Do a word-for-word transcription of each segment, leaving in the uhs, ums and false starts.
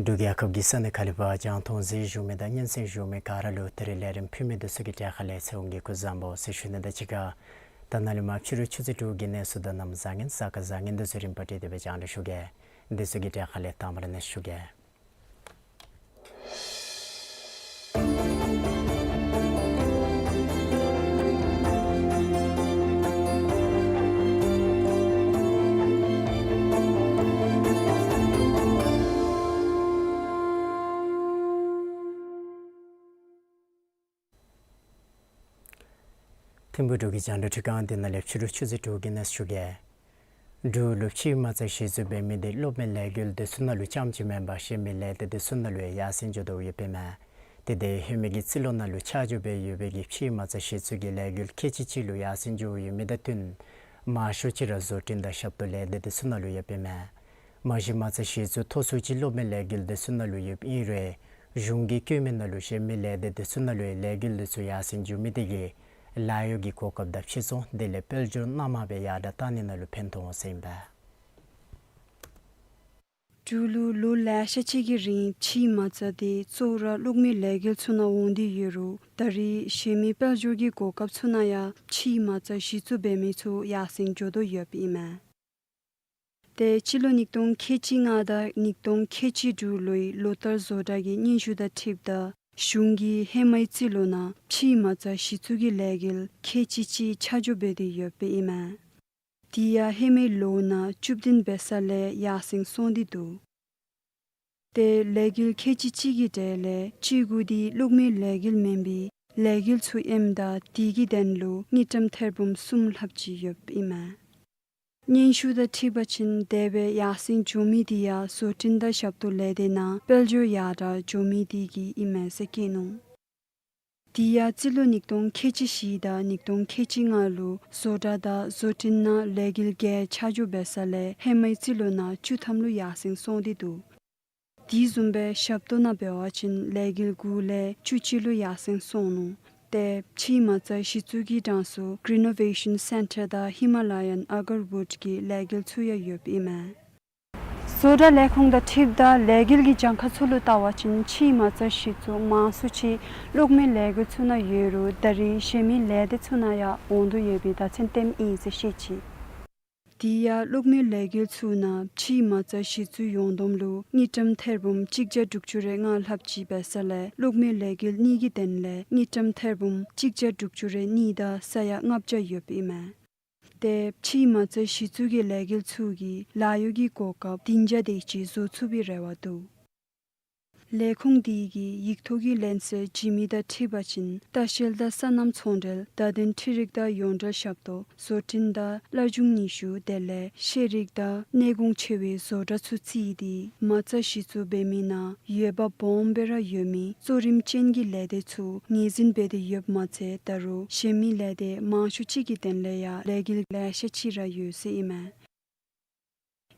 འབྲུག་རྒྱལ་ཁབ་ཀྱི་ས་གནས་ཁག་ལས་ཕར་རྒྱང་མཐོང་གཟིགས་བཞུགས་མི་དང་སྙན་གསན་བཞུགས་མི་ག་ར་ལུ་ད་རིས་ལས་རིམ་ཕུལ་མི་འདི་ཚུ་གི་གྲས་ཁ་ལས་ཚེ་དབང་གིས་སྐུ་གཟུགས་བཟང་པོ་ཟེར་ཞུ་ནི་དང་གཅིག་ཁར་ད་ནཱ་ལས་མར་ཕྱི་རུ་ཆུ་ཚོད་དྲུག་གི་གནས་ཚུལ་དང་གནམ་བཟང་ངན་གཟའ་སྐར་བཟང་ངན་འདི་ཚུ་རིམ་པ་བསྒྲིགས་ཏེ་སྦེ་རྒྱང་བསྒྲགས་ཞུ་གེ། འདི་ཚུ་གི་གྲས་ཁ་ལས་དང་པ་ར་གནས་ཞུ་གེ། ཐིམ་ཕུག་འབྲུག་གི་རྒྱང་བསྒྲགས་ཁྲི་ཁང་འདི་ནང་ལས་ཕྱི་རུ་ཆུ་ཚོད་དྲུག་གི་གནས་ཚུལ་ཞུ་གེ། འབྲུག་ལུ་ཕྱིའི་མ་རྩ་གཞི་བཙུགས་འབད་མི་འདི་གློག་མེ་ལས་འགུལ་འདི་ཚུ་ནང་ལུ་རྐྱངམ་ཅིག་མེན་པར་གཞན་མི་ལས་སྡེ་འདི་ཚུ་ནང་ལུ་ཡང་ཡར་སེང་འགྱོ་དོ་ཡོདཔ་ཨིན་མས། དེ་འདི་ཧེ་མའི་གི་རྩིས་ལོ་ནང་ལུ་ཆ་འཇོག་འབད་ཡོད་པའི་གི་ཕྱིའི་མ་རྩ་གཞི་བཙུགས་ཀྱི་ལས་འགུལ་ཁལ་གཅིག་གཅིག་ལུ་ཡར་སེང་འགྱོ་ཡོད་མི་དང་བསྟུན་མང་ཤོས་ཅིག་ར་བཟོ་སྐྲུན་དང་ཞབས་ཏོག་ལས་སྡེ་འདི་ཚུ་ནང་ལུ་ཡོདཔ་ཨིན་མས། མ་གཞི་མ་རྩ་གཞི་བཙུགས་མཐོ་སུ་ཅིག་གློག་མེ་ལས་འགུལ་འདི་ཚུ་ནང་ལུ་ཡོདཔ་ཨིན་རུང་གཞུང་གིས་བཀོད་མི་ནང་ལུ་གཞན་མི་ལས་སྡེ་འདི་ཚུ་ནང་ལུ་ལས་འགུལ་འདི་ཚུ་ཡར་སེང་འགྱོ་མི་དེ་གིས་ལཱ་གཡོག་གི་གོ་སྐབས་དང་ཕྱིར་ཚོང་དེ་ལས་དཔལ་འབྱོར་སྣང་མང་སྦེ་ཡར་དྲག་བཏང་ནི་ནང་ལུ་ཕན་ཐོགས་འོང་ཟེར་ཨིན་པས། འབྲུག་ལུ་ལོ་ལེ་ཤ་ཅིག་གི་རིང་ཕྱིའི་མ་རྩ་དེ་གཙོ་བོ་ར་གློག་མེ་ལས་འགུལ་ཚུ་ནང་འོང་སྟེ་ཡོད་རུང་ད་རིས་གཞན་མི་དཔལ་འབྱོར་གྱི་གོ་སྐབས་ཚུ་ནང་ཡང་ཕྱིའི་མ་རྩ་གཞི་བཙུགས་འབད་མི་ཚུ་ཡར་སེང་འགྱོ་དོ་ཡོདཔ་ཨིན་མས། ཏེ་སྤྱི་ལོ་ཉིས་སྟོང་ཁལ་གཅིག་ལྔ་དང་ཉིས་སྟོང་ཁལ་གཅིག་དྲུག་ལོའི་ལོ་ལྟར་བཟོ་གྲྭ་གི་སྙན་ཞུ་དང་འཁྲིལཝ་ད་གཞུང་གིས་ཧེ་མའི་རྩིས་ལོ་ནང་ཕྱིའི་མ་རྩ་གཞི་བཙུགས་ཀྱི་ལས་འགུལ་ཁལ་གཅིག་གཅིག་ཆ་འཇོག་འབད་དེ་ཡོདཔ་ཨིན་མས། དེ་ཡང་ཧེ་མའི་ལོ་ནང་བཅུ་བདུན་འབད་ས་ལས་ཡར་སེང་སོང་སྟེ་འདུག། ཏེ་ལས་འགུལ་ཁལ་གཅིག་གཅིག་གི་གྲས་ལས་བཅུ་དགུ་དེ་གློག་མེ་ལས་འགུལ་མེན་པའི་ལས་འགུལ་ཚུ་ཨིནམ་ད་དེ་གི་དོན་ལུ་དངུལ་ཀྲམ་ཐེར་འབུམ་གསུམ་ལྷགཔ་ཅིག་ཡོདཔ་ཨིན་མས། སྙན་ཞུ་དང་འཁྲིལ་བ་ཅིན་དེ་སྦེ་ཡར་སེང་འགྱོ་མི་དེ་ཡང་བཟོ་སྐྲུན་དང་ཞབས་ཏོག་ལས་སྡེ་ནང་དཔལ་འབྱོར་ཡར་དྲག་འགྱོ་མི་དེ་གིས་ཨིན་མས་ཟེར་བཀོད་ནུག། དེ་ཡང་རྩིས་ལོ་ཉིས་སྟོང་ཁལ་གཅིག་བཞི་དང་ཉིས་སྟོང་ཁལ་གཅིག་ལྔ་ལུ་བཟོ་གྲྭ་དང་བཟོ་སྐྲུན་ནང་ལས་འགུལ་བརྒྱད་ཆ་འཇོག་འབད་ས་ལས་ཧེ་མའི་རྩིས་ལོ་ནང་བཅུ་ཐམ་ལུ་ཡར་སེང་སོང་སྟེ་འདུག། དེ་བཟུམ་སྦེ་ཞབས་ཏོག་ནང་འབད་བ་ཅིན་ལས་འགུལ་དགུ་ལས་བཅུ་གཅིག་ལུ་ཡར་སེང་སོང་ནུག། ཏེ་ཕྱིའི་མ་རྩ་གཞི་བཙུགས་ཀྱི་གྲངས་སུ་Green Innovation Centre དང་Himalayan Agarwood གི་ལས་འགུལ་ཚུ་ཡང་ཡོདཔ་ཨིན་མས། བཟོ་གྲྭ་ལས་ཁུངས་དང་འཁྲིལཝ་ད་ལས་འགུལ་གྱི་གྱངས་ཁ་ཚུ་ལུ་བལྟ་བ་ཅིན་ཕྱིའི་མ་རྩ་གཞི་བཙུགས་མང་སུ་ཅིག་གློག་མེ་ལས་འགུལ་ཚུ་ནང་ཡོད་རུང་ད་རིས་གཞན་མི་ལས་སྡེ་ཚུ་ནང་ཡང་འོང་དོ་ཡོད་པའི་བརྡ་མཚོན་སྟོནམ་ཨིན་ཟེར་བཤད་ཅི། དེ་ཡང་གློག་མེ་ལས་འགུལ་ཚུ་ནང་ཕྱིའི་མ་རྩ་གཞི་བཙུགས་ཡོངས་བསྡོམས་ལུ་དངུལ་ཀྲམ་ཐེར་འབུམ་གཅིག་བརྒྱ་དྲུག་ཅུ་རེ་ལྔ་ལྷགཔ་ཅིག་འབད་ས་ལས་གློག་མེ་ལས་འགུལ་གཉིས་ཀྱི་དོན་ལས་དངུལ་ཀྲམ་ཐེར་འབུམ་གཅིག་བརྒྱ་དྲུག་ཅུ་རེ་གཉིས་དང་ས་ཡ་ལྔ་བརྒྱ་ཡོདཔ་ཨིན་མས། ཏེ་ཕྱིའི་མ་རྩ་གཞི་བཙུགས་ཀྱི་ལས་འགུལ་ཚུ་གིས་ལཱ་གཡོག་གི་གོ་སྐབས་བདུན་བརྒྱ་དེ་ཅིག་བཟོ་ཚུགས་པའི་རེ་བ་འདུག། ལས་ཁུངས་དེ་གིས་ཡིག་ཐོག་གི་ལན་གསལ་བྱིན་མི་དང་འཁྲིལ་བ་ཅིན་ལྟ་བཤལ་དང་སོ་ནམ་ཚོང་འབྲེལ་བརྡ་དོན་འཕྲུལ་རིག་དང་ཡོངས་འབྲེལ་ཞབས་ཏོག་བཟོ་སྐྲུན་དང་སླར་འབྱུང་ནུས་ཤུགས་དེ་ལས་ཤེས་རིག་དང་གནས་གོང་ཆེ་བའི་བཟོ་གྲྭ་ཚུ་བརྩིས་ཏེ་མ་རྩ་གཞི་བཙུགས་འབད་མི་ནང་འོས་འབབ་སྦོམ་སྦེ་ར་ཡོད་མི་གཙོ་རིམ་ཅན་གྱི་ལས་སྡེ་ཚུ་ངོས་འཛིན་འབད་དེ་ཡོདཔ་མ་ཚད་ད་རུང་གཞན་མི་ལས་སྡེ་མང་ཤོས་ཅིག་གི་དོན་ལས་ཡང་ལས་འགུལ་ལེ་ཤ་ཅིག་ར་ཡོད་ཟེར་ཨིན་མས།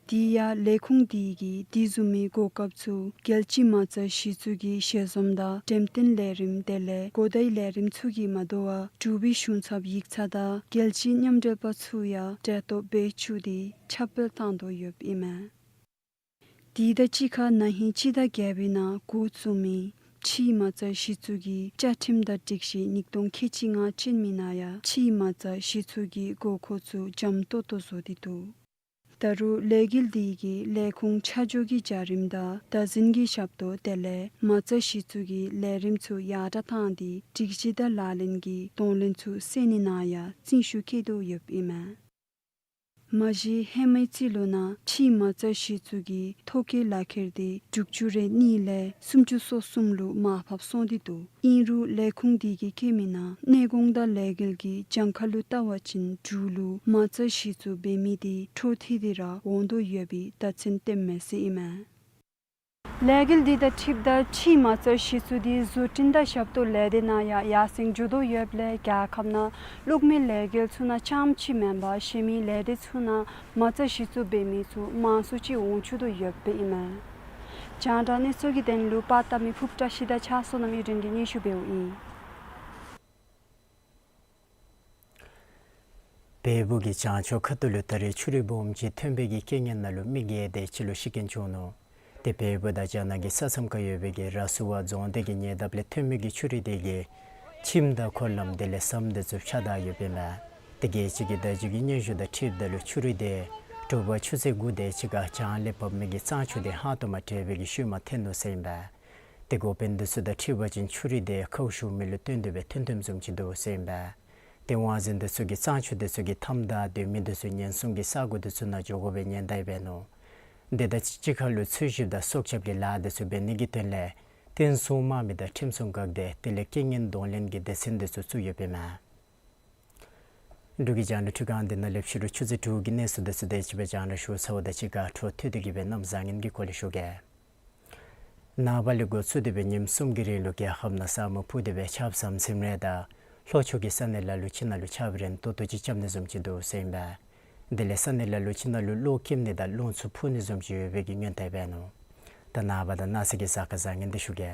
དེ་ཡང་ལས་ཁུངས་དེ་གིས་དེ་བཟུམ་མའི་གོ་སྐབས་ཚུ་རྒྱལ་སྤྱིའི་མ་རྩ་གཞི་བཙུགས་ཀྱི་ཞལ་འཛོམས་དང་འགྲེམས་སྟོན་ལས་རིམ་དེ་ལས་གོ་བརྡའི་ལས་རིམ་ཚུ་གིས་མ་དོ་བར་འབྲུག་པའི་གཞུང་ཚབ་ཡིག་ཚང་དང་རྒྱལ་སྤྱིའི་མཉམ་འབྲེལ་པ་ཚུ་ཡང་གྲལ་གཏོགས་འབད་བཅུག་སྟེ་ཁྱབ་སྤེལ་བཏང་དོ་ཡོདཔ་ཨིན་མས། དེ་དང་གཅིག་ཁར་ན་ཧིང་སྤྱི་ཟླ་བརྒྱད་པའི་ནང་འགོ་བཙུགས་མི་ཕྱིའི་མ་རྩ་གཞི་བཙུགས་ཀྱི་བཅའ་ཁྲིམས་དང་སྒྲིག་གཞི་ཉིས་སྟོང་ཁལ་གཅིག་ལྔ་ཅན་མའི་ནང་ཡང་ཕྱིའི་མ་རྩ་གཞི་བཙུགས་ཀྱི་དགོས་མཁོ་ཚུ་འཇམ་ཏོང་ཏོ་བཟོ་སྟེ་འདུག། ད་རུང་ལས་འགུལ་དེ་གིས་ལས་ཁུངས་ཆ་འཇོག་གི་བྱ་རིམ་དང་བདག་འཛིན་གྱི་ཞབས་ཏོག་དེ་ལས་མ་རྩ་གཞི་བཙུགས་ཀྱི་ལས་རིམ་ཚུ་ཡར་དྲག་བཏང་སྟེ་སྒྲིག་གཞི་དང་ལག་ལེན་གྱི་གདོང་ལེན་ཚུ་སེལ་ནི་ནང་ཡང་རྩིས་ཤུགས་བསྐྱེད་དོ་ཡོདཔ་ཨིན་མས། མ་གཞི་ཧེ་མའི་རྩིས་ལུ་ནང་ཕྱིའི་མ་རྩ་གཞི་བཙུགས་ཀྱི་ཐོ་བཀོད་ལག་ཁྱེར་དེ་དྲུག་ཅུ་རེ་གཉིས་ལས་སུམ་ཅུ་སོ་གསུམ་ལུ་མར་ཕབ་སོང་སྟེ་འདུག། ཨིན་རུང་ལས་ཁུངས་དེ་གིས་བཀོད་མི་ནང་གནས་གོང་དང་ལས་འགུལ་གྱི་གྱངས་ཁ་ལུ་བལྟ་བ་ཅིན་འབྲུག་ལུ་མ་རྩ་གཞི་བཙུགས་འབད་མི་དེ་འཕྲོ་མཐུད་དེ་ར་འོང་དོ་ཡོད་པའི་བརྡ་མཚོན་སྟོནམ་མས་ཟེར་ཨིན་མས། ལས་འགུལ་འདི་དང་འཁྲིལཝ་ད་ཕྱིའི་མ་རྩ་གཞི་བཙུགས་འདི་བཟོ་སྐྲུན་དང་ཞབས་ཏོག་ལས་སྡེ་ནང་ཡང་ཡར་སེང་འགྱོ་དོ་ཡོདཔ་ལས་རྒྱལ་ཁབ་ནང་གློག་མེའི་ལས་འགུལ་ཚུ་ནང་རྐྱངམ་ཅིག་མེན་པར་གཞན་མི་ལས་སྡེ་ཚུ་ནང་མ་རྩ་གཞི་བཙུགས་འབད་མི་ཚུ་མང་སུ་ཅིག་འོང་བཅུག་དོ་ཡོདཔ་ཨིན་མས། རྒྱང་བསྒྲགས་གནས་ཚུལ་གྱི་དོན་ལུ་པར་བཏབ་མི་ཕུབ་བཀྲ་ཤིས་དང་ཕྱག་བསོད་ནམས་ཨིན་རུང་གིས་སྙན་ཞུ་འབདཝ་ཨིན། བལ་པོ་གི་བྱང་ཕྱོགས་ཁ་ཐུག་ལུ་ད་རེས་ཆུ་རུད་སྦོམ་ཅིག་ཐོན་པའི་གི་རྐྱེན་ངན་ནང་ལུ་མི་བརྒྱད་དེ་ཅིག་ལུ་ཤི་རྐྱེན་བྱུང་ནུག། དེ་བལ་པོ་དང་རྒྱ་ནག་གི་ས་མཚམས་ཁར་ཡོད་པའི་གི་ར་སུ་ཝ་རྫོང་སྡེ་གི་ཉེ་འདབས་ལས་ཐོན་མི་གི་ཆུ་རུད་དེ་གིས་ཁྱིམ་དང་འཁོར་ལམ་དེ་ལས་ཟམ་དེ་ཚུ་ཕྱགས་བདའ་ཡོདཔ་ཨིན་མས། དེ་གི་ཅིག་གི་བརྡ་བརྒྱུད་ཀྱི་སྙན་ཞུ་དང་འཁྲིལཝ་ད་ལུ་ཆུ་རུད་དེ་དྲོ་པ་ཆུ་ཚོད་དགུ་དེ་ཅིག་ཁར་བྱང་ལས་འབབ་མི་གི་གཙང་ཆུ་དེ་ཧང་སྟོང་མ་འདྲེས་པའི་གི་ཤུལ་མ་ཐོན་ནུག་ཟེར་ཨིན་པས། དེ་འགོ་དཔོན་དེ་ཚུ་དང་འཁྲིལ་བ་ཅིན་ཆུ་རུད་དེ་ཁཝ་ཞུ་མི་ལུ་བརྟེན་ཏེ་སྦེ་ཐོན་ཐོནམ་བཟུམ་ཅིག་འདུག་ཟེར་ཨིན་པས། དེ་དབང་འཛིན་དེ་ཚུ་གིས་གཙང་ཆུ་དེ་ཚུ་གི་མཐའམ་བདའ་སྟེ་མི་དེ་ཚུ་ཉེན་སྲུང་གི་ས་གོ་དེ་ཚུ་ནང་འགྱོ་དགོ་པའི་ཉེན་བརྡ་འབད་ནུག། དེ་དང་གཅིག་ཁར་ལུ་འཚོལ་ཞིབ་དང་སྲོག་སྐྱབས་ཀྱི་ལཱ་དེ་ཚུ་འབད་ནི་གི་དོན་ལས་བསྟན་སྲུང་དམག་མི་དང་ཁྲིམས་སྲུང་འགག་སྡེ་དེ་ལས་རྐྱེན་ངན་གདོང་ལེན་གྱི་སྡེ་ཚན་དེ་ཚུ་བཙུགས་ཡོདཔ་ཨིན་མས། འབྲུག་གི་རྒྱང་བསྒྲགས་འཕྲུལ་ཁང་འདི་ནང་ལས་ཕྱི་རུ་ཆུ་ཚོད་དྲུག་གི་གནས་ཚུལ་དེ་ཚུ་དེ་ཅིག་སྦེ་རྒྱང་བསྒྲགས་ཞུ་ཚརཝ་ད་གཅིག་ཁར་འཕྲོ་མཐུད་དེ་གི་སྦེ་གནམ་བཟང་ངན་གྱི་སྐོར་ལས་ཞུ་གེ། ནངས་པ་ལས་འགོ་བཙུགས་ཏེ་སྦེ་ཉིནམ་གསུམ་གྱི་རིང་ལུ་རྒྱལ་ཁབ་ནང་ས་སྨུག་ཕུབ་སྟེ་སྦེ་ཆརཔ་ཟམ་ཟིམ་རེ་དང་ལྷོ་ཕྱོགས་ཀྱི་ས་གནས་ལ་ལུ་ཅིག་ནང་ལུ་ཆརཔ་རན་ཏོག་ཏོ་ཅིག་རྐྱབ་ནི་བཟུམ་ཅིག་འདུག་ཟེར་ཨིན་པས། དེ་ལས་ས་གནས་ལ་ལུ་ཅིག་ནང་ལུ་གློག་འཁྱིམ་ནི་དང་རླུང་འཚུབ་འཕུ་ནི་བཟུམ་ཅིག་ཡོད་པའི་གི་སྔོན་བརྡ་འབད་ནུག། ད་ནངས་པ་དང་གནངས་ཚེ་གི་གཟའ་སྐར་བཟང་ངན་འདི་ཞུ་གེ།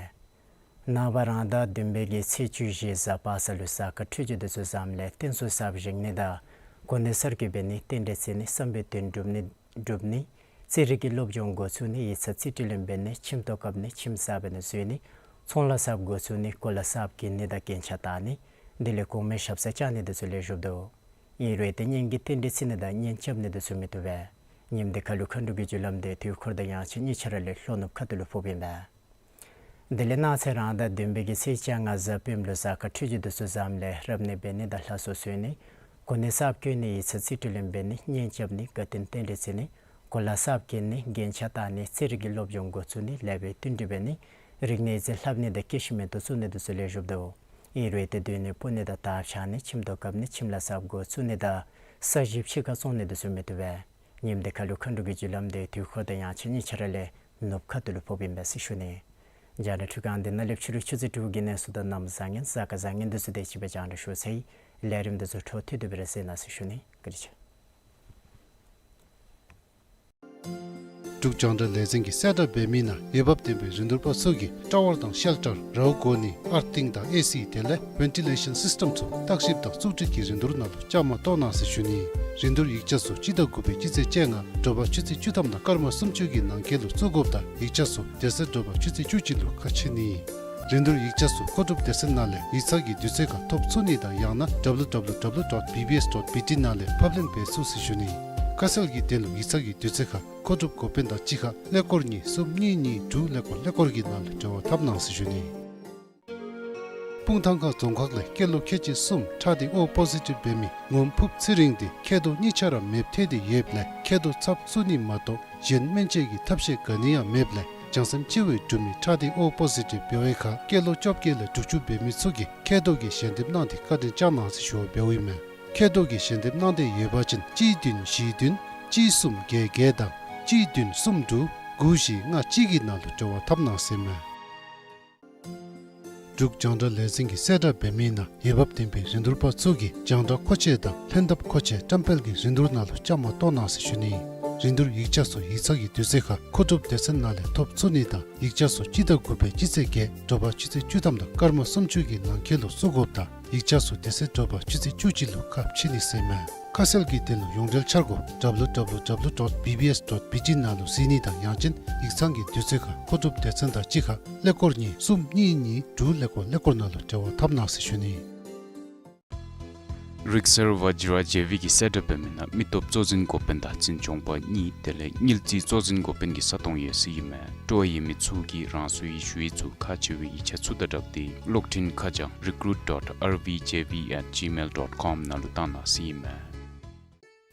ནངས་པ་རང་ཟླ་བདུན་པའི་གི་ཚེས་བཅུ་བཞི་གཟའ་པ་སངས་ལུ་གཟའ་སྐར་འཕྲོད་སྦྱོར་དེ་ཚུ་བཟངམ་ལས་རྟེན་གསུམ་གསརཔ་བཞེངས་ནི་དང་གོ་གནས་གསར་བསྐོ་འབད་ནི་རྟེན་འབྲེལ་བརྩི་ནི་བསམ་པའི་དོན་འགྲུབ་ནི་འགྲུབ་ནི་རྩིས་རིག་གི་སློབ་སྦྱོང་འགོ་བཙུགས་ནི་ཡིག་ཚང་རྩིས་སྤྲོད་ལེན་འབད་ནི་ཁྱིམ་ཐོག་བཀབ་ནི་ཁྱིམ་གསརཔ་འབད་ནི་བཟོ་ནི་ཚོང་ལཱ་གསརཔ་འགོ་བཙུགས་ནི་གོ་ལ་གསརཔ་གྱོན་ནི་དང་རྒྱན་ཆ་བཏགས་ནི་དེ་ལས་གོང་མའི་ཞབས་སར་བཅར་ནི་དེ་ཚུ་ལེགས་ཤོམ་འདུག། ཨིན་རུང་ཏེ་གཉེན་གྱི་རྟེན་འབྲེལ་བརྩི་ནི་དང་གཉེན་རྐྱབ་ནི་དེ་ཚུ་མི་བཏུབ་པས། ཉིནམ་འདི་ཁར་ལུ་མཁའ་འགྲོ་གི་རྒྱུ་ལམ་དེ་དུས་འཁོར་དང་དབྱངས་ཅན་གཉིས་ཆ་ར་ལས་ལྷོ་ནུབ་ཁ་ཐུག་ལུ་ཕོགཔ་ཨིན་པས། དེ་ལས་གནངས་ཚེ་རང་ཟླ་བདུན་པའི་གི་ཚེས་བཅོ་ལྔ་གཟའ་སྤེནམ་ལུ་གཟའ་སྐར་འཕྲོད་སྦྱོར་དེ་ཚུ་བཟངམ་ལས་རབ་གནས་འབད་ནི་དང་ལྷ་གསོལ་གསོལ་ནི་གོ་གནས་གསརཔ་བསྐོ་ནི་ཡིག་ཚང་རྩིས་སྤྲོད་ལེན་འབད་ནི་གཉེན་རྐྱབ་ནི་དགའ་སྟོན་རྟེན་འབྲེལ་བརྩི་ནི་གོ་ལ་གསརཔ་གྱོན་ནི་རྒྱན་ཆ་བཏགས་ནི་རྩིས་རིག་གི་སློབ་སྦྱོང་འགོ་བཙུགས་ནི་ལེགས་པའི་བསྟུན་གྲོས་འབད་ནི་རིག་གནས་རྩིས་ལྷབ་ནི་དང་སྐྱེ་ཤི་མེ་ཏོག་བཙུགས་ནི་དེ་ཚུ་ལེགས་ཤོམ་འདུག། ཨིན་རུང་ཏེ་སྡོད་གནས་སྤོ་ནི་དང་དར་འཕྱར་ནི་ཁྱིམ་ཐོག་བཀབ་ནི་ཁྱིམ་ལཱ་གསརཔ་འགོ་བཙུགས་ནི་དང་ས་ཞིང་ཕྱི་ཁར་བཙོང་ནི་དེ་ཚུ་མི་བཏུབ་པས། ཉིནམ་འདི་ཁར་ལུ་མཁའ་འགྲོ་གི་རྒྱུ་ལམ་དེ་དུས་འཁོར་དང་དབྱངས་ཅན་གཉིས་ཆ་ར་ལས་ནུབ་ཁ་ཐུག་ལུ་ཕོགཔ་ཨིན་པས་ཟེར་ཞུ་ནི། རྒྱང་བསྒྲགས་འཕྲུལ་ཁང་འདི་ནང་ལས་ཕྱི་རུ་ཆུ་ཚོད་དྲུག་གི་གནས་ཚུལ་དང་གནམ་བཟང་ངན་གཟའ་སྐར་བཟང་ངན་དེ་ཚུ་དེ་ཅིག་སྦེ་རྒྱང་བསྒྲགས་ཞུ་ཚར་ཡི། ལས་རིམ་དེ་ཚུ་འཕྲོ་མཐུད་དེ་སྦེ་ར་གཟིགས་གནང་ཟེར་ཞུ་ནི། བཀའ་དྲིན་ཆེ། འབྲུག་རྒྱང་བསྒྲགས་ལས་འཛིན་གྱིས་གསལ་བསྒྲགས་འབད་མི་ནང་འོས་འབབ་ལྡན་པའི་རིན་བསྡུར་པ་ཚུ་གིས་ཊ་ཝར་དང་ཤེལ་ཊར་རཝ་གོ་ནི་ཨར་ཐིང་དང་ཨེ་སི་དེ་ལས་ཝེན་ཊི་ལེ་ཤཱན་སིསི་ཊེམ་ཚུ་བརྟག་ཞིབ་དང་བཙུགས་སྒྲིག་གི་རིན་བསྡུར་ནང་ལུ་བཅའ་མར་གཏོགས་གནང་ཟེར་ཞུ་ནི། རིན་བསྡུར་ཡིག་ཆ་ཚུ་སྤྱི་ཟླ་དགུ་པའི་སྤྱི་ཚེས་བཅོ་ལྔ་དྲོ་པ་ཆུ་ཚོད་བཅུ་ཐམ་དང་སྐར་མ་སུམ་ཅུ་གི་ནང་འཁོད་ལུ་བཙུགས་དགོཔ་དང་ཡིག་ཆ་ཚུ་དེ་ཚེ་དྲོ་པ་ཆུ་ཚོད་བཅུ་གཅིག་ལུ་ཁ་ཕྱེ་ནི། རིན་བསྡུར་ཡིག་ཆ་ཚུ་མཁོ་སྒྲུབ་སྡེ་ཚན་ནང་ལས་ཡིག་ཚང་གི་དུས་ཚོད་ཁར་ཐོབ་ཚུགས་ནི་དང་ཡང་ན་ཌབ་ལུ་ཌབ་ལུ་ཌབ་ལུ་ཌོཊ་བི་བི་ཨེསི་ཌོཊ་བི་ཊི་ནང་ལས་ཕབ་ལེན་འབད་ཚུགས་ཟེར་ཞུ་ནི། ཁ་གསལ་གྱི་དོན་ལུ་ཡིག་ཚང་གི་དུས་ཚོད་ཁར་མཁོ་སྒྲུབ་འགོ་དཔོན་དང་གཅིག་ཁར་ཀླད་ཀོར་གཉིས་གསུམ་གཉིས་གཉིས་དྲུག་ཀླད་ཀོར་ཀླད་ཀོར་གྱི་ནང་ལུ་འབྲེལ་བ་འཐབ་གནང་ཟེར་ཞུ་ནི། སྤུངས་ཐང་ཁ་རྫོང་ཁག་ལས་སྐྱེས་ལོ་ཁལ་གཅིག་གསུམ་ཁྲག་ཐིགས་ཨོ་པོ་ཟི་ཊིབ་འབད་མི་ངོམ་ཕུགཔ་ཚེ་རིང་དེ་མཁལ་རྡོག་གཉིས་ཆ་ར་མེདཔ་ཐལ་ཏེ་ཡོདཔ་ལས་མཁལ་རྡོག་ཚབ་བཙུགས་ནི་མ་གཏོགས་གཞན་སྨན་བཅོས་ཀྱི་ཐབས་ཤེས་ག་ནི་ཡང་མེདཔ་ལས་བྱང་སེམས་སྤྱི་བོའི་འབྲུ་མི་ཁྲག་ཐིགས་ཨོ་པོ་ཟི་ཊིབ་འབད་བའི་ཁར་སྐྱེས་ལོ་བཅོ་བརྒྱད་ལས་དྲུག་ཅུ་འབད་མི་ཚུ་གིས་མཁལ་རྡོག་གི་ཞལ་འདེབས་གནང་སྟེ་བཀའ་དྲིན་བསྐྱང་གནང་ཟེར་ཞུ་བ་འབདཝ་ཨིན་མས། མཁལ་རྡོག་གི་ཞལ་འདེབས་གནང་འདོད་ཡོད་པ་ཅིན་གཅིག་བདུན་བཞི་བདུན་གཅིག་གསུམ་བརྒྱད་བརྒྱད་དང་གཅིག་བདུན་གསུམ་དྲུག་དགུ་བཞི་ལྔ་གཅིག་གི་ནང་ལུ་འབྲེལ་བ་འཐབ་གནང་ཟེར་མས། འབྲུག་རྒྱང་བསྒྲགས་ལས་འཛིན་གྱིས་གསལ་བསྒྲགས་འབད་མི་ནང་འོས་འབབ་ལྡན་པའི་རིན་བསྡུར་པ་ཚུ་གིས་རྒྱང་བསྒྲགས་མཁོ་ཆས་དང་ལྷན་ཐབས་མཁོ་ཆས་བཀྲམ་སྤེལ་གྱི་རིན་བསྡུར་ནང་ལུ་བཅའ་མར་གཏོགས་གནང་ཟེར་ཞུ་ནི། རིན་བསྡུར་ཡིག་ཆ་ཚུ་ཡིག་ཚང་གི་དུས་ཚོད་ཁར་མཁོ་སྒྲུབ་སྡེ་ཚན་ནང་ལས་ཐོབ་ཚུགས་ནི་དང་ཡིག་ཆ་ཚུ་སྤྱི་ཟླ་དགུ་པའི་སྤྱི་ཚེས་བརྒྱད་དྲོ་པ་ཆུ་ཚོད་བཅུ་ཐམ་དང་སྐར་མ་སུམ་ཅུ་གི་ནང་འཁོད་ལུ་བཙུགས་དགོཔ་དང་ཡིག་ཆ་ཚུ་དེ་ཚེ་དྲོ་པ་ཆུ་ཚོད་བཅུ་གཅིག་ལུ་ཁ་ཕྱེ་ནི་ཟེར་མས། ཁ་གསལ་གྱི་དོན་ལུ་ཡོངས་འབྲེལ་འཆར་སྒོ་ཌབ་ལུ་ཌབ་ལུ་ཌབ་ལུ་ཌོཊ་བི་བི་ཨེསི་ཌོཊ་བི་ཊི་ནང་ལུ་གཟིགས་ནི་དང་ཡང་ཅིན་ཡིག་ཚང་གི་དུས་ཚོད་ཁར་མཁོ་སྒྲུབ་སྡེ་ཚན་དང་གཅིག་ཁར་ཀླད་ཀོར་གཉིས་གསུམ་གཉིས་གཉིས་དྲུག་ཀླད་ཀོར་ཀླད་ཀོར་ནང་ལུ་འབྲེལ་བ་འཐབ་གནང་ཟེར་ཞུ་ནི། རིག་གསར་ཝ་ཇི་ར་ཇེ་བི་གིས་གསལ་བསྒྲགས་འབད་མི་ནང་མི་སྟོབས་གཙོ་འཛིན་འགོ་དཔོན་དང་འཛིན་སྐྱོང་པ་གཉིས་དེ་ལས་དངུལ་རྩིས་གཙོ་འཛིན་འགོ་དཔོན་གྱི་ས་སྟོང་ཡོད་ཟེར་ཨིན་མས། སྤྲོ་བ་ཡོད་མི་ཚུ་གིས་རང་སོའི་ཞུ་ཡིག་ཚུ་ཁག་ཆེ་བའི་ཡིག་ཆ་ཚུ་དང་སྦྲགས་ཏེ་གློག་འཕྲིན་ཁ་བྱང་recruit dot R V J V at gmail dot com ནང་ལུ་བཏང་གནང་ཟེར་ཨིན་མས།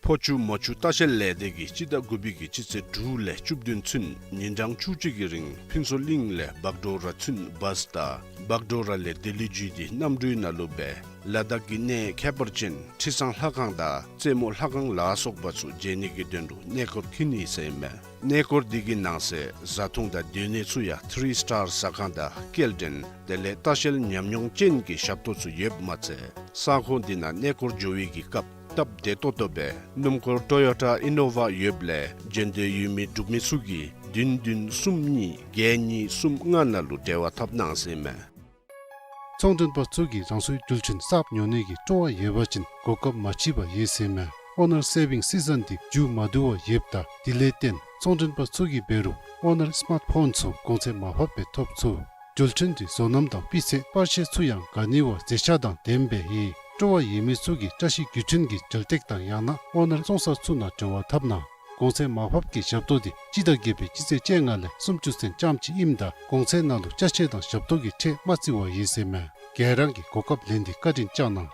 ཕོ་ཆུ་མོ་ཆུ་ལྟ་བཤལ་ལས་སྡེ་གིས་སྤྱི་ཟླ་དགུ་པའི་གི་སྤྱི་ཚེས་དྲུག་ལས་བཅུ་བདུན་ཚུན་ཉིན་གྲངས་བཅུ་གཅིག་གི་རིང་ཕུན་ཚོགས་གླིང་ལས་བག་གྲོ་ར་ཚུན་བཱས་དང་བག་གྲོ་ར་ལས་ལྡི་ལི་བརྒྱུད་དེ་གནམ་གྲུའི་ནང་ལུ་སྦེ་ལ་དྭགས་ཀྱི་གནས་ཁྱད་པར་ཅན་ཁྲི་བཟང་ལྷ་ཁང་དང་རྩེ་མོ་ལྷ་ཁང་ལ་སོགས་པ་ཚུ་མཇལ་ནི་གི་དོན་ལུ་གནས་སྐོར་འཁྱིད་ནི་ཟེར་ཨིན་མས། གནས་སྐོར་འདི་གི་ནང་གསེས་བཟའ་འཐུང་དང་སྡོད་གནས་ཚུ་ཡང་ཐི་རི་སི་ཊར་ཟ་ཁང་དང་སྐྱེལ་འདྲེན་དེ་ལས་ལྟ་བཤལ་ཉམས་མྱོང་ཅན་གྱི་ཞབས་ཏོག་ཚུ་ཡོདཔ་མ་ཚད་ས་ཁོངས་འདི་ནང་གནས་སྐོར་འགྱོ་བའི་གི་སྐབས་སྟབས་བདེ་ཏོག་ཏོ་སྦེ་སྣུམ་འཁོར་ཊོ་ཡོ་ཊ་ཨི་ནོ་ཝ་ཡོདཔ་ལས་འགྲན་བསྡུར་ཡོད་མི་འབྲུག་མི་ཚུ་གིས་བདུན་བདུན་གསུམ་གཉིས་བརྒྱད་གཉིས་གསུམ་ལྔ་ནང་ལུ་འབྲེལ་བ་འཐབ་གནང་ཟེར་ཨིན་མས། ཚོང་མགྲོན་པ་ཚུ་གིས་རང་སོའི་རྒྱུ་ཆ་གསརཔ་ཉོ་ནི་གི་སྤྲོ་བ་ཡོད་པ་ཅིན་གོ་སྐབས་མ་མཆིས་པར་ཡོད་ཟེར་ཨིན་མས། ཨོ་ནར་སེ་བིང་སི་ཛོན་འདི་མཇུག་མ་བསྡུ་བར་ཡོདཔ་ད་དེ་ལས་བརྟེན་ཚོང་མགྲོན་པ་ཚུ་གིས་འབད་རུང་ཨོ་ནར་སི་མཱརཊ་ཕོན་ཚུ་གོང་ཚད་མར་ཕབ་སྦེ་ཐོབ་ཚུགས། རྒྱུ་ཆ་འདི་བཟོ་རྣམ་དང་སྤུས་ཚད་པར་ཤ་ཚུ་ཡང་ག་ནི་བ་མཛེས་ཆ་དང་ལྡནམ་སྦེ་ཡོད། སྤྲོ་བ་ཡོད་མི་ཚུ་གིས་བཀྲ་ཤིས་རྒྱུ་ཆ་གི་མཇལ་སྟེགས་དང་ཡང་ན་ཨོ་ནར་བཙོང་ས་ཚུ་ནང་འབྲེལ་བ་འཐབ་གནང་། གོང་ཚད་མར་ཕབ་ཀྱི་ཞབས་ཏོག་འདི་སྤྱི་ཟླ་བརྒྱད་པའི་སྤྱི་ཚེས་བཅོ་ལྔ་ལས་སུམ་ཅུ་ཚུན་རྐྱངམ་གཅིག་ཨིནམ་ད་གོང་ཚད་ནང་ལུ་ཅ་ཆས་དང་ཞབས་ཏོག་གི་ཁྲལ་མ་བརྩི་བར་ཡོད་ཟེར་ཨིན་མས། ག་ར་གིས་གོ་སྐབས་ལེན་ཏེ་བཀའ་དྲིན་བསྐྱང་གནང་།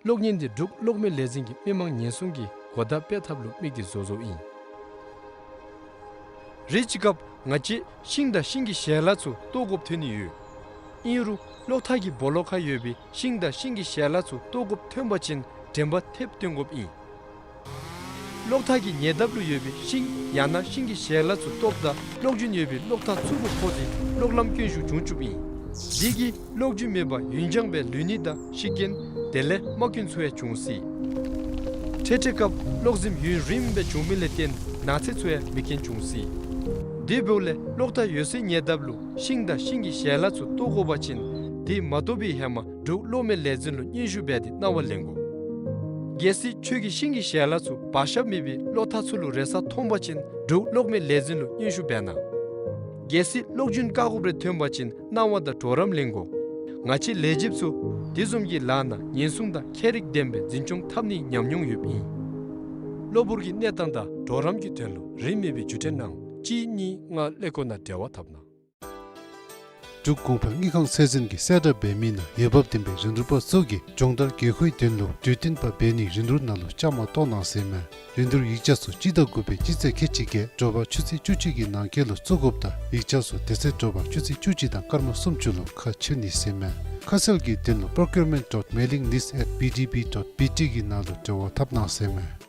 གློག་བརྙན་འདི་འབྲུག་གློག་མེ་ལས་འཛིན་གྱིས་མི་མང་ཉེན་སྲུང་གི་གོ་བརྡ་སྤེལ་ཐབས་ལུ་དམིགས་ཏེ་བཟོ་བཟོཝ་ཨིན། རེ་ཅིག་སྐབས་ང་བཅས་ཤིང་དང་ཤིང་གི་ཞལ་ལག་ཚུ་བཏོག་དགོཔ་ཐོན་ནི་ཡོད། ཨིན་རུང་གློག་ཐག་གི་སྦོ་ལོགས་ཁར་ཡོད་པའི་ཤིང་དང་ཤིང་གི་ཞལ་ལག་ཚུ་བཏོག་དགོཔ་ཐོན་པ་ཅིན་དྲན་པ་ཐེབས་བཏོན་དགོཔ་ཨིན། གློག་ཐག་གི་ཉེ་འདབས་ལུ་ཡོད་པའི་ཤིང་ཡང་ན་ཤིང་གི་ཞལ་ལག་ཚུ་བཏོགཔ་ད་གློག་རྒྱུན་ཡོད་པའི་གློག་ཐག་ཚུ་གུ་ཕོག་སྟེ་གློག་ལམ་སྐྱོན་ཤུགས་བྱུང་བཅུགཔ་ཨིན། དེ་གིས་གློག་རྒྱུན་མེད་པར་ཡུན་འགྱངས་སྦེ་ལུས་ནི་དང་ཤི་རྐྱེན་དེ་ལས་རྨ་སྐྱོན་ཚུ་ཡང་འབྱུང་སྲིད། འཕྲལ་འཕྲལ་སྐབས་གློག་འཛིངམ་ཡུན་རིངམོ་སྦེ་འབྱུང་མི་ལས་བརྟེན་ནགས་ཚལ་ཚུ་ཡང་མེ་རྐྱེན་འབྱུང་སྲིད། དེ་འབདཝ་ལས་གློག་ཐག་ཡོད་སའི་ཉེ་འདབས་ལུ་ཤིང་དང་ཤིང་གི་ཞལ་ལག་ཚུ་བཏོག་དགོ་པ་ཅིན་དེ་མ་བཏོག་པའི་ཧེ་མ་འབྲུག་གློག་མེ་ལས་འཛིན་ལུ་སྙན་ཞུ་འབད་དེ་གནང་བ་ལེན་དགོ། གལ་སྲིད་ཁྱོད་ཀྱི་ཤིང་གི་ཞལ་ལག་ཚུ་བར་ཞབས་མེད་པའི་གློག་ཐག་ཚུ་ལུ་རེག་ས་མཐོང་པ་ཅིན་འབྲུག་གློག་མེ་ལས་འཛིན་ལུ་སྙན་ཞུ་འབད་གནང་། གལ་སྲིད་གློག་རྒྱུན་བཀག་དགོཔ་རེ་ཐོན་པ་ཅིན་གནང་བ་དང་གྲོགས་རམ་ལེན་དགོ། ང་བཅས་ལས་བྱེདཔ་ཚུ་དེ་བཟུམ་གྱི་ལཱ་ནང་ཉེན་སྲུང་དང་ཁྱད་རིག་ལྡན་པའི་འཛིན་སྐྱོང་འཐབ་ནིའི་ཉམས་མྱོང་ཡོདཔ་ཨིན། གློ་བུར་གྱི་གནས་སྟངས་དང་གྲོགས་རམ་གྱི་དོན་ལུ་རིན་མེད་པའི་བརྒྱུད་འཕྲིན་ནང་གཅིག་གཉིས་ལྔ་ཀླད་ཀོར་ནང་འབྲེལ་བ་འཐབ་གནང་། འབྲུག་གོང་འཕེལ་དངུལ་ཁང་ཚད་འཛིན་གྱིས་གསལ་བསྒྲགས་འབད་མི་ནང་འོས་འབབ་ལྡན་པའི་རིན་བསྡུར་པ་ཚུ་གིས་སྦྱོང་བརྡར་དགོས་མཁོའི་དོན་ལུ་འབྲུག་བསྟན་པ་འབད་ནིའི་རིན་བསྡུར་ནང་ལུ་བཅའ་མར་གཏོགས་གནང་ཟེར་ཨིན་མས། རིན་བསྡུར་ཡིག་ཆ་ཚུ་སྤྱི་ཟླ་དགུ་པའི་སྤྱི་ཚེས་ཁལ་གཅིག་བརྒྱད་དྲོ་པ་ཆུ་ཚོད་བཅུ་གཅིག་གི་ནང་འཁོད་ལུ་བཙུགས་དགོཔ་དང་ཡིག་ཆ་ཚུ་དེ་ཚེ་དྲོ་པ་ཆུ་ཚོད་བཅུ་གཅིག་དང་སྐར་མ་སུམ་ཅུ་ལུ་ཁ་ཕྱེ་ནི་ཟེར་ཨིན་མས། ཁ་གསལ་གྱི་དོན་ལུ་procurement dot mailing list at B D B dot B T གི་ནང་ལུ་འབྲེལ་བ་འཐབ་གནང་ཟེར་ཨིན་མས།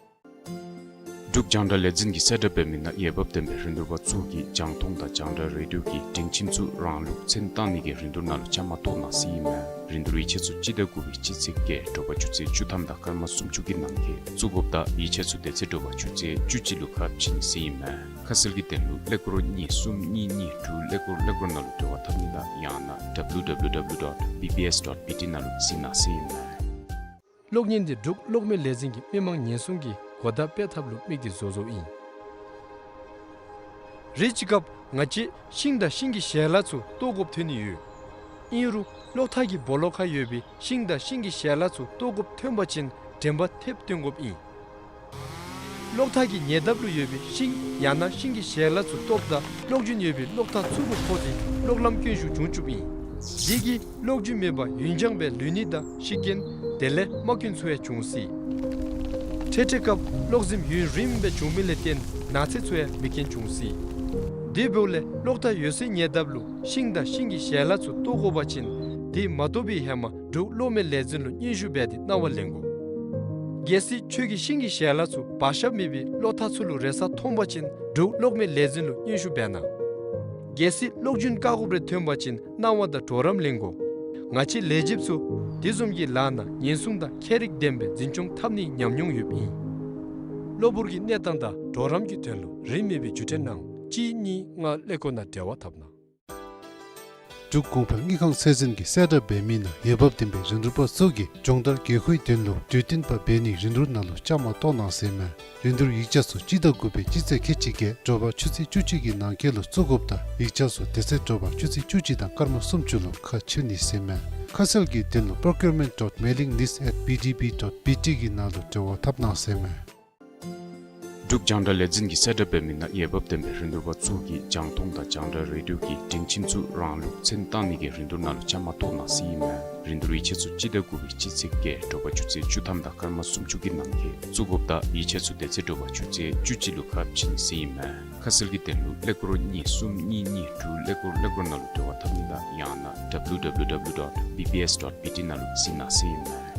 འབྲུག་རྒྱང་བསྒྲགས་ལས་འཛིན་གྱིས་གསལ་བསྒྲགས་འབད་མི་ནང་འོས་འབབ་ལྡན་པའི་རིན་བསྡུར་པ་ཚུ་གིས་རྒྱང་མཐོང་དང་རྒྱང་བསྒྲགས་རེ་ཌིའོ་གི་སྒྲིང་ཁྱིམ་ཚུ་རང་ལུགས་མཚན་བཏགས་ནི་གི་རིན་བསྡུར་ནང་ལུ་བཅའ་མར་གཏོགས་གནང་ཟེར་ཨིན་མས། རིན་བསྡུར་ཡིག་ཆ་ཚུ་སྤྱི་ཟླ་དགུ་པའི་སྤྱི་ཚེས་བརྒྱད་དྲོ་པ་ཆུ་ཚོད་བཅུ་ཐམ་དང་སྐར་མ་སུམ་ཅུ་གི་ནང་འཁོད་བཙུགས་དགོཔ་དང་ཡིག་ཆ་ཚུ་དེ་ཚེ་དྲོ་པ་ཆུ་ཚོད་བཅུ་གཅིག་ལུ་ཁ་ཕྱེ་ནི་ཟེར་ཨིན་མས། ཁ་གསལ་གྱི་དོན་ལུ་ཀླད་ཀོར་གཉིས་གསུམ་གཉིས་གཉིས་དྲུག་ཀླད་ཀོར་ཀླད་ཀོར་ནང་ལུ་འབྲེལ་བ་འཐབ་ནི་དང་ཡང་ན་W W W dot B B S dot B T ནང་ལུ་གཟིགས་གནང་ཟེར་ཨིན་མས། གློག་བརྙན་འདི་འབྲུག་གློག་མེ་ལས་འཛིན་གྱིས་མི་མང་ཉེན་སྲུང་གི་གོ་བརྡ་སྤེལ་ཐབས་ལུ་དམིགས་ཏེ་བཟོ་བཟོཝ་ཨིན། རེ་ཅིག་སྐབས་ང་བཅས་ཤིང་དང་ཤིང་གི་ཞལ་ལག་ཚུ་བཏོག་དགོཔ་ཐོན་ནི་ཡོད། ཨིན་རུང་གློག་ཐག་གི་སྦོ་ལོགས་ཁར་ཡོད་པའི་ཤིང་དང་ཤིང་གི་ཞལ་ལག་ཚུ་བཏོག་དགོཔ་ཐོན་པ་ཅིན་དྲན་པ་ཐེབས་བཏོན་དགོཔ་ཨིན། གློག་ཐག་གི་ཉེ་འདབས་ལུ་ཡོད་པའི་ཤིང་ཡང་ན་ཤིང་གི་ཞལ་ལག་ཚུ་བཏོགཔ་ད་གློག་རྒྱུན་ཡོད་པའི་གློག་ཐག་ཚུ་གུ་ཕོག་སྟེ་གློག་ལམ་སྐྱོན་ཤུགས་བྱུང་བཅུགཔ་ཨིན། དེ་གིས་གློག་རྒྱུན་མེད་པར་ཡུན་འགྱངས་སྦེ་ལུས་ནི་དང་ཤི་རྐྱེན་དེ་ལས་རྨ་སྐྱོན་ཚུ་ཡང་འབྱུང་སྲིད། འཕྲལ་འཕྲལ་སྐབས་གློག་འཛིངམ་ཡུན་རིངམོ་སྦེ་འབྱུང་མི་ལས་བརྟེན་ནགས་ཚལ་ཚུ་ཡང་མེ་རྐྱེན་འབྱུང་སྲིད། དེ་འབདཝ་ལས་གློག་ཐག་ཡོད་སའི་ཉེ་འདབས་ལུ་ཤིང་དང་ཤིང་གི་ཞལ་ལག་ཚུ་བཏོག་དགོ་པ་ཅིན་དེ་མ་བཏོག་པའི་ཧེ་མ་འབྲུག་གློག་མེ་ལས་འཛིན་ལུ་སྙན་ཞུ་འབད་དེ་གནང་བ་ལེན་དགོ། གལ་སྲིད་ཁྱོད་ཀྱི་ཤིང་གི་ཞལ་ལག་ཚུ་བར་ཞབས་མེད་པའི་གློག་ཐག་ཚུ་ལུ་རེག་ས་མཐོང་པ་ཅིན་འབྲུག་གློག་མེ་ལས་འཛིན་ལུ་སྙན་ཞུ་འབད་གནང་། གལ་སྲིད་གློག་རྒྱུན་བཀག་དགོཔ་རེ་ཐོན་པ་ཅིན་གནང་བ་དང་གྲོགས་རམ་ལེན་དགོ། ང་བཅས་ལས་བྱེདཔ་ཚུ་དེ་བཟུམ་གྱི་ལཱ་ནང་ཉེན་སྲུང་དང་ཁྱད་རིག་ལྡན་པའི་འཛིན་སྐྱོང་འཐབ་ནིའི་ཉམས་མྱོང་ཡོདཔ་ཨིན། གློ་བུར་གྱི་གནས་སྟངས་དང་གྲོགས་རམ་གྱི་དོན་ལུ་རིན་མེད་པའི་བརྒྱུད་འཕྲིན་ནང་གཅིག་གཉིས་ལྔ་ཀླད་ཀོར་ནང་འབྲེལ་བ་འཐབ་གནང་། འབྲུག་གོང་འཕེལ་དངུལ་ཁང་ཚད་འཛིན་གྱིས་གསལ་བསྒྲགས་འབད་མི་ནང་འོས་འབབ་ལྡན་པའི་རིན་བསྡུར་པ་ཚུ་གིས་སྦྱོང་བརྡར་དགོས་མཁོའི་དོན་ལུ་འབྲུག་བསྟན་པ་འབད་ནིའི་རིན་བསྡུར་ནང་ལུ་བཅའ་མར་གཏོགས་གནང་ཟེར་ཨིན་མས། རིན་བསྡུར་ཡིག་ཆ་ཚུ་སྤྱི་ཟླ་དགུ་པའི་སྤྱི་ཚེས་ཁལ་གཅིག་བརྒྱད་དྲོ་པ་ཆུ་ཚོད་བཅུ་གཅིག་གི་ནང་འཁོད་ལུ་བཙུགས་དགོཔ་དང་ཡིག་ཆ་ཚུ་དེ་ཚེ་དྲོ་པ་ཆུ་ཚོད་བཅུ་གཅིག་དང་སྐར་མ་སུམ་ཅུ་ལུ་ཁ་ཕྱེ་ནི་ཟེར་ཨིན་མས། ཁ་གསལ་གྱི་དོན་ལུ་procurement dot mailing list at B D B dot B T གི་ནང་ལུ་འབྲེལ་བ་འཐབ་གནང་ཟེར་ཨིན་མས། འབྲུག་རྒྱང་བསྒྲགས་ལས་འཛིན་གྱི་གསལ་བསྒྲགས་འབད་མི་ནང་འོས་འབབ་ལྡན་པའི་རིན་བསྡུར་པ་ཚུ་གིས་རྒྱང་མཐོང་དང་རྒྱང་བསྒྲགས་རེ་ཌིའོ་གི་སྒྲིང་ཁྱིམ་ཚུ་རང་ལུགས་མཚན་བཏགས་ནི་གི་རིན་བསྡུར་ནང་ལུ་བཅའ་མར་གཏོགས་གནང་ཟེར་ཨིན་མས། རིན་བསྡུར་ཡིག་ཆ་ཚུ་སྤྱི་ཟླ་དགུ་པའི་སྤྱི་ཚེས་བརྒྱད་དྲོ་པ་ཆུ་ཚོད་བཅུ་ཐམ་དང་སྐར་མ་སུམ་ཅུ་གི་ནང་འཁོད་བཙུགས་དགོཔ་དང་ཡིག་ཆ་ཚུ་དེ་ཚེ་དྲོ་པ་ཆུ་ཚོད་བཅུ་གཅིག་ལུ་ཁ་ཕྱེ་ནི་ཟེར་ཨིན་མས། ཁ་གསལ་གྱི་དོན་ལུ་ཀླད་ཀོར་གཉིས་གསུམ་གཉིས་གཉིས་དྲུག་ཀླད་ཀོར་ཀླད་ཀོར་ནང་ལུ་འབྲེལ་བ་འཐབ་ནི་དང་ཡང་ན་W W W dot B B S dot B T ནང་ལུ་གཟིགས་གནང་ཟེར་ཨིན་མས།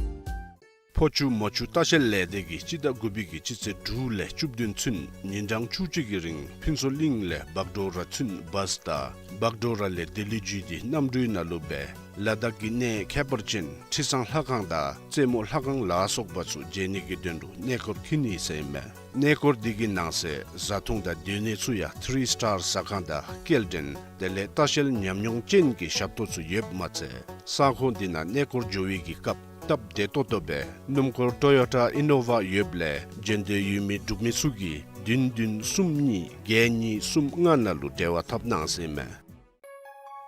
ཕོ་ཆུ་མོ་ཆུ་ལྟ་བཤལ་ལས་སྡེ་གིས་སྤྱི་ཟླ་དགུ་པའི་གི་སྤྱི་ཚེས་དྲུག་ལས་བཅུ་བདུན་ཚུན་ཉིན་གྲངས་བཅུ་གཅིག་གི་རིང་ཕུན་ཚོགས་གླིང་ལས་བག་གྲོ་ར་ཚུན་བཱས་དང་བག་གྲོ་ར་ལས་ལྡི་ལི་བརྒྱུད་དེ་གནམ་གྲུའི་ནང་ལུ་སྦེ་ལ་དྭགས་ཀྱི་གནས་ཁྱད་པར་ཅན་ཁྲི་བཟང་ལྷ་ཁང་དང་རྩེ་མོ་ལྷ་ཁང་ལ་སོགས་པ་ཚུ་མཇལ་ནི་གི་དོན་ལུ་གནས་སྐོར་འཁྱིད་ནི་ཟེར་ཨིན་མས། གནས་སྐོར་འདི་གི་ནང་གསེས་བཟའ་འཐུང་དང་སྡོད་གནས་ཚུ་ཡང་ཐི་རི་སི་ཊར་ཟ་ཁང་དང་སྐྱེལ་འདྲེན་དེ་ལས་ལྟ་བཤལ་ཉམས་མྱོང་ཅན་གྱི་ཞབས་ཏོག་ཚུ་ཡོདཔ་མ་ཚད་ས་ཁོངས་འདི་ནང་གནས་སྐོར་འགྱོ་བའི་གི་སྐབས་སྟབས་བདེ་ཏོག་ཏོ་སྦེ་སྣུམ་འཁོར་ཊོ་ཡོ་ཊ་ཨི་ནོ་ཝ་ཡོདཔ་ལས་འབྱོན་འདོད་ཡོད་མི་འབྲུག་མི་ཚུ་གིས་བདུན་བདུན་གསུམ་གཉིས་བརྒྱད་གཉིས་གསུམ་ལྔ་ནང་ལུ་འབྲེལ་བ་འཐབ་གནང་ཟེར་ཨིན་མས།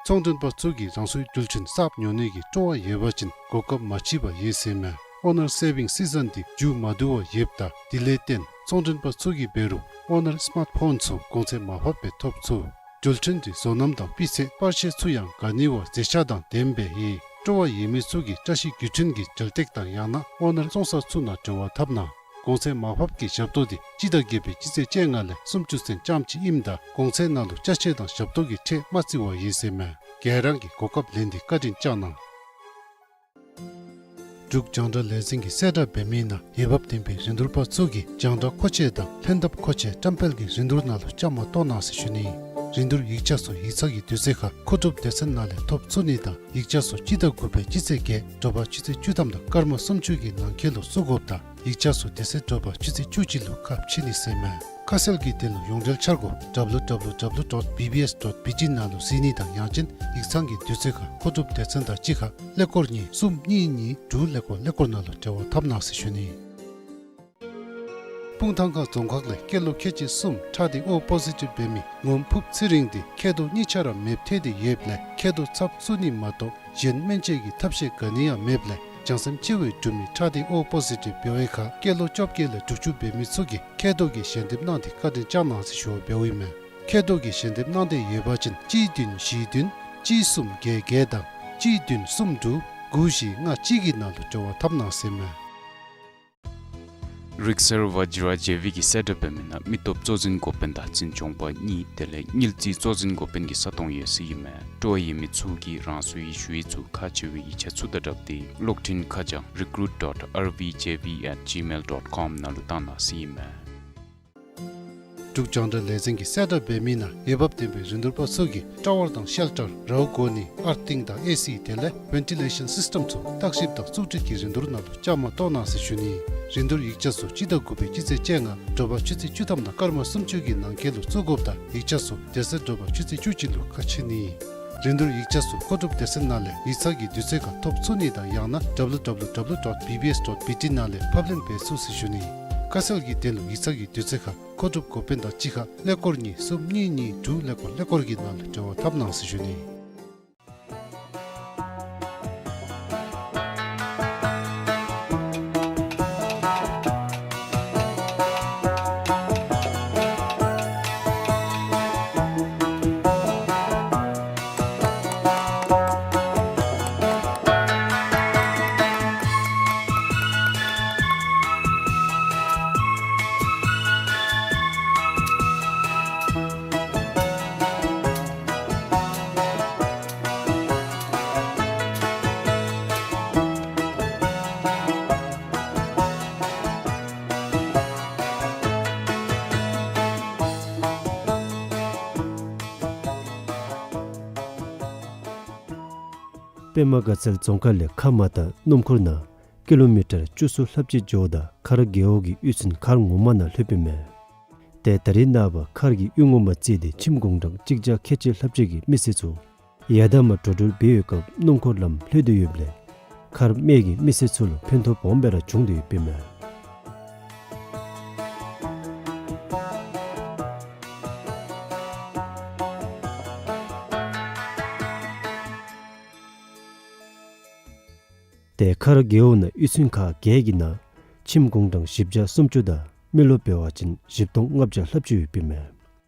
ཚོང་མགྲོན་པ་ཚུ་གིས་རང་སོའི་རྒྱུ་ཆ་གསརཔ་ཉོ་ནི་གི་སྤྲོ་བ་ཡོད་པ་ཅིན་གོ་སྐབས་མ་ཕྱིས་པར་ཡོད་ཟེར་ཨིན་མས། ཨོ་ནར་སེ་བིང་སི་ཛན་འདི་མཇུག་མ་བསྡུ་བར་ཡོདཔ་ད་དེ་ལས་བརྟེན་ཚོང་མགྲོན་པ་ཚུ་གིས་འབད་རུང་ཨོ་ནར་སི་མཱརཊ་ཕོན་ཚུ་གོང་ཚད་མར་ཕབ་སྦེ་ཐོབ་ཚུགས། རྒྱུ་ཆ་འདི་བཟོ་རྣམ་དང་སྤུས་ཚད་པར་ཆས་ཚུ་ཡང་ག་ནི་བ་མཛེས་ཆ་དང་ལྡནམ་སྦེ་ཡོད། སྤྲོ་བ་ཡོད་མི་ཚུ་གིས་བཀྲ་ཤིས་རྒྱུ་ཆ་གི་འགྲེལ་སྟེགས་དང་ཡང་ན་ཨོ་ནར་བཙོང་ས་ཚུ་ནང་འབྲེལ་བ་འཐབ་གནང་། གོང་ཚད་མར་ཕབ་ཀྱི་ཞབས་ཏོག་འདི་སྤྱི་ཟླ་བརྒྱད་པའི་སྤྱི་ཚེས་བཅོ་ལྔ་ལས་སུམ་ཅུ་ཚུན་ཙམ་ཅིག་ཨིནམ་ད་གོང་ཚད་ནང་ལུ་ཅ་ཆས་དང་ཞབས་ཏོག་གི་ཁྲལ་མ་བརྩི་བར་ཡོད་ཟེར་ཨིན་མས། ག་ར་གིས་གོ་སྐབས་ལེན་ཏེ་བཀའ་དྲིན་བསྐྱང་གནང་། འབྲུག་རྒྱང་བསྒྲགས་ལས་འཛིན་གྱི་གསལ་བསྒྲགས་འབད་མི་ནང་འོས་འབབ་ལྡན་པའི་རིན་བསྡུར་པ་ཚུ་གིས་རྒྱང་བསྒྲགས་མཁོ་ཆས་དང་ལྷན་ཐབས་མཁོ་ཆས་བཀྲམ་སྤེལ་གྱི་རིན་བསྡུར་ནང་ལུ་བཅའ་མར་གཏོགས་གནང་ཟེར་ཞུ་ནི། རིན་བསྡུར་ཡིག་ཆ་ཚུ་ཡིག་ཚང་གི་དུས་ཚོད་ཁར་མཁོ་སྒྲུབ་སྡེ་ཚན་ནང་ལས་ཐོབ་ཚུགས་ནི་དང་ཡིག་ཆ་ཚུ་སྤྱི་ཟླ་དགུ་པའི་སྤྱི་ཚེས་བརྒྱད་དྲོ་པ་ཆུ་ཚོད་བཅུ་ཐམ་དང་སྐར་མ་སུམ་ཅུ་གི་ནང་འཁོད་ལུ་བཙུགས་དགོཔ་ད་ཡིག་ཆ་ཚུ་དེ་ཚེ་དྲོ་པ་ཆུ་ཚོད་བཅུ་གཅིག་ལུ་ཁ་ཕྱེ་ནི་ཟེར་ཨིན་མས། ཁ་གསལ་གྱི་དོན་ལུ་ཡོངས་འབྲེལ་འཆར་སྒོ་W W W dot B B S dot B T ནང་ལུ་གཟིགས་ནི་དང་ཡང་ཅིན་ཡིག་ཚང་གི་དུས་ཚོད་ཁར་མཁོ་སྒྲུབ་སྡེ་ཚན་དང་གཅིག་ཁར་ཀླད་ཀོར་གཉིས་གསུམ་གཉིས་གཉིས་དྲུག་ཀླད་ཀོར་ཀླད་ཀོར་ནང་ལུ་འབྲེལ་བ་འཐབ་གནང་ཟེར་ཞུ་ནི། སྤུངས་ཐང་ཁ་རྫོང་ཁག་ལས་སྐྱེས་ལོ་ཁལ་གཅིག་གསུམ་ཁྲག་ཌི་ཨོ་པོ་ཟི་ཊིབ་འབད་མི་ངོམ་ཕུབ་ཚེ་རིང་འདི་མཁལ་རྡོག་གཉིས་ཆ་ར་མེདཔ་ཐལ་ཏེ་ཡོདཔ་ལས་མཁལ་རྡོག་ཚབ་བཙུགས་ནི་མ་གཏོགས་གཞན་སྨན་བཅོས་ཀྱི་ཐབས་ཤེས་ག་ནི་ཡང་མེདཔ་ལས་བྱང་སེམས་ཆེ་བའི་འབྲུག་མི་ཁྲག་ཌི་ཨོ་པོ་ཟི་ཊིབ་འབད་བའི་ཁར་སྐྱེས་ལོ་བཅོ་བརྒྱད་ལས་དྲུག་ཅུ་འབད་མི་ཚུ་གིས་མཁལ་རྡོག་གི་ཞལ་འདེབས་གནང་སྟེ་བཀའ་དྲིན་བསྐྱང་གནང་ཟེར་ཞུ་བ་འབདཝ་ཨིན་མས། མཁལ་རྡོག་གི་ཞལ་འདེབས་གནང་འདོད་ཡོད་པ་ཅིན་གཅིག་བདུན་བཞི་བདུན་གཅིག་གསུམ་བརྒྱད་བརྒྱད་དང་གཅིག་བདུན་གསུམ་དྲུག་དགུ་བཞི་ལྔ་གཅིག་གི་ནང་ལུ་འབྲེལ་བ་འཐབ་གནང་ཟེར་ཨིན་མས། རིག་གསར་ཝ་ཇི་ར་ཇེ་བི་གི་གསལ་བསྒྲགས་འབད་མི་ནང་མི་སྟོབས་གཙོ་འཛིན་འགོ་དཔོན་དང་འཛིན་སྐྱོང་པ་གཉིས་དེ་ལས་དངུལ་རྩིས་གཙོ་འཛིན་འགོ་དཔོན་གྱི་ས་སྟོང་ཡོད་ཟེར་ཨིན་མས། སྤྲོ་བ་ཡོད་མི་ཚུ་གིས་རང་སོའི་ཞུ་ཡིག་ཚུ་ཁག་ཆེ་བའི་ཡིག་ཆ་ཚུ་དང་སྦྲགས་ཏེ་གློག་འཕྲིན་ཁ་བྱང་recruit dot R V J V at gmail dot com ནང་ལུ་བཏང་གནང་ཟེར་ཨིན་མས། འབྲུག་རྒྱང་བསྒྲགས་ལས་འཛིན་གྱི་གསལ་བསྒྲགས་འབད་མི་ནང་འོས་འབབ་ལྡན་པའི་རིན་བསྡུར་པ་ཚུ་གིས་ཊ་ཝར་དང་ཤེལ་ཊར་རཝ་གོ་ནི་ཨར་ཐིང་དང་ཨེ་སི་དེ་ལས་ཝེན་ཊི་ལེ་ཤཱན་སིསི་ཊམ་ཚུ་བརྟག་ཞིབ་དང་བཙུགས་སྒྲིག་གི་རིན་བསྡུར་ནང་ལུ་བཅའ་མར་གཏོགས་གནང་ཟེར་ཞུ་ནི། རིན་བསྡུར་ཡིག་ཆ་ཚུ་སྤྱི་ཟླ་དགུ་པའི་སྤྱི་ཚེས་བཅོ་ལྔ་དྲོ་པ་ཆུ་ཚོད་བཅུ་ཐམ་དང་སྐར་མ་སུམ་ཅུ་གི་ནང་འཁོད་ལུ་བཙུགས་དགོཔ་ད་ཡིག་ཆ་ཚུ་དེ་ཚེ་དྲོ་པ་ཆུ་ཚོད་བཅུ་གཅིག་ལུ་ཁ་ཕྱེ་ནི། རིན་བསྡུར་ཡིག་ཆ་ཚུ་མཁོ་སྒྲུབ་སྡེ་ཚན་ནང་ལས་ཡིག་ཚང་གི་དུས་ཚོད་ཁར་ཐོབ་ཚུགས་ནི་དང་ཡང་ན་W W W dot B B S dot B T ནང་ལས་ཕབ་ལེན་འབད་ཚུགས་ཟེར་ཞུ་ནི། ཁ་གསལ་གྱི་དོན་ལུ་ཡིག་ཚང་གི་དུས་ཚོད་ཁར་མཁོ་སྒྲུབ་འགོ་དཔོན་དང་གཅིག་ཁར་ཀླད་ཀོར་གཉིས་གསུམ་གཉིས་གཉིས་དྲུག་ཀླད་ཀོར་ཀླད་ཀོར་གྱི་ནང་ལུ་འབྲེལ་བ་འཐབ་གནང་ཟེར་ཞུ་ནི། པདྨ་དགའ་ཚལ་རྫོང་ཁག་ལས་ཁ་མ་ཏ་སྣུམ་འཁོར་ནང་ཀི་ལོ་མི་ཊར་བཅུ་གསུམ་ལྷགཔ་ཅིག་འགྱོཝ་ད་མཁར་རྒེད་འོག་གི་གཡུས་ཚན་མཁར་ངོ་མ་ནང་ལྷོདཔ་ཨིན་མས། ཏེ་ད་རིས་ནངས་པ་མཁར་གྱི་གཡུས་ངོ་མ་བརྩིས་ཏེ་ཁྱིམ་གུང་གྲངས་གཅིག་བརྒྱ་ཁལ་གཅིག་ལྷགཔ་ཅིག་གི་མི་སེར་ཚུ་ཡར་དང་མར་འགྲོ་འགྲུལ་འབད་བའི་སྐབས་སྣུམ་འཁོར་ལམ་ལྷོད་དེ་ཡོདཔ་ལས་མཁར་སྨད་ཀྱི་མི་སེར་ཚུ་ལུ་ཕན་ཐོགས་སྦོམ་སྦེ་ར་བྱུང་སྟེ་ཡོདཔ་ཨིན་མས། ཏེ་མཁར་རྒེད་འོག་ནང་གཡུས་ཚན་ཁག་བརྒྱད་ཀྱི་ནང་ཁྱིམ་གུང་གྲངས་བཞི་བརྒྱ་སུམ་ཅུ་དང་ མི་ལོ་འབད་བ་ཅིན་བཞི་སྟོང་ལྔ་བརྒྱ་ལྷགཔ་ཅིག་ཡོདཔ་ཨིན་མས།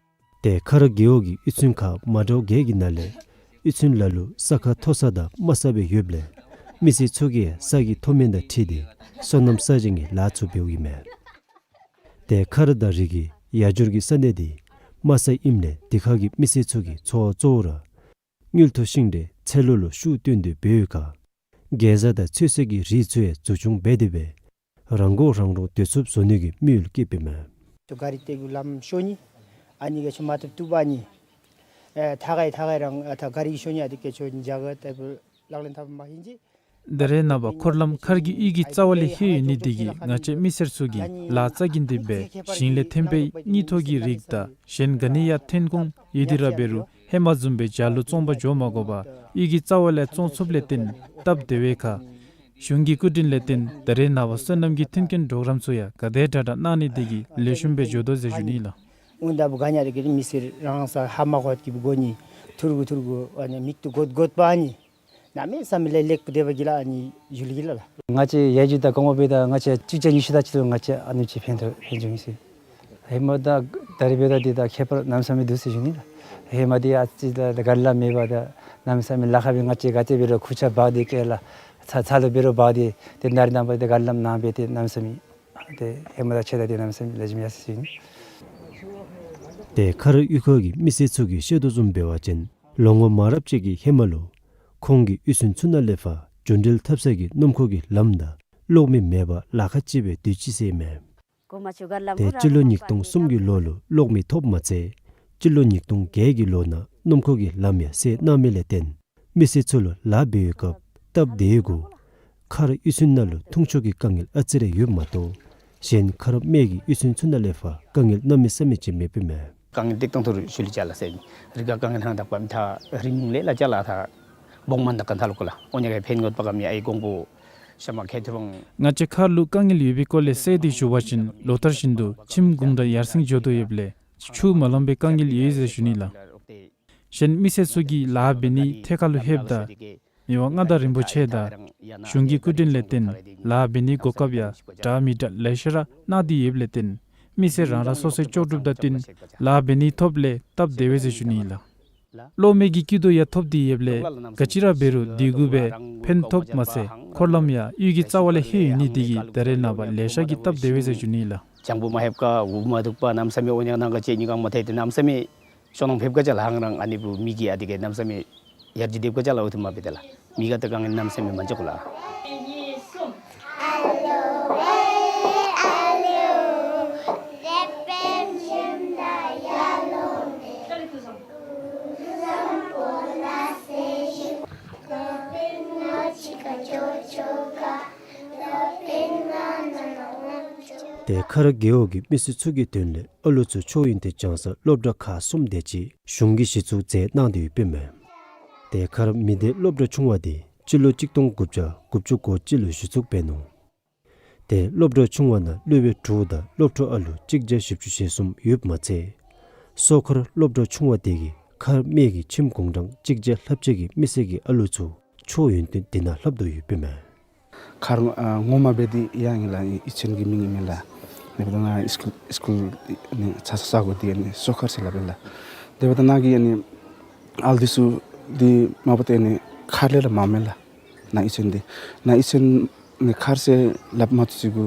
ཏེ་ཁ་ར་རྒེད་འོག་གི་གཡུས་ཚན་ཁག་མ་འདྲཝ་བརྒྱད་ཀྱི་ནང་ལས་གཡུས་ཚན་ལ་ལུ་ས་ཁ་མཐོ་ས་དང་དམའ་ས་སྦེ་ཡོདཔ་ལས་མི་སེར་ཚུ་གིས་ས་གི་མཐོ་དམན་དང་འཁྲིལ་ཏེ་སོ་ནམ་ས་སྦྱང་གི་ལཱ་ཚུ་འབདཝ་ཨིན་མས། ཏེ་ཁ་ར་དང་རི་གི་ཡར་འགྱུར་གྱི་ས་གནས་འདི་དམའ་ས་ཨིནམ་ལས་དེ་ཁ་གི་མི་སེར་ཚུ་གི་འཚོ་བ་གཙོ་བོ་ར་དངུལ་མཐོ་ཤིང་འབྲས་ཚལ་ལུ་ལུ་ཤུགས་བཏོན་ཏེ་འབད་བའི་ཁར་གེ་ཛ་དང་ཚོད་བསྲེ་གི་རིགས་ཚུ་ཡང་འཛུགས་སྐྱོང་འབད་དེ་སྦེ་རང་མགོ་རང་འདྲོངས་སྡོད་ཚུགསཔ་བཟོ་ནི་གི་དམིགས་ཡུལ་བསྐྱེདཔ་ཨིན་མས། ཏེ་ག་རི་ཏེ་གུ་ལམ་ཤོར་ནི་ཨ་ནི་ག་ཅི་མ་བཏུབ་བཏུབ་ཨ་ནི་ཨེ་ཐ་ག་ཡི་ཐ་ག་ཡི་རང་ཨ་ཐ་ག་རི་གི་ཤོར་ནི་ཨ་དེ་ག་ཅི་འཇག་ག་ཏེ་གུ་ལག་ལེན་འཐབ་མ་ཧིན་ཅི། ད་རེས་ནངས་པ་འཁོར་ལམ་མཁར་གྱི་གཡུས་ཀྱི་རྩ་བ་ལས་ལྷོད་ཡོད་ནི་དེ་གིས་ང་བཅས་མི་སེར་ཚུ་གིས་ལཱ་རྩ་འགེངས་ཏེ་སྦེ་ཞིང་ལས་ཐོན་པའི་དངུལ་མཐོ་གི་རིགས་དང་གཞན་ག་ནི་ཡང་ཐོན་ཁུངས་ཡོད་དེ་ར་འབད་རུང་ཧེ་མ་བཟུམ་སྦེ་བྱག་ལུ་བཙོང་པར་འགྱོ་མ་དགོ་པར་གཡུས་ཀྱི་རྩ་བ་ལས་བཙོང་ཚུགསཔ་ལས་བརྟེན་སྟབས་བདེ་བའི་ཁར་གཞུང་གི་སྐུ་དྲིན་ལས་བརྟེན་ད་རེས་ནངས་པ་སོ་ནམ་གྱི་མཐུན་རྐྱེན་གྲོགས་རམ་ཚུ་ཡང་ག་དེ་དྲག་དྲག་གནང་ནི་དེ་གིས་ལེགས་ཤོམ་སྦེ་འགྱོ་དོ་ཟེར་ཞུ་ནི་ལགས། འོང་ད་བུ་ག་ཉ་དེ་གི་མི་སེར་རང་ས་ཧ་མ་གོ་གི་བུ་གོ་ནི་ཐུར་གུ་ཐུར་གུ་ཨ་ནི་མིག་ཏོ་གོད་གོད་པ་ཨ་ནི་གནམ་མེད་ས་མེད་ལེགས་ལེགས་པོ་དེ་བ་གི་ལ་ཨ་ནི་ཡུལ་གི་ལ་ལ། ང་བཅས་ཡར་རྒྱས་དང་གོང་འཕེལ་དང་ང་བཅས་གཅིག་བརྒྱ་ཉི་ཤུ་དང་གཅིག་ལུ་ང་བཅས་ཨ་ནི་ཅིག་ཕན་ཐོགས་ཕན་བྱུང་ཡི་ཟེར། ཧེ་མ་དང་ད་རེས་འབདཝ་ད་འདི་དང་ཁྱད་པར་གནམ་མེད་ས་མེད་འདུག་ཟེར་ཞུ་ནི་ལགས། ཧེ་མ་འདི་ཨ་ཙི་ད་ད་ག་ར་ལམ་མེད་པར་ད་གནམ་མེད་ས་མེད་ལཱ་ཁག་སྦེ་ང་བཅས་ག་ཏེ་འབད་རུང་ཁུར་ཆ་འབག་སྟེ་སྐྱེལ་ལགས། ཚ་ཚ་ལུ་འབད་རུང་འབག་སྟེ་ཏེ་ནཱ་རེ་ནངས་པ་ཏེ་ག་ར་ལམ་ནང་སྦེ་ཏེ་གནམ་མེད་ས་མེད་ཏེ་ཧེ་མ་དང་ཕྱད་ད་ཏེ་གནམ་མེད་ས་མེད་ལེགས་ཤོམ་ཡར་སོང་ཡི་ཟེར་ཞུ་ནི། ཏེ་ཁ་ར་གཡུས་ཁ་གི་མི་སེར་ཚུ་གིས་བཤད་དོ་བཟུམ་འབད་བ་ཅིན་ལོ་ངོ་མང་རབས་ཅིག་གི་ཧེ་མ་ལུ་ཁོང་གི་གཡུས་ཚན་ཚུ་ནང་ལས་ཕར་རྒྱུན་འགྲུལ་འཐབ་ས་གི་སྣུམ་འཁོར་གྱི་ལམ་དང་གློག་མེ་མེད་པར་ལཱ་ཁག་ཅིག་སྦེ་སྡོད་ཅི་ཟེར་ཨིན་མས། ཏེ་སྤྱི་ལོ་ཉིས་སྟོང་གསུམ་གྱི་ལོ་ལུ་གློག་མེ་ཐོབ་མ་ཚད་སྤྱི་ལོ་ཉིས་སྟོང་བརྒྱད་ཀྱི་ལོ་ནང་སྣུམ་འཁོར་གྱི་ལམ་ཡང་བསལ་གནང་མི་ལས་བརྟེན་མི་སེར་ཚུ་ལུ་ལཱ་འབད་བའི་སྐབས་སྟབས་བདེ་བའི་གུ་ཁ་ར་གཡུས་ཚན་ནང་ལུ་འཐུང་ཆུ་གི་དཀའ་ངལ་ཨ་ཙི་རེ་ཡོདཔ་མ་གཏོགས་གཞན་ཁ་ར་སྨད་ཀྱི་གཡུས་ཚན་ཚུ་ནང་ལས་ཕར་དཀའ་ངལ་གནམ་མེད་ས་མེད་ཅིག་མེདཔ་ཨིན་མས། དཀའ་ངལ་ཏིག་ཏོ་ཐུར་ཞུ་ལི་ཅ་ལ་ཟེར་ནི། རི་ཁར་དཀའ་ངལ་ཧང་དག་པ་མི་ཐ་རི་མུང་ལས་ལ་ཅ་ལ་ཐ་བོང་མ་དག་ག་ཐ་ལུ་ཀོ་ལ། ཨོ་ཉ་ག་ཕན་ངོ་པ་ག་མི་ཨའི་གོང་བུ་ཤ་མ་ཁེ་ཐུ་བང་། ང་བཅས་ཁ་ར་ལུ་དཀའ་ངལ་ཡོད་པའི་སྐོར་ལས་གསལ་ཏེ་ཞུ་བ་ཅིན་ལོ་ལྟར་བཞིན་དུ་ཁྱིམ་གུང་དྲག་ཡར་སེང་འགྱོ་དོ་ཡོདཔ་ལས་ཆུ་མ་ལང་པའི་དཀའ་ངལ་ཡོད་ཟེར་ཞུ་ནི་ལགས། གཞན་མི་སེར་ཚུ་གིས་ལཱ་འབད་ནི་ཐད་ཁར་ལུ་ལྷོདཔ་ད་མི་དབང་མངའ་བདག་རིན་པོ་ཆེ་དང་གཞུང་གི་སྐུ་དྲིན་ལས་བརྟེན་ལཱ་འབད་ནི་གོ་སྐབས་ཡང་འདྲ་མི་འདྲ་ལེ་ཤ་ར་གནང་སྟེ་ཡོདཔ་ལས་བརྟེན་མི་སེར་རང་རང་སོ་སོའི་ལྕོགས་གྲུབ་དང་བསྟུན་ལཱ་འབད་ནི་ཐོབ་ལས་སྟབས་བདེ་བས་ཟེར་ཞུ་ནི་ལགས། གློག་མེ་གི་སྐྱིད་སྡུག་ཡང་ཐོབ་སྟེ་ཡོདཔ་ལས་ག་ཅི་ར་འབད་རུང་དེ་གུ་སྦེ་ཕན་ཐོགས་མ་ཚད་འཁོར་ལམ་ཡང་གཡུས་ཀྱི་རྩ་བ་ལས་ལྷོད་ཡོད་ནི་དེ་གིས་ད་རེས་ནངས་པ་ལེ་ཤ་གིས་སྟབས་བདེ་བས་ཟེར་ཞུ་ནི་ལགས། ལྗང་བུ་མ་ལྷོདཔ་ཁར་འུ་མ་འདུག་པར་གནམ་མེད་ས་མེད་ཨོ་ཉ་ནང་ག་ཅིག་ཉི་གང་མ་ཐལ་ཏེ་གནམ་མེད་ས་མེད་ཤོང་ནང་ཕེབས་ག་ཅ་ལ་ཧང་རང་ཨ་ནི་བུ་མི་གིས་ཨ་དེ་གི་གནམ་མེད་ས་མེད་ཡར་རྒྱས་འདེབས་ག་ཅ་ལ་འོ་ཐུ་མ་འབད་དེ་ལགས། མི་ག་ཏེ་དཀའ་ངལ་གནམ་མེད་ས་མེད་མ་འགྱོ་ག་ལགས། ཏེ་ཁ་ར་རྒེད་འོག་གི་མི་སེར་ཚུ་གི་དོན་ལས་ཨ་ལུ་ཚུ་ཆོས་ཡོན་ཏན་སྦྱང་སར་སློབ་གྲྭ་ཁག་གསུམ་དེ་ཅིག་གཞུང་གིས་གཞི་བཙུགས་མཛད་གནང་སྟེ་ཡོདཔ་ཨིན་མས། ཏེ་ཁ་ར་མི་སྡེ་སློབ་གྲྭ་ཆུང་བ་དེ་སྤྱི་ལོ་གཅིག་སྟོང་དགུ་བརྒྱ་དགུ་བཅུ་གོ་གཅིག་ལུ་གཞི་བཙུགས་འབད་ནུག། ཏེ་སློབ་གྲྭ་ཆུང་བ་ནང་སློབ་དཔོན་དྲུག་དང་སློབ་ཕྲུག་ཨ་ལུ་གཅིག་བརྒྱ་བཞི་བཅུ་ཞེ་གསུམ་ཡོདཔ་མ་ཚད་སོ་ཁར་སློབ་གྲྭ་ཆུང་བ་དེ་གིས་ཁ་ར་སྨད་ཀྱི་ཁྱིམ་གུང་གྲངས་གཅིག་བརྒྱ་ལྷགཔ་ཅིག་གི་མི་སེར་གྱི་ཨ་ལུ་ཚུ་ཆོས་ཡོན་ཏན་དེ་ནང་ལྷབ་དོ་ཡོདཔ་ཨིན་མས། ཁར་ཨ་ངོ་མ་འབད་དེ་ཡང་ཨིན་ལགས། གཡུས་ཚན་གྱི་མིང་ཨིན་མས་ལགས། དེ་འབདཝ་ད་ནཱ་སི་ཀུལ་སི་ཀུལ་ནི་ཚ་ས་ས་གོ་དེ་ནི་སོ་ཁར་ཟེར་སླབ་ཨིན་ལགས། དེ་འབདཝ་ད་ནཱ་གི་ཨ་ནི་ཨ་ལུ་འདི་ཚུ་འདི་མ་པ་ཏེ་ནི་ཁར་ལས་ར་མངམ་མས་ལགས། ནཱ་གཡུས་ཚན་འདི་ནཱ་གཡུས་ཚན་ནི་ཁར་ཟེར་སླབ་མ་བཏུབ་ཅིག་གུ་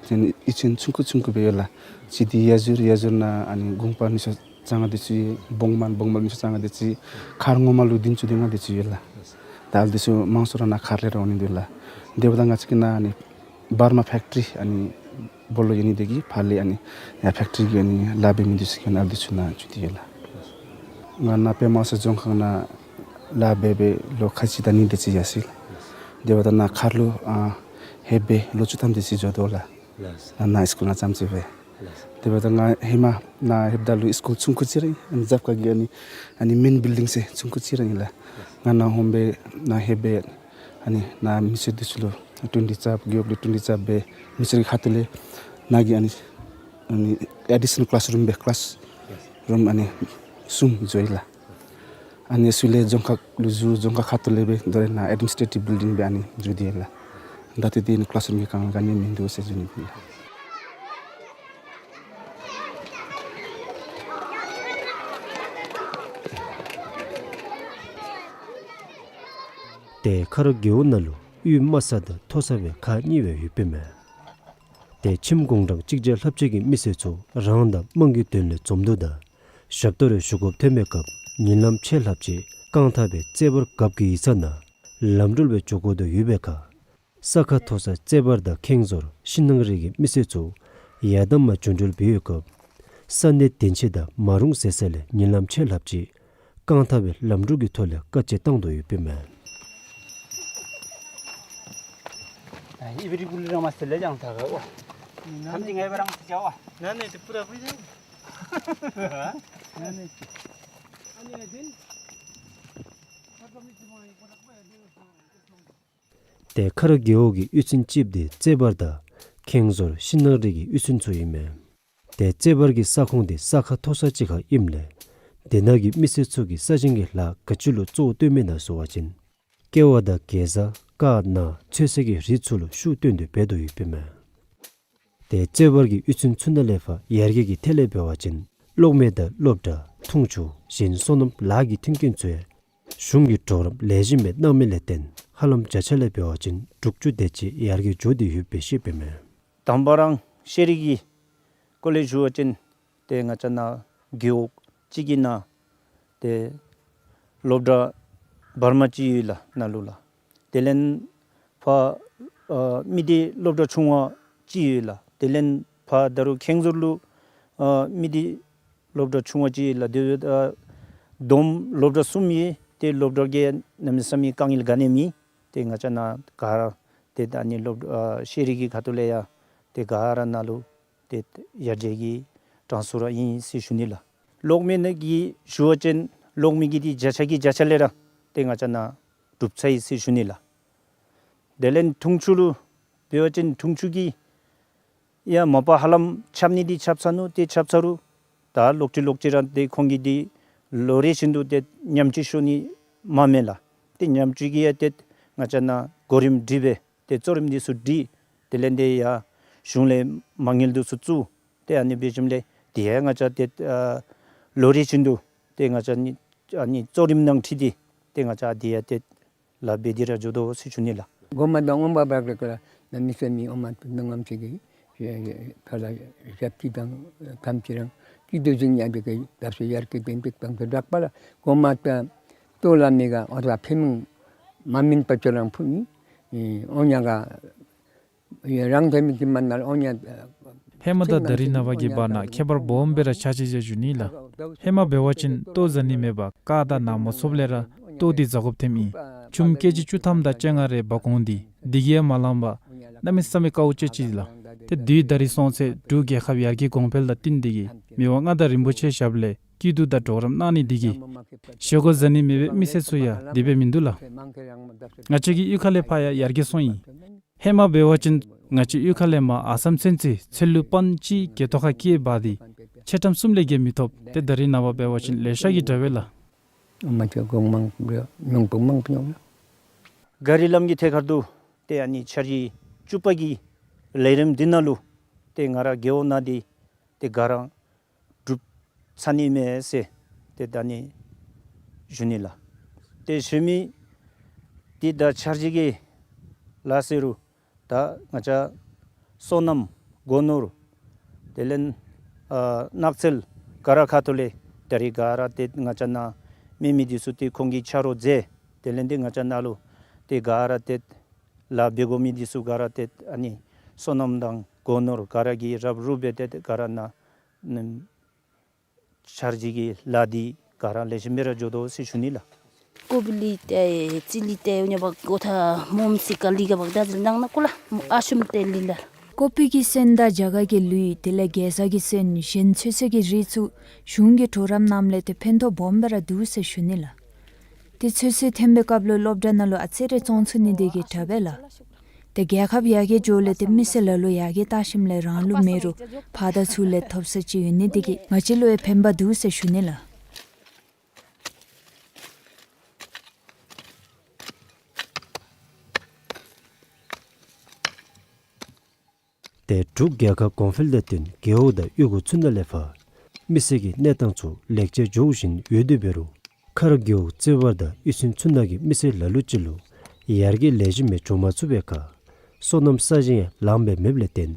ཏེ་ནི་གཡུས་ཚན་ཆུང་ཀུ་ཆུང་ཀུ་སྦེ་ཡོད་ལགས། ཅིག་འདི་ཡ་ཟུར་ཡ་ཟུར་ནང་ཨ་ནི་གུང་པ་ཉི་ཤུ་རྩ་ལྔ་དེ་ཚུ་ཡོད། བོང་མ་བོང་མ་ཉི་ཤུ་རྩ་ལྔ་དེ་ཚུ་ཡོད། ཁར་ངོ་མ་ལུ་བདུན་ཅུ་དེ་ལྔ་དེ་ཚུ་ཡོད་ལགས། ད་ཨ་ལུ་འདི་ཚུ་མང་སུ་ར་ནཱ་ཁར་ལས་ར་འོང་ནི་འདུག་ལགས། དེ་འབདཝ་ད་ང་བཅས་ཀྱི་ནཱ་ཨ་ནི་བར་མ་ཕེཀ་ཊི་རི་ཨ་ནི་སྦོ་ལོགས་ཡོད་ནི་དེ་གིས་ཕར་ལས་ཨ་ནི་ཡར་ཕེཀ་ཊི་རི་གི་ཨ་ནི་ལཱ་འབད་མི་འདི་ཚུ་གིས་ཨ་ནི་ཨ་ལུ་འདི་ཚུ་ནཱ་བཙུགས་ཏེ་ཡོད་ལགས། ང་ནཱ་པདྨ་ཨོ་རྩལ་རྫོང་ཁག་ནང་ལཱ་འབད་འབད་ལོ་ཁ་ཅིག་དང་གཉིས་དེ་ཅིག་ཡར་སོ་ཡི་ལགས། དེ་འབདཝ་ད་ནཱ་ཁར་ལུ་ཨ་ལྷོད་འབད་ལོ་བཅུ་ཐམ་དེ་ཅིག་འགྱོ་དོ་ལགས། ལགས། ནཱ་ནཱ་སི་ཀུལ་ནང་རྐྱངམ་ཅིག་སྦེ། ལགས། དེ་འབདཝ་ད་ང་ཧེ་མ་ནཱ་ལྷོདཔ་ད་ལུ་སི་ཀུལ་ཆུང་ཀུ་ཅིག་ར་ཨིན། ཨ་ནི་རྒྱབ་ཁ་གི་ཨ་ནི་ཨ་ནི་མེན་བིལ་ཌིང་ཟེར་ཆུང་ཀུ་ཅིག་ར་ཨིན་ལགས། ང་ནཱ་ཧོངས་སྦེ་ནཱ་ལྷོད་འབད་ཨ་ནི་ནཱ་མི་སེར་འདི་ཚུ་ལུ་ཊུན་ཊི་རྩ་གི་ཡོདཔ་ལས་ཊུན་ཊི་རྩ་སྦེ་མི་སེར་གྱི་ཁ་ཐུག་ལས་ནཱ་གི་ཨ་ནི་ཨ་ནི་ཨེ་ཌི་ཤ་ནཱལ་ཀི་ལཱསི་རུམ་སྦེ་ཀི་ལཱསི་རུམ་ཨ་ནི་གསུམ་བཟོ་ཡི་ལགས། ཨ་ནི་ཚུ་ལས་རྫོང་ཁག་ལུ་བཟོ། རྫོང་ཁག་ཁ་ཐུག་ལས་སྦེ་དོ་རུང་ནཱ་ཨེཌ་མི་ནིས་ཊེ་ཊིབ་བིལ་ཌིང་སྦེ་ཨ་ནི་བཟོ་སྟེ་ཡོད་ལགས། ད་ལྟོ་འདི་ནི་ཀི་ལཱསི་རུམ་གྱི་དཀའ་ངལ་ག་ནི་མིན་འདུག་ཟེར་ཞུ་ནི་ཨིན་ལགས། ཏེ་ཁ་རག་རྒེད་འོག་ནང་ལུ་གཡུས་དམའ་ས་དང་མཐོ་ས་སྦེ་ཁག་གཉིས་སྦེ་ཡོདཔ་ཨིན་མས། ཏེ་ཁྱིམ་གུང་གྲངས་གཅིག་བརྒྱ་ལྷགཔ་ཅིག་གི་མི་སེར་ཚུ་རང་དང་དམངས་ཀྱི་དོན་ལས་འཛོམས་འདུ་དང་ཞབས་ཏོག་རེ་ཞུ་དགོཔ་ཐོན་པའི་སྐབས་ཉིན་ལམ་ཆད་ལྷགཔ་ཅིག་རྐང་ཐང་སྦེ་རྩེ་བར་རྒཔོ་གི་ཡིག་ཚང་ནང་ལམ་འགྲུལ་སྦེ་འགྱོ་དགོ་དོ་ཡོད་པའི་ཁར་ས་ཁ་མཐོ་ས་རྩེ་བར་དང་ཁེངས་ཟོར་ཤིང་ནགས་རི་གི་མི་སེར་ཚུ་ཡར་དང་མར་འགྱོ་འགྲུལ་འབད་བའི་སྐབས་ས་གནས་སྡིངས་ཆ་དང་མ་རུངས་ཟེར་ས་ལས་ཉིན་ལམ་ཆད་ལྷགཔ་ཅིག་རྐང་ཐང་སྦེ་ལམ་འགྲུལ་གྱི་ཐོག་ལས་དཀའ་སྤྱད་བཏང་དོ་ཡོདཔ་ཨིན་མས། ཏེ་ཁ་རག་རྒེད་འོག་གི་གཡུས་ཚན་ཅིག་འདི་རྩེ་བར་དང་ཁེངས་ཟོར་ཤིང་ནགས་རི་གི་གཡུས་ཚན་ཚུ་ཨིན་མས། ཏེ་རྩེ་བར་གྱི་ས་ཁོངས་འདི་ས་ཁ་མཐོ་ས་ཅིག་ཁར་ཨིནམ་ལས་དེ་ནང་གི་མི་སེར་ཚུ་གིས་ས་ཞིང་གི་ལཱ་ག་ཅི་ལུ་གཙོ་བོ་བཏོན་མི་ན་ཟེར་བ་ཅིན་ཀེ་བ་དང་གེ་ཛ་ཀར་ནཱ་ཚོད་བསྲེ་གི་རིགས་ཚུ་ལུ་ཤུགས་བཏོན་ཏེ་འབད་དོ་ཡོདཔ་ཨིན་མས། ཏེ་རྩེ་བར་གྱི་གཡུས་ཚན་ཚུ་ནང་ལས་ཕར་ཡར་རྒྱས་ཀྱི་ཐད་ལས་འབད་བ་ཅིན་གློག་མེ་དང་སློབ་གྲྭ་འཐུང་ཆུ་གཞན་སོ་ནམ་ལཱ་གི་མཐུན་རྐྱེན་ཚུ་ཡང་གཞུང་གིས་གྲོགས་རམ་ལེགས་ཤོམ་སྦེ་གནང་མི་ལས་བརྟེན་ཧ་ལམ་བརྒྱ་ཆ་ལས་འབད་བ་ཅིན་དྲུག་ཅུ་དེ་ཅིག་ཡར་རྒྱས་འགྱོ་སྟེ་ཡོདཔ་སྦེ་བཤདཔ་ཨིན་མས། དང་པ་རང་ཤེས་རིག་གི་སྐོར་ལས་ཞུ་བ་ཅིན་ཏེ་ང་བཅས་ནཱ་རྒེད་འོག་གཅིག་གི་ནང་ཏེ་སློབ་གྲྭ་བར་མ་ཅིག་ཡོད་ལགས་ནཱ་ལུ་ལགས། དེ་ལས་ཕར་ཨ་མི་སྡེ་སློབ་གྲྭ་ཆུང་བ་ཅིག་ཡོད་ལགས། དེ་ལས་ཕར་ད་རུང་ཁེངས་ཟོར་ལུ་ཨ་མི་སྡེ་སློབ་གྲྭ་ཆུང་བ་ཅིག་ཡོད་ལགས། དེ་ཨ་བསྡོམས་སློབ་གྲྭ་གསུམ་ཡོད། ཏེ་སློབ་གྲྭ་གི་གནམ་མེད་ས་མེད་དཀའ་ངལ་ག་ནི་མེད། ཏེ་ང་བཅས་ནཱ་ག་ར་ཏེ་ད་ནི་སློབ་ཨ་ཤེས་རིག་གི་ཁ་ཐུག་ལས་ཡང་ཏེ་ག་ར་ནཱ་ལུ་ཏེ་ཡར་རྒྱས་ཀྱི་གྲངས་སུ་ར་ཨིན་ཟེར་ཞུ་ནི་ལགས། གློག་མེ་ནང་གི་ཞུ་བ་ཅིན་གློག་མེ་གི་འདི་བརྒྱ་ཆ་གི་བརྒྱ་ཆ་ལས་ར་ཏེ་ང་བཅས་ནཱ་གྲུབ་ཚར་ཡི་ཟེར་ཞུ་ནི་ལགས། དེ་ལས་འཐུང་ཆུ་ལུ་འབད་བ་ཅིན་འཐུང་ཆུ་གི་ཡང་མ་པ་ཧ་ལམ་ཆགས་ནི་འདི་ཆགས་ཚར་ནུག། ཏེ་ཆགས་ཚར་རུང་ད་ལོག་ཅི་ལོག་ཅི་ར་ཏེ་ཁོང་གིས་འདི་ལོ་རེ་བཞིན་དུ་ཏེ་ཉམས་བཅོས་ཤོར་ནི་མ་མེད་ལགས། ཏེ་ཉམས་བཅོས་ཀྱི་ཡང་ཏེ་ང་བཅས་ནཱ་གོ་རིམ་སྒྲིག་སྦེ་ཏེ་གཙོ་རིམ་འདི་ཚུ་སྒྲིག། དེ་ལས་ཏེ་ཡང་གཞུང་ལས་མ་དངུལ་འདི་ཚུ་བཙུགས། ཏེ་ཨ་ནི་འབད་ཞིནམ་ལས་དེ་ཡང་ང་བཅས་ཏེ་ཨ་ལོ་རེ་བཞིན་དུ་ཏེ་ང་བཅས་ནི་ཨ་ནི་གཙོ་རིམ་ནང་འཁྲིལ་ཏེ་ཏེ་ང་བཅས་དེ་ཡང་ཏེ་ལཱ་འབད་དེ་ར་འགྱོ་དོ་ཟེར་ཞུ་ནི་ལགས། གོང་མ་དང་འོང་འབབ་ར་གི་ལགས་ན་མི་སེར་མི་འོང་མ་ཏེ་ནང་ངམ་ཅིག་གི་ཕར་ལ་ཞབས་ཕྱི་དང་ཐམས་ཅད་རང་སྐྱིད་སྡུག་ཅིག་ཉར་ཏེ་གི་ད་སུ་ཡར་གི་དེ་འདི་དང་དུ་བསྒྲགས་པ་ལགས། གོང་མ་ད་ལྟོ་ལ་མི་ག་འོ་ད་ཕེ་མིང་མ་མིན་པ་ཅོ་རང་ཕུ་ནི་འོང་ཉ་ག་རང་ཐེ་མི་གི་མ་ནར་འོང་ཉ། ཧེ་མ་དང་ད་རིས་ནངས་པ་གི་བར་ན་ཁྱད་པར་སྦོམ་སྦེ་ར་ཆགས་ཅི་ཟེར་ཞུ་ནི་ལགས། ཧེ་མ་འབད་བ་ཅིན་ལྟོ་ཟ་ནི་མེད་པར་ཀར་དང་ནཱ་མ་ཚུདཔ་ལས་ར་ལྟོ་འདི་ཟ་དགོཔ་ཐོནམ་ཨིན། ཆུམ་ཀེ་ཇི་བཅུ་ཐམ་དང་བཅོ་ལྔ་རེ་འབག་འོང་སྟེ་འདི་གིས་ཡང་མ་ལང་པར་གནམ་མེད་ས་མེད་དཀའཝ་སྤྱད་ཅི་ལགས། ཏེ་དུས་ད་རིས་སོང་ཚེ་འབྲུག་རྒྱལ་ཁབ་ཡར་རྒྱས་གོང་འཕེལ་དང་བསྟུན་ཏེ་གི་མི་དབང་མངའ་བདག་རིན་པོ་ཆེའི་ཞབས་ལས་སྐྱིད་སྡུག་དང་གྲོགས་རམ་གནང་ནི་འདི་གིས་བཞེས་སྒོ་ཟ་ནི་མེད་པའི་མི་སེར་ཚུ་ཡང་དེ་སྦེ་མིན་འདུག་ལགས། ང་བཅས་ཀྱི་གཡུས་ཁ་ལས་ཕར་ཡང་ཡར་རྒྱས་སོང་ཡི། ཧེ་མ་འབད་བ་ཅིན་ང་བཅས་གཡུས་ཁ་ལས་མར་ཨ་སམ་ཚུན་ཚོད་ཚལ་ལུ་པན་ཅིག་གི་ཐོག་ཁར་སྐྱེལ་འབག་སྟེ་ཕྱེ་ཊམ་གསུམ་ལས་བརྒལ་མི་ཐོབ། ཏེ་ད་རིས་ནངས་པ་འབད་བ་ཅིན་ལེ་ཤ་གིས་དྲག་པས་ལགས། ཨོ་མ་ཅོ་གོང་མང་པོ་མང་པོ་མྱོང་ལགས། ག་རི་ལམ་གྱི་ཐད་ཁར་དུ་ཏེ་ཨ་ནི་འཆར་གཞི་བཅུ་པ་གི་ལས་རིམ་འདི་ནང་ལུ་ཏེ་ང་ར་རྒེད་འོག་ནང་འདི་ཏེ་ག་ར་གྲུབ་ཚར་ནི་མས་ཟེར་ཏེ་ད་ནི་ཞུ་ནི་ལགས། ཏེ་ཞུ་མི་འདི་ད་འཆར་གཞི་གི་ལཱ་ཟེར་རུང་ད་ང་བཅས་སོ་ནམ་སྒོ་ནོར་དེ་ལས་ཨ་ནགས་ཚལ་ག་ར་ཁ་ཐུག་ལས་ད་རིས་ག་ར་ཏེ་ང་བཅས་ནཱ་མེད་མི་འདི་ཚུ་ཏེ་ཁོང་གིས་ཆ་རོགས་མཛད། དེ་ལས་ཏེ་ང་བཅས་ནཱ་ལུ་ཏེ་ག་ར་ཏེ་ལཱ་འབད་དགོ་མི་འདི་ཚུ་ག་ར་ཏེ་ཨ་ནི་སོ་ནམ་དང་སྒོ་ནོར་ག་ར་གིས་རབ་རུབ་སྦེ་ཏེ་ག་ར་ནཱ་ནམ་འཆར་གཞི་གི་ལཱ་འདི་ག་ར་ལེགས་ཤོམ་སྦེ་ར་འགྱོ་དོ་ཟེར་ཞུ་ནི་ལགས། ཀོ་པི་ལི་ཏེ་ཙི་ལི་ཏེ་ཉ་བ་གོ་ཐ་མོམ་སི་ཀ་ལི་ག་བག་ད་ཟིལ་ནང་ན་ཀོ་ལ་ཨ་ཤུམ་ཏེ་ལི་ལ། ཀོ་པི་གི་སོན་དང་རྒྱ་གར་གྱི་ལུད་དེ་ལས་གེ་ཛ་གི་སོན་གཞན་ཚོད་བསྲེ་གི་རིགས་ཚུ་གཞུང་གི་གྲོགས་རམ་གནངམ་ལས་ཏེ་ཕན་ཐོགས་སྦོམ་སྦེ་ར་འདུག་ཟེར་ཞུ་ནི་ལགས། ཏེ་ཚོད་བསྲེ་འཐོན་པའི་སྐབས་ལུ་སློབ་གྲྭ་ནང་ལུ་ཨ་ཙི་རེ་བཙོང་ཚུགས་ནི་དེ་གིས་དྲག་པས་ལགས། ཏེ་རྒྱལ་ཁབ་ཡར་རྒྱས་འགྱོཝ་ལས་ཏེ་མི་སེར་ལ་ལུ་ཡར་རྒྱས་བལྟ་ཞིནམ་ལས་རང་ལུ་མེད་རུང་ཕར་དང་ཚུར་ལས་ཐོབ་ས་ཅིག་ཡོད་ནི་དེ་གིས་ང་བཅས་ལུ་ཡང་ཕན་པ་འདུག་ཟེར་ཞུ་ནི་ལགས། ཏེ་འབྲུག་རྒྱལ་ཁབ་གོང་འཕེལ་དང་བསྟུན་རྒེད་འོག་དང་གཡུས་སྒོ་ཚུ་ནང་ལས་ཕར་མི་སེར་གྱི་གནས་སྟངས་ཚུ་ལེགས་ཆ་འགྱོ་བཞིན་ཡོད་དེ་འབད་རུང་ཁ་རག་རྒེད་འོག་རྩེ་བར་དང་གཡུས་ཚན་ཚུ་ནང་གི་མི་སེར་ལ་ལུ་ཅིག་ལུ་ ཡར་རྒྱས་ལེགས་ཤོམ་སྦེ་འགྱོ་མ་ཚུགས་པའི་ཁར་སོ་ནམ་ས་ཞིང་ཡང་ལངམ་སྦེ་མེདཔ་ལས་བརྟེན་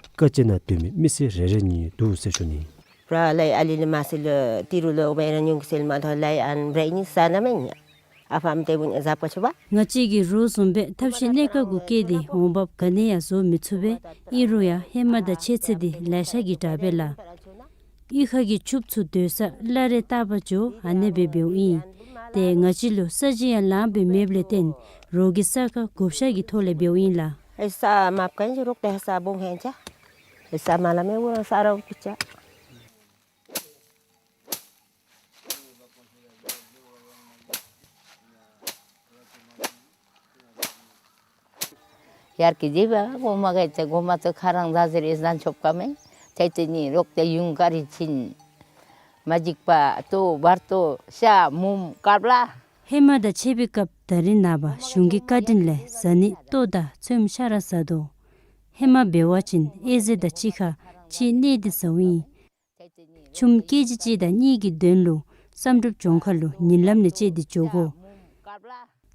དཀའ་སྤྱད་ནང་སྡོད་མི་མི་སེར་རེ་རེ་གཉིས་འདུག་ཟེར་ཞུ་ནི། ར་ལས་ཨ་ལི་ལི་མ་སི་ལུ་ཏི་རུ་ལུ་འབད་ར་ཉུང་ཀུ་སེལ་མ་ཐོ་ལས་ཨན་རེ་ནི་ས་ན་མེན་ཉ། ཨ་ཕམ་ཏེ་བུན་ཨ་ཟབ་ཀ་ཆུ་བ། ང་བཅས་ཀྱིས་རོགས་བཟུམ་སྦེ་ཐབས་ཤེས་གནས་སྐབས་གུ་བཀལ་ཏེ་འོང་འབབ་ག་ནི་ཡང་བཟོ་མི་ཚུགས་པས། ཨིན་རུང་ཡང་ཧེ་མ་དང་ཕྱད་ཚེ་འདི་ལེ་ཤ་གི་དྲག་པས་ལགས། གཡུས་ཁ་གི་ཕྱུགཔོ་ཚུ་སྡོད་ས་བླ་རེ་ལྟ་བར་འགྱོ་ཨ་ནེ་སྦེ་འབདཝ་ཨིན། ཏེ་ང་བཅས་ལུ་ས་ཞིང་ཡང་ལངམ་སྦེ་མེདཔ་ལས་བརྟེན་རོགས་ཀྱི་ས་ཁར་བགོ་བཤའ་གི་ཐོག་ལས་འབདཝ་ཨིན་ལགས། ཨེ་ས་མ་བཀལ་ཅི་རོགས་ཏེ་ས་བོང་ཧེན་ཅ། ཨེ་ས་མ་ལ་མེ་འུ་རང་ས་ར་འུ་ཀུ་ཅ། ཡར་གི་དེ་བ་གོ་མ་ག་ཅ་གོ་མ་ཚུ་ཁ་རང་ཟ་ཟེར་ཨིན་ཟན་ཆོབ་ཀ་མེ། ཏེ་ཏེ་ནི་རོགས་ཏེ་ཡུང་ཀ་རི་ཆིན་མ་འཇིག་པ་ཏོ་བར་ཏོ་ཤ་མུམ་ཀར་པ་ལ། ཧེ་མ་དང་ཕྱད་པའི་སྐབས་ད་རིས་ནངས་པ་གཞུང་གི་བཀའ་དྲིན་ལས་ཟ་ནི་ལྟོ་དང་ཚོདམ་ཤ་ར་ཟ་དོ། ཧེ་མ་འབད་བ་ཅིན་ཨེ་ཟེ་དང་གཅིག་ཁར་ཕྱད་གནས་ཏེ་ཟཝ་ཨིན། ཆུམ་ཀེ་ཇི་གཅིག་དང་གཉིས་ཀྱི་དོན་ལུ་བསམ་གྲུབ་ལྗོངས་མཁར་ལུ་ཉིན་ལམ་ནས་བཅད་དེ་འགྱོ་དགོ།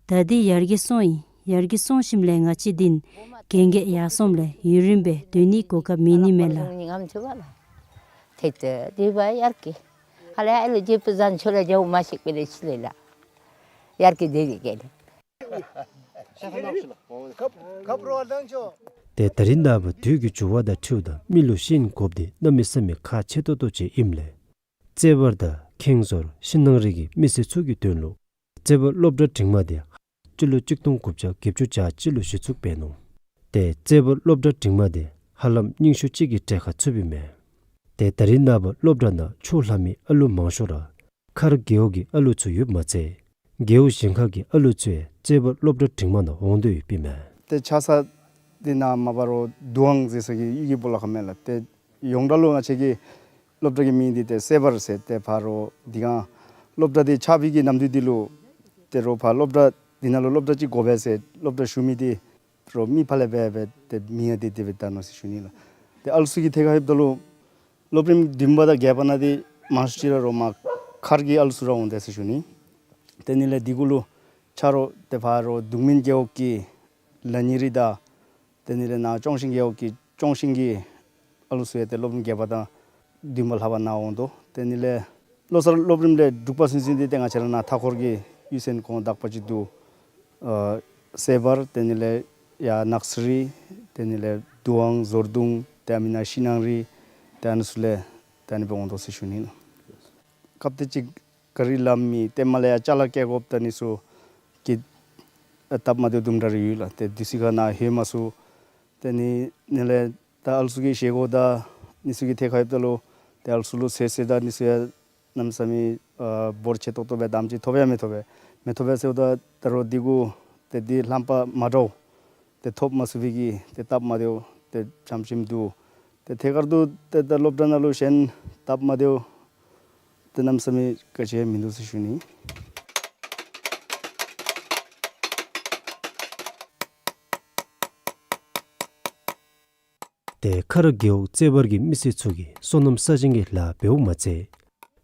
ད་འདི་ཡར་རྒྱས་སོང་ཡི། ཡར་རྒྱས་སོང་ཞིནམ་ལས་ང་བཅས་འདི་གན་རྐྱལ་ཡར་སོངམ་ལས་ཡུན་རིངམོ་སྦེ་སྡོད་ནིའི་གོ་སྐབས་མེད་ནི་མས་ལགས། ཏེ་ཏེ་དེ་བ་ཡར་གི་ཧ་ལས་ཨ་ལོ་ཇེ་པུ་ཟན་ཆོ་ལ་ཇའུ་མ་ཤིག་པེ་ལེ་ཆི་ལེ་ལགས། ཡར་གི་དེ་རི་གེ་ལེ། ཏེ་ད་རིས་ནངས་པ་དུས་ཀྱི་འགྱུར་བ་དང་འཁྲིལཝ་ད་མི་ལུ་ཤེས་ཡོན་དགོཔ་འདི་གནམ་མེད་ས་མེད་ཁག་ཆེ་ཏོག་ཏོ་ཅིག་ཨིནམ་ལས་རྩེད་འབར་དང་ཁེངས་ཟོར་ཤིང་ནགས་རི་གི་མི་སེར་ཚུ་གི་དོན་ལུ་རྩེད་འབར་སློབ་གྲྭ་འབྲིང་མ་འདི་སྤྱི་ལོ་གཅིག་སྟོང་དགུ་བརྒྱ་བརྒྱད་ཅུ་གྱ་གཅིག་ལུ་གཞི་བཙུགས་འབད་ནུག། ཏེ་རྩེད་འབར་སློབ་གྲྭ་འབྲིང་མ་འདི་ཧ་ལམ་རྙིང་ཤོས་ཅིག་གི་གྲས་ཁར་ཚུདཔ་ཨིན་མས། ཏེ་ད་རིས་ནངས་པ་སློབ་གྲྭ་ནང་ཕྱོགས་ལྷག་མི་ཨ་ལུ་མང་ཤོས་ར་མཁར་རྒེད་འོག་གི་ཨ་ལུ་ཚུ་ཡོདཔ་མ་ཚད་རྒེད་འོག་གཞན་ཁག་གི་ཨ་ལུ་ཚུ་ཡང་རྩེད་འབར་སློབ་གྲྭ་འབྲིང་མ་ནང་འོང་དོ་ཡོདཔ་ཨིན་མས། ཏེ་ཆ་ས་འདི་ནང་མ་པ་རོ་དུ་ཝང་ཟེར་ས་གི་གཡུས་ཀྱི་སྦོ་ལོགས་ཁར་མས་ལགས། ཏེ་ཡོངས་གྲགས་ལུ་ང་བཅས་ཀྱི་སློབ་གྲྭ་གི་མིང་འདི་ཏེ་སེ་བར་ཟེར་ཏེ་ཕར་རོ་འདི་གང་སློབ་གྲྭ་འདི་ཆགས་པའི་གི་ནམ་དུས་འདི་ལུ་ཏེ་རོ་ཕར་སློབ་གྲྭ་འདི་ནང་ལུ་སློབ་གྲྭ་ཅིག་དགོ་པས་ཟེར་སློབ་གྲྭ་ཞུ་མི་འདི་རོ་མི་ཕར་ལས་འབད་འབད་ཏེ་མིང་ཡང་འདི་དེ་སྦེ་བཏགས་ནུག་ཟེར་ཞུ་ནི་ལགས། ཏེ་ཨ་ལུ་ཚུ་གི་ཐད་ཁར་ལྷོདཔ་ད་ལུ་སློབ་རིམ་བདུན་པ་དང་བརྒྱད་པ་ནང་འདི་མང་ཤོས་ཅིག་ར་རོ་མར་མཁར་གྱི་ཨ་ལུ་ཚུ་ར་འོང་དེས་ཟེར་ཞུ་ནི། ཏེ་ནི་ལས་འདི་གུ་ལུ་ཆ་རོགས་ཏེ་ཕར་རོ་གདུང་སྨིན་རྒེད་འོག་གི་ལ་ཉི་རི་དང་ཏེ་ནི་ལས་ནཱ་ཅོང་ཤིང་རྒེད་འོག་གི་ཅོང་ཤིང་གི་ཨ་ལུ་ཚུ་ཡང་ཏེ་སློབ་རིམ་བརྒྱད་པ་དང་བདུན་པ་ལྷག་པ་ནཱ་འོང་དོ། ཏེ་ནི་ལས་ལོ་གསར་སློབ་རིམ་ལས་དྲུག་པ་ཚུན་ཚོད་འདི་ཏེ་ང་བཅས་ར་ནཱ་མཐའ་འཁོར་གྱི་གཡུས་ཚན་ཁོངས་དག་པ་ཅིག་འདུག། ཨ་སེ་བར་ཏེ་ནི་ལས་ཡར་ནགས་རི་ཏེ་ནི་ལས་དུ་ཝང་ཟོར་གདུང་ཏེ་ཨ་མི་ནཱ་ཤིང་ནགས་རི་ཏེ་ཨ་ནི་ཚུ་ལས་ཏེ་ཨ་ནི་སྦེ་འོང་དོ་ཟེར་ཞུ་ནི་ལགས། སྐབས་དེ་ཅིག་ག་རི་ལམ་མེད། ཏེ་མར་ལས་ཡར་ཅ་ལ་བཀལ་དགོཔ་ད་ཨ་ནི་ཚུ་གི་སྟབས་མ་བདེཝ་དུམ་གྲ་རེ་ཡོད་ལགས། ཏེ་དུས་ཅི་ཁར་ནཱ་ལྷོད་མ་ཚུགས། ཏེ་ནི་ནི་ལས་ད་ཨ་ལུ་ཚུ་གི་བཞེས་སྒོ་དང་ཨ་ནི་ཚུ་གི་ཐད་ཁར་ལྷོདཔ་ད་ལུ་ཏེ་ཨ་ལུ་ཚུ་ལུ་ཚོད་བསྲེ་དང་ཨ་ནི་ཚུ་ཡང་གནམ་མེད་ས་མེད་ཨ་འབོར་ཆེ་ཏོག་ཏོ་སྦེ་དམ་ཅིག་ཐོབ་ཡང་མི་ཐོབ་པས། མི་ཐོབ་པས་ཟེརཝ་ད་ད་རོ་འདི་གུ་ཏེ་འདི་རྣམ་པ་མ་འདྲཝ་ཏེ་ཐོབ་མ་ཚུགས་པའི་གི་ཏེ་སྟབས་མ་བདེཝ་ཏེ་ཙམ་ཅིག་འདུག། ཏེ་ཐད་ཀར་དུ་ཏེ་ད་སློབ་གྲྭ་ནང་ལུ་གཞན་སྟབས་མ་བདེཝ་ཏེ་གནམ་མེད་ས་མེད་ག་ཅི་ཡང་མིན་འདུག་ཟེར་ཞུ་ནི། ཏེ་མཁར་རྒེད་འོག་རྩེ་བར་གྱི་མི་སེར་ཚུ་གིས་སོ་ནམ་ས་ཞིང་གི་ལཱ་འབདཝ་མ་ཚད་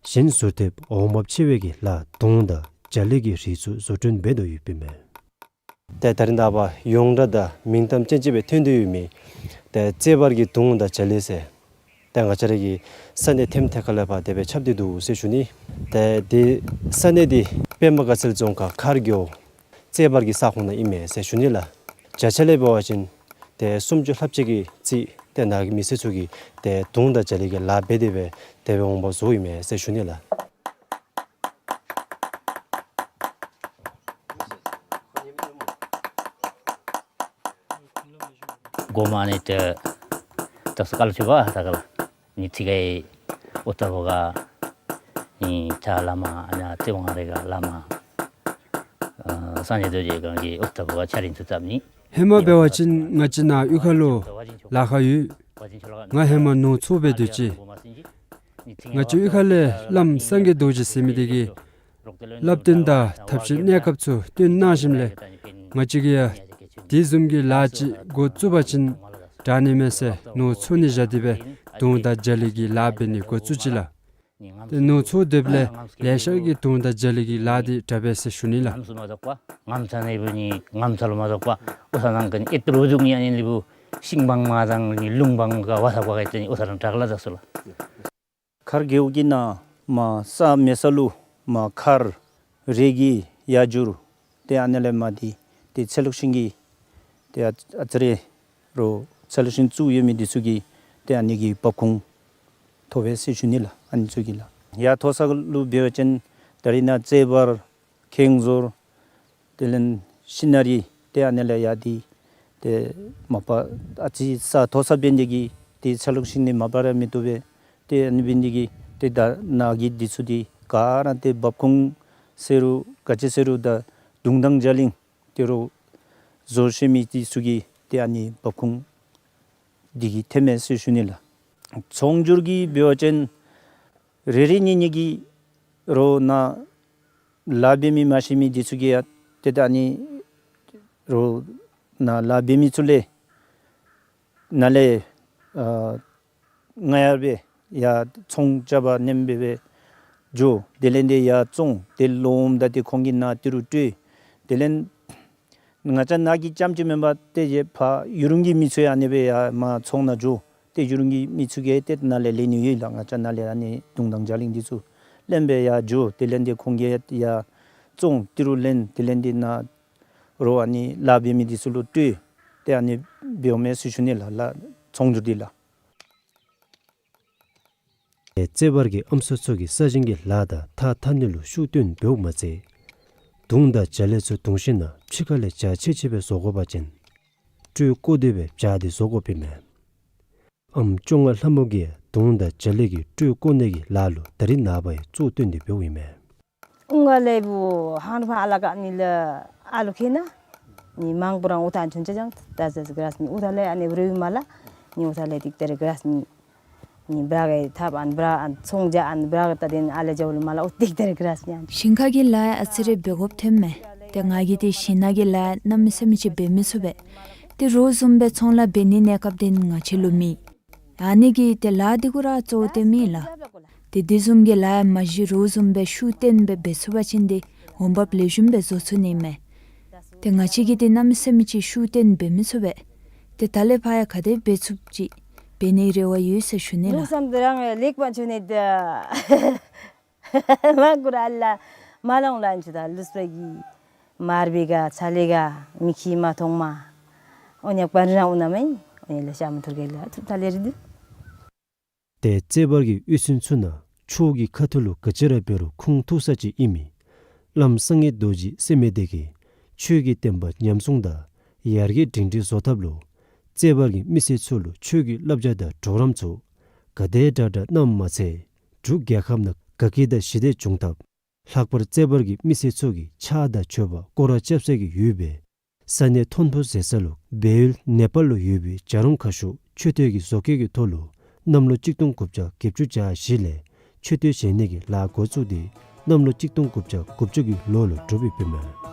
གཞན་ཟུར་ཐེབས་འོང་འབབ་ཆེ་བའི་གི་ལཱ་དུང་དང་རྒྱ་གླིང་གི་རིགས་ཚུ་བཟོ་སྐྲུན་འབད་དོ་ཡོདཔ་ཨིན་མས། ཏེ་ད་རིས་ནངས་པ་ཡོངས་གྲགས་དང་མིང་གཏམ་ཅན་ཅིག་སྦེ་ཐོན་དོ་ཡོད་མི་ཏེ་རྩེ་བར་གྱི་དུང་དང་རྒྱ་གླིང་ཟེར་ཏེ་ང་བཅས་ར་གི་ས་གནས་ཐེམ་ཐད་ཁར་ལས་ཕར་དེ་སྦེ་ཁྱབ་སྟེ་འདུག་ཟེར་ཞུ་ནི། ཏེ་འདི་ས་གནས་འདི་པདྨ་དགའ་ཚལ་རྫོང་ཁག་མཁར་རྒེད་འོག་རྩེ་བར་གྱི་ས་ཁོངས་ནང་ཨིན་མས་ཟེར་ཞུ་ནི་ལགས། བརྒྱ་ཆ་ལས་འབད་བ་ཅིན་ཏེ་སུམ་ཅུ་ལྷགཔ་ཅིག་གིས་རྩིས་ཏེ་ནཱ་གི་མི་སེར་ཚུ་གིས་ཏེ་དུང་དང་རྒྱ་གླིང་གི་ལཱ་འབད་དེ་སྦེ་དེ་སྦེ་འོང་འབབ་བཟོཝ་ཨིན་མས་ཟེར་ཞུ་ནི་ལགས། གོ་མ་ནི་ཏེ་ད་སྐལ་ཆུ་བ་ད་ག་ལ་ནི་ཚིག་གི་ཨོ་ཏ་བོ་ག་ནི་ཆ་ལ་མ་ཨ་ནི་ཚེ་དབང་རེ་ག་ལ་མ་ཨ་སངས་རྒྱས་རྡོ་རྗེ་གང་གི་ཨོ་ཏ་བོ་ག་ཆ་རིན་ཚུ་བཏབ་ནི། ཧེ་མ་འབད་བ་ཅིན་ང་བཅས་ནཱ་གཡུས་ཁ་ལུ་ལཱ་ཁག་ཡོད། ང་ཧེ་མ་ནོར་འཚོ་སྦེ་སྡོད་ཅི། ང་བཅས་གཡུས་ཁ་ལས་བླམ་སངས་རྒྱས་རྡོ་རྗེ་ཟེར་མི་དེ་གིས་བསླབ་སྟོན་དང་ཐབས་ཤེས་གནས་སྐབས་ཚུ་སྟོན་གནང་ཞིནམ་ལས་ང་བཅས་ཀྱིས་ཡང་དེ་བཟུམ་གྱི་ལཱ་ཅིག་འགོ་བཙུགས་པ་ཅིན་དྲག་ནི་མས་ཟེར་ནོར་འཚོ་ནི་བཞག་སྟེ་སྦེ་དུང་དང་རྒྱ་གླིང་གི་ལཱ་འབད་ནི་འགོ་བཙུགས་ཅི་ལགས། ཏེ་ནུ་ཚོ་སྡོདཔ་ལས་ལེ་ཤ་གིས་དུང་དང་རྒྱ་གླིང་གི་ལཱ་འདི་དྲག་པས་ཟེར་ཞུ་ནི་ལགས། ངམ་ཚ་ནི་བུ་ནི་ངམ་ཚ་ལུ་མ་ཟོག་པ་ཨོ་ས་ནང་གི་ཨེ་ཏི་རུ་དུང་ཡ་ནི་ལི་བུ་ཤིང་བང་མ་དང་ནི་ལུང་བང་ག་བ་ས་བ་ག་ཏེ་ནི་ཨོ་ས་རང་དྲག་ལ་ཟ་སུ་ལགས། མཁར་རྒེད་འོག་གི་ནང་མར་ས་མེད་ས་ལུ་མར་མཁར་རི་གི་ཡ་འགྱུར་ཏེ་ཨ་ནི་ལས་མར་འདི་ཏེ་ཚལ་ལུ་ཤིང་གི་ཏེ་ཨ་ཨ་ཙི་རེ་རོ་ཚལ་ལུ་ཤིང་བཙུགས་ཡོད་མི་འདི་ཚུ་གི་ཏེ་ཨ་ནི་གི་འབབ་ཁུངས་ཐོབ་པས་ཟེར་ཞུ་ནི་ལགས། ཨ་ནི་ཚུ་གི་ལགས། ཡར་མཐོ་ས་ལུ་འབད་བ་ཅིན་ད་རིས་ནཱ་ཙེ་བར་ཁེང་ཟོར་དེ་ལས་ཤིང་ནག་རི་ཏེ་ཨ་ནི་ལས་ཡར་འདི་ཏེ་མ་པ་ཨ་ཙི་ས་མཐོ་ས་འབད་ནི་དེ་གིས་ཏེ་ཚལ་ལུ་ཤིང་འདི་མ་པ་ར་མི་བཏུབ་པས། ཏེ་ཨ་ནི་འབད་ནི་དེ་གིས་ཏེ་ད་ནཱ་གི་འདི་ཚུ་འདི་ག་ར་ཏེ་འབབ་ཁུངས་ཟེར་རུང་ག་ཅི་ཟེར་རུང་ད་དུང་དང་རྒྱ་གླིང་ཏེ་རོ་བཟོ་ཤེས་མི་འདི་ཚུ་གི་ཏེ་ཨ་ནི་འབབ་ཁུངས་འདི་གིས་ཐོནམ་མས་ཟེར་ཞུ་ནི་ལགས། ཚོང་སྒྱུར་གྱི་འབད་བ་ཅིན་རེ་རེ་གཉིས་གཉིས་ཀྱིས་རོ་ནཱ་ལཱ་འབད་མི་མ་ཤེས་མི་འདི་ཚུ་གིས་ཡང་ཏེ་ད་ཨ་ནི་རོ་ནཱ་ལཱ་འབད་མི་ཚུ་ལས་ནཱ་ལས་ཨ་རྔ་ཡབ་སྦེ་ཡར་ཚོང་རྐྱབ་པར་ནེམ་སྦེ་སྦེ་འགྱོ། དེ་ལས་འདི་ཡར་བཙོང་། ཏེ་ལོགམ་ད་ཏེ་ཁོང་གིས་ནཱ་ཏི་རུ་སྤྲོད། དེ་ལས་ང་བཅས་ནཱ་གི་རྐྱངམ་ཅིག་མེན་པར་ཏེ་ཡར་ཕར་ཡུལ་གྲུ་གི་མི་ཚུ་ཡང་ཨ་ནི་སྦེ་ཡར་མར་ཚོང་ནང་འགྱོ། ཏེ་ཡུལ་གྲུ་གི་མི་ཚུ་གིས་ཏེ་ནཱ་ལས་ལེན་ནི་ཡོད་ལགས། ང་བཅས་ནཱ་ལས་ཨ་ནི་དུང་དང་རྒྱ་གླིང་འདི་ཚུ་ལེན་སྦེ་ཡར་འགྱོ། དེ་ལས་འདི་ཁོང་གིས་ཡར་བཙོང་ཏི་རུ་ལེན། དེ་ལས་འདི་ནཱ་རོ་ཨ་ནི་ལཱ་འབད་མི་འདི་ཚུ་ལུ་སྤྲོད། ཏེ་ཨ་ནི་འབདཝ་མས་ཟེར་ཞུ་ནི་ལགས། ལགས་ཚོང་སྒྱུར་འདི་ལགས། ཏེ་རྩེ་བར་གྱི་ཨམ་སྲུ་ཚུ་གིས་ས་ཞིང་གི་ལཱ་དང་ཐགས་འཐག་ནི་ལུ་ཤུགས་བཏོན་འབདཝ་མ་ཚད་དུང་དང་རྒྱ་གླིང་ཚུ་བརྡུང་ཞིནམ་ལས་ཕྱི་ཁ་ལས་བྱག་ཕྱེ་ཕྱེ་སྦེ་བཟོ་དགོ་པ་ཅིན་སྤྲོས་བརྐོ་སྟེ་སྦེ་བྱག་འདི་བཟོ་དགོཔ་ཨིན་མས། ཨམ་བཅོ་ལྔ་ལྷ་མོ་གིས་དུང་དང་རྒྱ་གླིང་གི་སྤྲོས་བརྐོ་ནི་གི་ལཱ་ལུ་ད་རིས་ནངས་པ་ཡང་གཙོ་བཏོན་ཏེ་འབདཝ་ཨིན་མས། ཨུང་ང་ལས་བུ་ཧང་རུ་ཕ་ཨ་ལ་ཀ་ནི་ལ་ཨ་ལུ་ཁེ་ན་ནི་མང་པོ་རང་ཨུ་ཐང་ཆུང་ཆ་ཅང་ད་ཟེར་ག་ར་སི་ནི་ཨུ་ཐང་ལས་ཨ་ནི་བུ་རུ་མ་ལ་ནི་ཨུ་ཐང་ལས་ཏིག་ཏེ་རེ་ག་ར་སི་ནི་ནི་བྲག་གི་ཐབ་ཨན་བྲག་ཨན་ཚོང་རྒྱག་ཨན་བྲག་ད་དེ་ནི་ཨ་ལས་རྒྱབ་ལུ་མ་ལ་ཨུ་ཏིག་ཏེ་རེ་ག་ར་སི་ནི་ཨན། ཞིང་ཁ་གི་ལཱ་ཨ་ཙི་རེ་འབད་དགོཔ་ཐོནམ་མས། ཏེ་ང་གིས་ཏེ་ཞིང་ནང་གི་ལཱ་གནམ་མེད་ས་མེད་ཅིག་འབད་མི་ཚུགས་པས། ཏེ་རོགས་བཟུམ་སྦེ་ཚོང་ལཱ་འབད་ནི་གནས་སྐབས་དེ་ནི་ང་བཅས་ལུ་མེད། ཨ་ནི་གིས་ཏེ་ལཱ་འདི་གུ་ར་གཙོ་བོ་བཏོན་མི་ལགས། ཏེ་དེ་བཟུམ་གྱི་ལཱ་ཡང་མ་གཞི་རོགས་བཟུམ་སྦེ་ཤུགས་བཏོན་སྦེ་འབད་ཚུགས་པ་ཅིན་ཏེ་འོང་འབབ་ལེགས་ཤོམ་སྦེ་བཟོ་ཚུགས་ནི་མས། ཏེ་ང་བཅས་ཀྱིས་ཏེ་གནམ་མེད་ས་མེད་ཅིག་ཤུགས་བཏོན་འབད་མི་ཚུགས་པས། ཏེ་ད་ལས་ཕར་ཡང་ག་དེ་འབད་ཚུགསཔ་ཅིག་འབད་ནིའི་རེ་བ་ཡོད་ཟེར་ཞུ་ནི་ལགས། ལུགས་བསམ་དེ་རང་ལེགས་པ་བྱུང་ནི་ད། མ་གུ་ར་ཨ་ལ་མ་ལོང་ལ་ཨན་ཆུ་ད་ལུས་པ་གི་མར་བེ་ག་ཚ་ལེ་ག་མི་ཁི་མ་ཐོང་མ། ཨོ་ཉག་པ་རི་རང་ཨུ་ན་མ་ཨིན། ཨོ་ཉག་ལ་ཤ་མ་ཐུར་གེ་ལ་ཐུབ་ཐ་ལེ་རི་དུ། ཏེ་རྩེ་བར་གྱི་གཡུས་ཚན་ཚུ་ནང་ཆོས་ཀྱི་ཁ་ཐུག་ལུ་ག་ཅི་ར་འབད་རུང་ཁུངས་ཐུག་ས་ཅིག་ཨིན་མི་བླམ་སངས་རྒྱས་རྡོ་རྗེ་ཟེར་མི་དེ་གིས་ཆོས་ཀྱི་བསྟན་པ་ཉམས་སྲུང་དང་ཡར་རྒྱས་སྒྲིང་སྒྲིང་བཟོ་ཐབས་ལུ་རྩེ་བར་གྱི་མི་སེར་ཚུ་ལུ་ཆོས་ཀྱི་བསླབ་བྱ་དང་གྲོགས་རམ་ཚུ་ག་དེ་དྲག་དྲག་གནངམ་མ་ཚད་འབྲུག་རྒྱལ་ཁབ་ནང་དགའ་སྐྱིད་དང་ཞི་བདེ་འབྱུང་ཐབས་ལྷག་པར་རྩེ་བར་གྱི་མི་སེར་ཚུ་གིས་ཕྱག་དང་མཆོད་པ་སྐོར་ར་རྐྱབ་སའི་གི་ཡུལ་སྦེ་ས་གནས་མཐོན་པོ་ཟེར་ས་ལུ་སྦས་ཡུལ་ནེ་པཱལ་ལུ་ཡོད་པའི་བྱ་རུང་ཁ་ཤོར་མཆོད་རྟེན་གྱི་བཟོ་བཀོད་ཀྱི་ཐོག་ལུ་གནམ་ལོ་གཅིག་སྟོང་དགུ་བརྒྱ་བརྒྱད་ཅུ་གྱ་བཞི་ལས་མཆོད་རྟེན་བཞེངས་ནི་གི་ལཱ་འགོ་བཙུགས་ཏེ་གནམ་ལོ་གཅིག་སྟོང་དགུ་བརྒྱ་དགུ་བཅུ་གི་ལོ་ལུ་གྲུབ་ཡོདཔ་ཨིན་མས།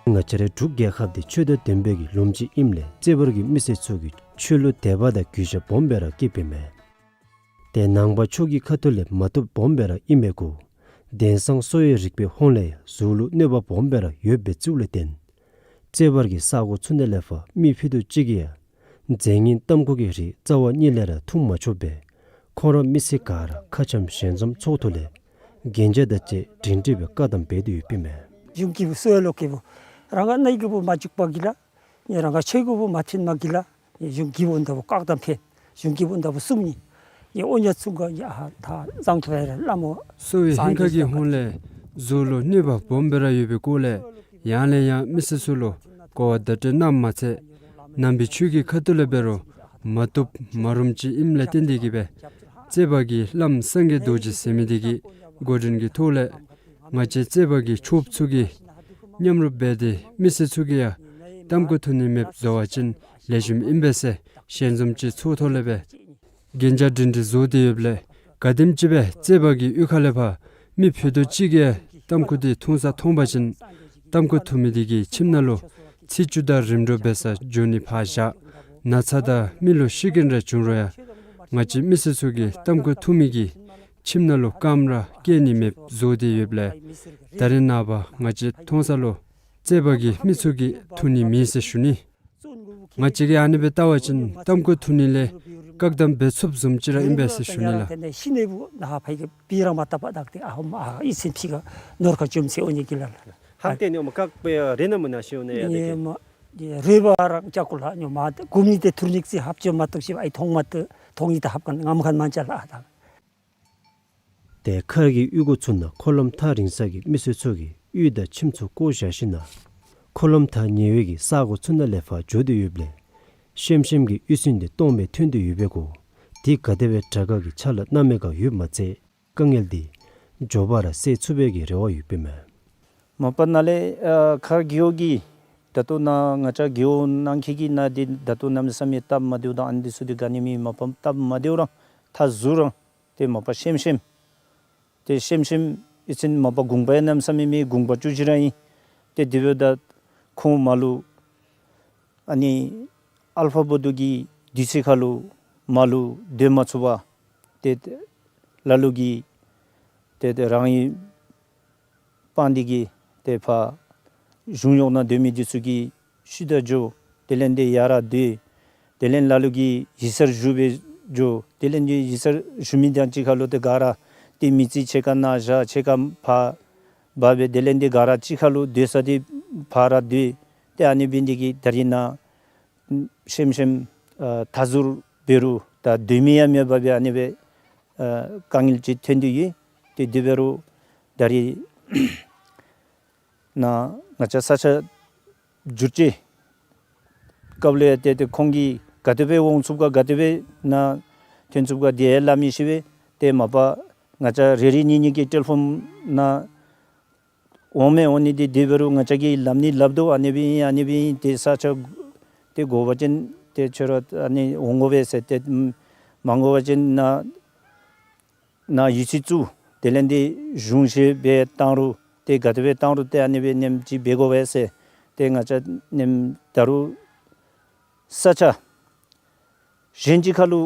ང་བཅས་རའི་འབྲུག་རྒྱལ་ཁབ་འདི་ཆོས་དང་ལྡན་པའི་གི་ལུངམ་ཅིག་ཨིནམ་ལས་རྩེ་བར་གྱི་མི་སེར་ཚུ་གིས་ཆོས་ལུ་དད་པ་དང་གུས་ཞབས་སྦོམ་སྦེ་ར་བསྐྱེདཔ་ཨིན་མས། ཏེ་ནང་པ་ཆོས་ཀྱི་ཁ་ཐུག་ལས་མ་བཏུབ་སྦོམ་སྦེ་ར་ཨིན་མས་གུ། དེང་སང་གསོ་བའི་རིག་པའི་ཧོངས་ལས་གཟུགས་ལུ་གནོད་པ་སྦོམ་སྦེ་ར་ཡོདཔ་སྦེ་བརྩིཝ་ལས་བརྟེན། རྩེ་བར་གྱི་ས་གོ་ཚུ་ནང་ལས་ཕར་མི་ཕུད་རྡོག་གཅིག་གིས་ཡང་རྫས་ངན་གཏམ་གོ་གི་རིགས་རྩ་བ་ཉིད་ལས་ར་འཐུང་མ་ཆོགཔ་སྦེ་ཁོང་ར་མི་སེར་ག་ར་ཁ་འཆམ་ཞལ་འཛོམས་ཚོགས་ཐོག་ལས་གན་རྒྱ་དང་བཅས་སྒྲིང་སྒྲིང་སྦེ་བཀའ་གདམས་འབད་དེ་ཡོདཔ་ཨིན་མས། གཞུང་གི་བུ་གསོ་བའི་ལོ་གི་བུ་རང་ག་ནཱ་གི་བུ་མ་འཇུག་པ་གི་ལ། ཡ་རང་ག་ཆོས་གི་བུ་མ་ཐོན་མ་གི་ལ། ཡ་གཞུང་གི་བུ་འདི་བུ་བཀག་དམ་ཕེ། གཞུང་གི་བུ་འདི་བུ་སུམ་ནི། ཡ་ཨོ་ཉ་ཚུ་ག་ཡ་ཧ་ད་གཙང་ཐུ་ར་ལ་མོ། གསོ་བའི་ཧིང་ཁ་གི་ཧོང་ལས་གཟུགས་ལུ་གནོད་པ་སྦོམ་སྦེ་ར་ཡོད་པའི་སྐོར་ལས་ཡང་ལས་ཡང་མི་སེར་ཚུ་ལུ་གོ་བ་བརྡ་སྤྲོད་གནངམ་མ་ཚད་ནང་པའི་ཆོས་ཀྱི་ཁ་ཐུག་ལས་འབད་རུང་མ་བཏུབ་མ་རུངམ་ཅིག་ཨིནམ་ལས་བརྟེན་ཏེ་གིས་སྦེ་རྩེ་བར་གྱི་བླམ་སངས་རྒྱས་རྡོ་རྗེ་ཟེར་མི་དེ་གིས་འགོ་འདྲེན་གྱི་ཐོག་ལས་ང་བཅས་རྩེ་བར་གྱི་ཆོསཔ་ཚུ་གིས་མཉམ་རུབ་འབད་དེ་མི་སེར་ཚུ་གིས་ཡང་ ཏམ་ཁུ་འཐུ་ནི་མེདཔ་བཟོ་བ་ཅིན་ལེགས་ཤོམ་ཨིན་པས་ཟེར་ཞལ་འཛོམས་ཅིག་ཚོགས་ཐོག་ལས་སྦེ་གན་རྒྱ་སྒྲིང་སྒྲི་བཟོ་སྟེ་ཡོདཔ་ལས་ག་དེམ་ཅིག་སྦེ་རྩོད་པ་གི་གཡུས་ཁ་ལས་ཕར་མི་ཕུད་རྡོག་གཅིག་གིས་ཏམ་ཁུ་འདི་འཐུང་ས་མཐོང་པ་ཅིན་ཏམ་ཁུ་འཐུ་མི་འདི་གི་ཁྱིམ་ནང་ལུ་ཚེས་བཅུ་དང་རིམ་གྲོ་འབད་ས་འགྱོ་ནི་ཕར་བཞག་ན་ཚ་དང་མི་ལུ་ཤི་རྐྱེན་རེ་བྱུང་རུང་ཡང་ང་བཅས་མི་སེར་ཚུ་གིས་ཏམ་ཁུ་འཐུ་མི་གིས་ཁྱིམ་ནང་ལུ་རྐངམ་ར་བཀལ་ནི་མེདཔ་བཟོ་སྟེ་ཡོདཔ་ལས་ད་རེས་ནངས་པ་ང་བཅས་མཐོང་ས་ལུ་རྩོད་པ་གི་མི་ཚུ་གིས་འཐུ་ནི་མེད་ཟེར་ཞུ་ནི། ང་བཅས་ཀྱིས་ཨ་ནི་སྦེ་བལྟ་བ་ཅིན་ཏམ་ཁུ་འཐུ་ནི་ལས་བཀག་སྡོམ་འབད་ཚུགསཔ་བཟུམ་ཅིག་ར་ཨིན་པས་ཟེར་ཞུ་ནི་ལགས། ཏེ་མཁར་གྱི་གཡུས་སྒོ་ཚུ་ནང་འཁོར་ལམ་ཐག་རིང་ས་གི་མི་སེར་ཚུ་གིས་གཡུས་དང་ཁྱིམ་ཚུ་བཀོ་བཞག་ཞིནམ་ལས་འཁོར་ལམ་ཐག་ཉེ་བའི་གི་ས་གོ་ཚུ་ནང་ལས་ཕར་འགྱོ་སྟེ་ཡོདཔ་ལས་ཤེམ་ཤེམ་གྱི་གཡུས་ཚན་འདི་སྟོངམ་སྦེ་ཐོན་ཏེ་ཡོད་པའི་གོ། དེ་ག་དེ་སྦེ་དྲག་དཀའ་གི་ཆ་ལ་སྣང་མེད་ག་ཡོདཔ་མ་ཚད་དཀའ་ངལ་འདི་མགྱོགས་པ་ར་སེལ་ཚུགས་པའི་གི་རེ་བ་ཡོདཔ་ཨིན་མས། མ་པ་ནཱ་ལས་ཨ་མཁར་རྒེད་འོག་གི་ད་ལྟོ་ནཱ་ང་བཅས་རྒེད་འོག་ནང་འཁོད་ཀྱི་ནང་འདི་ད་ལྟོ་གནམ་མེད་ས་མེད་སྟབས་མ་བདེཝ་དང་ཨ་ནི་འདི་ཚུ་འདི་ག་ནི་མེད། མ་པ་སྟབས་མ་བདེཝ་ར་མཐའ་ཟུར་ར་ཏེ་མ་པ་ཤེམ་ཤེམ། ཏེ་ཤེམ་ཤེམ་ཨི་ཚན་མ་པ་དགུང་པ་ཡང་གནམ་མེད་ས་མེད་མེད། དགུང་པ་བཅུ་བཞི་ར་ཨིན། ཏེ་དེ་འབདཝ་ད་ཁོང་མར་ལུ་ཨ་ནི་ཨལ་ཕ་བོ་དྷུ་གི་དུས་ཚོད་ཁར་ལུ་མར་ལུ་སྡོད་མ་ཚུགས་པར་ཏེ་ལ་ལུ་གིས་ཏེ་ཏེ་རང་གི་སྤང་འདི་གིས་ཏེ་ཕར་གཞུང་གཡོག་ནང་སྡོད་མི་འདི་ཚུ་གིས་ཤུལ་ད་འགྱོ། དེ་ལས་ཏེ་ཡར་ར་སྡོད། དེ་ལས་ལ་ལུ་གིས་ཡིག་ཚང་བཞུགས་སྦེ་འགྱོ། དེ་ལས་ཏེ་ཡིག་ཚང་བཞུགས་མི་དང་གཅིག་ཁར་ལུ་ཏེ་ག་ར་ཏེ་མི་རྩིས་ཕྱེད་ཀ་ནཱ་བཞག་ཕྱེད་ཀ་ཕར་འབག་སྦེ་དེ་ལས་ཏེ་ག་ར་གཅིག་ཁར་ལུ་སྡོད་ས་འདི་ཕར་ར་སྡོད། ཏེ་ཨ་ནི་འབད་ནི་འདི་གིས་ད་རིས་ནཱ་ཤེམ་ཤེམ་ཨ་མཐའ་ཟུར་འབད་རུང་ད་སྡོད་མི་ཡང་མེད་པར་སྦེ་ཨ་ནི་སྦེ་ཨ་དཀའ་ངལ་ཅིག་ཐོན་ཏེ་ཡོད། ཏེ་དེ་འབད་རུང་ད་རིས་ནཱ་ང་བཅས་ས་ཆ་བསྒྱུར་བཅོས་སྐབས་ལུ་ཡང་ཏེ་ཏེ་ཁོང་གིས་ག་དེ་སྦེ་འོང་ཚུགས་ག་ག་དེ་སྦེ་ནཱ་ཐོན་ཚུགས་ག་དེ་ཡང་སླབ་མི་ཤེས་པས། ཏེ་མ་པ་ང་བཅས་རེ་རེ་གཉིས་གཉིས་ཀྱི་ཊེ་ལི་ཕོན་ནང་འོང་མི་འོང་ནི་འདི་དེ་འབད་རུང་ང་བཅས་ཀྱིས་སླབ་ནི་སླབ་དོ། ཨ་ནི་སྦེ་ཨིན་ཨ་ནི་སྦེ་ཨིན། ཏེ་ས་ཆ་ཏེ་དགོ་པ་ཅིན་ཏེ་ཁྱོད་ར་ཨ་ནི་འོང་དགོ་པས་ཟེར། ཏེ་མ་དགོ་པ་ཅིན་ནཱ་ནཱ་ཡིག་ཚང་བཙུགས། དེ་ལས་ཏེ་གཞུང་བཞེས་སྦེ་བཏང་རུང་ཏེ་ག་དེ་སྦེ་བཏང་རུང་ཏེ་ཨ་ནི་སྦེ་ནེམ་ཅིག་འབད་དགོ་པས་ཟེར། ཏེ་ང་བཅས་ནེམ་ད་རུང་ས་ཆ་གཞན་ཅིག་ཁར་ལུ་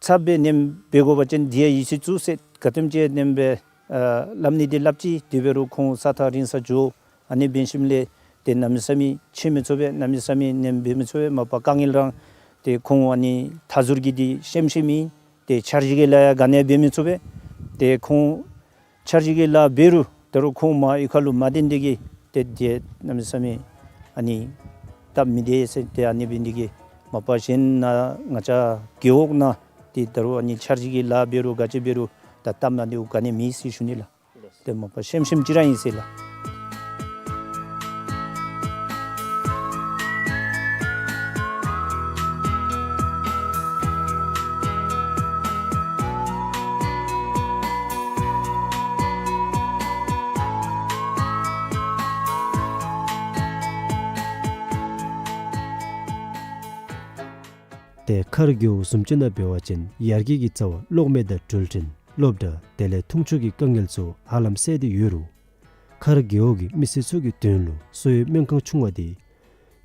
ཚབ་སྦེ་ནེམ་འབད་དགོ་པ་ཅིན་དེ་ཡང་ཡིག་ཚང་བཙུགས་ཟེར་ག་དེམ་ཅིག་ནེམ་སྦེ་ཨ་སླབ་ནི་འདི་སླབ་ཅི། དེ་འབད་རུང་ཁོང་ས་ཐག་རིང་ས་འགྱོ། ཨ་ནི་འབད་ཞིནམ་ལས་ཏེ་གནམ་མེད་ས་མེད་ཕྱད་མི་ཚུགས་པས། གནམ་མེད་ས་མེད་ནེམ་འབད་མི་ཚུགས་པས། མ་པ་དཀའ་ངལ་རང་ཏེ་ཁོང་ཨ་ནི་མཐའ་ཟུར་གྱི་འདི་ཤེམ་ཤེམ་ཨིན། ཏེ་འཆར་གཞི་གི་ལཱ་ཡང་ག་ནི་འབད་མི་ཚུགས་པས། ཏེ་ཁོང་འཆར་གཞི་གི་ལཱ་འབད་རུང་ད་རུང་ཁོང་མར་གཡུས་ཁ་ལུ་མ་སྡོད་ནི་འདི་གིས་ཏེ་དེ་གནམ་མེད་ས་མེད་ཨ་ནི་སྟབས་མི་བདེ་ཟེར། ཏེ་ཨ་ནི་འབད་ནི་འདི་གིས་མ་པ་གཞན་ནཱ་ང་བཅས་རྒེད་འོག་ནང་ཏེ་ད་རུང་ཨ་ནི་འཆར་གཞི་གི་ལཱ་འབད་རུང་ག་ཅི་འབད་རུང་ད་སྟབས་མ་བདེཝ་ག་ནི་མེད་ཟེར་ཞུ་ནི་ལགས། ཏེ་མ་པ་ཤེམ་ཤེམ་ཅིག་ར་ཨིན་ཟེར་ལགས། ཏེ་མཁར་རྒེད་འོག་བཟུམ་ཅིག་ནང་འབད་བ་ཅིན་ཡར་རྒྱས་ཀྱི་རྩ་བ་གློག་མེ་དང་འགྲུལ་འཕྲིན་སློབ་གྲྭ་དེ་ལས་འཐུང་ཆུ་གི་དཀའ་ངལ་ཚུ་ཧ་ལམ་སེལ་ཏེ་ཡོད་རུང་མཁར་རྒེད་འོག་གི་མི་སེར་ཚུ་གི་དོན་ལུ་གསོ་བའི་སྨན་ཁང་ཆུང་བ་འདི་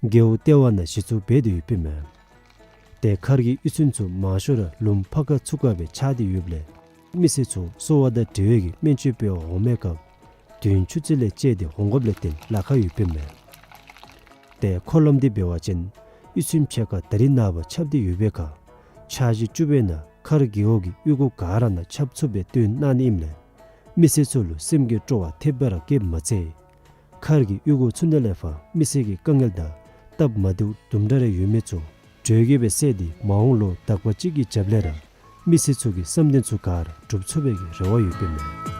རྒེད་འོག་ལྟེ་བ་ནང་གཞི་བཙུགས་འབད་དེ་ཡོདཔ་ཨིན་མས། ཏེ་མཁར་གྱི་གཡུས་ཚན་ཚུ་མང་ཤོས་ར་ལུངམ་ཕར་ཁ་ཚུར་ཁ་སྦེ་ཆགས་ཏེ་ཡོདཔ་ལས་མི་སེར་ཚུ་གསོ་བ་དང་འབྲེལ་བའི་གི་སྨན་བཅོས་འབད་བར་འོང་མི་སྐབས་དུས་ཡུན་ཆུ་ཚོད་ལས་བཅད་དེ་འོང་དགོཔ་ལས་བརྟེན་ལཱ་ཁག་ཡོདཔ་ཨིན་མས། ཏེ་འཁོར་ལམ་འདི་འབད་བ་ཅིན་གཡུས་ཚན་ཕྱེད་ཀ་ད་རིས་ནངས་པ་ཁྱབ་སྟེ་ཡོད་པའི་ཁར་འཆར་གཞི་བཅུ་པའི་ནང་མཁར་རྒེད་འོག་གི་གཡུས་སྒོ་ག་ར་ནང་ཁྱབ་ཚུགསཔ་སྦེ་སྟོན་གནང་ནི་ཨིནམ་ལས་མི་སེར་ཚུ་ལུ་སེམས་ཀྱི་སྤྲོ་བ་ཐེབས་པ་ར་བསྐྱེདཔ་མ་ཚད་མཁར་གྱི་གཡུས་སྒོ་ཚུ་ནང་ལས་ཕར་མི་སེར་གྱི་དཀའ་ངལ་དང་སྟབས་མ་བདེཝ་དུམ་གྲ་རེ་ཡོད་མི་ཚུ་གྲོས་བསྐྱེད་སྦེ་སེལ་ཏེ་མ་འོངས་ལོ་དག་པ་ཅིག་གི་རྒྱབ་ལས་ར་མི་སེར་ཚུ་གི་བསམ་དོན་ཚུ་ག་ར་འགྲུབ་ཚུགས་པའི་གི་རེ་བ་ཡོདཔ་ཨིན་མས།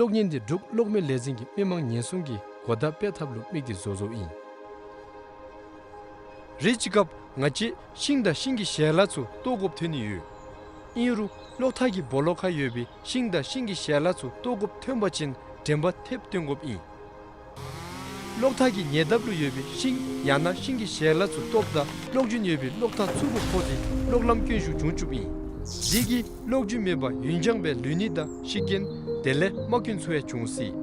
གློག་བརྙན་འདི་འབྲུག་གློག་མེ་ལས་འཛིན་གྱིས་མི་མང་ཉེན་སྲུང་གི་གོ་བརྡ་སྤེལ་ཐབས་ལུ་དམིགས་ཏེ་བཟོ་བཟོཝ་ཨིན། རེ་ཅིག་སྐབས་ང་བཅས་ཤིང་དང་ཤིང་གི་ཞལ་ལག་ཚུ་བཏོག་དགོཔ་ཐོན་ནི་ཡོད། ཨིན་རུང་གློག་ཐག་གི་སྦོ་ལོགས་ཁར་ཡོད་པའི་ཤིང་དང་ཤིང་གི་ཞལ་ལག་ཚུ་བཏོག་དགོཔ་ཐོན་པ་ཅིན་དྲན་པ་ཐེབས་བཏོན་དགོཔ་ཨིན། གློག་ཐག་གི་ཉེ་འདབས་ལུ་ཡོད་པའི་ཤིང་ཡང་ན་ཤིང་གི་ཞལ་ལག་ཚུ་བཏོགཔ་ད་གློག་རྒྱུན་ཡོད་པའི་གློག་ཐག་ཚུ་གུ་ཕོག་སྟེ་གློག་ལམ་སྐྱོན་ཤུགས་བྱུང་བཅུགཔ་ཨིན། དེ་གིས་གློག་རྒྱུན་མེད་པར་ཡུན་འགྱངས་སྦེ་ལུས་ནི་དང་ཤི་རྐྱེན་དེ་ལས་རྨ་སྐྱོན་ཚུ་ཡང་འབྱུང་སྲིད།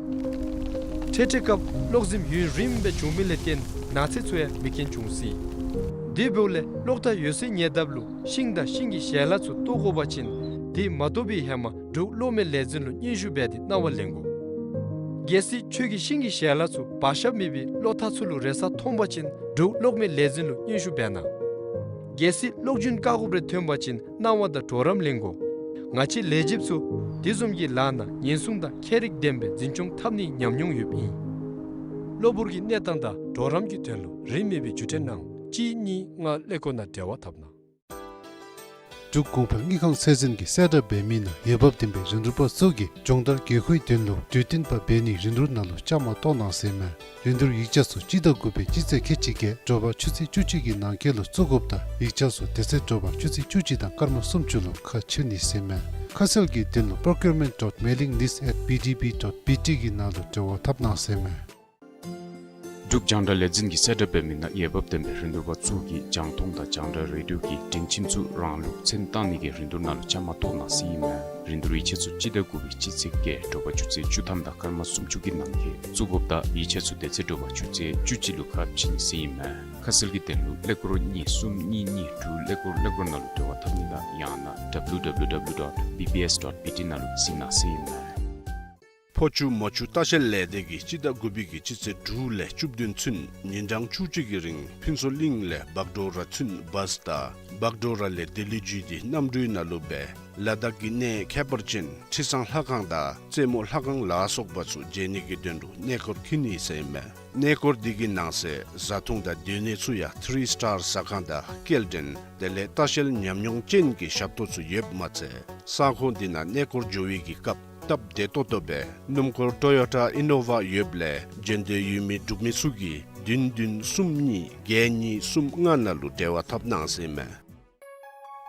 འཕྲལ་འཕྲལ་སྐབས་གློག་ཟིམ་ཡུན་རིངམོ་སྦེ་འབྱུང་མི་ལས་བརྟེན་ན་ཚ་ཚུ་ཡང་མེད་མཁན་འབྱུང་སྲིད། དེ་འབདཝ་ལས་གློག་ཐག་ཡོད་སའི་ཉེ་འདབས་ལུ་ཤིང་དང་ཤིང་གི་ཞལ་ལག་ཚུ་བཏོག་དགོ་པ་ཅིན་དེ་མ་བཏོག་པའི་ཧེ་མ་འབྲུག་གློག་མེ་ལས་འཛིན་ལུ་སྙན་ཞུ་འབད་དེ་གནང་བ་ལེན་དགོ། གལ་སྲིད་ཁྱོད་ཀྱིས་ཤིང་གི་ཞལ་ལག་ཚུ་བར་ཞབས་མེད་པའི་གློག་ཐག་ཚུ་ལུ་རེག་ས་མཐོང་པ་ཅིན་འབྲུག་གློག་མེ་ལས་འཛིན་ལུ་སྙན་ཞུ་འབད་གནང་། གལ་སྲིད་གློག་རྒྱུན་བཀག་དགོཔ་རེ་ཐོན་པ་ཅིན་གནང་བ་དང་གྲོགས་རམ་ལེན་དགོ། ང་བཅས་ལས་བྱེདཔ་ཚུ་དེ་བཟུམ་གྱི་ལཱ་ནང་ཉེན་སྲུང་དང་ཁྱད་རིག་ལྡན་པའི་འཛིན་སྐྱོང་འཐབ་ནིའི་ཉམས་མྱོང་ཡོདཔ་ཨིན། གློ་བུར་གྱི་གནས་སྟངས་དང་གྲོགས་རམ་གྱི་དོན་ལུ་རིན་མེད་པའི་བརྒྱུད་འཕྲིན་ནང་གཅིག་གཉིས་ལྔ་ཀླད་ཀོར་ནང་འབྲེལ་བ་འཐབ་གནང་། འབྲུག་གོང་འཕེལ་དངུལ་ཁང་ཚད་འཛིན་གྱིས་གསལ་བསྒྲགས་འབད་མི་ནང་འོས་འབབ་ལྡན་པའི་རིན་བསྡུར་པ་ཚུ་གིས་སྦྱོང་བརྡར་དགོས་མཁོའི་དོན་ལུ་དུས་བསྟུན་པ་འབད་ནིའི་རིན་བསྡུར་ནང་ལུ་བཅའ་མར་གཏོགས་གནང་ཟེར་མས། རིན་བསྡུར་ཡིག་ཆ་ཚུ་སྤྱི་ཟླ་དགུ་པའི་སྤྱི་ཚེས་ཁལ་གཅིག་བརྒྱད་དྲོ་པ་ཆུ་ཚོད་བཅུ་གཅིག་གི་ནང་འཁོད་ལུ་བཙུགས་དགོཔ་དང་ཡིག་ཆ་ཚུ་དེ་ཚེ་དྲོ་པ་ཆུ་ཚོད་བཅུ་གཅིག་དང་སྐར་མ་སུམ་ཅུ་ལུ་ཁ་ཕྱེ་ནི་ཟེར་མས། ཁ་གསལ་གྱི་དོན་ལུ་procurement dot mailing list at B D B dot B T གི་ནང་ལུ་འབྲེལ་བ་འཐབ་གནང་ཟེར་མས། འབྲུག་རྒྱང་བསྒྲགས་ལས་འཛིན་གྱིས་གསལ་བསྒྲགས་འབད་མི་ནང་འོས་འབབ་ལྡན་པའི་རིན་བསྡུར་པ་ཚུ་གིས་རྒྱང་མཐོང་དང་རྒྱང་བསྒྲགས་རེ་ཌིའོ་གི་སྒྲིང་ཁྱིམ་ཚུ་རང་ལུགས་མཚན་བཏང་ནི་གི་རིན་བསྡུར་ནང་ལུ་བཅའ་མར་གཏོགས་གནང་ཟེར་ཨིན་མས། རིན་བསྡུར་ཡིག་ཆ་ཚུ་སྤྱི་ཟླ་དགུ་པའི་སྤྱི་ཚེས་བརྒྱད་དྲོ་པ་ཆུ་ཚོད་བཅུ་ཐམ་དང་སྐར་མ་སུམ་ཅུ་གི་ནང་འཁོད་བཙུགས་དགོཔ་དང་ཡིག་ཆ་ཚུ་དེ་ཚེ་དྲོ་པ་ཆུ་ཚོད་བཅུ་གཅིག་ལུ་ཁ་ཕྱེ་ནི་ཟེར་ཨིན་མས། ཁ་གསལ་གྱི་དོན་ལུ་ཀླད་ཀོར་གཉིས་གསུམ་གཉིས་གཉིས་དྲུག་ཀླད་ཀོར་ཀླད་ཀོར་ནང་ལུ་འབྲེལ་བ་འཐབ་ནི་དང་ཡང་ན་W W W dot B B S dot B T ནང་ལུ་གཟིགས་གནང་ཟེར་ཨིན་མས། ཕོ་ཆུ་མོ་ཆུ་ལྟ་བཤལ་ལས་སྡེ་གིས་སྤྱི་ཟླ་དགུ་པའི་གི་སྤྱི་ཚེས་དྲུག་ལས་བཅུ་བདུན་ཚུན་ཉིན་གྲངས་བཅུ་གཅིག་གི་རིང་ཕུན་ཚོགས་གླིང་ལས་བག་གྲོ་ར་ཚུན་བཱས་དང་བག་གྲོ་ར་ལས་ལྡི་ལི་བརྒྱུད་དེ་གནམ་གྲུའི་ནང་ལུ་སྦེ་ལ་དྭགས་ཀྱི་གནས་ཁྱད་པར་ཅན་ཁྲི་བཟང་ལྷ་ཁང་དང་རྩེ་མོ་ལྷ་ཁང་ལ་སོགས་པ་ཚུ་མཇལ་ནི་གི་དོན་ལུ་གནས་སྐོར་འཁྱིད་ནི་ཟེར་ཨིན་མས། གནས་སྐོར་འདི་གི་ནང་གསེས་བཟའ་འཐུང་དང་སྡོད་གནས་ཚུ་ཡང་ཐི་རི་སི་ཊར་ཟ་ཁང་དང་སྐྱེལ་འདྲེན་དེ་ལས་ལྟ་བཤལ་ཉམས་མྱོང་ཅན་གྱི་ཞབས་ཏོག་ཚུ་ཡོདཔ་མ་ཚད་ས་ཁོངས་འདི་ནང་གནས་སྐོར་འགྱོ་བའི་གི་སྐབས་སྟབས་བདེ་ཏོག་ཏོ་སྦེ་སྣུམ་འཁོར་ཊོ་ཡོ་ཊ་ཨི་ནོ་ཝ་ཡོདཔ་ལས་འགྲན་བསྡུར་ཡོད་མི་འབྲུག་མི་ཚུ་གིས་བདུན་བདུན་གསུམ་གཉིས་བརྒྱད་གཉིས་གསུམ་ལྔ་ནང་ལུ་འབྲེལ་བ་འཐབ་གནང་ཟེར་ཨིན་མས།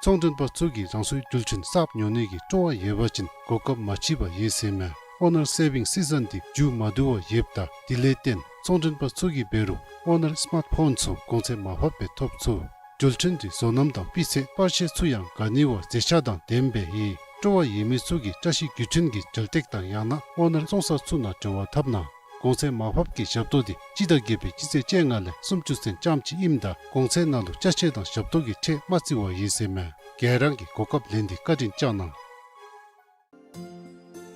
ཚོང་མགྲོན་པ་ཚུ་གིས་རང་སོའི་རྡུལ་ཕྲན་གསརཔ་ཉོ་ནི་གི་སྤྲོ་བ་ཡོད་པ་ཅིན་གོ་སྐབས་མ་མཆིས་པར་ཡོད་ཟེར་ཨིན་མས། ཨོ་ནར་སེ་བིང་སི་ཛོན་འདི་མཇུག་མ་བསྡུ་བར་ཡོདཔ་ད་དེ་ལས་བརྟེན་ཚོང་མགྲོན་པ་ཚུ་གིས་འབད་རུང་ཨོ་ནར་སི་མཱརཊ་ཕོན་ཚུ་གོང་ཚད་མར་ཕབ་སྦེ་ཐོབ་ཚུགས། རྡུལ་ཕྲན་འདི་བཟོ་རྣམ་དང་སྤུས་ཚད་པར་ཤ་ཚུ་ཡང་ག་ནི་བ་མཛེས་ཆ་དང་ལྡནམ་སྦེ་ཡོད། སྤྲོ་བ་ཡོད་མི་ཚུ་གིས་བཀྲ་ཤིས་བརྒྱུད་འཕྲིན་གྱི་འབྲེལ་གཏད་དང་ཡང་ན་ཨོ་ནར་བཙོང་ས་ཚུ་ནང་འབྲེལ་བ་འཐབ་གནང་། གོང་ཚད་མར་ཕབ་ཀྱི་ཞབས་ཏོག་འདི་སྤྱི་ཟླ་བརྒྱད་པའི་སྤྱི་ཚེས་བཅོ་ལྔ་ལས་སུམ་ཅུ་ཚུན་ཙམ་ཅིག་ཨིནམ་ད་གོང་ཚད་ནང་ལུ་ཅ་ཆས་དང་ཞབས་ཏོག་གི་ཁྲལ་མ་བརྩི་བར་ཡོད་ཟེར་ཨིན་མས། ག་ར་གིས་གོ་སྐབས་ལེན་ཏེ་བཀའ་དྲིན་བསྐྱང་གནང་།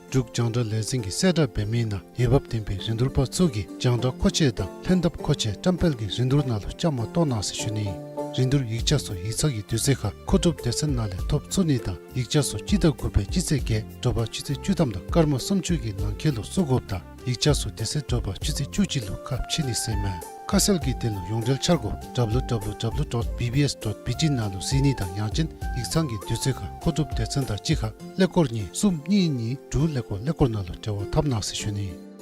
འབྲུག་རྒྱང་བསྒྲགས་ལས་འཛིན་གྱིས་གསལ་བསྒྲགས་འབད་མི་ནང་འོས་འབབ་ལྡན་པའི་རིན་བསྡུར་པ་ཚུ་གིས་རྒྱང་བསྒྲགས་མཁོ་ཆས་དང་ལྷན་ཐབས་མཁོ་ཆས་བཀྲམ་སྤེལ་གྱི་རིན་བསྡུར་ནང་ལུ་བཅའ་མར་གཏོགས་གནང་ཟེར་ཞུ་ནི། རིན་བསྡུར་ཡིག་ཆ་ཚུ་ཡིག་ཚང་གི་དུས་ཚོད་ཁར་མཁོ་སྒྲུབ་སྡེ་ཚན་ནང་ལས་ཐོབ་ཚུགས་ནི་དང་ཡིག་ཆ་ཚུ་སྤྱི་ཟླ་དགུ་པའི་སྤྱི་ཚེས་བརྒྱད་དྲོ་པ་ཆུ་ཚོད་བཅུ་ཐམ་དང་སྐར་མ་སུམ་ཅུ་གི་ནང་འཁོད་ལུ་བཙུགས་དགོཔ་དང་ཡིག་ཆ་ཚུ་དེ་ཚེ་དྲོ་པ་ཆུ་ཚོད་བཅུ་གཅིག་ལུ་ཁ་ཕྱེ་ནི་ཟེར་ཨིན་མས། ཁ་གསལ་གྱི་དོན་ལུ་ཡོངས་འབྲེལ་འཆར་སྒོ་W W W dot B B S dot B T ནང་ལུ་གཟིགས་ནི་དང་ཡང་ཅིན་ཡིག་ཚང་གི་དུས་ཚོད་ཁར་མཁོ་སྒྲུབ་སྡེ་ཚན་དང་གཅིག་ཁར་ཀླད་ཀོར་གཉིས་གསུམ་གཉིས་གཉིས་དྲུག་ཀླད་ཀོར་ཀླད་ཀོར་ནང་ལུ་འབྲེལ་བ་འཐབ་གནང་ཟེར་ཞུ་ནི།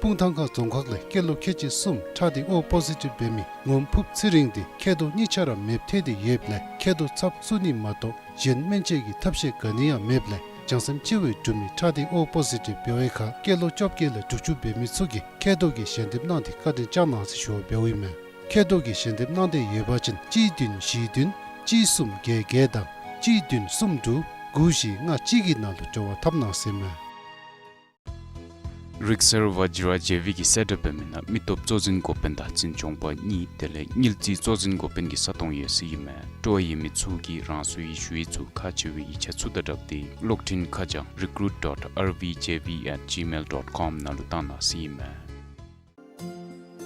སྤུངས་ཐང་ཁ་རྫོང་ཁག་ལས་སྐྱེས་ལོ་ཁལ་གཅིག་གསུམ་ཁྲག་སྡེ་ཨོ་པོ་ཟི་ཊིབ་འབད་མི་ངོམ་ཕུབ་ཚེ་རིང་འདི་མཁལ་རྡོག་གཉིས་ཆ་ར་མེདཔ་ཐལ་ཏེ་ཡོདཔ་ལས་མཁལ་རྡོག་ཚབ་བཙུགས་ནི་མ་གཏོགས་གཞན་སྨན་བཅོས་ཀྱི་ཐབས་ཤེས་ག་ནི་ཡང་མེདཔ་ལས་བྱང་སེམས་སྐྱིད་པོ་སྦེ་སྒྲུབ་མི་ཁྲག་སྡེ་ཨོ་པོ་ཟི་ཊིབ་འབདཝ་ཁར་སྐྱེས་ལོ་བཅོ་བརྒྱད་ལས་དྲུག་ཅུ་འབད་མི་ཚུ་གིས་མཁལ་རྡོག་གི་ཞལ་འདེབས་གནང་སྟེ་བཀའ་དྲིན་བསྐྱང་གནང་ཟེར་ཞུ་བ་འབདཝ་ཨིན་མས། མཁལ་རྡོག་གི་ཞལ་འདེབས་གནང་འདོད་ཡོད་པ་ཅིན་གཅིག་བདུན་བཞི་བདུན་གཅིག་གསུམ་བརྒྱད་བརྒྱད་དང་གཅིག་བདུན་གསུམ་དྲུག་དགུ་བཞི་ལྔ་གཅིག་གི་ནང་ལུ་འབྲེལ་བ་འཐབ་གནང་ཟེར་ཨིན་མས། རིག་གསར་བཛྲ་ཇེ་བི་གིས་གསལ་བསྒྲགས་འབད་མི་ནང་མི་སྟོབས་གཙོ་འཛིན་འགོ་དཔོན་དང་འཛིན་སྐྱོང་པ་གཉིས་དེ་ལས་དངུལ་རྩིས་གཙོ་འཛིན་འགོ་དཔོན་གྱི་ས་སྟོང་ཡོད་ཟེར་ཨིན་མས། སྤྲོ་བ་ཡོད་མི་ཚུ་གིས་རང་སོའི་ཞུ་ཡིག་ཚུ་ཁག་ཆེ་བའི་ཡིག་ཆ་ཚུ་དང་སྦྲགས་ཏེ་གློག་འཕྲིན་ཁ་བྱང་recruit dot R V J V at gmail dot com ནང་ལུ་བཏང་གནང་ཟེར་ཨིན་མས།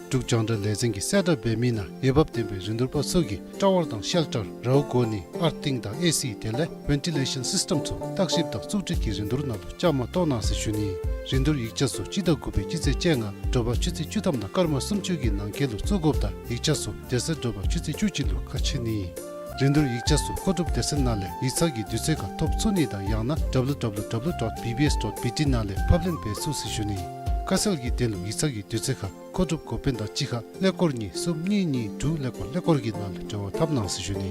འབྲུག་རྒྱང་བསྒྲགས་ལས་འཛིན་གྱིས་གསལ་བསྒྲགས་འབད་མི་ནང་འོས་འབབ་ལྡན་པའི་རིན་བསྡུར་པ་ཚུ་གིས་ཊ་ཝར་དང་ཤེལ་ཊར་རཝ་གོ་ནི་ཨར་ཐིང་དང་ཨེ་སི་དེ་ལས་ཝེན་ཊི་ལེ་ཤཱན་སིསི་ཊེམ་ཚུ་བརྟག་ཞིབ་དང་བཙུགས་སྒྲིག་གི་རིན་བསྡུར་ནང་ལུ་བཅའ་མར་གཏོགས་གནང་ཟེར་ཞུ་ནི། རིན་བསྡུར་ཡིག་ཆ་ཚུ་སྤྱི་ཟླ་དགུ་པའི་སྤྱི་ཚེས་བཅོ་ལྔ་དྲོ་པ་ཆུ་ཚོད་བཅུ་ཐམ་དང་སྐར་མ་སུམ་ཅུ་གི་ནང་འཁོད་ལུ་བཙུགས་དགོཔ་དང་ཡིག་ཆ་ཚུ་དེ་ཚེ་དྲོ་པ་ཆུ་ཚོད་བཅུ་གཅིག་ལུ་ཁ་ཕྱེ་ནི། རིན་བསྡུར་ཡིག་ཆ་ཚུ་མཁོ་སྒྲུབ་སྡེ་ཚན་ནང་ལས་ཡིག་ཚང་གི་དུས་ཚོད་ཁར་ཐོབ་ཚུགས་ནི་དང་ཡང་ན་W W W dot B B S dot B T ནང་ལས་ཕབ་ལེན་འབད་ཚུགས་ཟེར་ཞུ་ནི། ཁ་གསལ་གྱི་དོན་ལུ་ཡིག་ཚང་གི་དུས་ཚོད་ཁར་མཁོ་སྒྲུབ་འགོ་དཔོན་དང་གཅིག་ཁར་ཀླད་ཀོར་གཉིས་གསུམ་གཉིས་གཉིས་དྲུག་ཀླད་ཀོར་ཀླད་ཀོར་གྱི་ནང་ལུ་འབྲེལ་བ་འཐབ་གནང་ཟེར་ཞུ་ནི།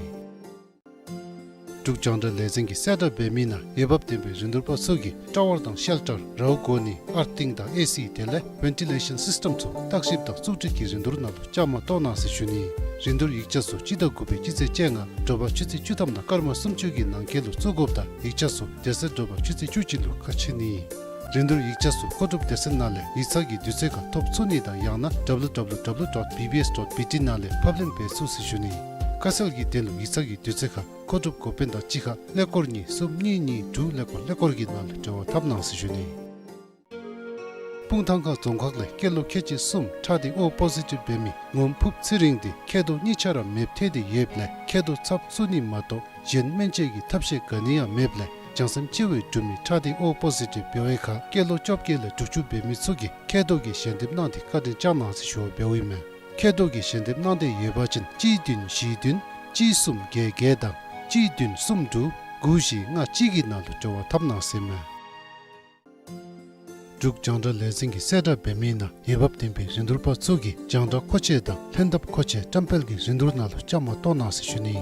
འབྲུག་རྒྱང་བསྒྲགས་ལས་འཛིན་གྱིས་གསལ་བསྒྲགས་འབད་མི་ནང་འོས་འབབ་ལྡན་པའི་རིན་བསྡུར་པ་ཚུ་གིས་ཊ་ཝར་དང་ཤེལ་ཊར་རཝ་གོ་ནི་ཨར་ཐིང་དང་ཨེ་སི་དེ་ལས་ཝེན་ཊི་ལེ་ཤཱན་སིསི་ཊམ་ཚུ་བརྟག་ཞིབ་དང་རྩུབ་སྤྲོད་ཀྱི་རིན་བསྡུར་ནང་ལུ་བཅའ་མར་གཏོགས་གནང་ཟེར་ཞུ་ནི། རིན་བསྡུར་ཡིག་ཆ་ཚུ་སྤྱི་ཟླ་དགུ་པའི་སྤྱི་ཚེས་བཅོ་ལྔ་དྲོ་པ་ཆུ་ཚོད་བཅུ་ཐམ་དང་སྐར་མ་སུམ་ཅུ་གི་ནང་འཁོད་ལུ་བཙུགས་དགོཔ་དང་ཡིག་ཆ་ཚུ་དེ་ཚེ་དྲོ་པ་ཆུ་ཚོད་བཅུ་གཅིག་ལུ་ཁ་ཕྱེ་ནི། རིན་བསྡུར་ཡིག་ཆ་ཚུ་མཁོ་སྒྲུབ་སྡེ་ཚན་ནང་ལས་ཡིག་ཚང་གི་དུས་ཚོད་ཁར་ཐོབ་ཚུགས་ནི་དང་ཡང་ན་W W W dot B B S dot B T ནང་ལས་ཕབ་ལེན་འབད་ཚུགས་ཟེར་ཞུ་ནི། ཁ་གསལ་གྱི་དོན་ལུ་ཡིག་ཚང་གི་དུས་ཚོད་ཁར་མཁོ་སྒྲུབ་འགོ་དཔོན་དང་གཅིག་ཁར་ཀླད་ཀོར་གཉིས་གསུམ་གཉིས་གཉིས་དྲུག་ཀླད་ཀོར་ཀླད་ཀོར་གྱི་ནང་ལུ་འབྲེལ་བ་འཐབ་གནང་ཟེར་ཞུ་ནི། སྤུངས་ཐང་ཁ་རྫོང་ཁག་ལས་སྐྱེས་ལོ་ཁལ་གཅིག་གསུམ་ཁྲག་སྡེ་ཨོ་པོ་ཟི་ཊིབ་འབད་མི་ངོམ་ཕུབ་ཚེ་རིང་དེ་མཁལ་རྡོག་གཉིས་ཆ་ར་མེདཔ་ཐལ་ཏེ་ཡོདཔ་ལས་མཁལ་རྡོག་ཚབ་བཙུགས་ནི་མ་གཏོགས་གཞན་སྨན་བཅོས་ཀྱི་ཐབས་ཤེས་ག་ནི་ཡང་མེདཔ་ལས་བྱང་སེམས་ཅན་བའི་འབྲུག་མི་ཁྲག་སྡེ་ཨོ་པོ་ཟི་ཊིབ་འབད་བའི་ཁར་སྐྱེས་ལོ་བཅོ་བརྒྱད་ལས་དྲུག་ཅུ་འབད་མི་ཚུ་གིས་མཁལ་རྡོག་གི་ཞལ་འདེབས་གནང་སྟེ་བཀའ་དྲིན་བསྐྱང་གནང་ཟེར་ཞུ་བ་འབདཝ་ཨིན་མས། མཁལ་རྡོག་གི་ཞལ་འདེབས་གནང་སྟེ་ཡོད་པ་ཅིན་གཅིག་བདུན་བཞི་བདུན་གཅིག་གསུམ་བརྒྱད་བརྒྱད་དང་གཅིག་བདུན་གསུམ་དྲུག་དགུ་བཞི་ལྔ་གཅིག་གི་ནང་ལུ་འབྲེལ་བ་འཐབ་གནང་ཟེར་མས། འབྲུག་རྒྱང་བསྒྲགས་ལས་འཛིན་གྱིས་གསལ་བསྒྲགས་འབད་མི་ནང་འོས་འབབ་ལྡན་པའི་རིན་བསྡུར་པ་ཚུ་གིས་རྒྱང་བསྒྲགས་མཁོ་ཆས་དང་ལྷན་ཐབས་མཁོ་ཆས་བཀྲམ་སྤེལ་གྱི་རིན་བསྡུར་ནང་ལུ་བཅའ་མར་གཏོགས་གནང་ཟེར་ཞུ་ནི།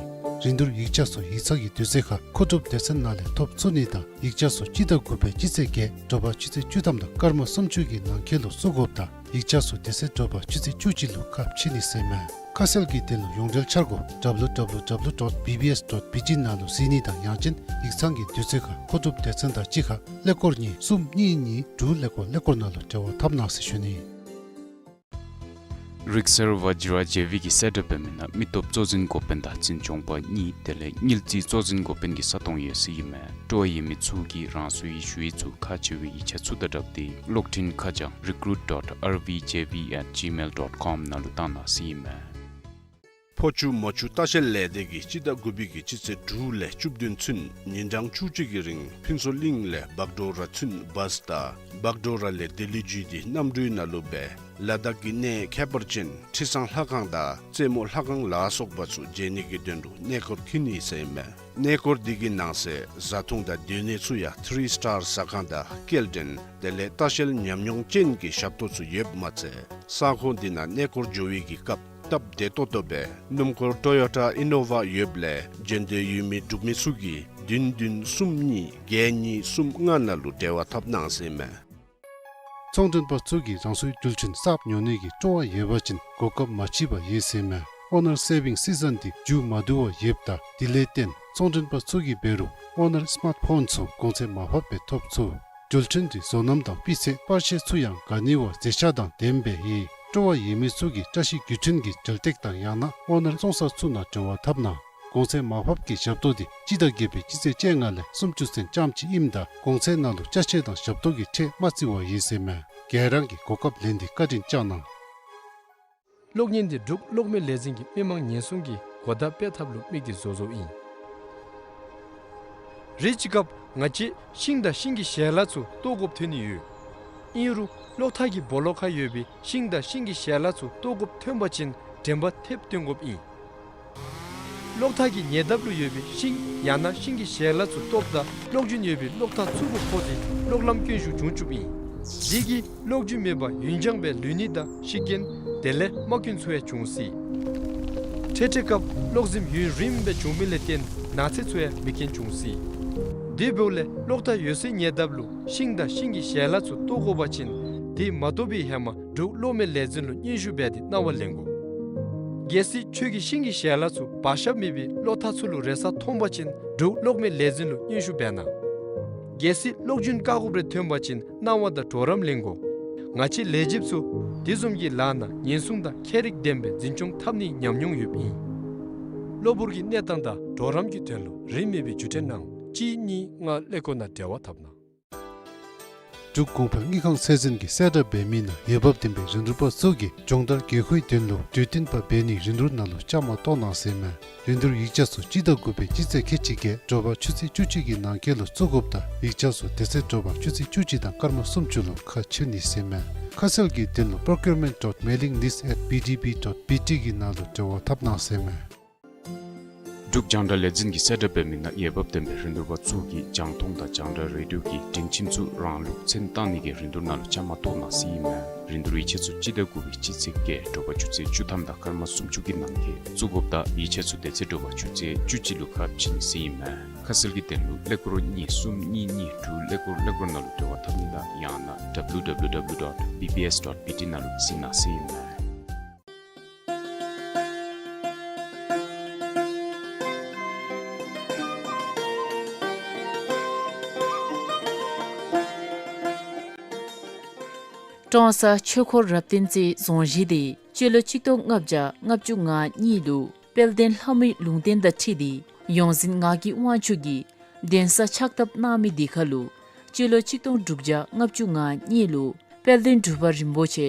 རིན་བསྡུར་ཡིག་ཆ་ཚུ་ཡིག་ཚང་གི་དུས་ཚོད་ཁར་མཁོ་སྒྲུབ་སྡེ་ཚན་ནང་ལས་ཐོབ་ཚུགས་ནི་དང་ཡིག་ཆ་ཚུ་སྤྱི་ཟླ་དགུ་པའི་སྤྱི་ཚེས་བརྒྱད་དྲོ་པ་ཆུ་ཚོད་བཅུ་ཐམ་དང་སྐར་མ་སུམ་ཅུ་གི་ནང་འཁོད་ལུ་བཙུགས་དགོཔ་དང་ཡིག་ཆ་ཚུ་དེ་ཚེ་དྲོ་པ་ཆུ་ཚོད་བཅུ་གཅིག་ལུ་ཁ་ཕྱེ་ནི་ཟེར་མས། ཁ་གསལ་གྱི་དོན་ལུ་ཡོངས་འབྲེལ་འཆར་སྒོ་W W W dot B B S dot B T ནང་ལུ་གཟིགས་ནི་དང་ཡང་ཅིན་ཡིག་ཚང་གི་དུས་ཚོད་ཁར་མཁོ་སྒྲུབ་སྡེ་ཚན་དང་གཅིག་ཁར་ཀླད་ཀོར་གཉིས་གསུམ་གཉིས་གཉིས་དྲུག་ཀླད་ཀོར་ཀླད་ཀོར་ནང་ལུ་འབྲེལ་བ་འཐབ་གནང་ཟེར་ཞུ་ནི། རིག་གསར་ཝ་ཇི་ར་ཇེ་བི་གིས་གསལ་བསྒྲགས་འབད་མི་ནང་མི་སྟོབས་གཙོ་འཛིན་འགོ་དཔོན་དང་འཛིན་སྐྱོང་པ་གཉིས་དེ་ལས་དངུལ་རྩིས་གཙོ་འཛིན་འགོ་དཔོན་གྱི་ས་སྟོང་ཡོད་ཟེར་ཨིན་མས། སྤྲོ་བ་ཡོད་མི་ཚུ་གིས་རང་སོའི་ཞུ་ཡིག་ཚུ་ཁག་ཆེ་བའི་ཡིག་ཆ་ཚུ་དང་སྦྲགས་ཏེ་གློག་འཕྲིན་ཁ་བྱང་recruit dot R V J V at gmail dot com ནང་ལུ་བཏང་གནང་ཟེར་ཨིན་མས། ཕོ་ཆུ་མོ་ཆུ་ལྟ་བཤལ་ལས་སྡེ་གིས་སྤྱི་ཟླ་དགུ་པའི་གི་སྤྱི་ཚེས་དྲུག་ལས་བཅུ་བདུན་ཚུན་ཉིན་གྲངས་བཅུ་གཅིག་གི་རིང་ཕུན་ཚོགས་གླིང་ལས་བག་གྲོ་ར་ཚུན་བཱས་དང་བག་གྲོ་ར་ལས་ལྡི་ལི་བརྒྱུད་དེ་གནམ་གྲུའི་ནང་ལུ་སྦེ་ལ་དྭགས་ཀྱི་གནས་ཁྱད་པར་ཅན་ཁྲི་བཟང་ལྷ་ཁང་དང་རྩེ་མོ་ལྷ་ཁང་ལ་སོགས་པ་ཚུ་མཇལ་ནི་གི་དོན་ལུ་གནས་སྐོར་འཁྱིད་ནི་ཟེར་ཨིན་མས། གནས་སྐོར་འདི་གི་ནང་གསེས་བཟའ་འཐུང་དང་སྡོད་གནས་ཚུ་ཡང་ཐི་རི་སི་ཊར་ཟ་ཁང་དང་སྐྱེལ་འདྲེན་དེ་ལས་ལྟ་བཤལ་ཉམས་མྱོང་ཅན་གྱི་ཞབས་ཏོག་ཚུ་ཡོདཔ་མ་ཚད་ས་ཁོངས་འདི་ནང་གནས་སྐོར་འགྱོ་བའི་གི་སྐབས་སྟབས་བདེ་ཏོག་ཏོ་སྦེ་སྣུམ་འཁོར་ཊོ་ཡོ་ཊ་ཨི་ནོ་ཝ་ཡོདཔ་ལས་འབྱོན་འདོད་ཡོད་མི་འབྲུག་མི་ཚུ་གིས་བདུན་བདུན་གསུམ་གཉིས་བརྒྱད་གཉིས་གསུམ་ལྔ་ནང་ལུ་འབྲེལ་བ་འཐབ་གནང་ཟེར་ཨིན་མས། ཚོང་མགྲོན་པ་ཚུ་གིས་རང་སོའི་འགྲུལ་འཕྲིན་གསརཔ་ཉོ་ནི་གི་སྤྲོ་བ་ཡོད་པ་ཅིན་གོ་སྐབས་མ་མཆིས་པ་ཡོད་ཟེར་ཨིན་མས། ཨོ་ནར་སེ་བིང་སི་སི་ཛོན་འདི་མཇུག་མ་བསྡུ་བར་ཡོདཔ་ད་དེ་ལས་བརྟེན་ཚོང་མགྲོན་པ་ཚུ་གིས་འབད་རུང་ཨོ་ནར་སི་མཱརཊ་ཕོན་ཚུ་གོང་ཚད་མར་ཕབ་སྦེ་ཐོབ་ཚུགས། འགྲུལ་འཕྲིན་འདི་བཟོ་རྣམ་དང་སྤུས་ཚད་པར་ཤེས་ཚུ་ཡང་ག་ནི་བ་མཛེས་ཆ་དང་ལྡནམ་སྦེ་ཡོད། སྤྲོ་བ་ཡོད་མི་ཚུ་གིས་བཀྲ་ཤིས་བརྒྱུད་འཕྲིན་གྱི་འབྲེལ་སྟེགས་དང་ཡང་ན་ཨོ་ནར་བཙོང་ས་ཚུ་ནང་འབྲེལ་བ་འཐབ་གནང་། གོང་ཚད་མར་ཕབ་ཀྱི་ཞབས་ཏོག་འདི་སྤྱི་ཟླ་བརྒྱད་པའི་སྤྱི་ཚེས་བཅོ་ལྔ་ལས་སུམ་ཅུ་ཚུན་རྐྱངམ་ཅིག་ཨིནམ་ད་གོང་ཚད་ནང་ལུ་ཅ་ཆས་དང་ཞབས་ཏོག་གི་ཁྲལ་མ་བརྩི་བར་ཡོད་ཟེར་ཨིན་མས། ག་ར་གིས་གོ་སྐབས་ལེན་ཏེ་བཀའ་དྲིན་བསྐྱང་གནང་། གློག་བརྙན་འདི་འབྲུག་གློག་མེ་ལས་འཛིན་གྱིས་མི་མང་ཉེན་སྲུང་གི་གོ་བརྡ་སྤེལ་ཐབས་ལུ་དམིགས་ཏེ་བཟོ་བཟོཝ་ཨིན། རེ་ཅིག་སྐབས་ང་བཅས་ཤིང་དང་ཤིང་གི་ཞལ་ལག་ཚུ་བཏོག་དགོཔ་ཐོན་ནི་ཡོད། ཨིན་རུང་གློག་ཐག་གི་སྦོ་ལོགས་ཁར་ཡོད་པའི་ཤིང་དང་ཤིང་གི་ཞལ་ལག་ཚུ་བཏོག་དགོཔ་ཐོན་པ་ཅིན་དྲན་པ་ཐེབས་སྟོན་དགོཔ་ཨིན། གློག་ཐག་གི་ཉེ་འདབས་ལུ་ཡོད་པའི་ཤིང་ཡང་ན་ཤིང་གི་ཞལ་ལག་ཚུ་བཏོགཔ་ད་གློག་རྒྱུན་ཡོད་པའི་གློག་ཐག་ཚུ་གུ་ཕོག་སྟེ་གློག་ལམ་སྐྱོན་ཞིག་འབྱུང་བཅུགཔ་ཨིན། དེ་གིས་གློག་རྒྱུན་མེད་པར་ཡུན་འགྱངས་སྦེ་ལུས་ནི་དང་ཤི་རྐྱེན་དེ་ལས་རྨ་སྐྱོན་ཚུ་ཡང་འབྱུང་སྲིད། འཕྲལ་འཕྲལ་སྐབས་གློག་འཛིངམ་ཡུན་རིངམོ་སྦེ་འབྱུང་མི་ལས་བརྟེན་ནག་ཚལ་ཚུ་ཡང་མེ་རྐྱེན་འབྱུང་སྲིད། དེ་འབདཝ་ལས་གློག་ཐག་ཡོད་སའི་ཉེ་འདབས་ལུ་ཤིང་དང་ཤིང་གི་ཞལ་ལག་ཚུ་བཏོག་དགོ་པ་ཅིན་དེ་མ་བཏོག་པའི་ཧེ་མ་འབྲུག་གློག་མེ་ལས་འཛིན་ལུ་སྙན་ཞུ་འབད་དེ་གནང་བ་ལེན་དགོ། གལ་སྲིད་ཁྱོད་ཀྱིས་ཤིང་གི་ཞལ་ལག་ཚུ་བར་ཞབས་མེད་པའི་གློག་ཐག་ཚུ་ལུ་རེག་ས་མཐོང་པ་ཅིན་འབྲུག་གློག་མེ་ལས་འཛིན་ལུ་སྙན་ཞུ་འབད་གནང་། གལ་སྲིད་གློག་རྒྱུན་བཀག་དགོཔ་རེ་ཐོན་པ་ཅིན་གནང་བ་དང་གྲོགས་རམ་ལེན་དགོ། ང་བཅས་ལས་བྱེདཔ་ཚུ་དེ་བཟུམ་གྱི་ལཱ་ནང་ཉེན་སྲུང་དང་ཁྱད་རིག་ལྡན་པའི་འཛིན་སྐྱོང་འཐབ་ནིའི་ཉམས་མྱོང་ཡོདཔ་ཨིན། གློ་བུར་གྱི་གནས་སྟངས་དང་གྲོགས་རམ་གྱི་དོན་ལུ་རིན་མེད་པའི་བརྒྱུད་འཕྲིན་ནང་གཅིག་གཉིས་ལྔ་ཀླད་ཀོར་ནང་འབྲེལ་བ་འཐབ་གནང་། འབྲུག་གོང་འཕེལ་དངུལ་ཁང་ཚད་འཛིན་གྱིས་གསལ་བསྒྲགས་འབད་མི་ནང་འོས་འབབ་ལྡན་པའི་རིན་བསྡུར་པ་ཚུ་གིས་སྦྱོང་བརྡར་དགོས་མཁོའི་དོན་ལུ་གྲོས་བསྟུན་པ་འབད་ནིའི་རིན་བསྡུར་ནང་ལུ་བཅའ་མར་གཏོགས་གནང་ཟེར་ཨིན་མས། རིན་བསྡུར་ཡིག་ཆ་ཚུ་སྤྱི་ཟླ་དགུ་པའི་སྤྱི་ཚེས་ཁལ་གཅིག་བརྒྱད་དྲོ་པ་ཆུ་ཚོད་བཅུ་གཅིག་གི་ནང་འཁོད་ལུ་བཙུགས་དགོཔ་དང་ཡིག་ཆ་ཚུ་དེ་ཚེ་དྲོ་པ་ཆུ་ཚོད་བཅུ་གཅིག་དང་སྐར་མ་སུམ་ཅུ་ལུ་ཁ་ཕྱེ་ནི་ཟེར་ཨིན་མས། ཁ་གསལ་གྱི་དོན་ལུ་procurement dot mailing list at B D B dot B T གི་ནང་ལུ་འབྲེལ་བ་འཐབ་གནང་ཟེར་ཨིན་མས། འབྲུག་རྒྱང་བསྒྲགས་ལས་འཛིན་གྱི་གསལ་བསྒྲགས་འབད་མི་ནང་འོས་འབབ་ལྡན་པའི་རིན་བསྡུར་པ་ཚུ་གིས་རྒྱང་མཐོང་དང་རྒྱང་བསྒྲགས་རེ་ཌིའོ་གི་སྒྲིང་ཁྱིམ་ཚུ་རང་ལུགས་མཚན་བཏགས་ནི་གི་རིན་བསྡུར་ནང་ལུ་བཅའ་མར་གཏོགས་གནང་ཟེར་ཨིན་མས། རིན་བསྡུར་ཡིག་ཆ་ཚུ་སྤྱི་ཟླ་དགུ་པའི་སྤྱི་ཚེས་བརྒྱད་དྲོ་པ་ཆུ་ཚོད་བཅུ་ཐམ་དང་སྐར་མ་སུམ་ཅུ་གི་ནང་འཁོད་བཙུགས་དགོཔ་དང་ཡིག་ཆ་ཚུ་དེ་ཚེ་དྲོ་པ་ཆུ་ཚོད་བཅུ་གཅིག་ལུ་ཁ་ཕྱེ་ནི་ཟེར་ཨིན་མས། ཁ་གསལ་གྱི་དོན་ལུ་ཀླད་ཀོར་གཉིས་གསུམ་གཉིས་གཉིས་དྲུག་ཀླད་ཀོར་ཀླད་ཀོར་ནང་ལུ་འབྲེལ་བ་འཐབ་ནི་དང་ཡང་ན་W W W dot B B S dot B T ནང་ལུ་གཟིགས་གནང་ཟེར་ཨིན་མས། ཀྲོང་གསར་ཆོས་འཁོར་རབ་བརྟན་རྩེ་རྫོང་གཞིས་འདི་སྤྱི་ལོ་གཅིག་སྟོང་ལྔ་བརྒྱ་ལྔ་བཅུ་ང་གཉིས་ལུ་དཔལ་ལྡན་ལྷ་མོའི་ལུང་བསྟན་དང་འཁྲིལ་ཏེ་ཡོངས་འཛིན་ངག་གི་དབང་ཕྱུག་གིས་གདན་ས་ཕྱག་བཏབ་གནང་མི་འདི་ཁར་ལུ་སྤྱི་ལོ་གཅིག་སྟོང་དྲུག་བརྒྱ་ལྔ་བཅུ་ང་གཉིས་ལུ་དཔལ་ལྡན་འབྲུག་པ་རིན་པོ་ཆེ་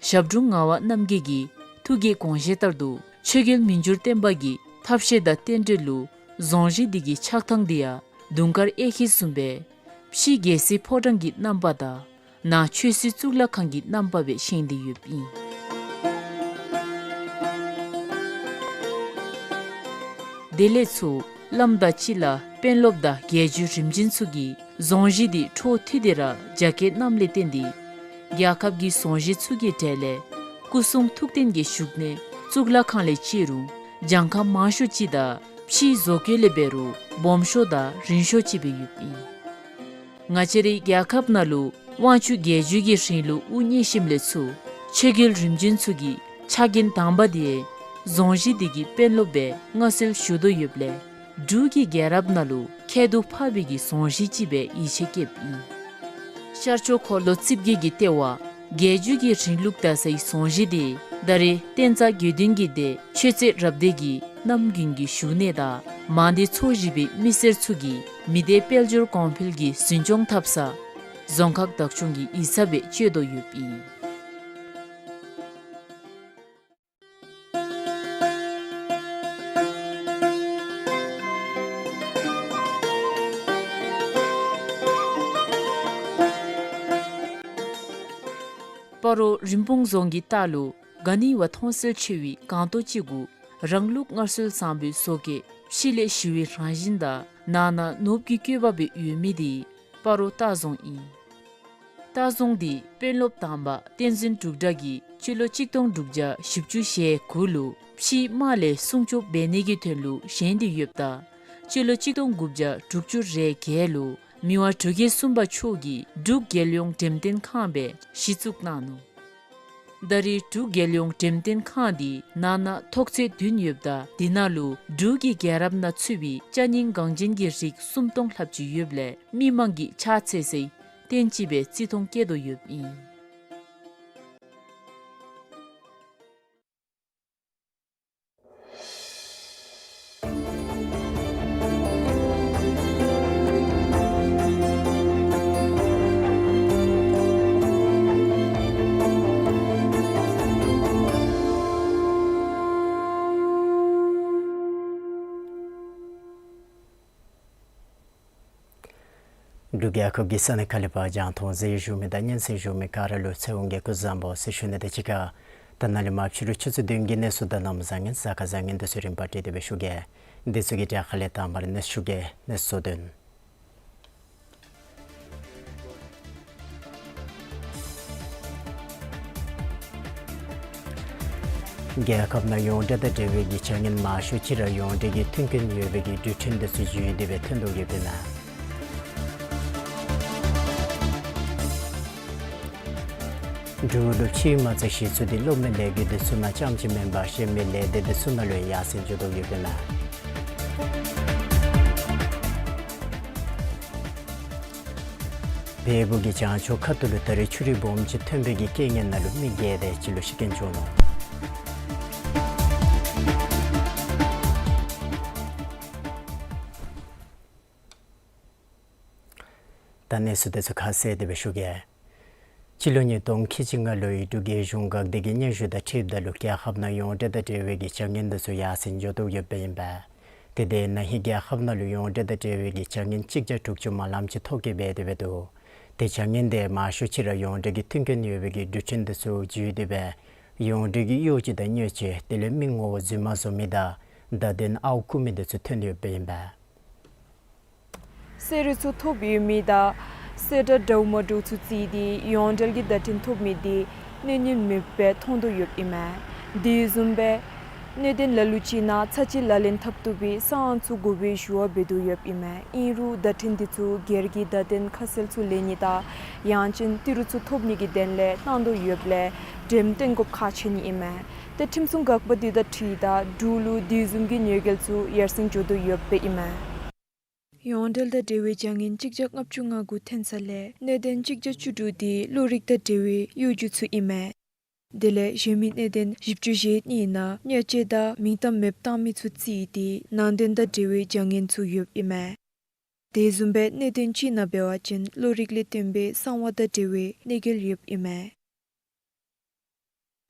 ཞབས་དྲུང་ངག་དབང་རྣམ་རྒྱལ་གྱི་ཐུགས་ཀྱི་དགོངས་བཞེད་ལྟར་དུ་ཆོས་རྒྱལ་མི་འགྱུར་བརྟན་པ་གི་ཐབས་ཤེས་དང་རྟེན་འབྲེལ་ལུ་རྫོང་གཞིས་འདི་གི་ཆགས་ཐངས་འདི་ཡང་དུང་དཀར་གཡས་འཁྱིལ་བཟུམ་སྦེ་ཕྱི་རྒྱལ་སྲིད་ཕོ་བྲང་གི་རྣམ་པ་དང་ནང་ཆོས་སྲིད་གཙུག་ལག་ཁང་གི་རྣམ་པ་སྦེ་བཞེངས་ཏེ་ཡོདཔ་ཨིན། དེ་ལས་ཚུར་བླམ་དང་སྤྱི་བླ་དཔོན་སློབ་དང་རྒྱལ་བརྒྱུད་རིམ་བྱོན་ཚུ་གིས་རྫོང་གཞིས་འདི་འཕྲོ་མཐུད་དེ་ར་རྒྱ་བསྐྱེད་གནངམ་ལས་བརྟེན་ཏེ་རྒྱལ་ཁབ་ཀྱི་རྫོང་གཞིས་ཚུ་གི་གྲས་ལས་སྐུ་གསུང་ཐུགས་རྟེན་གྱི་བཞུགས་གནས་གཙུག་ལག་ཁང་ལས་བརྩི་རུང་གྱངས་ཁ་མང་ཤོས་ཅིག་དང་ཕྱིའི་བཟོ་བཀོད་ལས་འབད་རུང་སྦོམ་ཤོས་དང་རིང་ཤོས་ཅིག་སྦེ་ཡོདཔ་ཨིན། ང་བཅས་རའི་རྒྱལ་ཁབ་ནང་ལུ་དབང་ཕྱུག་རྒྱལ་བརྒྱུད་ཀྱི་རིང་ལུགས་དབུ་བརྙེས་ཞིནམ་ལས་ཚུར་ཆོས་རྒྱལ་རིམ་བྱོན་ཚུ་གིས་ཕྱག་འགན་དང་པ་འདི་རྫོང་གཞིས་འདི་གི་དཔོན་སློབ་སྦེ་མངའ་གསོལ་ཞུ་དོ་ཡོདཔ་ལས་འབྲུག་གི་རྒྱལ་རབས་ནང་ལུ་ཁྱད་དུ་འཕགས་པའི་གི་རྫོང་གཞིས་ཅིག་སྦེ་ཡིད་ཆེས་བསྐྱེདཔ་ཨིན། ཤར་ཕྱོགས་འཁོར་ལོ་རྩིབས་བརྒྱད་ཀྱི་ལྟེ་བ་རྒྱལ་བརྒྱུད་ཀྱི་རིང་ལུགས་དར་སའི་རྫོང་གཞིས་འདི་ད་རེས་བསྟན་རྩ་དགེ་འདུན་གྱི་སྡེ་ཆོས་རྩེ་རབ་སྡེ་གི་རྣམ་རྒྱུན་གྱི་བཞུགས་གནས་དང་མང་སྡེ་ཚོ་བཞི་པའི་མི་སེར་ཚུ་གིས་མི་སྡེ་དཔལ་འབྱོར་གོང་འཕེལ་གྱི་འཛིན་སྐྱོང་འཐབ་ས་རྫོང་ཁག་བདག་སྐྱོང་གི་ཡིག་ཚང་སྦེ་སྤྱོད་དོ་ཡོདཔ་ཨིན། སྤ་རོ་རིན་སྤུངས་རྫོང་གི་ལྟག་ལུ་ག་ནི་བ་མཐོང་གསལ་ཆེ་བའི་སྒང་ཏོག་ཅིག་གུ་རང་ལུགས་སྔར་སྲོལ་བཟང་པོའི་བཟོ་བཀོད་ཕྱི་ལས་ཞི་བའི་རང་བཞིན་དང་ནང་ན་ནོར་བུ་གི་བཀོད་པ་སྦེ་ཡོད་མི་འདི་སྤ་རོ་ལྟ་རྫོང་ཨིན། ལྟ་རྫོང་འདི་དཔོན་སློབ་དང་པ་བསྟན་འཛིན་འབྲུག་གྲགས་ཀྱིས་སྤྱི་ལོ་གཅིག་སྟོང་དྲུག་བརྒྱ་བཞི་བཅུ་ཞེ་དགུ་ལུ་ཕྱིའི་དམག་ལས་སྲུང་སྐྱོབ་འབད་ནི་གི་དོན་ལུ་བཞེངས་ཏེ་ཡོདཔ་ད་སྤྱི་ལོ་གཅིག་སྟོང་དགུ་བརྒྱ་དྲུག་ཅུ་རེ་བརྒྱད་ལུ་མི་དབང་འབྲུག་རྒྱལ་གསུམ་པ་མཆོག་གིས་འབྲུག་རྒྱལ་ཡོངས་འགྲེམས་སྟོན་ཁང་སྦེ་གཞི་བཙུགས་གནང་ནུག། ད་རེས་འབྲུག་རྒྱལ་ཡོངས་འགྲེམས་སྟོན་ཁང་འདི་ནང་ན་ཐོག་ཚད་བདུན་ཡོདཔ་ད་དེ་ནང་ལུ་འབྲུག་གི་རྒྱལ་རབས་ནང་ཚུད་པའི་ཅ་རྙིང་འགངས་ཅན་གྱི་རིགས་སུམ་སྟོང་ལྷགཔ་ཅིག་ཡོདཔ་ལས་མི་མང་གིས་ཕྱག་འཚལ་སའི་རྟེན་ཅིག་སྦེ་བརྩི་མཐོང་བསྐྱེད་དོ་ཡོདཔ་ཨིན། འབྲུག་རྒྱལ་ཁབ་ཀྱི་ས་གནས་ཁག་ལས་ཕར་རྒྱང་མཐོང་གཟིགས་བཞུགས་མི་དང་སྙན་གསན་བཞུགས་མི་ག་ར་ལུ་ཚེ་དབང་གིས་སྐུ་གཟུགས་བཟང་པོ་ཟེར་ཞུ་ནི་དང་གཅིག་ཁར་ད་ནཱ་ལས་མར་ཕྱི་རུ་ཆུ་ཚོད་བདུན་གྱི་གནས་ཚུལ་དང་གནམ་བཟང་ངན་གཟའ་སྐར་བཟང་ངན་དེ་ཚུ་རིམ་པ་སྒྲིག་སྟེ་སྦེ་ཞུ་གེ། དེ་ཚུ་གི་གྲས་ཁ་ལས་དང་པ་ར་གནས་ཚུལ་ཞུ་གེ། གནས་ཚུལ་དོན། རྒྱལ་ཁབ་ནང་ཡོངས་འབྲེལ་དང་འབྲེལ་བའི་གི་བྱ་ངན་མང་ཤོས་ཅིག་ར་ཡོངས་འབྲེལ་གྱི་མཐུན་རྐྱེན་ཡོད་པའི་གི་འགྲུལ་འཕྲིན་དེ་ཚུ་བརྒྱུད་དེ་སྦེ་ཐོན་དོ་ཡོདཔ་ཨིན་མས། འབྲུག་ལུ་ཕྱིའི་མ་རྩ་གཞི་བཙུགས་ཏེ་གློག་མེ་ལས་འགུལ་དེ་ཚུ་ནང་རྐྱངམ་ཅིག་མེན་པར་གཞན་མི་ལས་སྡེ་དེ་ཚུ་ནང་ལུ་ཡར་སེང་འགྱོ་དོ་ཡོདཔ་ཨིན་མས། བལ་པོ་གི་བྱང་ཕྱོགས་ཁ་ཐུག་ལུ་ད་རེས་ཆུ་རུད་སྦོམ་ཅིག་ཐོན་པའི་གི་རྐྱེན་ངན་ནང་ལུ་མི་བརྒྱད་དེ་ཅིག་ལུ་ཤི་རྐྱེན་བྱུང་ནུག། ད་གནས་ཚུལ་དེ་ཚུ་ཁ་གསལ་ཏེ་སྦེ་ཞུ་གེ། སྤྱི་ལོ་ཉིས་སྟོང་ཁལ་གཅིག་ལྔ་ལོའི་འབྲུག་རྒྱལ་གཞུང་འགག་སྡེ་གི་སྙན་ཞུ་དང་འཁྲིལཝ་ད་ལུ་རྒྱལ་ཁབ་ནང་ཡོངས་འབྲེལ་དང་འབྲེལ་བའི་གི་བྱ་ངན་དེ་ཚུ་ཡར་སེང་འགྱོ་དོ་ཡོདཔ་ཨིན་པས། དེ་དེ་ན་ཧིང་རྒྱལ་ཁབ་ནང་ལུ་ཡོངས་འབྲེལ་དང་འབྲེལ་བའི་གི་བྱ་ངན་གཅིག་བརྒྱ་དྲུག་ཅུ་མ་ལངམ་ཅིག་ཐོ་བཀོད་འབད་དེ་སྦེ་འདུག། དེ་བྱ་ངན་དེ་མང་ཤོས་ཅིག་ར་ཡོངས་འབྲེལ་གྱི་མཐུན་རྐྱེན་ཡོད་པའི་གི་འགྲུལ་འཕྲིན་དེ་ཚུ་བརྒྱུད་དེ་སྦེ་ཡོངས་འབྲེལ་གྱི་གཡོག་བྱེད་དང་གཉོས་བྱེད་དེ་ལས་མི་ངོ་བོ་རྫུན་མ་བཟོ་མི་དང་ བརྡ་དོན་ཨརཝ་བརྐུ་མི་དེ་ཚུ་ཐོན་ཡོདཔ་ཨིན་པས། གསོལ་རས་ཚུ་ཐོབ་ཡོད་མི་དང་གསོལ་ཁྲ་འདྲཝ་མ་འདྲཝ་ཚུ་བརྩིས་ཏེ་ཡོངས་འབྲེལ་གྱི་བརྡ་འཕྲིན་ཐོབ་མི་དེ་གནོད་ཉེན་མེདཔ་སྦེ་མཐོང་དོ་ཡོདཔ་ཨིན་མས། དེ་བཟུམ་སྦེ་གནད་དོན་ལ་ལུ་ཅིག་ནང་ཚར་གཅིག་ལག་ལེན་འཐབ་བཏུབ་པའི་ས་ཨང་ཚུ་དགོ་པའི་ཞུ་བ་འབད་དོ་ཡོདཔ་ཨིན་མས། ཨིན་རུང་བརྡ་འཕྲིན་དེ་ཚུ་སྒེར་གྱི་བརྡ་དོན་ཁ་གསལ་ཚུ་ལེན་ནི་དང་ཡང་ཅིན་ཏི་རུ་ཚུ་ཐོབ་ནི་གི་དོན་ལས་གནང་དོ་ཡོདཔ་ལས་འགྲེམས་སྟོན་དགོཔ་ཁག་ཆེ་ནི་ཨིན་མས། ཏེ་ཁྲིམས་སྲུང་འགག་པ་དེ་དང་འཁྲིལཝ་ད་འབྲུག་ལུ་དེ་བཟུམ་གྱི་གནོད་འགེལ་ཚུ་ཡར་སེང་འགྱོ་དོ་ཡོདཔ་ཨིན་མས། ཡོངས་འབྲེལ་དང་འབྲེལ་བའི་བྱ་ངན་གཅིག་བརྒྱ་ལྔ་བཅུ་ང་དགུ་ཐོན་ས་ལས་གནད་དོན་གཅིག་བརྒྱ་བཅུ་དྲུག་དེ་བློ་རིག་དང་འབྲེལ་བའི་གཡོ་སྒྱུ་ཚུ་ཨིན་མས། དེ་ལས་གཞན་མི་གནད་དོན་བཞི་བཅུ་ཞེ་གཉིས་ནང་བརྙས་བཅོས་དང་མིང་གཏམ་མེདཔ་བཏང་མི་ཚུ་བརྩིས་ཏེ་ནང་དོན་དང་འབྲེལ་བའི་བྱ་ངན་ཚུ་ཡོདཔ་ཨིན་མས། དེ་བཟུམ་སྦེ་གནད་དོན་ཅིག་ནང་འབད་བ་ཅིན་བློ་རིག་ལས་བརྟེན་པའི་གསང་བ་དང་འབྲེལ་བའི་གནོད་འགེལ་ཡོདཔ་ཨིན་མས།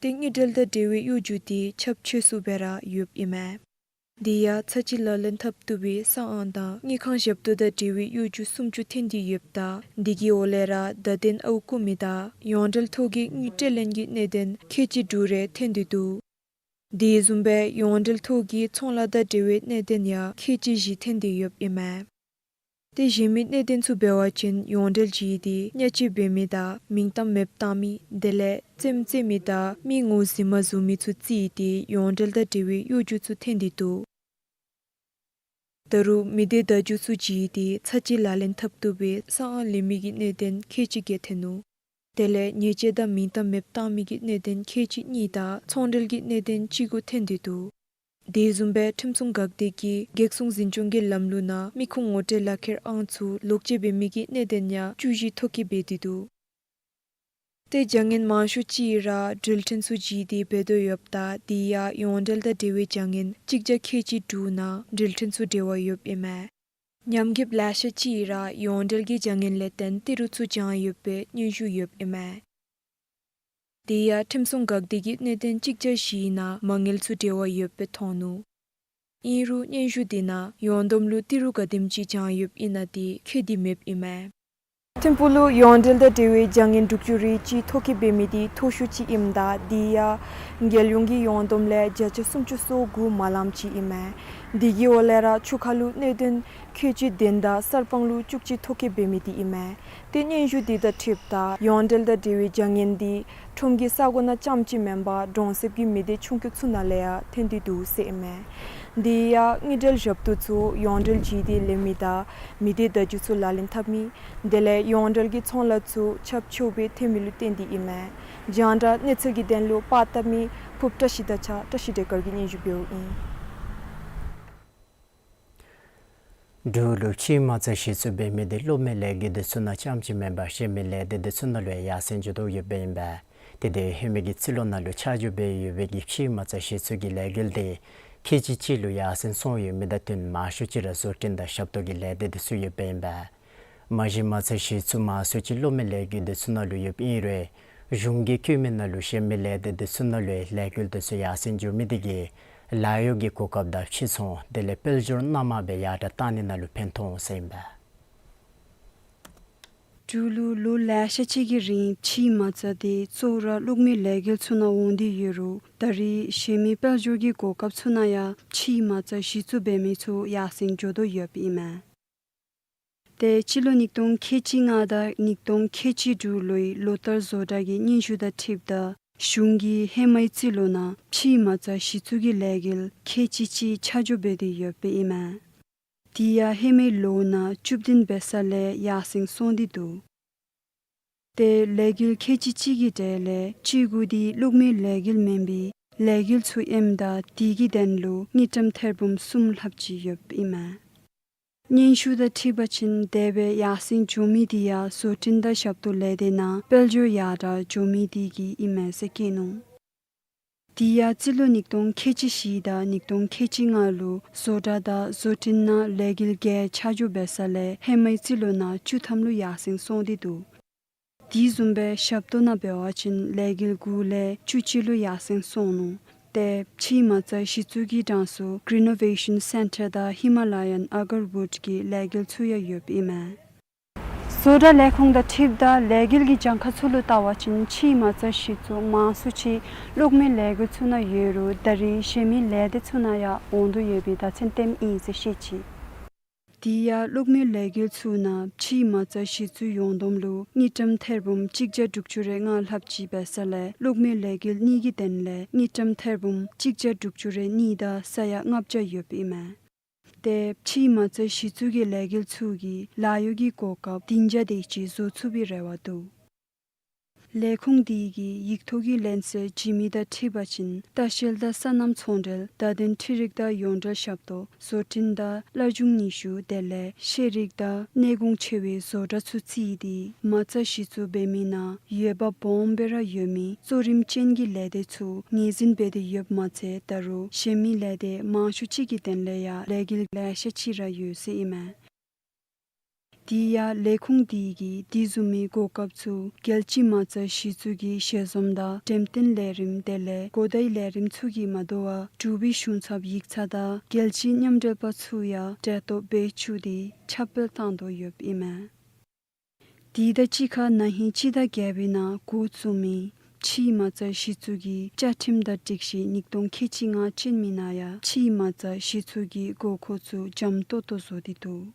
ཏེ་དངུལ་འབྲེལ་དང་འབྲེལ་བའི་གཡོ་སྒྱུ་དེ་ཁྱབ་ཆེ་སུ་སྦེ་ར་ཡོདཔ་ཨིན་མས། དེ་ཡང་ཚར་གཅིག་ལག་ལེན་འཐབ་བཏུབ་པའི་ས་ཨང་དང་དངུལ་ཁང་ཞབས་ཏོག་དང་འབྲེལ་བའི་གཡོ་སྒྱུ་སུམ་ཅུ་ཐོན་ཏེ་ཡོདཔ་ད་དེ་གི་འོག་ལས་ར་བརྡ་དོན་ཨརཝ་བརྐུ་མི་དང་ཡོངས་འབྲེལ་ཐོག་གི་དངུལ་སྤྲོད་ལེན་གྱི་གནད་དོན་ཁལ་གཅིག་དྲུག་རེ་ཐོན་ཏེ་འདུག། དེ་བཟུམ་སྦེ་ཡོངས་འབྲེལ་ཐོག་གི་ཚོང་ལཱ་དང་འབྲེལ་བའི་གནད་དོན་ཡང་ཁལ་གཅིག་བཞི་ཐོན་ཏེ་ཡོདཔ་ཨིན་མས། ཏེ་གཞན་མི་གནད་དོན་ཚུ་འབད་བ་ཅིན་ཡོངས་འབྲེལ་བྱས་ཏེ་བརྙས་བཅོས་འབད་མི་དང་མིང་གཏམ་མེདཔ་བཏང་མི་དེ་ལས་རྩེདམོ་རྩེ་མི་དང་མི་ངོ་རྫུན་མ་བཟོ་མི་ཚུ་བརྩིས་ཏེ་ཡོངས་འབྲེལ་དང་འབྲེལ་བའི་གཡོ་སྒྱུ་ཚུ་ཐོན་ཏེ་འདུག། ད་རུང་མི་སྡེ་བརྡ་བརྒྱུད་ཚུ་བརྒྱུད་དེ་ཚར་གཅིག་ལག་ལེན་འཐབ་བཏུབ་པའི་ས་ཨང་ལེན་མི་གི་གནད་དོན་ཁལ་གཅིག་བརྒྱད་ཐོན་ནུག། དེ་ལས་ཉེས་བྱས་དང་མིང་གཏམ་མེདཔ་བཏང་མི་གི་གནད་དོན་ཁལ་གཅིག་གཉིས་དང་ཚོང་འབྲེལ་གྱི་གནད་དོན་གཅིག་དགུ་ཐོན་ཏེ་འདུག། དེ་བཟུམ་སྦེ་ཁྲིམས་སྲུང་འགག་སྡེ་གིས་སྒེར་སྲུང་འཛིན་སྐྱོང་གི་ལམ་ལུགས་ནང་མི་ཁུངས་ངོ་སྤྲོད་ལག་ཁྱེར་ཨང་ཚུ་ལོག་སྤྱོད་འབད་མི་གི་གནད་དོན་ཡང་བཅུ་བཞི་ཐོ་བཀོད་འབད་དེ་འདུག། ཏེ་བྱ་ངན་མང་ཤོས་ཅིག་ར་འགྲུལ་འཕྲིན་ཚུ་བརྒྱུད་དེ་འབད་དོ་ཡོདཔ་ད་དེ་ཡང་ཡོངས་འབྲེལ་དང་འབྲེལ་བའི་བྱ་ངན་གཅིག་བརྒྱ་ཁལ་གཅིག་དྲུག་ནང་འགྲུལ་འཕྲིན་ཚུ་འབྲེལ་བ་ཡོདཔ་ཨིན་མས། ཉམས་རྒུདཔ་ལེ་ཤ་ཅིག་ར་ཡོངས་འབྲེལ་གྱི་བྱ་ངན་ལས་བརྟེན་ཏི་རུ་ཚུ་བྱང་ཡོད་པའི་སྙན་ཞུ་ཡོདཔ་ཨིན་མས། དེ་ཡང་ཁྲིམས་སྲུང་འགག་སྡེ་གིས་གནད་དོན་གཅིག་བརྒྱ་བཞི་ནང་མ་དངུལ་ཚུ་འབྲེལ་བ་ཡོདཔ་སྦེ་མཐོང་ནུག། ཨིན་རུང་སྙན་ཞུ་དེ་ནང་ཡོངས་བསྡོམས་ལུ་ཏི་རུ་ག་དེམ་ཅིག་བྱང་ཡོདཔ་ཨིན་ན་དེ་འཁོད་དེ་མེདཔ་ཨིན་མས། ཐིམ་ཕུག་ལུ་ཡོངས་འབྲེལ་དང་འབྲེལ་བའི་བྱ་ངན་དྲུག་ཅུ་རེ་གཅིག་ཐོ་བཀོད་འབད་མི་དེ་མཐོ་ཤོས་ཅིག་ཨིནམ་ད་དེ་ཡང་རྒྱལ་ཡོངས་ཀྱི་ཡོངས་བསྡོམས་ལས་བརྒྱ་ཆ་སུམ་ཅུ་སོ་དགུ་མ་ལངམ་ཅིག་ཨིན་མས། དེ་གི་འོག་ལས་ར་ཆུ་ཁ་ལུ་གནད་དོན་ཁལ་གཅིག་བདུན་དང་གསར་སྤང་ལུ་བཅུ་གཅིག་ཐོ་བཀོད་འབད་མི་དེ་ཨིན་མས། ཏེ་སྙན་ཞུ་དེ་དང་འཁྲིལཝ་ད་ཡོངས་འབྲེལ་དང་འབྲེལ་བའི་བྱ་ངན་དེ་ཁྲོམ་གྱི་ས་གོ་ནང་རྐྱངམ་ཅིག་མེན་པར་གྲོང་གསེབ་ཀྱི་མི་སྡེ་ཆུང་ཀུ་ཚུ་ནང་ལས་ཡང་ཐོན་ཏེ་འདུག་ཟེར་ཨིན་མས། དེ་ཡང་དངུལ་འབྲེལ་ཞབས་ཏོག་ཚུ་ཡོངས་འབྲེལ་བྱས་ཏེ་ལེན་མི་དང་མི་སྡེ་བརྡ་བརྒྱུད་ཚུ་ལག་ལེན་འཐབ་མི་དེ་ལས་ཡོངས་འབྲེལ་གྱི་ཚོང་ལཱ་ཚུ་ཁྱབ་ཆེཝ་སྦེ་ཐོན་མི་ལུ་བརྟེན་ཏེ་ཨིན་མས། རྒྱང་བསྒྲགས་གནས་ཚུལ་གྱི་དོན་ལུ་པར་བཏབ་མི་ཕུརཔ་བཀྲ་ཤིས་དང་གཅིག་ཁར་བཀྲ་ཤིས་བདེ་དཀར་གྱིས་སྙན་ཞུ་འབདཝ་ཨིན། འབྲུག་ལུ་ཕྱིའི་མ་རྩ་གཞི་བཙུགས་འབད་མི་དེ་གློག་མེའི་ལས་འགུལ་དེ་ཚུ་ནང་རྐྱངམ་ཅིག་མེན་པར་གཞན་མི་ལས་སྡེ་དེ་ཚུ་ནང་ལུ་ཡང་ཡར་སེང་འགྱོ་དོ་ཡོདཔ་ཨིན་པས། དེ་དེ་ཧེ་མའི་གི་རྩིས་ལོ་ནང་ལུ་ཆ་འཇོག་འབད་ཡོད་པའི་གི་ཕྱིའི་མ་རྩ་གཞི་བཙུགས་ཀྱི་ལས་འགུལ་དེ་ཁལ་གཅིག་གཅིག་ལུ་ཡར་སེང་སོང་ཡོད་མི་དང་བསྟུན་མང་ཤོས་ཅིག་ར་བཟོ་སྐྲུན་དང་ཞབས་ཏོག་གི་ལས་སྡེ་དེ་ཚུ་ཡོདཔ་ཨིན་པས། མ་གཞི་མ་རྩ་གཞི་བཙུགས་མང་ཤོས་ཅིག་གློག་མེའི་ལས་འགུལ་དེ་ཚུ་ནང་ལུ་ཡོདཔ་ཨིན་རུང་གཞུང་གིས་བཀོད་མི་ནང་ལུ་གཞན་མི་ལས་སྡེ་དེ་ཚུ་ནང་ལུ་ལས་འགུལ་དེ་ཚུ་ཡར་སེང་འགྱོ་མི་དེ་གིས་ལཱ་གཡོག་གི་གོ་སྐབས་དང་ཕྱིར་ཚོང་དེ་ལས་དཔལ་འབྱོར་སྣ་མང་སྦེ་ཡར་དྲག་གཏང་ནི་ནང་ལུ་ཕན་ཐོགས་འོང་ཟེར་ཨིན་པས། འབྲུག་ལུ་ལོ་ལེ་ཤ་ཅིག་གི་རིང་ཕྱིའི་མ་རྩ་དེ་གཙོ་བོ་ར་གློག་མེའི་ལས་འགུལ་ཚུ་ནང་འོང་སྟེ་ཡོད་རུང་ད་རེས་གཞན་མི་དཔལ་འབྱོར་གྱི་གོ་སྐབས་ཚུ་ནང་ཡང་ཕྱིའི་མ་རྩ་གཞི་བཙུགས་འབད་མི་ཚུ་ཡར་སེང་འགྱོ་དོ་ཡོདཔ་ཨིན་མས། ཏེ་སྤྱི་ལོ་ཉིས་སྟོང་ཁལ་གཅིག་ལྔ་དང་ཉིས་སྟོང་ཁལ་གཅིག་དྲུག་ལོའི་ལོ་བསྟར་བཟོ་གྲྭ་གི་སྙན་ཞུ་དང་འཁྲིལཝ་ད་གཞུང་གིས་ཧེ་མའི་རྩིས་ལོ་ནང་ཕྱིའི་མ་རྩ་གཞི་བཙུགས་ཀྱི་ལས་འགུལ་ཁལ་གཅིག་གཅིག་ཆ་འཇོག་འབད་དེ་ཡོདཔ་ཨིན་མས། དེ་ཡང་ཧེ་མའི་ལོ་ནང་བཅུ་བདུན་འབད་ས་ལས་ཡར་སེང་སོང་སྟེ་འདུག། ཏེ་ལས་འགུལ་ཁལ་གཅིག་གཅིག་གི་གྲས་ལས་བཅུ་དགུ་དེ་གློག་མེའི་ལས་འགུལ་མེན་པའི་ལས་འགུལ་ཚུ་ཨིནམ་ད་དེ་གི་དོན་ལུ་དངུལ་ཀྲམ་ཐེར་འབུམ་གསུམ་ལྷགཔ་ཅིག་ཡོདཔ་ཨིན་མས། སྙན་ཞུ་དང་འཁྲིལ་བ་ཅིན་དེ་སྦེ་ཡར་སེང་འགྱོ་མི་དེ་ཡང་བཟོ་སྐྲུན་དང་ཞབས་ཏོག་ལས་སྡེ་ནང་དཔལ་འབྱོར་ཡར་དྲག་འགྱོ་མི་དེ་གིས་ཨིན་མས་ཟེར་བཀོད་ནུག། དེ་ཡང་རྩིས་ལོ་ཉིས་སྟོང་ཁལ་གཅིག་བཞི་དང་ཉིས་སྟོང་ཁལ་གཅིག་ལྔ་ལུ་བཟོ་གྲྭ་དང་བཟོ་སྐྲུན་ནང་ལས་འགུལ་བརྒྱད་ཆ་འཇོག་འབད་ས་ལས་ཧེ་མའི་རྩིས་ལོ་ནང་བཅུ་ཐམ་ལུ་ཡར་སེང་སོང་སྟེ་འདུག། དེ་བཟུམ་སྦེ་ཞབས་ཏོག་ནང་འབད་བ་ཅིན་ལས་འགུལ་དགུ་ལས་བཅུ་གཅིག་ལུ་ཡར་སེང་སོང་ནུག། ཏེ་ཕྱིའི་མ་རྩ་གཞི་བཙུགས་ཀྱི་གྲངས་སུ་Green Innovation Centre དང་Himalayan Agarwood གི་ལས་འགུལ་ཚུ་ཡང་ཡོདཔ་ཨིན་མས། བཟོ་གྲྭ་ལས་ཁུངས་དང་འཁྲིལཝ་ད་ལས་འགུལ་གྱི་གྱངས་ཁ་ཚུ་ལུ་བལྟ་བ་ཅིན་ཕྱིའི་མ་རྩ་གཞི་བཙུགས་མང་སུ་ཅིག་གློག་མེའི་ལས་འགུལ་ཚུ་ནང་ཡོད་རུང་ད་རིས་གཞན་མི་ལས་སྡེ་ཚུ་ནང་ཡང་འོང་དོ་ཡོད་པའི་བརྡ་མཚོན་སྟོནམ་ཨིན་ཟེར་བཤད་ཅི། དེ་ཡང་གློག་མེའི་ལས་འགུལ་ཚུ་ནང་ཕྱིའི་མ་རྩ་གཞི་བཙུགས་ཡོངས་བསྡོམས་ལུ་དངུལ་ཀྲམ་ཐེར་འབུམ་གཅིག་བརྒྱ་དྲུག་ཅུ་རེ་ལྔ་ལྷགཔ་ཅིག་འབད་ས་ལས་གློག་མེའི་ལས་འགུལ་གཉིས་ཀྱི་དོན་ལས་དངུལ་ཀྲམ་ཐེར་འབུམ་གཅིག་བརྒྱ་དྲུག་ཅུ་རེ་གཉིས་དང་ས་ཡ་ལྔ་བརྒྱ་ཡོདཔ་ཨིན་མས། ཏེ་ཕྱིའི་མ་རྩ་གཞི་བཙུགས་ཀྱི་ལས་འགུལ་ཚུ་གིས་ལཱ་གཡོག་གི་གོ་སྐབས་བདུན་བརྒྱ་དེ་ཅིག་བཟོ་ཚུགས་པའི་རེ་བ་འདུག། ལས་ཁུངས་དེ་གི་ཡིག་ཐོག་གི་ལན་གསལ་བྱིན་མི་དང་འཁྲིལ་བ་ཅིན་ལྟ་བཤལ་དང་སོ་ནམ་ཚོང་འབྲེལ་བརྡ་དོན་འཕྲུལ་རིག་དང་ཡོངས་འབྲེལ་ཞབས་ཏོག་བཟོ་སྐྲུན་དང་བླ་སྦྱོང་ནུས་ཤུགས་དེ་ལས་ཤེས་རིག་དང་གནས་གོང་ཆེ་བའི་བཟོ་གྲྭ་ཚུ་བརྩིས་ཏེ་མ་རྩ་གཞི་བཙུགས་འབད་མི་ནང་འོས་འབབ་སྦོམ་སྦེ་ར་ཡོད་མི་གཙོ་རིམ་ཅན་གྱི་ལས་སྡེ་ཚུ་ངོས་འཛིན་འབད་དེ་ཡོདཔ་མ་ཚད་ད་རུང་གཞན་མི་ལས་སྡེ་མང་ཤོས་ཅིག་གི་དོན་ལས་ཡང་ལས་འགུལ་ལེ་ཤ་ཅིག་ར་ཡོད་ཟེར་ཨིན་མས། དེ་ཡང་ལས་ཁུངས་དེ་གིས་དེ་བཟུམ་མའི་གོ་སྐབས་ཚུ་རྒྱལ་སྤྱིའི་མ་རྩ་གཞི་བཙུགས་ཀྱི་ཞལ་འཛོམས་དང་འགྲེམས་སྟོན་ལས་རིམ་དེ་ལས་གོ་བརྡའི་ལས་རིམ་ཚུ་གིས་མ་དོ་བར་འབྲུག་པའི་གཞུང་ཚབ་ཡིག་ཚང་དང་རྒྱལ་སྤྱིའི་མཉམ་འབྲེལ་པ་ཚུ་ཡང་གྲལ་གཏོགས་འབད་བཅུག་སྟེ་ཁྱབ་སྤེལ་བཏང་དོ་ཡོདཔ་ཨིན་མས། དེ་དང་གཅིག་ཁར་ན་ཧིང་སྤྱི་ཟླ་བརྒྱད་པའི་ནང་འགོ་བཙུགས་མི་ཕྱིའི་མ་རྩ་གཞི་བཙུགས་ཀྱི་བཅའ་ཁྲིམས་དང་སྒྲིག་གཞི་ཉིས་སྟོང་ཁལ་གཅིག་ལྔ་ཅན་མི་ནང་ཡང་ཕྱིའི་མ་རྩ་གཞི་བཙུགས་ཀྱི་དགོས་མཁོ་ཚུ་འཇམ་ཏོང་ཏོ་བཟོ་སྟེ་འདུག།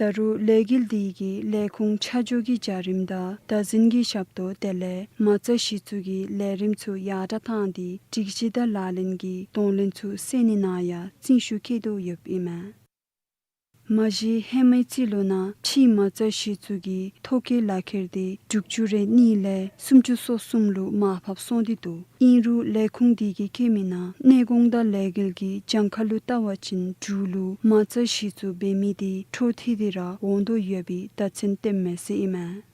ད་རུང་ལས་འགུལ་དེ་གིས་ལས་ཁུངས་ཆ་འཇོག་གི་བྱ་རིམ་དང་བདག་འཛིན་གྱི་ཞབས་ཏོག་དེ་ལས་མ་རྩ་གཞི་བཙུགས་ཀྱི་ལས་རིམ་ཚུ་ཡར་དྲག་བཏང་སྟེ་སྒྲིག་གཞི་དང་ལག་ལེན་གྱི་གདོང་ལེན་ཚུ་སེལ་ནི་ནང་ཡང་རྩིས་ཤུགས་བསྐྱེད་དོ་ཡོདཔ་ཨིན་མས། མ་གཞི་ཧེ་མའི་རྩིས་ལོ་ནང་ཕྱིའི་མ་རྩ་གཞི་བཙུགས་ཀྱི་ཐོ་བཀོད་ལག་ཁྱེར་དེ་དྲུག་ཅུ་རེ་གཉིས་ལས་སུམ་ཅུ་སོ་གསུམ་ལུ་མར་ཕབ་སོང་སྟེ་འདུག། ཨིན་རུང་ལས་ཁུངས་དེ་གིས་བཀོད་མི་ནང་གནས་གོང་དང་ལས་འགུལ་གྱི་གྱངས་ཁ་ལུ་བལྟ་བ་ཅིན་འབྲུག་ལུ་མ་རྩ་གཞི་བཙུགས་འབད་མི་དེ་འཕྲོ་མཐུད་དེ་ར་འོང་དོ་ཡོད་པའི་བརྡ་མཚོན་སྟོནམ་མས་ཟེར་ཨིན་མས།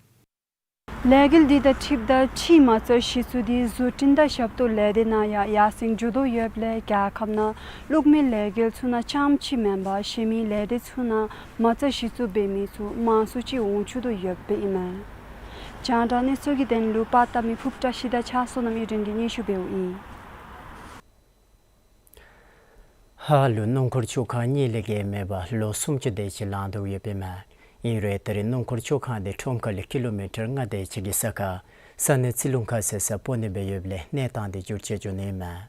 ལས་འགུལ་དེ་དང་འཁྲིལཝ་ད་ཕྱིའི་མ་རྩ་གཞི་བཙུགས་དེ་བཟོ་སྐྲུན་དང་ཞབས་ཏོག་ལས་སྡེ་ནང་ཡང་ཡར་སེང་འགྱོ་དོ་ཡོདཔ་ལས་རྒྱལ་ཁབ་ནང་གློག་མེའི་ལས་འགུལ་ཚུ་ནང་རྐྱངམ་ཅིག་མེན་པར་གཞན་མི་ལས་སྡེ་ཚུ་ནང་མ་རྩ་གཞི་བཙུགས་འབད་མི་ཚུ་མང་སུ་ཅིག་འོང་བཅུག་དོ་ཡོདཔ་ཨིན་མས། རྒྱང་བསྒྲགས་གནས་ཚུལ་གྱི་དོན་ལུ་པར་བཏབ་མི་ཕུརཔ་བཀྲ་ཤིས་དང་ཕྱག་བསོད་ནམས་གཡུ་སྒྲོན་གྱིས་སྙན་ཞུ་འབདཝ་ཨིན། ཧཱ་ལུ་སྣུམ་འཁོར་བཅོ་ཁང་གཉིས་ལས་བརྒལ་མེད་པར་ལོ་སུམ་ཅུ་དེ་ཅིག་ལང་དོ་ཡོདཔ་ཨིན་མས། ཨིན་རུང་ད་རེས་སྣུམ་འཁོར་བཅོ་ཁང་དེ་ཁྲོམ་ཁ་ལས་ཀི་ལོ་མི་ཊར་ལྔ་དེ་ཅིག་གི་ས་ཁར་ས་གནས་རྩི་ལུང་ཁ་ཟེར་སར་སྤོ་ནི་སྦེ་ཡོདཔ་ལས་གནས་སྟངས་དེ་འགྱུར་བཅོས་འགྱོ་ནི་ཨིན་མས།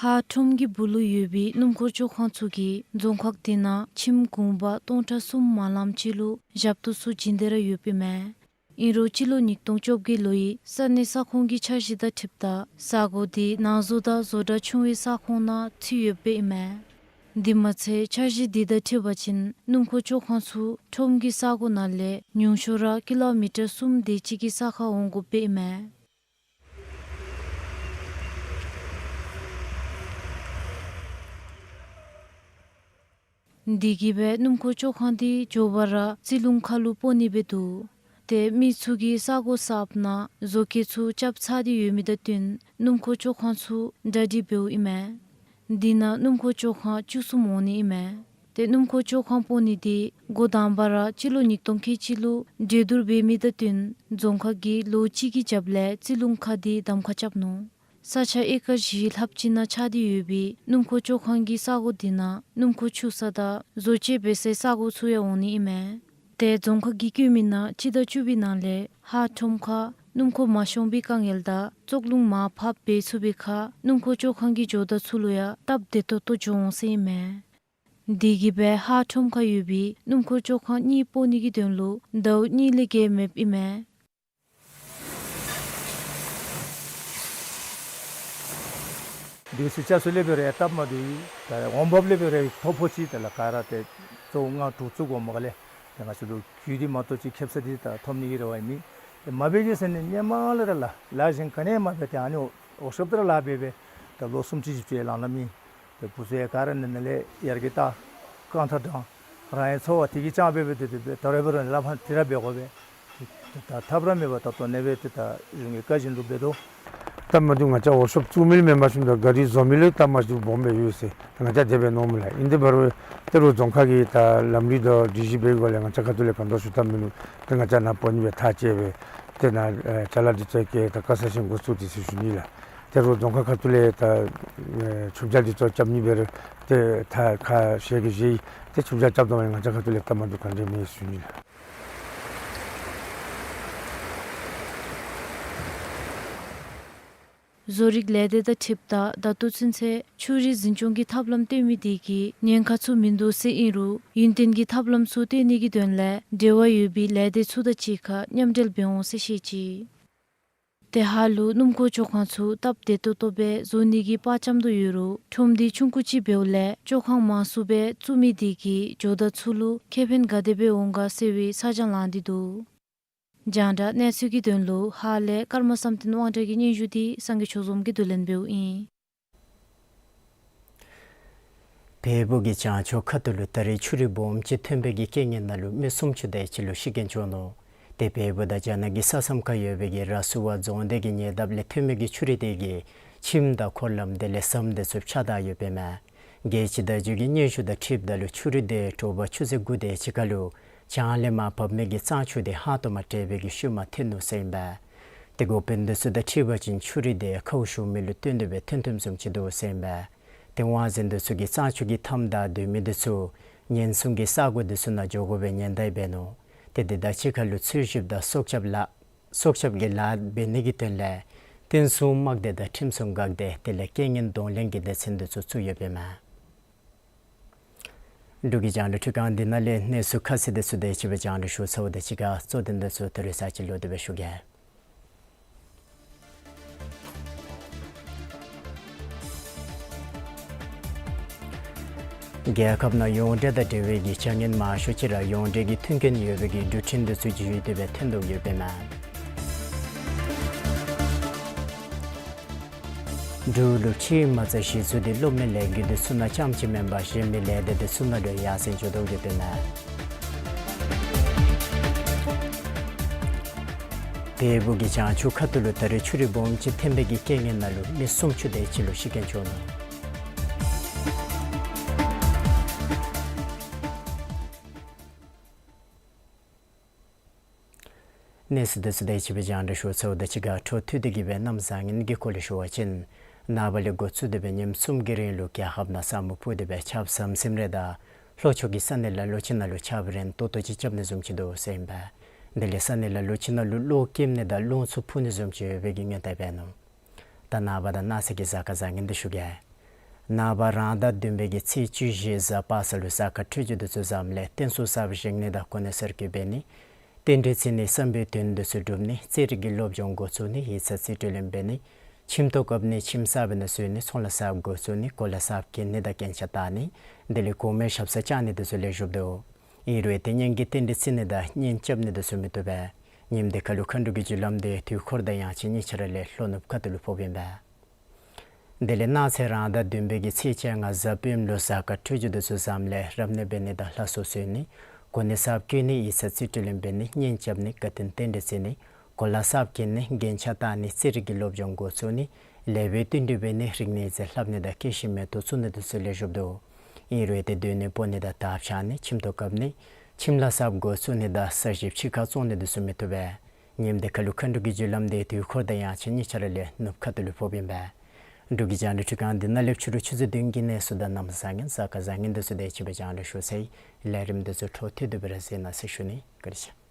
ཧཱ་ཁྲོམ་གྱི་སྦུག་ལུ་ཡོད་པའི་སྣུམ་འཁོར་བཅོ་ཁང་ཚུ་གིས་རྫོང་ཁག་དེ་ནང་ཁྱིམ་གུང་པ་སྟོང་ཕྲག་གསུམ་མ་ལངམ་ཅིག་ལུ་ཞབས་ཏོག་ཚུ་བྱིན་ཏེ་ར་ཡོདཔ་ཨིན་མས། ཨིན་རུང་སྤྱི་ལོ་ཉིས་སྟོང་བཅོ་བརྒྱད་ལོའི་ས་གནས་ས་ཁོངས་ཀྱི་འཆར་གཞི་དང་འཁྲིལཝ་ད་ས་གོ་དེ་ནང་བཟོ་དང་བཟོ་གྲྭ་ཆུང་བའི་ས་ཁོངས་ནང་ཚུད་ཡོདཔ་ཨིན་མས། དེ་མ་ཚད་འཆར་གཞི་དེ་དང་འཁྲིལ་བ་ཅིན་སྣུམ་འཁོར་བཅོ་ཁང་ཚུ་ཁྲོམ་གྱི་ས་གོ་ནང་ལས་ཉུང་ཤོས་ར་ཀི་ལོ་མི་ཊར་གསུམ་དེ་ཅིག་གི་ས་ཁར་འོང་དགོཔ་ཨིན་མས། དེ་གིས་སྦེ་སྣུམ་འཁོར་བཅོ་ཁང་དེ་མགྱོགས་པ་ར་རྩི་ལུང་ཁ་ལུ་སྤོ་ནི་སྦེ་འདུག། ཏེ་མི་ཚུ་གིས་ས་གོ་གསརཔ་ནང་བཟོ་བཀོད་ཚུ་རྐྱབ་ཚར་ཏེ་ཡོད་མི་དང་བསྟུན་སྣུམ་འཁོར་བཅོ་ཁང་ཚུ་གྲ་སྒྲིག་འབདཝ་ཨིན་མས། དེ་ནང་སྣུམ་འཁོར་བཅོ་ཁང་བཅུ་གསུམ་འོང་ནི་ཨིན་མས། ཏེ་སྣུམ་འཁོར་བཅོ་ཁང་སྤོ་ནི་དེ་འགོ་དང་པ་ར་སྤྱི་ལོ་ཉིས་སྟོང་ཁལ་གཅིག་ལུ་གྲོས་བསྡུར་འབད་མི་དང་བསྟུན་རྫོང་ཁག་གིས་ལོ་གཅིག་གི་རྒྱབ་ལས་རྩི་ལུང་ཁ་དེ་གདམ་ཁ་རྐྱབ་ནུག། ས་ཆ་ཨེ་ཀར་བཞི་ལྷགཔ་ཅིག་ནང་ཆགས་ཏེ་ཡོད་པའི་སྣུམ་འཁོར་བཅོ་ཁང་གི་ས་གོ་དེ་ནང་སྣུམ་འཁོར་འཁྱུ་ས་དང་བཟོ་བཅོས་འབད་སའི་ས་གོ་ཚུ་ཡང་འོང་ནི་ཨིན་མས། ཏེ་རྫོང་ཁག་གིས་བཀོད་མི་ནང་སྤྱི་ཟླ་བཅུ་པའི་ནང་ལས་ཧཱ་ཁྲོམ་ཁར་སྣུམ་འཁོར་མ་ཤོང་པའི་དཀའ་ངལ་དང་བཙོག་རླུང་མར་ཕབ་འབད་ཚུགས་པའི་ཁར་སྣུམ་འཁོར་བཅོ་ཁང་གི་ཇོ་བདག་ཚུ་ལུ་ཡང་སྟབས་བདེ་ཏོག་ཏོ་འགྱོ་འོང་ཟེར་ཨིན་མས། དེ་གིས་སྦེ་ཧཱ་ཁྲོམ་ཁར་ཡོད་པའི་སྣུམ་འཁོར་བཅོ་ཁང་གཉིས་སྤོ་ནི་གི་དོན་ལུ་ཟླཝ་གཉིས་ལས་བརྒལ་མེདཔ་ཨིན་མས། དུས་ཚོད་ལྕགས་སུ་སླེབས་པའི་རེ་སྟབས་མ་བདེཝ་ད་འོང་འབབ་སླེབས་པའི་རེ་ཐོ་ཕོག་ཅི། དེ་ལས་ག་ར་ཏེ་གཙོ་བོ་ལྔ་དྲུག་བཙུགས་དགོ་མས་ག་ལས། ཏེ་ང་བཅས་ལུ་རྒུད་དེ་མ་གཏོགས་ཅིག་ཁེབ་ས་དེ་ད་ཐོབ་ནི་གི་རེ་བ་ཡང་མེད། ཏེ་མ་འབད་གེ་ཟེར་ནི་ཧེ་མ་ལས་ར་ལཱ་ལཱ་གཞན་ག་ནི་ཡང་མ་འབད། ཏེ་ཨ་ནི་ཝརཀ་ཤོབ་དེ་ར་ལཱ་འབད་འབད་ད་ལོ་སུམ་ཅུ་བཞི་བཅུ་ཡར་ལང་ལང་མི། ཏེ་བུ་ཚུ་ཡང་ག་ར་ནི་ནཱ་ལས་ཡར་རྒྱས་བཏང་རྐང་ཐང་དྲང་རང་ཡང་འཚོ་བ་དེ་གིས་ཅང་འབད་འབད་དེ་དེ་འབད་ད་རེས་འབད་རུང་ལཱ་ཕར་དེ་ར་འབད་དགོ་པས། ད་ཐབས་ར་མེད་པར་ད་ལྟོ་ནེ་སྦེ་ཏེ་ད་གཞུང་གི་བཀའ་བཞིན་དུ་འབད་དོ། སྟབས་མ་བདེཝ་ང་བཅས་ཝརཀ་ཤོབ་བཙུགས་མི་ལུ་མེན་པར་ཞིནམ་ད་ག་རི་བཟོ་མི་ལུ་སྟབས་མ་བདེཝ་སྦོམ་སྦེ་ཡོད་ཟེར་ད་ང་བཅས་དེ་སྦེ་མནོཝ་མས་ལགས། ཨིན་དེ་འབད་རུང་ཏེ་རུང་རྫོང་ཁག་གིས་ད་ལམ་ལུགས་དང་སྒྲིག་གཞི་འབད་དགོཔ་ལས་ང་བཅས་ཁ་ཐུག་ལས་གང་དྲག་ཞུ་ཐབས་མིན་ནུག། ཏེ་ང་བཅས་ནཱ་སྤོ་ནི་སྦེ་ཐག་བཅད་སྦེ་ཏེ་ནཱ་ཨེ་ཅ་ལ་འདི་ཚུ་བཀལ་ད་ཁ་ས་ཞིང་འགོ་བཙུགས་ཏེ་ཟེར་ཞུ་ནི་ལགས། ཏེ་རོགས་རྫོང་ཁག་ཁ་ཐུག་ལས་ད་ཨེ་ཆུ་བྱ་འདི་ཚུ་རྐྱབ་ནི་འབད་རུང་ཏེ་ད་ཁ་ཤས་ཀྱིས་བཞེས་ཡི། ཏེ་ཆུ་བྱ་རྐྱབ་དོ་མ་ཡི་ང་བཅས་ཁ་ཐུག་ལས་སྟབས་མ་བདེཝ་ག་ནི་མེད་ཟེར་ཞུ་ནི་ལགས། བཟོ་རིག་ལས་སྡེ་དང་འཁྲིལཝ་ད་ད་ལྟོ་ཚུན་ཚོད་ཆུ་རུད་འཛིན་སྐྱོང་གི་ཐབས་ལམ་སྟོན་མི་དེ་གིས་ཉེན་ཁ་ཚུ་མིན་འདུག་ཟེར་ཨིན་རུང་ཡུན་བརྟན་གྱི་ཐབས་ལམ་ཚུ་སྟོན་ནི་གི་དོན་ལས་འབྲེལ་བ་ཡོད་པའི་ལས་སྡེ་ཚུ་དང་གཅིག་ཁར་མཉམ་འབྲེལ་འབད་འོང་ཟེར་བཤད་ཅི། ཏེ་ཧཱ་ལུ་སྣུམ་འཁོར་བཅོ་ཁང་ཚུ་སྟབས་བདེ་ཏོག་ཏོ་སྦེ་བཟོ་ནི་གི་དཔའ་བཅམ་དོ་ཡོད་རུང་ཁྲོམ་སྡེ་ཆུང་ཀུ་ཅིག་འབདཝ་ལས་བཅོ་ཁང་མང་སུ་སྦེ་བཙུགས་མི་དེ་གིས་ཇོ་བདག་ཚུ་ལུ་ཁེ་ཕན་ག་དེ་སྦེ་འོང་ག་ཟེར་བའི་ཚ་གྱང་ལང་སྟེ་འདུག། རྒྱང་བསྒྲགས་གནས་ཚུལ་གྱི་དོན་ལུ་ཧཱ་ལས་ཀརྨ་བསམ་གཏན་དབང་གྲགས་ཀྱི་སྙན་ཞུ་དེ་སངས་རྒྱས་ཆོས་འཛོམས་ཀྱིས་བསྡུ་ལེན་འབདཝ་ཨིན། བལ་པོ་གི་བྱང་ཕྱོགས་ཁ་ཐུག་ལུ་ད་རེས་ཆུ་རུད་སྦོམ་ཅིག་ཐོན་པའི་གི་རྐྱེན་ངན་ནང་ལུ་མི་སུམ་ཅུ་དེ་ཅིག་ལུ་ཤི་རྐྱེན་བྱུང་ནུག། ཏེ་བལ་པོ་དང་རྒྱ་ནག་གི་ས་མཚམས་ཁར་ཡོད་པའི་གི་ར་སུ་བ་རྫོང་སྡེ་གི་ཉེ་འདབས་ལས་ཐོན་མི་གི་ཆུ་རུད་དེ་གིས་ཁྱིམ་དང་འཁོར་ལམ་དེ་ལས་ཟམ་དེ་ཚུ་ཕྱགས་བདའ་ཡོདཔ་ཨིན་མས། རྒྱལ་སྤྱི་བརྡ་བརྒྱུད་ཀྱི་སྙན་ཞུ་དང་འཁྲིལཝ་ད་ལུ་ཆུ་རུད་དེ་དྲོ་པ་ཆུ་ཚོད་དགུ་དེ་ཅིག་ཁར་ལུ་བྱང་ལས་མར་བབས་མི་གི་གཙང་ཆུ་དེ་ཧང་སྟོང་མར་བྲལ་བའི་གི་ཤུལ་མ་ཐོན་ནུག་ཟེར་ཨིན་པས། ཏེ་འགོ་དཔོན་དེ་ཚུ་དང་འཁྲིལ་བ་ཅིན་ཆུ་རུད་དེ་ཁཝ་ཞུ་མི་ལུ་བརྟེན་ཏེ་སྦེ་ཐོན་ཐོནམ་བཟུམ་ཅིག་འདུག་ཟེར་ཨིན་པས། ཏེ་དབང་འཛིན་དེ་ཚུ་གིས་གཙང་ཆུ་གི་མཐའམ་བདའ་སྡོད་མི་དེ་ཚུ་ཉེན་སྲུང་གི་ས་གོ་དེ་ཚུ་ནང་འགྱོ་དགོ་པའི་ཉེན་བརྡ་འབད་ནུག། ཏེ་དེ་དང་གཅིག་ཁར་ལུ་འཚོལ་ཞིབ་དང་སྲོག་སྐྱབས་ལཱ་སྲོག་སྐྱབས་ཀྱི་ལཱ་འབད་ནི་གི་དོན་ལས་བསྟན་སྲུང་དམག་སྡེ་དང་ཁྲིམས་སྲུང་འགག་སྡེ་དེ་ལས་རྐྱེན་ངན་གདོང་ལེན་གྱི་སྡེ་ཚན་དེ་ཚུ་བཙུགས་ཡོདཔ་ཨིན་མས། འབྲུག་གི་རྒྱང་བསྒྲགས་ཁྲི་ཁང་འདི་ནང་ལས་གནས་ཚུལ་ཁ་གསལ་དེ་ཚུ་དེ་ཅིག་སྦེ་རྒྱང་བསྒྲགས་ཞུ་ཚརཝ་དང་གཅིག་ཁར་གཙོ་དོན་དེ་ཚུ་ད་རེས་ཚར་གཅིག་ལོག་སྟེ་སྦེ་ཞུ་གེ། རྒྱལ་ཁབ་ནང་ཡོངས་འབྲེལ་དང་འབྲེལ་བའི་གི་བྱ་ངན་མང་ཤོས་ཅིག་ར་ཡོངས་འབྲེལ་གྱི་མཐུན་རྐྱེན་ཡོད་པའི་གི་འགྲུལ་འཕྲིན་དེ་ཚུ་བརྒྱུད་དེ་སྦེ་ཐོན་དོ་ཡོདཔ་ཨིན་མས། འབྲུག་ལུ་ཁྲལ་མ་རྩ་གཞི་བཙུགས་ཏེ་གློག་མེ་ལས་འགུལ་དེ་ཚུ་ནང་རྐྱངམ་ཅིག་མེན་པར་གཞན་མི་ལས་སྡེ་དེ་ཚུ་ནང་ལུ་ཡར་སེང་འགྱོ་དོ་ཡོདཔ་ཨིན་མས། བལ་པོ་གི་བྱང་ཕྱོགས་ཁ་ཐུག་ལུ་ད་རེས་ཆུ་རུད་སྦོམ་ཅིག་ཐོན་པའི་གི་རྐྱེན་ངན་ནང་ལུ་མི་སུམ་ཅུ་དེ་ཅིག་ལུ་ཤི་རྐྱེན་བྱུང་ནུག། གནས་ཚུལ་དེ་ཚུ་དེ་ཅིག་སྦེ་རྒྱང་བསྒྲགས་ཞུ་ཚརཝ་དང་གཅིག་ཁར་འཕྲོ་མཐུད་དེ་གི་སྦེ་གནམ་བཟང་ངན་གྱི་སྐོར་ལས་ཞུ་བ་ཅིན་ནངས་པ་ལས་འགོ་བཙུགས་ཏེ་སྦེ་ཉིནམ་གསུམ་གྱི་རིང་ལུ་རྒྱལ་ཁབ་ནང་ས་སྨུག་སྤུབས་ཏེ་སྦེ་ཆརཔ་ཟམ་ཟིམ་རེ་དང་ལྷོ་ཕྱོགས་ཀྱི་ས་གནས་ལ་ལུ་ཅིག་ནང་ལུ་ཆརཔ་རན་ཏོག་ཏོ་ཅིག་རྐྱབ་ནི་བཟུམ་ཅིག་འདུག་ཟེར་ཨིན་པས། དེ་ལས་ས་གནས་ལ་ལུ་ཅིག་ནང་ལུ་གློག་ཀེམ་ནི་དང་རླུང་འཚུབ་འཕུ་ནི་བཟུམ་ཅིག་ཡོད་པའི་གི་སྔོན་བརྡ་འབད་ནུག། ད་ནངས་པ་དང་གནངས་ཚེ་གི་གཟའ་སྐར་བཟང་ངན་དེ་ཞུ་གེ། ནངས་པ་རང་ཟླ་བདུན་པའི་གི་ཚེས་བཅུ་བཞི་གཟའ་པ་སངས་ལུ་གཟའ་སྐར་འཕྲོད་སྦྱོར་དེ་ཚུ་བཟངམ་ལས་རྟེན་གསུམ་གསརཔ་བཞེངས་ནི་དང་གོ་གནས་གསར་བསྐོ་འབད་ནི། རྟེན་འབྲེལ་བརྩི་ནི། བསམ་པའི་དོན་དེ་ཚུ་འགྲུབ་ནི། རྩེད་རིགས་ཀྱི་སློབ་སྦྱོང་འགོ་བཙུགས་ནི། ཡིག་ཚང་རྩིས་སྤྲོད་ལེན་འབད་ནི། ཁྱིམ་ཐོག་བཀབ་ནི། ཁྱིམ་གསརཔ་ནང་བཟོ་ནི། ཚོང་ལཱ་གསརཔ་འགོ་བཙུགས་ནི། གོ་ལ་གསརཔ་གྱོན་ནི་དང་རྒྱན་ཆ་བཏགས་ནི། དེ་ལས་གོང་མའི་ཞབས་སར་བཅར་ནི་དེ་ཚུ་ལེགས་ཤོམ་འདུག། ཨིན་རུང་ཏེ་གཉེན་གྱི་རྟེན་འབྲེལ་བརྩི་ནི་དང་གཉེན་རྐྱབ་ནི་དེ་ཚུ་མི་བཏུབ་པས། ཉིནམ་དེ་ཁར་ལུ་མཁའ་འགྲོ་གི་རྒྱུ་ལམ་དེ་དུས་འཁོར་དང་ཡང་ཅིན་གཉིས་ཆ་ར་ལས་ལྷོ་ནུབ་ཁ་ཐུག་ལུ་ཕོགཔ་ཨིན་པས། དེ་ལས་གནངས་ཚེ་རང་ཟླ་བདུན་པའི་གི་ཚེས་བཅོ་ལྔ་གཟའ་སྤེནམ་ལུ་གཟའ་སྐར་འཕྲོད་སྦྱོར་དེ་ཚུ་བཟངམ་ལས་རབ་གནས་འབད་ནི་དང་ལྷ་གསོལ་གསོལ་ནི། གོ་གནས་གསརཔ་བཀོད་ནི། ཡིག་ཚང་རྩིས་སྤྲོད་ལེན་འབད་ནི། གཉེན་རྐྱབ་ནི། དགའ་སྟོན་རྟེན་འབྲེལ་བརྩི་ནི། གོ་ལ་གསརཔ་གྱོན་ནི། རྒྱན་ཆ་བཏགས་ནི། རྩེད་རིགས་ཀྱི་སློབ་སྦྱོང་འགོ་བཙུགས་ནི། ལེགས་པའི་བསྟུན་གྲོས་འབད་ནི། རིག་གནས་རྩིས་ལྷབ་ནི་དང་སྐྱེད་ཤིང་མེ་ཏོག་བཙུགས་ནི་དེ་ཚུ་ལེགས་ཤོམ་འདུག། ཨིན་རུང་ཏེ་སྡོད་གནས་སྤོ་ནི་དང་དར་འཕྱར་ནི། ཁྱིམ་ཐོག་བཀབ་ནི། ཁྱིམ་ལཱ་གསརཔ་འགོ་བཙུགས་ནི་དང་ས་ཞབས་ཕྱི་ཁར་བཙོང་ནི་དེ་ཚུ་མི་བཏུབ་པས། ཉིནམ་དེ་ཁར་ལུ་མཁའ་འགྲོ་གི་རྒྱུ་ལམ་དེ་དུས་འཁོར་དང་ཡང་ཅིན་གཉིས་ཆ་ར་ལས་ནུབ་ཁ་ཐུག་ལུ་ཕོགཔ་ཨིན་པས། འབྲུག་གི་རྒྱང་བསྒྲགས་ཁྲི་ཁང་འདི་ནང་ལས་ཕྱི་རུ་ཆུ་ཚོད་བདུན་གྱི་གནས་ཚུལ་དང་གནམ་བཟང་ངན་གཟའ་སྐར་བཟང་ངན་དེ་ཚུ་དེ་ཅིག་སྦེ་རྒྱང་བསྒྲགས་ཞུ་ཚར་ཡི། ལས་རིམ་དེ་ཚུ་འཕྲོ་མཐུད་དེ་སྦེ་ར་གཟིགས་གནང་ཟེར་ཞུ་ནི། བཀའ་དྲིན་ཆེ།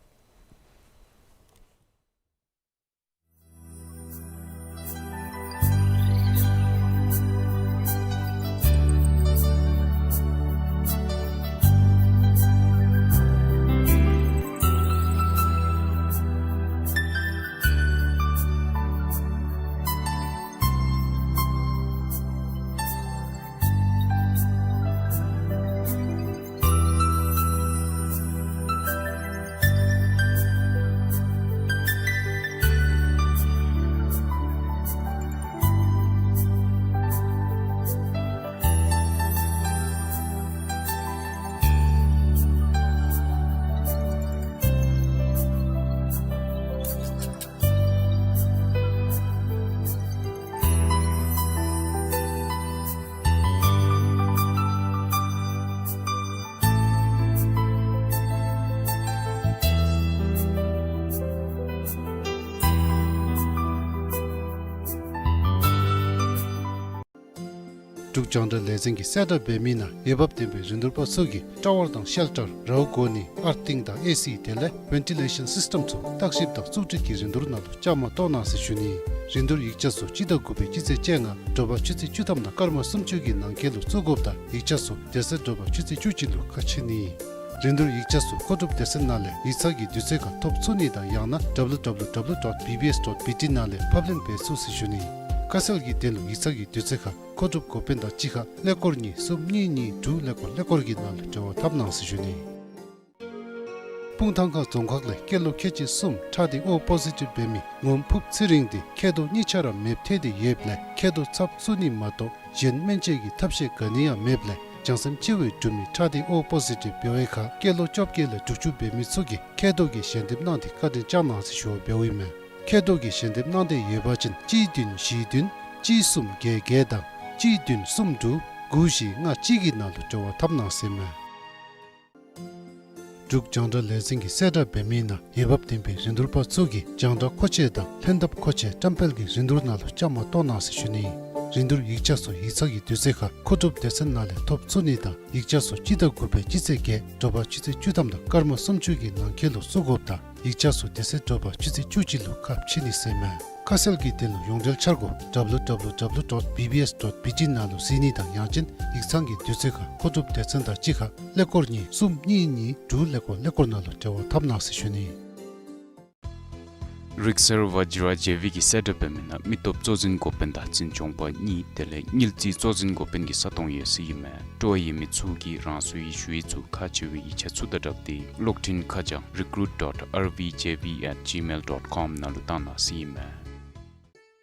རྒྱང་བསྒྲགས་ལས་འཛིན་གྱིས་གསལ་བསྒྲགས་འབད་མི་ནང་འོས་འབབ་ལྡན་པའི་རིན་བསྡུར་པ་ཚུ་གིས་ཊ་ཝར་དང་ཤེལ་ཊར་རཝ་གོ་ནི་ཨར་ཐིང་དང་ཨེ་སི་དེ་ལས་ཝེན་ཊི་ལེ་ཤཱན་སིསི་ཊམ་ཚུ་བརྟག་ཞིབ་དང་བཙུགས་སྒྲིག་གི་རིན་བསྡུར་ནང་ལུ་བཅའ་མར་གཏོགས་གནང་ཟེར་ཞུ་ནི། རིན་བསྡུར་ཡིག་ཆ་ཚུ་སྤྱི་ཟླ་དགུ་པའི་སྤྱི་ཚེས་བཅོ་ལྔ་དྲོ་པ་ཆུ་ཚོད་བཅུ་ཐམ་དང་སྐར་མ་སུམ་ཅུ་གི་ནང་འཁོད་ལུ་བཙུགས་དགོཔ་དང་ཡིག་ཆ་ཚུ་དེ་ཚེ་དྲོ་པ་ཆུ་ཚོད་བཅུ་གཅིག་ལུ་ཁ་ཕྱེ་ནི། རིན་བསྡུར་ཡིག་ཆ་ཚུ་མཁོ་སྒྲུབ་སྡེ་ཚན་ནང་ལས་ཡིག་ཚང་གི་དུས་ཚོད་ཁར་ཐོབ་ཚུགས་ནི་དང་ཡང་ན་ཌབ་ལུ་ཌབ་ལུ་ཌབ་ལུ་ཌོཊ་བི་བི་ཨེསི་ཌོཊ་བི་ཊི་ནང་ལས་ཕབ་ལེན་འབད་ཚུགས་ཟེར་ཞུ་ནི། ཁ་གསལ་གྱི་དོན་ལུ་ཡིག་ཚང་གི་དུས་ཚོད་ཁར་མཁོ་སྒྲུབ་འགོ་དཔོན་དང་གཅིག་ཁར་ཀླད་ཀོར་གཉིས་གསུམ་གཉིས་གཉིས་དྲུག་ཀླད་ཀོར་ཀླད་ཀོར་གྱི་ནང་ལུ་འབྲེལ་བ་འཐབ་གནང་ཟེར་ཞུ་ནི། སྤུངས་ཐང་ཁ་རྫོང་ཁག་ལས་སྐྱེས་ལོ་ཁལ་གཅིག་གསུམ་ཁྲག་སྡེ་ཨོ་པོ་ཟི་ཊིབ་འབད་མི་ངོམ་ཕུབ་ཚེ་རིང་དེ་མཁལ་རྡོག་གཉིས་ཆ་ར་མེདཔ་ཐལ་ཏེ་ཡོདཔ་ལས་མཁལ་རྡོག་ཚབ་བཙུགས་ནི་མ་གཏོགས་གཞན་སྨན་བཅོས་ཀྱི་ཐབས་ཤེས་ག་ནི་ཡང་མེདཔ་ལས་བྱང་སེམས་ཅིག་སྦེ་སྒྲུབ་མི་ཁྲག་སྡེ་ཨོ་པོ་ཟི་ཊིབ་འབད་བའི་ཁར་སྐྱེས་ལོ་བཅོ་བརྒྱད་ལས་དྲུག་ཅུ་འབད་མི་ཚུ་གིས་མཁལ་རྡོག་གི་ཞལ་འདེབས་གནང་སྟེ་བཀའ་དྲིན་བསྐྱང་གནང་ཟེར་ཞུ་བ་འབདཝ་ཨིན་མས། མཁལ་རྡོག་གི་ཞལ་འདེབས་གནང་སྟེ་ཡོད་པ་ཅིན་གཅིག་བདུན་བཞི་བདུན་གཅིག་གསུམ་བརྒྱད་བརྒྱད་དང་གཅིག་བདུན་གསུམ་དྲུག་དགུ་བཞི་ལྔ་གཅིག་གི་ནང་ལུ་འབྲེལ་བ་འཐབ་གནང་ཟེར་མས། འབྲུག་རྒྱང་བསྒྲགས་ལས་འཛིན་གྱིས་གསལ་བསྒྲགས་འབད་མི་ནང་འོས་འབབ་ལྡན་པའི་རིན་བསྡུར་པ་ཚུ་གིས་རྒྱང་བསྒྲགས་མཁོ་ཆས་དང་ལྷན་ཐབས་མཁོ་ཆས་བཀྲམ་སྤེལ་གྱི་རིན་བསྡུར་ནང་ལུ་བཅའ་མར་གཏོགས་གནང་ཟེར་ཞུ་ནི། རིན་བསྡུར་ཡིག་ཆ་ཚུ་ཡིག་ཚང་གི་དུས་ཚོད་ཁར་མཁོ་སྒྲུབ་སྡེ་ཚན་ནང་ལས་ཐོབ་ཚུགས་ནི་དང་ཡིག་ཆ་ཚུ་སྤྱི་ཟླ་དགུ་པའི་སྤྱི་ཚེས་བརྒྱད་དྲོ་པ་ཆུ་ཚོད་བཅུ་ཐམ་དང་སྐར་མ་སུམ་ཅུ་གི་ནང་འཁོད་ལུ་བཙུགས་དགོཔ་དང་ཡིག་ཆ་ཚུ་དེ་ཚེ་དྲོ་པ་ཆུ་ཚོད་བཅུ་གཅིག་ལུ་ཁ་ཕྱེ་ནི་ཟེར་མས། ཁ་གསལ་གྱི་དོན་ལུ་ཡོངས་འབྲེལ་འཆར་སྒོ་ཌབ་ལུ་ཌབ་ལུ་ཌབ་ལུ་ཌོཊ་བི་བི་ཨེསི་ཌོཊ་བི་ཊི་ནང་ལུ་གཟིགས་ནི་དང་ཡང་ཅིན་ཡིག་ཚང་གི་དུས་ཚོད་ཁར་མཁོ་སྒྲུབ་སྡེ་ཚན་དང་གཅིག་ཁར་ཀླད་ཀོར་གཉིས་གསུམ་གཉིས་གཉིས་དྲུག་ཀླད་ཀོར་ཀླད་ཀོར་ནང་ལུ་འབྲེལ་བ་འཐབ་གནང་ཟེར་ཞུ་ནི། རིག་གསར་བཛྲ་ཇེ་ཝི་གིས་གསལ་བསྒྲགས་འབད་མི་ནང་མི་སྟོབས་གཙོ་འཛིན་འགོ་དཔོན་དང་འཛིན་སྐྱོང་པ་གཉིས་དེ་ལས་དངུལ་རྩིས་གཙོ་འཛིན་འགོ་དཔོན་གྱི་ས་སྟོང་ཡོད་ཟེར་ཨིན་མས། སྤྲོ་བ་ཡོད་མི་ཚུ་གིས་རང་སོའི་ཞུ་ཡིག་ཚུ་ཁག་ཆེ་བའི་ཡིག་ཆ་ཚུ་དང་སྦྲགས་ཏེ་གློག་འཕྲིན་ཁ་བྱང་རི་ཀུ་རུཊ་ཌོཊ་ཨར་ཝི་ཇེ་ཝི་ཨེཊ་ཇི་མེལ་ཌོཊ་ཀོམ་ནང་ལུ་བཏང་གནང་ཟེར་ཨིན་མས།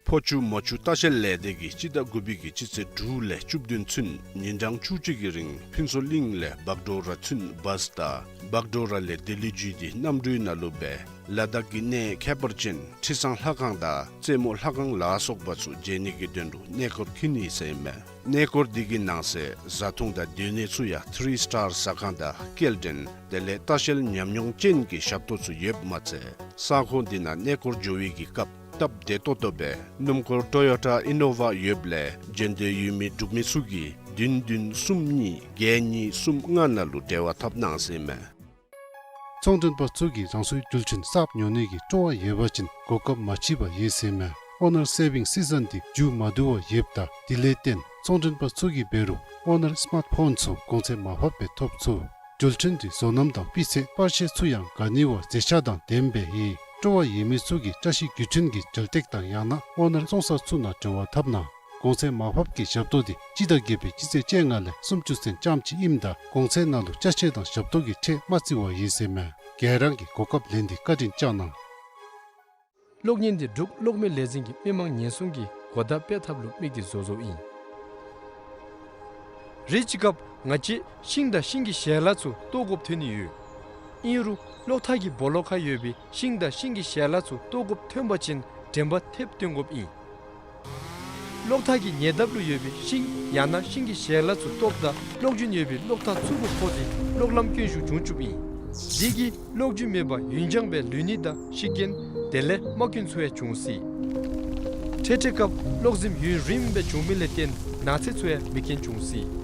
ཕོ་ཆུ་མོ་ཆུ་ལྟ་བཤལ་ལས་སྡེ་གིས་སྤྱི་ཟླ་དགུ་པའི་གི་སྤྱི་ཚེས་དྲུག་ལས་བཅུ་བདུན་ཚུན་ཉིན་གྲངས་བཅུ་གཅིག་གི་རིང་ཕུན་ཚོགས་གླིང་ལས་བག་གྲོ་ར་ཚུན་བཱས་དང་བག་གྲོ་ར་ལས་ལྡི་ལི་བརྒྱུད་དེ་གནམ་གྲུའི་ནང་ལུ་སྦེ་ལ་དྭགས་ཀྱི་གནས་ཁྱད་པར་ཅན་ཁྲི་བཟང་ལྷ་ཁང་དང་རྩེ་མོ་ལྷ་ཁང་ལ་སོགས་པ་ཚུ་མཇལ་ནི་གི་དོན་ལུ་གནས་སྐོར་འཁྱིད་ནི་ཟེར་ཨིན་མས། གནས་སྐོར་འདི་གི་ནང་གསེས་བཟའ་འཐུང་དང་སྡོད་གནས་ཚུ་ཡང་ཐི་རི་སི་ཊར་ཟ་ཁང་དང་སྐྱེལ་འདྲེན་དེ་ལས་ལྟ་བཤལ་ཉམས་མྱོང་ཅན་གྱི་ཞབས་ཏོག་ཚུ་ཡོདཔ་མ་ཚད་ས་ཁོངས་འདི་ནང་གནས་སྐོར་འགྱོ་བའི་གི་སྐབས་སྟབས་བདེ་ཏོག་ཏོ་སྦེ་སྣུམ་འཁོར་ཊོ་ཡོ་ཊ་ཨི་ནོ་ཝ་ཡོདཔ་ལས་འབྱོན་འདོད་ཡོད་མི་འབྲུག་མི་ཚུ་གིས་བདུན་བདུན་གསུམ་གཉིས་བརྒྱད་གཉིས་གསུམ་ལྔ་ནང་ལུ་འབྲེལ་བ་འཐབ་གནང་ཟེར་ཨིན་མས། ཚོང་མགྲོན་པ་ཚུ་གིས་རང་སོའི་འགྲུལ་འཕྲིན་གསརཔ་ཉོ་ནི་གི་སྤྲོ་བ་ཡོད་པ་ཅིན་གོ་སྐབས་མ་མཆིས་པར་ཡོད་ཟེར་ཨིན་མས། ཨོ་ནར་སེ་བིང་སི་ཛན་འདི་མཇུག་མ་བསྡུ་བར་ཡོདཔ་ད་དེ་ལས་བརྟེན་ཚོང་མགྲོན་པ་ཚུ་གིས་འབད་རུང་ཨོ་ནར་སི་མཱཊ་ཕོན་ཚུ་གོང་ཚད་མར་ཕབ་སྦེ་ཐོབ་ཚུགས། འགྲུལ་འཕྲིན་འདི་བཟོ་རྣམ་དང་སྤུས་ཚད་པར་ཤ་ཚུ་ཡང་ག་ནི་བ་མཛེས་ཆ་དང་ལྡནམ་སྦེ་ཡོད། སྤྲོ་བ་ཡོད་མི་ཚུ་གིས་བཀྲ་ཤིས་བརྒྱུད་འཕྲིན་གྱི་འབྲེལ་སྟེགས་དང་ཡང་ན་ཨོ་ནར་བཙོང་ས་ཚུ་ནང་འབྲེལ་བ་འཐབ་གནང་། གོང་ཚད་མར་ཕབ་ཀྱི་ཞབས་ཏོག་འདི་སྤྱི་ཟླ་བརྒྱད་པའི་སྤྱི་ཚེས་བཅོ་ལྔ་ལས་སུམ་ཅུ་ཚུན་ཙམ་ཅིག་ཨིནམ་ད་གོང་ཚད་ནང་ལུ་ཅ་ཆས་དང་ཞབས་ཏོག་གི་ཁྲལ་མ་བརྩི་བར་ཡོད་ཟེར་ཨིན་མས། ག་ར་གིས་གོ་སྐབས་ལེན་ཏེ་བཀའ་དྲིན་བསྐྱང་གནང་། གློག་བརྙན་འདི་འབྲུག་གློག་མེ་ལས་འཛིན་གྱིས་མི་མང་ཉེན་སྲུང་གི་གོ་བརྡ་སྤེལ་ཐབས་ལུ་དམིགས་ཏེ་བཟོ་བཟོཝ་ཨིན། རེས་ཅིག་སྐབས་ང་བཅས་ཤིང་དང་ཤིང་གི་ཞལ་ལག་ཚུ་བཏོག་དགོཔ་ཐོན་ནི་ཡོད། ཨིན་རུང་གློག་ཐག་གི་སྦོ་ལོགས་ཁར་ཡོད་པའི་ཤིང་དང་ཤིང་གི་ཞལ་ལག་ཚུ་བཏོག་དགོཔ་ཐོན་པ་ཅིན་དྲན་པ་ཐེབས་སྟོན་དགོཔ་ཨིན། གློག་ཐག་གི་ཉེ་འདབས་ལུ་ཡོད་པའི་ཤིང་ཡང་ན་ཤིང་གི་ཞལ་ལག་ཚུ་བཏོགཔ་ད་གློག་རྒྱུན་ཡོད་པའི་གློག་ཐག་ཚུ་གུ་ཕོག་སྟེ་གློག་ལམ་སྐྱོན་ཤུགས་བྱུང་བཅུགཔ་ཨིན། དེ་གིས་གློག་རྒྱུན་མེད་པར་ཡུན་འགྱངས་སྦེ་ལུས་ནི་དང་ཤི་རྐྱེན་དེ་ལས་རྨ་སྐྱོན་ཚུ་ཡང་འབྱུང་སྲིད། འཕྲལ་འཕྲལ་སྐབས་གློག་ཟིམ་ཡུན་རིངམོ་སྦེ་འབྱུང་མི་ལས་བརྟེན་ནགས་ཚལ་ཚུ་ཡང་མེ་རྐྱེན་འབྱུང་སྲིད།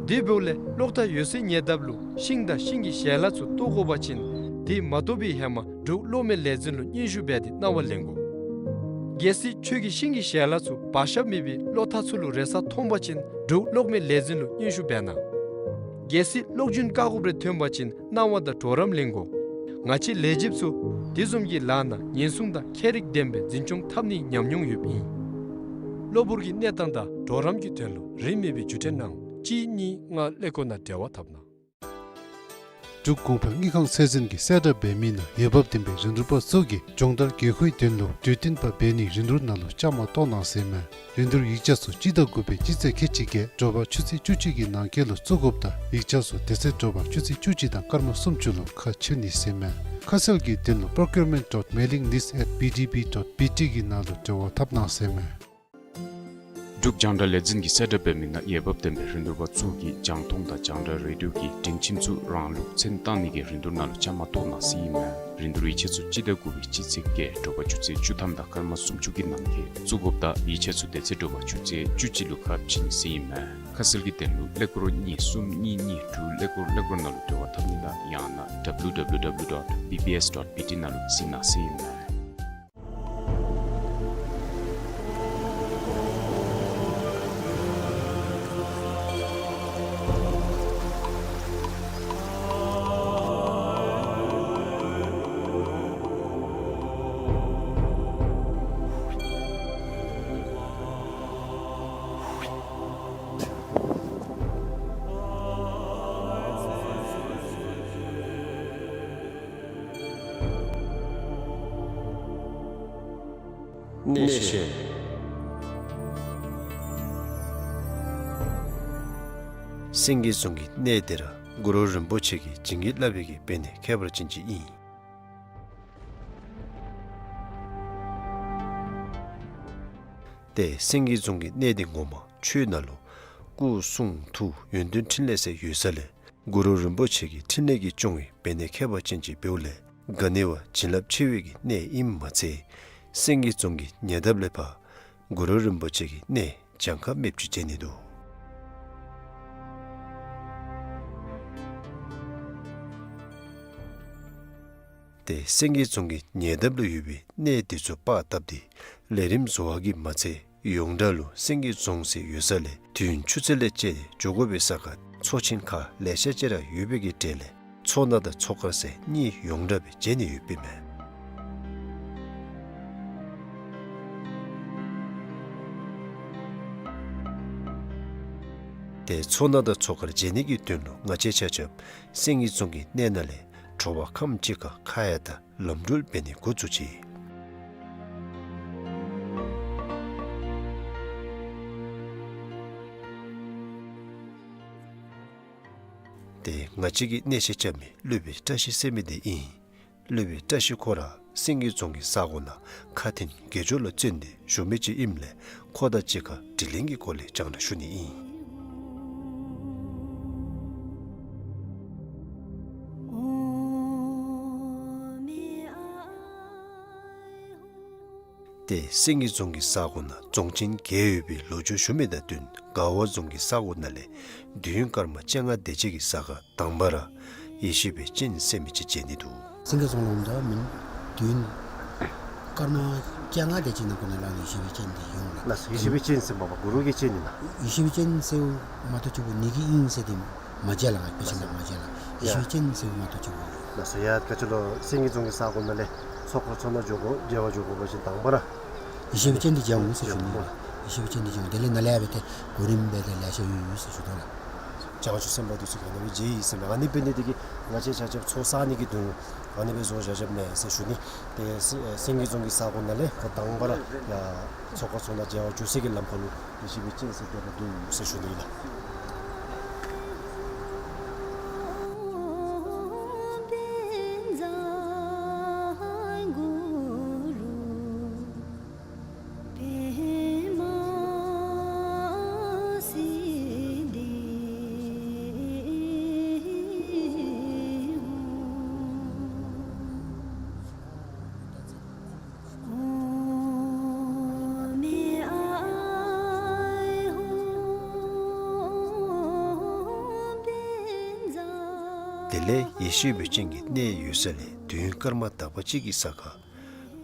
དེ་འབདཝ་ལས་གློག་ཐག་ཡོད་སའི་ཉེ་འདབས་ལུ་ཤིང་དང་ཤིང་གི་ཞལ་ལག་ཚུ་བཏོག་དགོ་པ་ཅིན་དེ་མ་བཏོག་པའི་ཧེ་མ་འབྲུག་གློག་མེ་ལས་འཛིན་ལུ་སྙན་ཞུ་འབད་དེ་གནང་བ་ལེན་དགོ། གལ་སྲིད་ཁྱོད་ཀྱིས་ཤིང་གི་ཞལ་ལག་ཚུ་བར་ཞབས་མེད་པའི་གློག་ཐག་ཚུ་ལུ་རེག་ས་མཐོང་པ་ཅིན་འབྲུག་གློག་མེ་ལས་འཛིན་ལུ་སྙན་ཞུ་འབད་གནང་། གལ་སྲིད་གློག་རྒྱུན་བཀག་དགོཔ་རེ་ཐོན་པ་ཅིན་གནང་བ་དང་གྲོགས་རམ་ལེན་དགོ། ང་བཅས་ལས་བྱེདཔ་ཚུ་དེ་བཟུམ་གྱི་ལཱ་ནང་ཉེན་སྲུང་དང་ཁྱད་རིག་ལྡན་པའི་འཛིན་སྐྱོང་འཐབ་ནིའི་ཉམས་མྱོང་ཡོདཔ་ཨིན། གློ་བུར་གྱི་གནས་སྟངས་དང་གྲོགས་རམ་གྱི་དོན་ལུ་རིན་མེད་པའི་བརྒྱུད་འཕྲིན་ནང་གཅིག་གཉིས་ལྔ་ཀླད་ཀོར་ནང་འབྲེལ་བ་འཐབ་གནང་། འབྲུག་གོང་འཕེལ་དངུལ་ཁང་ཚད་འཛིན་གྱིས་གསལ་བསྒྲགས་འབད་མི་ནང་འོས་འབབ་ལྡན་པའི་རིན་བསྡུར་པ་ཚུ་གིས་སྦྱོང་བརྡར་དགོས་མཁོའི་དོན་ལུ་གྲོས་བསྟུན་པ་འབད་ནིའི་རིན་བསྡུར་ནང་ལུ་བཅའ་མར་གཏོགས་གནང་ཟེར་ཨིན་མས། རིན་བསྡུར་ཡིག་ཆ་ཚུ་སྤྱི་ཟླ་དགུ་པའི་སྤྱི་ཚེས་ཁལ་གཅིག་བརྒྱད་དྲོ་པ་ཆུ་ཚོད་བཅུ་གཅིག་གི་ནང་འཁོད་ལུ་བཙུགས་དགོཔ་དང་ཡིག་ཆ་ཚུ་དེ་ཚེ་དྲོ་པ་ཆུ་ཚོད་བཅུ་གཅིག་དང་སྐར་མ་སུམ་ཅུ་ལུ་ཁ་ཕྱེ་ནི་ཟེར་ཨིན་མས། ཁ་གསལ་གྱི་དོན་ལུ་པོརོ་ཀིའུར་མེནཊ་ཌོཊ་མེ་ལིང་ལིསཊ་ཨེཊ་བི་ཌི་བི་ཌོཊ་བི་ཊི་གི་ནང་ལུ་འབྲེལ་བ་འཐབ་གནང་ཟེར་ཨིན་མས། འབྲུག་རྒྱང་བསྒྲགས་ལས་འཛིན་གྱིས་གསལ་བསྒྲགས་འབད་མི་ནང་འོས་འབབ་ལྡན་པའི་རིན་བསྡུར་པ་ཚུ་གིས་རྒྱང་མཐོང་དང་རྒྱང་བསྒྲགས་རེ་ཌིའོ་གི་སྒྲིང་ཁྱིམ་ཚུ་རང་ལུགས་མཚན་བཏགས་ནི་གི་རིན་བསྡུར་ནང་ལུ་བཅའ་མར་གཏོགས་གནང་ཟེར་ཨིན་མས། རིན་བསྡུར་ཡིག་ཆ་ཚུ་སྤྱི་ཟླ་དགུ་པའི་སྤྱི་ཚེས་བརྒྱད་དྲོ་པ་ཆུ་ཚོད་བཅུ་ཐམ་དང་སྐར་མ་སུམ་ཅུ་གི་ནང་འཁོད་བཙུགས་དགོཔ་དང་ཡིག་ཆ་ཚུ་དེ་ཚེ་དྲོ་པ་ཆུ་ཚོད་བཅུ་གཅིག་ལུ་ཁ་ཕྱེ་ནི་ཟེར་ཨིན་མས། ཁ་གསལ་གྱི་དོན་ལུ་ཀླད་ཀོར་གཉིས་གསུམ་གཉིས་གཉིས་དྲུག་ཀླད་ཀོར་ཀླད་ཀོར་ནང་ལུ་འབྲེལ་བ་འཐབ་ནི་དང་ཡང་ན་W W W dot B B S dot B T ནང་ལུ་གཟིགས་གནང་ཟེར་ཨིན་མས། གནས་བཤད། སེང་གེ་རྫོང་གི་གནས་འདི་ར་གུ་རུ་རིན་པོ་ཆེ་གིས་བྱིན་གྱིས་བརླབས་པའི་གི་བེར་ནད་ཁྱད་པར་ཅན་ཅིག་ཨིན། ཏེ་སེང་གེ་རྫོང་གི་གནས་འདི་ངོ་མ་ཆོས་ནང་ལུ་སྐུ་གསུང་ཐུགས་ཡོན་ཏན་ཕྲིན་ལས་ཟེར་ཡོད་ས་ལས་གུ་རུ་རིན་པོ་ཆེ་གི་ཕྲིན་ལས་ཀྱིས་བསྐྱངས་པའི་བེར་ནད་ཁྱད་པར་ཅན་ཅིག་འབདཝ་ལས་ག་ནི་བ་བྱིན་རླབས་ཆེ་བའི་གི་གནས་ཨིནམ་མ་ཚད་སེང་གེ་རྫོང་གི་ཉེ་འདབས་ལས་ཕར་གུ་རུ་རིན་པོ་ཆེ་གི་གནས་གྱངས་ཁ་མེདཔ་ཅིག་མཇལ་ནི་འདུག། ཏེ་སེང་གེ་རྫོང་གི་ཉེ་འདབས་ལུ་ཡོད་པའི་གནས་འདི་ཚུ་པར་བཏབ་སྟེ་ལས་རིམ་བཟོ་བ་གིས་མ་ཚད་ཡོངས་གྲགས་ལུ་སེང་གེ་རྫོང་ཟེར་ཡོད་ས་ལས་དུས་ཡུན་ཆུ་ཚོད་ལས་བཅད་དེ་འགྱོ་དགོ་པའི་ས་ཁར་མཚོ་ཆེན་ཁག་ལེ་ཤ་ཅིག་ར་ཡོད་པའི་གི་གྲས་ལས་མཚོ་སྣ་དང་མཚོ་དཀར་ཟེར་གཉིས་ཡོངས་གྲགས་སྦེ་མཇལ་ནི་ཡོདཔ་ཨིན་མས། ཏེ་མཚོ་སྣ་དང་མཚོ་དཀར་མཇལ་ནི་གི་དོན་ལུ་ང་བཅས་ཆ་ཁྱབ་སེང་གེ་རྫོང་གི་གནས་ནང་ལས་དྲོ་པ་ཁམས་ཅིག་ཁར་ཁ་ཡ་དང་ལམ་འགྲུལ་འབད་ནི་འགོ་བཙུགས་ཅི། ཏེ་ང་བཅས་ཀྱིས་གནས་མཇལ་བཅར་མི་སློབ་དཔོན་བཀྲ་ཤིས་ཟེར་མི་འདི་ཨིན། སློབ་དཔོན་བཀྲ་ཤིས་ཁོ་ར་སེང་གེ་རྫོང་གི་ས་གོ་ནང་ཁ་འཐོན་དགེ་སྦྱོར་ལུ་བརྩོན་ཏེ་བཞུགས་མི་ཅིག་ཨིནམ་ལས་ཁོ་དང་གཅིག་ཁར་དྲི་ལན་གྱི་སྐོར་ལས་བཅར་ནི་ཞུ་ནི་ཨིན། ཏེ་སེང་གེ་རྫོང་གི་ས་གོ་ནང་རྫོང་ཆེན་བརྒྱད་ཡོད་པའི་ལོ་རྒྱུས་ཞུ་མི་དང་བསྟུན་མགར་བ་རྫོང་གི་ས་གོ་ནང་ལས་དུས་ཡུན་སྐར་མ་བཅོ་ལྔ་དེ་ཅིག་གི་ས་ཁར་དང་པ་ར་ཡེ་ཤེས་པའི་སྤྱན་ཟེར་མི་ཅིག་མཇལ་ནི་འདུག། སེང་གེ་རྫོང་ལུ་འོངམ་ད་མི་དུས་ཡུན་སྐར་མ་བཅོ་ལྔ་དེ་ཅིག་ནང་འཁོད་ནང་ལུ་ཡེ་ཤེས་པའི་སྤྱན་འདི་ཡོད་ལགས། ལགས་སོ། ཡེ་ཤེས་པའི་སྤྱན་ཟེར་མ་པ་གུ་རུ་གི་སྤྱན་ཨིན་ན། ཡེ་ཤེས་པའི་སྤྱན་ཟེརཝ་མ་གཏོགས་ཅིག་གུ་ནི་གི་དབྱིངས་ཟེར་འདི་མ་མཇལ་ལགས། དཔེ་ཆ་ནང་མ་མཇལ་ལགས། ཡེ་ཤེས་པའི་སྤྱན་ཟེརཝ་མ་གཏོགས་ཅིག་གུ། ལགས་སོ། ཡ་ག་ཅི་ལོ་སེང་གེ་རྫོང་གི་ས་གོ་ནང་ལས་མཚོ་དཀར་མཚོ་སྣ་འགྱོ་དགོ་མཇལ་བར་འགྱོ་དགོ་པ་ཅིན་དང་པ་ར་ཡེ་ཤེས་པའི་སྤྱན་འདི་མཇལ་འོང་ཟེར་ཞུ་ནི་ལགས། ཡེ་ཤེས་པའི་སྤྱན་འདི་མཇལ་འོང་། དེ་ལས་ནཱ་ལས་ཡར་འབད་དེ་གོ་རིམ་འབད་དེ་ལེ་ཤ་ཡོད་ཡོད་ཟེར་ཞུ་དོ་ལགས། བྱང་ཆུབ་སེམས་དཔའ་འདི་ཚུ་གིས་ཨ་ནི་སྦེ་མཇལ་ཡི་ཟེར་མས། ཨ་ནི་འབད་ནི་འདི་གིས་ང་བཅས་ཆ་ཁྱབ་ཚོགས་བསག་ནི་གི་དོན་ལུ་ཨ་ནི་སྦེ་བཟོ་བཞག་བཞགཔ་མས་ཟེར་ཞུ་ནི། ཏེ་སེ་སེང་གེ་རྫོང་གི་ས་གོ་ནང་ལས་ཁོ་དང་པ་ར་ཡ་མཚོ་དཀར་མཚོ་སྣ་མཇལ་བར་འགྱོ་སའི་གི་ལམ་ཁ་ལུ་ཡེ་ཤེས་པའི་སྤྱན་ཟེར་དེ་སྦེ་འདུག་ཟེར་ཞུ་ནི་ལགས། དེ་ལས་ཡེ་ཤེས་པའི་སྤྱན་གྱི་གནས་ཡོད་ས་ལས་དུས་ཡུན་སྐར་མ་དག་པ་ཅིག་གི་ས་ཁར་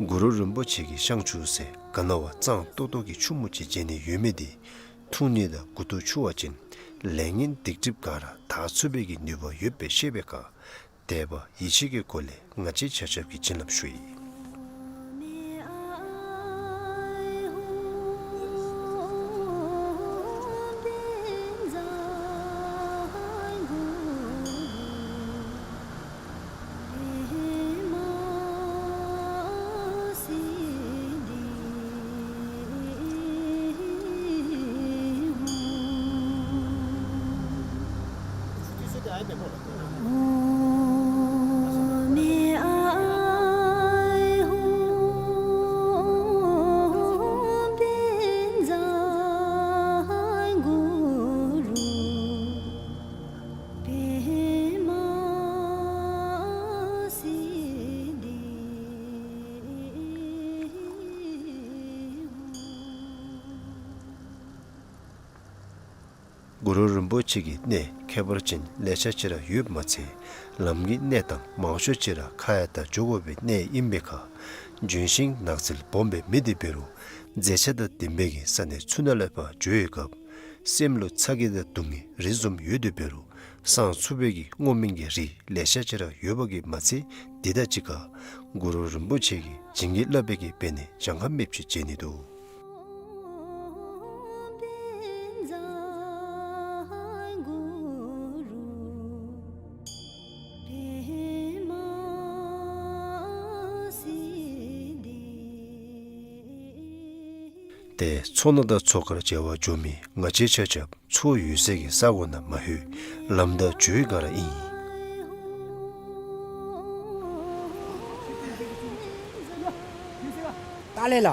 གུ་རུ་རིན་པོ་ཆེ་གི་བཤང་ཆུ་ཟེར་ག་ནི་བ་གཙང་ཏོག་ཏོ་གི་ཆུ་མོ་ཅིག་མཇལ་ནི་ཡོད་མི་འདི་འཐུང་ནི་དང་མགུ་ཏོ་འཁྱུ་བ་ཅིན་ལས་ངན་སྡིག་སྒྲིབ་ག་ར་དག་ཚུགས་པའི་གི་ནུས་པ་ཡོདཔ་སྦེ་ཤེས་པའི་ཁར་དད་པ་ཡིད་ཆེས་ཀྱི་སྒོ་ལས་ང་བཅས་ཆ་ཁྱབ་ཀྱིས་བྱིན་རླབས་ཞུ་ཡི། གུ་རུ་རིན་པོ་ཆེ་གི་གནས་ཁྱད་པར་ཅན་ལེ་ཤ་ཅིག་ར་ཡོདཔ་མ་ཚད་ལམ་གྱི་གནས་དང་མང་ཤོས་ཅིག་ར་ཁ་ཡ་ད་འགྱོ་དགོ་པའི་གནས་ཨིན་པའི་ཁར་ལྗོན་ཤིང་ནགས་ཚལ་སྦོམ་སྦེ་མེད་དེ་འབད་རུང་མཛེས་ཆ་དང་ལྡན་པའི་གི་ས་གནས་ཚུ་ནང་ལས་ཕར་འགྱོ་བའི་སྐབས་སེམས་ལུ་ཚ་གྱང་དང་སྡུག་བསྔལ་རེ་བཟུམ་ཡོད་དེ་འབད་རུང་སངས་ཚུགས་པའི་གི་བསྔོ་སྨོན་གྱི་རིགས་ལེ་ཤ་ཅིག་ར་ཡོད་པ་གིས་མ་ཚད་དེ་དང་གཅིག་ཁར་གུ་རུ་རིན་པོ་ཆེ་གིས་བྱིན་གྱིས་བརླབས་པའི་གི་པེ་ནེ་གྱངས་ཁ་མེདཔ་ཅིག་མཇལ་ནི་འདུག། ཏེ་མཚོ་སྣ་དང་མཚོ་དཀར་མཇལ་བར་འགྱོ་མི་ང་བཅས་ཆ་ཁྱབ་མཚོ་ཡོད་སའི་གི་ས་གོ་ནང་མ་ལྷོད། ལམ་བདའ་འགྱོ་བའི་སྒང་ར་ཨིན། ཏ་ལེ་ལ།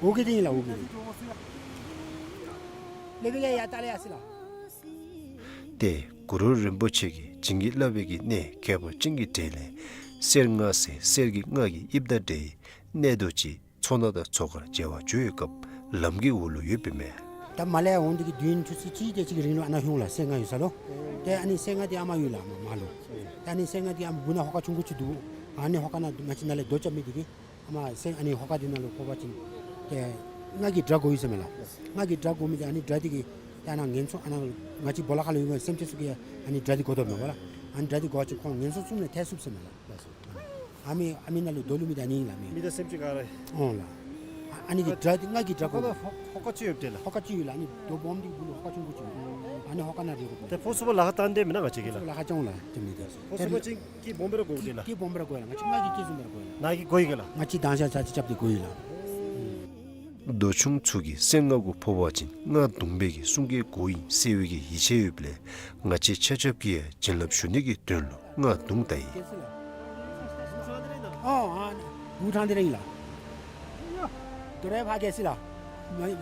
འོ་གི་དེ་ཨིན་ལགས། འོ་གི་དེ་ཨིན་ལགས། འོ་གི་དེ་ཨིན་ལགས། འོ་གི་དེ་ཨིན་ལགས། ལེ་བི་ལེ་ཡ་ཏ་ལེ་ཡ་སི་ལགས། ཏེ་གུ་རུ་རིན་པོ་ཆེ་གིས་བྱིན་གྱིས་བརླབས་པའི་གི་གནས་ཁྱད་པར་ཅན་གྱི་གྲས་ལས་གསེར་མངའ་ཟེར་གསེར་གྱི་མངའ་གི་དབྱིབས་དང་འདྲ་བའི་གནས་རྡོ་ཅིག་མཚོ་སྣ་དང་མཚོ་དཀར་མཇལ་བར་འགྱོ་བའི་སྐབས་ལམ་གྱི་འོག་ལུ་ཡོདཔ་ཨིན་མས། ད་མར་ལས་འོང་དེ་གི་བདུན་ཕྲག་གཅིག་དེ་ཅིག་གི་རིང་ལུ་ཨ་ནཱ་ལྷོད་ལགས། གསེར་མངའ་ཡོད་ས་ལུ། ཏེ་ཨ་ནི་གསེར་མངའ་དེ་ཨ་མར་ཡོད་ལགས། མར་མར་ལུ། ད་ཨ་ནི་གསེར་མངའ་དེ་ཨ་མར་སྦུག་ན་ཧོ་ཀ་ཆུང་ཀུ་ཅིག་འདུག། ཨ་ནི་ཧོ་ཀ་ནང་ང་བཅས་ནཱ་ལས་རྡོ་རྐྱབ་མི་དེ་གིས་ཨ་མར་གསེར་ཨ་ནི་ཧོ་ཀ་དེ་ནང་ལུ་ཕོག་པ་ཅིན་ཏེ་མངའ་གི་སྒྲ་གོ་ཡི་ཟེར་མས་ལགས། མངའ་གི་སྒྲ་གོ་མི་དེ་ཨ་ནི་སྒྲ་དེ་གིས་ད་ཨ་ནཱ་ངན་སོང་ཨ་ནཱ་ང་བཅས་སྦོ་ལོགས་ཁ་ལུ་ཡོད་པའི་སེམས་ཅན་ཚུ་གིས་ཨ་ནི་སྒྲ་དེ་གོ་དོ་མས་པ་ལགས། ཨ་ནི་སྒྲ་དེ་གོ་བ་ཅིན་ཁོང་ངན་སོང་གསུམ་ལས་ཐར་ཚུགས་ཟེར་མས་ལགས། ཨ་མི་ཨ་མི་ནང་ལུ་རྡོ་ལུ་མི་དེ་ཨ་ནི་ཨིན་ལགས། མི། མི་དང་སེམས་ཅན་ག་ར། འོང་ལགས། ཨ་ཨ་ནི་གི་སྒྲ་དེ་མངའ་གི་སྒྲ་གོ། ཧོ་ཀ་ཧོ་ཀ་ཅིག་ཡོད་དེ་ལགས། ཧོ་ཀ་ཅིག་ཡོད་ལགས། ཨ་ནི་རྡོ་སྦོམ་དེ་གི་སྦུག་ལུ་ཧོ་ཀ་ཆུང་ཀུ་ཅིག་ཡོད། ཨ་ནི་ཧོ་ཀ་ནང་རེ་རོ། ཏེ་ཕོ་སུ་པ་ལ་ཁ་བཏང་དེ་མེན་ན་ང་བཅས་ཀྱིས་ལགས། ལ་ཁ་བཏང་ལགས་དེ་མི་དེ། ཕོ་སུ་པ་ཅིག་གིས་སྦོམ་སྦེ་ར་གོ་དེ་ལགས། གིས་སྦོམ་སྦེ་ར་གོ་ལགས། ང་བཅས་མངའ་གི་གིས་བཟུམ་སྦེ་ར་གོ་ལགས། ནཱ་གིས་གོ་ཡི་ག་ལགས། ང་བཅས་དང་ཤ་ཚ་ཅིག་རྐྱབ་སྟེ་གོ་ཡི་ལགས། རྡོ་ཆུང་ཚུ་གིས་གསེར་མངའ་གུ་ཕོག་པ་ཅིན་མངའ་གདུང་བའི་གི་གསུང་སྐད་གོཝ་ཨིན་ཟེར་བའི་གི་ཡིད་ཆེས་ཡོདཔ་ལས་ང་བཅས་ཆ་ཁྱབ་ཀྱིས་ཡང་བྱིན་རླབས་ཞུ་ནི་གི་དོན་ལུ་མངའ་གདུང་བཏགས་ཡི། ཨོ་ཨ་ནི་འདུ་ཁང་དེ་ར་ཨིན་ལགས། དོ་རུང་ཕར་གི་ཟེར་ལགས།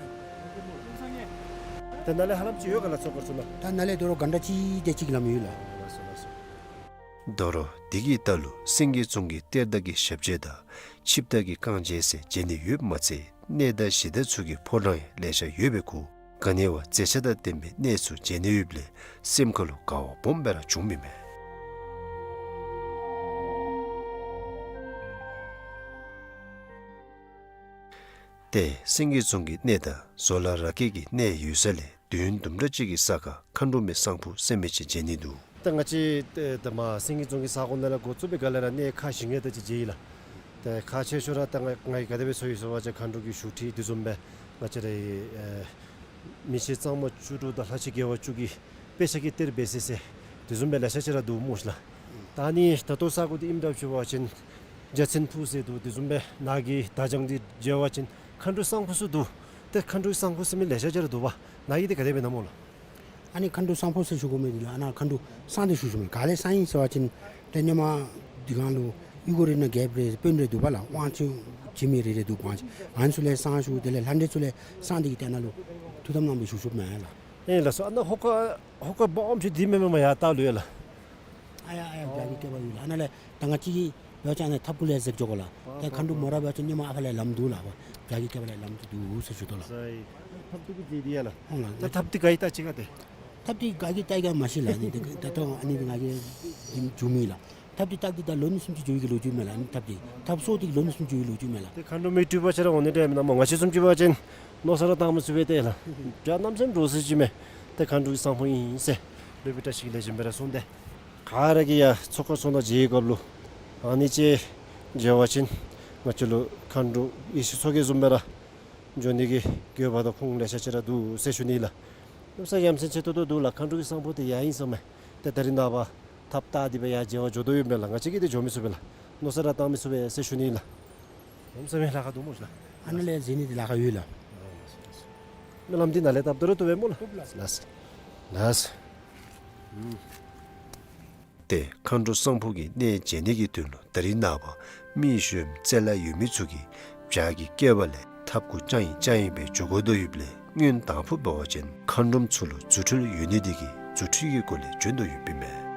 ད་ནཱ་ལས་ཧ་ལམ་ཅིག་ཡོད་ག་ལགས། མཚོ་དཀར་ཚུ་ནང་། ད་ནཱ་ལས་དོ་རུང་ག་འདྲ་ཅིག་དེ་ཅིག་ལམ་ཡོད་ལགས། ལགས་སོ་ལགས་སོ། དོ་རུང་དེ་གི་ལྟག་ལུ་སེང་གེ་རྫོང་གི་གཏེར་བདག་གི་ཞབས་རྗེས་དང་ཆིབས་རྟ་གི་རྐང་རྗེས་ཟེར་མཇལ་ནི་ཡོདཔ་མ་ཚད་གནས་བདག་གཞི་བདག་ཚུ་གི་ཕོ་བྲང་ཡང་ལེ་ཤ་ཡོད་པའི་ཁར་ག་ནི་བ་མཛེས་ཆ་དང་ལྡན་པའི་གནས་ཚུ་མཇལ་ནི་ཡོདཔ་ལས་སེམས་ཁ་ལུ་དགའ་བ་སྦོམ་སྦེ་ར་བྱུངམ་ཨིན་མས། ཏེ་སེང་གེ་རྫོང་གི་གནས་དང་ཟོ་ལ་ར་སྐྱེས་ཀྱི་གནས་ཡོད་ས་ལས་མདུན་དུམ་གྲ་ཅིག་གི་ས་ཁར་མཁའ་འགྲོ་མའི་གསང་ཕུག་ཟེར་མི་ཅིག་མཇལ་ནི་འདུག། ད་ང་བཅས་ད་མར་སེང་གེ་རྫོང་གི་ས་གོ་ནང་ལས་འགོ་བཙུགས་པའི་སྒང་ལས་ར་གནས་ཁག་བཞི་ལྔ་དེ་ཅིག་མཇལ་ཡི་ལགས། ད་ཁག་ཆེ་ཤོས་ར་ད་ང་ང་གིས་ག་དེ་སྦེ་ཚོར་ཡི་ཟེར་བ་ཅིན་མཁའ་འགྲོ་གི་བཞུགས་ཁྲི་དེ་བཟུམ་སྦེ་ང་བཅས་རའི་ཨེ་མི་ཆེན་གཙང་མ་བཅུ་དྲུག་དང་ལྷ་ཆེན་རྒྱལ་བ་བཅུ་གི་དཔེ་ཆ་གི་གཏེར་སྦས་ས་ཟེར་དེ་བཟུམ་སྦེ་ལེ་ཤ་ཅིག་ར་འདུག་སྨོ་ཤིག་ལགས། ད་ཨ་ནི་ད་ལྟོ་ས་གོ་འདི་ཨིནམ་འདྲཝ་ཅིག་འབད་བ་ཅིན་རྒྱལ་མཚན་ཕུག་ཟེར་འདུག། དེ་བཟུམ་སྦེ་ནཱ་གི་བརྡ་བྱང་འདི་མཇལ་བ་ཅིན་མཁའ་འགྲོའི་གསང་ཕུག་ཚུ་འདུག། ཏེ་མཁའ་འགྲོའི་གསང་ཕུག་ཟེར་མི་ལེ་ཤ་ཅིག་ར་འདུག་པ། ནཱ་གི་འདི་ག་དེ་སྦེ་ཨིན་ན་སྨོ་ལགས། ཨ་ནི་མཁའ་འགྲོའི་གསང་ཕུག་ཟེར་ཞུ་དགོ་མི་འདི་ལགས། ཨ་ནཱ་མཁའ་འགྲོ་གསང་སྟེ་བཞུགས་བཞུགསཔ་མས། ག་ལས་གསང་ཡི་ཟེར་བ་ཅིན་ཏེ་སྔོན་མ་འདི་སྒང་ལུ་གཡུས་སྒོ་རེ་ནང་རྒྱལཔོ་རེ་དཔོན་རེ་འདུག་པ་ལགས། དབང་ཆེ་བྱིན་མི་རེ་རེ་འདུག། དབང་ཆེ་ཨ་ནི་ཚུ་ལས་གསང་ཞུ། དེ་ལས་ལྷ་འདྲེ་ཚུ་ལས་གསང་སྟེ་གིས་ཏེ་ནཱ་ལུ་ཐུགས་དམ་གནང་སྦེ་བཞུགས་བཞུགསཔ་མས་ལགས། ཨེ་ལགས་སོ། ཨ་ནཱ་ཧོ་ཀ་ཧོ་ཀ་སྦོམ་ཅིག་འདི་མེན་མས། ཡར་ལྟག་ལུ་ཡོད་ལགས། ཨ་ཡ་ཨ་ཡ་བྱ་གི་སྐྱེས་པ་ཡོད་ལགས། ཨ་ནཱ་ལས་ད་ང་བཅས་ཀྱིས་འབད་བ་ཅིན་ཨ་ནཱ་ཐབ་ཁུང་ལས་གཟིགས་འགྱོ་དགོ་ལགས། ཏེ་མཁའ་འགྲོ་མོ་ར་འབད་བ་ཅིན་སྔོན་མ་ཨ་ཕ་ལས་ལམ་འདུག་ལགས། བྱ་གི་སྐྱེས་པ་ལས་ལམ་ཅིག་འདུག་ཟེར་ཞུ་དོ་ལགས། ཐབ་ཏུ་གི་ཟེར་འདི་ཡ་ལགས། ཨོ་ལགས། ད་ཐབ་འདི་ག་གིས་བལྟ་ཅི་ག་ཏེ། ཐབ་འདི་ག་གིས་བལྟ་ག་མ་ཤེས་ལགས། ཨ་ནི་འདི་ད་ལྟོ་ཨ་ནི་འདི་ང་གིས་འདི་བྱུང་མི་ལགས། ཐབ་འདི་བཏགས་ཏེ་ད་ལོ་ནི་གསུམ་ཅིག་འགྱོ་བའི་གི་ལོ་རྒྱུས་མས་ལགས། ཨ་ནི་ཐབ་འདི་ཐབ་གསོ་སྟེ་ལོ་ནི་གསུམ་འགྱོ་བའི་ལོ་རྒྱུས་མས་ལགས། ཏེ་མཁའ་འགྲོ་མི་སྤྲུལ་པ་ཅིག་ར་འོང་ནི་འདྲས་མེན་ན་སྨོ། ང་བཅས་བཟུམ་ཅིག་འབད་བ་ཅིན་མནོ་བསམ་ར་བཏང་མི་ཚུགས་པས་ཏེ་ལགས། བྱ་གནམ་མེད་ས་མེད་འདྲོག་སྲིད་ཅིག་མས། ཏེ་མཁའ་འགྲོའི་གསང་ཕུག་ཨིན་ཟེར་སློབ་དཔོན་བཀྲ་ཤིས་ཀྱིས་ལེགས་ཤོམ་སྦེ་ར་གསུངས་ཏེ། ག་ར་གིས་ཡར་མཚོ་དཀར་མཚོ་སྣ་མཇལ་བའི་སྐབས་ལུ་ཨ་ནི་ཅིག་མཇལ་བ་ཅིན་ང་བཅས་ལུ་མཁའ་འགྲོ་ཡེ་ཤེས་མཚོ་རྒྱལ་བཟུམ་སྦེ་ར་འགྱོ་ནི་གི་དགོས་པ་དང་ཁུངས་ལེ་ཤ་ཅིག་ར་འདུག་ཟེར་ཞུ་ནི་ལགས། གནམ་ས་ཡ་མཚན་ཆེ་ཏོག་ཏོ་འདུག་ལགས། མཁའ་འགྲོ་གི་གསང་ཕུག་འདི་ཡར་ཨིན་ཟེར་མས། ཏེ་ད་རིས་ནངས་པ་ཐབ་བཏགས་ཏེ་སྦེ་ཡར་མཇལ་བར་འགྱོ་དོ་ཡོདཔ་མས་ལགས། ང་བཅས་ཀྱིས་འདི་འགྱོ་མི་ཚུགས་པས་ལགས། མནོ་བསམ་ར་བཏང་མི་ཚུགས་པས་ཟེར་ཞུ་ནི་ལགས། གནམ་ས་མེད་ལཱ་ཁག་འདུག་སྨོ་ལགས། ཨ་ནཱ་ལས་གཟིགས་ནི་འདི་ལཱ་ཁག་ཡོད་ལགས། སྨོན་ལམ་འདི་ནཱ་ལས་བཏབ་ད་རུང་བཏུབ་པས་སྨོ་ལགས། ལགས་ལགས། ལགས། ཏེ་མཁའ་འགྲོ་གསང་ཕུག་གི་གནས་མཇལ་ནི་གི་དོན་ལུ་ད་རིས་ནངས་པ་མི་གཞོནམ་རྩེ་ལ་ཡོད་མི་ཚུ་གིས་བྱ་གི་སྐྱེས་པ་ལས་ཐབ་ཁུང་རྐྱང་ཨིན་རྐྱང་ཨིན་སྦེ་འགྱོ་དགོ་དོ་ཡོདཔ་ལས་སྔོན་དང་ཕུ་འབད་བ་ཅིན་མཁའ་འགྲོམ་ཚུ་ལུ་རྫུ་འཕྲུལ་ཡོད་ནི་དེ་གིས་རྫུ་འཕྲུལ་གྱི་སྒོ་ལས་བྱོན་དོ་ཡོདཔ་ཨིན་མས།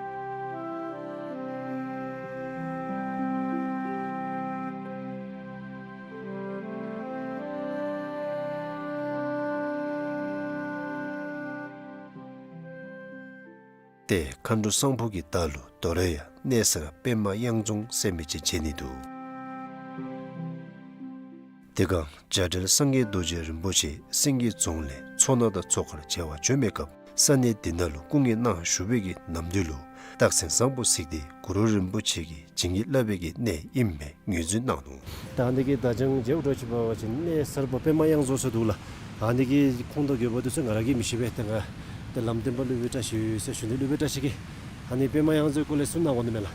ཏེ་མཁའ་འགྲོ་སང་ཕོད་ཀྱི་ཟླ་ལུ་དོ་རུང་ཡང་གནས་གསར་པདྨ་གཡང་རྫོང་ཟེར་མི་ཅིག་མཇལ་ནི་འདུག། དེ་སྒང་རྒྱ་འགྲུལ་སངས་རྒྱས་རྡོ་རྗེ་རིན་པོ་ཆེ་སེང་གེ་རྫོང་ལས་མཚོ་སྣ་དང་མཚོ་ཁར་མཇལ་བར་བྱོན་པའི་སྐབས་ས་གནས་འདི་ནང་ལུ་སྐུ་ངལ་གནང་བཞུགས་པའི་གི་ནམ་དུས་ལུ་རྟགས་མཚན་བཟང་པོ་གཟིགས་ཏེ་གུ་རུ་རིན་པོ་ཆེ་གིས་བྱིན་གྱིས་བརླབས་པའི་གི་གནས་ཨིནམ་སྦེ་ངོས་འཛིན་གནང་ནུག། ད་ཨ་ནི་གི་ད་ཅང་མཇལཝ་འདྲཝ་ཅིག་འབད་བ་ཅིན་གནས་གསར་པ་པདྨ་གཡང་རྫོང་ཟེར་འདུག་ལགས། ཨ་ནི་གི་ཁུངས་དང་དགོས་པ་འདི་ཚུ་ང་ར་གིས་མི་ཤེས་པས། ཏེ་ང་ཏེ་ལམ་སྟོན་པ་སློབ་དཔོན་བཀྲ་ཤིས་ཟེར་ཞུ་ནི། སློབ་དཔོན་བཀྲ་ཤིས་ཀྱིས་ཨ་ནི་པདྨ་གཡང་རྫོང་སྐོར་ལས་གསུང་གནང་དགོ་ནི་མས་ལགས།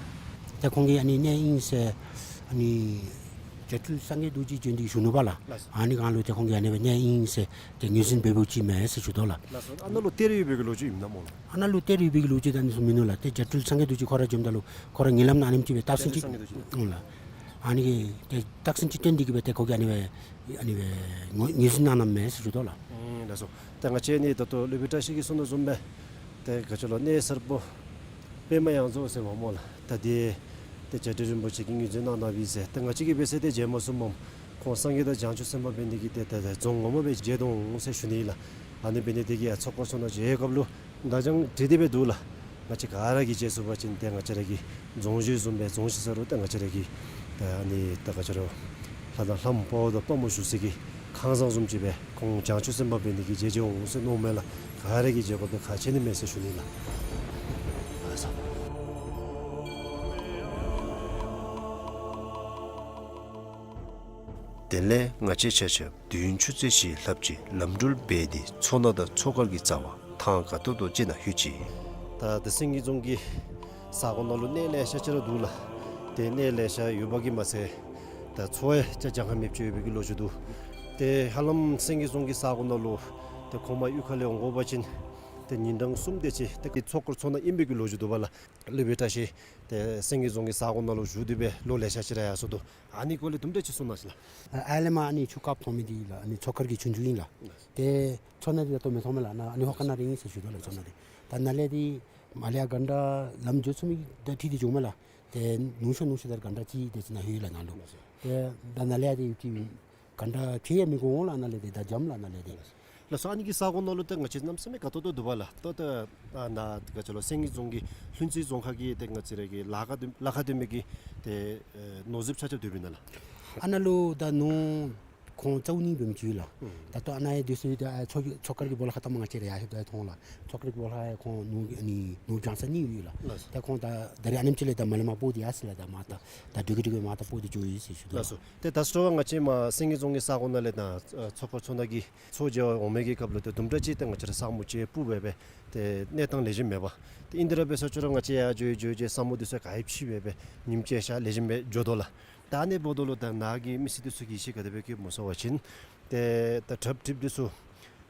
ཏེ་ཁོང་གིས་ཨ་ནི་གནས་ཨིན་ཟེར་ཨ་ནི་རྒྱ་སྤྲུལ་སངས་རྒྱས་རྡོ་རྗེ་བྱོན་ཏེ་ཞུ་ནུག་པ་ལགས། ལགས་སོ། ཨ་ནི་སྒང་ལུ་ཏེ་ཁོང་གིས་ཨ་ནི་སྦེ་གནས་ཨིན་ཟེར་ཏེ་ངོས་འཛིན་འབད་འབདཝ་ཅིག་མས་ཟེར་ཞུ་དོ་ལགས། ལགས་སོ། ཨ་ནཱ་ལུ་གཏེར་ཡོད་པའི་གི་ལོ་རྒྱུས་ཨིནམ་ན་སྨོ་ལགས། ཨ་ནཱ་ལུ་གཏེར་ཡོད་པའི་གི་ལོ་རྒྱུས་ད་ཨ་ནི་ཚུ་མིན་ནུག་ལགས། ཏེ་རྒྱ་སྤྲུལ་སངས་རྒྱས་རྡོ་རྗེ་ཁོ་ར་བྱོནམ་ད་ལུ་ཁོ་ར་ཉེ་ལམ་ནང་ཨ་ནེམ་ཅིག་སྦེ་རྟགས་མཚན་ཅིག་རྒྱ་སྤྲུལ་སངས་རྒྱས་རྡོ་རྗེ། འོང་ལགས། ཨ་ནི་གི་ཏེ་རྟགས་མཚན་ཅིག་སྟོན་ཏེ་གི་སྦེ་ཏེ་ཁོ་གིས་ཨ་ནི་སྦེ་ཨ་ནི་སྦེ་ངོས་ངོས་འཛིན་གནང་གནངམ་མས་ཟེར་ཞུ་དོ་ལགས། ཨིན་ལགས་སོ། ཏེ་ང་བཅས་ནི་ད་ལྟོ་སློབ་དཔོན་བཀྲ་ཤིས་ཀྱིས་གསུངས་དོ་བཟུམ་སྦེ་ཏེ་ག་ཅི་ལོ་གནས་གསར་པ་པདྨ་གཡང་རྫོང་ཟེར་བ་སྨོ་ལགས། ད་འདི་ཏེ་རྒྱ་སྤྲུལ་རིན་པོ་ཆེ་གིས་ངོས་འཛིན་གནང་གནངམ་ཨིན་ཟེར། ཏེ་ང་བཅས་ཀྱིས་འབད་ས་ཏེ་མཇལ་མ་ཚུགསཔ་མས། ཁོང་སངས་རྒྱས་དང་བྱང་ཆུབ་སེམས་དཔའ་འབད་ནི་དེ་གིས་ཏེ་ཏེ་ཏེ་རྫོང་ངོ་མ་སྦེ་མཇལ་དོ་འོང་ཟེར་ཞུ་ནི་ལགས། ཨ་ནི་འབད་ནི་དེ་གིས་ཡང་མཚོ་དཀར་མཚོ་སྣ་མཇལ་བའི་སྐབས་ལུ་ད་ཅང་བྲིས་ཏེ་སྦེ་འདུག་ལགས། ང་བཅས་ག་ར་གིས་མཇལ་ཚུགས་པ་ཅིན་ཏེ་ང་བཅས་ར་གི་རྫོང་གཞི་བཟུམ་སྦེ་རྫོང་གཞི་ཟེར་རུང་ཏེ་ང་བཅས་ར་གི་ད་ཨ་ནི་ད་ག་ཅི་རུང་ལྷ་དང་ལྷ་མོ་དཔའ་བོ་དང་དཔའ་མོ་བཞུགས་སའི་གི་ཁང་བཟང་བཟུམ་ཅིག་སྦེ་ཁོང་བྱང་ཆུབ་སེམས་དཔའ་འབད་ནི་དེ་གིས་མཇལ་མཇལ་འོང་ཟེར་མནོཝ་མས་ལགས། ག་ར་གིས་མཇལ་དགོ་པའི་གལ་ཆེ་ནི་མས་ཟེར་ཞུ་ནི་ལགས། ལགས་སོ། དེ་ལས་ང་བཅས་ཆ་ཁྱབ་དུས་ཡུན་ཆུ་ཚོད་བཞི་ལྷགཔ་ཅིག་ལམ་འགྲུལ་འབད་དེ་མཚོ་སྣ་དང་མཚོ་དཀར་གྱི་རྩ་བ་ཐང་དགའ་ཏོག་ཏོ་ཅིག་ནང་ལྷོད་ཅི། ད་ཏེ་སེང་གེ་རྫོང་གི་ས་གོ་ནང་ལུ་གནས་ལེ་ཤ་ཅིག་ར་འདུག་ལགས། ཏེ་གནས་ལེ་ཤ་ཡོད་པ་གིས་མ་ཚད་ད་མཚོ་ཡང་ཅ་གྱངས་ཁ་མེདཔ་ཅིག་ཡོད་པའི་གི་ལོ་རྒྱུས་འདུག། ཏེ་ཧ་ལམ་སེང་གེ་རྫོང་གི་ས་གོ་ནང་ལུ་ཏེ་ཁོང་མར་གཡུས་ཁ་ལས་འོང་དགོ་པ་ཅིན་ཏེ་ཉིན་གྲངས་གསུམ་དེ་ཅིག་ཏེ་མཚོ་དཀར་མཚོ་སྣ་ཨིན་པའི་གི་ལོ་རྒྱུས་འདུག་པ་ལགས། སློབ་དཔོན་བཀྲ་ཤིས་ཏེ་སེང་གེ་རྫོང་གི་ས་གོ་ནང་ལུ་བཞུགས་ཏེ་སྦེ་ལོ་ལེ་ཤ་ཅིག་ར་ཡར་སོང་འདུག། ཨ་ནི་སྐོར་ལས་དུམ་གྲ་ཅིག་གསུང་གནང་ཞིག་ལགས། ཨ་ཨ་ལས་མར་ཨ་ནི་ཆུ་དཀརཔོ་མཐོང་མི་འདི་ལགས། ཨ་ནི་མཚོ་དཀར་གྱི་ཆུ་མཛོད་ཨིན་ལགས། ཏེ་མཚོ་སྣ་འདི་ད་ལྟོ་མི་མཐོང་མས་ལགས། ཨ་ནི་ཧོ་ཁ་ནང་ར་ཨིན་ཟེར་ཞུ་དོ་ལགས། མཚོ་སྣ་འདི་ད་ནཱ་ལས་འདི་མར་ལས་ཡར་གྷན་ཊ་ལམ་འགྱོ་ཚུགས་མི་ད་ཁྲིད་དེ་འགྱོཝ་མས་ལགས། ཏེ་ནུབ་ཕྱོགས་ནུབ་ཕྱོགས་ད་གྷན་ཊ་གཅིག་དེ་ཅིག་ནང་ལྷོད་ཡི་ལགས་ནཱ་ལུ། ཏེ་ད་ནཱ་ལས་ཡར་འདི་ཡུདཔ་ཅིག་གྷན་ཊ་ཕྱེད་ཡང་མི་འགོར་འོང་ལགས། ནཱ་ལས་འདི་ད་འཇམ་ལགས་ནཱ་ལས་འདི། ལགས་སོ། ཨ་ནི་གི་ས་གོ་ནང་ལུ་ཏེ་ང་བཅས་གནམ་མེད་ས་མེད་དགའ་ཏོག་ཏོ་འདུག་པ་ལགས། ཏེ་ད་ཨ་ནཱ་ག་ཅི་ལོ་སེང་གེ་རྫོང་གི་ལྷུན་རྩེ་རྫོང་ཁག་གི་ཏེ་ང་བཅས་ར་གི་ལ་ཁ་འདོན་ལ་ཁ་འདོན་མི་གི་ཏེ་ཨེ་ནོར་རྫིཔ་ཆ་ཁྱབ་སྡོདཔ་ཨིན་ན་ལགས། ཨ་ནཱ་ལུ་ད་ནོར་ཁོང་རྩ་བ་ནི་འབད་མི་ཅིག་ཡོད་ལགས། ཨུམ། ད་ལྟོ་ཨ་ནཱ་ཡང་སྡོད་ས་ཡོད། ད་ཨ་མཚོ་མཚོ་དཀར་གྱི་སྦོ་ལོགས་ཁ་ད་མར་ང་བཅས་ར་ཡར་ལྷོདཔ་ད་མཐོང་ལགས། མཚོ་དཀར་གྱི་སྦོ་ལོགས་ཁ་ཡང་ཁོང་ནོར་ཨ་ནི་ནོར་བྱང་ས་གཉིས་ཡོད་ལགས། ལགས་སོ། ད་ཁོང་ད་ད་རིས་ཨ་ནེམ་ཅིག་ལས་ད་མར་ལས་མར་སྤོ་སྟེ་ཡར་སོང་ལགས། ད་མར་ད་ད་འགྲུལ་གྱི་འགྲུལ་གྱི་མར་ད་སྤོ་སྟེ་འགྱོ་ཡི་ཟེར་ཞུ་དོ་ལགས། ལགས་སོ། ཏེ་ད་སྤྲོ་བ་ང་བཅས་མར་སེང་གེ་རྫོང་གི་ས་གོ་ནང་ལས་ད་ཨ་མཚོ་དཀར་མཚོ་སྣ་གི་མཚོ་མཇལ་བར་འོང་མི་གི་སྐབས་ལུ་ཏེ་དུམ་གྲ་ཅིག་ཏེ་ང་བཅས་ར་ས་སྨུག་ཅིག་སྤུབས་སྦེ་སྦེ་ཏེ་གནས་སྟངས་ལེགས་ཤོམ་མེད་པ། ཏེ་ཨིན་དེ་ར་འབད་ས་ཅིག་རུང་ང་བཅས་ཡར་འགྱོ་འགྱོ་འགྱོ་ས་སྨུག་འདི་ཚུ་ག་ཡང་ཕྱེ་སྦེ་སྦེ་ཉིམ་ཅིག་ཤར་ལེགས་ཤོམ་སྦེ་འགྱོ་དོ་ལགས། ད་ཨ་ནི་འབདཝ་ད་ལུ་ད་ནཱ་གི་མི་སེར་འདི་ཚུ་གིས་ཡིད་ཆེས་ག་དེ་སྦེ་བསྐྱེདཔ་སྨོ་ཟེར་བ་ཅིན་ཏེ་ད་ཊབ་ཊིབ་འདི་ཚུ་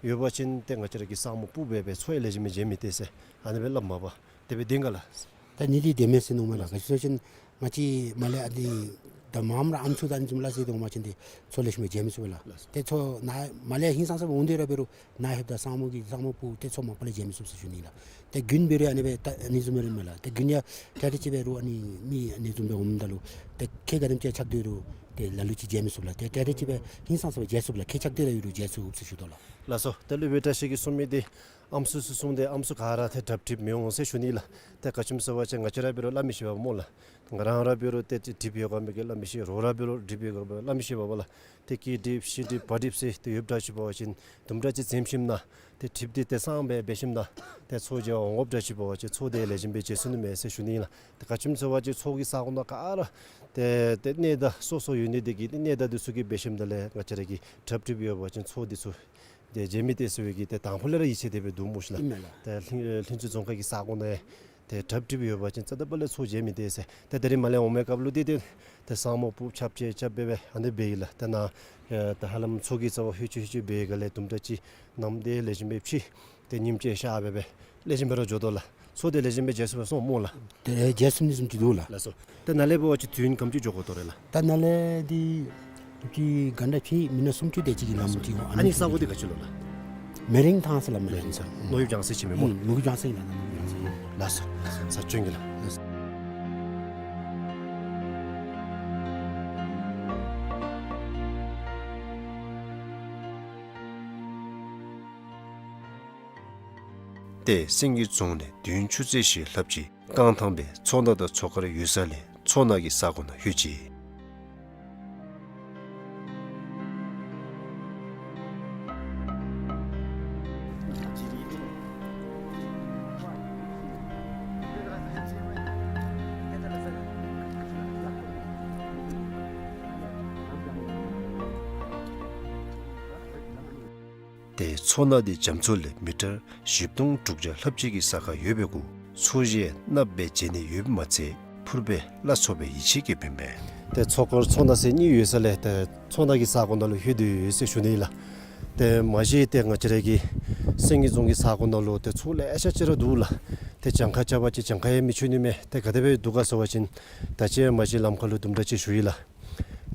ཡོད་པ་ཅིན་ཏེ་ང་བཅས་ར་གི་ས་སྨུག་སྤུབས་སྦེ་སྦེ་མཚོ་ཡང་ལེགས་ཤོམ་སྦེ་མཇལ་མི་སྟེར་ཟེར་ཨ་ནི་སྦེ་སླབ་མས་པ། དེ་སྦེ་བདེན་ག་ལགས། ད་ཨ་ནི་འདི་བདེན་མས་ཟེར་མནོཝ་མས་ལགས། ག་ཅི་ཟེར་བ་ཅིན་ང་བཅས་མར་ལས་ཨ་ནི་ད་མངམ་ར་ཨམ་སྲུ་ད་ཨ་ནི་བཟུམ་ལགས་ཟེར་དོ་མ་ཅིན་ཏེ་མཚོ་ལེགས་ཤོམ་སྦེ་མཇལ་མི་ཚུགས་པས་ལགས། ལགས། ཏེ་མཚོ་ནཱ་མར་ལས་ཧིང་སངས་ས་སྦེ་འོང་སྟེ་ར་འབད་རུང་ནཱ་ལྷོདཔ་ད་ས་སྨུག་གིས་ས་སྨུག་སྤུབས་ཏེ་མཚོ་མ་པ་ལས་མཇལ་མི་ཚུགས་ཟེར་ཞུ་ནི་ལགས། ཏེ་དགུན་འབད་རུང་ཨ་ནི་སྦེ་ད་ཨ་ནི་བཟུམ་སྦེ་ར་མས་ལགས། ཏེ་དགུན་ཡང་ཏེ་ཏེ་ཅིག་འབད་རུང་ཨ་ནི་མི་ཨ་ནི་བཟུམ་སྦེ་འོངམ་ད་ལུ་ཏེ་ཁྱེག་ག་དེམ་ཅིག་ཆགས་སྡོད་རུང་ཏེ་ལ་ལུ་ཅིག་མཇལ་མི་ཚུགས་ལགས། ཏེ་ཏེ་ཏེ་ཅིག་སྦེ་ཧིང་སངས་ས་སྦེ་མཇལ་ཚུགས་ལགས། ཁྱེག་ཆགས་སྡོད་ར་ཡོད་རུང་མཇལ་ཚུགས་ཟེར་ཞུ་དོ་ལགས། ལགས་སོ། ཏེ་སློབ་དཔོན་བཀྲ་ཤིས་ཀྱིས་གསུངས་མི་འདི་ཨམ་སྲུ་ཚུ་གསུངས་ཏེ་ཨམ་སྲུ་ག་ར་ཏེ་ཊབ་ཊིབ་མི་འོང་ཟེར་ཞུ་ནི་ལགས། ཏེ་ག་ཅི་སྨོ་ཟེར་བ་ཅིན་ང་བཅས་ར་འབད་རུང་སླབ་མི་ཤེས་པས་སྨོ་ལགས། ང་རང་ར་འབད་རུང་ཏེ་ཊིབ་ཡོད་ག་མེད་ག་སླབ་མི་ཤེས། རོགས་ར་འབད་རུང་ཊིབ་ཡོད་ག་མེད་ག་སླབ་མི་ཤེས་པས་སྨོ་ལགས། ཏེ་ཀི་ཊིབ་ཤི་ཊིབ་བ་ཊིབ་ཟེར་ཏེ་ཡོདཔ་འདྲཝ་ཅིག་འབད་བ་ཅིན་དུམ་གྲ་ཅིག་འཛེམ་ཞིནམ་ན་ཏེ་ཊིབ་འདི་ཏེ་གསང་སྦེ་འབད་ཞིནམ་ན་ཏེ་མཚོ་མཇལ་བར་འོང་དགོཔ་འདྲཝ་ཅིག་འབད་བ་ཅིན་མཚོ་འདི་ལེགས་ཤོམ་སྦེ་མཇལ་ཚུགས་ནི་མས་ཟེར་ཞུ་ནི་ལགས། ཏེ་ག་ཅི་སྨོ་ཟེར་བ་ཅིན་མཚོ་གི་ས་གོ་ནང་ག་ར་ཏེ་ཏེ་གནས་བདག་སོ་སོ་ཡོད་ནི་དེ་གིས་ཏེ་གནས་བདག་འདི་ཚུ་གིས་འབད་ཞིནམ་ད་ལས་ང་བཅས་ར་གི་ཊབ་ཊིབ་ཡོད་པ་ཅིན་མཚོ་འདི་ཚུ་ཏེ་མཇལ་མི་སྟེར་ཟེར་བའི་གི་ཏེ་དང་ཕུ་ལས་ར་ཡིད་ཆེས་དེ་སྦེ་འདུག་སྨོ་ཤིག་ལགས། ཨིན་མས་ལགས། ཏེ་ལྷུན་ལྷུན་རྩེ་རྫོང་ཁག་གི་ས་གོ་ནང་ཡང་ཏེ་ཊབ་ཊིབ་ཡོད་པ་ཅིན་རྩ་དང་པ་ལས་མཚོ་མཇལ་མི་སྟེར་ཟེར། ཏེ་ད་རིས་མར་ལས་འོང་མི་སྐབས་ལུ་འདི་ཏེ་ཏེ་ས་སྨུག་སྤུབས་ཆབ་ཆེ་ཆབ་སྦེ་སྦེ་ཨ་ནི་སྦེ་ཨིན་ལགས། ཏེ་ནཱ་ཨེ་ད་ཧ་ལམ་མཚོ་གི་རྩ་བར་ལྷོད་ཅི་ལྷོད་ཅི་འབད་བའི་སྒང་ལས་དུམ་གྲ་ཅིག་གནམ་དེ་ལེགས་ཤོམ་སྦེ་ཕྱེ་ཏེ་ཉིམ་ཅིག་ཤར་སྦེ་སྦེ་ལེགས་ཤོམ་སྦེ་ར་འགྱོ་དོ་ལགས། མཚོ་དེ་ལེགས་ཤོམ་སྦེ་མཇལ་ཚུགས་པས་སྨོ་ལགས། ཏེ་མཇལ་ཚུགས་ནི་བཟུམ་ཅིག་འདུག་ལགས། ལགས་སོ། ཏེ་ནཱ་ལས་འབད་བ་ཅིན་དུས་ཡུན་ག་དེམ་ཅིག་འགྱོ་དགོ་དོ་རེ་ལགས། ད་ནཱ་ལས་འདི་ཅིག་གྷན་ཊ་ཕྱེད་མི་ནཱ་སུམ་ཅུ་དེ་ཅིག་གི་ལམ་ཅིག་འོང་། ཨ་ནི་ས་གོ་འདི་ག་ཅི་ལོ་ལགས། མེ་རིང་ཐང་ཟེར་སླབ་མས། མེ་རིང་ཐང་། ནོར་གཡུ་ལྗང་སེར་ཅིག་མས་སྨོ། ཨུམ། ནོར་གཡུ་ལྗང་སེར་ཨིན་ལགས། ནོར་གཡུ་ལྗང་སེར། ལགས་སོ། ལགས་སོ། ས་སྐྱོན་གྱི་ལགས། ལགས་སོ། ཏེ་སེང་གེ་རྫོང་ལས་མདུན་ཆུ་ཚོད་བཞི་ལྷགཔ་ཅིག་རྐང་ཐང་སྦེ་མཚོ་སྣ་དང་མཚོ་མཁར་ཡོད་ས་ལས་མཚོ་སྣ་གི་ས་གོ་ནང་ལྷོད་ཅི། ཏེ་མཚོ་སྣ་འདི་རྒྱ་མཚོ་ལས་མི་ཊར་བཞི་སྟོང་དྲུག་བརྒྱ་ལྷགཔ་ཅིག་གི་ས་ཁར་ཡོད་པའི་གུ་མཚོ་གཞི་གནགཔོ་སྦེ་མཇལ་ནི་ཡོདཔ་མ་ཚད་ཕུརཔ་སྦེ་སླ་སོ་སྦེ་ཡིད་ཆེས་བསྐྱེདཔ་ཨིན་མས། ཏེ་མཚོ་མཁར་མཚོ་སྣ་ཟེར་གཉིས་ཡོད་ས་ལས་ཏེ་མཚོ་སྣ་གི་ས་གོ་ནང་ལུ་ལྷོད་དེ་ཡོད་ཟེར་ཞུ་ནི་ལགས། ཏེ་མ་གཞི་ཏེ་ང་བཅས་ར་གི་སེང་གེ་རྫོང་གི་ས་གོ་ནང་ལུ་ཏེ་མཚོ་ལེ་ཤ་ཅིག་ར་འདུག་ལགས། ཏེ་གྱངས་ཁ་རྐྱབ་པ་ཅིན་གྱངས་ཁ་ཡང་མི་ཆོད་ནི་མས། ཏེ་ག་དེ་སྦེ་འདུག་ག་ཟེར་བ་ཅིན་ད་ཅི་མ་གཞི་ལམ་ཁ་ལུ་དུམ་གྲ་ཅིག་ཞུ་ཡི་ལགས།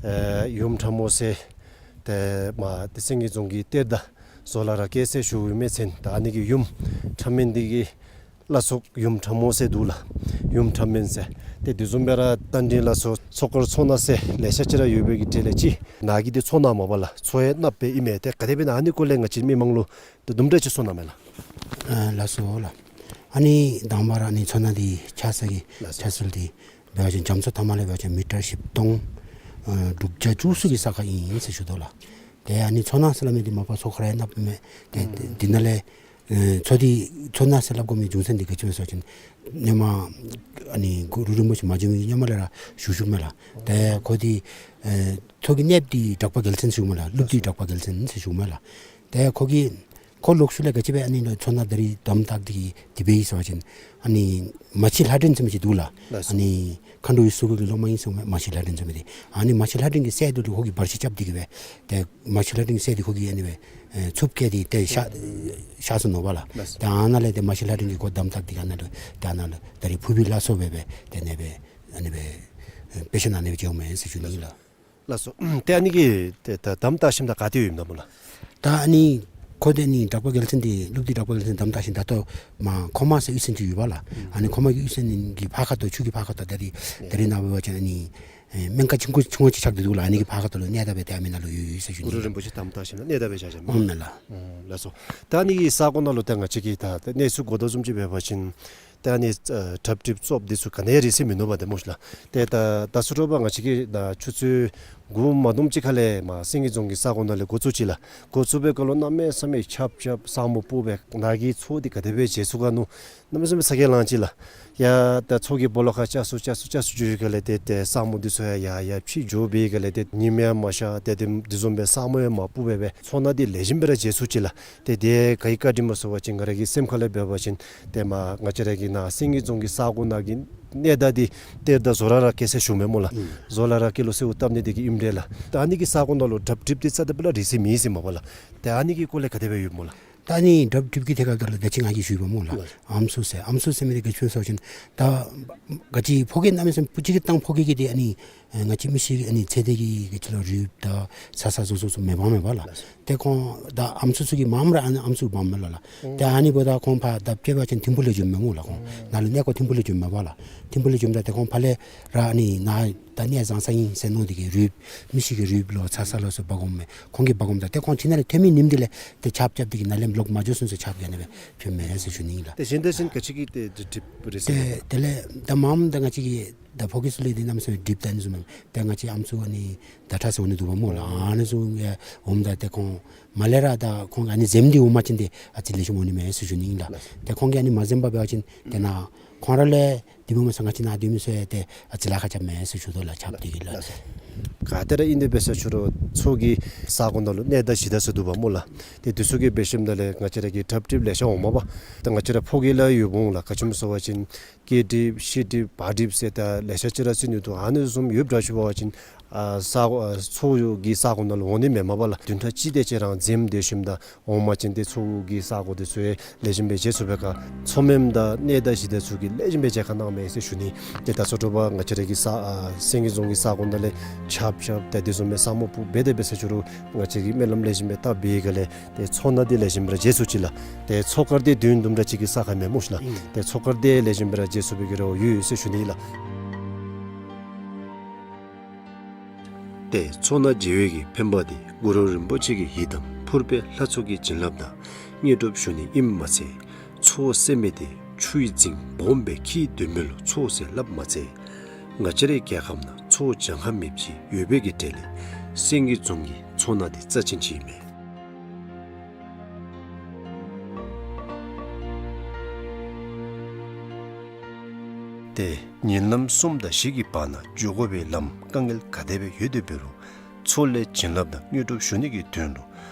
ཨེ་ཡུམ་ཁྲ་མོ་ཟེར་ཏེ་མ་ཏེ་སེང་གེ་རྫོང་གི་གཏེར་བདག་ཟོ་ལ་ར་སྐྱེས་ཟེར་ཞུ་མི་ཚུ་ད་ཨ་ནི་གི་ཡུམ་ཁྲ་མེན་འདི་གི་བླ་སྲོག་ཡུམ་ཁྲ་མོ་ཟེར་འདུག་ལགས། ཡུམ་ཁྲ་མེན་ཟེར། ཏེ་དེ་བཟུམ་སྦེ་ར་རྟ་མགྲིན་ལ་སོགས་མཚོ་མཁར་མཚོ་སྣ་ཟེར་ལེ་ཤ་ཅིག་ར་ཡོད་པའི་གི་གྲས་ལས་ཅིག་ནཱ་གི་འདི་མཚོ་སྣ་མས་པ་ལགས། མཚོ་ཡང་གནགཔོ་སྦེ་ཨིན་མས། ཏེ་ག་དེ་སྦེ་ཨིན་ན་ཨ་ནི་སྐོར་ལས་ང་བཅས་མི་མང་ལུ་ཏེ་དུམ་གྲ་ཅིག་གསུང་གནང་མས་ལགས། ཨ་ལགས་སོ་ལགས། ཨ་ནི་དང་པ་ར་ཨ་ནི་མཚོ་སྣ་འདི་ཆགས་ས་གི་ལགས་སོ། ཆགས་ཚུལ་འདི་འབད་བ་ཅིན་རྒྱ་མཚོ་མཐའ་མ་ལས་འབད་བ་ཅིན་མི་ཊར་བཞི་སྟོང་ཨ་དྲུག་བརྒྱ་བཅུ་གསུམ་གྱི་ས་ཁར་ཨིན་ཟེར་ཞུ་དོ་ལགས། ཏེ་ཨ་ནི་མཚོ་སྣ་ཟེར་སླབ་མི་འདི་མ་པ་མཚོ་ཁོ་ར་ཡང་གནགཔོ་མས། ཏེ་ཨུམ་འདི་ནང་ལས་ཨེ་མཚོ་འདི་མཚོ་སྣ་ཟེར་སླབ་དགོ་མི་རྒྱུ་མཚན་འདི་ག་ཅི་སྨོ་ཟེར་བ་ཅིན་སྔོན་མ་ཨ་ནི་གུ་རུ་རིན་པོ་ཆེ་མ་བྱོན་པའི་སྔོན་མ་ལས་ར་བཞུགས་བཞུགསཔ་མས་ལགས། ཏེ་ཁོ་འདི་ཨེ་མཚོ་གི་གནསཔོ་འདི་གྲགས་པ་རྒྱལ་མཚན་ཟེར་ཞུཝ་མས་ལགས། ཀླུ་སྡེ་གྲགས་པ་རྒྱལ་མཚན་ཟེར་ཞུཝ་མས་ལགས། ཏེ་ཁོ་གིས་ཁོ་ལོག་ཤུལ་ལས་ག་ཅི་སྦེ་ཨ་ནི་མཚོ་སྣ་ད་རིས་དམ་བཏགས་འདི་གི་དེ་སྦེ་ཨིན་ཟེར་བ་ཅིན་ཨ་ནི་མ་ཕྱི་ལྷ་སྒྲོན་ཟེར་མི་ཅིག་འདུག་ལགས། ལགས་སོ། ཨ་ནི་མཁའ་འགྲོ་བའི་གཟུགས་ཀྱི་སློབ་མ་ཨིན་ཟེར་མས། མ་ཕྱི་ལྷ་སྒྲོན་ཟེར་མི་འདི། ཨ་ནི་མ་ཕྱི་ལྷ་སྒྲོན་གྱི་སྲས་འདི་ལུ་ཁོ་གིས་བར་ཆད་རྐྱབ་འདི་གིས་སྦེ་ཏེ་མ་ཕྱི་ལྷ་སྒྲོན་གྱི་སྲས་འདི་ཁོ་གིས་ཨ་ནི་སྦེ་ཨེ་འཚུབ་བཀལ་ཏེ་ཏེ་གཤགས་གཤགས་སོ་ནུག་པ་ལགས། ལགས་སོ། ཏེ་ཨ་ནཱ་ལས་ཏེ་མ་ཕྱི་ལྷ་སྒྲོན་གྱིས་ཁོ་དམ་བཏགས་འདི་གིས་ཨ་ནཱ་ལུ་ཏེ་ཨ་ནཱ་ལུ་ད་རིས་ཕུར་པའི་བླ་སྲོག་སྦེ་སྦེ་ཏེ་ཨ་ནི་སྦེ་ཨ་ནི་སྦེ་ཨེ་དཔེ་ཆ་ནང་ཨ་ནི་སྦེ་མཇལཝ་མས་ཟེར་ཞུ་ནི་ཨིན་ལགས། ལགས་སོ། ཏེ་ཨ་ནི་གི་ཏེ་ད་དམ་བཏགས་ཞིནམ་ད་ག་ཏེ་ཡོདཔ་ཨིན་ན་སྨོ་ལགས། ད་ཨ་ནི་ཁོ་འདི་ཨ་ནི་གྲགས་པ་རྒྱལ་མཚན་འདི་ཀླུ་སྡེ་གྲགས་པ་རྒྱལ་མཚན་དམ་བཏགས་ཞིནམ་ད་ལྟོ་མར་ཁོ་མ་ཟེར་གཡུས་ཚན་ཅིག་ཡོད་པ་ལགས། ཨུམ་ཨ་ནི་ཁོ་མ་གི་གཡུས་ཚན་གྱི་ཕར་ཁ་ཐུག་ཆུ་གི་ཕར་ཁ་ཐུག་ད་རིས་ཨེ་ད་རིས་ནངས་པ་འབད་བ་ཅིན་ཨ་ནི་ཨེ་སྨན་ཁང་ཆུང་ཀུ་ཆུང་ཀུ་ཅིག་ཆགས་ཏེ་འདུག་ལགས། ཨ་ནི་གི་ཕར་ཁ་ཐུག་ལུ་གནས་བདག་སྦེ་ཏེ་ཨ་མི་ནང་ལུ་ཡོད་ཡོད་ཟེར་ཞུ་ནི་ཨིན་ལགས། གུ་རུ་རིན་པོ་ཆེ་དམ་བཏགས་ཞིནམ་ད་གནས་བདག་སྦེ་བཞག་བཞགཔ་མས། ཨོ་མས་ལགས། ལགས་སོ། ད་ཨ་ནི་གི་ས་གོ་ནང་ལུ་ད་ང་བཅས་ཀྱིས་ད་ད་གནས་ཚུལ་གོ་དོ་བཟུམ་ཅིག་འབད་བ་ཅིན་ཏེ་ཨ་ནི་ཨ་གྲབ་གྲིབ་བཙོགཔ་འདི་ཚུ་ག་ནི་ཡང་རེག་ས་མིན་འདུག་པ་ཏེ་སྨོ་ཤིག་ལགས། ཏེ་ད་ད་ཚུ་དྲོ་པ་ང་བཅས་ཀྱིས་ད་ཆུ་ཚོད་དགུ་མ་དུམ་ཅིག་ཁ་ལས་མར་སེང་གེ་རྫོང་གི་ས་གོ་ནང་ལས་འགོ་བཙུགས་ཅི་ལགས། འགོ་བཙུགས་པའི་སྐབས་ལུ་གནམ་མེད་ས་མེད་ཆརཔ་རྐྱབ་ས་སྨུག་སྤུབས་སྦེ་ནཱ་གི་མཚོ་འདི་ག་དེ་སྦེ་མཇལ་ཚུགས་ག་མནོ། གནམ་མེད་ས་མེད་ཚ་གྱང་ལངས་ཅི་ལགས། ཡ་ད་མཚོ་གི་སྦོ་ལོགས་ཁར་ཆགས་སུ་ཆགས་སུ་ཆགས་སུ་འགྱོ་བའི་སྒང་ལས་ཏེ་ཏེ་ས་སྨུག་འདི་ཚུ་ཡང་ཡར་ཡར་ཕྱི་འགྱོ་བའི་སྒང་ལས་ཏེ་ཉིམ་ཡང་མ་ཤར། ཏེ་ཏེ་དེ་བཟུམ་སྦེ་ས་སྨུག་ཡང་མ་སྤུབས་པར་སྦེ་མཚོ་སྣ་འདི་ལེགས་ཤོམ་སྦེ་ར་མཇལ་ཚུགས་ཅི་ལགས། ཏེ་དེ་ག་གིས་བཀག་སྟེ་སྨོ་ཟེར་བ་ཅིན་ང་ར་གི་སེམས་ཁ་ལས་འབད་བ་ཅིན་ཏེ་མར་ང་བཅས་ར་གི་ནཱ་སེང་གེ་རྫོང་གི་ས་གོ་ནང་གི་གནས་བདག་འདི་གཏེར་བདག་ཟོ་ལ་ར་སྐྱེས་ཟེར་ཞུཝ་མས་སྨོ་ལགས། ཨུམ་ཟོ་ལ་ར་སྐྱེས་ལུ་གསོལཝ་བཏབ་ནི་འདི་གིས་ཨིནམ་འདྲས་ལགས། ད་ཨ་ནི་གི་ས་གོ་ནང་ལུ་གྲབ་གྲིབ་འདི་རྩ་དང་པོ་ལས་རེག་ས་མེད་ཟེརཝ་མས་པ་ལགས། ཏེ་ཨ་ནི་གི་སྐོར་ལས་ག་དེ་སྦེ་ཡོདཔ་སྨོ་ལགས། ད་ཨ་ནི་གྲབ་གྲིབ་ཀྱི་ཐད་ཁར་ད་ལུ་ད་ཅི་ང་གིས་ཞུ་བ་སྨོ་ལགས། ལགས། ཨམ་སྲུ་ཟེར་ཨམ་སྲུ་ཟེར་མི་འདི་ག་ཅི་སྨོ་ཟེར་བ་ཅིན་ད་ག་ཅི་ཕོ་སྐྱེས་གནམ་མེད་ས་མེད་སྤུ་ཅིག་གི་བཏང་ཕོ་སྐྱེས་ཀྱི་འདི་ཨ་ནི་ཨེ་ང་བཅས་མི་ཤི་ཨ་ནི་ཚེ་འདས་ཀྱི་ག་ཅི་ལོ་རུས་དང་ཚ་ས་བཟུམ་བཟུམ་མེད་པ་མེད་པ་ལགས། ལགས་སོ། ཏེ་ཁོང་ད་ཨམ་སྲུ་ཚུ་གིས་མངམ་ར་ཨ་ནི་ཨམ་སྲུ་འབག་མས་ལགས། ཨུམ་ཏེ་ཨ་ནི་འབདཝ་ད་ཁོང་ཕར་ད་དཔེ་འབད་བ་ཅིན་ཐིམ་ཕུག་ལས་འབྱོནམ་མས་སྨོ་ལགས། ཁོང་ནཱ་ལུ་གནས་སྐོར་ཐིམ་ཕུག་ལས་འབྱོནམ་མས་པ་ལགས། ཐིམ་ཕུག་ལས་འབྱོནམ་ད་ཏེ་ཁོང་ཕར་ལས་ར་ཨ་ནི་ནཱ་ད་གནས་བཟང་ས་ཨིན་ཟེར་མནོ་སྟེ་གིས་རུས་མི་ཤི་གི་རུས་ལོ་ཚ་ས་ལོ་ཚུ་འབག་འོངམ་མས། ཁོང་གིས་འབག་འོངམ་ད་ཏེ་ཁོང་ཁྱིམ་ནང་ལས་ཐོན་མི་ཉིནམ་དེ་ལས་ཏེ་ཆརཔ་རྐྱབ་སྟེ་གིས་ནཱ་ལས་ལོག་མ་འགྱོ་ཚུན་ཚོད་ཆརཔ་གིས་ཨ་ནི་སྦེ་ཕུལཝ་མས་ཟེར་ཞུ་ནི་ཨིན་ལགས། ཏེ་གཞན་དང་གཞན་ག་ཅི་གི་ཏེ་གྲིབ་རེག་ཟེར་ཏེ་དེ་ལས་ད་མངམ་ད་ང་བཅས་ཀྱི་ད་ཕོ་སྐྱེས་ཚུ་ལུ་འདི་གནམ་མེད་ས་མེད་གྲིབ་ད་ཨ་ནི་བཟུམ་མས། ཏེ་ང་བཅས་ཨམ་སྲུ་ཨ་ནི་ཟླ་གྲགས་ཟེར་འོང་ནི་འདུག་པ་སྨོ་ལགས། ཨ་ནི་ཚུ་ཡང་འོངམ་ད་ཏེ་ཁོང་མར་ལས་ར་ད་ཁོང་ཨ་ནི་འཛེམ་སྟེ་འོང་པ་ཅིན་ཏེ་ཨ་ཙི་ལེགས་ཤོམ་འོང་ནི་མས་ཟེར་ཞུ་ནི་ཨིན་ལགས། ཏེ་ཁོང་གིས་ཨ་ནི་མ་འཛེམ་པར་འབད་བ་ཅིན་ཏེ་ནཱ་ཁོང་ར་ལས་དེ་འབདཝ་མ་ཚད་ང་བཅས་ནཱ་སྡོད་མི་ཚུ་ཡང་ཏེ་ཨ་ཙི་ལཱ་ཁག་རྐྱབ་མས་ཟེར་ཞུ་དོ་ལགས། ཆརཔ་འདི་གིས་ལགས། ལགས་སོ། ག་དེ་ར་ཨིན་དེ་འབད་ས་ཕྱི་རུ་མཚོ་གི་ས་གོ་ནང་ལུ་གནས་བདག་གཞི་བདག་ཚུ་འདུག་པ་སྨོ་ལགས། ཏེ་དེ་ཚུ་གིས་འབད་ཞིནམ་ད་ལས་ང་བཅས་ར་གི་གྲབ་གྲིབ་ལེ་ཤ་འོངམ་མས་པ། ཏེ་ང་བཅས་ར་ཕོ་སྐྱེས་ལུ་ཡོདཔ་འོང་ལགས། ག་ཅི་སྨོ་ཟེར་བ་ཅིན་སྐྱེ་གྲིབ་ཤི་གྲིབ་བག་གྲིབ་ཟེར་ད་ལེ་ཤ་ཅིག་ར་ཚུད་ནི་འདུག། ཨ་ནི་བཟུམ་ཡོདཔ་འདྲཝ་ཅིག་འབད་བ་ཅིན་ཨ་ས་གོ་ཨ་མཚོ་གི་ས་གོ་ནང་ལུ་འོང་ནི་མེན་མས་པ་ལགས། བདུན་ཕྲག་གཅིག་དེ་ཅིག་ར་འཛེམ་སྡོད་ཞིནམ་ད་འོང་པ་ཅིན་ཏེ་མཚོ་གི་ས་གོ་དེ་ཚུ་ཡང་ལེགས་ཤོམ་སྦེ་མཇལ་ཚུགས་པའི་ཁར་མཚོ་སྨནམ་དང་གནས་བདག་གཞི་བདག་ཚུ་གིས་ལེགས་ཤོམ་སྦེ་མཇལ་ཁ་གནང་མས་ཟེར་ཞུ་ནི། ཏེ་ད་ཚུ་དྲོ་པ་ང་བཅས་ར་གི་ས་ཨ་སེང་གེ་རྫོང་གི་ས་གོ་ནང་ལས་ཆརཔ་རྐྱབ་ད་དེ་བཟུམ་མའི་ས་སྨུག་སྤུབས་འབད་དེ་འབད་ས་ཕྱི་རུ་ང་བཅས་ཀྱིས་སྨོན་ལམ་ལེགས་ཤོམ་སྦེ་བཏབ་པའི་སྒང་ལས་ཏེ་མཚོ་སྣ་འདི་ལེགས་ཤོམ་སྦེ་ར་མཇལ་ཚུགས་ཅི་ལགས། ཏེ་མཚོ་མཁར་འདི་མདུན་དུམ་གྲ་ཅིག་གི་ས་ཁར་མས་སྨོ་ཤིག་ལགས། ཨིན། ཏེ་མཚོ་མཁར་འདི་ལེགས་ཤོམ་སྦེ་ར་མཇལ་ཚུགས་པའི་གི་རེ་བ་ཡོད་ཟེར་ཞུ་ནི་ཨིན་ལགས། ཏེ་མཚོ་སྣ་མཇལ་བའི་གི་ཕན་པ་འདི་གུ་རུ་རིན་པོ་ཆེ་གི་ཡི་དམ་ཕུར་པའི་ལྷ་ཚོགས་ཀྱི་བྱིན་རླབས་དང་དངོས་གྲུབ་ཞུ་ནི་ཨིནམ་མ་ཚད་མཚོ་ མཚོ་ཟེར་མི་དེ་ཆུའི་རྫིང་སྦོམ་སྦེ་འཁྱིལ་སྡོད་མི་ལུ་མཚོ་ཟེར་སླབ་མ་ཚད། ང་བཅས་རའི་རྒྱལ་ཁབ་ནང་མཚོ་གྱངས་ཁ་མེདཔ་ཅིག་ཡོད་པའི་གི་གྲས་ལས་སེང་གེ་རྫོང་གི་མཚོ་སྣ་དེ་རྩ་ཆེན་ཅིག་ཨིན་མས། ཏེ་ཉིན་ལམ་གསུམ་དང་བཞི་གི་བར་ན་འགྱོ་དགོ་པའི་ལམ་དཀའ་ངལ་ག་དེ་སྦེ་ཡོད་དེ་འབད་རུང་མཚོ་ལས་བྱིན་རླབས་དང་དངོས་གྲུབ་ཞུ་ནི་གི་དོན་ལུ་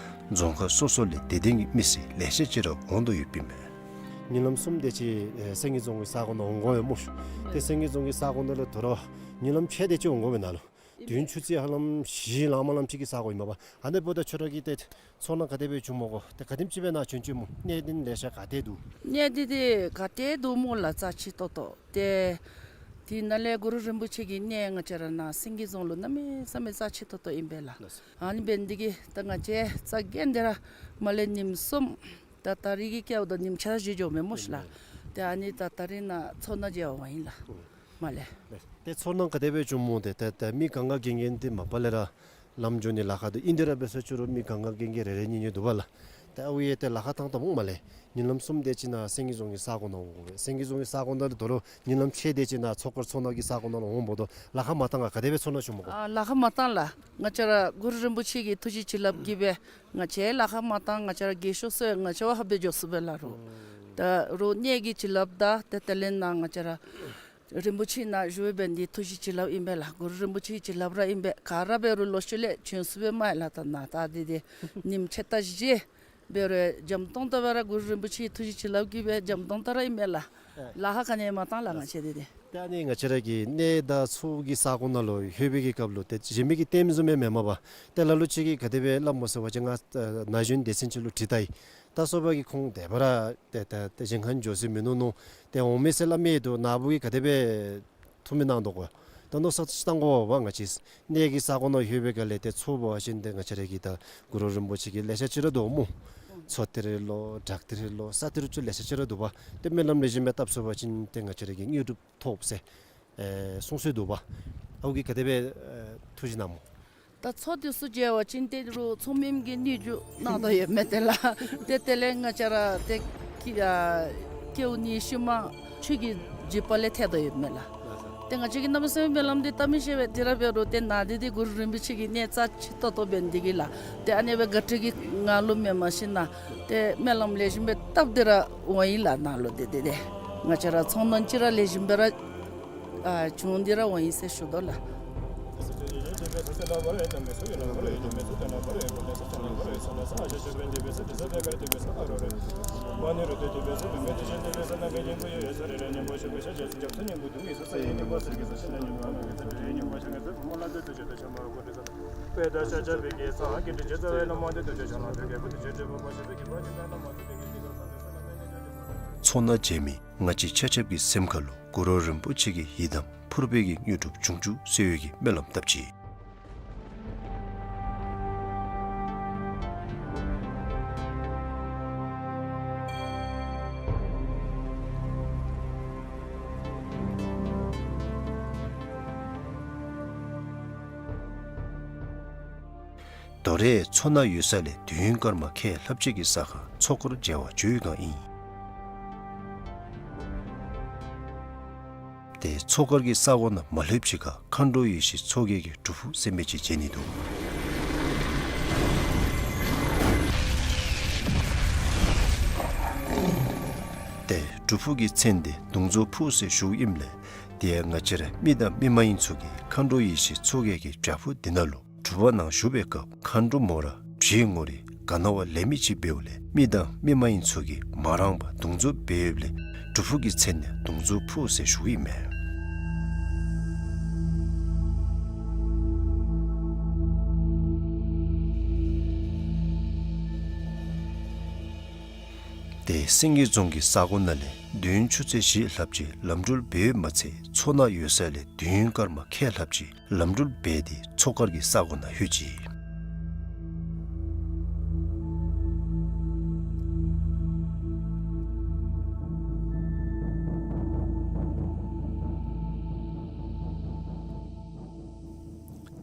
རྫོང་ཁག་སོ་སོ་ལས་དད་ལྡན་གྱི་མི་སེར་ལེ་ཤ་ཅིག་ར་འོང་དོ་ཡོདཔ་ཨིན་མས། ཉིན་ལམ་གསུམ་དེ་ཅིག་ཨེ་སེང་གེ་རྫོང་གི་ས་གོ་ནང་འོང་དགོ་པས་སྨོ་ཤུ། ཏེ་སེང་གེ་རྫོང་གི་ས་གོ་ནང་ལས་དོ་རུང་ཉིན་ལམ་ཕྱེད་དེ་ཅིག་འོང་དགོ་པས་ནཱ་ལུ། དུས་ཡུན་ཆུ་ཚོད་ཧ་ལམ་བཞི་ལང་མ་ལངམ་ཅིག་གི་ས་གོ་ཨིན་མས་པ། ཨ་ནི་འབདཝ་ད་ཁྱོད་ར་གིས་ཏེ་མཚོ་སྣ་ག་དེ་སྦེ་བྱུང་མས་གོ། ཏེ་ག་དེམ་ཅིག་སྦེ་ནཱ་བྱོན་བྱོནམ་སྨོ། གནས་དེ་ལེ་ཤ་ག་ཏེ་འདུག། གནས་དེ་དེ་ག་ཏེ་འདུག་སྨོ་ལགས། རྩ་ཆེ་ཏོག་ཏོ། ཏེ་དེ་ནང་ལས་གུ་རུ་རིན་པོ་ཆེ་གི་གནས་ང་བཅས་ར་ནཱ་སེང་གེ་རྫོང་ལུ་གནམ་མེད་ས་མེད་རྩ་ཆེ་ཏོག་ཏོ་ཨིན་པས་ལགས། ལགས་སོ། ཨ་ནི་འབད་ནི་དེ་གིས་ད་ང་བཅས་རྩ་འགེངས་ཏེ་ར་མར་ལས་ཉིནམ་གསུམ་ད་ད་རིས་ཀྱི་སྐྱེལཝ་ད་ཉིནམ་ཆ་བཞི་འགྱོཝ་མས་སྨོ་ཤུ་ལགས། ཨིན་པས། ཏེ་ཨ་ནི་ད་ད་རིས་ནཱ་མཚོ་སྣ་མཇལ་བར་འོང་ཡི་ལགས། ཨིན། མར་ལས། ཏེ་མཚོ་སྣ་ག་དེ་སྦེ་བྱུང་སྨོ། ཏེ་ཏེ་ཏེ་མི་གང་ག་རྐྱང་རྐྱང་འདི་མ་པ་ལས་ར་ལམ་འགྱོ་ནི་ལཱ་ཁག་འདུག། ཨིན་དེ་ར་འབད་ས་ཅིག་རུང་མི་གང་ག་རྐྱང་རྐྱང་རེ་རེ་གཉིས་གཉིས་འདུག་པ་ལགས། ཏེ་ཨའུ་ཡང་ཏེ་ལཱ་ཁག་བཏང་བཏངམ་སྨོ། མར་ལས་ཉིན་ལམ་གསུམ་དེ་ཅིག་ནཱ་སེང་གེ་རྫོང་གི་ས་གོ་ནང་འོང་དགོ་པས། སེང་གེ་རྫོང་གི་ས་གོ་ནང་ལས་དོ་རུང་ཉིན་ལམ་ཕྱེད་དེ་ཅིག་ནཱ་མཚོ་མཁར་མཚོ་སྣ་གི་ས་གོ་ནང་ལུ་འོངམ་ད་ལཱ་ཁག་མ་བཏང་ག་ག་དེ་སྦེ་མཚོ་སྣ་བྱུང་མས་གོ། ཨ་ལཱ་ཁག་མ་བཏང་ལགས། ང་བཅས་ར་གུ་རུ་རིན་པོ་ཆེ་གི་ཐུགས་རྗེ་བྱིན་རླབས་ཀྱིས་སྦེ་ང་བཅས་ལཱ་ཁག་མ་བཏང་། ང་བཅས་ར་རྒས་ཤོས་ཚུ་ཡང་ང་བཅས་བ་ཧ་སྦེ་འགྱོ་ཚུགས་པས་ལགས་རོགས། ད་རོགས་གནས་ཀྱི་བྱིན་རླབས་དང་ཏེ་དེ་ལས་ནཱ་ང་བཅས་ར་རིན་པོ་ཆེ་ནཱ་བཞུགས་པའི་འབད་ནི་དེ་ཐུགས་རྗེ་བྱིན་རླབས་ཨིན་པས་ལགས། གུ་རུ་རིན་པོ་ཆེ་གི་བྱིན་རླབས་ར་ཨིན་པས། ག་ར་འབད་རུང་ལོག་ཤུལ་ལས་བྱོན་ཚུགས་པས་མས་ལགས། ད་ནཱ་ད་འདི་འདི་ཉིནམ་ཕྱེད་དང་བཞི་འབད་རུང་འཇམ་ཏོང་ཏོ་སྦེ་ར་གུ་རུ་རིན་པོ་ཆེ་གི་ཐུགས་རྗེ་བྱིན་རླབས་ཀྱིས་སྦེ་འཇམ་ཏོང་ཏོ་ར་ཨིན་པས་ལགས། ཨེ། ལཱ་ཁག་ག་ནི་མ་བཏང་ལགས་ང་བཅས་འདི་འདི། ཏེ་ཨ་ནི་ང་བཅས་ར་གི་གནས་དང་མཚོ་གི་ས་གོ་ནང་ལུ་ལྷོད་པའི་གི་སྐབས་ལུ་ཏེ་གཞན་མི་གིས་ལྟདམོ་བཟུམ་མས་མེན་མས་པ། ཏེ་ལ་ལུ་ཅིག་གིས་ག་དེ་སྦེ་སླབ་སྨོ་ཟེར་བ་ཅིན་ང་ན་གཞོན་སྡེ་ཚན་ཅིག་ལུ་དྲི་ད་ཡི། ད་སོ་པ་གིས་ཁོང་དེ་སྦེ་ར་ཏེ་ཏེ་ཏེ་གཞན་ཁར་འགྱོ་ས་མིན་ནུག་མནོ། ཏེ་འོང་མས་ཟེར་སླབ་མི་འདུག། ནཱ་བུ་གིས་ག་དེ་སྦེ་ཐུགས་སྨོན་གནང་དོ་གོ། ད་མནོ་བསམ་ཅིག་བཏང་དགོ་པ། ང་བཅས་གནས་ཀྱི་ས་གོ་ནང་ལྷོད་པའི་སྒང་ལས་ཏེ་མཚོ་འབད་བ་ཅིན་ཏེ་ང་བཅས་ར་གི་ད་གུ་རུ་རིན་པོ་ཆེ་གི་ལེ་ཤ་ཅིག་ར་འདུག་སྨོ། མཚོ་དེ་རེ་ལོ་བྲག་དེ་རེ་ལོ་ས་དེ་རུ་ཅིག་ལེ་ཤ་ཅིག་ར་འདུག་པ། ཏེ་སྨོན་ལམ་ལེགས་ཤོམ་སྦེ་བཏབ་ཚུགས་པ་ཅིན་ཏེ་ང་བཅས་ར་གིས་དངོས་གྲུབ་ཐོབ་ཟེར་ཨེ་གསུངས་སྲོལ་འདུག་པ། ཨའུ་གིས་ག་དེ་སྦེ་ཨེ་ཐུགས་བཞེད་གནངམ་སྨོ། ད་མཚོ་དེ་ཚུ་མཇལ་བ་ཅིན་ཏེ་རུང་མཚོ་སྨནམ་གིས་ནུས་རྒྱུ་གནང་དོ་ཡོདཔ་མས་ཏེ་ལགས། ཏེ་དེ་ལས་ང་བཅས་ར་ཏེ་ཀི་ཨ་སྐྱེཝ་ནི་ཤུལ་མ་ཆོས་ཀྱི་འཇིགས་པ་ལས་ཐར་དོ་ཡོདཔ་མས་ལགས། ཏེ་ང་བཅས་ཀྱིས་གནམ་མེད་ས་མེད་སྨོན་ལམ་འདི་བཏབ་མི་ཤེས་པས། དེ་ར་འབད་རུང་ཏེ་ནཱ་འདི་འདི་གུ་རུ་རིན་པོ་ཆེ་གི་གནས་རྩ་ཆེ་ཏོག་ཏོ་འབད་ནི་དེ་གིས་ལགས། ཏེ་ཨ་ནི་སྦེ་ག་ཏེ་གི་ང་ལུ་མེན་མ་ཤེས་ན་ཏེ་སྨོན་ལམ་ལེགས་ཤོམ་སྦེ་བཏབ་སྟེ་ར་འོང་ཡི་ལགས། ནཱ་ལུ་ཏེ་ཏེ་ཏེ་ང་བཅས་ར་ཚོང་དོན་ཅིག་ར་ལེགས་ཤོམ་སྦེ་ར་ཨ་བྱུང་སྟེ་ར་འོང་ཡི་ཟེར་ཞུ་དོ་ལགས། མཚོ་སྣ་མཇལ་མི་ང་བཅས་ཆ་ཁྱབ་ཀྱི་སེམས་ཁ་ལུ་གུ་རུ་རིན་པོ་ཆེ་གི་ཡི་དམ་ཕུར་པའི་གི་དངོས་གྲུབ་འབྱུང་བཅུག་ཟེར་བའི་གི་སྨོན་ལམ་བཏབ་ཅི། དོ་རུང་མཚོ་སྣ་ཡོད་ས་ལས་དུས་ཡུན་སྐར་མ་ཁལ་ལྷགཔ་ཅིག་གི་ས་ཁར་མཚོ་མཁར་མཇལ་བར་འགྱོ་བའི་བསྒང་ཨིན། ཏེ་མཚོ་མཁར་གྱི་ས་གོ་ནང་མ་ལྷོདཔ་ཅིག་ཁར་མཁའ་འགྲོ་ཡེ་ཤེས་མཚོ་རྒྱལ་གྱི་སྒྲུབ་ཕུག་ཟེར་མི་ཅིག་མཇལ་ནི་འདུག། ཏེ་སྒྲུབ་ཕུག་གི་མཚན་དེ་གདུང་རྫོགས་ཕུག་ཟེར་ཞུཝ་ཨིནམ་ལས་ཏེ་ང་བཅས་ར་མི་དང་མི་མ་ཡིན་ཚུ་གིས་མཁའ་འགྲོ་ཡེ་ཤེས་མཚོ་རྒྱལ་གྱི་བྱག་ཕུག་འདི་ནང་ལུ་སྒྲུབ་པ་གནང་བཞུགས་པའི་སྐབས་མཁའ་འགྲོ་མོ་ར་བྱེ་ངོ་རིས་ག་ནི་བ་ལེན་མི་ཅིག་འབདཝ་ལས་མི་དང་མི་མ་ཡིན་ཚུ་གིས་མ་རངས་པར་གདུང་རྫོགས་འབད་ཡོདཔ་ལས་སྒྲུབ་ཕུག་གི་མཚན་ནི་གདུང་རྫོགས་ཕུག་ཟེར་ཞུཝ་ཨིན་མས། ཏེ་སེང་གེ་རྫོང་གི་ས་གོ་ནང་ལས་དུས་ཡུན་ཆུ་ཚོད་བཞི་ལྷགཔ་ཅིག་ལམ་འགྲུལ་འབད་ཡོདཔ་མ་ཚད་མཚོ་སྣ་ཡོད་ས་ལས་དུས་ཡུན་སྐར་མ་ཁལ་ལྷགཔ་ཅིག་ལམ་འགྲུལ་འབད་དེ་མཚོ་མཁར་གྱི་ས་གོ་ནང་ལྷོད་ཅི།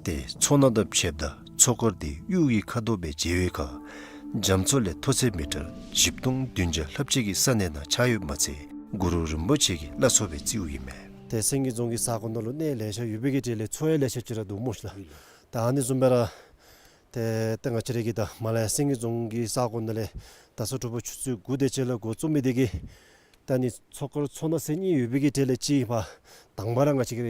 ཏེ་མཚོ་སྣ་དང་ཕྱདཔ་ད་མཚོ་མཁར་དེ་གཡུས་ཀྱི་ཁ་དོག་སྦེ་མཇལ་བའི་ཁར་ རྒྱ་མཚོ་ལས་མཐོ་ཚད་མི་ཊར་བཞི་སྟོང་བདུན་བརྒྱ་ལྷགཔ་ཅིག་གི་ས་གནས་ནང་ཆགས་ཡོདཔ་མ་ཚད་གུ་རུ་རིན་པོ་ཆེ་གི་བླ་མཚོ་སྦེ་བརྩིཝ་ཨིན་མས། ཏེ་སེང་གེ་རྫོང་གི་ས་གོ་ནང་ལུ་གནས་ལེ་ཤ་ཡོད་པའི་གི་གྲས་ལས་མཚོ་ཡང་ལེ་ཤ་ཅིག་ར་འདུག་སྨོ་ཤིག་ལགས། ད་ཨ་ནི་བཟུམ་སྦེ་ར་ཏེ་ཏེ་ང་བཅས་ར་གི་ད་མར་ལས་སེང་གེ་རྫོང་གི་ས་གོ་ནང་ལས་ད་ས་དྲོ་པ་ཆུ་ཚོད་དགུ་དེ་ཅིག་ལས་འགོ་བཙུགས་མི་དེ་གིས་ད་ཨ་ནི་མཚོ་དཀར་མཚོ་སྣ་ཟེར་གཉིས་ཡོད་པའི་གི་གྲས་ལས་གཅིག་ཕར་དང་པ་ར་ང་བཅས་ཀྱི་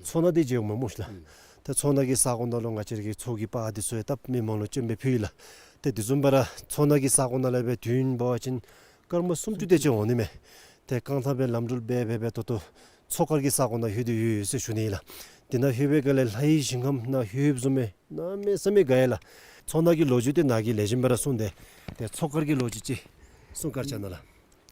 མཚོ་སྣ་འདི་མཇལཝ་མས་སྨོ་ཤིག་ལགས། ཨུམ། ཏེ་མཚོ་སྣ་གི་ས་གོ་ནང་ལུ་ང་བཅས་ར་གི་མཚོ་གི་པར་འདི་ཚུ་ཡང་ད་མི་མང་ལུ་སྟོན་སྦེ་ཕུལ་ཡི་ལགས། ཏེ་དེ་བཟུམ་སྦེ་ར་མཚོ་སྣ་གི་ས་གོ་ནང་ལས་སྦེ་དུས་ཡུན་འབད་བ་ཅིན་སྐར་མ་སུམ་ཅུ་དེ་ཅིག་འོང་ནི་མས། ཏེ་རྐང་ཐང་སྦེ་ལམ་འགྲུལ་འབད་འབད་འབད་ད་ལྟོ་མཚོ་དཀར་གྱི་ས་གོ་ནང་ལྷོད་དེ་ཡོད་ཡོད་ཟེར་ཞུ་ནི་ཨིན་ལགས། དེ་ནང་ལྷོད་པའི་སྒང་ལས་ལྷ་ཡི་ཞིང་ཁམས་ནང་ལྷོདཔ་བཟུམ་སྦེ་གནམ་མེད་ས་མེད་དགའ་ཡི་ལགས། མཚོ་སྣ་གི་ལོ་རྒྱུས་འདི་ནཱ་གིས་ལེགས་ཤོམ་སྦེ་ར་གསུངས་ཏེ། ཏེ་མཚོ་དཀར་གྱི་ལོ་རྒྱུས་ཅིག་གསུང་བཀའ་དྲིན་ཆེ་ལགས།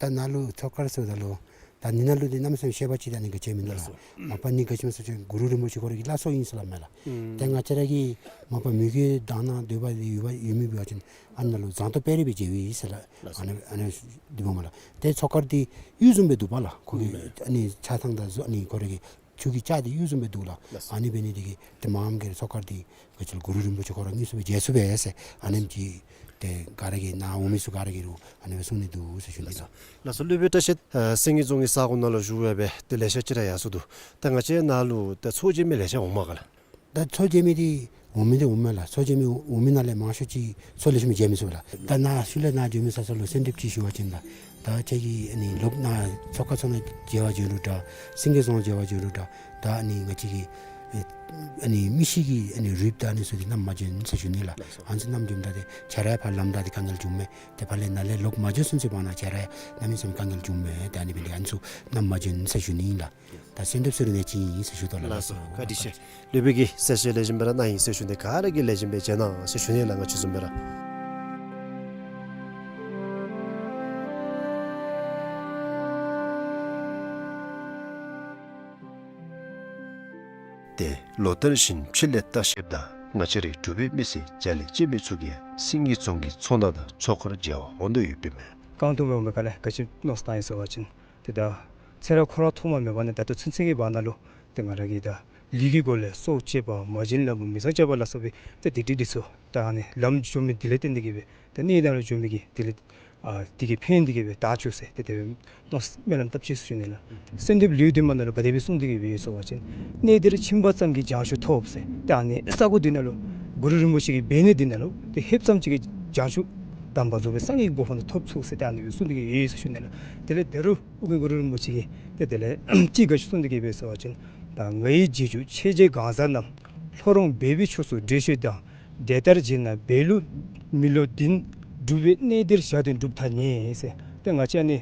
ད་ནཱ་ལུ་མཚོ་དཀར་ཟེརཝ་ད་ལུ་ད་ཨ་ནི་ནང་ལུ་འདི་གནམ་མེད་ས་མེད་བཤད་པ་ཅིག་ད་ཨ་ནི་ག་ཅི་མིན་འདུག་ལགས། ལགས་སོ། མ་པ་ཨ་ནི་ག་ཅི་སྨོ་ཟེར་བ་ཅིན་གུ་རུ་རིན་པོ་ཆེ་ཁོ་ར་གི་བླ་མཚོ་ཨིན་ཟེར་སླབ་མས་ལགས། ཨུམ། ཏེ་ང་བཅས་ར་གི་མ་པ་མི་རྒོད་དང་ནང་སྡོད་པ་ཡོད་པ་ཡོད་མི་འབད་བ་ཅིན་ཨ་ནཱ་ལུ་ཟངས་མདོག་དཔལ་རི་སྦེ་མཇལ་བས་ཟེར་ལགས། ལགས་སོ། ཨ་ནི་ཨ་ནི་འདི་སྨོ་ལགས། ཏེ་མཚོ་དཀར་འདི་གཡུ་བཟུམ་སྦེ་འདུག་པ་ལགས། ཁོ་གི་ཨུམ་ཨ་ནི་ཆགས་ཐངས་དང་བཟོ་ཨ་ནི་ཁོ་ར་གི་ཆུ་གི་ལྕགས་འདི་གཡུ་བཟུམ་སྦེ་འདུག་ལགས། ལགས་སོ། ཨ་ནི་འབད་ནི་འདི་གིས་ཏེ་མངམ་གིས་ར་མཚོ་དཀར་འདི་ག་ཅི་ལོ་གུ་རུ་རིན་པོ་ཆེ་ཁོ་ར་དངོས་སུ་སྦེ་མཇལ་ཚུགས་པས་ཟེར་ཨ་ནེམ་ཅིག་ཏེ་ག་ར་གིས་ནཱ་འོང་མི་ཚུ་ག་ར་གིས་ར་ཨ་ནི་སྦེ་གསུང་ནི་འདུག་ཟེར་ཞུ་ནི་ལགས། ལགས་སོ། སློབ་དཔོན་བཀྲ་ཤིས། ཨ་སེང་གེ་རྫོང་གི་ས་གོ་ནང་ལུ་བཞུགས་སྦེ་ཏེ་ལེ་ཤ་ཅིག་ར་ཡར་སོང་འདུག། ད་ང་བཅས་ནཱ་ལུ་ད་མཚོ་མཇལ་མི་ལེ་ཤ་འོངམ་མས་ག་ལགས། ད་མཚོ་མཇལ་མི་འདི་འོང་མི་འདི་འོངམ་མས་ལགས། མཚོ་མཇལ་མི་འོང་མི་ནང་ལས་མང་ཤོས་ཅིག་མཚོ་ལེགས་ཤོམ་མཇལ་མི་ཚུགས་པས་ལགས། ད་ནཱ་ཤུལ་ལས་ནཱ་འགྱོ་མི་ས་ས་ལུ་གསོལ་འདེབས་ཅིག་ཞུ་བ་ཅིན་ལགས། ད་ཁྱེད་ཀྱིས་ཨ་ནི་ལོག་ནཱ་མཚོ་དཀར་མཚོ་སྣ་མཇལ་བར་འགྱོ་རུང་འདྲ། སེང་གེ་རྫོང་མཇལ་བར་འགྱོ་རུང་འདྲ། ད་ཨ་ནི་ང་བཅས་ཀྱི་ཨ་ནི་མི་ཤི་གི་ཨ་ནི་རུས་དང་ཨ་ནི་ཚུ་འདི་བསྣམས་མ་འགྱོ་ཟེར་ཞུ་ནི་ལགས། ལགས་སོ། ཨ་ནི་ཚུ་བསྣམས་འགྱོཝ་ད་འདི་ཁྱེད་ར་ཕར་ལམ་བདའ་སྟེ་དཀའ་ངལ་འབྱུངམ་མས། ཏེ་ཕར་ལས་ནཱ་ལས་ལོག་མ་འགྱོ་ཚུན་ཚོད་བར་ན་ཁྱེད་ར་གནམ་མེད་ས་མེད་དཀའ་ངལ་འབྱུངམ་མས། ཏེ་ཨ་ནི་འབད་ནི་འདི་ཨ་ནི་ཚུ་བསྣམས་མ་འགྱོ་ཟེར་ཞུ་ནི་ཨིན་ལགས། ད་གསོལ་འདེབས་ཟེར་རུང་ནཱ་ཅིག་ཨིན་ཟེར་ཞུ་དོ་ལགས། ལགས་སོ། བཀའ་དྲིན་ཆེ། སློབ་དཔོན་གྱིས་གསལ་བཤད་ལེགས་ཤོམ་སྦེ་ར་གནང་ཡི་ཟེར་ཞུ་ནི། ག་ར་གིས་ལེགས་ཤོམ་སྦེ་མཇལ་གནང་ཟེར་ཞུ་ནི་ལགས། ང་བཅས་བཟུམ་སྦེ་ར། ཏེ་ལོ་ལྟར་བཞིན་ཕྱི་ལས་ལྟ་བཤལཔ་དང་ང་བཅས་རའི་འབྲུག་པའི་མི་སེར་རྒྱ་ལས་སྐྱེས་མི་ཚུ་གིས་སེང་གེ་རྫོང་གི་མཚོ་སྣ་དང་མཚོ་དཀར་མཇལ་བར་འོང་དོ་ཡོདཔ་ཨིན་མས། རྐང་ཐུང་སྦེ་འོང་མི་ག་ལས་ག་ཅི་མནོ་བསམ་བཏང་ཡི་ཟེར་བ་ཅིན་ཏེ་ད་ཚེ་རབས་ཁོ་ར་ཐོག་མ་མེད་པ་ནས་ད་ལྟོ་ཚུན་ཚོད་ཀྱི་བར་ན་ལུ་ཏེ་ང་ར་གིས་ད་ལུས་ཀྱི་སྒོ་ལས་སྲོག་བཅད་པ་མ་བྱིན་ལམ་བུ་མི་ཚངས་སྤྱོད་པ་ལ་སོགས་པའི་ཏེ་སྡིག་སྒྲིབ་འདི་ཚུ་ད་ཨ་ནི་ལམ་འཇོམས་མི་འདི་ལས་བརྟེན་ཏེ་གིས་སྦེ་ཏེ་གནས་དེ་ལུ་འབྱོན་མི་གི་དེ་ལས་ཨ་དེ་གི་ཕན་དེ་གིས་སྦེ་དར་བཅུག་ཟེར་ཏེ་དེ་སྦེ་མནོ་སྨོན་ལམ་བཏབ་ཅི་ཟེར་ཞུ་ནི་ལགས། གསོལ་འདེབས་ལེའུ་བདུན་མ་ནང་ལུ་ག་དེ་སྦེ་གསུངས་ཏེ་གིས་སྦེ་ཡོད་ཟེར་བ་ཅིན། གནས་འདིར་ཕྱིན་པ་ཙམ་གྱིས་བྱང་ཆུབ་ཐོབ་ཟེར། ཏེ་ཨ་ནི་ས་གོ་འདི་ནང་ལུ་གུ་རུ་རིན་པོ་ཆེ་གི་སྦས་གནས་འདི་ནང་ལུ་ཏེ་ལྷོདཔ་ཙམ་ཅིག་གིས་བྱང་ཆུབ་དམ་པ་རྫོགས་པའི་སངས་རྒྱས་ཀྱི་གོ་འཕང་ཐོབ་ཚུགས་ཟེར་ཏེ་ཨ་ནི་སྦེ་གསུངས་ཏེ་གིས་ཡོད་ཟེར་ཞུ་ནི་ལགས། དེ་ལས་ད་རུང་ཨོ་རྒྱན་གུ་རུ་རིན་པོ་ཆེ་གིས་ཏེ་དེ་ལས་ཅིག་ག་ཅི་གསུངས་ཏེ་གིས་སྦེ་ཟེར་བ་ཅིན། ད་ང་ཡི་རྗེས་འཇུག་ཆོས་རྗེ་གང་ཟག་རྣམས། ལྷོ་རོང་སྦས་པའི་ཕྱོགས་སུ་བགྲོད་བྱེད་དང་། དེ་ལྟར་བྱས་ན་འབད་ལུགས་མི་བསླུ་འདི། སྒྲུབ་པའི་གནས་འདིར་བཞག་སྟེ་སྒྲུབ་ཐག་ཉེ་ཟེར། ཏེ་ང་བཅས་ཨ་ནི་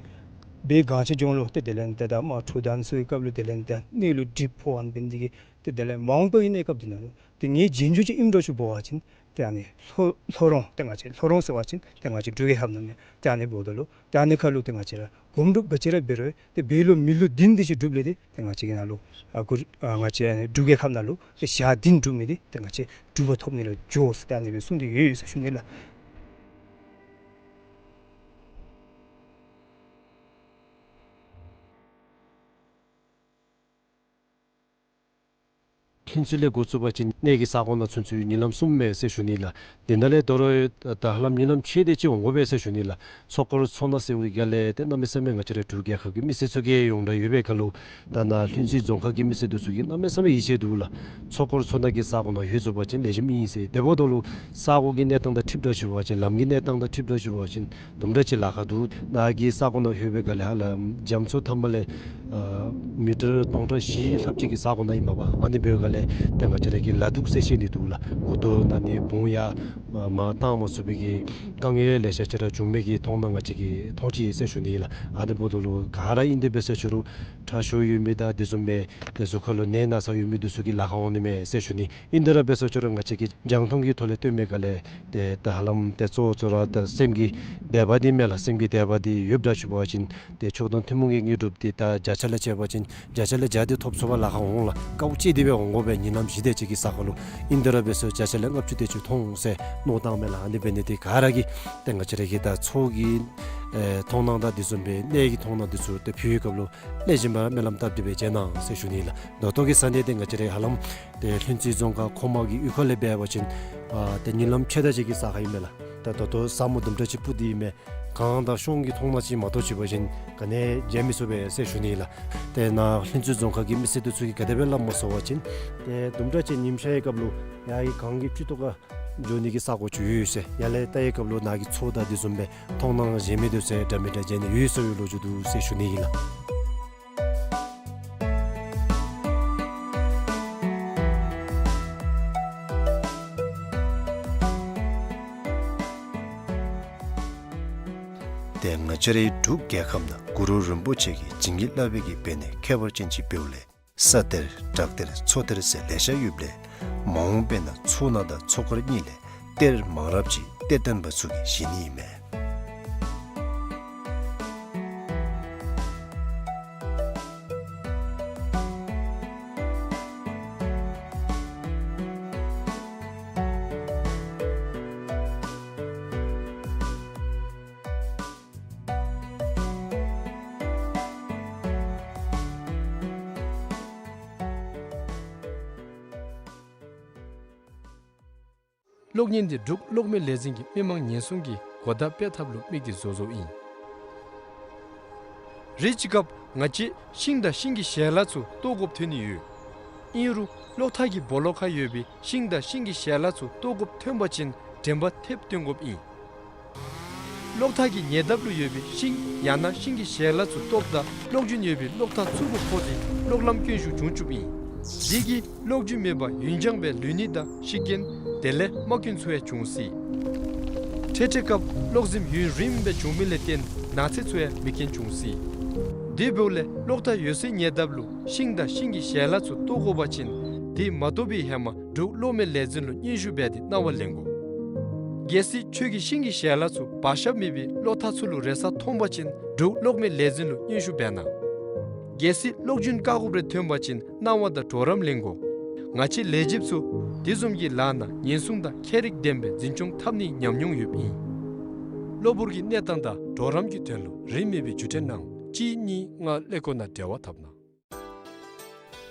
སྦས་གངས་ཅན་ལྗོངས་ལུ་ཏེ་དེ་ལས་ཏེ་ད་དམག་འཁྲུག་དང་ཚུ་གི་སྐབས་ལུ་དེ་ལས་ཏེ་གནས་ལུ་གྲིབ་ཕོག་པའི་འབད་ནི་དེ་གིས་ཏེ་དེ་ལས་མ་འོངས་པའི་གནས་སྐབས་འདི་ནང་ལུ་ཏེ་ངེའི་རྗེས་འཇུག་ཅིག་ཨིནམ་འདྲཝ་ཅིག་འབད་བ་ཅིན་ཏེ་ཨ་ནི་ལྷོ་ལྷོ་རོང་ཏེ་ང་བཅས་ལྷོ་རོང་ཟེར་བ་ཅིན་ཏེ་ང་བཅས་འབྲུག་རྒྱལ་ཁབ་ནང་མས། ཏེ་ཨ་ནི་འབདཝ་ད་ལུ་ཏེ་ཨ་ནི་ཁར་ལུ་ཏེ་ང་བཅས་ར་སྒོམ་སྒྲུབ་ག་ཅི་ར་འབད་རུང་ཏེ་འབད་ལུགས་མི་བསླུ་འདི་འདི་ཅིག་སྒྲུབ་ལས་ཏེ་ཏེ་ང་བཅས་ཀྱི་ནང་ལུ་ཨ་གུ་ཨ་ང་བཅས་ཨ་ནི་འབྲུག་རྒྱལ་ཁབ་ནང་ལུ་ཏེ་ཞག་བདུན་སྒྲུབ་མི་འདི་ཏེ་ང་བཅས་གྲུབ་པ་ཐོབ་ནི་ལུ་འགྱོ་ཟེར་ཏེ་ཨ་ནི་སྦེ་གསུངས་ཏེ་ཡོད་ཟེར་ཞུ་ནི་ལགས། ལྷུན་རྩེ་ལས་འགོ་བཙུགས་པ་ཅིན་གནས་ཀྱི་ས་གོ་ནང་ཚུན་ཚོད་ཉིན་ལམ་གསུམ་མས་ཟེར་ཞུ་ནི་ལགས། དེ་ནང་ལས་དོ་རུང་ད་ཧ་ལམ་ཉིན་ལམ་ཕྱེད་དེ་ཅིག་འོང་དགོ་པས་ཟེར་ཞུ་ནི་ལགས། མཚོ་དཀར་མཚོ་སྣ་ཟེར་བའི་སྒང་ལས་ཏེ་གནམ་མེད་ས་མེད་ང་བཅས་རའི་འབྲུག་རྒྱལ་ཁབ་ཀྱི་མི་སེར་ཚུ་གིས་ཡོངས་གྲགས་ཡོད་པའི་ཁར་ལུ་ད་ནཱ་ལྷུན་རྩེ་རྫོང་ཁག་གི་མི་སེར་འདི་ཚུ་གིས་གནམ་མེད་ས་མེད་ཡིད་ཆེས་འདུག་ལགས། མཚོ་དཀར་མཚོ་སྣ་གི་ས་གོ་ནང་ལྷོད་ཚུགས་པ་ཅིན་ལེགས་ཤོམ་ཨིན་ཟེར། དེ་འབདཝ་ད་ལུ་ས་གོ་གི་གནས་སྟངས་དང་འཁྲིལཝ་ད་ཞུ་བ་ཅིན་ལམ་གྱི་གནས་སྟངས་དང་འཁྲིལཝ་ད་ཞུ་བ་ཅིན་དུམ་གྲ་ཅིག་ལཱ་ཁག་འདུག། ནཱ་གི་ས་གོ་ནང་ལྷོད་པའི་སྒང་ལས་ཧ་ལམ་རྒྱ་མཚོ་མཐའ་མ་ལས་ཨ་མི་ཊར་སྟོང་ཕྲག་བཞི་ལྷགཔ་ཅིག་གི་ས་གོ་ནང་ཨིན་པས་པ། ཨ་ནི་འབདཝ་སྒང་ལས་ཏེ་ང་བཅས་ར་གིས་ལ་དུག་ཟེར་བཤད་ནི་འདུག་ལགས། འོ་དོ་ནང་ནི་བོང་ཡར་མར་བཏང་མ་ཚུགས་པའི་གི་དཀའ་ངལ་ལེ་ཤ་ཅིག་ར་བྱུང་མི་གི་མཐོང་སྣང་ང་བཅས་ཀྱིས་མཐོང་ཅི་ཟེར་ཞུ་ནི་ལགས། ཨ་ནི་འབདཝ་ད་ལུ་ག་ར་ཨིན་ཏེ་འབད་ས་ཅིག་རུང་ཁྲག་ཤུགས་ཡོད་མི་དང་དེ་བཟུམ་མའི་ཏེ་གཟུགས་ཁར་ལུ་ནད་ན་ཚ་ཡོད་མི་འདི་ཚུ་གིས་ལཱ་ཁག་འོང་ནི་མས་ཟེར་ཞུ་ནི། ཨིན་ཏེ་ར་འབད་ས་ཅིག་རུང་ང་བཅས་ཀྱིས་རྒྱང་མཐོང་གི་ཐོག་ལས་སྟོན་པའི་སྒང་ལས་ཏེ་ད་ཧ་ལམ་ཏེ་གཙོ་བོ་གཙོ་བོ་ར་ད་སེམས་ཀྱི་དད་པ་འདི་མས་ལགས། སེམས་ཀྱི་དད་པ་འདི་ཡོདཔ་འདྲཝ་ཅིག་འབད་བ་ཅིན་ཏེ་མཆོག་དང་ཐུན་མོང་གི་དངོས་གྲུབ་འདི་ད་བརྒྱ་ཆ་ལས་བྱས་པ་ཅིན་བརྒྱ་ཆ་ལས་བརྒྱ་འདི་ཐོབ་ཚུགས་པར་ལཱ་ཁག་འོང་ལགས། དཀའཝ་སྤྱད་དེ་སྦེ་འོང་དགོ་པས། ཉིན་ལམ་བཞི་དེ་ཅིག་གི་ས་ཁར་ལུ་ཨིན་ཏེ་ར་འབད་ས་བརྒྱ་ཆ་ལས་ལྔ་བཅུ་དེ་ཅིག་མཐོང་ཟེར་མནོ་བསམ་བཏངམ་མས་ལགས། ཨ་ནི་འབད་ནི་འདི་ག་ར་གིས་ཏེ་ང་བཅས་ར་གི་ད་མཚོ་གི་ཨེ་མཐོང་སྣང་དང་དེ་བཟུམ་སྦེ་གནས་ཀྱི་མཐོང་སྣང་འདི་ཚུ་ཏེ་ཕུལ་བའི་སྐབས་ལུ་ལེགས་ཤོམ་སྦེ་སྨོན་ལམ་བཏབ་སྟེ་སྦེ་མཇལ་གནང་ཟེར་ཞུ་ནི་ལགས། ད་ལྟོ་གི་ས་གནས་འདི་ང་བཅས་ར་ཧ་ལམ་ཏེ་ལྷུན་རྩེ་རྫོང་ཁག་མཁོ་དམའ་གི་གཡུས་ཁ་ལས་འབད་བ་ཅིན་ཨ་ཏེ་ཉིན་ལམ་ཕྱེད་དེ་ཅིག་གི་ས་ཁར་ཨིན་མས་ལགས། ད་ད་ལྟོ་ས་སྨུག་དུམ་གྲ་ཅིག་སྤུབས་ཏེ་ཨིན་མས། གངས་དང་གཤོང་གི་མཐོང་སྣང་ཅིག་མ་གཏོགས་ཅིག་འབད་བ་ཅིན་ག་ནི་མཇལ་མི་ཚུགས་པས་ཟེར་ཞུ་ནི་ཨིན་ལགས། ཏེ་ནཱ་ལྷུན་རྩེ་རྫོང་ཁག་གི་མི་སེར་དེ་ཚུ་གིས་ག་དེ་སྦེ་སླབ་མས་ཟེར་བ་ཅིན་ཏེ་དུམ་གྲ་ཅིག་ཉིམ་ཤར་བའི་སྐབས་ལུ་ཡར་གྱི་གངས་ཀྱི་སྤྱི་ཏོག་ཁར་འགྱོ་ནི་གི་ས་གོ་ཅིག་ཡོད་ཟེར། ཡར་ལས་བལྟ་བའི་སྐབས་ལུ་ནཱ་གི་མཚོ་དང་དེ་བཟུམ་སྦེ་མཐོང་སྣང་གཞན་མི་དེ་ཚུ་འདྲ་མི་འདྲ་མཇལ་ནི་ཡོད་ཟེར་བའི་ལོ་རྒྱུས་འདུག་ཟེར་ཞུ་ནི་ཨིན་ལགས། ཏེ་ང་བཅས་རའི་འབྲུག་རྒྱལ་ཁབ་ནང་གུ་རུ་རིན་པོ་ཆེ་གིས་བྱིན་གྱིས་བརླབས་པའི་གི་འབད་ནི་ཁྱད་པར་ཅན་ཅིག་འབདཝ་ལས་ས་གཏེར་བྲག་གཏེར་མཚོ་གཏེར་ཟེར་ལེ་ཤ་ཡོདཔ་ལས་མ་འོངས་པའི་ནང་མཚོ་སྣ་དང་མཚོ་མཁར་གཉིས་ལས་གཏེར་མང་རབས་ཅིག་གཏེར་སྟོན་པ་ཚུ་གིས་བཞེས་ནི་ཨིན་མས། གློག་བརྙན་འདི་འབྲུག་གློག་མེ་ལས་འཛིན་གྱིས་མི་མང་ཉེན་སྲུང་གི་གོ་བརྡ་སྤེལ་ཐབས་ལུ་དམིགས་ཏེ་བཟོ་བཟོཝ་ཨིན། རེ་ཅིག་སྐབས་ང་བཅས་ཤིང་དང་ཤིང་གི་ཞལ་ལག་ཚུ་བཏོག་དགོཔ་ཐོན་ནི་ཡོད། ཨིན་རུང་གློག་ཐག་གི་སྦོ་ལོགས་ཁར་ཡོད་པའི་ཤིང་དང་ཤིང་གི་ཞལ་ལག་ཚུ་བཏོག་དགོཔ་ཐོན་པ་ཅིན་དྲན་པ་ཐེབས་བཏོན་དགོཔ་ཨིན། གློག་ཐག་གི་ཉེ་འདབས་ལུ་ཡོད་པའི་ཤིང་ཡང་ན་ཤིང་གི་ཞལ་ལག་ཚུ་བཏོགཔ་ད་གློག་རྒྱུན་ཡོད་པའི་གློག་ཐག་ཚུར་ཕོག་སྟེ་གློག་ལམ་སྐྱོན་ཤུགས་བྱུང་བཅུགཔ་ཨིན། དེ་གིས་གློག་རྒྱུན་མེད་པར་ཡུན་འགྱངས་སྦེ་ལུས་ནི་དང་ཤི་རྐྱེན་དེ་ལས་རྨ་སྐྱོན་ཚུ་ཡང་འབྱུང་སྲིད། འཕྲལ་འཕྲལ་སྐབས་གློག་འཛིངམ་ཡུན་རིངམོ་སྦེ་འབྱུང་མི་ལས་བརྟེན་ནགས་ཚལ་ཚུ་ཡང་མེ་རྐྱེན་འབྱུང་སྲིད། དེ་འབདཝ་ལས་གློག་ཐག་ཡོད་སའི་ཉེ་འདབས་ལུ་ཤིང་དང་ཤིང་གི་ཞལ་ལག་ཚུ་བཏོག་དགོ་པ་ཅིན་དེ་མ་བཏོག་པའི་ཧེ་མ་འབྲུག་གློག་མེ་ལས་འཛིན་ལུ་སྙན་ཞུ་འབད་དེ་གནང་བ་ལེན་དགོ། གལ་སྲིད་ཁྱོད་ཀྱིས་ཤིང་གི་ཞལ་ལག་ཚུ་བར་ཞབས་མེད་པའི་གློག་ཐག་ཚུ་ལུ་རེག་ས་མཐོང་པ་ཅིན་འབྲུག་གློག་མེ་ལས་འཛིན་ལུ་སྙན་ཞུ་འབད་གནང་། གལ་སྲིད་གློག་རྒྱུན་བཀག་དགོཔ་རེ་ཐོན་པ་ཅིན་གནང་བ་དང་གྲོགས་རམ་ལེན་དགོ། ང་བཅས་ལས་བྱེདཔ་ཚུ་དེ་བཟུམ་གྱི་ལཱ་ནང་ཉེན་སྲུང་དང་ཁྱད་རིག་ལྡན་པའི་འཛིན་སྐྱོང་འཐབ་ནིའི་ཉམས་མྱོང་ཡོདཔ་ཨིན། གློ་བུར་གྱི་གནས་སྟངས་དང་གྲོགས་རམ་གྱི་དོན་ལུ་རིན་མེད་པའི་བརྒྱུད་འཕྲིན་གནང་གཅིག་གཉིས་ལྔ་ཀླད་ཀོར་ནང་འབྲེལ་བ་འཐབ་གནང་།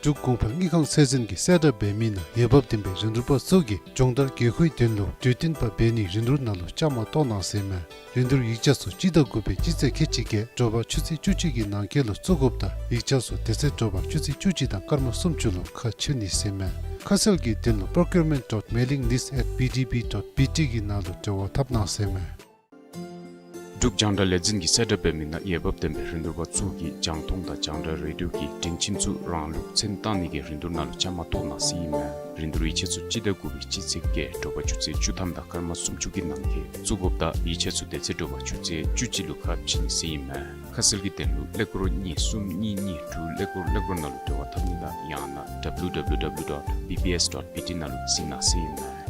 འབྲུག་གོང་འཕེལ་དངུལ་ཁང་ཚད་འཛིན་གྱིས་གསལ་བསྒྲགས་འབད་མི་ནང་འོས་འབབ་ལྡན་པའི་རིན་བསྡུར་པ་ཚུ་གིས་སྦྱོང་བརྡར་དགོས་མཁོའི་དོན་ལུ་གྲོས་བསྟུན་པ་འབད་ནིའི་རིན་བསྡུར་ནང་ལུ་བཅའ་མར་གཏོགས་གནང་ཟེར་མས། རིན་བསྡུར་ཡིག་ཆ་ཚུ་སྤྱི་ཟླ་དགུ་པའི་སྤྱི་ཚེས་ཁལ་གཅིག་བརྒྱད་དྲོ་པ་ཆུ་ཚོད་བཅུ་གཅིག་གི་ནང་འཁོད་ལུ་བཙུགས་དགོཔ་དང་ཡིག་ཆ་ཚུ་དེ་ཚེ་དྲོ་པ་ཆུ་ཚོད་བཅུ་གཅིག་དང་སྐར་མ་སུམ་ཅུ་ལུ་ཁ་ཕྱེ་ནི་ཟེར་མས། ཁ་གསལ་གྱི་དོན་ལུ་procurement dot mailing list at B D B dot B T གི་ནང་ལུ་འབྲེལ་བ་འཐབ་གནང་ཟེར་མས། འབྲུག་རྒྱང་བསྒྲགས་ལས་འཛིན་གྱིས་གསལ་བསྒྲགས་འབད་མི་ནང་འོས་འབབ་ལྡན་པའི་རིན་བསྡུར་པ་ཚུ་གིས་རྒྱང་མཐོང་དང་རྒྱང་བསྒྲགས་རེ་ཌིའོ་གི་སྒྲིང་ཁྱིམ་ཚུ་རང་ལུགས་མཚན་བཏགས་ནི་གི་རིན་བསྡུར་ནང་ལུ་བཅའ་མར་གཏོགས་གནང་ཟེར་ཨིན་མས། རིན་བསྡུར་ཡིག་ཆ་ཚུ་སྤྱི་ཟླ་དགུ་པའི་སྤྱི་ཚེས་བརྒྱད་དྲོ་པ་ཆུ་ཚོད་བཅུ་ཐམ་དང་སྐར་མ་སུམ་ཅུ་གི་ནང་འཁོད་བཙུགས་དགོཔ་དང་ཡིག་ཆ་ཚུ་དེ་ཚེ་དྲོ་པ་ཆུ་ཚོད་བཅུ་གཅིག་ལུ་ཁ་ཕྱེ་ནི་ཟེར་ཨིན་མས། ཁ་གསལ་གྱི་དོན་ལུ་ཀླད་ཀོར་གཉིས་གསུམ་གཉིས་གཉིས་དྲུག་ཀླད་ཀོར་ཀླད་ཀོར་ནང་ལུ་འབྲེལ་བ་འཐབ་ནི་དང་ཡང་ན་W W W dot B B S dot B T ནང་ལུ་གཟིགས་གནང་ཟེར་ཨིན་མས།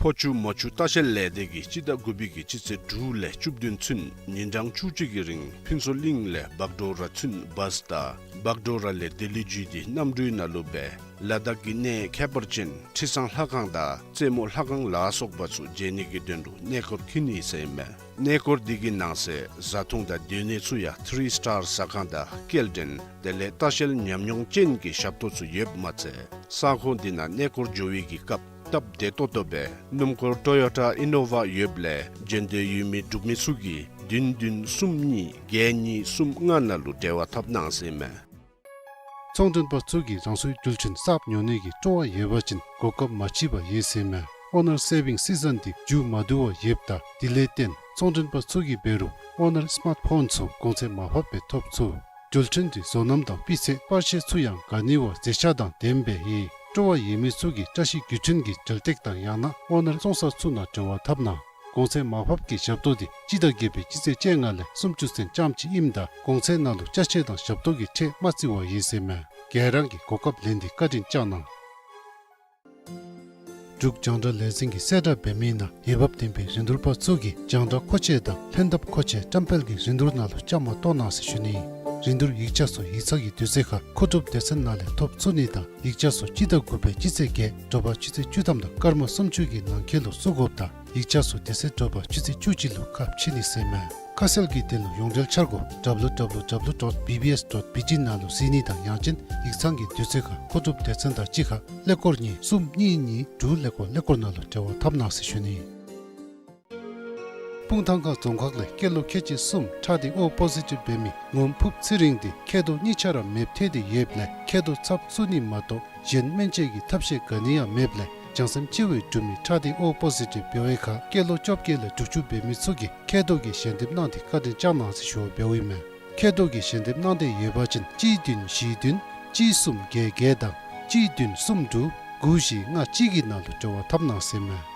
ཕོ་ཆུ་མོ་ཆུ་ལྟ་བཤལ་ལས་སྡེ་གིས་སྤྱི་ཟླ་དགུ་པའི་གི་སྤྱི་ཚེས་དྲུག་ལས་བཅུ་བདུན་ཚུན་ཉིན་གྲངས་བཅུ་གཅིག་གི་རིང་ཕུན་ཚོགས་གླིང་ལས་བག་གྲོ་ར་ཚུན་བཱས་དང་བག་གྲོ་ར་ལས་ལྡི་ལི་བརྒྱུད་དེ་གནམ་གྲུའི་ནང་ལུ་སྦེ་ལ་དྭགས་ཀྱི་གནས་ཁྱད་པར་ཅན་ཁྲི་བཟང་ལྷ་ཁང་དང་རྩེ་མོ་ལྷ་ཁང་ལ་སོགས་པ་ཚུ་མཇལ་ནི་གི་དོན་ལུ་གནས་སྐོར་འཁྱིད་ནི་ཟེར་ཨིན་མས། གནས་སྐོར་འདི་གི་ནང་གསེས་བཟའ་འཐུང་དང་སྡོད་གནས་ཚུ་ཡང་ཐི་རི་སི་ཊར་ཟ་ཁང་དང་སྐྱེལ་འདྲེན་དེ་ལས་ལྟ་བཤལ་ཉམས་མྱོང་ཅན་གྱི་ཞབས་ཏོག་ཚུ་ཡོདཔ་མ་ཚད་ས་ཁོངས་འདི་ནང་གནས་སྐོར་འགྱོ་བའི་གི་སྐབས་སྟབས་བདེ་ཏོག་ཏོ་སྦེ་སྣུམ་འཁོར་ཊོ་ཡོ་ཊ་ཨི་ནོ་ཝ་ཡོདཔ་ལས་འགྲན་བསྡུར་ཡོད་མི་འབྲུག་མི་ཚུ་གིས་བདུན་བདུན་གསུམ་གཉིས་བརྒྱད་གཉིས་གསུམ་ལྔ་ནང་ལུ་འབྲེལ་བ་འཐབ་གནང་ཟེར་ཨིན་མས། ཚོང་མགྲོན་པ་ཚུ་གིས་རང་སོའི་རྒྱུ་ཆ་གསརཔ་ཉོ་ནི་གི་སྤྲོ་བ་ཡོད་པ་ཅིན་གོ་སྐབས་མ་མཆིས་པ་ཡོད་ཟེར་ཨིན་མས། ཨོ་ནར་སེ་བིང་སི་ཛོན་འདི་མཇུག་མ་བསྡུ་བར་ཡོདཔ་ད་དེ་ལས་བརྟེན་ཚོང་མགྲོན་པ་ཚུ་གིས་འབད་རུང་ཨོ་ནར་སི་མཱརཊ་ཕོན་ཚུ་གོང་ཚད་མར་ཕབ་སྦེ་ཐོབ་ཚུགས། རྒྱུ་ཆ་འདི་བཟོ་རྣམ་དང་སྤུས་ཚད་པར་ཤེས་ཚུ་ཡང་ག་ནི་བ་མཛེས་ཆ་དང་ལྡནམ་སྦེ་ཡོད། སྤྲོ་བ་ཡོད་མི་ཚུ་གིས་བཀྲ་ཤིས་རྒྱུ་ཆ་གི་འགྲུལ་སྟེགས་དང་ཡང་ན་ཨོ་ནར་བཙོང་ས་ཚུ་ནང་འབྲེལ་བ་འཐབ་གནང་། གོང་ཚད་མར་ཕབ་ཀྱི་ཞབས་ཏོག་འདི་སྤྱི་ཟླ་བརྒྱད་པའི་སྤྱི་ཚེས་བཅོ་ལྔ་ལས་སུམ་ཅུ་ཚུན་རྐྱངམ་ཅིག་ཨིནམ་ད་གོང་ཚད་ནང་ལུ་ཅ་ཆས་དང་ཞབས་ཏོག་གི་ཁྲལ་མ་བརྩི་བར་ཡོད་ཟེར་ཨིན་མས། ག་ར་གིས་གོ་སྐབས་ལེན་ཏེ་བཀའ་དྲིན་བསྐྱང་གནང་། འབྲུག་རྒྱང་བསྒྲགས་ལས་འཛིན་གྱིས་གསལ་བསྒྲགས་འབད་མི་ནང་འོས་འབབ་ལྡན་པའི་རིན་བསྡུར་པ་ཚུ་གིས་རྒྱང་བསྒྲགས་མཁོ་ཆས་དང་ལྷན་ཐབས་མཁོ་ཆས་བཀྲམ་སྤེལ་གྱི་རིན་བསྡུར་ནང་ལུ་བཅའ་མར་གཏོགས་གནང་ཟེར་ཞུ་ནི། རིན་བསྡུར་ཡིག་ཆ་ཚུ་ཡིག་ཚང་གི་དུས་ཚོད་ཁར་མཁོ་སྒྲུབ་སྡེ་ཚན་ནང་ལས་ཐོབ་ཚུགས་ནི་དང་ཡིག་ཆ་ཚུ་སྤྱི་ཟླ་དགུ་པའི་སྤྱི་ཚེས་བརྒྱད་དྲོ་པ་ཆུ་ཚོད་བཅུ་ཐམ་དང་སྐར་མ་སུམ་ཅུ་གི་ནང་འཁོད་ལུ་བཙུགས་དགོཔ་དང་ཡིག་ཆ་ཚུ་དེ་ཚེ་དྲོ་པ་ཆུ་ཚོད་བཅུ་གཅིག་ལུ་ཁ་ཕྱེ་ནི་ཟེར་ཨིན་མས། ཁ་གསལ་གྱི་དོན་ལུ་ཡོངས་འབྲེལ་འཆར་སྒོ་W W W dot B B S dot B T ནང་ལུ་གཟིགས་ནི་དང་ཡང་ཅིན་ཡིག་ཚང་གི་དུས་ཚོད་ཁར་མཁོ་སྒྲུབ་སྡེ་ཚན་དང་གཅིག་ཁར་ཀླད་ཀོར་གཉིས་གསུམ་གཉིས་གཉིས་དྲུག་ཀླད་ཀོར་ཀླད་ཀོར་ནང་ལུ་འབྲེལ་བ་འཐབ་གནང་ཟེར་ཞུ་ནི། སྤུངས་ཐང་ཁ་རྫོང་ཁག་ལས་སྐྱེས་ལོ་ཁལ་གཅིག་གསུམ་ཁྲག་ལྡན་ཨོ་པོ་ཟི་ཊིབ་འབད་མི་ངོམ་ཕུབ་ཚེ་རིང་དེ་མཁལ་རྡོག་གཉིས་ཆ་ར་མེདཔ་ཐལ་ཏེ་ཡོདཔ་ལས་མཁལ་རྡོག་ཚབ་བཙུགས་ནི་མ་གཏོགས་གཞན་སྨན་བཅོས་ཀྱི་ཐབས་ཤེས་ག་ནི་ཡང་མེདཔ་ལས་བྱང་སེམས་སྐྱིད་པོའི་འབྲུག་མི་ཁྲག་ལྡན་ཨོ་པོ་ཟི་ཊིབ་འབད་བའི་ཁར་སྐྱེས་ལོ་བཅོ་བརྒྱད་ལས་དྲུག་ཅུ་འབད་མི་ཚུ་གིས་མཁལ་རྡོག་གི་ཞལ་འདེབས་གནང་སྟེ་བཀའ་དྲིན་བསྐྱང་གནང་ཟེར་ཞུ་བ་འབདཝ་ཨིན་མས། མཁལ་རྡོག་གི་ཞལ་འདེབས་གནང་སྟེ་ཡོད་པ་ཅིན་གཅིག་བདུན་བཞི་བདུན་གཅིག་གསུམ་བརྒྱད་བརྒྱད་དང་གཅིག་བདུན་གསུམ་དྲུག་དགུ་བཞི་ལྔ་གཅིག་གི་ནང་ལུ་འབྲེལ་བ་འཐབ་གནང་ཟེར་ཨིན་མས།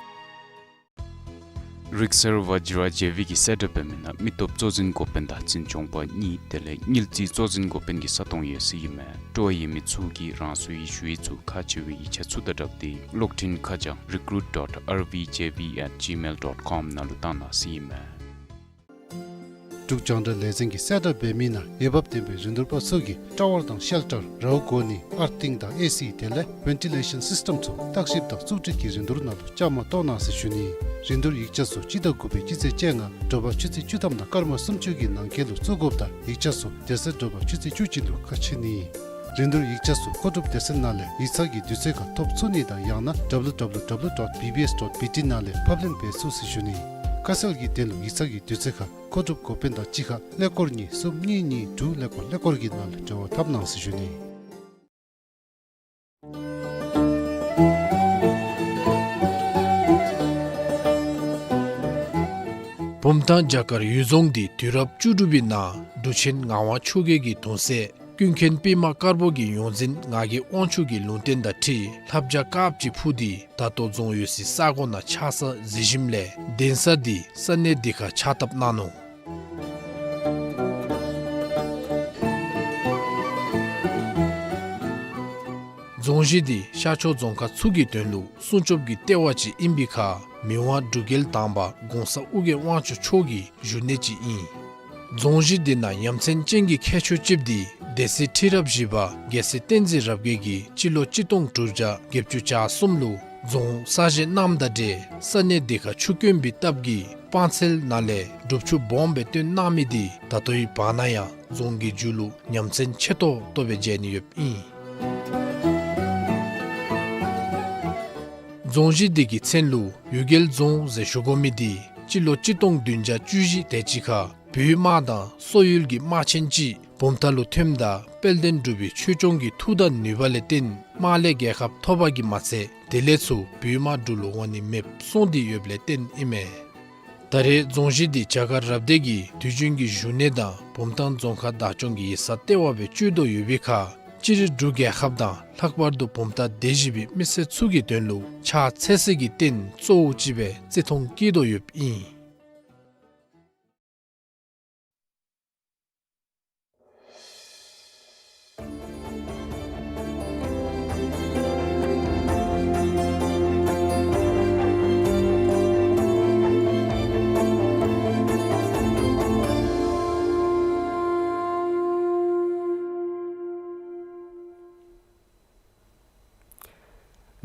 རིག་གསར་བཛྲ་ཇེ་བི་གིས་གསལ་བསྒྲགས་འབད་མི་ནང་མི་སྟོབས་གཙོ་འཛིན་འགོ་དཔོན་དང་འཛིན་སྐྱོང་པ་གཉིས་དེ་ལས་དངུལ་རྩིས་གཙོ་འཛིན་འགོ་དཔོན་གྱི་ས་སྟོང་ཡོད་ཟེར་ཨིན་མས། སྤྲོ་བ་ཡོད་མི་ཚུ་གིས་རང་སོའི་ཞུ་ཡིག་ཚུ་ཁག་ཆེ་བའི་ཡིག་ཆ་ཚུ་དང་སྦྲགས་ཏེ་གློག་འཕྲིན་ཁ་བྱང་recruit dot R V J V at gmail dot com ནང་ལུ་བཏང་གནང་ཟེར་ཨིན་མས། འབྲུག་རྒྱང་བསྒྲགས་ལས་འཛིན་གྱིས་གསལ་བསྒྲགས་འབད་མི་ནང་འོས་འབབ་ལྡན་པའི་རིན་བསྡུར་པ་ཚུ་གིས་ཊ་ཝར་དང་ཤེལ་ཊར་རཝ་གོ་ནི་ཨར་ཐིང་དང་ཨེ་སི་དེ་ལས་ཝེན་ཊི་ལེ་ཤཱན་སིསི་ཊམ་ཚུ་བརྟག་ཞིབ་དང་བཙུགས་སྒྲིག་གི་རིན་བསྡུར་ནང་ལུ་བཅའ་མར་གཏོགས་གནང་ཟེར་ཞུ་ནི། རིན་བསྡུར་ཡིག་ཆ་ཚུ་སྤྱི་ཟླ་དགུ་པའི་སྤྱི་ཚེས་བཅོ་ལྔ་དྲོ་པ་ཆུ་ཚོད་བཅུ་ཐམ་དང་སྐར་མ་སུམ་ཅུ་གི་ནང་འཁོད་ལུ་བཙུགས་དགོཔ་དང་ཡིག་ཆ་ཚུ་དེ་ཚེ་དྲོ་པ་ཆུ་ཚོད་བཅུ་གཅིག་ལུ་ཁ་ཕྱེ་ནི། རིན་བསྡུར་ཡིག་ཆ་ཚུ་མཁོ་སྒྲུབ་སྡེ་ཚན་ནང་ལས་ཡིག་ཚང་གི་དུས་ཚོད་ཁར་ཐོབ་ཚུགས་ནི་དང་ཡང་ན་W W W dot B B S dot B T ནང་ལས་ཕབ་ལེན་འབད་ཚུགས་ཟེར་ཞུ་ནི། ཁ་གསལ་གྱི་དོན་ལུ་ཡིག་ཚང་གི་དུས་ཚོད་ཁར་མཁོ་སྒྲུབ་འགོ་དཔོན་དང་གཅིག་ཁར་ཀླད་ཀོར་གཉིས་གསུམ་གཉིས་གཉིས་དྲུག་ཀླད་ཀོར་ཀླད་ཀོར་གྱི་ནང་ལུ་འབྲེལ་བ་འཐབ་གནང་ཟེར་ཞུ་ནི། བུམ་ཐང་བྱ་དཀར་གཡུལ་རྫོང་འདི་དུས་རབས་བཅུ་དྲུག་པའི་ནང་འབྲུག་ཆེན་ངག་དབང་ཆོས་རྒྱལ་གྱི་གདུང་སྲས་ཀུན་མཁྱེན་པདྨ་དཀར་པོ་གི་ཡོངས་འཛིན་ངག་གི་དབང་ཕྱུག་གི་ལུང་བསྟན་དང་འཁྲིལ་ལྷ་བྱ་དཀརཔོ་ཅིག་འཕུར་ཏེ་ད་ལྟོ་རྫོང་ཡོད་སའི་ས་གོ་ནང་ཆགས་ས་གཟིགས་ཞིནམ་ལས་གདན་ས་འདི་ས་གནས་འདི་ཁར་ཕྱག་བཏབ་གནང་ནུག། རྫོང་གཞི་འདི་ཤར་ཕྱོགས་རྫོང་ཁག་ཚུ་གི་དོན་ལུ་སྲུང་སྐྱོབ་ཀྱི་ལྟེ་བ་ཅིག་ཨིན་པའི་ཁར་མི་དབང་འབྲུག་རྒྱལ་དང་པ་གོང་ས་ཨོ་རྒྱན་དབང་ཕྱུག་མཆོག་གི་བཞུགས་གནས་ཅིག་ཨིན། རྫོང་གཞི་འདི་ནང་ཡ་མཚན་ཅན་གྱི་ཁྱད་ཆོས་ཅིག་འདི་སྡེ་སྲིད་ཁྲི་རབས་བཞི་པ་རྒྱལ་སྲས་བསྟན་འཛིན་རབ་རྒྱས་ཀྱིས་སྤྱི་ལོ་གཅིག་སྟོང་དྲུག་བརྒྱ་བརྒྱད་ཅུ་གྱ་གསུམ་ལུ་རྫོང་གསར་བཞེངས་གནངམ་དང་འབྲེལ་ས་གནས་འདི་ཁར་ཆུ་དཀོན་པའི་སྟབས་ཀྱིས་སྤང་ཚལ་ནང་ལས་སྒྲུབ་ཆུ་སྦོམ་སྦེ་བཏོན་གནང་མི་འདི་ད་ལྟོའི་བར་ན་ཡང་རྫོང་གི་མཇུག་ལུ་ཡ་མཚན་ཆེ་ཏོག་ཏོ་སྦེ་མཇལ་ནི་ཡོདཔ་ཨིན། རྫོང་གཞི་འདི་གི་མཚན་ལུ་གཡུལ་རྒྱལ་རྫོང་ཟེར་ཞུ་དགོ་མི་འདི་སྤྱི་ལོ་གཅིག་སྟོང་བདུན་བརྒྱ་བཅུ་བཞི་དེ་ཅིག་ཁར་བོད་དམག་དང་སོག་ཡུལ་གྱི་དམག་ཆེན་ཅིག་བུམ་ཐང་ལུ་ཐོནམ་ད་དཔལ་ལྡན་འབྲུག་པའི་ཆོས་སྐྱོང་གི་མཐུ་དང་ནུས་པ་ལས་བརྟེན་དམག་ལས་རྒྱལ་ཁ་ཐོབ་པ་གིས་མ་ཚད་དེ་ལས་ཚུར་བོད་དམག་འབྲུག་ལུ་འོང་ནི་མེདཔ་སོང་སྟེ་ཡོདཔ་ལས་བརྟེན་ཨིན་མས། ད་རེས་རྫོང་གཞི་འདི་བྱ་དཀར་རབ་སྡེ་གི་དུས་རྒྱུན་གྱི་བཞུགས་གནས་དང་བུམ་ཐང་རྫོང་ཁག་བདག་སྐྱོང་གི་ཡིག་ཚང་ལྟེ་བ་སྦེ་སྤྱོད་དོ་ཡོད་པའི་ཁར་སྤྱིར་འབྲུག་རྒྱལ་ཁབ་དང་ལྷག་པར་དུ་བུམ་ཐང་སྡེ་བཞི་པའི་མི་སེར་ཚུ་གི་དོན་ལུ་ཕྱག་འཚལ་སའི་གི་རྟེན་གཙོ་བོ་ཅིག་སྦེ་བརྩི་མཐོང་བསྐྱེད་དོ་ཡོདཔ་ཨིན།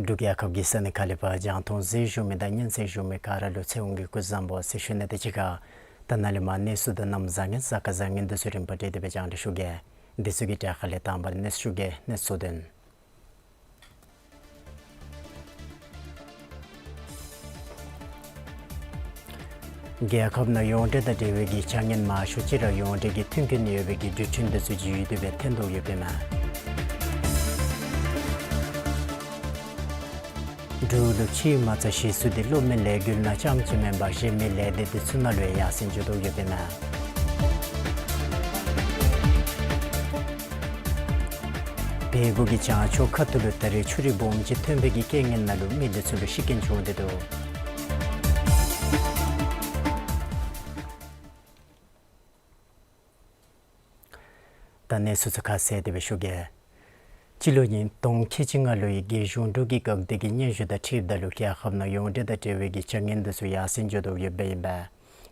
འབྲུག་རྒྱལ་ཁབ་ཀྱི་ས་གནས་ཁག་ལས་ཕར་རྒྱང་མཐོང་གཟིགས་བཞུགས་མི་དང་སྙན་གསན་བཞུགས་མི་ག་ར་ལུ་ཚེ་དབང་གི་སྐུ་གཟུགས་བཟང་པོ་ཟེར་ཞུ་ནི་དང་གཅིག་ཁར་ད་ནཱ་ལས་མར་གནས་ཚུལ་དང་གནམ་བཟང་ངན་གཟའ་སྐར་བཟང་ངན་འདི་ཚུ་རིམ་པ་བསྒྲིགས་ཏེ་སྦེ་རྒྱང་བསྒྲགས་ཞུ་གེ། འདི་ཚུ་གི་གྲས་ཁ་ལས་དང་པ་ར་གནས་ཚུལ་ཞུ་གེ། གནས་ཚུལ་དོན། རྒྱལ་ཁབ་ནང་ཡོངས་འབྲེལ་དང་འབྲེལ་བའི་གི་བྱ་ངན་མང་ཤོས་ཅིག་ར་ཡོངས་འབྲེལ་གྱི་མཐུན་རྐྱེན་ཡོད་པའི་གི་འགྲུལ་འཕྲིན་འདི་ཚུ་བརྒྱུད་དེ་སྦེ་ཐོན་དོ་ཡོདཔ་ཨིན་མས། འབྲུག་ལུ་ཕྱིའི་མ་རྩ་གཞི་བཙུགས་ཏེ་སློབ་མའི་ལས་འགུལ་ནང་རྐྱངམ་ཅིག་མེན་པར་གཞན་མི་ལས་སྡེ་འདི་ཚུ་ནང་ལུ་ཡང་ཡར་སེང་འགྱོ་དོ་ཡོདཔ་ཨིན་མས། བལ་པོ་གི་བྱང་ཕྱོགས་ཁ་ཐུག་ལུ་ད་རེས་ཆུ་རུད་སྦོམ་ཅིག་ཐོན་པའི་གི་རྐྱེན་ངན་ནང་ལུ་མི་འདི་ཚུ་ལུ་ཤི་རྐྱེན་བྱུང་སྟེ་འདུག། ད་གནས་ཚུལ་ཚུ་ཁ་གསལ་ཏེ་སྦེ་ཞུ་གེ། སྤྱི་ལོ་ཉིས་སྟོང་ཁལ་གཅིག་ལྔ་ལོའི་རྒྱལ་གཞུང་འབྲུག་གི་དགག་སྒྲུབ་ཀྱི་སྙན་ཞུ་དང་འཁྲིལཝ་ད་ལུ་རྒྱལ་ཁབ་ནང་ཡོངས་འབྲེལ་དང་འབྲེལ་བའི་གི་བྱ་ངན་འདི་ཚུ་ཡར་སེང་འགྱོ་དོ་ཡོདཔ་ཨིན་པས།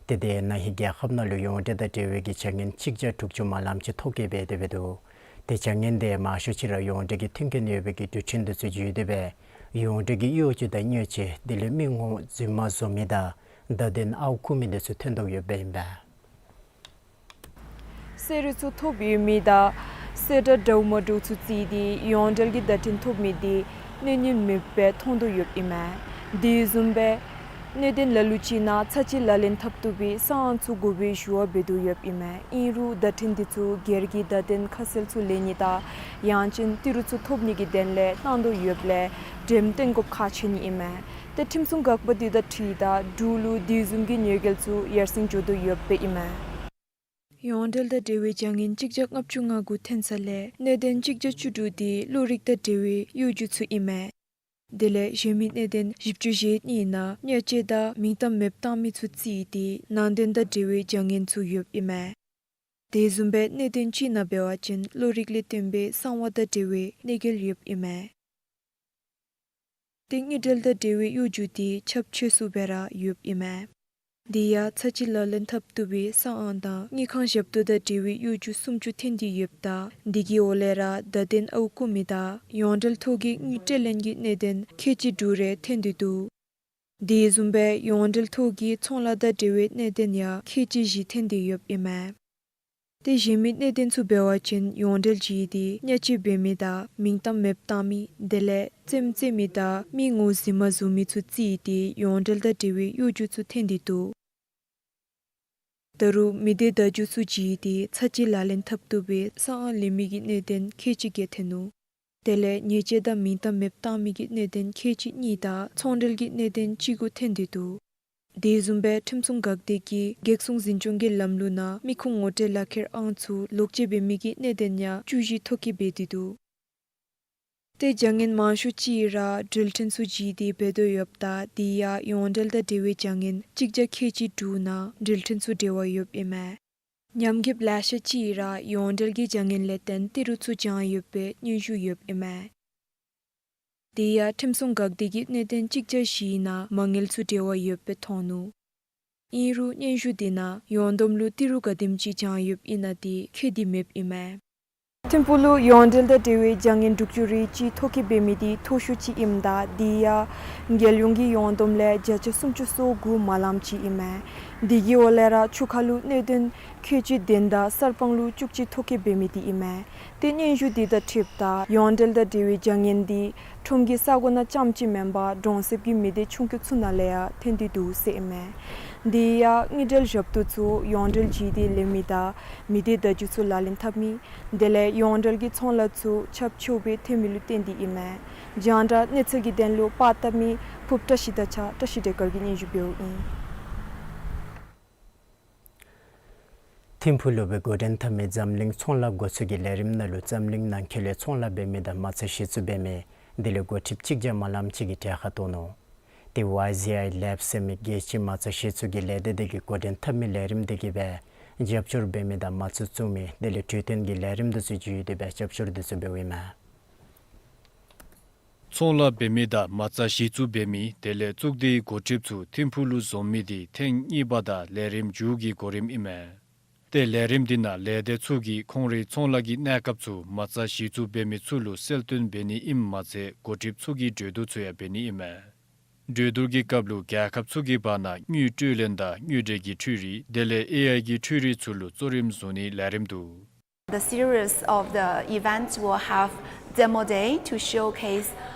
ཏེ་དེ་ནང་ཧིང་རྒྱལ་ཁབ་ནང་ལུ་ཡོངས་འབྲེལ་དང་འབྲེལ་བའི་གི་བྱ་ངན་གཅིག་བརྒྱ་དྲུག་ཅུ་མ་ལངམ་ཅིག་ཐོ་བཀོད་འབད་དེ་སྦེ་འདུག། ཏེ་བྱ་ངན་དེ་མང་ཤོས་ཅིག་ར་ཡོངས་འབྲེལ་གྱི་མཐུན་རྐྱེན་ཡོད་པའི་གི་འགྲུལ་འཕྲིན་འདི་ཚུ་བརྒྱུད་དེ་སྦེ་ཡོངས་འབྲེལ་གྱི་གཡོ་སྒྱུ་དང་གནོད་འཚེ་དེ་ལས་མི་ངོ་རྫུན་མ་བཟོ་མི་དང་བརྡ་དོན་ཨརཝ་རྐུ་མི་འདི་ཚུ་ཐོན་དོ་ཡོདཔ་ཨིན་པས། གསོལ་རས་ཚུ་ཐོབ་ཡོད་མི་དང་གསལ་བསྒྲགས་འདྲཝ་མ་འདྲཝ་ཚུ་བརྩིས་ཏེ་ཡོངས་འབྲེལ་གྱི་བརྡ་འཕྲིན་ཐོབ་མི་འདི་གནོད་ཉེན་མེདཔ་སྦེ་མཐོང་དོ་ཡོདཔ་ཨིན་མས། དེ་བཟུམ་སྦེ་ གནད་དོན་ལ་ལུ་ཅིག་ནང་ཚར་གཅིག་ལག་ལེན་འཐབ་བཏུབ་པའི་ས་ཨང་ཚུ་དགོ་པའི་ཞུ་བ་འབད་དོ་ཡོདཔ་ཨིན་མས། ཨིན་རུང་བརྡ་འཕྲིན་འདི་ཚུ་སྒེར་གྱི་བརྡ་དོན་ཁ་གསལ་ཚུ་ལེན་ནི་དང་ཡང་ཅིན་ཏི་རུ་ཚུ་ཐོབ་ནི་གི་དོན་ལས་གནང་དོ་ཡོདཔ་ལས་འགྲེམས་སྟོན་དགོཔ་ཁག་ཆེ་ནི་ཨིན་མས། ཏེ་ཁྲིམས་སྲུང་འགག་པ་འདི་དང་འཁྲིལ་ད་འབྲུག་ལུ་དེ་བཟུམ་གྱི་གནོད་འགེལ་ཚུ་ཡར་སེང་འགྱོ་དོ་ཡོདཔ་ཨིན་མས། ཡོངས་འབྲེལ་དང་འབྲེལ་བའི་བྱ་ངན་གཅིག་བརྒྱ་ལྔ་བཅུ་ང་དགུ་ཐོན་ས་ལས་གནད་དོན་གཅིག་བརྒྱ་བཅུ་དྲུག་འདི་བློ་རིག་དང་འབྲེལ་བའི་གཡོ་སྒྱུ་ཚུ་ཨིན་མས། དེ་ལས་གཞན་མི་གནད་དོན་བཞི་བཅུ་ཞེ་གཉིས་ནང་བརྙས་བཅོས་དང་མིང་གཏམ་མེདཔ་བཏང་མི་ཚུ་རྩིས་ཏེ་ནང་དོན་དང་འབྲེལ་བའི་བྱ་ངན་ཚུ་ཡོདཔ་ཨིན་མས། དེ་བཟུམ་སྦེ་གནད་དོན་ཅིག་ནང་འབད་བ་ཅིན་བློ་རིག་ལས་བརྟེན་པའི་གསང་བ་དང་འབྲེལ་བའི་གནོད་འགེལ་ཡོདཔ་ཨིན་མས། ཏེ་དངུལ་འབྲེལ་དང་འབྲེལ་བའི་གཡོ་སྒྱུ་འདི་ཁྱབ་ཆེ་སུ་སྦེ་ར་ཡོདཔ་ཨིན་མས། དེ་ཡང་ཚར་གཅིག་ལག་ལེན་འཐབ་བཏུབ་པའི་ས་ཨང་དང་དངུལ་ཁང་ཞབས་ཏོག་དང་འབྲེལ་བའི་གཡོ་སྒྱུ་སུམ་ཅུ་ཐོན་ཏེ་ཡོདཔ་ད་འདི་གི་འོག་ལས་ར་བརྡ་དོན་ཨརཝ་བརྐུ་མི་དང་ཡོངས་འབྲེལ་ཐོག་གི་དངུལ་སྤྲོད་ལེན་གྱི་གནད་དོན་ཁལ་གཅིག་དྲུག་རེ་ཐོན་ཏེ་འདུག། དེ་བཟུམ་སྦེ་ཡོངས་འབྲེལ་ཐོག་གི་ཚོང་ལཱ་དང་འབྲེལ་བའི་གནད་དོན་ཡང་ཁལ་གཅིག་བཞི་ཐོན་ཏེ་ཡོདཔ་ཨིན་མས། ཏེ་གཞན་མི་གནད་དོན་ཚུ་འབད་བ་ཅིན་ཡོངས་འབྲེལ་བྱིས་ཏེ་བརྙས་བཅོས་འབད་མི་དང་མིང་གཏམ་མེདཔ་བཏང་མི་དེ་ལས་རྩེདམོ་རྩེ་མི་དང་མི་ངོ་གཟིགས་མ་བཟོ་མི་ཚུ་རྩིས་ཏེ་ཡོངས་འབྲེལ་དང་འབྲེལ་བའི་གཡོ་སྒྱུ་ཚུ་ཐོན་ཏེ་འདུག། ད་རུང་མི་སྡེ་བརྡ་བརྒྱུད་ཚུ་བརྒྱུད་དེ་ཚར་གཅིག་ལག་ལེན་འཐབ་བཏུབ་པའི་ས་ཨང་ལེན་མི་གི་གནད་དོན་ཁལ་གཅིག་བརྒྱད་ཐོན་ནུག། དེ་ལས་ཉེས་ཆད་དང་མིང་གཏམ་མེདཔ་བཏང་མི་གི་གནད་དོན་ཁལ་གཅིག་གཉིས་དང་ཚོང་འབྲེལ་གྱི་གནད་དོན་གཅིག་དགུ་ཐོན་ཏེ་འདུག། དེ་བཟུམ་སྦེ་ཁྲིམས་སྲུང་འགག་སྡེ་གིས་སྒེར་སྲུང་འཛིན་སྐྱོང་གི་ལམ་ལུགས་ནང་མི་ཁུངས་ངོ་སྤྲོད་ལག་ཁྱེར་ཨང་ཚུ་ལོག་སྤྱོད་འབད་མི་གི་གནད་དོན་ཡང་བཅུ་བཞི་ཐོ་བཀོད་འབད་དེ་འདུག། ཏེ་བྱ་ངན་མང་ཤོས་ཅིག་ར་འགྲུལ་འཕྲིན་ཚུ་བརྒྱུད་དེ་འབད་དོ་ཡོདཔ་ད་དེ་ཡང་ཡོངས་འབྲེལ་དང་འབྲེལ་བའི་བྱ་ངན་གཅིག་བརྒྱ་ཁལ་གཅིག་དྲུག་ནང་འགྲུལ་འཕྲིན་ཚུ་འབྲེལ་བ་ཡོདཔ་ཨིན་མས། ཉམས་རྒུདཔ་ལེ་ཤ་ཅིག་ར་ཡོངས་འབྲེལ་གྱི་བྱ་ངན་ལས་བརྟེན་ཏི་རུ་ཚུ་བྱང་ཡོད་པའི་སྙན་ཞུ་ཡོདཔ་ཨིན་མས། དེ་ཡང་ཁྲིམས་སྲུང་འགག་སྡེ་གིས་གནད་དོན་གཅིག་བརྒྱ་བཞི་ནང་མ་དངུལ་ཚུ་འབྲེལ་བ་ཡོད་པའི་མཐོང་ནུག། ཨིན་རུང་སྙན་ཞུ་དེ་ནང་ཡོངས་བསྡོམས་ལུ་ཏི་རུ་ག་དེམ་ཅིག་བྱང་ཡོདཔ་ཨིན་ན་དེ་བཀོད་དེ་མེདཔ་ཨིན་མས། ཐིམ་ཕུག་ལུ་ཡོངས་འབྲེལ་དང་འབྲེལ་བའི་བྱ་ངན་དྲུག་ཅུ་རེ་གཅིག་ཐོ་བཀོད་འབད་མི་དེ་མཐོ་ཤོས་ཅིག་ཨིནམ་ད་དེ་ཡང་རྒྱལ་ཡོངས་ཀྱི་ཡོངས་བསྡོམས་ལས་བརྒྱ་ཆ་སུམ་ཅུ་སོ་དགུ་མ་ལངམ་ཅིག་ཨིན་མས། དེ་གི་འོག་ལས་ར་ཆུ་ཁ་ལུ་གནད་དོན་ཁལ་གཅིག་བདུན་དང་གསར་སྤང་ལུ་བཅུ་གཅིག་ཐོ་བཀོད་འབད་མི་དེ་ཨིན་མས། ཏེ་སྙན་ཞུ་དེ་དང་འཁྲིལཝ་ད་ཡོངས་འབྲེལ་དང་འབྲེལ་བའི་བྱ་ངན་དེ་ཁྲོམ་གྱི་ས་གོ་ནང་རྐྱངམ་ཅིག་མེན་པར་གྲོང་གསེབ་ཀྱི་མི་སྡེ་ཆུང་ཀུ་ཚུ་ནང་ལས་ཡང་ཐོན་ཏེ་འདུག་ཟེར་ཨིན་མས། དེ་ཡང་དངུལ་འབྲེལ་ཞབས་ཏོག་ཚུ་ཡོངས་འབྲེལ་བྱིས་ཏེ་ལེན་མི་དང་མི་སྡེ་བརྡ་བརྒྱུད་ཚུ་ལག་ལེན་འཐབ་མི་དེ་ལས་ཡོངས་འབྲེལ་གྱི་ཚོང་ལཱ་ཚུ་ཁྱབ་ཆེཝ་སྦེ་ཐོན་མི་ལུ་བརྟེན་ཏེ་ཨིན་མས། རྒྱང་བསྒྲགས་གནས་ཚུལ་གྱི་དོན་ལུ་པར་བཏབ་མི་ཕུབ་བཀྲ་ཤིས་དང་གཅིག་ཁར་བཀྲ་ཤིས་སྒྲོལ་དཀར་གྱིས་སྙན་ཞུ་འབདཝ་ཨིན། ཐིམ་ཕུག་ལུ་སྦེ་འགོ་འདྲེན་འཐབ་མི་འཛམ་གླིང་ཚོང་ལཱ་འགོ་ཚུགས་ཀྱི་ལས་རིམ་ནང་ལུ་འཛམ་གླིང་ནང་འཁོད་ལས་ཚོང་ལཱ་འབད་མི་དང་མ་རྩ་གཞི་བཙུགས་འབད་མི་དེ་ལས་འགོ་ཁྲིདཔ་གཅིག་བརྒྱ་མ་ལངམ་ཅིག་གིས་གྲལ་ཁར་གཏོགས་ནུག། ཏེ་ཝའི་ཟི་ཨའི་ལེབ་ཟེར་མི་རྒྱལ་སྤྱིའི་མ་རྩ་གཞི་བཙུགས་ཀྱི་ལས་སྡེ་དེ་གིས་འགོ་འདྲེན་འཐབ་མི་ལས་རིམ་དེ་གིས་སྦེ་རྒྱབ་སྐྱོར་འབད་མི་དང་མ་རྩ་བཙུགས་མི་དེ་ལས་གྲོས་བསྟུན་གྱི་ལས་རིམ་དེ་ཚུ་བརྒྱུད་དེ་སྦེ་རྒྱབ་སྐྱོར་དེ་ཚུ་འབདཝ་ཨིན་མས། ཚོང་ལཱ་འབད་མི་དང་མ་རྩ་གཞི་བཙུགས་འབད་མི་དེ་ལས་གཙུག་སྡེའི་འགོ་ཁྲིདཔ་ཚུ་ཐིམ་ཕུག་ལུ་འཛོམས་མི་དེ་ཐེངས་གཉིས་པ་དང་ལས་རིམ་མཇུག་གི་གོ་རིམ་ཨིན་མས། ཏེ་ལས་རིམ་དེ་ནང་ལས་སྡེ་ཚུ་གིས་ཁོང་རའི་ཚོང་ལཱ་གི་གནས་སྐབས་ཚུ་མ་རྩ་གཞི་བཙུགས་འབད་མི་ཚུ་ལུ་གསལ་སྟོན་འབད་ནི་ཨིནམ་མ་ཚད་འགོ་ཁྲིདཔ་ཚུ་གིས་གྲོས་བསྡུར་ཚུ་ཡང་འབད་ནི་ཨིན་མས། གྲོས་བསྡུར་གྱི་སྐབས་ལུ་རྒྱལ་ཁབ་ཚུ་གི་བར་ན་དངུལ་སྤྲོད་ལེན་དང་དངུལ་འབྲེལ་གྱི་འཕྲུལ་རིག་དེ་ལས་ཨེ་ཨའི་གི་འཕྲུལ་རིག་ཚུ་ལུ་གཙོ་རིམ་བཟུང་ནིའི་ལས་རིམ་འདུག། The series of the event will have demo day to showcase,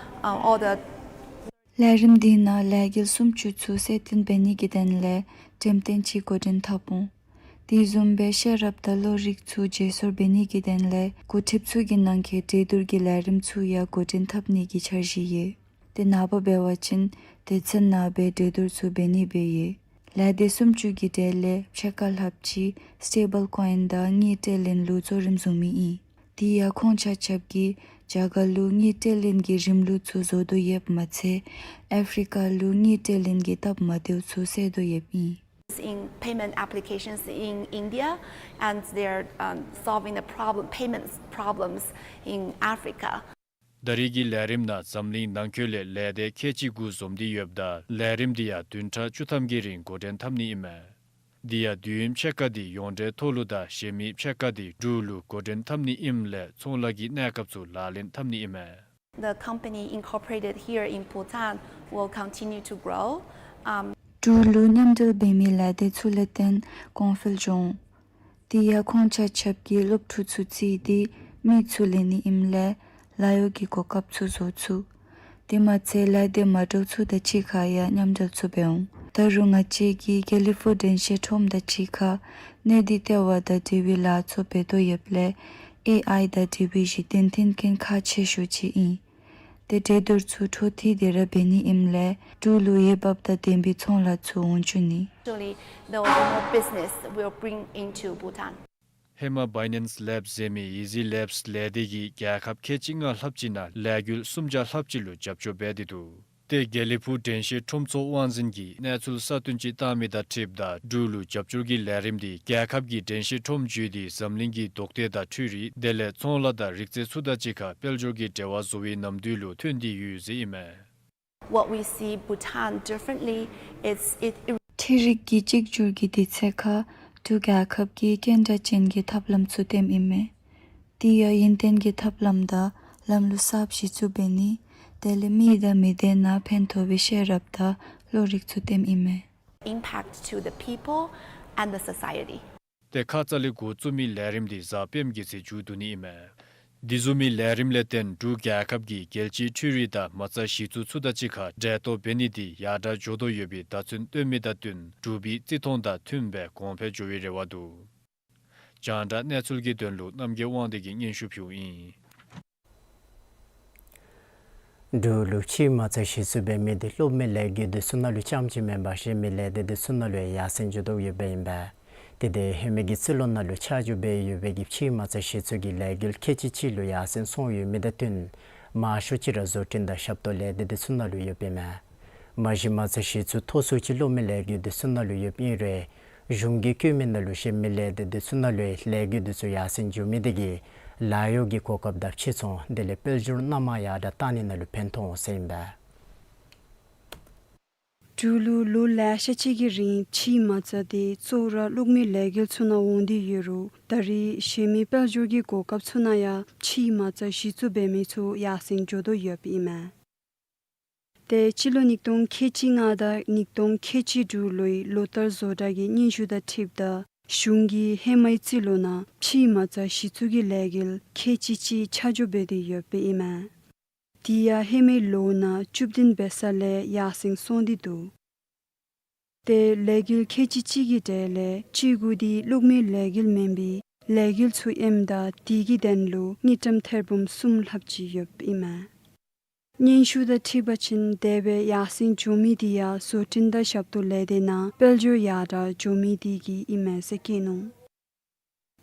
uh, all the ལས་རིམ་དེ་ནང་ལས་འགུལ་སུམ་ཅུ་ཚུ་གསལ་སྟོན་འབད་ནི་གི་དོན་ལས་འགྲེམས་སྟོན་ཅིག་འགོ་འདྲེན་འཐབ་འོང་། དེ་བཟུམ་སྦེ་ཤེས་རབ་དང་བློ་རིག་ཚུ་བརྗེ་སོར་འབད་ནི་གི་དོན་ལས་འགོ་ཁྲིདཔ་ཚུ་གི་ནང་འཁོད་གྲོས་བསྡུར་གྱི་ལས་རིམ་ཚུ་ཡང་འགོ་འདྲེན་འཐབ་ནི་གི་འཆར་གཞི་ཡོད། ཏེ་ནངས་པ་འབད་བ་ཅིན་སྡེ་ཚན་ནང་སྦེ་གྲོས་བསྡུར་ཚུ་འབད་ནི་སྦེ་ཡོད། ལས་སྡེ་སུམ་ཅུ་གི་གྲས་ལས་ཕྱེད་ཀ་ལྷགཔ་ཅིག་སི་ཊེ་བཱལ་ཀོའིན་དང་དངུལ་སྤྲོད་ལེན་ལུ་གཙོ་རིམ་བཟུང་མི་ཨིན། དེ་ཡང་ཁོང་ཆ་ཁྱབ་ཀྱིས་རྒྱ་གར་ལུ་དངུལ་སྤྲོད་ལེན་གྱི་རིམ་ལུགས་ཚུ་བཟོ་དོ་ཡོདཔ་མ་ཚད་ཨེ་ཕི་རི་ཀ་ལུ་དངུལ་སྤྲོད་ལེན་གྱི་སྟབས་མ་བདེཝ་ཚུ་སེལ་དོ་ཡོདཔ་ཨིན། In payment applications in India, and they're, um, solving the problem, payments problems in Africa. ད་རེས་ཀྱི་ལས་རིམ་ནང་འཛམ་གླིང་ནང་འཁོད་ལས་ལས་སྡེ་ཁལ་གཅིག་དགུ་འཛོམས་ཏེ་ཡོདཔ་ད་ལས་རིམ་དེ་ཡང་བདུན་ཕྲག་བཅུ་ཐམ་གྱི་རིང་འགོ་འདྲེན་འཐབ་ནི་ཨིན་མས། དེ་ཡང་དུས་ཡུན་ཕྱེད་ཀ་དེ་ཡོངས་འབྲེལ་ཐོག་ལུ་དང་གཞན་མི་ཕྱེད་ཀ་དེ་འབྲུག་ལུ་འགོ་འདྲེན་འཐབ་ནི་ཨིནམ་ལས་ཚོང་ལཱ་གི་གནས་སྐབས་ཚུ་ལག་ལེན་འཐབ་ནི་ཨིན་མས། The company incorporated here in Bhutan will continue to grow. Um, འབྲུག་ལུ་མཉམ་འབྲེལ་འབད་མི་ལས་སྡེ་ཚུ་ལས་བརྟེན་གོང་འཕེལ་འགྱོ་འོང་། དེ་ཡང་ཁོང་ཆ་ཁྱབ་ཀྱིས་སློབ་ཕྲུག་ཚུ་བརྩིས་ཏེ་མི་ཚུ་ལེན་ནི་ཨིནམ་ལས་ལཱ་གཡོག་གི་གོ་སྐབས་ཚུ་བཟོ་ཚུགས། དེ་མ་ཚད་ལས་སྡེ་མ་འདྲཝ་ཚུ་དང་གཅིག་ཁར་ཡང་མཉམ་འབྲེལ་ཚུ་འབད་འོང་། ད་རུང་ང་བཅས་ཀྱིས་དགེ་ལེགས་ཕུག་དྲན་ཤེས་ཁྲོམ་དང་གཅིག་ཁར་གནས་སྡུད་ལྟེ་བ་དང་འབྲེལ་བའི་ལཱ་ཚུ་འབད་དོ་ཡོདཔ་ལས་ཨེ་ཨའི་དང་འབྲེལ་བའི་གཞི་རྟེན་མཐུན་རྐྱེན་ཁག་ཆེ་ཤོས་ཅིག་ཨིན། ཏེ་གྲོས་བསྡུར་ཚུ་འཕྲོ་མཐུད་དེ་ར་འབད་ནི་ཨིནམ་ལས་འབྲུག་ལུ་འོས་འབབ་དང་ལྡན་པའི་ཚོང་ལཱ་ཚུ་འོང་བཅུག་ནི། Actually, there will be more business we'll bring into Bhutan. ཧེ་མ་བའི་ནེནསི་ལེབསི་ཟེར་མི་ཨི་ཟི་ལེབསི་ལས་སྡེ་གིས་རྒྱལ་ཁབ་ཁལ་གཅིག་ལྔ་ལྷགཔ་ཅིག་ནང་ལས་འགུལ་སུམ་བརྒྱ་ལྷགཔ་ཅིག་ལུ་རྒྱབ་སྐྱོར་འབད་དེ་འདུག། ཏེ་དགེ་ལེགས་ཕུག་དྲན་ཤེས་ཁྲོམ་ཚོགས་དབང་འཛིན་གྱིས་གནས་ཚུལ་གསར་བཏོན་ཅིག་བཏང་མི་དང་འཁྲིལཝ་ད་འབྲུག་ལུ་རྒྱབ་སྐྱོར་གྱི་ལས་རིམ་འདི་རྒྱལ་ཁབ་ཀྱི་དྲན་ཤེས་ཁྲོམ་བརྒྱུད་དེ་འཛམ་གླིང་གི་རྡོག་སྡེ་དང་འཕྲུལ་རིག་དེ་ལས་ཚོང་ལཱ་དང་རིག་རྩལ་ཚུ་དང་གཅིག་ཁར་དཔལ་འབྱོར་གྱི་འབྲེལ་བ་བཟོ་བའི་ནམ་དུས་ལུ་ཐོན་ཏེ་ཡོད་ཟེར་ཨིན་མས། What we see Bhutan differently is it འཕྲུལ་རིག་གི་གཅིག་གྱུར་གྱི་དུས་ཚོད་ཁར་འབྲུག་རྒྱལ་ཁབ་ཀྱིས་སྐྱོན་བྲལ་ཅན་གྱི་ཐབས་ལམ་ཚུ་སྟོནམ་ཨིན་མས། དེ་ཡང་ཡུན་བརྟན་གྱི་ཐབས་ལམ་དང་ལམ་ལུགས་གསརཔ་གཞི་བཙུགས་འབད་ནི་དེ་ལས་མི་དང་མི་སྡེ་ནང་ཕན་ཐོགས་པའི་ཤེས་རབ་དང་བློ་རིག་ཚུ་སྟོནམ་ཨིན་མས། Impact to the people and the society. ཏེ་ཁ་ཙ་ལས་འགོ་བཙུགས་མི་ལས་རིམ་འདི་གཟའ་སྤེནམ་གི་ཚེ་མཇུག་བསྡུ་ནི་ཨིན་མས། འདི་བཟུམ་མའི་ལས་རིམ་ལས་བརྟེན་འབྲུག་རྒྱལ་ཁབ་ཀྱིས་རྒྱལ་སྤྱིའི་འཕྲུལ་རིག་དང་མ་རྩ་གཞི་བཙུགས་ཚུ་དང་གཅིག་ཁར་འབྲེལ་གཏོགས་འབད་ནི་འདི་ཡར་དྲག་འགྱོ་དོ་ཡོད་པའི་བརྡ་མཚོན་སྟོན་མི་དང་བསྟུན་འབྲུག་པའི་བརྩི་མཐོང་དང་མཐུནམ་སྦེ་གོང་འཕེལ་འགྱོ་བའི་རེ་བ་འདུག། རྒྱང་བསྒྲགས་གནས་ཚུལ་གྱི་དོན་ལུ་རྣམ་རྒྱལ་དབང་འདུས་ཀྱིས་སྙན་ཞུ་ཕུལཝ་ཨིན། འབྲུག་ལུ་ཕྱིའི་མ་རྩ་གཞི་བཙུགས་འབད་མི་འདི་གློག་མེ་ལས་འགུལ་འདི་ཚུ་ནང་ལུ་རྐྱངམ་ཅིག་མེན་པར་གཞན་མི་ལས་སྡེ་འདི་ཚུ་ནང་ལུ་ཡང་ཡར་སེང་འགྱོ་དོ་ཡོདཔ་ཨིན་པས། དེ་འདི་ཧེ་མའི་གི་རྩིས་ལོ་ནང་ལུ་ཆ་འཇོག་འབད་ཡོད་པའི་གི་ཕྱིའི་མ་རྩ་གཞི་བཙུགས་ཀྱི་ལས་འགུལ་ཁལ་གཅིག་གཅིག་ལུ་ཡར་སེང་སོང་ཡོད་མི་དང་བསྟུན་མང་ཤོས་ཅིག་ར་བཟོ་སྐྲུན་དང་ཞབས་ཏོག་ལས་སྡེ་འདི་ཚུ་ནང་ལུ་ཡོདཔ་ཨིན་མས། མ་གཞི་མ་རྩ་གཞི་བཙུགས་མཐོ་སུ་ཅིག་གློག་མེ་ལས་འགུལ་འདི་ཚུ་ནང་ལུ་ཡོདཔ་ཨིན་རུང་གཞུང་གིས་བཀོད་མི་ནང་ལུ་གཞན་མི་ལས་སྡེ་འདི་ཚུ་ནང་ལུ་ལས་འགུལ་འདི་ཚུ་ཡར་སེང་འགྱོ་མི་འདི་གིས་ལཱ་གཡོག་གི་གོ་སྐབས་དང་ཕྱིར་ཚོང་དེ་ལས་དཔལ་འབྱོར་སྣ་མང་ཡར་དྲག་བཏང་ནི་ནང་ལུ་ཕན་ཐོགས་འོང་ཟེར་ཨིན་པས། འབྲུག་ལུ་ལོ་ལེ་ཤ་ཅིག་གི་རིང་ཕྱིའི་མ་རྩ་འདི་གཙོ་བོ་ར་གློག་མེ་ལས་འགུལ་ཚུ་ནང་འོང་སྟེ་ཡོད་རུང་ད་རེས་གཞན་མི་དཔལ་འབྱོར་གྱི་གོ་སྐབས་ཚུ་ནང་ཡང་ཕྱིའི་མ་རྩ་གཞི་བཙུགས་འབད་མི་ཚུ་ཡར་སེང་འགྱོ་དོ་ཡོདཔ་ཨིན་མས། ཏེ་སྤྱི་ལོ་ཉིས་སྟོང་ཁལ་གཅིག་ལྔ་དང་ཉིས་སྟོང་ཁལ་གཅིག་དྲུག་ལོའི་ལོ་ལྟར་བཟོ་གྲྭ་གི་སྙན་ཞུ་དང་འཁྲིལཝ་ད་གཞུང་གིས་ཧེ་མའི་རྩིས་ལོ་ནང་ཕྱིའི་མ་རྩ་གཞི་བཙུགས་ཀྱི་ལས་འགུལ་ཁལ་གཅིག་གཅིག་ཆ་འཇོག་འབད་དེ་ཡོདཔ་ཨིན་མས། དེ་ཡང་ཧེ་མའི་ལོ་ནང་བཅུ་བདུན་འབད་ས་ལས་ཡར་སེང་སོང་སྟེ་འདུག། ཏེ་ལས་འགུལ་ཁལ་གཅིག་གཅིག་གི་གྲས་ལས་བཅུ་དགུ་འདི་གློག་མེ་ལས་འགུལ་མེན་པའི་ལས་འགུལ་ཚུ་ཨིནམ་ད་དེ་གི་དོན་ལུ་དངུལ་ཀྲམ་ཐེར་འབུམ་གསུམ་ལྷགཔ་ཅིག་ཡོདཔ་ཨིན་མས། སྙན་ཞུ་དང་འཁྲིལ་བ་ཅིན་དེ་སྦེ་ཡར་སེང་འགྱོ་མི་འདི་ཡང་བཟོ་སྐྲུན་དང་ཞབས་ཏོག་ལས་སྡེ་ནང་དཔལ་འབྱོར་ཡར་དྲག་འགྱོ་མི་འདི་གིས་ཨིན་མས་ཟེར་བཀོད་ནུག།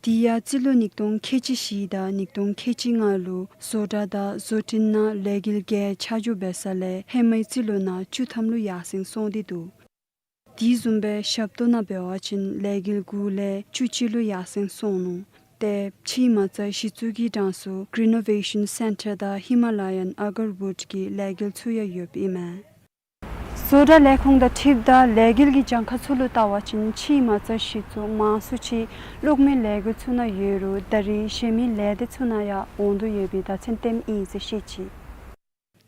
དེ་ཡང་རྩིས་ལོ་ཉིས་སྟོང་ཁལ་གཅིག་བཞི་དང་ཉིས་སྟོང་ཁལ་གཅིག་ལྔ་ལུ་བཟོ་གྲྭ་དང་བཟོ་སྐྲུན་ནང་ལས་འགུལ་བརྒྱད་ཆ་འཇོག་འབད་ས་ལས་ཧེ་མའི་རྩིས་ལོ་ནང་བཅུ་ཐམ་ལུ་ཡར་སེང་སོང་སྟེ་འདུག། དེ་བཟུམ་སྦེ་ཞབས་ཏོག་ནང་འབད་བ་ཅིན་ལས་འགུལ་དགུ་ལས་བཅུ་གཅིག་ལུ་ཡར་སེང་སོང་ནུག། ཏེ་ཕྱིའི་མ་རྩ་གཞི་བཙུགས་ཀྱི་གྲངས་སུ་Greenovation Center དང་Himalayan Agarwood གི་ལས་འགུལ་ཚུ་ཡང་ཡོདཔ་ཨིན་མས། བཟོ་གྲྭ་ལས་ཁུངས་དང་འཁྲིལཝ་ད་ལས་འགུལ་གྱི་གྱངས་ཁ་ཚུ་ལུ་བལྟ་བ་ཅིན་ཕྱིའི་མ་རྩ་གཞི་བཙུགས་མང་སུ་ཅིག་གློག་མེ་ལས་འགུལ་ཚུ་ནང་ཡོད་རུང་ད་རེས་གཞན་མི་ལས་སྡེ་ཚུ་ནང་ཡང་འོང་དོ་ཡོད་པའི་བརྡ་མཚོན་སྟོནམ་ཨིན་ཟེར་བཤད་ཅི།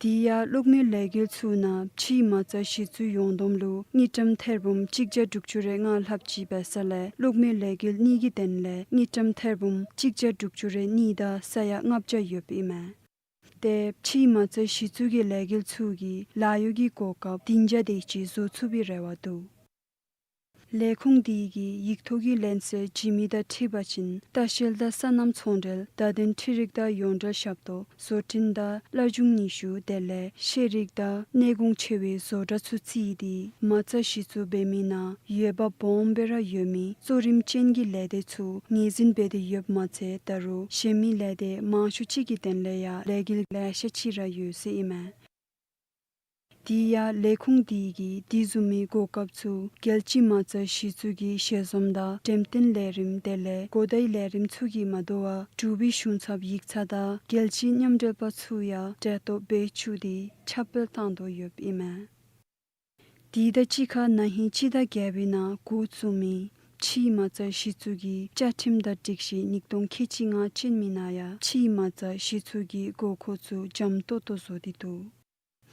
དེ་ཡང་གློག་མེ་ལས་འགུལ་ཚུ་ནང་ཕྱིའི་མ་རྩ་གཞི་བཙུགས་ཡོངས་བསྡོམས་ལུ་དངུལ་ཀྲམ་ཐེར་འབུམ་གཅིག་བརྒྱ་དྲུག་ཅུ་རེ་ལྔ་ལྷགཔ་ཅིག་འབད་ས་ལས་གློག་མེ་ལས་འགུལ་གཉིས་ཀྱི་དོན་ལས་དངུལ་ཀྲམ་ཐེར་འབུམ་གཅིག་བརྒྱ་དྲུག་ཅུ་རེ་གཉིས་དང་ས་ཡ་ལྔ་བརྒྱ་ཡོདཔ་ཨིན་མས། ཏེ་ཕྱིའི་མ་རྩ་གཞི་བཙུགས་ཀྱི་ལས་འགུལ་ཚུ་གིས་ལཱ་གཡོག་གི་གོ་སྐབས་བདུན་བརྒྱ་དེ་ཅིག་བཟོ་ཚུགས་པའི་རེ་བ་འདུག། ལས་ཁུངས་དེ་གིས་ཡིག་ཐོག་གི་ལན་གསལ་བྱིན་མི་དང་འཁྲིལ་བ་ཅིན་ལྟ་བཤལ་དང་སོ་ནམ་ཚོང་འབྲེལ་བརྡ་དོན་འཕྲུལ་རིག་དང་ཡོངས་འབྲེལ་ཞབས་ཏོག་བཟོ་སྐྲུན་དང་གླ་ཆུང་ཉི་ཤུ་དེ་ལས་ཤེས་རིག་དང་གནས་གོང་ཆེ་བའི་བཟོ་གྲྭ་ཚུ་བརྩིས་ཏེ་མ་རྩ་གཞི་བཙུགས་འབད་མི་ནང་འོས་འབབ་སྦོམ་སྦེ་ར་ཡོད་མི་གཙོ་རིམ་ཅན་གྱི་ལས་སྡེ་ཚུ་ངོས་འཛིན་འབད་དེ་ཡོདཔ་མ་ཚད་ད་རུང་གཞན་མི་ལས་སྡེ་མང་ཤོས་ཅིག་གི་དོན་ལས་ཡང་ལས་འགུལ་ལེ་ཤ་ཅིག་ར་ཡོད་ཟེར་ཨིན་མས། དེ་ཡང་ལས་ཁུངས་དེ་གིས་དེ་བཟུམ་མའི་གོ་སྐབས་ཚུ་རྒྱལ་སྤྱིའི་མ་རྩ་གཞི་བཙུགས་ཀྱི་ཞལ་འཛོམས་དང་འགྲེམས་སྟོན་ལས་རིམ་དེ་ལས་གོ་བརྡའི་ལས་རིམ་ཚུ་གིས་མ་དོ་བར་འབྲུག་པའི་གཞུང་ཚབ་ཡིག་ཚང་དང་རྒྱལ་སྤྱིའི་མཉམ་འབྲེལ་པ་ཚུ་ཡང་གྲལ་གཏོགས་འབད་བཅུག་སྟེ་ཁྱབ་སྤེལ་བཏང་དོ་ཡོདཔ་ཨིན་མས། དེ་དང་གཅིག་ཁར་ན་ཧིང་སྤྱི་ཟླ་བརྒྱད་པའི་ནང་འགོ་བཙུགས་མི་ཕྱིའི་མ་རྩ་གཞི་བཙུགས་ཀྱི་བཅའ་ཁྲིམས་དང་སྒྲིག་གཞི་ཉིས་སྟོང་ཁལ་གཅིག་ལྔ་ཅན་མའི་ནང་ཡང་ཕྱིའི་མ་རྩ་གཞི་བཙུགས་ཀྱི་དགོས་མཁོ་ཚུ་འཇམ་ཏོག་ཏོ་བཟོ་སྟེ་འདུག།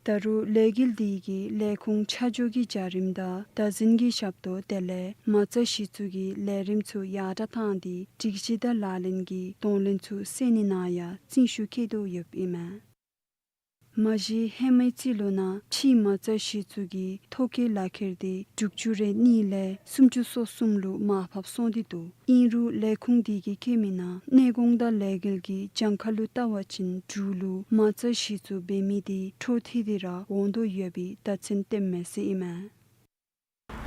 ད་རུང་ལས་འགུལ་དེ་གིས་ལས་ཁུངས་ཆ་འཇོག་གི་བྱ་རིམ་དང་བདག་འཛིན་གྱི་ཞབས་ཏོག་དེ་ལས་མ་རྩ་གཞི་བཙུགས་ཀྱི་ལས་རིམ་ཚུ་ཡར་དྲག་བཏང་སྟེ་སྒྲིག་གཞི་དང་ལག་ལེན་གྱི་གདོང་ལེན་ཚུ་སེལ་ནི་ནང་ཡང་རྩིས་ཤུགས་བསྐྱེད་དོ་ཡོདཔ་ཨིན་མས། མ་གཞི་ཧེ་མའི་རྩིས་ལུ་ནང་ཕྱིའི་མ་རྩ་གཞི་བཙུགས་ཀྱི་ཐོ་བཀོད་ལག་ཁྱེར་དེ་དྲུག་ཅུ་རེ་གཉིས་ལས་སུམ་ཅུ་སོ་གསུམ་ལུ་མར་ཕབ་སོང་སྟེ་འདུག། ཨིན་རུང་ལས་ཁུངས་དེ་གིས་བཀོད་མི་ནང་གནས་གོང་དང་ལས་འགུལ་གྱི་གྱངས་ཁ་ལུ་བལྟ་བ་ཅིན་འབྲུག་ལུ་མ་རྩ་གཞི་བཙུགས་འབད་མི་དེ་འཕྲོ་མཐུད་དེ་ར་འོང་དོ་ཡོད་པའི་བརྡ་མཚོན་སྟོནམ་མས་ཟེར་ཨིན་མས།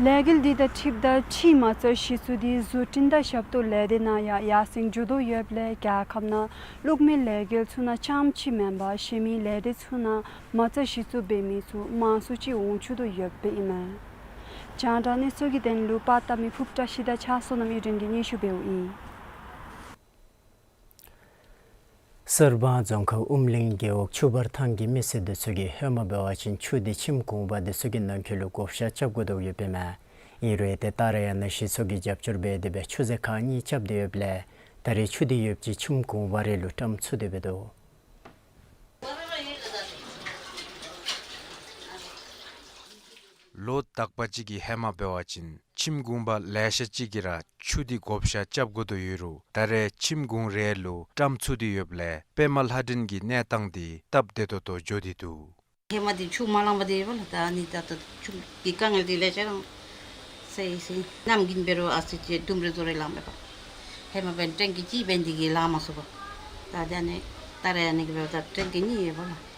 ལས་འགུལ་འདི་དང་འཁྲིལཝ་ད་ཕྱིའི་མ་རྩ་གཞི་བཙུགས་འདི་བཟོ་སྐྲུན་དང་ཞབས་ཏོག་ལས་སྡེ་ནང་ཡང་ཡར་སེང་འགྱོ་དོ་ཡོདཔ་ལས་རྒྱལ་ཁབ་ནང་གློག་མེའི་ལས་འགུལ་ཚུ་ནང་རྐྱངམ་ཅིག་མེན་པར་གཞན་མི་ལས་སྡེ་ཚུ་ནང་མ་རྩ་གཞི་བཙུགས་འབད་མི་ཚུ་མང་སུ་ཅིག་འོང་ཚུགས་དོ་ཡོདཔ་ཨིན་མས། རྒྱང་བསྒྲགས་གནས་ཚུལ་གྱི་དོན་ལུ་པར་བཏབ་མི་ཕུབ་བཀྲ་ཤིས་དང་ཕྱག་བསོད་ནམས་གཡུ་སྒྲོན་གྱིས་སྙན་ཞུ་འབདཝ་ཨིན། གསར་སྤང་རྫོང་ཁག་ཨུམ་གླིང་རྒེད་འོག་ཆུ་འབར་ཐང་གི་མི་སེར་འདི་ཚུ་གིས་ཧེ་མ་འབད་བ་ཅིན་ཆུ་འདི་ཁྱིམ་གུང་པ་འདི་ཚུ་གི་ནང་འཁོད་ལུ་བགོ་བཤའ་རྐྱབ་དགོ་དོ་ཡོདཔ་ཨིན་མས། ཨིན་རུང་ཏེ་ད་རེས་ཡང་ན་གཞི་ཚོགས་ཀྱིས་རྒྱབ་སྐྱོར་འབད་དེ་སྦེ་ཆུ་རྫི་ཁང་གཉིས་རྐྱབ་སྟེ་ཡོདཔ་ལས་ད་རེས་ཆུ་འདི་ཡོདཔ་ཅིག་ཁྱིམ་གུང་པ་རེ་ལུ་བཀྲམ་ཚུགས་ཏེ་འབད་དོ། ལོ་དག་པ་ཅིག་གི་ཧེ་མ་འབད་བ་ཅིན་ཁྱིམ་གུང་པ་ལེ་ཤ་ཅིག་གིས་ར་ཆུ་འདི་བགོ་བཤའ་རྐྱབ་དགོ་དོ་ཡོད་རུང་ད་རེས་ཁྱིམ་གུང་རེ་ལུ་བཀྲམ་ཚུགས་ཏེ་ཡོདཔ་ལས་པདྨ་ལྷ་སྒྲོན་གྱི་གནས་སྟངས་འདི་སྟབས་བདེ་ཏོག་ཏོ་འགྱོ་སྟེ་འདུག། ཧེ་མ་འདི་ཆུ་མ་ལང་པ་འདི་ཡོདཔ་ལགས། ད་ཨ་ནི་ད་ལྟོ་ཆུ་གི་དཀའ་ངལ་འདི་ལེ་ཤ་རང་སེལ་ཡི་ཟེར། གནམ་དགུན་འབད་རུང་ཨ་ཙི་ཅིག་དུམ་རེ་བཟོ་རེ་ལང་པས་པ། ཧེ་མ་འབདན་ཊེང་ཀི་གཅིག་འབདན་འདི་གིས་ལང་མ་ཚུགས་པས། ད་ཨ་ནི་ད་རེས་ཨ་ནི་གིས་འབདཝ་ད་ཊེང་ཀི་གཉིས་ཡོདཔ་ལགས།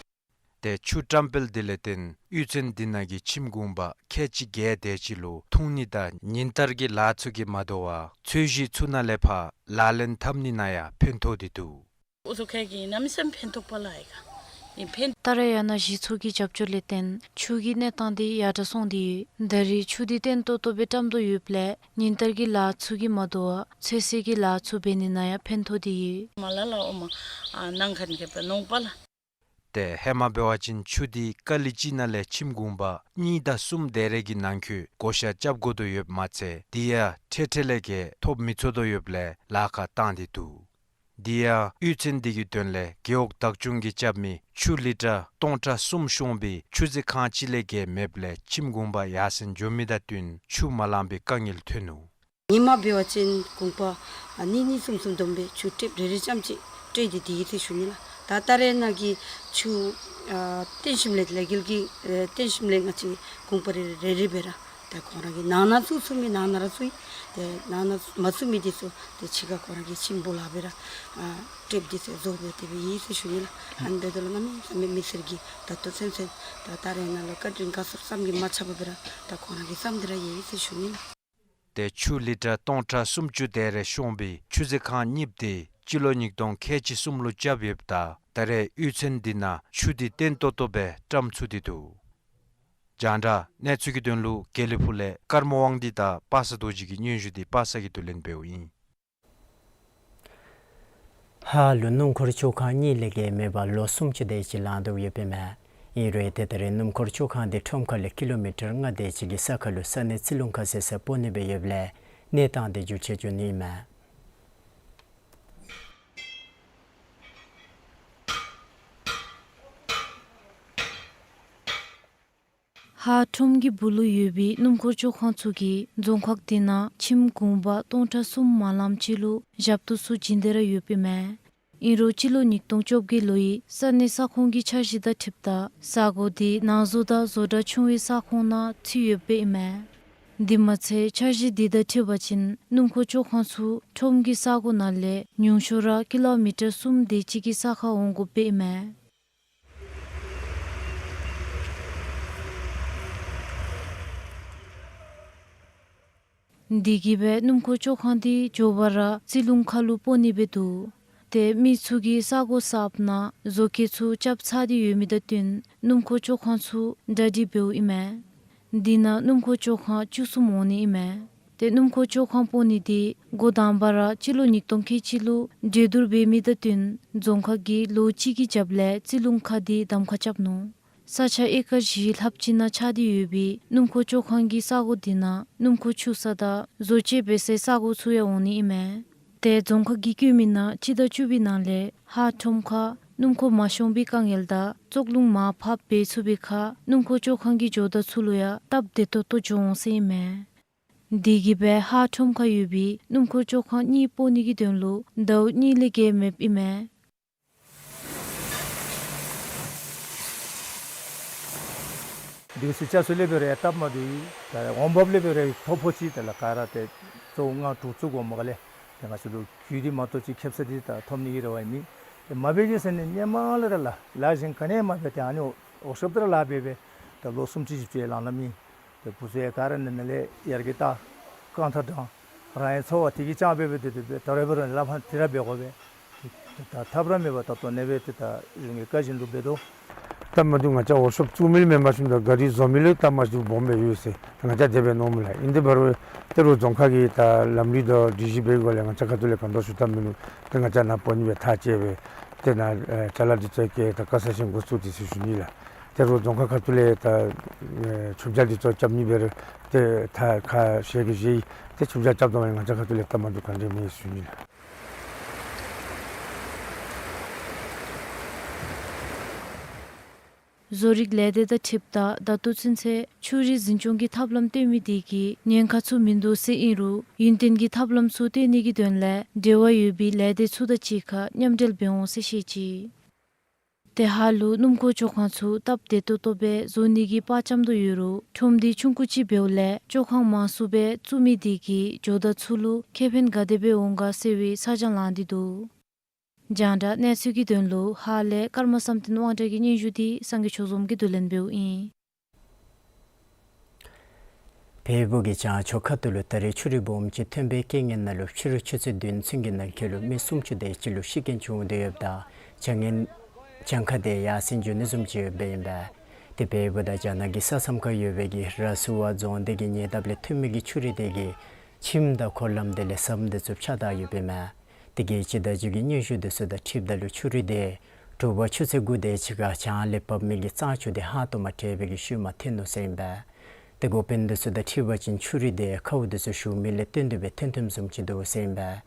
ཏེ་ཆུ་བཀྲམ་སྤེལ་འདི་ལས་བརྟེན་གཡུས་ཚན་འདི་ནང་གི་ཁྱིམ་གུང་པ་ཁལ་གཅིག་བརྒྱད་དེ་ཅིག་ལུ་འཐུང་ནི་དང་ཉིན་ལྟར་གྱི་ལཱ་ཚུ་གིས་མ་དོ་བར་ཚོས་གཞི་ཚུ་ནང་ལས་ཕར་ལག་ལེན་འཐབ་ནི་ནང་ཡང་ཕན་ཐོགས་ཏེ་འདུག། འུ་ཚུ་ཁལ་གྱིས་གནམ་མེད་ས་མེད་ཕན་ཐོགས་པས་ལགས། ཨེ་ཁ་ཨིན་ཕན། ད་རེས་ཡང་ན་གཞི་ཚོགས་ཀྱི་རྒྱབ་སྐྱོར་ལས་བརྟེན་ཆུ་གི་གནས་སྟངས་འདི་ཡར་དྲག་སོང་སྟེ་ཡོད། ད་རེས་ཆུ་འདི་བརྟན་ཏོག་ཏོ་སྦེ་བཀྲམ་དོ་ཡོདཔ་ལས་ཉིན་ལྟར་གྱི་ལཱ་ཚུ་གིས་མ་དོ་བར་ཚོད་བསྲེ་གི་ལཱ་ཚུ་འབད་ནི་ནང་ཡང་ཕན་ཐོགས་ཏེ་ཡོད། མ་ལ་ལ་ཨོ་མ་ཨ་ནང་ཁར་གྱི་པ་ནོང་པ་ལགས། ཏེ་ཧེ་མ་འབད་བ་ཅིན་ཆུ་འདི་ཀ་ལི་གཅིག་ནང་ལས་ཁྱིམ་གུང་པ་གཉིས་དང་གསུམ་དེ་རེ་གི་ནང་འཁོད་བགོ་བཤའ་རྐྱབ་དགོ་དོ་ཡོདཔ་མ་ཚད་དེ་ཡང་འཕྲལ་འཕྲལ་ལས་བརྒལ་ཐོབ་མི་ཚུགས་དོ་ཡོདཔ་ལས་ལཱ་ཁག་བཏང་སྟེ་འདུག། དེ་ཡང་གཡུས་ཚན་འདི་གི་དོན་ལས་རྒེད་འོག་བདག་སྐྱོང་གིས་རྐྱབ་མི་ཆུ་ལི་ཊར་སྟོང་ཕྲག་གསུམ་ཤོང་པའི་ཆུ་རྫི་ཁང་གཅིག་ལས་བརྒལ་མེདཔ་ལས་ཁྱིམ་གུང་པ་ཡར་སེང་འགྱོ་མི་དང་བསྟུན་ཆུ་མ་ལང་པའི་དཀའ་ངལ་ཐོན་ནུག། ཉིན་མ་འབད་བ་ཅིན་གུང་པ་ཨ་གཉིས་གཉིས་གསུམ་གསུམ་བསྡོམས་སྦེ་ཆུ་ཊེབ་རེ་རེ་ཙམ་ཅིག་སྤྲོད་དེ་དེ་ཡི་ཚེ་ཞུ་ནི་ལགས། ད་ད་རེས་ནང་གི་ཆུ་ཨ་བརྟན་ཤུམ་ལས་ལས་འགུལ་གྱི་ཨེ་བརྟན་ཤུམ་ལས་ང་བཅས་གུང་པ་རེ་རེ་རེ་རེ་སྦེ་ར་ད་ཁོང་ར་གི་ནང་ན་ཚུད་ཚུགས་མི་ནང་ན་ར་ཚུད། ཏེ་ནང་ན་མ་ཚུད་མི་འདི་ཚུ་ཏེ་ཕྱི་ཁར་ཁོང་ར་གི་ཁྱིམ་སྦོ་ལགས་སྦེ་ར་ཨ་ཊེབ་འདི་ཚུ་བཟོ་སྦེ་དེ་སྦེ་ཡི་ཚེ་ཞུ་ནི་ལགས། ཨ་ནི་འབདཝ་ད་ལུ་གནམ་མེད་ས་མེད་མི་སེར་གྱིས་ད་ལྟོ་ཚུན་ཚོད་ད་ད་རེས་ནང་ལུ་བཀའ་དྲིན་དགའ་ཚོར་བསམ་གྱིས་མ་ཁྱབ་པ་སྦེ་ར་ད་ཁོང་ར་གིས་བསམ་སྟེ་ར་ཡི་ཚེ་ཞུ་ནི་ལགས། ཏེ་ཆུ་ལི་ཊར་སྟོང་ཕྲག་སུམ་ཅུ་དེ་རེ་ཤོང་པའི་ཆུ་རྫི་ཁང་གཉིས་པོ་དེ་སྤྱི་ལོ་ཉིས་སྟོང་ཁལ་གཅིག་གསུམ་ལུ་རྐྱབ་ཡོདཔ་ད་ད་རེས་གཡུས་ཚན་འདི་ནང་ཆུ་འདི་བརྟན་ཏོག་ཏོ་སྦེ་བཀྲམ་ཚུགས་ཏེ་འདུག། རྒྱང་བསྒྲགས་གནས་ཚུལ་གྱི་དོན་ལུ་དགེ་ལེགས་ཕུག་ལས་ཀརྨ་དབང་འདུས་དང་པ་སངས་རྡོ་རྗེ་གི་སྙན་ཞུ་འདི་པ་སངས་ཀྱིས་བསྡུ་ལེན་འབདཝ་ཨིན། ཧཱ་ལུ་སྣུམ་འཁོར་བཅོ་ཁང་གཉིས་ལས་བརྒལ་མེད་པར་ལོ་སུམ་ཅུ་དེ་ཅིག་ལང་དོ་ཡོདཔ་ཨིན་མས། ཨིན་རུང་ཏེ་ད་རེས་སྣུམ་འཁོར་བཅོ་ཁང་འདི་ཁྲོམ་ཁ་ལས་ཀི་ལོ་མི་ཊར་ལྔ་དེ་ཅིག་གི་ས་ཁར་ལུ་ས་གནས་རྩི་ལུང་ཁ་ཟེར་སར་སྤོ་ནི་སྦེ་ཡོདཔ་ལས་གནས་སྟངས་འདི་འགྱུར་བཅོས་འགྱོ་ནི་ཨིན་མས། ཧཱ་ཁྲོམ་གྱི་སྦུག་ལུ་ཡོད་པའི་སྣུམ་འཁོར་བཅོ་ཁང་ཚུ་གིས་རྫོང་ཁག་འདི་ནང་ཁྱིམ་གུང་པ་སྟོང་ཕྲག་གསུམ་མ་ལངམ་ཅིག་ལུ་ཞབས་ཏོག་ཚུ་བྱིན་ཏེ་ར་ཡོདཔ་ཨིན་མས། ཨིན་རུང་སྤྱི་ལོ་ཉིས་སྟོང་བཅོ་བརྒྱད་ལོའི་ས་གནས་ས་ཁོངས་ཀྱི་འཆར་གཞི་དང་འཁྲིལཝ་ད་ས་གོ་འདི་ནང་བཟོ་དང་བཟོ་གྲྭ་ཆུང་བའི་ས་ཁོངས་ནང་ཚུད་ཡོདཔ་ཨིན་མས། དེ་མ་ཚད་འཆར་གཞི་འདི་དང་འཁྲིལ་བ་ཅིན་སྣུམ་འཁོར་བཅོ་ཁང་ཚུ་ཁྲོམ་གྱི་ས་གོ་ནང་ལས་ཉུང་ཤོས་ར་ཀི་ལོ་མི་ཊར་གསུམ་དེ་ཅིག་གི་ས་ཁར་འོང་དགོཔ་ཨིན་མས། དེ་གིས་སྦེ་སྣུམ་འཁོར་བཅོ་ཁང་འདི་མགྱོགས་པ་ར་རྩི་ལུང་ཁ་ལུ་སྤོ་ནི་སྦེ་འདུག། ཏེ་མི་ཚུ་གིས་ས་གོ་གསརཔ་ནང་བཟོ་བཀོད་ཚུ་རྐྱབ་ཚར་ཏེ་ཡོད་མི་དང་བསྟུན་སྣུམ་འཁོར་བཅོ་ཁང་ཚུ་གྲ་སྒྲིག་འབདཝ་ཨིན་མས། འདི་ནང་སྣུམ་འཁོར་བཅོ་ཁང་བཅུ་གསུམ་འོང་ནི་ཨིན་མས། ཏེ་སྣུམ་འཁོར་བཅོ་ཁང་སྤོ་ནི་འདི་འགོ་དང་པ་ར་སྤྱི་ལོ་ཉིས་སྟོང་ཁལ་གཅིག་ལུ་གྲོས་བསྡུར་འབད་མི་དང་བསྟུན་རྫོང་ཁག་གིས་ལོ་གཅིག་གི་རྒྱབ་ལས་རྩི་ལུང་ཁ་འདི་གདམ་ཁ་རྐྱབ་ནུག། ས་ཆ་ཨེ་ཀར་བཞི་ལྷགཔ་ཅིག་ནང་ཆགས་ཏེ་ཡོད་པའི་སྣུམ་འཁོར་བཅོ་ཁང་གི་ས་གོ་འདི་ནང་སྣུམ་འཁོར་འཁྱུ་ས་དང་བཟོ་བཅོས་འབད་སའི་ས་གོ་ཚུ་ཡང་འོང་ནི་ཨིན་མས། ཏེ་རྫོང་ཁག་གིས་བཀོད་མི་ནང་སྤྱི་ཟླ་བཅུ་པའི་ནང་ལས་ཧཱ་ཁྲོམ་ཁར་སྣུམ་འཁོར་མ་ཤོང་པའི་དཀའ་ངལ་དང་བཙོག་རླུང་མར་ཕབ་འབད་ཚུགས་པའི་ཁར་སྣུམ་འཁོར་བཅོ་ཁང་གི་ཇོ་བདག་ཚུ་ལུ་ཡང་སྟབས་བདེ་ཏོག་ཏོ་འགྱོ་འོང་ཟེར་ཨིན་མས། དེ་གིས་སྦེ་ཧཱ་ཁྲོམ་ཁར་ཡོད་པའི་སྣུམ་འཁོར་བཅོ་ཁང་གཉིས་སྤོ་ནི་གི་དོན་ལུ་ཟླཝ་གཉིས་ལས་བརྒལ་མེདཔ་ཨིན་མས། དུས་ཚོད་ཆ་ཚང་ལས་འབད་རུང་ཡང་སྟབས་མ་བདེཝ་ད་འོང་འབབ་ལས་འབད་རུང་ཡང་ཐོ་ཕོག་ཅིག་ད་ལགས་ག་ར་ཏེ་བཙོ་ལྔ་དྲུག་བཙུགས་དགོ་མས་ག་ལགས། ཏེ་ང་བཅས་ལུ་རྒྱུ་འདི་མ་གཏོགས་ཅིག་ཁེབ་ས་འདི་ད་ཐོབ་ནི་གི་རེ་བ་ཡང་མེད། ཏེ་མ་འབད་གེ་ཟེར་ནི་སྔོན་མ་ལས་ར་ལཱ་ལཱ་གཞན་ག་ནི་ཡང་མ་འབད། ཏེ་ཨ་ནི་ཝོརཀ་ཤོབ་འདི་ར་ལཱ་འབད་འབད་ད་ལོ་སུམ་ཅུ་བཞི་བཅུ་ཡར་ལངམ་ཨིན། ཏེ་བུ་ཚུ་ཡང་ག་ར་ནཱ་ནཱ་ལས་ཡར་རྒྱས་བཏང་རྐང་ཐང་དྲངས། རང་ཡང་འཚོ་བ་དེ་གིས་བསྐྱངས་འབད་འབད་དེ་དེ་སྦེ་ད་རེས་འབད་རུང་ལམ་ཕར་དེ་ར་འབད་དགོ་པས། ད་ཐབས་ར་མེད་པར་ད་ལྟོ་ནེ་སྦེ་ཏེ་ད་གཞུང་གི་བཀའ་བཞིན་དུ་འབད་དོ། ད་མ་འདུག་ང་བཅས་ཝོརཀ་ཤོབ་བཙུགས་མི་ལས་མེན་པར་ཞིནམ་ད་ག་རི་བཟོ་མི་ལུ་ད་མ་ཤུ་སྦོམ་སྦེ་ཡོད་ཟེར་ང་བཅས་དེ་སྦེ་མནོཝ་མས་ལགས། ཨིན་དེ་འབད་རུང་ཏེ་རུ་རྫོང་ཁག་གི་ད་ལམ་ལུགས་དང་སྒྲིག་གཞི་འབད་སྒོ་ལས་ང་བཅས་ཁ་ཐུག་ལས་གང་དྲག་ཞུ་ཐབས་མིན་ནུག། ཏེ་ང་བཅས་ནཱ་ཕོ་ཉ་སྦེ་ཐག་བཅད་སྦེ་ཏེ་ནཱ་ཨེ་ཅ་ལ་འདི་ཚུ་བཀལ་ད་ག་ས་ཞིང་འགོ་བཙུགས་ཏེ་ཟེར་ཞུ་ནི་ལགས། ཏེ་རུ་རྫོང་ཁག་ཁ་ཐུག་ལས་ད་ཨེ་ཆུ་བྱ་འདི་ཚུ་རྐྱབ་ནི་འབད་རུང་ཏེ་ད་ཁ་ཤས་ཀྱིས་བཞེས་ཡི། ཏེ་ཆུ་བྱ་རྐྱབ་དོ་མས། ང་བཅས་ཁ་ཐུག་ལས་ད་མ་འདུག་ག་འདྲས་མེད་ཞུ་ནི་ལགས། བཟོ་རིག་ལས་སྡེ་དང་འཁྲིལཝ་ད་ད་ལྟོ་ཚུན་ཚོད་ཆུ་རུད་འཛིན་སྐྱོང་གི་ཐབས་ལམ་སྟོན་མི་དེ་གིས་ཉེན་ཁ་ཚུ་མིན་འདུག་ཟེར་ཨིན་རུང་ཡུན་བརྟན་གྱི་ཐབས་ལམ་ཚུ་སྟོན་ནི་གི་དོན་ལས་འབྲེལ་བ་ཡོད་པའི་ལས་སྡེ་ཚུ་དང་གཅིག་ཁར་མཉམ་འབྲེལ་འབད་འོང་ཟེར་བཤད་ཅི། དེ་ཧཱ་ལུ་སྣུམ་འཁོར་བཅོ་ཁང་ཚུ་སྟབས་བདེ་ཏོག་ཏོ་སྦེ་བཟོ་ནི་གི་དཔའ་བཅམ་དོ་ཡོད་རུང་ཁྲོམ་འདི་ཆུང་ཀུ་ཅིག་འབདཝ་ལས་བཅོ་ཁང་མང་སུ་སྦེ་བཙུགས་མི་དེ་གིས་ཇོ་བདག་ཚུ་ལུ་ཁེ་ཕན་ག་དེ་སྦེ་འོང་ག་ཟེར་བའི་ཚ་གྱང་ལང་སྟེ་འདུག། རྒྱང་བསྒྲགས་གནས་ཚུལ་གྱི་དོན་ལུ་ཧཱ་ལས་ཀརྨ་བསམ་གཏན་དབང་གྲགས་ཀྱི་སྙན་ཞུ་འདི་སངས་རྒྱས་ཆོས་འཛོམས་ཀྱིས་བསྡུ་ལེན་འབདཝ་ཨིན། བལ་པོ་གི་བྱང་ཕྱོགས་ཁ་ཐུག་ལུ་ད་རེས་ཆུ་རུད་སྦོམ་ཅིག་ཐོན་པའི་རྐྱེན་ངན་ནང་ལུ་ཕྱི་རུ་ཆུ་ཚོད་བདུན་ཚུན་གྱི་ནང་འཁོད་ལུ་མི་སུམ་ཅུ་དེ་ཅིག་ལུ་ཤི་རྐྱེན་བྱུང་སྟེ་ཡོདཔ་ད་བྱང་ངན་བྱང་ཁ་དེ་ཡར་སེང་འགྱོ་ནི་བཟུམ་ཅིག་ཡོདཔ་ཨིན་པས། ཏེ་བལ་པོ་དང་རྒྱ་ནག་གི་ས་མཚམས་ཁར་ཡོད་པའི་གི་ར་སུ་ཝ་རྫོང་སྡེ་གི་ཉེ་འདབས་ལས་ཐོན་མི་གི་ཆུ་རུད་དེ་གིས་ཁྱིམ་དང་འཁོར་ལམ་དེ་ལས་ཟམ་དེ་ཚུ་ཕྱགས་བཏང་ཡོདཔ་ཨིན་མས། དེ་གི་སྤྱི་ཟླ་བཅུ་གི་སྙན་ཞུ་དེ་ཚུ་དང་འཁྲིལཝ་ད་ལུ་ཆུ་རུད་དེ་དྲོ་པ་ཆུ་ཚོད་དགུ་དེ་ཅིག་ཁར་བྱང་ལས་འབབ་མི་གི་གཙང་ཆུ་དེ་ཧང་སྟོང་མ་འདྲེས་པའི་གི་ཤུལ་མ་ཐོན་ནུག་ཟེར་ཨིན་པས། ཏེ་འགོ་དཔོན་དེ་ཚུ་དང་འཁྲིལ་བ་ཅིན་ཆུ་རུད་དེ་ཁཝ་དེ་ཚུ་ཞུ་མི་ལས་བརྟེན་ཏེ་སྦེ་ཐོན་ཐོནམ་བཟུམ་ཅིག་འདུག་ཟེར་ཨིན་པས།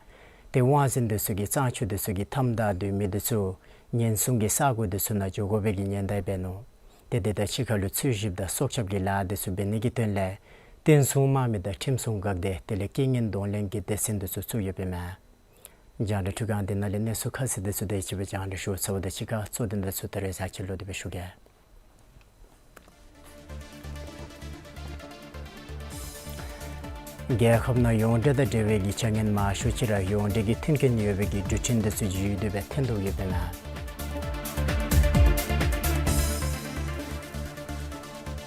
ཏེ་དབང་འཛིན་དེ་ཚུ་གིས་གཙང་ཆུ་དེ་ཚུ་གི་མཐའམ་བདའ་སྡོད་མི་དེ་ཚུ་ཉེན་སྲུང་གི་ས་གོ་དེ་ཚུ་ནང་འགྱོ་དགོ་པའི་གི་ཉེན་བརྡ་འབད་ནུག། ཏེ་དེ་དང་གཅིག་ཁར་ལུ་འཚོལ་ཞིབ་དང་སྲོག་སྐྱབས་ཀྱི་ལཱ་དེ་ཚུ་འབད་ནི་གི་དོན་ལས་བསྟན་སྲུང་དམག་མི་དང་ཁྲིམས་སྲུང་འགག་སྡེ་དེ་ལས་རྐྱེན་ངན་གདོང་ལེན་གྱི་སྡེ་ཚན་དེ་ཚུ་བཙུགས་ཡོདཔ་ཨིན་མས། རྒྱང་བསྒྲགས་འཕྲུལ་ཁང་འདི་ནང་ལས་གནས་ཚུལ་ཁ་གསལ་དེ་ཚུ་དེ་ཅིག་སྦེ་རྒྱང་བསྒྲགས་ཞུ་ཚརཝ་དང་གཅིག་ཁར་གཙོ་དོན་དེ་ཚུ་ད་རེས་ཚར་གཅིག་ལོག་སྟེ་སྦེ་ཞུ་གེ། རྒྱལ་ཁབ་ནང་ཡོངས་འབྲེལ་དང་འབྲེལ་བའི་གི་བྱ་ངན་མང་ཤོས་ཅིག་ར་ཡོངས་འབྲེལ་གྱི་མཐུན་རྐྱེན་ཡོད་པའི་གི་འགྲུལ་འཕྲིན་དེ་ཚུ་བརྒྱུད་དེ་སྦེ་ཐོན་དོ་ཡོདཔ་ཨིན་མས།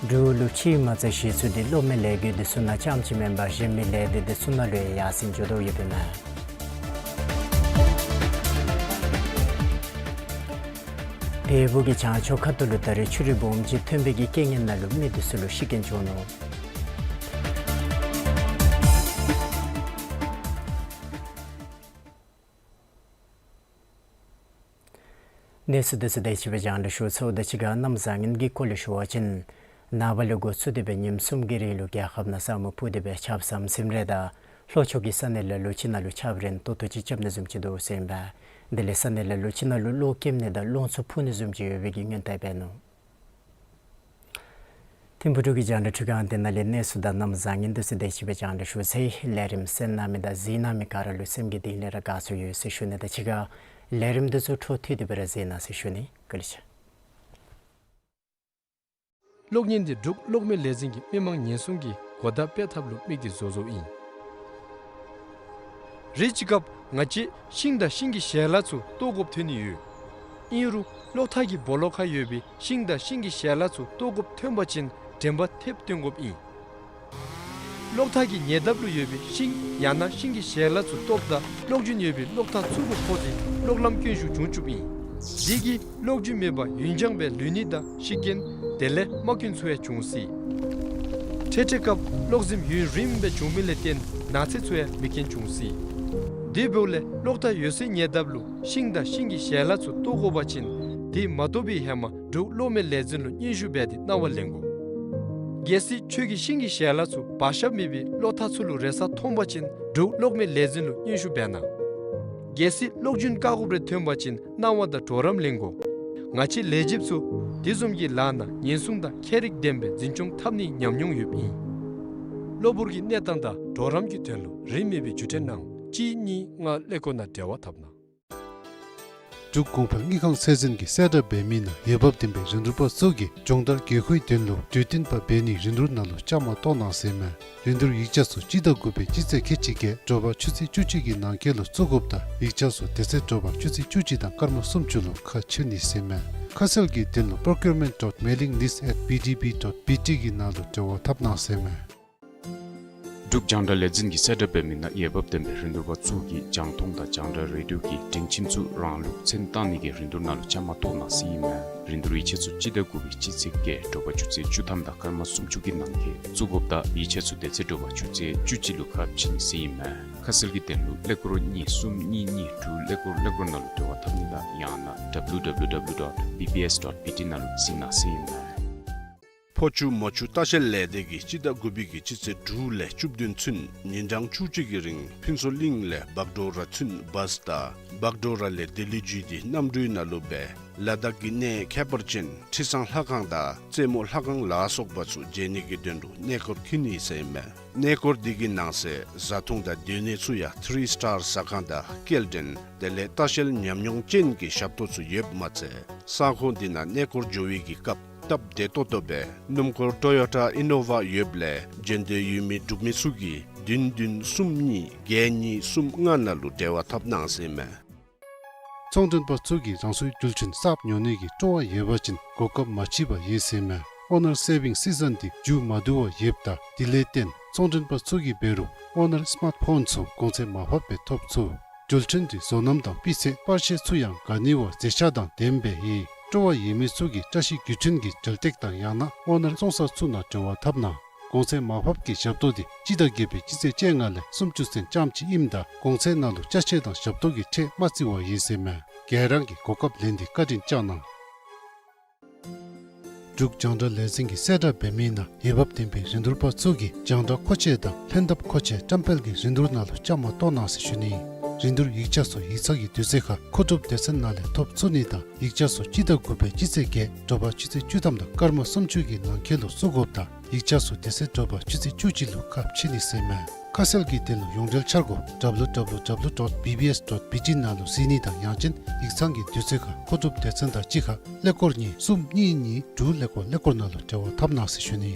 འབྲུག་ལུ་ཕྱིའི་མ་རྩ་གཞི་བཙུགས་ཏེ་གློག་མེ་ལས་འགུལ་དེ་ཚུ་ནང་རྐྱངམ་ཅིག་མེན་པར་གཞན་མི་ལས་སྡེ་དེ་ཚུ་ནང་ལུ་ཡང་ཡར་སེང་འགྱོ་དོ་ཡོདཔ་ཨིན་མས། བལ་པོ་གི་བྱང་ཕྱོགས་ཁ་ཐུག་ལུ་ད་རེས་ཆུ་རུད་སྦོམ་ཅིག་ཐོན་པའི་གི་རྐྱེན་ངན་ནང་ལུ་མི་དེ་ཚུ་ལུ་ཤི་རྐྱེན་བྱུང་ནུག། གནས་ཚུལ་དེ་ཚུ་དེ་ཅིག་སྦེ་རྒྱང་བསྒྲགས་ཞུ་ཚརཝ་དང་གཅིག་ཁར་གནམ་བཟང་ངན་གྱི་སྐོར་ལས་ཞུ་བ་ཅིན་ནངས་པ་ལས་འགོ་བཙུགས་ཏེ་སྦེ་ཉིནམ་གསུམ་གྱི་རིང་ལུ་རྒྱལ་ཁབ་ནང་ས་སྨུག་ཕུབ་སྟེ་སྦེ་ཆརཔ་ཟམ་ཟིམ་རེ་དང་ལྷོ་ཕྱོགས་ཀྱི་ས་གནས་ལ་ལུ་ཅིག་ནང་ལུ་ཆརཔ་རན་ཏོག་ཏོ་ཅིག་རྐྱབ་ནི་བཟུམ་ཅིག་འདུག་ཟེར་ཨིན་པས། དེ་ལས་ས་གནས་ལ་ལུ་ཅིག་ནང་ལུ་གློག་ཀེམ་ནི་དང་རླུང་འཚུབ་འཕུ་ནི་བཟུམ་ཅིག་ཡོད་པའི་གི་སྔོན་བརྡ་འབད་ནུག། ཐིམ་ཕུག་འབྲུག་གི་རྒྱང་བསྒྲགས་འཕྲུལ་ཁང་འདི་ནང་ལས་གནས་ཚུལ་དང་གནམ་བཟང་ངན་དེ་ཚུ་དེ་ཅིག་སྦེ་རྒྱང་བསྒྲགས་ཞུ་ཚར་ཡི། ལས་རིམ་གསན་གནང་མི་དང་གཟིགས་གནང་མི་ག་ར་ལུ་སེམས་ཀྱི་གཏིང་ལས་ར་དགའ་ཚོར་ཡོད་ཟེར་ཞུ་ནི་དང་གཅིག་ཁར་ལས་རིམ་དེ་ཚུ་འཕྲོ་མཐུད་དེ་སྦེ་ར་གཟིགས་གནང་ཟེར་ཞུ་ནི། བཀའ་དྲིན་ཆེ། གློག་བརྙན་འདི་འབྲུག་གློག་མེ་ལས་འཛིན་གྱིས་མི་མང་ཉེན་སྲུང་གི་གོ་བརྡ་སྤེལ་ཐབས་ལུ་དམིགས་ཏེ་བཟོ་བཟོཝ་ཨིན། རེ་ཅིག་སྐབས་ང་བཅས་ཤིང་དང་ཤིང་གི་ཞལ་ལག་ཚུ་བཏོག་དགོཔ་ཐོན་ནི་ཡོད། ཨིན་རུང་གློག་ཐག་གི་སྦོ་ལོགས་ཁར་ཡོད་པའི་ཤིང་དང་ཤིང་གི་ཞལ་ལག་ཚུ་བཏོག་དགོཔ་ཐོན་པ་ཅིན་དྲན་པ་ཐེབས་བཏོན་དགོཔ་ཨིན། གློག་ཐག་གི་ཉེ་འདབས་ལུ་ཡོད་པའི་ཤིང་ཡང་ན་ཤིང་གི་ཞལ་ལག་ཚུ་བཏོགཔ་ད་གློག་རྒྱུན་ཡོད་པའི་གློག་ཐག་ཚུ་གུ་ཕོག་སྟེ་གློག་ལམ་སྐྱོན་ཤུགས་བྱུང་བཅུགཔ་ཨིན། དེ་གིས་གློག་རྒྱུན་མེད་པར་ཡུན་འགྱངས་སྦེ་ལུས་ནི་དང་ཤི་རྐྱེན་དེ་ལས་རྨ་སྐྱོན་ཚུ་ཡང་འབྱུང་སྲིད། འཕྲལ་འཕྲལ་སྐབས་གློག་འཛིངམ་ཡུན་རིངམོ་སྦེ་འབྱུང་མི་ལས་བརྟེན་ན་ཚ་ཚུ་ཡང་མི་རྐྱེན་འབྱུང་སྲིད། དེ་འབདཝ་ལས་གློག་ཐག་ཡོད་སའི་ཉེ་འདབས་ལུ་ཤིང་དང་ཤིང་གི་ཞལ་ལག་ཚུ་བཏོག་དགོ་པ་ཅིན་དེ་མ་བཏོག་པའི་ཧེ་མ་འབྲུག་གློག་མེ་ལས་འཛིན་ལུ་སྙན་ཞུ་འབད་དེ་གནང་བ་ལེན་དགོ། གལ་སྲིད་ཁྱོད་ཀྱིས་ཤིང་གི་ཞལ་ལག་ཚུ་བར་ཞབས་མེད་པའི་གློག་ཐག་ཚུ་ལུ་རེག་ས་མཐོང་པ་ཅིན་འབྲུག་གློག་མེ་ལས་འཛིན་ལུ་སྙན་ཞུ་འབད་གནང་། གལ་སྲིད་གློག་རྒྱུན་བཀག་དགོཔ་རེ་ཐོན་པ་ཅིན་གནང་བ་དང་གྲོགས་རམ་ལེན་དགོ། ང་བཅས་ལས་བྱེདཔ་ཚུ་དེ་བཟུམ་གྱི་ལཱ་ནང་ཉེན་སྲུང་དང་ཁྱད་རིག་ལྡན་པའི་འཛིན་སྐྱོང་འཐབ་ནིའི་ཉམས་མྱོང་ཡོདཔ་ཨིན། གློ་བུར་གྱི་གནས་སྟངས་དང་གྲོགས་རམ་གྱི་དོན་ལུ་རིན་མེད་པའི་བརྒྱུད་འཕྲིན་ནང་གཅིག་གཉིས་ལྔ་ཀླད་ཀོར་ནང་འབྲེལ་བ་འཐབ་གནང་། འབྲུག་གོང་འཕེལ་དངུལ་ཁང་ཚད་འཛིན་གྱིས་གསལ་བསྒྲགས་འབད་མི་ནང་འོས་འབབ་ལྡན་པའི་རིན་བསྡུར་པ་ཚུ་གིས་སྦྱོང་བརྡར་དགོས་མཁོའི་དོན་ལུ་གྲོས་བསྟུན་པ་འབད་ནིའི་རིན་བསྡུར་ནང་ལུ་བཅའ་མར་གཏོགས་གནང་ཟེར་ཨིན་མས། རིན་བསྡུར་ཡིག་ཆ་ཚུ་སྤྱི་ཟླ་དགུ་པའི་སྤྱི་ཚེས་ཁལ་གཅིག་བརྒྱད་དྲོ་པ་ཆུ་ཚོད་བཅུ་གཅིག་གི་ནང་འཁོད་ལུ་བཙུགས་དགོཔ་དང་ཡིག་ཆ་ཚུ་དེ་ཚེ་དྲོ་པ་ཆུ་ཚོད་བཅུ་གཅིག་དང་སྐར་མ་སུམ་ཅུ་ལུ་ཁ་ཕྱེ་ནི་ཟེར་ཨིན་མས། ཁ་གསལ་གྱི་དོན་ལུ་procurement dot mailing list at B D B dot B T གི་ནང་ལུ་འབྲེལ་བ་འཐབ་གནང་ཟེར་ཨིན་མས། འབྲུག་རྒྱང་བསྒྲགས་ལས་འཛིན་གྱིས་གསལ་བསྒྲགས་འབད་མི་ནང་འོས་འབབ་ལྡན་པའི་རིན་བསྡུར་པ་ཚུ་གིས་རྒྱང་མཐོང་དང་རྒྱང་བསྒྲགས་རེ་ཌིའོ་གི་སྒྲིང་ཁྱིམ་ཚུ་རང་ལུགས་མཚན་བཏང་ནི་གི་རིན་བསྡུར་ནང་ལུ་བཅའ་མར་གཏོགས་གནང་ཟེར་ཨིན་མས། རིན་བསྡུར་ཡིག་ཆ་ཚུ་སྤྱི་ཟླ་དགུ་པའི་སྤྱི་ཚེས་བརྒྱད་དྲོ་པ་ཆུ་ཚོད་བཅུ་ཐམ་དང་སྐར་མ་སུམ་ཅུ་གི་ནང་འཁོད་བཙུགས་དགོཔ་དང་ཡིག་ཆ་ཚུ་དེ་ཚེ་དྲོ་པ་ཆུ་ཚོད་བཅུ་གཅིག་ལུ་ཁ་ཕྱེ་ནི་ཟེར་ཨིན་མས། ཁ་གསལ་གྱི་དོན་ལུ་ཀླད་ཀོར་གཉིས་གསུམ་གཉིས་གཉིས་དྲུག་ཀླད་ཀོར་ཀླད་ཀོར་ནང་ལུ་འབྲེལ་བ་འཐབ་ནི་དང་ཡང་ན་W W W dot B B S dot B T ནང་ལུ་གཟིགས་གནང་ཟེར་ཨིན་མས། ཕོ་ཆུ་མོ་ཆུ་ལྟ་བཤལ་ལས་སྡེ་གིས་སྤྱི་ཟླ་དགུ་པའི་གི་སྤྱི་ཚེས་དྲུག་ལས་བཅུ་བདུན་ཚུན་ཉིན་གྲངས་བཅུ་གཅིག་གི་རིང་ཕུན་ཚོགས་གླིང་ལས་བག་གྲོ་ར་ཚུན་བཱས་དང་བག་གྲོ་ར་ལས་ལྡི་ལི་བརྒྱུད་དེ་གནམ་གྲུའི་ནང་ལུ་སྦེ་ལ་དྭགས་ཀྱི་གནས་ཁྱད་པར་ཅན་ཁྲི་བཟང་ལྷ་ཁང་དང་རྩེ་མོ་ལྷ་ཁང་ལ་སོགས་པ་ཚུ་མཇལ་ནི་གི་དོན་ལུ་གནས་སྐོར་འཁྱིད་ནི་ཟེར་ཨིན་མས། གནས་སྐོར་འདི་གི་ནང་གསེས་བཟའ་འཐུང་དང་སྡོད་གནས་ཚུ་ཡང་ཐི་རི་སི་ཊར་ཟ་ཁང་དང་སྐྱེལ་འདྲེན་དེ་ལས་ལྟ་བཤལ་ཉམས་མྱོང་ཅན་གྱི་ཞབས་ཏོག་ཚུ་ཡོདཔ་མ་ཚད་ས་ཁོངས་འདི་ནང་གནས་སྐོར་འགྱོ་བའི་གི་སྐབས་སྟབས་བདེ་ཏོག་ཏོ་སྦེ་སྣུམ་འཁོར་ཊོ་ཡོ་ཊ་ཨི་ནོ་ཝ་ཡོདཔ་ལས་འབྱོན་འདོད་ཡོད་མི་འབྲུག་མི་ཚུ་གིས་བདུན་བདུན་གསུམ་གཉིས་བརྒྱད་གཉིས་གསུམ་ལྔ་ནང་ལུ་འབྲེལ་བ་འཐབ་གནང་ཟེར་ཨིན་མས། ཚོང་མགྲོན་པ་ཚུ་གིས་རང་སོའི་རྒྱུ་ཆ་གསརཔ་ཉོ་ནི་གི་སྤྲོ་བ་ཡོད་པ་ཅིན་གོ་སྐབས་མ་མཆིས་པ་ཡོད་ཟེར་ཨིན་མས། ཨོ་ནར་སེ་བིང་སི་ཛན་འདི་མཇུག་མ་བསྡུ་བར་ཡོདཔ་ད་དེ་ལས་བརྟེན་ཚོང་མགྲོན་པ་ཚུ་གིས་འབད་རུང་ཨོ་ནར་སི་མཱཊ་ཕོན་ཚུ་གོང་ཚད་མར་ཕབ་སྦེ་ཐོབ་ཚུགས། རྒྱུ་ཆ་འདི་བཟོ་རྣམ་དང་སྤུས་ཚད་པར་ཤེས་ཚུ་ཡང་ག་ནི་བ་མཛེས་ཆ་དང་ལྡནམ་སྦེ་ཡོད། སྤྲོ་བ་ཡོད་མི་ཚུ་གིས་བཀྲ་ཤིས་བརྒྱུད་འཕྲིན་གྱི་འབྲེལ་སྟེགས་དང་ཡང་ན་ཨོ་ནར་བཙོང་ས་ཚུ་ནང་འབྲེལ་བ་འཐབ་གནང་། གོང་ཚད་མར་ཕབ་ཀྱི་ཞབས་ཏོག་འདི་སྤྱི་ཟླ་བརྒྱད་པའི་སྤྱི་ཚེས་བཅོ་ལྔ་ལས་སུམ་ཅུ་ཚུན་ཙམ་ཅིག་ཨིནམ་ད་གོང་ཚད་ནང་ལུ་ཅ་ཆས་དང་ཞབས་ཏོག་གི་ཁྲལ་མ་བརྩི་བར་ཡོད་ཟེར་ཨིན་མས། ག་ར་གིས་གོ་སྐབས་ལེན་ཏེ་བཀའ་དྲིན་བསྐྱང་གནང་། འབྲུག་རྒྱང་བསྒྲགས་ལས་འཛིན་གྱིས་གསལ་བསྒྲགས་འབད་མི་ནང་འོས་འབབ་ལྡན་པའི་རིན་བསྡུར་པ་ཚུ་གིས་རྒྱང་བསྒྲགས་མཁོ་ཆས་དང་ལྷན་ཐབས་མཁོ་ཆས་བཀྲམ་སྤེལ་གྱི་རིན་བསྡུར་ནང་ལུ་བཅའ་མར་གཏོགས་གནང་ཟེར་ཞུ་ནི། རིན་བསྡུར་ཡིག་ཆ་ཚུ་ཡིག་ཚང་གི་དུས་ཚོད་ཁར་མཁོ་སྒྲུབ་སྡེ་ཚན་ནང་ལས་ཐོབ་ཚུགས་ནི་དང་ཡིག་ཆ་ཚུ་སྤྱི་ཟླ་དགུ་པའི་སྤྱི་ཚེས་བརྒྱད་དྲོ་པ་ཆུ་ཚོད་བཅུ་ཐམ་དང་སྐར་མ་སུམ་ཅུ་གི་ནང་འཁོད་ལུ་བཙུགས་དགོཔ་དང་ཡིག་ཆ་ཚུ་དེ་ཚེ་དྲོ་པ་ཆུ་ཚོད་བཅུ་གཅིག་ལུ་ཁ་ཕྱེ་ནི་ཟེར་ཨིན་མས། ཁ་གསལ་གྱི་དོན་ལུ་ཡོངས་འབྲེལ་འཆར་སྒོ་W W W dot B B S dot B T ནང་ལུ་གཟིགས་ནི་དང་ཡང་ཅིན་ཡིག་ཚང་གི་དུས་ཚོད་ཁར་མཁོ་སྒྲུབ་སྡེ་ཚན་དང་གཅིག་ཁར་ཀླད་ཀོར་གཉིས་གསུམ་གཉིས་གཉིས་དྲུག་ཀླད་ཀོར་ཀླད་ཀོར་ནང་ལུ་འབྲེལ་བ་འཐབ་གནང་ཟེར་ཞུ་ནི།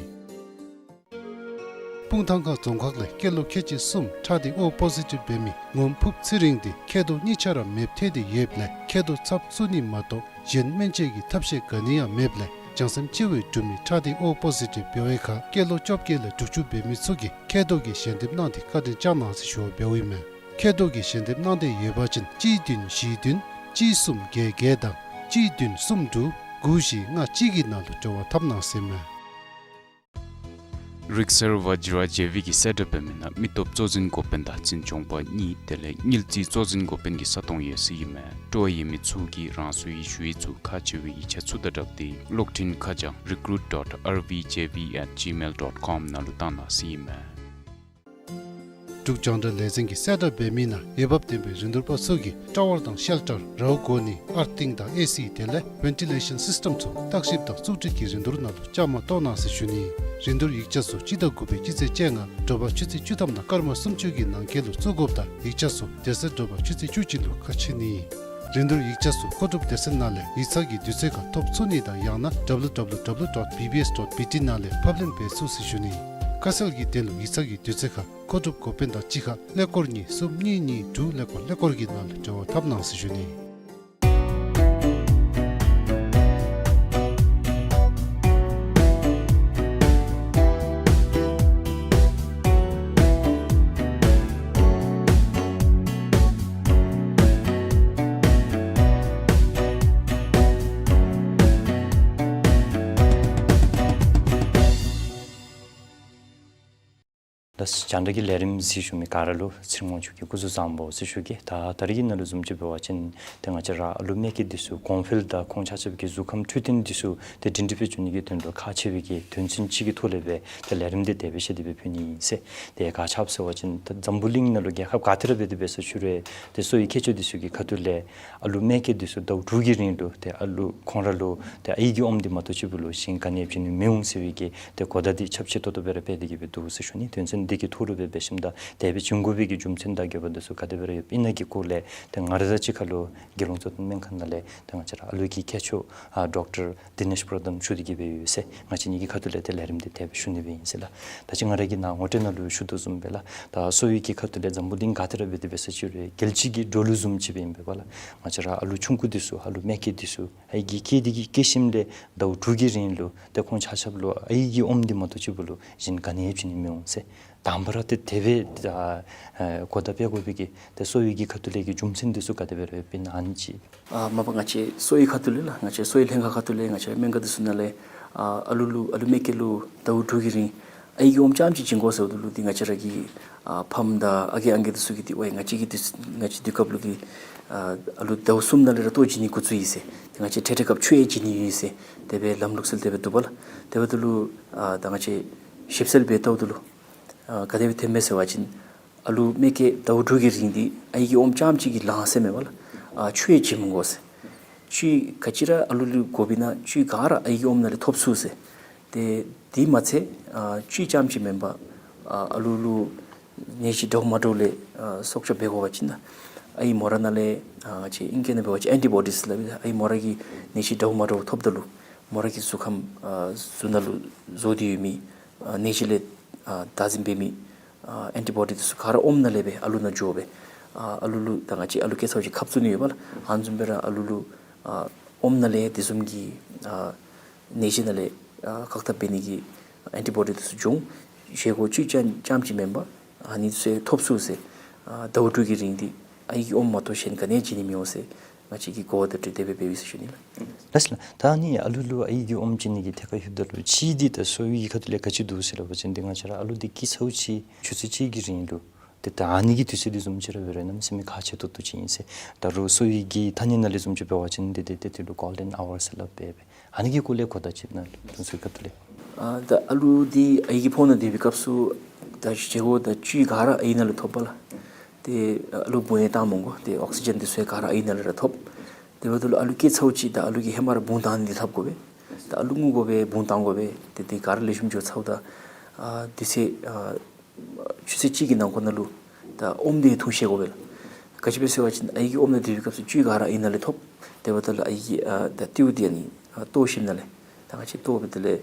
སྤུངས་ཐང་ཁ་རྫོང་ཁག་ལས་སྐྱེས་ལོ་ཁལ་གཅིག་གསུམ་ཁྲག་སྡེ་ཨོ་པོ་ཟི་ཊིབ་འབད་མི་ངོམ་ཕུབ་ཚེ་རིང་འདི་མཁལ་རྡོག་གཉིས་ཆ་ར་མེདཔ་ཐལ་ཏེ་ཡོདཔ་ལས་མཁལ་རྡོག་ཚབ་བཙུགས་ནི་མ་གཏོགས་གཞན་སྨན་བཅོས་ཀྱི་ཐབས་ཤེས་ག་ནི་ཡང་མེདཔ་ལས་བྱང་སེམས་ཅིག་སྦེ་གྲུབ་མི་ཁྲག་སྡེ་ཨོ་པོ་ཟི་ཊིབ་འབདཝ་ཁར་སྐྱེས་ལོ་བཅོ་བརྒྱད་ལས་དྲུག་ཅུ་འབད་མི་ཚུ་གིས་མཁལ་རྡོག་གི་ཞལ་འདེབས་གནང་སྟེ་བཀའ་དྲིན་བསྐྱང་གནང་ཟེར་ཞུ་བ་འབདཝ་ཨིན་མས། མཁལ་རྡོག་གི་ཞལ་འདེབས་གནང་སྟེ་ཡོད་པ་ཅིན་གཅིག་བདུན་བཞི་བདུན་གཅིག་གསུམ་བརྒྱད་བརྒྱད་དང་གཅིག་བདུན་གསུམ་དྲུག་དགུ་བཞི་ལྔ་གཅིག་གི་ནང་ལུ་འབྲེལ་བ་འཐབ་གནང་ཟེར་ཨིན་མས། རིག་གསར་བཛྲ་ཇེ་བི་གིས་གསལ་བསྒྲགས་འབད་མི་ནང་མི་སྟོབས་གཙོ་འཛིན་འགོ་དཔོན་དང་འཛིན་སྐྱོང་པ་གཉིས་དེ་ལས་དངུལ་རྩིས་གཙོ་འཛིན་འགོ་དཔོན་གྱི་ས་སྟོང་ཡོད་ཟེར་ཨིན་མས། སྤྲོ་བ་ཡོད་མི་ཚུ་གིས་རང་སོའི་ཞུ་ཡིག་ཚུ་ཁག་ཆེ་བའི་ཡིག་ཆ་ཚུ་དང་སྦྲགས་ཏེ་གློག་འཕྲིན་ཁ་བྱང་recruit dot R V J V at gmail dot com ནང་ལུ་བཏང་གནང་ཟེར་ཨིན་མས། འབྲུག་རྒྱང་བསྒྲགས་ལས་འཛིན་གྱིས་གསལ་བསྒྲགས་འབད་མི་ནང་འོས་འབབ་ལྡན་པའི་རིན་བསྡུར་པ་ཚུ་གིས་ཊ་ཝར་དང་ཤེལ་ཊར་རཝ་གོ་ནི་ཨར་ཐིང་དང་ཨེ་སི་དེ་ལས་ཝེན་ཊི་ལེ་ཤཱན་སིསི་ཊེམ་ཚུ་བརྟག་ཞིབ་དང་བཙུགས་སྒྲིག་གི་རིན་བསྡུར་ནང་ལུ་བཅའ་མར་གཏོགས་གནང་ཟེར་ཞུ་ནི། རིན་བསྡུར་ཡིག་ཆ་ཚུ་སྤྱི་ཟླ་དགུ་པའི་སྤྱི་ཚེས་བཅོ་ལྔ་དྲོ་པ་ཆུ་ཚོད་བཅུ་ཐམ་དང་སྐར་མ་སུམ་ཅུ་གི་ནང་འཁོད་ལུ་བཙུགས་དགོཔ་དང་ཡིག་ཆ་ཚུ་དེ་ཚེ་དྲོ་པ་ཆུ་ཚོད་བཅུ་གཅིག་ལུ་ཁ་ཕྱེ་ནི། རིན་བསྡུར་ཡིག་ཆ་ཚུ་མཁོ་སྒྲུབ་སྡེ་ཚན་ནང་ལས་ཡིག་ཚང་གི་དུས་ཚོད་ཁར་ཐོབ་ཚུགས་ནི་དང་ཡང་ན་W W W dot B B S dot B T ནང་ལས་ཕབ་ལེན་འབད་ཚུགས་ཟེར་ཞུ་ནི། ཁ་གསལ་གྱི་དོན་ལུ་ཡིག་ཚང་གི་དུས་ཚོད་ཁར་མཁོ་སྒྲུབ་འགོ་དཔོན་དང་གཅིག་ཁར་ཀླད་ཀོར་གཉིས་གསུམ་གཉིས་གཉིས་དྲུག་ཀླད་ཀོར་ཀླད་ཀོར་གྱི་ནང་ལུ་འབྲེལ་བ་འཐབ་གནང་ཟེར་ཞུ་ནི། ད་རྒྱང་བསྒྲགས་ཀྱི་ལས་རིམ་གཟིགས་བཞུགས་མི་ག་ར་ལུ་ཚེ་རིང་དབང་ཕྱུག་གི་སྐུ་གཟུགས་བཟང་པོ་ཟེར་ཞུ་གེ། ད་ད་རིས་ཀྱི་ནང་ལུ་བཟུམ་ཅིག་འབད་བ་ཅིན་ཏེ་ང་བཅས་ར་ཨ་ལུ་མེ་སྐྱེས་འདི་ཚུ་གོང་འཕེལ་དང་ཁོང་ཆ་ཁྱབ་ཀྱི་གཟུགས་ཁམས་འཕྲོད་བསྟེན་འདི་ཚུ་ཏེ་སྒྲིང་སྒྲི་སྦེ་བྱུང་ནི་གི་དོན་ལུ་ཁག་ཆེ་བའི་གི་དོན་ཚན་ཅིག་གི་ཐོག་ལས་སྦེ་ཏེ་ལས་རིམ་འདི་དེ་སྦེ་བཤད་དེ་སྦེ་ཕུལ་ནི་ཨིན་ཟེར། ཏེ་ག་ཅི་སྦེ་ཟེར་བ་ཅིན་ད་འཛམ་བུ་གླིང་ནང་ལུ་རྒྱལ་ཁབ་ག་ཏེ་ར་འབད་དེ་འབད་ས་ཕྱི་རོལ་ཏེ་གསོ་བའི་མཁས་མཆོག་འདི་ཚུ་གི་ཁ་ཐུག་ལས་ཨ་ལུ་མེ་སྐྱེས་འདི་ཚུ་ཟླཝ་དྲུག་གི་རིང་ལུ་ཏེ་ཨ་ལུ་ཁོང་ར་ལུ་ཏེ་ཨའི་གི་ཨོམ་འདི་མ་གཏོགས་ཕྱི་ལུ་གཞན་ག་ནི་ཡང་བྱིན་ནི་མི་འོང་ཟེར་བའི་གི་ཏེ་གོ་བརྡ་འདི་ཁྱབ་ཆེ་ཏོག་ཏོ་སྦེ་ར་སྤེལ་ཏེ་གི་སྦེ་འདུག་ཟེར་ཞུ་ནི། དོན་ཚན་ འདི་གི་ཐོག་ལུ་སྦེ་འབད་ཞིནམ་ད་དེ་སྦེ་བྱིན་དགོ་པའི་གི་རྒྱུ་མཚན་དང་དགོས་པ་འདི་ཚུ་ག་དེ་སྦེ་ར་ཡོདཔ་ཨིན་ན་གི་སྐོར་ལས་ཏེ་ང་ར་དང་གཅིག་ཁར་ལུ་དགེ་སློང་གཙོ་བསྟེན་སྨན་ཁང་ནང་ལས་ཏེ་ང་བཅས་ར་ཨ་ལུ་གི་མཁས་མཆོག་ཨ་ཌོག་ཊར་དི་ནེཤ་པྲ་དྷཱན་ཞུ་སྟེ་གི་སྦེ་ཡོད་ཟེར། ང་བཅས་གཉིས་ཀྱི་ཁ་ཐུག་ལས་ཏེ་ལས་རིམ་འདི་དེ་སྦེ་ཞུ་ནི་སྦེ་ཨིན་ཟེར་ལགས། ད་ཅི་ང་ར་གིས་ནཱ་ངོ་སྤྲོད་ནང་ལུ་ཞུ་དོ་བཟུམ་སྦེ་ལགས། ད་གསོ་བའི་གི་ཁ་ཐུག་ལས་འཛམ་བུ་གླིང་ག་ཏེ་ར་འབད་དེ་འབད་ས་ཅིག་རུང་རྒྱལ་སྤྱི་གི་འགྲོ་ལུགས་བཟུམ་ཅིག་སྦེ་ཨིན་པས་ལགས། ང་བཅས་ར་ཨ་ལུ་ཆུང་ཀུ་འདི་ཚུ་ཨ་ལུ་མ་སྐྱེས་འདི་ཚུ་ཨའི་གིས་སྐྱེས་ཏེ་གི་སྐྱེས་ཞིནམ་ལས་ཟླཝ་དྲུག་གི་རིང་ལུ་ཏེ་ཁོང་ཆ་ཁྱབ་ལུ་ཨའི་གི་ཨོམ་འདི་མ་གཏོགས་ཅིག་པོ་ལུ་གཞན་ག་ནི་ཡང་བྱིན་ནི་མི་འོང་ཟེར། དང་པ་ར་ཏེ་དེ་སྦེ་ཨ་ཨ་གོ་བརྡ་སྤེལ་དགོ་པའི་གི་ཏེ་གསོ་བའི་གི་ཁ་ཐུག་ལས་ཀྱི་རྒྱུ་མཚན་འདི་ཚུ་ག་དེ་སྦེ་ར་ཡོདཔ་ཨིན་ན་ཨ་ནི་ཅིག། ཨ་མ་པ་ང་བཅས་གསོ་བའི་ཁ་ཐུག་ལས་ལགས། ང་བཅས་གསོ་བའི་ལྷན་ཁག་ཁ་ཐུག་ལས་ང་བཅས་སྨན་ཁང་འདི་ཚུ་ནང་ལས་ཨ་ཨ་ལུ་ལུ་ཨ་ལུ་མ་སྐྱེས་ལུ་ཟླཝ་དྲུག་གི་རིང་ཨའི་གི་ཨོམ་རྐྱངམ་ཅིག་བྱིན་དགོ་ཟེརཝ་ད་ལུ་འདི་ང་བཅས་ར་གི་ཨ་ཕམ་དང་ཨ་རྒས་ཨང་རྒས་འདི་ཚུ་གིས་འདི་ཝའི་ང་བཅས་ཀྱི་འདི་ང་བཅས་དུས་སྐབས་ལུ་གི་ཨ་ཨ་ལུ་ཟླཝ་གསུམ་ནང་ལས་ར་ལྟོ་བྱིན་ནི་འགོ་བཙུགས་ཡི་ཟེར། ཏེ་ང་བཅས་འཕྲལ་འཕྲལ་སྐབས་ཆུ་ཡང་བྱིན་ནི་ཡོད་ཟེར། དེ་སྦེ་ལམ་ལུགས་སྲོལ་དེ་སྦེ་འདུག་པ་ལགས། དེ་འབདཝ་ད་ལུ་ཨ་ད་ང་བཅས་ཞིབ་འཚོལ་འབད་བལྟཝ་ད་ལུ་ཨ་ག་དེ་སྦེ་ཐོནམ་མས་ཟེར་བ་ཅིན་ཨ་ལུ་མ་སྐྱེས་ཟླཝ་དྲུག་གི་རིང་འདི་ཨའི་གི་ཨོམ་རྐྱངམ་ཅིག་གིས་ལང་ཟེར་མེན་པ་ལགས། ཨ་ཆུ་ཡང་བྱིན་མི་དགོ་ཟེར། ཆུ་ག་ཅི་ར་ཨ་ལུ་ལུ་དགོཔ་ཨིན་ན་ཆུ་ག་ར་ཨའི་གི་ཨོམ་ནང་ལས་ཐོབ་ཚུགས་ཟེར། ཏེ་དེ་མ་ཚད་ཨ་ཆུ་རྐྱངམ་ཅིག་མེན་པར་ཨ་ཨ་ལུ་ལུ་ནད་གཞི་འདྲཝ་མ་འདྲཝ་ལས་ཨ་སྲོག་སྐྱོབ་འབད་དགོ་པ་ཅིན་ཨའི་མོ་ར་ནང་ལས་ཨ་ང་བཅས་ཨིང་སྐད་ནང་འབད་བ་ཅིན་ཨེན་ཊི་བོ་ཌིས་ལགས། ཨའི་མོ་ར་གི་ནད་གཞི་འདྲཝ་མ་འདྲཝ་ཐོབ་ད་ལུ་མོ་ར་གི་གཟུགས་ཁམས་ཨ་གཟུགས་ནང་ལུ་བཟོ་སྟེ་ཡོད་མི་ཨ་ནད་གཞི་ལས་ཨ་བདག་འཛིན་འབད་མི་ཨ་ཨེན་ཊི་བོ་ཌི་འདི་ཚུ་ག་ར་ཨོམ་ནང་ལས་སྦེ་ཨ་ལུ་ནང་འགྱོ་སྦེ་ཨ་ཨ་ལུ་ལུ་ད་ང་བཅས་ཨ་ལུ་སྐྱེས་ཚརཝ་ཅིག་ཁབ་བཙུགས་ནི་ཡོད་པ་ལགས། ཨ་ནི་བཟུམ་སྦེ་ར་ཨ་ལུ་ལུ་ཨ་ཨོམ་ནང་ལས་དེ་བཟུམ་གྱི་ཨ་ནད་གཞི་ནང་ལས་ཨ་བཀག་ཐབས་འབད་ནི་གི་ཨེན་ཊི་བོ་ཌི་འདི་ཚུ་འབྱུང་། བཞེས་སྒོ་ཆུ་རྐྱངམ་རྐྱངམ་ཅིག་མེན་པར་ཨ་ནི་ཚུ་ཐོབ་ཚུགས་ཟེར། ཨ་ཟླཝ་དྲུག་གི་རིང་འདི་ཨའི་གི་ཨོམ་མ་གཏོགས་གཞན་ག་ནི་ཡང་བྱིན་ནི་མི་འོང་ཟེར་ང་བཅས་ཀྱིས་གོ་བརྡ་སྤྲོད་དེ་སྦེ་འབདཝ་ཨིན་ཟེར་ཞུ་ནི་ལགས། ལགས་སོ་ལགས། ད་ཨ་ནི་ཨ་ལུ་ལུ་ཨའི་གི་ཨོམ་བྱིན་ནི་གི་ཐད་ཁར་ལྷོདཔ་ད་ལུ་གཅིག་འདི་ད་གསོ་བའི་གི་ཁ་ཐུག་ལས་ག་ཅི་འདུག་ཟེར་སླབ་པ་ཅིན་འདི་ང་བཅས་ར་ཨ་ལུ་འདི་སྐྱེས་ཚརཝ་ཅིག་ཆུ་ཚོད་གཅིག་གི་རིང་ལུ་ཏེ་ད་ཨ་ནི་གི་དུས་ཚོད་འདི་བཟུམ་ཅིག་ར་འབད་རུང་གནམ་མེད་ས་མེད་ཁག་ཆེ་ཏོག་ཏོ་ཅིག་ཨིན་ཟེར། ད་རུང་གསོ་བའི་གི་ཐ་སྙད་ནང་ལས་བཟུམ་ཅིག་འབད་བ་ཅིན་འདི་འདི་ཏེ་དེ་ལུ་གོལ་ཌེན་ཨ་ཝར་ཟེར་སླབ་སྦེ་སྦེ། ཨ་ནི་གི་སྐོར་ལས་གོ་བརྡ་ཅིག་ནཱ་ལུ་ཚུ་གི་ཁ་ཐུག་ལས། ཨ་ད་ཨ་ལུ་འདི་ཨའི་གི་ཕོཝ་ནང་སྡོད་པའི་སྐབས་སུ་ད་བཞེས་སྒོ་དང་བཅུད་ག་ར་ཨའི་ནང་ལས་ཐོབ་པ་ལགས། ཏེ་ཨ་ལུ་བུང་ཡང་བཏང་མི་དགོ། ཏེ་ཨོག་སི་ཇེན་འདི་ཚུ་ཡང་ག་ར་ཨའི་ནང་ལས་ར་ཐོབ། དེ་འབདཝ་ད་ལུ་ཨ་ལུ་སྐྱེས་ཚརཝ་ཅིག་ད་ཨ་ལུ་གིས་ཧེ་མ་ར་བུང་བཏང་ནི་འདི་ལྷབ་དགོ་པས། ད་ཨ་ལུ་ངུ་དགོ་པས། བུང་བཏང་དགོ་པས། ཏེ་དེ་ག་ར་ལེགས་ཤོམ་འགྱོ་ཚརཝ་ད་ཨ་དུས་ཚོད་ཨ་ཆུ་ཚོད་གཅིག་གི་ནང་འཁོད་ནང་ལུ་ད་ཨོམ་འདི་འཐུང་ཤེས་དགོ་པས་ལགས། ག་ཅི་སྦེ་ཟེར་བ་ཅིན་ཨའི་གི་ཨོམ་ནང་སྡོད་པའི་སྐབས་སུ་བཅུད་ག་ར་ཨའི་ནང་ལས་ཐོབ། དེ་འབདཝ་ད་ལུ་ཨའི་གི་ཨ་ད་ལྟོཝ་འདི་ཨ་ནི་ཨ་ལྟོ་ཞིནམ་ལས་ད་ང་བཅས་ལྟོཝ་འབདཝ་ད་ལས་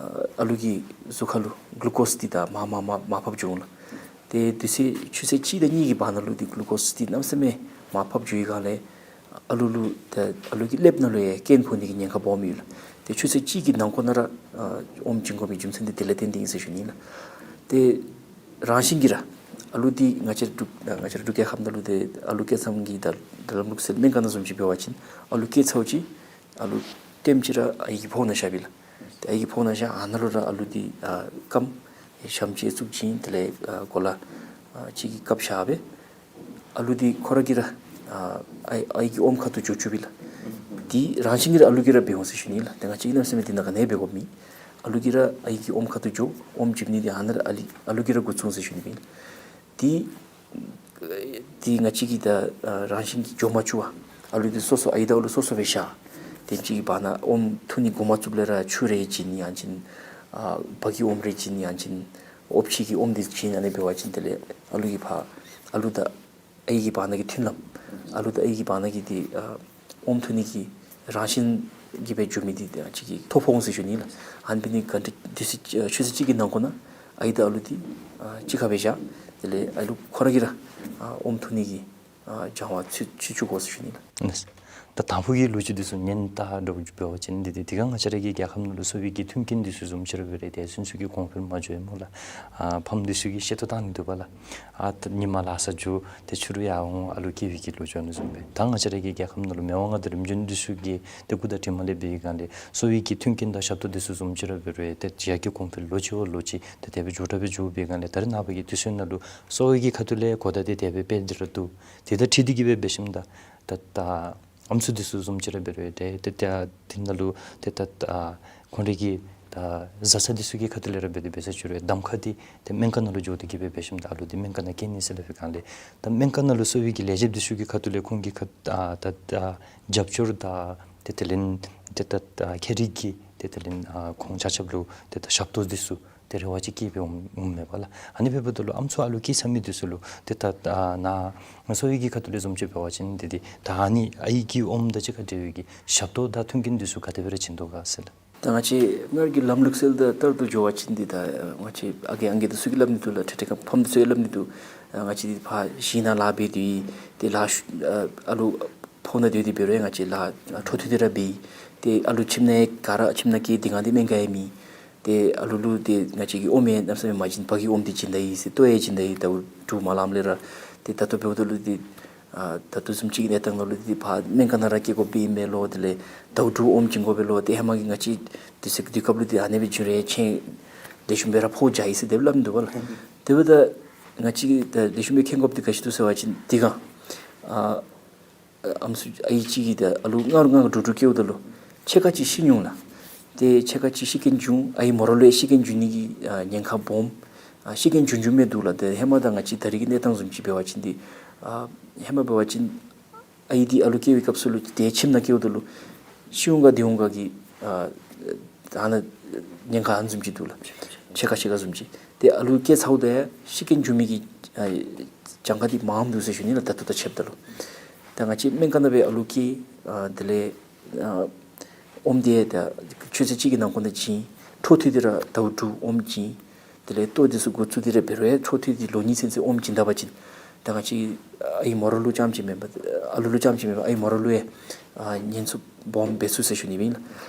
ཨ་ཨ་ལུ་གི་གཟུགས་ཁར་ལུ་གླུ་ཀོསི་འདི་ད་མར་མར་མར་མར་ཕབ་འགྱོ་འོང་ལགས། ཏེ་དུས་ཚོད་ཆུ་ཚོད་གཅིག་དང་གཉིས་ཀྱི་བར་ན་ལུ་འདི་གླུ་ཀོསི་འདི་གནམ་མེད་ས་མེད་མར་ཕབ་འགྱོ་བའི་སྒང་ལས་ཨ་ལུ་ལུ་ད་ཨ་ལུ་གི་ཀླདཔ་ནང་ལུ་ཡང་རྐྱེན་ཕོག་ནི་གི་ཉེན་ཁ་སྦོམ་ཡོད་ལགས། ཏེ་ཆུ་ཚོད་གཅིག་གི་ནང་འཁོད་ནང་ར་ཨ་ཨོམ་བྱིན་དགོ་པའི་རྒྱུ་མཚན་འདི་དེ་ལས་བརྟེན་ཏེ་ཨིན་ཟེར་ཞུ་ནི་ལགས། ཏེ་རང་བཞིན་གྱིས་ར་ཨ་ལུ་འདི་ང་བཅས་འབྲུག་ང་བཅས་འབྲུག་རྒྱལ་ཁབ་ནང་ལུ་ཏེ་ཨ་ལུ་སྐྱེས་ཙམ་གྱི་ད་ད་ལམ་ལུགས་སྲོལ་སྨན་ཁང་ནང་བཟུམ་ཅིག་འབད་བ་ཅིན་ཨ་ལུ་སྐྱེས་ཚརཝ་ཅིག་ཨ་ལུ་ལྟེམ་ཅིག་ར་ཨའི་གི་ཕོཝ་ནང་བཞག་པས་ལགས། ཏེ་ཨའི་གི་ཕོཝ་ནང་བཞག། ཨ་ནཱ་ལུ་ར་ཨ་ལུ་འདི་ཨ་སྐམ་ཞམ་ཅིག་བཙུགས་བྱིན། དེ་ལས་ཨ་གོ་ལ་ཨ་ཅིག་གི་བཀབ་བཞག་སྦེ་ཨ་ལུ་འདི་ཁོ་ར་གིས་ར་ཨ་ཨའི་གི་ཨོམ་ཁ་ཐུག་འགྱོ་བཅུག་པས་ལགས། འདི་རང་བཞིན་གྱིས་ར་ཨ་ལུ་གིས་ར་འབད་འོང་ཟེར་ཞུ་ནི་ལགས། ཏེ་ང་བཅས་ཀྱིས་གནམ་མེད་ས་མེད་འདི་ནང་ག་ནི་འབད་དགོཔ་མེད། ཨ་ལུ་གིས་ར་ཨའི་གི་ཨོམ་ཁ་ཐུག་འགྱོ། ཨོམ་བྱིན་ནི་འདི་ཨ་ནཱ་ར་ཨ་ལི་ཨ་ལུ་གིས་ར་འགོ་བཙུགས་འོང་ཟེར་ཞུ་ནི་ཨིན། འདི་འདི་ང་བཅས་ཀྱིས་ད་ཨ་རང་བཞིན་གྱིས་འགྱོ་མ་བཅུག་པར་ཨ་ལུ་འདི་སོ་སོ་ཨའི་དང་ཨ་ལུ་སོ་སོ་སྦེ་བཞག། ཏེ་ཅིག་གི་བར་ན་ཨོམ་འཐུང་ནི་འགོ་མ་བཙུགསཔ་ལས་ར་ཆུ་རེ་བྱིན་ཡང་ཅིན་ཨ་བག་གི་ཨོམ་རེ་བྱིན་ཡང་ཅིན་ཨོམ་ཕྱེ་གི་ཨོམ་འདི་བྱིན། ཨ་ནི་འབད་བ་ཅིན་དེ་ལས་ཨ་ལུ་གིས་ཕར་ཨ་ལུ་དང་ཨའི་གི་བར་ན་གི་མཐུན་ལམ་ཨ་ལུ་དང་ཨའི་གི་བར་ན་གི་འདི་ཨ་ཨོམ་འཐུང་ནི་གི་རང་བཞིན་གྱིས་སྦེ་འགྱོ་མི་འདི་ཨ་ཅིག་གི་ཐོ་ཕོག་འོང་ཟེར་ཞུ་ནི་ལགས། ཨ་ནི་འབད་ནི་ག་འདི་དུས་ཚོད་ཨ་ཆུ་ཚོད་གཅིག་གི་ནང་འཁོད་ནང་ཨའི་དང་ཨ་ལུ་འདི་ཨ་གཅིག་ཁར་སྦེ་བཞག། དེ་ལས་ཨ་ལུ་ཁོ་ར་གིས་ར་ཨ་ཨོམ་འཐུང་ནི་གི་ཨ་སྦྱང་བ་ཚུ་ཚུ་བཅུག་དགོ་ཟེར་ཞུ་ནི་ལགས། ད་དང་ཕུ་གི་ལོ་རྒྱུས་འདི་ཚུ་ཉན་ད་འགྱོ་བ་ཅིན་འདི་འདི་འདི་ག་ང་བཅས་ར་གི་རྒྱལ་ཁབ་ནང་ལུ་གསོ་བའི་གི་མཐུན་རྐྱེན་འདི་ཚུ་བཟུམ་ཅིག་ར་འབད་རུང་ཏེ་སོ་སོ་གི་གོང་འཕེལ་མ་འགྱོཝ་སྨོ་ལགས། ཨ་ཕམ་འདི་ཚུ་གིས་ཤེས་ཏོག་བཏང་ནི་འདུག་པ་ལགས། ཨ་ད་ཉིན་མ་ལྷ་ས་འགྱོ་ཏེ་ཕྱི་རུ་ཡར་འོང་ཨ་ལུ་སྐྱེ་བའི་གི་ལོ་རྒྱུས་ཨ་ནི་བཟུམ་སྦེ། ད་ང་བཅས་ར་གི་རྒྱལ་ཁབ་ནང་ལུ་མི་དབང་མངའ་བདག་རིམ་བྱོན་འདི་ཚུ་གིས་ཏེ་སྐུ་དང་གྲིབ་མ་ལས་འབད་བའི་སྒང་ལས་གསོ་བའི་གི་མཐུན་རྐྱེན་དང་ཞབས་ཏོག་འདི་ཚུ་བཟུམ་ཅིག་ར་འབད་རུང་ཏེ་རྒྱ་སྐྱེད་གོང་འཕེལ་ལོ་གཅིག་བ་ལོ་གཅིག་ཏེ་དེ་སྦེ་མགྱོགས་དྲགས་སྦེ་འགྱོ་བའི་སྒང་ལས་ད་རེས་ནངས་པ་གི་དུས་ཚོད་ནང་ལུ་གསོ་བའི་གི་ཁ་ཐུག་ལས་གོ་བརྡ་འདི་དེ་སྦེ་སྤེལ་ཏེ་ར་འདུག། དེ་དང་འཁྲིལ་ཏེ་གི་སྦེ་འབད་ཞིནམ་ད་ད་ད་ཨམ་སྲུ་འདི་ཚུ་བཟུམ་ཅིག་ར་འབད་རུང་ཏེ་ཏེ་ད་དེ་ནང་ལུ་ཏེ་ད་ད་ཁོང་རའི་གི་ད་བཟའ་ཚང་འདི་ཚུ་གི་ཁ་ཐུག་ལས་ར་འབད་དེ་འབད་ས་ཅིག་རུང་གདམ་ཁ་འདི་ཏེ་སྨན་ཁང་ནང་ལུ་འགྱོ་སྟེ་གི་སྦེ་འབད་ཞིནམ་ད་ཨ་ལུ་འདི་སྨན་ཁང་ནང་སྐྱེ་ནི་ཟེར་སླབ་པའི་སྒང་ལས་ད་སྨན་ཁང་ནང་ལུ་གསོ་བའི་གི་ལས་བྱེདཔ་འདི་ཚུ་གི་ཁ་ཐུག་ལས་ཁོང་གི་ཁ་ད་ད་ད་རྒྱབ་སྐྱོར་དང་ཏེ་དེ་ལས་ཏེ་ད་ད་ཁྱད་རིག་གི་ཏེ་དེ་ལས་ཨ་ཁོང་ཆ་ཁྱབ་ལུ་ཏེ་ད་ཞབས་ཏོག་འདི་ཚུ་ ཏེ་རེ་བ་ཅིག་བསྐྱེད་སྦེ་འོང་འོངམ་མས་པ་ལགས། ཨ་ནི་འབདཝ་ད་ལུ་ཨམ་སྲུ་ཨ་ལུ་སྐྱེས་ཚར་མི་འདི་ཚུ་ལུ་ཏེ་ད་ཨ་ནཱ་གསོ་བའི་གི་ཁ་ཐུག་ལས་བཟུམ་ཅིག་འབད་བ་ཅིན་ཏེ་ཏེ་ད་ཨ་ནི་ཨའི་གི་ཨོམ་དང་གཅིག་ཁར་འབྲེལ་བའི་གི་ཞབས་ཏོག་དང་མཐུན་རྐྱེན་འདི་ཚུ་ག་དེ་སྦེ་ར་བྱིན་དོ་ག་ཟེར་ལགས། ད་ང་བཅས་སྔར་གྱི་ལམ་ལུགས་སྲོལ་དང་ལྟར་དུ་འགྱོ་བ་ཅིན་འདི་ད་ང་བཅས་ཨ་རྒས་ཨང་རྒས་འདི་ཚུ་གིས་སླབ་ནི་འདུག་ལགས། འཕྲལ་འཕྲལ་ཁར་ཕམ་འདི་ཚུ་ཡང་སླབ་ནི་འདུག། ང་བཅས་འདི་ཕར་གཞིས་ནང་ལཱ་འབད་དེ་ཏེ་ལཱ་ཤུ་ཨ་ཨ་ལུ་ཕོཝ་ནང་སྡོད་དེ་འབད་རུང་ང་བཅས་ལཱ་འཕྲོ་མཐུད་དེ་ར་འབད། ཏེ་ཨ་ལུ་ཁྱིམ་ནང་ག་ར་ཁྱིམ་ནང་སྐྱེས་འདི་གང་འདི་སྨན་ཁང་ཡང་མེད། ཏེ་ཨ་ལུ་ལུ་ཏེ་ང་བཅས་ཀྱིས་ཨོམ་ཡང་གནམ་མེད་ས་མེད་མ་བྱིན། ཕག་གི་ཨོམ་འདི་བྱིན་ད་ཡི་ཟེར། ལྟོ་ཡང་བྱིན་ད་ཡི། ད་འབྲུག་མ་ལངམ་ལས་ར། ཏེ་ད་ལྟོ་འབདཝ་ད་ལུ་ཏེ་ཨ་ད་ལྟོ་བཟུམ་ཅིག་གི་གནས་སྟངས་ནང་ལུ་ཏེ་ཕར་སྨན་ཁང་ནང་ར་སྐྱེལ་དགོཔ་སྦེ་ཨིན་མས་ལོ། དེ་ལས་ད་འབྲུག་ཨོམ་བྱིན་དགོ་པས་ལོ། ཏེ་ཧེ་མ་གི་ང་བཅས་དུས་ཚོད་དུས་སྐབས་ལུ་ཏེ་ཨ་ནི་སྦེ་བྱུང་རུང་ཆེན་ལེགས་ཤོམ་སྦེ་ར་ཕོཝ་རྒྱས་ཡི་ཟེར་དེ་སྦེ་སླབ་ནི་འདུག་པ་ལགས། དེ་འབདཝ་ད་ང་བཅས་ཀྱིས་ད་ལེགས་ཤོམ་སྦེ་མཁྱེན་དགོཔ་འདི་ག་ཅི་འདུག་ཟེར་བ་ཅིན་འདི་ག་ཨ་ཨམ་སྲུ་ཨའི་གཅིག་གིས་ད་ཨ་ལུ་ལྔ་ལྔ་འབྲུག་འབྲུག་སྐྱེཝ་ད་ལུ་ཕྱེད་ཀ་ཅིག་ཤི་འོང་ལགས། ཏེ་ཕྱེད་ཀ་ཅིག་ཤི་རྐྱེན་བྱུང་། ཨའི་མོ་ར་ལུ་ཡང་ཤི་རྐྱེན་བྱུང་ནི་གི་ཨ་ཉེན་ཁ་སྦོམ། ཨ་ཤི་རྐྱེན་བྱུང་བྱུངམ་མས་འདུག་ལགས། ཏེ་ཧེ་མ་དང་ང་བཅས་ད་རེས་ཀྱི་གནས་སྟངས་བཟུམ་ཅིག་འབད་བ་ཅིན་འདི་ཨ་ཧེ་མ་འབད་བ་ཅིན་ཨའི་འདི་ཨ་ལུ་སྐྱེ་བའི་སྐབས་སུ་ལུ་ཏེ་ཁྱིམ་ནང་སྐྱེཝ་ད་ལུ་ཤི་འོང་ག་འདི་འོང་ག་གི་ཨ་ཨ་ནཱ་ཉེན་ཁ་ཨ་ནི་བཟུམ་ཅིག་འདུག་ལགས། ཕྱེད་ཀ་ཕྱེད་ཀ་བཟུམ་ཅིག། ཏེ་ཨ་ལུ་སྐྱེ་ཚརཝ་ད་ཡང་ཤི་རྐྱེན་བྱུང་མི་གི་ཨ་གྱངས་ཁ་འདི་མངམ་འདུག་ཟེར་ཞུ་ནི་ལགས། ད་ལྟོ་དང་ཕྱདཔ་ད་ལུ། ད་ང་བཅས་སྨན་ཁང་ནང་སྦེ་ཨ་ལུ་སྐྱེས་ཨ་དེ་ལས་ཨ་ཨོམ་འདི་ད་ཆུ་ཚོད་གཅིག་གི་ནང་འཁོད་ནང་བྱིན། འཕྲོ་མཐུད་དེ་ར་ད་འབྲུག་ཨོམ་བྱིན། དེ་ལས་ལྟོ་འདི་ཚུ་འགོ་བཙུགས་ཏེ་ར་འབད་རུང་ཡང་འཕྲོ་མཐུད་དེ་ལོ་གཉིས་ཚུན་ཚོད་ཨོམ་བྱིན་ད་པ་ཅིན་ད་ང་བཅས་ཨའི་མོ་ར་ལུ་རྐྱངམ་ཅིག་མེན་པར་ཨ་ལུ་ལུ་རྐྱངམ་ཅིག་མེན་པར་ཨའི་མོ་ར་ལུ་ཡང་ཨ་ཉེན་ཚབས་སྦོམ་འབད་ཚུགས་ཟེར་ཞུ་ནི་ཨིན་ལགས།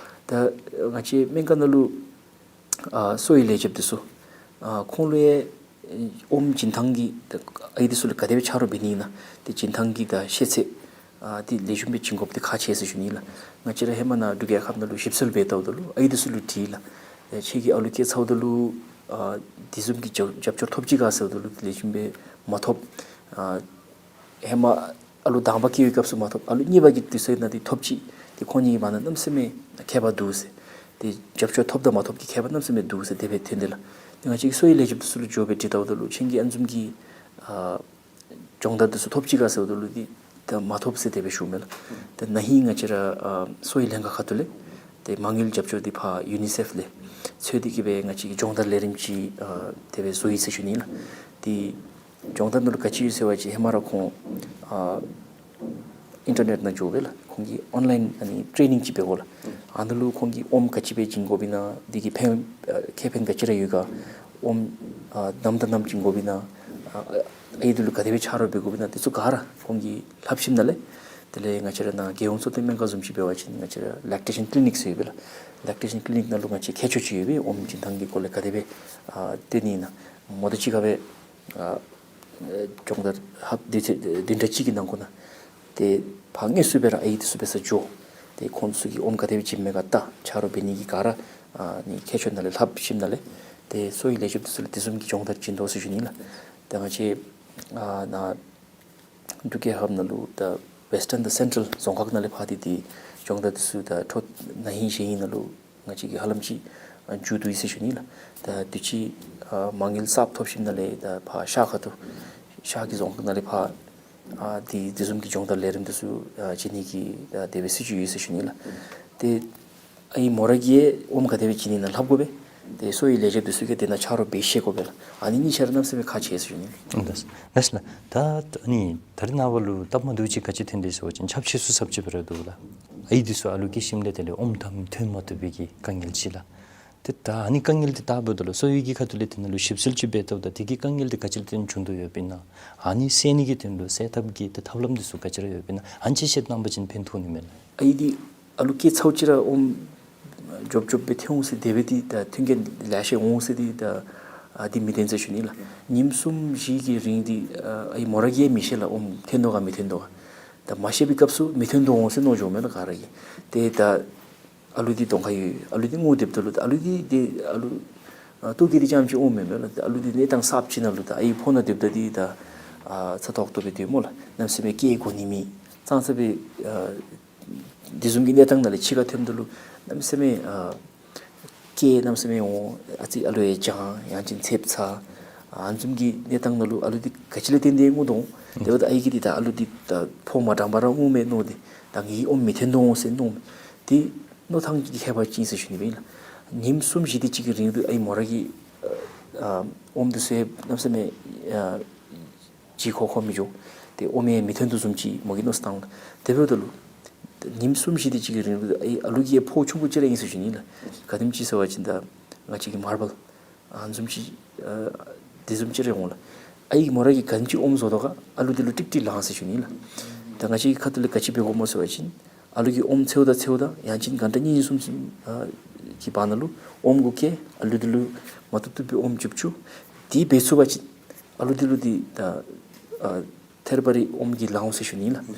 ད་ང་བཅས་སྨན་ཁང་ནང་ལུ་ཨ་གསོ་བའི་ལས་བྱེདཔ་འདི་ཚུ་ཨ་ཁོང་ལུ་ཡང་ཨོམ་བྱིན་ཐངས་ཀྱི་ད་ཨའི་འདི་ཚུ་ལུ་ག་དེ་སྦེ་ཆ་རོགས་འབད་ནི་ཨིན་ན་ཏེ་བྱིན་ཐངས་ཀྱི་ད་ཤེས་ཚད་ཨ་འདི་ལེགས་ཤོམ་སྦེ་བྱིན་དགོཔ་འདི་ཁག་ཆེ་ཟེར་ཞུ་ནི་ལགས། ང་བཅས་ར་ཧེ་མ་ནཱ་འབྲུག་རྒྱལ་ཁབ་ནང་ལུ་ཞིབ་འཚོལ་འབད་བལྟཝ་ད་ལུ་ཨའི་འདི་ཚུ་ལུ་དྲིས་ལགས། ཨེ་ཁྱེད་ཀྱི་ཨ་ལུ་སྐྱེ་ཚརཝ་ད་ལུ་ཨ་དེ་བཟུམ་གྱི་རྒྱབ་རྒྱབ་སྐྱོར་ཐོབ་ཅི་ག་ཟེརཝ་ད་ལུ་ལེགས་ཤོམ་སྦེ་མ་ཐོབ། ཨ་ཧེ་མ་ཨ་ལུ་དང་པ་སྐྱེ་བའི་སྐབས་སུ་མ་ཐོབ། ཨ་ལུ་གཉིས་པ་གི་དུས་ཚོད་ནང་འདི་ཐོབ་ཅི། ཏེ་ཁོང་གཉིས་ཀྱི་བར་ན་གནམ་མེད་ས་མེད་ཁྱད་པར་འདུག་ཟེར། ཏེ་རྒྱབ་སྐྱོར་ཐོབ་དང་མ་ཐོབ་ཀྱི་ཁྱད་པར་གནམ་མེད་ས་མེད་འདུག་ཟེར་དེ་སྦེ་ཐོན་དེས་ལགས། ཏེ་ང་བཅས་ཀྱིས་གསོ་བའི་ལས་བྱེདཔ་འདི་ཚུ་ལུ་འགྱོ་སྦེ་དྲི་བལྟཝ་ད་ལུ་ཁྱེད་ཀྱིས་ཨ་ནི་བཟུམ་གྱི་ཨ་སྦྱོང་བརྡར་འདི་ཚུ་ཐོབ་ཅི་ག་ཟེརཝ་ད་ལུ་འདི་ད་མ་ཐོབ་ཟེར་དེ་སྦེ་ཞུཝ་མས་ལགས། ད་ན་ཧིང་ང་བཅས་ར་ཨ་གསོ་བའི་ལྷན་ཁག་ཁ་ཐུག་ལས་ཏེ་མ་དངུལ་རྒྱབ་སྐྱོར་འདི་ཕར་ཡུ་ནི་སེཕ་ལས་འཚོལ་ཏེ་གི་སྦེ་ང་བཅས་ཀྱིས་སྦྱོང་བརྡར་ལས་རིམ་ཅིག་ཨ་དེ་སྦེ་བཟོ་ཡི་ཟེར་ཞུ་ནི་ལགས། ཏེ་སྦྱོང་བརྡར་ནང་ལུ་ག་ཅི་ཡོད་ཟེར་བ་ཅིན་ཧེ་མ་ར་ཁོང་ཨ་ཨིན་ཊར་ནེཊ་ནང་འགྱོ་སྦེ་ལགས་ཁོང་གིས་ཨོན་ལའིན་ཨ་ནི་ཊེ་ནིང་ཅིག་འབད་དགོ་ལགས། ཨ་ནཱ་ལུ་ཁོང་གིས་ཨོམ་ག་ཅི་སྦེ་བྱིན་དགོཔ་ཨིན་ན་འདི་གིས་ཕན་ཨ་ཁེ་ཕན་ག་ཅི་ར་ཡོད་ག། ཨོམ་ཨ་ནམ་དང་ནམ་བྱིན་དགོཔ་ཨིན་ན། ཨ་ཨའི་འདི་ལུ་ག་དེ་སྦེ་ཆ་རོགས་འབད་དགོཔ་ཨིན་ན་འདི་ཚུ་ག་ར་ཁོང་གིས་ལྷབ་ཞིནམ་ལས། དེ་ལས་ང་བཅས་ར་ནཱ་རྒྱལ་ཡོངས་གསོ་སྟོན་སྨན་ཁང་བཟུམ་ཅིག་འབད་བ་ཅིན་ང་བཅས་ར་ལེག་ཊེ་ཤཱན་ཀི་ལི་ནིཀ་ཟེར་ཡོད་པས་ལགས། ལེག་ཊེ་ཤཱན་ཀི་ལི་ནིཀ་ནང་ལུ་ང་བཅས་མཁས་མཆོག་ཅིག་ཡོད་པས། ཨོམ་བྱིན་ཐངས་ཀྱི་སྐོར་ལས་ག་དེ་སྦེ་ཨ་སྟོན་ནི་ཨིན་ན་མོ་ཏོ་གཅིག་ཁར་སྦེ་ཨ་སྦྱོང་བརྡར་ལྷབ་དུས་ཚོད་བདུན་ཕྲག་གཅིག་གི་ནང་འཁོད་ནང་ཏེ་ཕར་དངོས་སུ་སྦེ་ར་ཨའི་འདི་ཚུ་འབད་སར་འགྱོ། ཏེ་ཁོང་ཚུ་གིས་ཨོམ་ག་དེ་སྦེ་བྱིནམ་མས་ག་བལྟ། ཆ་རོགས་འབད་ནི་གི་ག་ར་ཨ་ནི་མཁས་མཆོག་ནང་ལས་ལྷབ་ཞིནམ་ལས་ཏེ་གསོ་བའི་ལས་བྱེདཔ་འདི་ཚུ་ལུ་དེ་བཟུམ་གྱི་སྦྱོང་བརྡར་བྱིན་དོ་ཟེར་ཞུ་ནི་ལགས། ཏེ་ང་བཅས་ཨ་ནཱ་འབྲུག་རྒྱལ་ཁབ་ནང་ལུ་ད་ཝེསི་ཊརན་དང་སེན་ཊྲལ་རྫོང་ཁག་ནང་ལས་ཕར་ཏེ་ཏེ་སྦྱོང་བརྡར་འདི་ཚུ་ད་འཕྲོ་ན་ཧིང་གཞེས་ཧིང་ནང་ལུ་ང་བཅས་ཀྱིས་ཧ་ལམ་ཅིག་ཨ་མཇུག་བསྡུ་ཡི་ཟེར་ཞུ་ནི་ལགས། ད་དུས་ཅི་ཨ་མ་དངུལ་གསརཔ་ཐོབ་ཞིནམ་ལས་ད་ཕར་ཤར་ཁ་ཐུག་ཤར་གྱི་རྫོང་ཁག་ནང་ལས་ཕར་ཨ་ཏེ་དེ་བཟུམ་གྱི་སྦྱོང་བརྡར་ལས་རིམ་འདི་ཚུ་ཨ་བྱིན་ནི་གི་ད་དེ་སྦེ་སྲིད་བྱུས་ཡོད་ཟེར་ཞུ་ནི་ལགས། ཏེ་ཨའི་མོ་ར་གིས་ཨོམ་ག་དེ་སྦེ་བྱིན་ནི་ཨིན་ན་ལྷབ་དགོ་པས། ཏེ་གསོ་བའི་ལས་བྱེདཔ་འདི་ཚུ་གིས་དེ་ནང་ཆ་རོགས་འབད་ཤེས་དགོ་པས་ལགས། ཨ་ནི་གཉིས་ཆ་ར་གནམ་མེད་ས་མེད་ཁག་ཆེ་ཟེར་ཞུ་ནི། ལགས་ལགས། ད་ད་ཨ་ནི་ད་རེས་ནངས་པ་ལུ་སྟབས་མ་བདེཝ་ཅིག་ག་ཅི་ཐོན་དེས་ཟེར་བ་ཅིན་ཁྱབ་ཆེ་སུ་ཟབ་ཅིག་སྦེ་ར་འདུག་ལགས། ཨའི་འདི་ཚུ་ཨ་ལུ་སྐྱེས་ཞིནམ་ལས་དེ་ལས་ཨོམ་དང་ཐོན་མ་བཏུབ་པའི་གི་དཀའ་ངལ་ཅིག་ལགས། ཏེ་ད་ཨ་ནི་དཀའ་ངལ་འདི་ད་འབདཝ་ད་ལུ་གསོ་བའི་གི་ཁ་ཐུག་ལས་དེ་ནང་ལུ་ཞིབ་འཚོལ་ཅིག་འབད་བལྟཝ་ད་དེ་གི་དཀའ་ངལ་འདི་ག་ཅི་ལས་བརྟེན་བྱུང་དོ་ཡོདཔ་ཨིན་ན། ཨ་ནི་སེལ་ནི་གི་དོན་ལུ་སེལ་ཐབས་ཀྱི་ཏེ་ཐབས་ལམ་འདི་ཚུ་ག་ཅི་ར་ཡོདཔ་ཨིན་ན། ཨ་ནི་ཅིག་བཤད་གནང་པ་ཅིན་ཕན་ཐོགས་ནི་མས་ལགས། ཨའི་འདི་ཨ་ལུ་སྐྱེས་ཚརཝ་ཅིག་ར་ཨོམ་རྒྱོབ་རྒྱོབ་སྦེ་ཐོན་འོང་ཟེར་དེ་སྦེ་འདི་ད་མཐུན་རྐྱེན་ལེགས་ཤོམ་འོང་ཟེར་འདི་ད་ཨ་འདི་མི་བདེན་ཟེར་ཞུ་ནི་ལགས། ཉིནམ་གསུམ་བཞི་གི་རིང་འདི་ཨ་ཨའི་མོ་ར་གིས་མི་ཤེས་ལགས། ཨོམ་ཐོན་དོ་ག་མི་ཐོན་དོ་ག། ད་མ་ཤེས་པའི་སྐབས་སུ་མི་ཐོན་དོ་འོང་ཟེར་མནོ་འགྱོཝ་མས་ལགས་ག་ར་གིས། ཏེ་ད་ཨ་ལུ་འདི་གདོང་ཁར་ཡོད། ཨ་ལུ་འདི་ངུ་སྡོདཔ་ད་ལུ་ཨ་ལུ་འདི་འདི་ཨ་ལུ་ཨ་ལྟོ་གི་འདི་རྐྱངམ་ཅིག་འོང་མེན་མས་ལགས། ཨ་ལུ་འདི་གནས་སྟངས་གསརཔ་ཅིག་ནང་ལུ་ད་ཨའི་ཕོཝ་ནང་སྡོདཔ་ད་འདི་ད་ཨ་ཚ་ཏོག་ཏོ་སྦེ་སྡོད་སྨོ་ལགས། གནམ་མེད་ས་མེད་སྐད་གོ་ནི་མེད། ཙང་ཙ་སྦེ་ཨ་འདི་བཟུམ་གྱི་གནས་སྟངས་ནང་ལས་ཕྱི་ཁར་ཐོནམ་ད་ལུ་གནམ་མེད་ས་མེད་ཨ་སྐད་གནམ་མེད་ས་མེད་འོང་། ཨ་ཙི་ཨ་ལོ་ཡང་གྱང་ཡང་ཅིན་ཚདཔ་ཚ། ཨ་ནི་བཟུམ་གྱི་གནས་སྟངས་ནང་ལུ་ཨ་ལུ་འདི་ག་ཅི་ལས་བརྟེན་ཏེ་ངུ་དོ་འོང་། དེ་འབདཝ་ད་ཨའི་གིས་འདི་ད་ཨ་ལུ་འདི་ད་ཕོཝ་མ་དྲངས་པར་ར་འོངམ་མས་མནོ་སྟེ་ད་ངེའི་ཨོམ་མི་ཐོན་དོ་འོང་ཟེར་མནོ། དེ་མནོ་ཐངས་ཀྱི་ཁྱད་པར་ཅིག་ཨིན་ཟེར་ཞུ་ནི་སྦེ་ཨིན་ལགས། ཉིནམ་གསུམ་བཞི་དེ་ཅིག་གི་རིང་དུ་ཨའི་མོ་ར་གིས་ཨ་ ཨ་ཨོམ་འདི་ཚུ་ཡང་གནམ་མེད་ས་མེད་ཨ་ལྗིད་ཁོག་ཁོ་མི་འགྱོ། ཏེ་ཨོམ་ཡང་མི་ཐོན་དོ་བཟུམ་ཅིག་མོ་གིས་མནོ་བསམ་བཏང་། དེ་འབདཝ་ད་ལུ་ཉིནམ་གསུམ་བཞི་དེ་ཅིག་གི་རིང་ལུ་ཨའི་ཨ་ལུ་གི་ཕོཝ་ཆུང་ཀུ་ཅིག་ར་ཨིན་ཟེར་ཞུ་ནི་ལགས། ག་དེམ་ཅིག་ཟེར་བ་ཅིན་ད་ང་བཅས་ཀྱི་མར་བལ་ཨ་བཟུམ་ཅིག་ཨ་དེ་བཟུམ་ཅིག་ར་འོང་ལགས། ཨའི་མོ་ར་གིས་ག་དེམ་ཅིག་ཨོམ་བཟོ་དོ་ག་ཨ་ལུ་དེ་ལུ་ཀྲིག་ཀྲི་ལང་ཟེར་ཞུ་ནི་ལགས། ད་ང་བཅས་ཀྱི་ཁ་ཐུག་ལས་ག་ཅི་འབད་དགོཔ་སྨོ་ཟེར་བ་ཅིན་ཨ་ལུ་གིས་ཨོམ་འཚོལཝ་ད་འཚོལཝ་ད་ཡང་ཅིན་གྷན་ཊ་གཉིས་གཉིས་གསུམ་གསུམ་ཨ་གི་བར་ན་ལུ་ཨོམ་གུ་བཀལ། ཨ་ལུ་དེ་ལུ་མ་བཏུབ་བཏུབ་སྦེ་ཨོམ་བྱུག་བྱུག། དེ་འབད་ཚུགས་པ་ཅིན་ཨ་ལུ་དེ་ལུ་དེ་ད་ཨ་ཐེར་པ་རེ་ཨོམ་གྱིས་ལང་འོང་ཟེར་ཞུ་ནི་ལགས།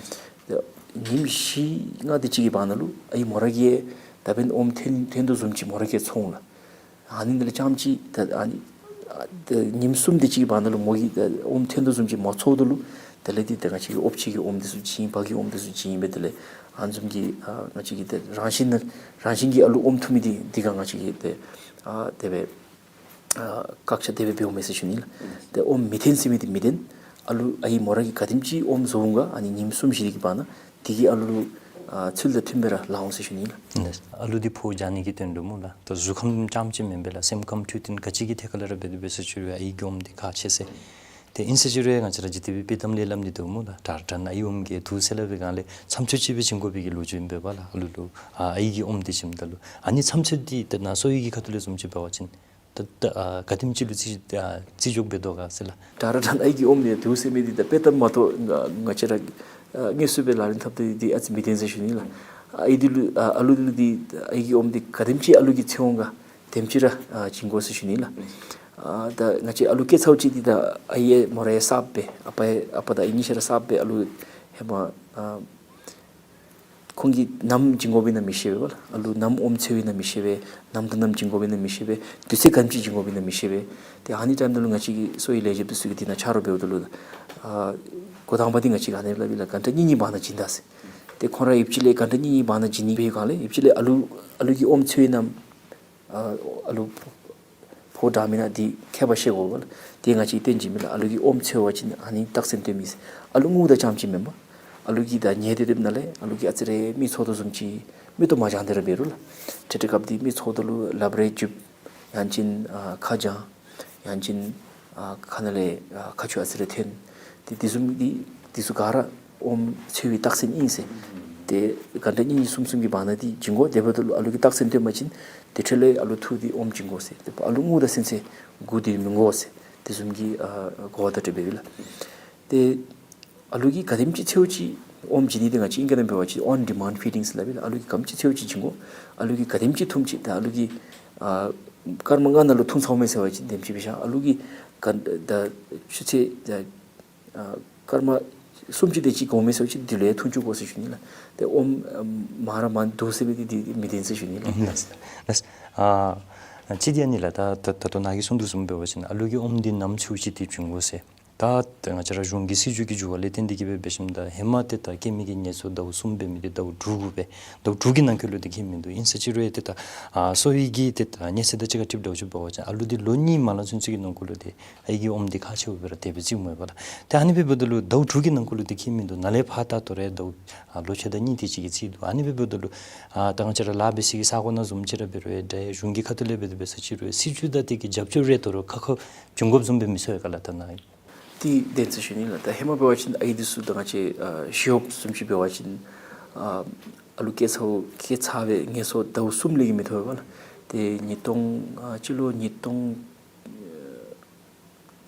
ད་ཉིནམ་བཞི་ལྔ་དེ་ཅིག་གི་བར་ན་ལུ་ཨའི་མོ་ར་གིས་ད་འབདན་ཨོམ་ཐོན་ཐོན་དོ་བཟུམ་ཅིག་མོ་ར་གིས་ཚོར་འོང་ལགས། ཨ་ནི་དེ་ལས་རྐྱངམ་ཅིག་ད་ཨ་ནི་ཨ་ད་ཉིནམ་གསུམ་དེ་ཅིག་གི་བར་ན་ལུ་མོ་གིས་ད་ཨོམ་ཐོན་དོ་བཟུམ་ཅིག་མ་ཚོརཝ་ད་ལུ་དེ་ལས་དེ་ད་ང་བཅས་ཀྱི་ཨོམ་ཕྱེ་གི་ཨོམ་དེ་ཚུ་བྱིན་བ་གི་ཨོམ་དེ་ཚུ་བྱིན་སྦེ་དེ་ལས་ཨ་བཟུམ་གྱི་ཨ་ང་བཅས་ཀྱི་ད་རང་བཞིན་ན་རང་བཞིན་གྱིས་ཨ་ལུ་ཨོམ་འཐུང་མི་དེ་དེ་ག་ང་བཅས་ཀྱིས་ད་ཨ་དེ་སྦེ་ཨ་བཀག་ཆ་དེ་སྦེ་འབདཝ་མས་ཟེར་ཞུ་ནི་ལགས། ཏེ་ཨོམ་མི་ཐོན་ཟེར་མི་དེ་མི་ཐོན། ཨ་ལུ་ཨའི་མོ་ར་གིས་ག་དེམ་ཅིག་ཨོམ་བཟོ་འོང་ག་ཨ་ནི་ཉིནམ་གསུམ་བཞི་དེ་གི་བར་ན་དེ་གིས་ཨ་ལུ་ལུ་ཨ་ཚུལ་དང་མཐུནམ་སྦེ་ར་ལང་འོང་ཟེར་ཞུ་ནི་ལགས། ཨ་ལུ་དེ་ཕོཝ་རྒྱག་ནི་གི་དོན་ལུ་སྨོ་ལགས། ད་གཟུགས་ཁམས་རྐྱངམ་ཅིག་མེན་པས་ལགས། སེམས་ཁམས་འཕྲོད་བསྟེན་ག་ཅི་གི་ཐད་ཁར་ལས་ར་འབད་དེ་འབད་ས་ཅིག་རུང་ཨའི་གི་ཨོམ་དེ་ཁག་ཆེ་ཟེར། ཏེ་ཨིན་ས་ཅིག་རུང་ང་བཅས་ར་ཅིག་དེ་སྦེ་དཔྱེ་གཏམ་ལས་སླབ་ནི་འདུག་སྨོ་ལགས། དྲག་དྲག་ནཱ་ཨའི་ཨོམ་གྱིས་འདུག་ཟེར་སླབ་པའི་སྒང་ལས་མཚམས་ཚོད་ཅིག་སྦེ་བྱིན་དགོ་པའི་གི་ལོ་རྒྱུས་ཨིན་པས་ལགས། ཨ་ལུ་ལུ་ཨ་ཨའི་གི་ཨོམ་དེ་བྱིནམ་ད་ལུ་ཨ་ནི་མཚམས་ཚོད་དེ་ད་ནཱ་གསོ་བའི་གི་ཁ་ཐུག་ལས་བཟུམ་ཅིག་འབད་བ་ཅིན་ད་ད་ཨ་ག་དེམ་ཅིག་ལུ་བརྩི་ཨ་བརྩི་འཇོག་འབད་དོ་ག་ཟེར་ལགས། དྲག་དྲག་ནཱ་ཨའི་གི་ཨོམ་ཡང་འདུག་ཟེར་མི་དེ་ད་དཔེ་གཏམ་མ་གཏོགས་ང་ང་བཅས་ར་ཨ་དངོས་སུ་སྦེ་ལག་ལེན་འཐབ་སྟེ་དེ་ཨ་ཙི་མི་བདེན་ཟེར་ཞུ་ནི་ལགས། ཨའི་དེ་ལུ་ཨ་ཨ་ལུ་དེ་ལུ་དེ་ཨའི་གི་ཨོམ་དེ་ག་དེམ་ཅིག་ཨ་ལུ་གིས་འཚོལ་འོང་ག་དེམ་ཅིག་ར་ཨ་བྱིན་དགོ་ཟེར་ཞུ་ནི་ལགས། ཨ་ད་ང་བཅས་ཨ་ལུ་སྐྱེས་ཚརཝ་ཅིག་དེ་ད་ཨའི་མོ་ར་ཡང་གསརཔ་སྦེ་ཨ་པ་ཡང་ཨ་པ་དང་ཨའི་གཉིས་ཆ་ར་གསརཔ་སྦེ་ཨ་ལུ་ཧེ་མ་ཨ་ཁོང་གིས་ནམ་བྱིན་དགོཔ་ཨིན་ན་མི་ཤེས་པས་ལགས། ཨ་ལུ་ནམ་ཨོམ་འཚོལཝ་ཨིན་ན་མི་ཤེས་པས། ནམ་དང་ནམ་བྱིན་དགོཔ་ཨིན་ན་མི་ཤེས་པས། དུས་ཚོད་ག་དེམ་ཅིག་བྱིན་དགོཔ་ཨིན་ན་མི་ཤེས་པས། ཏེ་ཨ་ནི་ཊའིམ་ནང་ལུ་ང་བཅས་ཀྱི་གསོ་བའི་ལས་བྱེདཔ་དེ་ཚུ་གིས་དེ་ནང་ཆ་རོགས་འབདཝ་ད་ལུ་ཨ་འགོ་དང་པ་དེ་ང་བཅས་ཀྱིས་ཨ་ནི་སླབ་ཨིན་ལགས། གྷན་ཊ་གཉིས་གཉིས་བར་ན་བྱིན་ད་ཟེར། ཏེ་ཁོང་ར་ཡུདཔ་ཅིག་ལས་གྷན་ཊ་གཉིས་གཉིས་བར་ན་བྱིན་ནི་འབད་བའི་སྒང་ལས་ཡུདཔ་ཅིག་ལས་ཨ་ལུ་ཨ་ལུ་གིས་ཨོམ་འཚོལ་ནམ་ཨ་ཨ་ལུ་ཕོཝ་དྲག་མེན་ན་དེ་ཁྱད་པར་ཤེས་དགོ་པས་ལགས། དེ་ང་བཅས་ཀྱིས་སྟོན་བྱིན་མི་ལགས། ཨ་ལུ་གིས་ཨོམ་འཚོལ་བ་ཅིན་ཨ་ནི་རྟགས་མཚན་སྟོན་མི་ཟེར། ཨ་ལུ་རྔུཝ་དང་རྐྱངམ་ཅིག་མེན་པར་ཨ་ལུ་གིས་ད་ཉལ་ཏེ་སྡོདཔ་ནང་ལས་ཨ་ལུ་གིས་ཨ་ཙི་རེ་མིག་ཚོར་དོ་བཟུམ་ཅིག་མིག་ཏོ་མ་བགྱང་སྟེ་ར་འབད་རུང་ལགས། འཕྲལ་འཕྲལ་སྐབས་དེ་མིག་ཚོརཝ་ད་ལུ་ལགཔ་རེ་འཇུབ། ཡང་ཅིན་ཨ་ཁ་བགྱང་། ཡང་ཅིན་ཨ་ཁ་ནང་ལས་ཨ་ཁ་ཆུ་ཨ་ཙི་རེ་ཐོན། དེ་དེ་བཟུམ་དེ་དེ་ཚུ་ག་ར་ཨོམ་འཚོལ་བའི་རྟགས་མཚན་ཨིན་ཟེར། ཏེ་གྷན་ཊ་གཉིས་གཉིས་གསུམ་གསུམ་གྱི་བར་ན་དེ་བྱིན་དགོ། དེ་འབདཝ་ད་ལུ་ཨ་ལུ་གིས་རྟགས་མཚན་སྟོན་པ་ཅིན་དེ་འཕྲོ་ལས་ཨ་ལུ་འཐུ་སྟེ་ཨོམ་བྱིན་དགོ་ཟེར། ཏེ་ཨ་ལུ་རྔུཝ་ད་ཚུན་ཚོད་སྒུག་སྡོད་མི་དགོ་ཟེར། དེ་བཟུམ་གྱི་ཨ་གོ་བརྡ་སྤྲོད་འབདཝ་ཨིན་ལགས། ཏེ་ཨ་ལུ་གིས་ག་དེམ་ཅིག་འཚོལཝ་ཅིག་ཨོམ་བྱིན་ནི་དེ་ང་བཅས་ཨིང་སྐད་ནང་འབད་བ་ཅིན་on demand feeding ཟེར་སླབ་ཨིན་ལགས། ཨ་ལུ་གིས་ག་དེམ་ཅིག་འཚོལཝ་ཅིག་བྱིན་དགོ། ཨ་ལུ་གིས་ག་དེམ་ཅིག་འཐུངམ་ཅིག་ད་ཨ་ལུ་གིས་ཨ་སྐར་མ་ལྔ་ནང་ལུ་འཐུང་ཚརཝ་མས་ཟེར་བ་ཅིན་དེམ་ཅིག་སྦེ་བཞག། ཨ་ལུ་གིས་ག་ད་ཆུ་ཚོད་ད་ཨ་སྐར་མ་སུམ་ཅུ་དེ་ཅིག་འགོརཝ་མས་ཟེར་བ་ཅིན་དེ་ལུ་ཡང་འཐུང་བཅུག་དགོ་ཟེར་ཞུ་ནི་ལགས། ཏེ་ཨོམ་ཨ་མང་ར་མང་འདུག་ཟེར་མི་དེ་དེ་མི་བདེན་ཟེར་ཞུ་ནི་ལགས། ལགས་ལགས། ཨ་ཅིག་དེ་ཨ་ནི་ལགས། ད་ད་ད་ལྟོ་ནཱ་གིས་གསུངས་དོ་བཟུམ་འབད་བ་ཅིན་ཨ་ལུ་གིས་ཨོམ་དེ་ནམ་འཚོལཝ་ཅིག་དེ་བྱིན་དགོ་ཟེར། ད་ད་ང་བཅས་ར་གཞུང་གི་སྲིད་བྱུས་ཀྱི་འགྱུར་བ་ལས་བརྟེན་ཏེ་གིས་སྦེ་འབད་ཞིནམ་ད་ཧེ་མ་ཏེ་ད་སྐྱེ་མི་གི་ངལ་གསོ་ཟླཝ་གསུམ་འབད་མི་དེ་ཟླཝ་དྲུག་གུ་སྦེ་ཟླཝ་དྲུག་གི་ནང་འཁོད་ལུ་དེ་སྐྱེ་མི་འདུག། ཨིན་ས་ཅིག་རུང་ཡང་ཏེ་ད་ཨ་གསོ་བའི་གི་ཏེ་ད་ཉེས་ཚད་དང་གཅིག་ཁར་འཁྲིལ་འདྲཝ་ཅིག་འབད་བ་ཅིན་ཨ་ལུ་དེ་ལོ་གཉིས་མ་ལང་ཚུན་ཚོད་ཀྱི་ནང་འཁོད་ལུ་དེ་ཨའི་གི་ཨོམ་དེ་ཁག་ཆེཝ་སྦེ་ར་དེ་སྦེ་བརྩིཝ་མས་པ་ལགས། ཏེ་ཨ་ནི་སྦེ་འབདཝ་ད་ལུ་ཟླཝ་དྲུག་གི་ནང་འཁོད་ལུ་དེ་སྐྱེ་མི་འདུག། ནཱ་ལས་ཕར་ད་ལྟོ་ར་ཟླཝ་ཨ་ལོ་ཕྱེད་དང་གཉིས་དེ་ཅིག་གི་རྩིས་འདུག། ཨ་ནི་སྦེ་འབདཝ་ད་ལུ་ཨ་ད་ང་བཅས་ར་ལཱ་འབད་སའི་གི་ས་གོ་ནང་བཟུམ་ཅིག་ར་འབད་རུང་ཡང་ད་གཞུང་གི་ཁ་ཐུག་ལས་འབད་དེ་འབད་ས་ཅིག་རུང་ཡང་སྲིད་བྱུས་དང་དེ་གི་རྒྱབ་སྐྱོར་རེ་དོ་རུང་ཁ་ཁ་བྱུང་དགོཔ་བཟུམ་སྦེ་མི་ཚོར་ག་ལགས། ད་ནཱ་དེ་བདེན་ཟེར་ཞུ་ནི་ལགས། ད་ཧེ་མ་འབད་བ་ཅིན་ཨའི་འདི་ཚུ་ད་ང་བཅས་ཨ་ཞི་གཡོགཔ་བཟུམ་ཅིག་འབད་བ་ཅིན་ཨ་ཨ་ལུ་སྐྱེས་ཚར་སྐྱེས་ཚར་བའི་ངལ་གསོ་ཟླཝ་གསུམ་ལས་ཀྱི་མི་ཐོབ་པས་ལགས། ཏེ་ཉིས་སྟོང་ཨ་སྤྱི་ལོ་ཉིས་སྟོང་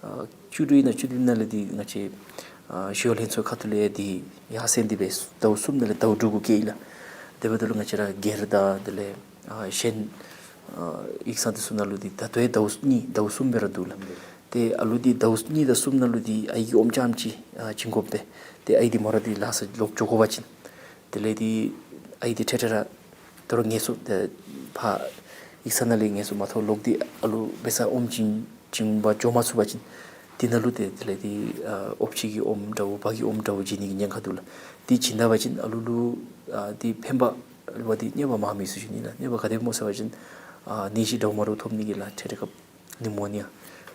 ཨ་བཅུ་དྲུག་ཨིན་ན་བཅུ་བདུན་ནང་ལས་འདི་ང་བཅས་ཨ་ཞི་གཡོག་ལྷན་ཚོགས་ཁ་ཐུག་ལས་འདི་ཡར་སེང་སྟེ་སྦེ་ཟླཝ་གསུམ་ནང་ལས་ཟླཝ་དྲུག་གུ་བཀལ་ཡི་ལགས། དེ་འབདཝ་ད་ལུ་ང་བཅས་ར་སྒེར་དང་དེ་ལས་ཨ་གཞན་ཨ་ཡིག་ཚང་དེ་ཚུ་ནང་ལུ་འདི་ད་ལྟོ་ཡང་ཟླཝ་གཉིས་ཟླཝ་གསུམ་སྦེ་ར་འདུག་ལགས། ཏེ་ཨ་ལུ་འདི་ཟླཝ་གཉིས་དང་གསུམ་ནང་ལུ་འདི་ཨའི་གི་ཨོམ་རྐྱངམ་ཅིག་ཨ་བྱིན་དགོ་པས། ཏེ་ཨའི་འདི་མོ་ར་འདི་ལཱ་ས་ལོག་འགྱོ་དགོ་པ་ཅིན་དེ་ལས་འདི་ཨའི་འདི་འཕྲལ་འཕྲལ་ར་དོ་རུང་ངལ་གསོ་ཏེ་ཕར་ཡིག་ཚང་ནང་ལས་ངལ་གསོ་མ་ཐོབ་ལོག་སྟེ་ཨ་ལུ་འབད་སར་ཨོམ་བྱིན་བྱིན་པར་འགྱོ་མ་ཚུགས་པ་ཅིན་དེ་ནང་ལུ་ཏེ་དེ་ལས་འདི་ཨ་ཨོམ་ཕྱེ་གི་ཨོམ་འདྲཝ་བ་གི་ཨོམ་འདྲཝ་བྱིན་ནི་གི་ཉེན་ཁ་འདུག་ལགས། འདི་བྱིན་ད་པ་ཅིན་ཨ་ལུ་ལུ་ཨ་འདི་ཕན་པ་ལུ་འདི་གནོད་པ་མང་མི་ཚུགས་ཞུ་ནི་ལགས། གནོད་པ་ག་དེ་སྨོ་ཟེར་བ་ཅིན་ཨ་ནད་གཞི་འདྲཝ་མ་འདྲཝ་ཐོབ་ནི་གི་ལགས། འཕྲལ་འཕྲལ་སྐབས་ནི་མོ་ནི་ཡ་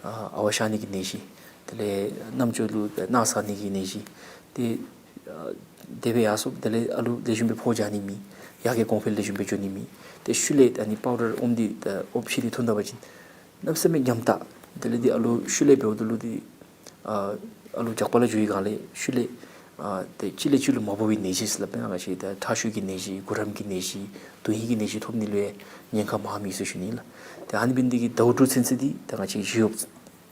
ཨ་ཨ་ཝ་ཤར་ནི་གི་ནད་གཞི། དེ་ལས་རྣམ་ཅོ་ལུ་རྣག་ཟག་ནི་གི་ནད་གཞི། ཏེ་ཨ་དེ་སྦེ་ཡར་སོང་། དེ་ལས་ཨ་ལུ་ལེགས་ཤོམ་སྦེ་ཕོཝ་རྒྱག་ནི་མེད། ཡར་རྒྱས་གོང་འཕེལ་ལེགས་ཤོམ་སྦེ་འགྱོ་ནི་མེད། ཏེ་ཤུལ་ལས་ཨ་ནི་པའུ་ཌར་ཨོམ་འདི་ཨོམ་ཕྱེ་འདི་འཐུང་ད་པ་ཅིན་གནམ་མེད་ས་མེད་ཉམ་ཐག། དེ་ལས་འདི་ཨ་ལུ་ཤུལ་ལས་འབདཝ་ད་ལུ་འདི་ཨ་ཨ་ལུ་རྒྱགས་པ་ལུ་འགྱོ་བའི་སྒང་ལས་ཤུལ་ལས་ཨ་ཏེ་གཅིག་ལས་གཅིག་ལུ་མ་འབོ་བའི་ནད་གཞི་ཟེར་སླབ་མས། ང་བཅས་ད་ཁྲག་ཤུགས་ཀྱི་ནད་གཞི་གུ་རམ་གྱི་ནད་གཞི་དོན་ཧིང་གི་ནད་གཞི་ཐོབ་ནི་ལུ་ཡང་ཉེན་ཁ་མངམ་ཨིན་ཟེར་ཞུ་ནི་ལགས། ཏེ་ཨ་ནི་འབད་ནི་འདི་གིས་ཟླཝ་དྲུག་ཚུན་ཚོད་འདི་ད་ང་བཅས་ཞི་གཡོགཔ་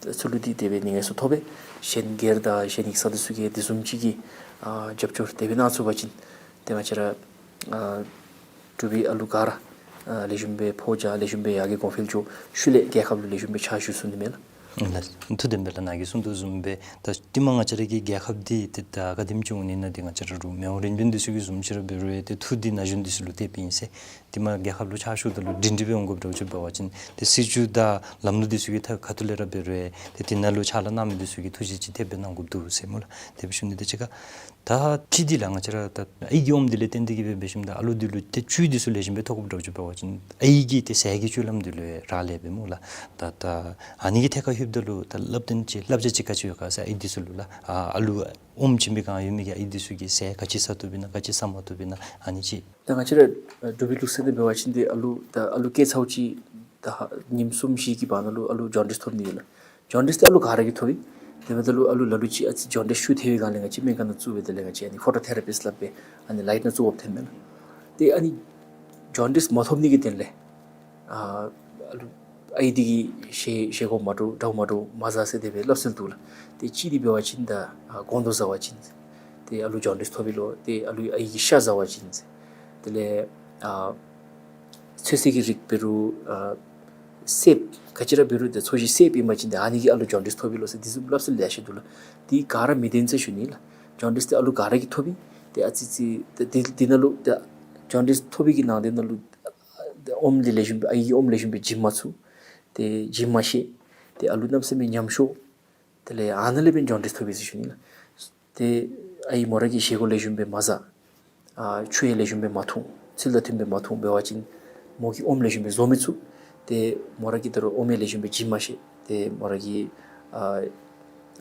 ཚུ་ལུ་འདི་དེ་སྦེ་ནི་ངལ་གསོ་ཐོབ་པས། གཞན་སྒེར་དང་གཞན་ཡིག་ཚང་འདི་ཚུ་གིས་དེ་བཟུམ་ཅིག་གི་ཨ་རྒྱབ་སྐྱོར་དེ་སྦེ་གནང་ཚུགས་པ་ཅིན་ཏེ་ང་བཅས་ར་ཨ་འབྲུག་པའི་ཨ་ལུ་ག་ར་ཨ་ལེགས་ཤོམ་སྦེ་ཕོ་རྒྱས་ལེགས་ཤོམ་སྦེ་ཡར་རྒྱས་གོང་འཕེལ་འགྱོ། ཤུལ་ལས་རྒྱལ་ཁབ་ལུ་ལེགས་ཤོམ་སྦེ་ཕྱག་ཞུ་ཚུགས་ནི་མས་ལགས། ལགས། ཐུགས་བདེན་པས་ལགས། ནཱ་གིས་གསུང་དོ་བཟུམ་སྦེ་ད་ཏེ་མ་ང་བཅས་ར་གི་རྒྱལ་ཁབ་འདི་ཏེ་ད་ག་དེམ་ཅིག་འོང་ནི་ན་འདི་ང་བཅས་ར་རུང་མི་དབང་རིམ་བྱོན་འདི་ཚུ་གི་བཟུམ་ཅིག་ར་འབད་རུང་ཡང་ཏེ་མཐུ་འདི་ན་གཞོན་འདི་ཚུ་ལུ་ཐེབས་ཨིན་ཟེར། ཏེ་མ་རྒྱལ་ཁབ་ལུ་ཕྱག་ཞུཝ་ད་ལུ་སྒྲིང་སྒྲི་སྦེ་འོང་དགོཔ་འདྲཝ་ཅིག་འབད་བ་ཅིན་ཏེ་སྲིད་བྱུས་དང་ལམ་ལུགས་འདི་ཚུ་གི་ཐད་ཁ་ཐུག་ལས་ར་འབད་རུང་ཡང་ཏེ་འདི་ནང་ལུ་ཕྱག་ལཱ་གནང་མི་འདི་ཚུ་གིས་ཐུགས་རྗེ་ཅིག་ཐེབས་སྦེ་གནང་དགོཔ་འདུག་ཟེར་སྨོ་ལགས། དེ་སྦེ་ཞུ་ནི། དེ་ཅིག་ཁར་ད་ཅི་འདི་ལགས་ང་བཅས་ར་ད་ཨའི་གི་ཨོམ་འདི་ལས་བརྟེན་ཏེ་གིས་སྦེ་འབད་ཞིནམ་ད་ཨ་ལུ་འདི་ལུ་ཏེ་བཅུད་འདི་ཚུ་ལེགས་ཤོམ་སྦེ་ཐོབ་དགོཔ་འདྲཝ་ཅིག་འབད་བ་ཅིན་ཨའི་གི་ཏེ་ཟས་ཀྱི་བཅུད་ལམ་འདི་ལུ་ཡང་རག་ལས་པས་སྨོ་ལགས། ད་ད་ཨ་ནི་གི་ཐད་ཁར་ལྷོདཔ་ད་ལུ་ད་སླབ་སྟོན་ཅིག་བསླབ་བྱ་ཅིག་ག་ཅི་ཡོད་ག་ཟེར་ཨའི་འདི་ཚུ་ལུ་ལགས། ཨ་ཨ་ལུ་ཨོམ་བྱིན་པའི་སྒང་ཡོད་མི་གི་ཨའི་འདི་ཚུ་གིས་ཟས་ག་ཅི་ཟ་བཏུབ་ཨིན་ན་ག་ཅི་ཟ་མ་བཏུབ་ཨིན་ན་ཨ་ནི་ཅིག། ད་ང་བཅས་ར་འབྲུག་པའི་ལུགས་སྲོལ་འདི་འབད་བ་ཅིན་ཏེ་ཨ་ལུ་ད་ཨ་ལུ་སྐྱེས་ཚརཝ་ཅིག་ད་ཧ་ཉིནམ་གསུམ་བཞི་གི་བར་ན་ལུ་ཨ་ལུ་ཇོན་ཌིས་ཐོབ་ནི་ཡོད་ལགས། ཇོན་ཌིས་འདི་ཨ་ལུ་ག་ར་གིས་ཐོབ་ཨིན། དེ་འབདཝ་ད་ལུ་ཨ་ལུ་ལ་ལུ་ཅིག་ཨ་ཙི་ཇོན་ཌིས་ཤུགས་ཐལ་བའི་སྒང་ལས་ང་བཅས་སྨན་ཁང་ནང་བཙུགས་སྦེ་དེ་ལས་ང་བཅས་ཨ་ནི་ཕོ་ཊོ་ཐེ་ར་པིསཊ་སླབ་སྦེ་ཨ་ནི་ལའིཊ་ནང་བཙུགས་འབག་ཐོན་མས་ལགས། ཏེ་ཨ་ནི་ཇོན་ཌིས་མ་ཐོབ་ནི་གི་དོན་ལས་ཨ་ཨ་ལུ་ཨའི་འདི་གིས་བཞེས་བཞེས་སྒོ་མ་འདྲཝ་འདྲཝ་མ་འདྲཝ་མ་བཟའ་ཟེར་དེ་སྦེ་སླབ་སྲོལ་འདུག་ལགས། ཏེ་གཅིག་འདི་འབད་བ་ཅིན་ད་ཨ་སྒོང་རྡོག་བཟའ་བ་ཅིན་ཏེ་ཨ་ལུ་ཇོན་ཌིས་ཐོབ་ཨིན་ལོ། ཏེ་ཨ་ལུ་ཨའི་གིས་ཤ་བཟའ་བ་ཅིན་དེ་ལས་ཨ་ཚོད་བསྲེ་གི་རིགས་འབད་རུང་ཨ་སེརཔོ་ག་ཅི་ར་འབད་རུང་ཏེ་ཚོས་གཞི་སེརཔོ་ཨིན་པ་ཅིན་ཏེ་ཨ་ནི་གིས་ཨ་ལུ་ཇོན་ཌིས་ཐོབ་ཨིན་ལོ་ཟེར་དེ་བཟུམ་སླབ་སྲོལ་ལེ་ཤ་འདུག་ལགས། དེ་ག་ར་མི་བདེན་ཟེར་ཞུ་ནི་ལགས། ཇོན་ཌིས་འདི་ཨ་ལུ་ག་ར་གིས་ཐོབ་ཨིན། ཏེ་ཨ་ཙི་ཙི་ཏེ་དེ་དེ་ནང་ལུ་ཏེ་ཇོན་ཌིས་ཐོབ་པའི་གི་ནང་དེ་ནང་ལུ་ཨ་ཨོམ་འདི་ལེགས་ཤོམ་སྦེ་ཨའི་གི་ཨོམ་ལེགས་ཤོམ་སྦེ་བྱིན་མ་ཚུགས། ཏེ་བྱིན་མ་ཤེས། ཏེ་ཨ་ལུ་གནམ་མེད་ས་མེད་ཉམས་ཤོར། དེ་ལས་ཨ་ནཱ་ལས་འབད་ཇོན་ཌིས་ཐོབ་ཨིན་ཟེར་ཞུ་ནི་ལགས། ཏེ་ཨའི་མོ་ར་གིས་བཞེས་སྒོ་ལེགས་ཤོམ་སྦེ་མ་བཟའ། ཨ་ཆུ་ཡང་ལེགས་ཤོམ་སྦེ་མ་འཐུང་། ཚུལ་དང་མཐུན་སྦེ་མ་འཐུང་འབད་བ་ཅིན་མོ་གིས་ཨོམ་ལེགས་ཤོམ་སྦེ་བཟོ་མི་ཚུགས། ཏེ་མོ་ར་གིས་ད་རུང་ཨོམ་ཡང་ལེགས་ཤོམ་སྦེ་བྱིན་མ་ཤེས། ཏེ་མོ་ར་གིས་ཨ་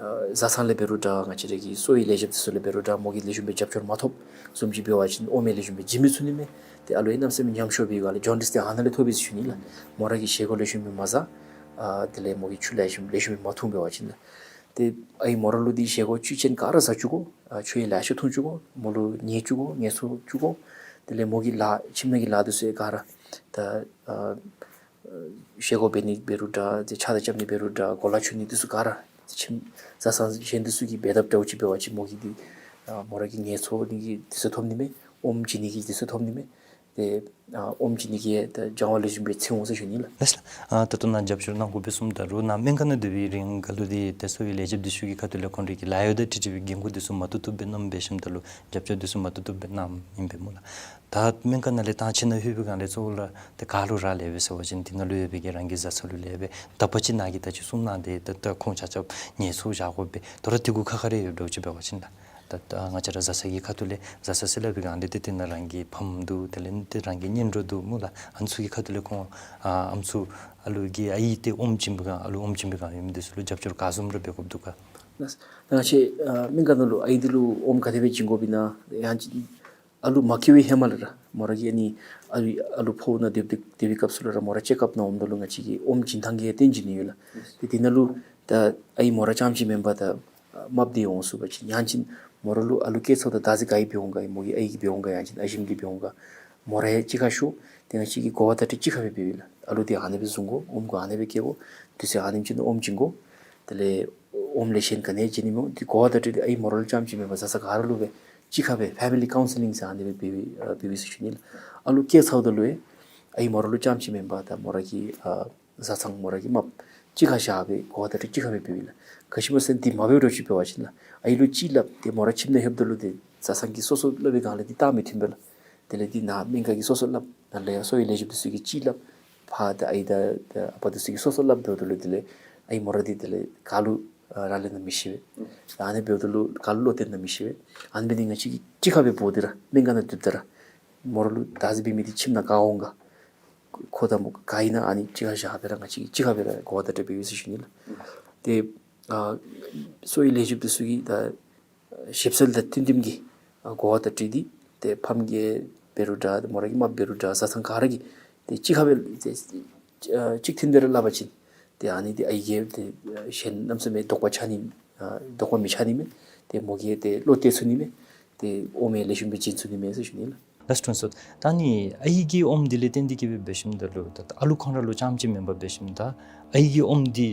ཨ་བཟའ་ཚང་ལས་འབད་རུང་འདྲ་ང་བཅས་ར་གི་གསོ་བའི་ལེགས་ཆ་འདི་ཚུ་ལས་འབད་རུང་འདྲ་མོ་གིས་ལེགས་ཤོམ་སྦེ་རྒྱབ་སྐྱོར་མ་ཐོབ་བཟུམ་ཅིག་འབད་བ་ཅིན་ཨོམ་ཡང་ལེགས་ཤོམ་སྦེ་བྱིན་མི་ཚུགས་ནི་མས། ཏེ་ཨ་ལུ་ཡང་གནམ་མེད་ས་མེད་ཉམས་ཤོར་བའི་སྒང་ལས་ཇོན་ཌིས་འདི་ཨ་ནཱ་ལས་ཐོབ་ཨིན་ཟེར་ཞུ་ནི་ལགས། མོ་ར་གིས་བཞེས་སྒོ་ལེགས་ཤོམ་སྦེ་མ་བཟའ། ཨ་དེ་ལས་མོ་གིས་ཆུ་ལེགས་ཤོམ་ལེགས་ཤོམ་སྦེ་མ་འཐུང་འབད་བ་ཅིན་ལགས། ཏེ་ཨའི་མོ་ར་ལུ་འདི་བཞེས་སྒོ་བཅུད་ཅན་ག་ར་བཟའ་བཅུག་དགོ། ཨ་ཆུ་ཡང་ལེ་ཤ་འཐུང་བཅུག་དགོ། མོ་ལུ་ཉལ་བཅུག་དགོ། ངལ་གསོ་བཅུག་དགོ། དེ་ལས་མོ་གི་ལཱ་ཁྱིམ་ནང་གི་ལཱ་འདི་ཚུ་ཡང་ག་ར་ད་ཨ་བཞེས་སྒོ་འབད་ནི་འབད་རུང་འདྲ་ཏེ་ཕྱགས་བདར་རྐྱབ་ནི་འབད་རུང་འདྲ་གོ་ལ་འཁྱུ་ནི་འདི་ཚུ་ག་ར་ཁྱིམ་བཟའ་ཚང་གཞན་འདི་ཚུ་གིས་འབད་དཔ་འདྲཝ་ཅིག་འབད་བ་ཅིན་མོ་གིས་འདི་ཨ་མོ་ར་གིས་ངལ་གསོ་ནི་གི་དུས་ཚོད་ཐོབ་ནི་མས། ཨོམ་བྱིན་ནི་གི་དུས་ཚོད་ཐོབ་ནི་མས། ཏེ་ཨ་ཨོམ་བྱིན་ནི་གི་ད་སྦྱང་བ་ལེགས་ཤོམ་སྦེ་ཚིམ་འོང་ཟེར་ཞུ་ནི་ལགས། ལགས་སོ་ལགས། ཨ་ད་ལྟོ་ནཱ་རྒྱབ་སྐྱོར་གནང་དགོ་པས་གསུངམ་ད་རུང་ནཱ་སྨན་ཁང་ནང་སྡོད་པའི་རིང་ག་ལུ་འདི་ཏེ་གསོ་བའི་ལས་བྱེདཔ་འདི་ཚུ་གི་ཁ་ཐུག་ལས་ཁོང་རའི་གི་ལཱ་གཡོག་དང་འཁྲིལ་འཁྲིལ་བའི་འགན་ཁུར་འདི་ཚུ་མ་བཏུབ་བཏུབ་སྦེ་གནངམ་འབད་ཞིནམ་ད་ལུ་རྒྱབ་སྐྱོར་འདི་ཚུ་མ་བཏུབ་བཏུབ་སྦེ་གནངམ་ཨིན་པས་སྨོ་ལགས། ད་སྨན་ཁང་ནང་ལས་ཐང་ཆེན་ནང་ལྷོད་པའི་སྒང་ལས་གཙོ་བོ་ར་ཏེ་ག་ལུ་རག་ལས་པས་ཟེར་བ་ཅིན་འདི་ནང་ལུ་ཡོད་པའི་གི་རང་གི་བཟའ་ཚང་ལུ་ལས་པས། ད་པ་ཅིག་ནཱ་གིས་ད་ཅི་གསུངས་གནང་སྟེ་ད་ད་ཁོང་ཆ་ཁྱབ་ངལ་གསོ་བཞག་དགོ་པས། དོ་རུང་དེ་གུ་ཁ་ཁ་རེ་ཡོདཔ་འདྲཝ་ཅིག་འབད་བ་ཅིན་ལགས། ད་ད་ང་བཅས་ར་བཟའ་ཚང་གི་ཁ་ཐུག་ལས་བཟའ་ཚང་ཟེར་སླབ་པའི་སྒང་ལས་ཏེ་དེ་ནང་རང་གི་ཕམ་འདུག། དེ་ལས་ཏེ་རང་གི་གཉེན་གྲོགས་འདུག་སྨོ་ལགས། ཨ་ནི་ཚུ་གི་ཁ་ཐུག་ལས་ཁོང་ཨ་ཨམ་སྲུ་ཨ་ལུ་གི་ཨའི་ཏེ་ཨོམ་བྱིན་པའི་སྒང་ཨ་ལུ་ཨོམ་བྱིན་པའི་སྒང་ཡོད་མི་འདི་ཚུ་ལུ་རྒྱབ་སྐྱོར་ག་བཟུམ་ར་འབད་དགོཔ་འདུག་ག། ལགས། ད་ང་བཅས་ཨ་སྨན་ཁང་ནང་ལུ་ཨའི་འདི་ལུ་ཨོམ་ག་དེ་སྦེ་བྱིན་དགོཔ་ཨིན་ན་ཡང་ཅིན་ཨ་ལུ་མ་སྐྱེ་བའི་ཧེ་མ་ལས་ར་མོ་ར་གིས་ཨ་ནི་ཨ་ལུ་ཨ་ལུ་ཕོཝ་ནང་སྡོད་སྡོད་པའི་སྐབས་སུ་ལས་ར་མོ་ར་ཅེག་ཨཔ་ནང་འོངམ་ད་ལུ་ང་བཅས་ཀྱིས་ཨོམ་བྱིན་ཐངས་ཀྱི་ཡང་སྟོན་བྱིན་ནི་ཡོད་ལགས། ཏེ་དེ་ནང་ལུ་ད་ཨའི་མོ་ར་རྐྱངམ་ཅིག་མེན་པར་ད་རྨགཔ་འདི་འོང་ཚུགས་པ་ཅིན་ཡང་ཅིན་མོ་ར་ལུ་ཨ་ལུ་སྐྱེས་ཚརཝ་ད་བདག་འཛིན་ག་གིས་འབད་འོང་ག། མོ་གི་ཨའི་གིས་འབད་འོང་ག་ཡང་ཅིན་ཨ་ཞིམ་གྱིས་འབད་འོང་ག། མོ་ར་ཡང་གཅིག་ཁར་ཤོར། ཏེ་ང་བཅས་ཀྱིས་གོ་བ་བརྡ་སྤྲོད་གཅིག་ཁར་སྦེ་འབདཝ་ཨིན་ལགས། ཨ་ལུ་འདི་ཨ་ནི་སྦེ་བཟུང་དགོ། ཨོམ་གུ་ཨ་ནི་སྦེ་སྐྱེ་དགོ། དུས་ཚོད་ཨ་ནེམ་ཅིག་ནང་ཨོམ་བྱིན་དགོ། དེ་ལས་ཨོམ་ལས་གཞན་ག་ནི་ཡང་བྱིན་ནི་མེད། འདི་གོ་བ་བརྡ་སྤྲོད་འདི་ཨའི་མོ་ར་ལུ་རྐྱངམ་ཅིག་མེན་པར་བཟའ་ཚང་ག་ར་ལུ་སྦེ་གཅིག་ཁར་སྦེ་ཕེ་མི་ལི་ཀའུན་སི་ལིང་ཟེར་ཨ་ནི་སྦེ་འབད་འབད་འབདཝ་ཨིན་ཟེར་ཞུ་ནི་ལགས། ཨ་ལུ་སྐྱེས་ཚརཝ་ད་ལུ་ཡང་ཨའི་མོ་ར་ལུ་རྐྱངམ་ཅིག་མེན་པར་ད་མོ་ར་གི་ཨ་བཟའ་ཚང་མོ་ར་གི་རྨགཔ་གཅིག་ཁར་བཞག་སྦེ་གོ་བ་བརྡ་སྤྲོད་གཅིག་ཁར་སྦེ་འབདཝ་ཨིན་ལགས། ག་ཅི་སྨོ་ཟེར་ན་འདི་མ་འབདཝ་འདྲཝ་ཅིག་འབད་བ་ཅིན་ལགས་ཨའི་ལུ་གཅིག་སླབ་སྟེ་མོ་ར་ཁྱིམ་ནང་ལྷོདཔ་ད་ལུ་འདི་བཟའ་ཚང་གིས་སོ་སོ་སླབ་པའི་སྒང་ལས་འདི་རྟགས་མི་མཐུན་པས་ལགས། དེ་ལས་འདི་ནཱ་སྨན་ཁང་གི་སོ་སོ་སླབ། ནཱ་ལས་ཡར་གསོ་བའི་ལས་བྱེདཔ་འདི་ཚུ་གིས་གཅིག་སླབ། ཕ་དང་ཨའི་དང་ཨ་པ་འདི་ཚུ་གིས་སོ་སོ་སླབ་འབདཝ་ད་ལུ་དེ་ལས་ཨའི་མོ་ར་འདི་དེ་ལས་ག་ལུ་ཨ་རག་ལས་ན་མི་ཤེས་པས། ཨ་ནི་འབདཝ་ད་ལུ་ག་ལུ་བློ་གཏད་ན་མི་ཤེས་པས། ཨ་ནི་འབད་ནི་ང་བཅས་ཀྱིས་གཅིག་ཁར་སྦེ་འབོ་སྟེ་ར་སྨན་ཁང་ནང་སྡོདཔ་ད་ར་མོ་ར་ལུ་བདག་འཛིན་འབད་མི་འདི་ཁྱིམ་ནང་ག་འོང་ག། ཁོ་དང་མོ་ག་ཨིན་ན་ཨ་ནི་གཅིག་ཁར་བཞག་སྦེ་ར་ང་བཅས་ཀྱིས་གཅིག་ཁར་སྦེ་ར་གོ་བ་བརྡ་སྤྲོད་འབདཝ་ཨིན་ཟེར་ཞུ་ནི་ལགས། ཏེ་ཨ་གསོ་བའི་ལས་བྱེདཔ་འདི་ཚུ་གིས་ད་ཞིབ་འཚོལ་དང་མཐུན་མཐུན་གྱི་ཨ་གོ་བ་བརྡ་སྤྲོད་འདི་ཏེ་ཕམ་གྱིས་འབད་རུང་འདྲ་ཏེ་མོ་ར་གི་རྨགཔ་འབད་རུང་འདྲ་བཟའ་ཚང་ག་ར་གིས་ཏེ་གཅིག་ཁར་སྦེ་ཏེ་ཨ་གཅིག་མཐུན་སྦེ་ར་སླབ་པ་ཅིན་ ཏེ་ཨ་ནི་འདི་ཨའི་གིས་ཏེ་གཞན་གནམ་མེད་ས་མེད་དོགས་པ་ཆགས་ནི་ཨ་དོགས་པ་མི་ཆགས་ནི་མས། ཏེ་མོ་གིས་ཏེ་བློ་གཏད་ཚུགས་ནི་མས། ཏེ་ཨོམ་ཡང་ལེགས་ཤོམ་སྦེ་བྱིན་ཚུགས་ནི་མས་ཟེར་ཞུ་ནི་ལགས། ལགས་སོ་དྲུང་འཚོ། ད་ཨ་ནི་ཨའི་གི་ཨོམ་འདི་ལས་བརྟེན་ཏེ་གིས་སྦེ་འབད་ཞིནམ་ད་ལུ་ད་ད་ཨ་ལུ་ཁོང་ར་ལུ་རྐྱངམ་ཅིག་མེན་པར་འབད་ཞིནམ་ད་ཨའི་གི་ཨོམ་འདི་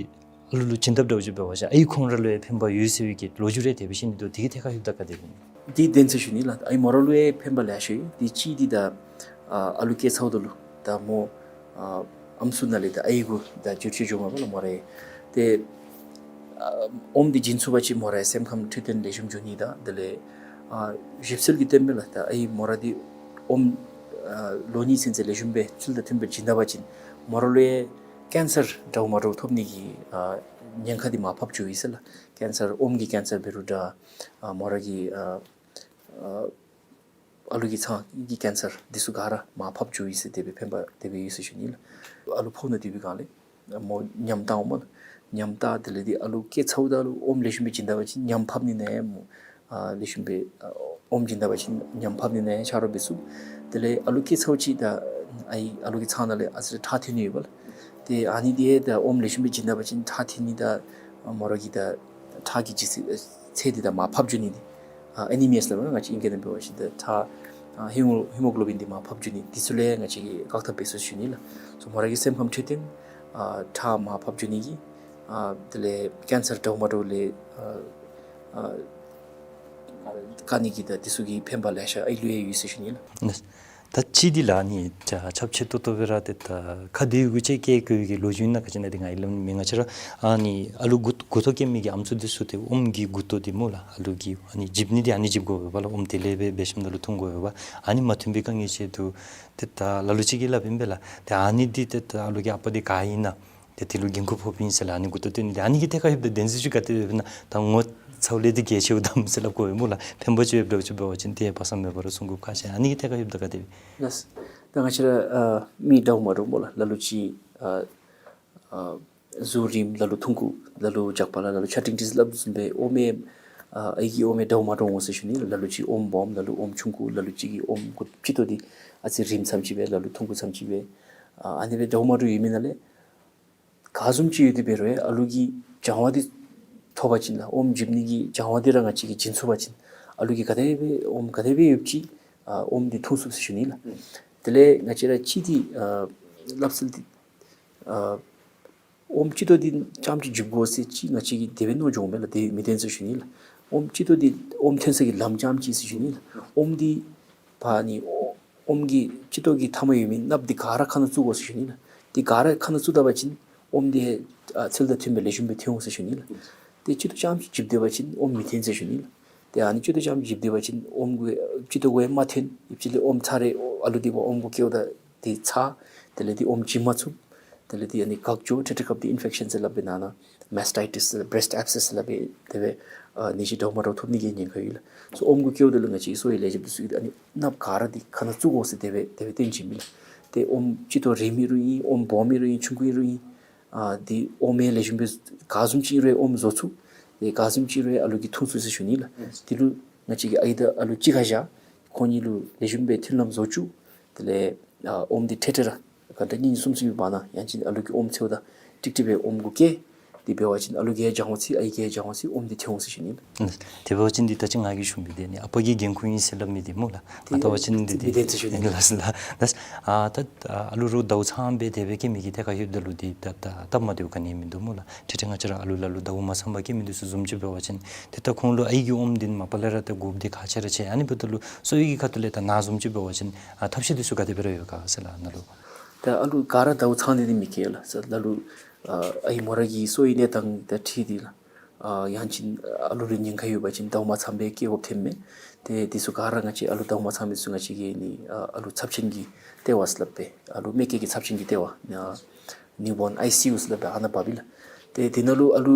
ཨ་ལུ་ལུ་བྱིན་དཔ་འདྲཝ་ཅིག་འབད་བ་ཅིན་ཨའི་ཁོང་ར་ལུ་ཡང་ཕན་པ་ཡོད་ཟེར་བའི་གི་ལོ་རྒྱུས་རེ་དེ་སྦེ་ཤེས་ནི་འདུག། དེ་གི་ཐད་ཁར་ལྷོདཔ་ད་ག་དེ་སྦེ་ཨིན། འདི་བདེན་ཟེར་ཞུ་ནི་ལགས། ཨའི་མོ་ར་ལུ་ཡང་ཕན་པ་ལེ་ཤ་ཡོད། འདི་གཅིག་འདི་ད་ཨ་ཨ་ལུ་སྐྱེ་ཚརཝ་ད་ལུ་ད་མོ་ཨ་ཨམ་སྲུ་ནང་ལས་ད་ཨའི་གུ་ད་བསྒྱུར་བཅོས་འགྱོཝ་མས་པ་ལགས་མོ་ར་ཡང། ཏེ་ཨ་ཨོམ་འདི་བྱིན་ཚུགས་པ་ཅིན་མོ་ར་ཡང་སེམས་ཁམས་འཕྲོད་བསྟེན་ལེགས་ཤོམ་འགྱོ་ནི་དང་དེ་ལས་ཨ་ཞིབ་འཚོལ་གྱིས་སྟོནམ་མས་ལགས། ད་ཨའི་མོ་ར་འདི་ཨོམ་ཨ་ལོ་གཉིས་ཚུན་ཚོད་ལེགས་ཤོམ་སྦེ་ཚུལ་དང་མཐུནམ་སྦེ་བྱིན་ད་པ་ཅིན་མོ་ར་ལུ་ཡང་ཀེན་སར་འདྲཝ་མ་འདྲཝ་ཐོབ་ནི་གི་ཨ་ཉེན་ཁ་འདི་མར་ཕབ་འགྱོཝ་ཨིན་ཟེར་ལགས། ཀེན་སར་ཨོམ་གྱི་ཀེན་སར་འབད་རུང་འདྲ་ཨ་མོ་ར་གི་ཨ་ཨ་ཨ་ལུ་གི་ཚང་གི་ཀེན་སར་འདི་ཚུ་ག་ར་མར་ཕབ་འགྱོཝ་ཨིན་ཟེར་དེ་སྦེ་ཕན་པ་དེ་སྦེ་ཡོད་ཟེར་ཞུ་ནི་ལགས། ཨ་ལུ་ཕོཝ་ནང་སྡོད་པའི་སྒང་ལས་མོ་ཉམས་བཏང་འོང་སྨོ་ལགས། ཉམས་བཏང་དེ་ལས་འདི་ཨ་ལུ་སྐྱེ་ཚརཝ་ད་ལུ་ཨོམ་ལེགས་ཤོམ་སྦེ་བྱིན་ད་པ་ཅིན་ཉམས་ཕབ་ནི་ནང་ཡང་མོ་ཨ་ལེགས་ཤོམ་སྦེ་ཨ་ཨོམ་བྱིན་ད་པ་ཅིན་ཉམས་ཕབ་ནི་ནང་ཡང་ཆ་རོགས་འབད་ཚུགས། དེ་ལས་ཨ་ལུ་སྐྱེ་ཚརཝ་ཅིག་ད་ཨའི་ཨ་ལུ་གི་ཚང་ནང་ལས་ཨ་ཙི་རེ་ཁྲག་ཐོན་ནི་ཡོད་པ་ལགས། ཏེ་ཨ་ནི་འདི་ཡང་ད་ཨོམ་ལེགས་ཤོམ་སྦེ་བྱིན་ད་པ་ཅིན་ཁྲག་ཐོན་ནི་དང་མོ་ར་གི་ད་ཁྲག་གི་ལྗིད་ཚད་འདི་ད་མར་ཕབ་འགྱོ་ནི་འདི་ཨ་ཨེ་ནི་མི་ཡཱ་ཟེར་སླབ་ང་བཅས་ཨིང་སྐད་ནང་འབད་བ་ཅིན་ད་ཁྲག་ཨ་ཧི་མོ་ཧི་མོ་གློ་བིན་འདི་མར་ཕབ་འགྱོ་ནི་འདི་ཚུ་ལུ་ཡང་ང་བཅས་ཀྱིས་བཀག་ཐབས་འབད་ཚུགས་ཞུ་ནི་ལགས། སོ་མོ་ར་གི་སེམས་ཁམས་འཕྲོད་བསྟེན་ཨ་ཁྲག་མར་ཕབ་འགྱོ་ནི་གི་ཨ་དེ་ལས་ཀེན་སར་འདྲཝ་མ་འདྲཝ་ལས་ཨ་ཨ་བཀག་ནི་གི་ད་འདི་ཚུ་གི་ཕན་པ་ལེ་ཤ་ཨའི་ལུ་ཡང་ཡོད་ཟེར་ཞུ་ནི་ལགས། ད་གཅིག་འདི་ལགས་ཨ་ནི་ཆ་ཁྱབ་ཆེ་ཏོག་ཏོ་སྦེ་ར་ཏེ་ད་ཁ་བདེ་གུ་ཅིག་སྐྱེ་དགོ་པའི་གི་ལོ་རྒྱུས་ཨིན་ན་ག་ཅི་ཨིན་ན་འདི་ང་ཡང་སླབ་ནི་མེད། ང་བཅས་ར་ཨ་ནི་ཨ་ལུ་མགུ་མགུ་ཏོ་སྐྱེ་མི་གི་ཨམ་སྲུ་འདི་ཚུ་ཏེ་ཨོམ་གྱི་མགུ་ཏོ་འདི་སྨོ་ལགས། ཨ་ལུ་གིས་ཨ་ནི་འཇིབ་ནི་འདི་ཨ་ནི་འཇིབ་དགོ་པས་པ་ལགས། ཨོམ་དེ་ལས་སྦེ་འབད་ཞིནམ་ད་ལུ་འཐུང་དགོ་པས་པ། ཨ་ནི་མ་འཐུང་པའི་དཀའ་ངལ་ཆེ་འདུག། ཏེ་ད་ལ་ལུ་ཅིག་གིས་སླབ་ཨིན་པས་ལགས། ཏེ་ཨ་ནི་འདི་ཏེ་ད་ཨ་ལུ་གི་ཨ་པ་འདི་ག་ཨིན་ན་ཏེ་དེ་ལུ་འགན་ཁུར་ཕོགཔ་ཨིན་ཟེར་ལགས། ཨ་ནི་མགུ་ཏོ་བཏོན་ནི་འདི་ཨ་ནི་གི་ཐད་ཁར་ལྷོདཔ་ད་བདེན་རྫུན་ཅིག་ག་དེ་སྦེ་ཨིན་ན་ད་ངོ་ཚཝ་ལས་འདི་གལ་ཆེཝ་དམ་ཟེར་སླབ་དགོ་པས་སྨོ་ལགས། ཕན་པ་ཅིག་ཡོདཔ་འདྲཝ་ཅིག་འབད་བ་ཅིན་ཏེ་སྦ་གསང་མེད་པར་གསུང་དགོཔ་ཁག་ཆེ། ཨ་ནི་གི་ཐད་ཁར་ལྷོདཔ་ད་ག་དེ་སྦེ། ལགས། ད་ང་བཅས་ར་ཨ་མི་འདྲཝ་མ་འདྲཝ་སྨོ་ལགས། ལ་ལུ་ཅིག་ཨ་ཨ་གཟུགས་རིངམ་ལ་ལུ་ཐུང་ཀུ་ལ་ལུ་རྒྱགས་པ་ལ་ལ་ལུ་ཆ་འཕྲིང་འཕྲིང་ཟེར་སླབ་དོ་བཟུམ་སྦེ་ཨོམ་ཡང་ཨ་ཨའི་གི་ཨོམ་ཡང་འདྲཝ་མ་འདྲཝ་འོང་ཟེར་ཞུ་ནི་ལགས། ལ་ལུ་ཅིག་ཨོམ་སྦོམ་ལ་ལུ་ཨོམ་ཆུང་ཀུ་ལ་ལུ་ཅིག་གི་ཨོམ་མགུ་སྤྱི་ཏོག་འདི་ཨ་ཙི་རིངམ་ཙམ་ཅིག་སྦེ་ལ་ལུ་ཐུང་ཀུ་ཙམ་ཅིག་སྦེ་ཨ་ཨ་ནི་སྦེ་འདྲཝ་མ་འདྲཝ་ཡོད་མི་ནང་ལས་ག་བཟུམ་ཅིག་ཡོད་དེ་འབད་རུང་ཨ་ལུ་གིས་སྦྱང་བ་འདི་ཐོབ་པ་ཅིན་ལགས་ཨོམ་འཇིབ་ནི་གི་སྦྱང་བ་འདི་ར་ང་བཅས་ཀྱིས་བྱིན་ཚུགས་པ་ཅིན་ཨ་ལུ་གིས་ག་དེ་སྦེ་ཨོམ་ག་དེ་སྦེ་ཡོདཔ་ཅིག་ཨ་ཨོམ་འདི་འཐུང་ཚུགས་ཟེར་ཞུ་ནི་ལགས། དེ་ལས་ང་བཅས་ར་གཅིག་འདི་ཨ་སླབ་སྲོལ་འདི་ཨ་ཨོམ་སྤྱི་ཏོག་འདི་རྐྱངམ་ཅིག་འཇིབ་དགོ་ཟེར་ཅིག་ང་བཅས་ཀྱིས་དེ་སྦེ་མནོ་འགྱོཝ་མས་ལགས། དེ་མི་བདེན་ཟེར་ཞུ་ནི་ལགས། ཨོམ་སྤྱི་ཏོག་འདི་ཨོམ་ཐོན་ས་གི་ལམ་རྐྱངམ་ཅིག་ཟེར་ཞུ་ནི་ལགས། ཨོམ་འདི་ཕར་ནི་ཨོ་ཨོམ་གྱི་སྤྱི་ཏོག་གི་མཐའ་མར་ཡོད་མི་གནགཔོ་འདི་ག་ར་ཁ་ནང་བཙུགས་དགོ་ཟེར་ཞུ་ནི་ལགས། འདི་ག་ར་ཁ་ནང་བཙུགས་ད་པ་ཅིན་ཨོམ་འདི་ཨ་ཚུལ་དང་མཐུནམ་སྦེ་ལེགས་ཤོམ་སྦེ་ཐོན་འོང་ཟེར་ཞུ་ནི་ལགས། ཏེ་སྤྱི་ཏོག་རྐྱངམ་ཅིག་འཇིབ་སྡོད་པ་ཅིན་ཨོམ་མི་ཐོན་ཟེར་ཞུ་ནི་ལགས། ཏེ་ཨ་ནི་སྤྱི་ཏོག་རྐྱངམ་ཅིག་འཇིབ་སྡོད་པ་ཅིན་ཨོམ་གུ་སྤྱི་ཏོག་གུ་ཡང་མ་ཐོན། ཨེག་ཅུ་ལི་ཨོམ་ཚར་རེ་ཨ་ལུ་འདི་འབདཝ་ཨོམ་གུ་སྐྱེཝ་ད་འདི་ཚར། དེ་ལས་འདི་ཨོམ་བྱིན་མ་ཚུགས། དེ་ལས་འདི་ཨ་ནི་འགག་འགྱོ། ཊེ་ཊྲ་ཀརཔ་འདི་ཨིན་ཕེག་ཤཱན་ཟེར་སླབ་པའི་ནང་ན་མཱས་ཊའི་ཊིས་ཟེར་བྷི་རེསཊ་ཨེབ་སེསི་ཟེར་སླབ་པའི་དེ་སྦེ་ཨ་ནད་གཞི་འདྲཝ་མ་འདྲཝ་ཐོབ་ནི་གི་ཉེན་ཁ་ཡོད་ལགས། སོ་ཨོམ་གུ་སྐྱེཝ་ད་ལུ་ང་བཅས་ཀྱིས་གསོ་བའི་ལས་བྱེདཔ་འདི་ཚུ་གིས་ཨ་ནི་གནགཔོ་ག་ར་འདི་ཁ་ནང་བཙུགས་དགོ་ཟེར་དེ་སྦེ་དེ་སྦེ་སྟོན་བྱིན་མི་ལགས། ཏེ་ཨོམ་སྤྱི་ཏོག་རིངམ་ཨིན་རུང་ཨིན་ཨོམ་སྦོམ་ཨིན་རུང་ཨིན་ཆུང་ཀུ་ཨིན་རུང་ཨིན་ཨ་འདི་ཨོམ་ཡང་ལེགས་ཤོམ་སྦེ་ག་བཟུམ་ཅིག་ཨིན་རུང་ཨོམ་བཟོ་ཚུགས། ཏེ་ག་བཟུམ་ཅིག་ཨིན་རུང་ཨ་ལུ་གིས་འཐུང་ཚུགས་ཟེར་ཞུ་ནི་ལགས། དེ་ལུ་ང་བཅས་ཀྱིས་ཨའི་དང་ཨ་ལུ་གཅིག་ཁར་བཞག་ཁོང་གཉིས་ལུ་ལེགས་ཤོམ་སྦེ་མཐུན་ལམ་བཟོ་བཅུག། དེ་ལས་ཨ་ཨོམ་འདི་ཐེངས་ཐེངས་ར་ག་འདྲ་གཉིས་གསུམ་གསུམ་གྱི་བར་ན་ཡང་ཅིན་ཨ་ལུ་གི་ཨོམ་འཚོལཝ་ད་ཀྲིག་ཀྲི་སྦེ་ཨོམ་གུ་སྐྱེ། དེ་འབད་བ་ཅིན་ཨ་ལུ་གིས་ཡང་སྦྱང་བ་ཚུགས་ཨའི་གིས་ཡང་སྦྱང་བ་ཚུགས་ཨོམ་འདི་ཐོན་འོང་ཟེར་ཞུ་ནི་ལགས། དེ་འབད་བ་ཅིན་འདི་ད་ཅི་ང་གིས་ཞུ་མི་འདི་ནི་ཨ་པ་གི་འགན་ཁུར་ཨིན་ཟེར་སླབ་མི་འདི་སྨོ་ལགས། ཨ་ད་བ་ཅིན་འདི་འདི་འདི་འདི་ཚུ་ཞུ་ནི་ལགས་ལགས། ལགས། ཨ་ད་ཨ་ལུ་རོགས་ཟླཝ་ཚང་སྦེ་དེ་སྦེ་སྐྱེ་མི་གི་ཐད་ཁར་ལྷོདཔ་ད་ལུ་འདི་ད་ད་སྟབས་མ་བདེཝ་ག་ནི་མིན་འདུག་སྨོ་ལགས། ཐེངས་ཐེངས་ང་བཅས་ར་ཨ་ལུ་ལ་ལུ་ཟླཝ་མ་ཚང་པར་སྐྱེ་མི་འདི་ཚུ་བཟུམ་ཅིག་འབད་བ་ཅིན་ཏེ་ད་ཁོང་ལུ་ཨའི་གི་ཨོམ་འདི་ནི་མ་པ་ལས་ར་ད་དགོཔ་འདི་ཁག་ཆེ་ར་ཆེ། ཨ་ནི་འབདཝ་ད་ལུ་གསོ་བའི་གི་ཁ་ཐུག་ལས་ད་ནཱ་བཟུམ་ཅིག་འབད་བ་ཅིན་ཨ་ཐབས་ཤེས་འདི་ཚུ་ག་དེ་སྦེ་ར་ཡོད་ག་ཟེར་ལགས་ནཱ་ལུ། ད་ཨ་ལུ་ག་ར་ཟླཝ་ཚང་སྟེ་འདི་མི་སྐྱེ་ལགས། ལ་ལུ་ཨ་ཨའི་མོ་ར་གི་གསོ་བའི་གནས་སྟངས་དང་འཁྲིལ་ཏེ་ལགས། ཨ་ཡང་ཅིན་ཨ་ལུ་ལུ་ཉེན་ཁ་ཡོད་པ་ཅིན་ཟླཝ་མ་ཚང་པའི་སྐྱེ་དགོཔ་ཐོནམ་མས། ཏེ་འདི་ཚུ་ག་ར་ང་བཅས་ཨ་ལུ་ཟླཝ་མ་ཚང་མི་ཚུ་ང་བཅས་ཀྱིས་ནི་ཨ་ཨ་ལུ་ཚབས་ཆེན་གྱི་ལྟེ་བ་ཟེར་སླབ་པས། ཨ་ལུ་མེ་སྐྱེས་ཀྱི་ཚབས་ཆེན་གྱི་ལྟེ་བ་ཨ་ནིའུ་བོརན་ཨའི་སི་ཡུ་ཟེར་སླབ་པས། ཨ་ནཱ་འབགཔ་ཨིན་ལགས། ཏེ་དེ་ནང་ལུ་ཨ་ལུ་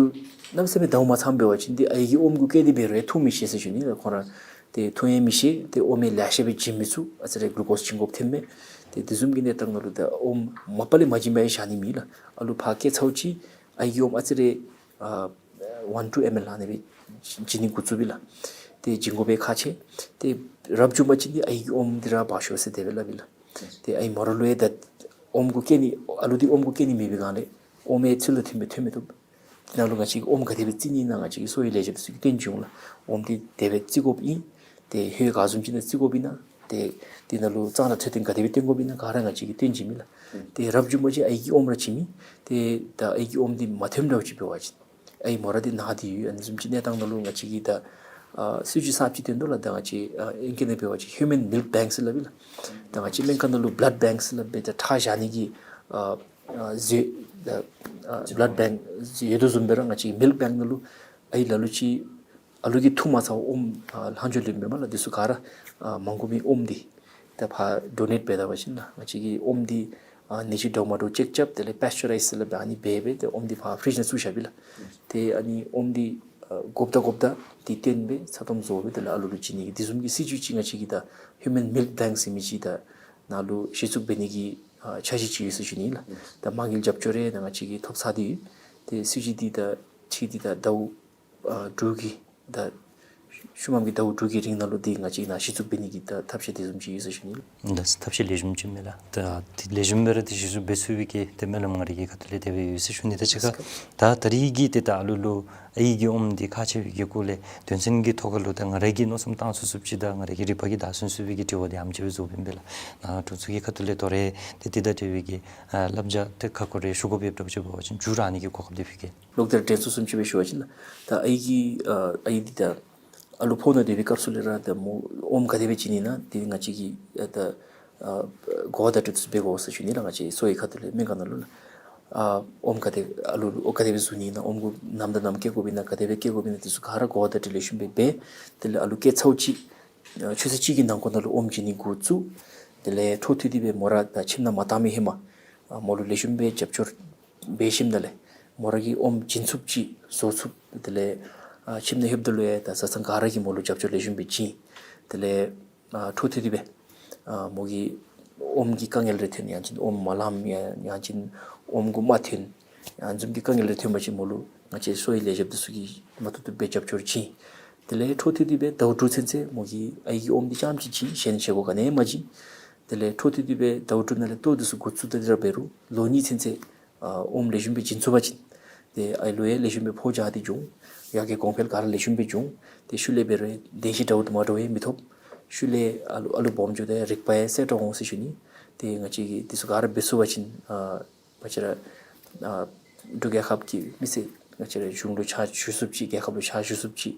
གནམ་མེད་ས་མེད་ཟླཝ་མ་ཚང་འབད་བ་ཅིན་ཏེ་ཨའི་གི་ཨོམ་གུ་སྐྱེས་ཏེ་འབད་རུང་འཐུང་མི་ཤེས་ཟེར་ཞུ་ནི་ལགས། ཁོང་ར་ཏེ་འཐུང་ཡང་མི་ཤེས། ཏེ་ཨོམ་ཡང་ལེ་ཤ་སྦེ་བྱིན་མི་ཚུགས། ཨ་ཙི་རེ་གླུ་ཀོསི་བྱིན་དགོཔ་ཐོནམ་མས། ཏེ་དེ་བཟུམ་གྱི་གནས་སྟངས་ནང་ལུ་ད་ཨོམ་མ་པ་ལས་མ་བྱིན་པར་ཡང་བཞག་ནི་མེད་ལགས། ཨ་ལུ་ཕར་སྐྱེ་ཚརཝ་ཅིག་ཨའི་གི་ཨོམ་ཨ་ཙི་རེ་ཨ་ཝན་ཊུ་ཨེམ་ཨེལ་ཨ་ནི་སྦེ་བྱིན་ནི་འགོ་བཙུགསཔ་ཨིན་ལགས། ཏེ་བྱིན་དགོ་པའི་ཁག་ཆེ། ཏེ་རབ་བྱུང་པ་ཅིན་ཏེ་ཨའི་གི་ཨོམ་འདི་ར་འབག་ཤོག་ཟེར་དེ་སྦེ་སླབ་ཨིན་ལགས། ཏེ་ཨའི་མོ་ར་ལུ་ཡང་ད་ཨོམ་གུ་སྐྱེ་ནི་ཨ་ལུ་འདི་ཨོམ་གུ་སྐྱེ་ནི་མེད་པའི་སྒང་ལས་ ཨོམ་ཡང་ཚུལ་དང་མཐུན་པའི་ཐོན་མི་བཏུབ། དེ་ནང་ལུ་ང་བཅས་ཀྱིས་ཨོམ་ག་དེ་སྦེ་བཙིར་ནི་ཨིན་ན་ང་བཅས་ཀྱིས་གསོ་བའི་ལས་བྱེདཔ་ཚུ་གིས་སྟོན་བྱིན་འོང་ལགས། ཨོམ་འདི་དེ་སྦེ་བཙིར་དགོཔ་ཨིན། ཏེ་ཧོད་ག་བཟུམ་ཅིག་ནང་བཙིར་དགོཔ་ཨིན་ན། ཏེ་དེ་ནང་ལུ་གཙང་སྦྲ་འཕྲོད་བསྟེན་ག་དེ་སྦེ་བསྟེན་དགོཔ་ཨིན་ན་ག་ར་ང་བཅས་ཀྱིས་སྟོན་བྱིན་མི་ལགས། ཏེ་རབ་བྱུང་པ་ཅིན་ཨའི་གི་ཨོམ་ར་བྱིན་མི། ཏེ་ད་ཨའི་གི་ཨོམ་འདི་མ་ཐོནམ་འདྲཝ་ཅིག་འབད་བ་ཅིན་ཨའི་མོ་ར་འདི་ན་སྟེ་ཡོད། ཨ་ནི་བཟུམ་ཅིག་གནས་སྟངས་ནང་ལུ་ང་བཅས་ཀྱིས་ད་ཨ་སྲིད་བྱུས་གསརཔ་ཅིག་བཏོན་དོ་ལགས། ད་ང་བཅས་ཨ་ཨིང་སྐད་ནང་འབད་བ་ཅིན་ཧིའུ་མཱན་མིལཀ་བེངཀ་ཟེར་སླབ་ཨིན་ལགས། ད་ང་བཅས་སྨན་ཁང་ནང་ལུ་བླཌ་བེངཀ་ཟེར་སླབ་སྦེ་ད་ཁྲག་བཞག་ནི་གི་ཨ་ཨ་ཟེར་ད་ཨ་བླཌ་བེངཀ་ཡོད་དོ་བཟུམ་སྦེ་ར་ང་བཅས་མིལཀ་བེངཀ་ནང་ལུ་ཨའི་ལ་ལུ་ཅིག་ཨ་ལུ་གིས་འཐུང་མ་ཚར་བའི་ཨོམ་ཨ་ལྷག་འཕྲོ་ལུས་མི་མས་ལགས། འདི་ཚུ་ག་ར་ཨ་མ་དགོ་མི་ཨོམ་འདི་ད་ཕར་ཌོ་ནེཊ་འབད་ད་པ་ཅིན་ལགས། ང་བཅས་ཀྱིས་ཨོམ་འདི་ཨ་ནད་གཞི་འདྲཝ་མ་འདྲཝ་ཅེཀ་རྐྱབ། དེ་ལས་པེསི་ཅར་རའིཛ་ཟེར་སླབ་སྦེ་ཨ་ནི་འབད་སྦེ་ཏེ་ཨོམ་འདི་ཕར་ཕི་རིཇ་ནང་བཙུགས་བཞགཔ་ཨིན་ལགས། ཏེ་ཨ་ནི་ཨོམ་འདི་ཨ་དགོཔ་ད་དགོཔ་ད་འདི་བཏོན་སྦེ་ཚ་ཏོམ་བཟོ་སྦེ་དེ་ལས་ཨ་ལུ་ལུ་བྱིན་ནི་གི་དེ་བཟུམ་གྱི་སྲིད་བྱུས་ཅིག་ང་བཅས་ཀྱིས་ད་ཧིའུ་མཱན་མིལཀ་བེངཀ་ཟེར་མི་ཅིག་ད་ནཱ་ལུ་གཞི་བཙུགས་འབད་ནི་གི་ཨ་འཆར་གཞི་ཅིག་ཡོད་ཟེར་ཞུ་ནི་ལགས། ད་དམངས་ཀྱི་རྒྱབ་སྐྱོར་རེ་ད་ང་བཅས་ཀྱིས་ཐོབ་ཚར་ཏེ་ཡོད། ཏེ་སྲིད་བྱུས་འདི་ད་ཁྲིག་འདི་ད་ཟླཝ་ཨ་དྲུག་གི་ད་ཤུལ་མམ་གྱི་ཟླཝ་དྲུག་གི་རིང་ནང་ལུ་འདི་ང་བཅས་ནཱ་གཞི་བཙུགས་འབད་ནི་གི་ད་ཐབས་ཤེས་དེ་བཟུམ་ཅིག་ཡོད་ཟེར་ཞུ་ནི་ལགས། ད་ཐབས་ཤེས་ལེགས་ཤོམ་ཅིག་མས་ལགས། ད་དེ་ལེགས་ཤོམ་སྦེ་ར་དེ་གཞི་བཙུགས་འབད་ཚུགས་པའི་གི་ཏེ་སྨོན་ལམ་ང་རའི་གི་ཁ་ཐུག་ལས་དེ་སྦེ་ཡོད་ཟེར་ཞུ་ནི། ད་ཅི་ཁར་ད་ད་རིས་ཀྱི་ཏེ་ད་ཨ་ལུ་ལུ་ཨའི་གི་ཨོམ་འདི་ཁག་ཆེ་བའི་གི་སྐོར་ལས་དོན་ཚན་གྱི་ཐོག་ཁར་ལུ་ད་ང་རའི་གིས་མནོ་བསམ་བཏང་ཚུགས་ཚུགསཔ་ཅིག་དང་ང་རའི་གི་རིག་པ་གིས་བདའ་ཚུགས་ཚུགས་པའི་གི་དྲི་བ་འདི་ཨ་ནེམ་ཅིག་སྦེ་བཟོ་བའི་ཨིན་པས་ལགས། ནཱ་དྲུང་འཚོ་གི་ཁ་ཐུག་ལས་ད་རེས་ཏེ་དེ་དང་འབྲེལ་བའི་གི་ཨ་བསླབ་བྱ་ཏེ་ཁ་སྐོར་རེ་ཞུ་དགོཔ་ཡོདཔ་འདྲཝ་ཅིག་འབད་བ་ཅིན་མཇུག་ར་ཨ་ནི་གི་གོ་སྐབས་འདི་ཕུལ་གེ། ལོག་སྟེ་ར་དྲན་གསོ་བཟུམ་ཅིག་སྦེ་ཞུ་བ་ཅིན་ལགས། ད་ཨའི་གི་ཨ་ཨའི་འདི་ད་ཨ་ལུ་ཕོཝ་ནང་སྡོད་པའི་སྐབས་སུ་ལས་ར་ད་མོ་ཨོམ་ག་དེ་སྦེ་བྱིན་ནི་ཨིན་ན་འདི་ང་བཅས་ཀྱིས་ཨ་ད་ཨ་གོ་བ་བརྡ་སྤྲོད་འབད་དགོ་ཟེར་ཞུ་ནི་ལགས། ང་བཅས་གསོ་བའི་ཁ་ཐུག་ལས་སྨན་ཁང་ནང་ལུ་ལགས། ཨ་ཨོམ་ག་དེ་ཨ་ལུ་ལུ་ཨོམ་ག་དེ་སྦེ་བཙུགས་ནི་ཨིན་ན། ཨོམ་གུ་ནམ་དང་ནམ་སྐྱེ་དགོཔ་ཨིན་ན། ག་དེ་སྦེ་སྐྱེ་དགོཔ་ཨིན་ན། འདི་ཚུ་ག་ར་གོ་བ་བརྡ་སྤྲོད་ལེགས་ཤོམ་སྦེ་འབད། དེ་ལས་ཨ་ལུ་སྐྱེ་ཚརཝ་ཅིག་ཨ་ཆུ་ཚོད་གཅིག་གི་ནང་འཁོད་ནང་ལུ་ཨོམ་བྱིན་ནི་འགོ་བཙུགས། དེ་ལས་འཕྲོ་མཐུད་དེ་སྦེ་མོ་ར་ད་ཁྱིམ་ནང་མ་བཏང་མི་ཧེ་མ་ཨ་མོ་ལུ་ལེགས་ཤོམ་སྦེ་རྒྱབ་སྐྱོར་འབད་ཞིནམ་ལས་མོ་ར་གིས་ཨོམ་བྱིན་ཚུགསཔ་ཅིག་བཟོ་ཚུགས། དེ་ལས་ཨ་ཁྱིམ་ནང་ལྷོདཔ་ད་ལུ་ཡང་ད་བཟའ་ཚང་ག་ར་གིས་མོ་ལུ་རྒྱབ་སྐྱོར་ལེགས་ཤོམ་སྦེ་བྱིན། དེ་ལས་ཨ་འཕྲོ་མཐུད་དེ་སྦེ་ཨ་མོ་གིས་ཨོམ་གྱི་དཀའ་ངལ་རེ་ཐོན་ཡང་ཅིན་ཨོམ་མ་ལངམ་ཡང་ཡང་ཅིན་ཨོམ་གུ་རྨ་ཐོན་ཡང་བཟུམ་གྱི་དཀའ་ངལ་རེ་ཐོན་པ་ཅིན་མོ་ལུ་ང་བཅས་གསོ་བའི་ལས་བྱེདཔ་འདི་ཚུ་གིས་མ་བཏུབ་བཏུབ་སྦེ་རྒྱབ་སྐྱོར་བྱིན། དེ་ལས་འཕྲོ་མཐུད་དེ་སྦེ་ཟླཝ་དྲུག་ཚུན་ཚོད་མོ་གིས་ཨའི་གི་ཨོམ་འདི་རྐྱངམ་ཅིག་བྱིན། གཞན་བཞེས་སྒོ་ག་ནི་ཡང་མ་བྱིན། དེ་ལས་འཕྲོ་མཐུད་དེ་སྦེ་ཟླཝ་དྲུག་ནང་ལས་ལྟོ་འདི་ཚུ་འགོ་བཙུགས་ད་དེ་ར་འབད་རུང་ལོ་གཉིས་ཚུན་ཚོད་ཨ་ཨོམ་ལེགས་ཤོམ་སྦེ་བྱིན་ཚུགས་པ་ཅིན་ཏེ་ཨའི་ལུ་ཡང་ལེགས་ཤོམ་སྦེ་ཕོཝ་རྒྱས་ཏེ་འགྱོ་འོང་། ཡར་རྒྱས་གོང་འཕེལ་ག་ར་ལེགས་ཤོམ་སྦེ་འགྱོ་འོང་། ཏེ་ཤུལ་ལས་འབད་རུང་བདེ་སྐྱིད་འདྲཝ་དུ་མ་འདྲཝ་ཡང་མི་ཐོབ། ཤུལ་ལས་ཨ་ལུ་ཨ་ལུ་སྦོམ་འགྱོཝ་ད་རིག་པ་ཡང་གསལ་དྲགས་འོང་ཟེར་ཞུ་ནི། ཏེ་ང་བཅས་ཀྱིས་འདི་ཚུ་ག་ར་འབད་ཚུགས་པ་ཅིན་ཨ་ང་བཅས་ར་ཨ་འབྲུག་རྒྱལ་ཁབ་ཀྱི་མི་སེར་ང་བཅས་ར་གཞུང་ལུ་ཕྱག་ཞུ་ཚུགསཔ་ཅིག་རྒྱལ་ཁབ་ལུ་ཕྱག་ཞུ་ཚུགསཔ་ཅིག་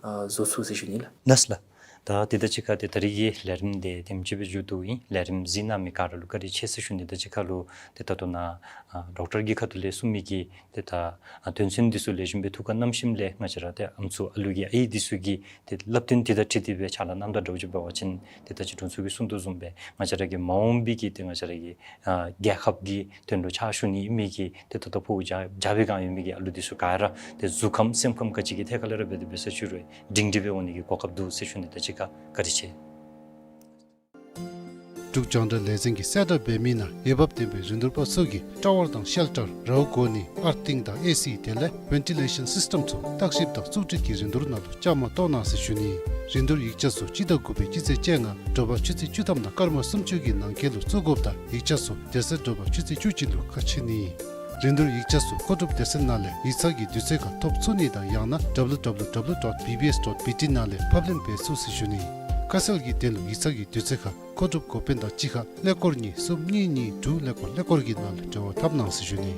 ཨ་བཟོ་ཚུགས་ཟེར་ཞུ་ནི་ལགས། ལགས་ལགས། ད་དེ་དང་གཅིག་ཁར་ཏེ་ད་རིས་ཀྱི་ལས་རིམ་འདི་དེམ་ཅིག་སྦེ་མཇུག་བསྡུཝ་ཨིན། ལས་རིམ་གཟིགས་གནང་མི་ག་ར་ལུ་བཀའ་དྲིན་ཆེ་ཟེར་ཞུ་ནི་དང་གཅིག་ཁར་ལུ་ཏེ་ད་ལྟོ་ནཱ་ཨ་ཌོག་ཊར་གྱི་ཁ་ཐུག་ལས་གསུང་མི་གི་ཏེ་ད་ཨ་དོན་ཚན་འདི་ཚུ་ལེགས་ཤོམ་སྦེ་ཐུགས་ཁར་བསྣམས་ཞིནམ་ལས་ང་བཅས་ར་ཏེ་ཨམ་སྲུ་ཨ་ལུ་གི་ཨའི་འདི་ཚུ་གི་ཏེ་བསླབ་སྟོན་འདི་དང་འཁྲིལ་ཏེ་སྦེ་ཕྱག་ལཱ་གནངམ་ད་འདྲཝ་ཅིག་འབད་བ་ཅིན་ཏེ་ད་ཅི་དྲུང་འཚོ་གིས་གསུང་དོ་བཟུམ་སྦེ་ང་བཅས་ར་གི་མ་འོངས་པའི་གི་ཏེ་ང་བཅས་ར་གི་ཨ་རྒྱལ་ཁབ་ཀྱི་དོན་ལུ་ཕྱག་ཞུ་ནི་ཨིན་མི་གི་ཏེ་ད་ལྟོ་ཕོཝ་རྒྱས་རྒྱས་པའི་སྒང་ཡོད་མི་གི་ཨ་ལུ་འདི་ཚུ་ག་ར་ཏེ་གཟུགས་ཁམས་སེམས་ཁམས་ག་ཅི་གི་ཐད་ཁར་ལས་ར་འབད་དེ་འབད་ས་ཅིག་རུང་སྒྲིང་སྒྲི་སྦེ་འོང་ནི་གི་གོ་སྐབས་འདུག་ཟེར་ཞུ་ནི་དང་གཅིག་ཁར་བཀའ་དྲིན་ཆེ། འབྲུག་རྒྱང་བསྒྲགས་ལས་འཛིན་གྱིས་གསལ་བསྒྲགས་འབད་མི་ནང་འོས་འབབ་ལྡན་པའི་རིན་བསྡུར་པ་ཚུ་གིས་ཊ་ཝར་དང་ཤེལ་ཊར་རཝ་གོ་ནི་ཨར་ཐིང་དང་ཨེ་སི་དེ་ལས་ཝེན་ཊི་ལེ་ཤཱན་སིསི་ཊེམ་ཚུ་བརྟག་ཞིབ་དང་བཙུགས་སྒྲིག་གི་རིན་བསྡུར་ནང་ལུ་བཅའ་མར་གཏོགས་གནང་ཟེར་ཞུ་ནི། རིན་བསྡུར་ཡིག་ཆ་ཚུ་སྤྱི་ཟླ་དགུ་པའི་སྤྱི་ཚེས་བཅོ་ལྔ་དྲོ་པ་ཆུ་ཚོད་བཅུ་ཐམ་དང་སྐར་མ་སུམ་ཅུ་གི་ནང་འཁོད་ལུ་བཙུགས་དགོཔ་དང་ཡིག་ཆ་ཚུ་དེ་ཚེ་དྲོ་པ་ཆུ་ཚོད་བཅུ་གཅིག་ལུ་ཁ་ཕྱེ་ནི། རིན་བསྡུར་ཡིག་ཆ་ཚུ་མཁོ་སྒྲུབ་སྡེ་ཚན་ནང་ལས་ཡིག་ཚང་གི་དུས་ཚོད་ཁར་ཐོབ་ཚུགས་ནི་དང་ཡང་ན་ཌབ་ལུ་ཌབ་ལུ་ཌབ་ལུ་ཌོཊ་བི་བི་ཨེསི་ཌོཊ་བི་ཊི་ནང་ལས་ཕབ་ལེན་འབད་ཚུགས་ཟེར་ཞུ་ནི། ཁ་གསལ་གྱི་དོན་ལུ་ཡིག་ཚང་གི་དུས་ཚོད་ཁར་མཁོ་སྒྲུབ་འགོ་དཔོན་དང་གཅིག་ཁར་ཀླད་ཀོར་གཉིས་གསུམ་གཉིས་གཉིས་དྲུག་ཀླད་ཀོར་ཀླད་ཀོར་གྱི་ནང་ལས་འབྲེལ་བ་འཐབ་གནང་ཟེར་ཞུ་ནི།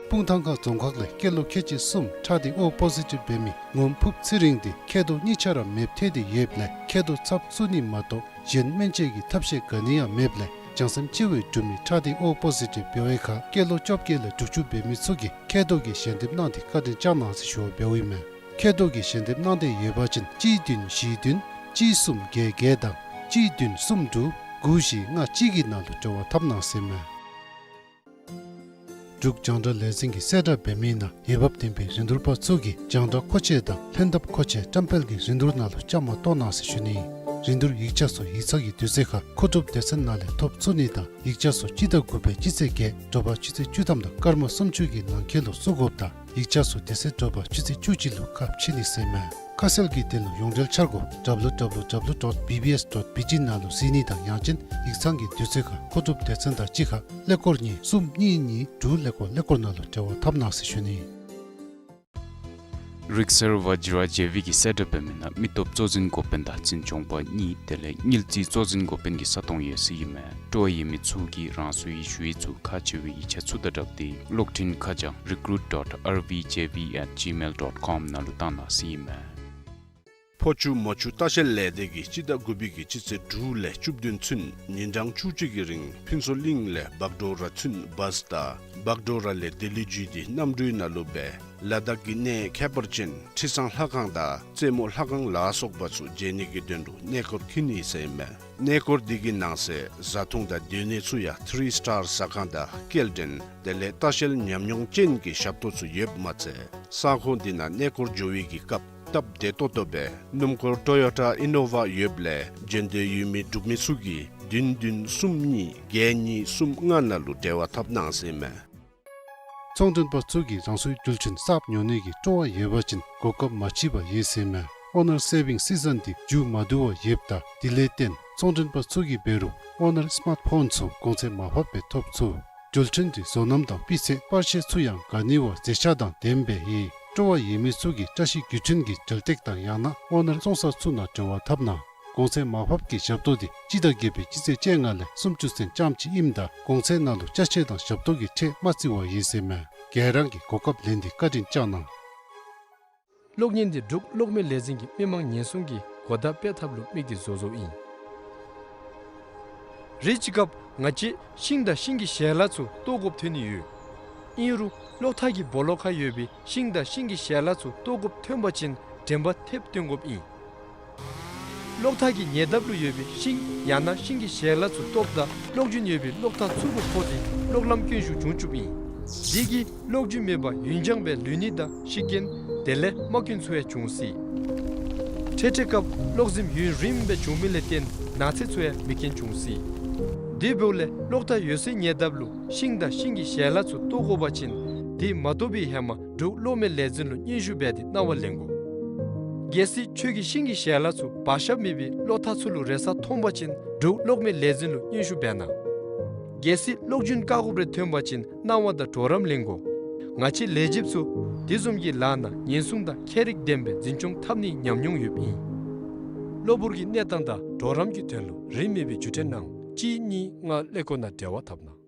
སྤུངས་ཐང་ཁ་རྫོང་ཁག་ལས་སྐྱེས་ལོ་ཁལ་གཅིག་གསུམ་ཁྲག་སྡེ་ཨོ་པོ་ཟི་ཊིབ་འབད་མི་ངོམ་ཕུབ་ཚེ་རིང་འདི་མཁལ་རྡོག་གཉིས་ཆ་ར་མེདཔ་ཐལ་ཏེ་ཡོདཔ་ལས་མཁལ་རྡོག་ཚབ་བཙུགས་ནི་མ་གཏོགས་གཞན་སྨན་བཅོས་ཀྱི་ཐབས་ཤེས་ག་ནི་ཡང་མེདཔ་ལས་བྱང་སེམས་ཆེ་བའི་འབྲུག་མི་ཁྲག་སྡེ་ཨོ་པོ་ཟི་ཊིབ་འབད་བའི་ཁར་སྐྱེས་ལོ་བཅོ་བརྒྱད་ལས་དྲུག་ཅུ་འབད་མི་ཚུ་གིས་མཁལ་རྡོག་གི་ཞལ་འདེབས་གནང་སྟེ་བཀའ་དྲིན་བསྐྱང་གནང་ཟེར་ཞུ་བ་འབདཝ་ཨིན་མས། མཁལ་རྡོག་གི་ཞལ་འདེབས་གནང་འདོད་ཡོད་པ་ཅིན་གཅིག་བདུན་བཞི་བདུན་གཅིག་གསུམ་བརྒྱད་བརྒྱད་དང་གཅིག་བདུན་གསུམ་དྲུག་དགུ་བཞི་ལྔ་གཅིག་གི་ནང་ལུ་འབྲེལ་བ་འཐབ་གནང་ཟེར་ཨིན་མས། འབྲུག་རྒྱང་བསྒྲགས་ལས་འཛིན་གྱིས་གསལ་བསྒྲགས་འབད་མི་ནང་འོས་འབབ་ལྡན་པའི་རིན་བསྡུར་པ་ཚུ་གིས་རྒྱང་བསྒྲགས་མཁོ་ཆས་དང་ལྷན་ཐབས་མཁོ་ཆས་བཀྲམ་སྤེལ་གྱི་རིན་བསྡུར་ནང་ལུ་བཅའ་མར་གཏོགས་གནང་ཟེར་ཞུ་ནི། རིན་བསྡུར་ཡིག་ཆ་ཚུ་ཡིག་ཚང་གི་དུས་ཚོད་ཁར་མཁོ་སྒྲུབ་སྡེ་ཚན་ནང་ལས་ཐོབ་ཚུགས་ནི་དང་ཡིག་ཆ་ཚུ་སྤྱི་ཟླ་དགུ་པའི་སྤྱི་ཚེས་བརྒྱད་དྲོ་པ་ཆུ་ཚོད་བཅུ་ཐམ་དང་སྐར་མ་སུམ་ཅུ་གི་ནང་འཁོད་ལུ་བཙུགས་དགོཔ་དང་ ཡིག་ཆ་ཚུ་དེ་ཚེ་དྲོ་པ་ཆུ་ཚོད་བཅུ་གཅིག་ལུ་ཁ་ཕྱེ་ནི་ཟེར་མས། ཁ་གསལ་གྱི་དོན་ལུ་ཡོངས་འབྲེལ་འཆར་སྒོ་W W W dot B B S dot B T ནང་ལུ་གཟིགས་ནི་དང་ཡང་ཅིན་ཡིག་ཚང་གི་དུས་ཚོད་ཁར་མཁོ་སྒྲུབ་སྡེ་ཚན་དང་གཅིག་ཁར་ཀླད་ཀོར་གཉིས་གསུམ་གཉིས་གཉིས་དྲུག་ཀླད་ཀོར་ཀླད་ཀོར་ནང་ལུ་འབྲེལ་བ་འཐབ་གནང་ཟེར་ཞུ་ནི། རིག་གསར་བཛྲ་ཇེ་བི་གིས་གསལ་བསྒྲགས་འབད་མི་ནང་མི་སྟོབས་གཙོ་འཛིན་འགོ་དཔོན་དང་འཛིན་སྐྱོང་པ་གཉིས་དེ་ལས་དངུལ་རྩིས་གཙོ་འཛིན་འགོ་དཔོན་གྱི་ས་སྟོང་ཡོད་ཟེར་ཨིན་མས། སྤྲོ་བ་ཡོད་མི་ཚུ་གིས་རང་སོའི་ཞུ་ཡིག་ཚུ་ཁག་ཆེ་བའི་ཡིག་ཆ་ཚུ་དང་སྦྲགས་ཏེ་གློག་འཕྲིན་ཁ་བྱང་recruit dot R V J V at gmail dot com ནང་ལུ་བཏང་གནང་ཟེར་ཨིན་མས། ཕོ་ཆུ་མོ་ཆུ་ལྟ་བཤལ་ལས་སྡེ་གིས་སྤྱི་ཟླ་དགུ་པའི་གི་སྤྱི་ཚེས་དྲུག་ལས་བཅུ་བདུན་ཚུན་ཉིན་གྲངས་བཅུ་གཅིག་གི་རིང་ཕུན་ཚོགས་གླིང་ལས་བག་གྲོ་ར་ཚུན་བཱས་དང་བག་གྲོ་ར་ལས་ལྡི་ལི་བརྒྱུད་དེ་གནམ་གྲུའི་ནང་ལུ་སྦེ་ལ་དྭགས་ཀྱི་གནས་ཁྱད་པར་ཅན་ཁྲི་བཟང་ལྷ་ཁང་དང་རྩེ་མོ་ལྷ་ཁང་ལ་སོགས་པ་ཚུ་མཇལ་ནི་གི་དོན་ལུ་གནས་སྐོར་འཁྱིད་ནི་ཟེར་ཨིན་མས། གནས་སྐོར་འདི་གི་ནང་གསེས་བཟའ་འཐུང་དང་སྡོད་གནས་ཚུ་ཡང་ཐི་རི་སི་ཊར་ཟ་ཁང་དང་སྐྱེལ་འདྲེན་དེ་ལས་ལྟ་བཤལ་ཉམས་མྱོང་ཅན་གྱི་ཞབས་ཏོག་ཚུ་ཡོདཔ་མ་ཚད་ས་ཁོངས་འདི་ནང་གནས་སྐོར་འགྱོ་བའི་གི་སྐབས་སྟབས་བདེ་ཏོག་ཏོ་སྦེ་སྣུམ་འཁོར་ཊོ་ཡོ་ཊ་ཨི་ནོ་ཝ་ཡོདཔ་ལས་འགྲན་བསྡུར་ཡོད་མི་འབྲུག་མི་ཚུ་གིས་བདུན་བདུན་གསུམ་གཉིས་བརྒྱད་གཉིས་གསུམ་ལྔ་ནང་ལུ་འབྲེལ་བ་འཐབ་གནང་ཟེར་ཨིན་མས། ཚོང་མགྲོན་པ་ཚུ་གིས་རང་སོའི་རྒྱུ་ལྗོན་གསརཔ་ཉོ་ནི་གི་སྤྲོ་བ་ཡོད་པ་ཅིན་གོ་སྐབས་མ་མཆིས་པར་ཡོད་ཟེར་ཨིན་མས། ཨོ་ནར་སེ་བིང་སི་ཛན་འདི་མཇུག་མ་བསྡུ་བར་ཡོདཔ་ད་དེ་ལས་བརྟེན་ཚོང་མགྲོན་པ་ཚུ་གིས་འབད་རུང་ཨོ་ནར་སི་མཱརཊ་ཕོན་ཚུ་གོང་ཚད་མར་ཕབ་སྦེ་ཐོབ་ཚུགས། རྒྱུ་ལྗོན་འདི་བཟོ་རྣམ་དང་སྤུས་ཚད་པར་ཤེས་ཚུ་ཡང་ག་ནི་བ་མཛེས་ཆ་དང་ལྡནམ་སྦེ་ཡོད། སྤྲོ་བ་ཡོད་མི་ཚུ་གིས་བཀྲ་ཤིས་བརྒྱུད་འཕྲིན་གྱི་འབྲེལ་སྟེགས་དང་ཡང་ན་ཨོ་ནར་བཙོང་ས་ཚུ་ནང་འབྲེལ་བ་འཐབ་གནང་། གོང་ཚད་མར་ཕབ་ཀྱི་ཞབས་ཏོག་འདི་སྤྱི་ཟླ་བརྒྱད་པའི་སྤྱི་ཚེས་བཅོ་ལྔ་ལས་སུམ་ཅུ་ཚུན་རྐྱངམ་གཅིག་ཨིནམ་ད་གོང་ཚད་ནང་ལུ་ཅ་ཆས་དང་ཞབས་ཏོག་གི་ཁྲལ་མ་བརྩི་བར་ཡོད་ཟེར་ཨིན་མས། ག་ར་གིས་གོ་སྐབས་ལེན་ཏེ་བཀའ་དྲིན་བསྐྱང་གནང་། གློག་བརྙན་འདི་འབྲུག་གློག་མེ་ལས་འཛིན་གྱི་མི་མང་ཉེན་སྲུང་གི་གོ་བརྡ་སྤེལ་ཐབས་ལུ་དམིགས་ཏེ་བཟོ་བཟོཝ་ཨིན། རེ་ཅིག་སྐབས་ང་བཅས་ཤིང་དང་ཤིང་གི་ཞལ་ལག་ཚུ་བཏོག་དགོཔ་ཐོན་ནི་ཡོད། ཨིན་རུང་གློག་ཐག་གི་སྦོ་ལོགས་ཁར་ཡོད་པའི་ཤིང་དང་ཤིང་གི་ཞལ་ལག་ཚུ་བཏོག་དགོཔ་ཐོན་པ་ཅིན་དྲན་པ་ཐེབས་སྟོན་དགོཔ་ཨིན། གློག་ཐག་གི་ཉེ་འདབས་ལུ་ཡོད་པའི་ཤིང་ཡང་ན་ཤིང་གི་ཞལ་ལག་ཚུ་བཏོགཔ་ད་གློག་རྒྱུན་ཡོད་པའི་གློག་ཐག་ཚུ་གུ་ཕོག་སྟེ་གློག་ལམ་སྐྱོན་ཤུགས་བྱུང་བཅུགཔ་ཨིན། འདི་གིས་གློག་རྒྱུན་མེད་པར་ཡུན་འགྱངས་སྦེ་ལུས་ནི་དང་ཤི་རྐྱེན་དེ་ལས་རྨ་སྐྱོན་ཚུ་ཡང་འབྱུང་སྲིད། འཕྲལ་འཕྲལ་སྐབས་གློག་ཟིམ་ཡུན་རིངམོ་སྦེ་འབྱུང་མི་ལས་བརྟེན་ནགས་ཚལ་ཚུ་ཡང་མེ་རྐྱེན་འབྱུང་སྲིད། དེ་འབདཝ་ལས་གློག་ཐག་ཡོད་སའི་ཉེ་འདབས་ལུ་ཤིང་དང་ཤིང་གི་ཞལ་ལག་ཚུ་བཏོག་དགོ་པ་ཅིན་དེ་མ་བཏོག་པའི་ཧེ་མ་འབྲུག་གློག་མེ་ལས་འཛིན་ལུ་སྙན་ཞུ་འབད་དེ་གནང་བ་ལེན་དགོ། གལ་སྲིད་ཁྱོད་ཀྱིས་ཤིང་གི་ཞལ་ལག་ཚུ་བར་ཞབས་མེད་པའི་གློག་ཐག་ཚུ་ལུ་རེག་ས་མཐོང་པ་ཅིན་འབྲུག་གློག་མེ་ལས་འཛིན་ལུ་སྙན་ཞུ་འབད་གནང་། གལ་སྲིད་གློག་རྒྱུན་བཀག་དགོཔ་རེ་ཐོན་པ་ཅིན་གནང་བ་དང་གྲོགས་རམ་ལེན་དགོ། ང་བཅས་ལས་བྱེདཔ་ཚུ་དེ་བཟུམ་གྱི་ལཱ་ནང་ཉེན་སྲུང་དང་ཁྱད་རིག་ལྡན་པའི་འཛིན་སྐྱོང་འཐབ་ནིའི་ཉམས་མྱོང་ཡོདཔ་ཨིན། གློ་བུར་གྱི་གནས་སྟངས་དང་གྲོགས་རམ་གྱི་དོན་ལུ་རིན་མེད་པའི་བརྒྱུད་འཕྲིན་ནང་གཅིག་གཉིས་ལྔ་ཀླད་ཀོར་ནང་འབྲེལ་བ་འཐབ་གནང་།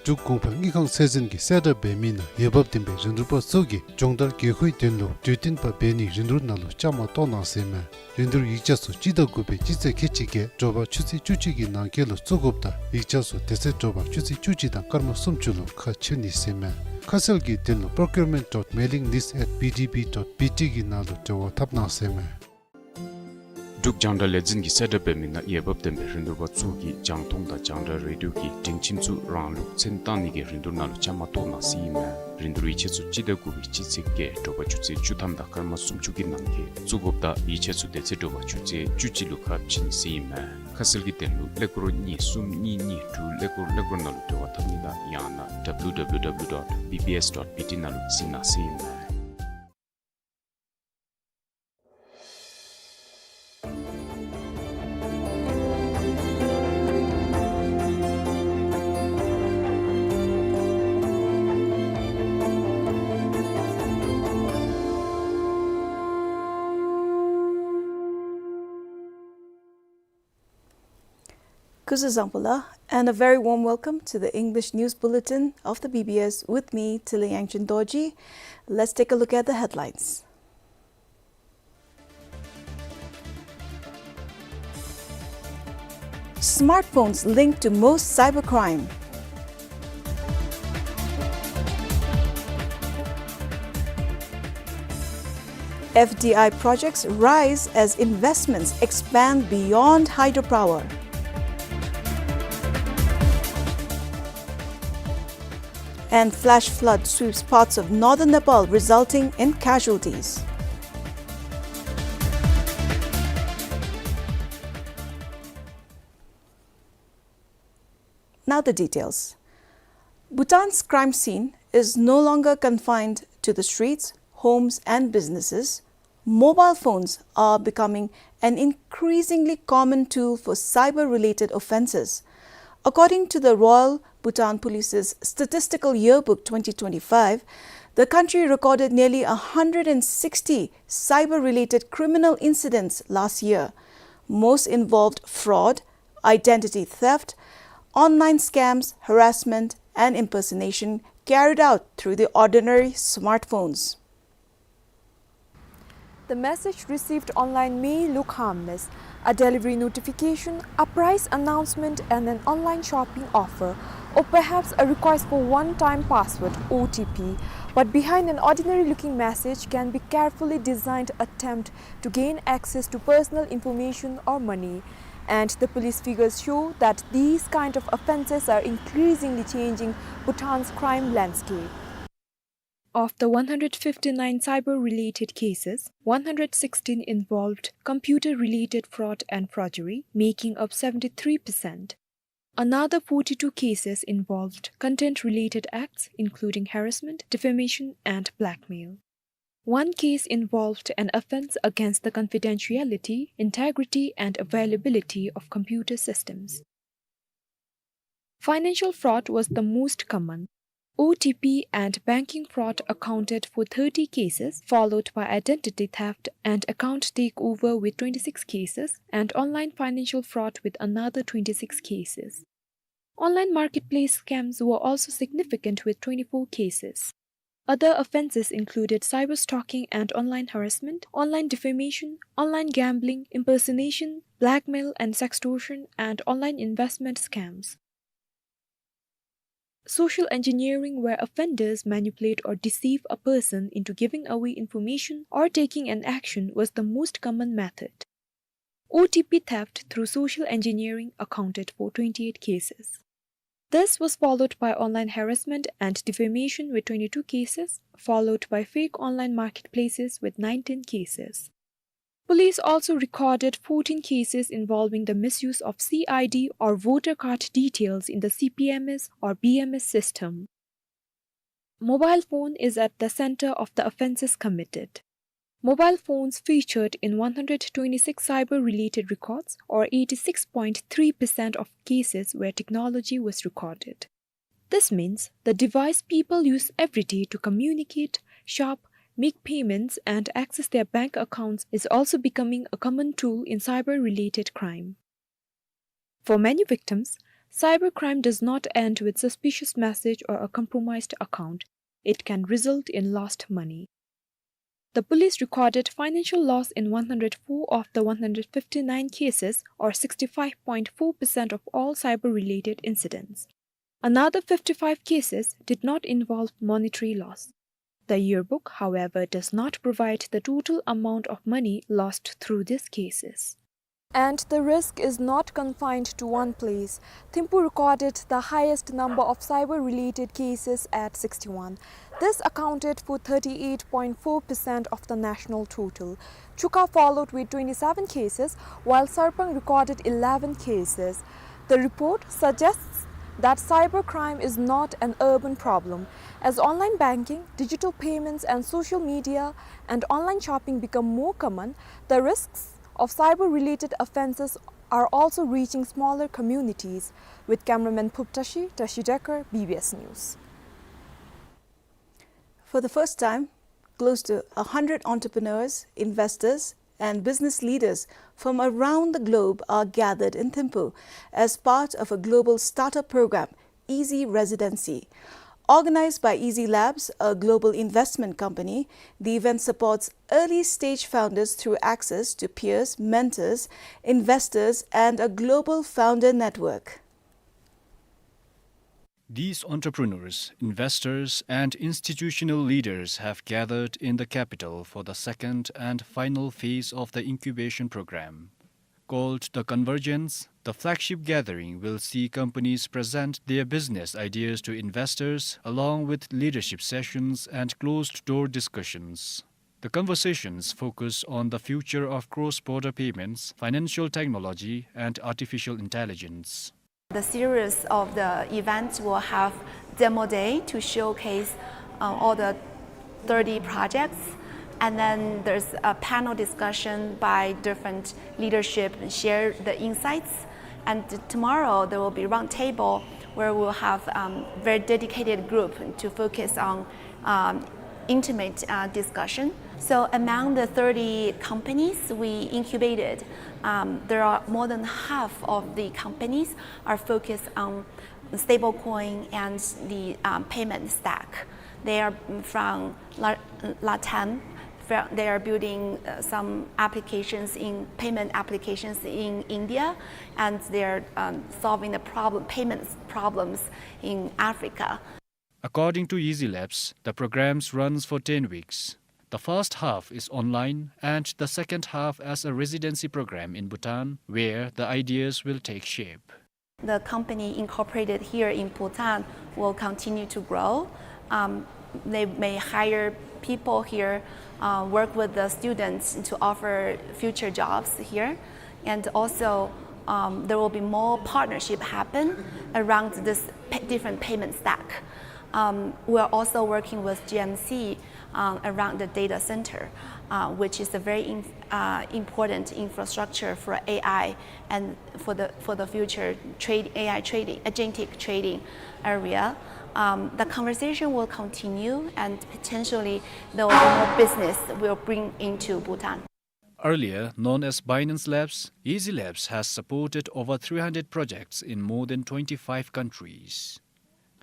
འབྲུག་གོང་འཕེལ་དངུལ་ཁང་ཚད་འཛིན་གྱིས་གསལ་བསྒྲགས་འབད་མི་ནང་འོས་འབབ་ལྡན་པའི་རིན་བསྡུར་པ་ཚུ་གིས་སྦྱོང་བརྡར་དགོས་མཁོའི་དོན་ལུ་དུས་བསྟུན་པ་འབད་ནིའི་རིན་བསྡུར་ནང་ལུ་བཅའ་མར་གཏོགས་གནང་ཟེར་ཨིན་མས། རིན་བསྡུར་ཡིག་ཆ་ཚུ་སྤྱི་ཟླ་དགུ་པའི་སྤྱི་ཚེས་ཁལ་གཅིག་བརྒྱད་དྲོ་པ་ཆུ་ཚོད་བཅུ་གཅིག་གི་ནང་འཁོད་ལུ་བཙུགས་དགོཔ་ད་ཡིག་ཆ་ཚུ་དེ་ཚེ་དྲོ་པ་ཆུ་ཚོད་བཅུ་གཅིག་དང་སྐར་མ་སུམ་ཅུ་ལུ་ཁ་ཕྱེ་ནི་ཟེར་ཨིན་མས། ཁ་གསལ་གྱི་དོན་ལུ་procurement dot mailing list at B D B dot B T གི་ནང་ལུ་འབྲེལ་བ་འཐབ་གནང་ཟེར་ཨིན་མས། འབྲུག་རྒྱང་བསྒྲགས་ལས་འཛིན་གྱིས་གསལ་བསྒྲགས་འབད་མི་ནང་འོས་འབབ་ལྡན་པའི་རིན་བསྡུར་པ་ཚུ་གིས་རྒྱང་མཐོང་དང་རྒྱང་བསྒྲགས་རེ་ཌིའོ་གི་སྒྲིང་ཁྱིམ་ཚུ་རང་ལུགས་མཚན་བཏགས་ནི་གི་རིན་བསྡུར་ནང་ལུ་བཅའ་མར་གཏོགས་གནང་ཟེར་ཨིན་མས། རིན་བསྡུར་ཡིག་ཆ་ཚུ་སྤྱི་ཟླ་དགུ་པའི་སྤྱི་ཚེས་བརྒྱད་དྲོ་པ་ཆུ་ཚོད་བཅུ་ཐམ་དང་སྐར་མ་སུམ་ཅུ་གི་ནང་འཁོད་བཙུགས་དགོཔ་ད་ཡིག་ཆ་ཚུ་དེ་ཚེ་དྲོ་པ་ཆུ་ཚོད་བཅུ་གཅིག་ལུ་ཁ་ཕྱེ་ནི་ཟེར་ཨིན་མས། ཁ་གསལ་གྱི་དོན་ལུ་ཀླད་ཀོར་གཉིས་གསུམ་གཉིས་གཉིས་དྲུག་ཀླད་ཀོར་ཀླད་ཀོར་ནང་ལུ་འབྲེལ་བ་འཐབ་ནི་དང་ཡང་ན་W W W dot B B S dot B T ནང་ལུ་གཟིགས་གནང་ཟེར་ཨིན་མས། སྐུ་གཟུགས་བཟང་པོ་ལགས། And a very warm welcome to the English News Bulletin of the B B S with me, Tila Yangchen Dorji. Let's take a look at the headlines. Smartphones linked to most cybercrime. F D I projects rise as investments expand beyond hydropower. And flash flood sweeps parts of northern Nepal, resulting in casualties. Now the details. Bhutan's crime scene is no longer confined to the streets, homes, and businesses. Mobile phones are becoming an increasingly common tool for cyber-related offenses. According to the Royal Bhutan Police's Statistical Yearbook twenty twenty-five, the country recorded nearly a hundred and sixty cyber-related criminal incidents last year. Most involved fraud, identity theft, online scams, harassment, and impersonation carried out through the ordinary smartphones. The message received online may look harmless. A delivery notification, a price announcement, and an online shopping offer, or perhaps a request for one-time password, O T P. But behind an ordinary-looking message can be carefully designed attempt to gain access to personal information or money. And the police figures show that these kind of offenses are increasingly changing Bhutan's crime landscape. Of the one hundred fifty-nine cyber-related cases, one hundred sixteen involved computer-related fraud and forgery, making up seventy-three percent. Another forty-two cases involved content-related acts, including harassment, defamation, and blackmail. One case involved an offense against the confidentiality, integrity, and availability of computer systems. Financial fraud was the most common. O T P and banking fraud accounted for thirty cases, followed by identity theft and account takeover with twenty-six cases, and online financial fraud with another twenty-six cases. Online marketplace scams were also significant with twenty-four cases. Other offenses included cyber stalking and online harassment, online defamation, online gambling, impersonation, blackmail and sextortion, and online investment scams. Social engineering, where offenders manipulate or deceive a person into giving away information or taking an action, was the most common method. O T P theft through social engineering accounted for twenty-eight cases. This was followed by online harassment and defamation with twenty-two cases, followed by fake online marketplaces with nineteen cases. Police also recorded fourteen cases involving the misuse of C I D or voter card details in the C P M S or B M S system. Mobile phone is at the center of the offenses committed. Mobile phones featured in one hundred twenty-six cyber-related records, or eighty-six point three percent of cases where technology was recorded. This means the device people use every day to communicate, shop, make payments, and access their bank accounts is also becoming a common tool in cyber-related crime. For many victims, cybercrime does not end with suspicious message or a compromised account. It can result in lost money. The police recorded financial loss in one hundred four of the one hundred fifty-nine cases, or sixty-five point four percent of all cyber-related incidents. Another fifty-five cases did not involve monetary loss. The yearbook, however, does not provide the total amount of money lost through these cases. And the risk is not confined to one place. Thimphu recorded the highest number of cyber-related cases at sixty-one. This accounted for thirty-eight point four percent of the national total. Chuka followed with twenty-seven cases, while Sarpang recorded eleven cases. The report suggests that cybercrime is not an urban problem. As online banking, digital payments, and social media and online shopping become more common, the risks of cyber-related offenses are also reaching smaller communities. With cameraman Phup Tashi, Tashi Dekar, B B S News. For the first time, close to a hundred entrepreneurs, investors, and business leaders from around the globe are gathered in Thimphu as part of a global startup program, Easy Residency. Organized by Easy Labs, a global investment company, the event supports early-stage founders through access to peers, mentors, investors, and a global founder network. These entrepreneurs, investors, and institutional leaders have gathered in the capital for the second and final phase of the incubation program. Called The Convergence, the flagship gathering will see companies present their business ideas to investors, along with leadership sessions and closed-door discussions. The conversations focus on the future of cross-border payments, financial technology, and artificial intelligence. The series of the events will have demo day to showcase, uh, all the thirty projects. And then there's a panel discussion by different leadership and share the insights. And t-, tomorrow there will be roundtable where we'll have, um, very dedicated group to focus on, um, intimate, uh, discussion. So among the thirty companies we incubated, um, there are more than half of the companies are focused on stablecoin and the, um, payment stack. They are from La-, LATAM. Fro-, they are building, uh, some applications in, payment applications in India, and they're, um, solving the problem, payments problems in Africa. According to Easy Labs, the programs runs for ten weeks. The first half is online and the second half as a residency program in Bhutan, where the ideas will take shape. The company incorporated here in Bhutan will continue to grow. Um, they may hire people here, uh, work with the students to offer future jobs here. And also, um, there will be more partnership happen around this pa-, different payment stack. Um, we're also working with G M C, um, around the data center, uh, which is a very in-, uh, important infrastructure for A I and for the, for the future trade, A I trading, agentic trading area. Um, the conversation will continue, and potentially there will be more business we'll bring into Bhutan. Earlier known as Binance Labs, Easy Labs has supported over three hundred projects in more than twenty-five countries.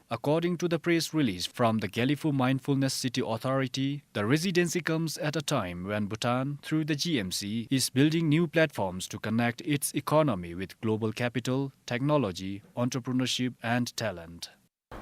According to the press release from the Gelephu Mindfulness City Authority, the residency comes at a time when Bhutan, through the G M C, is building new platforms to connect its economy with global capital, technology, entrepreneurship, and talent.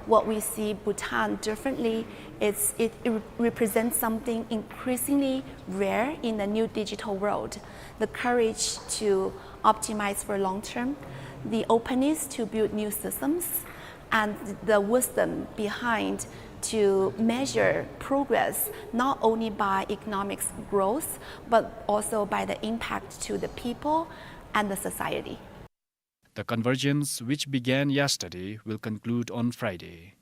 What we see Bhutan differently is it re-, represents something increasingly rare in the new digital world: the courage to optimize for long term, the openness to build new systems, and the wisdom behind to measure progress not only by economic growth, but also by the impact to the people and the society. The convergence, which began yesterday, will conclude on Friday.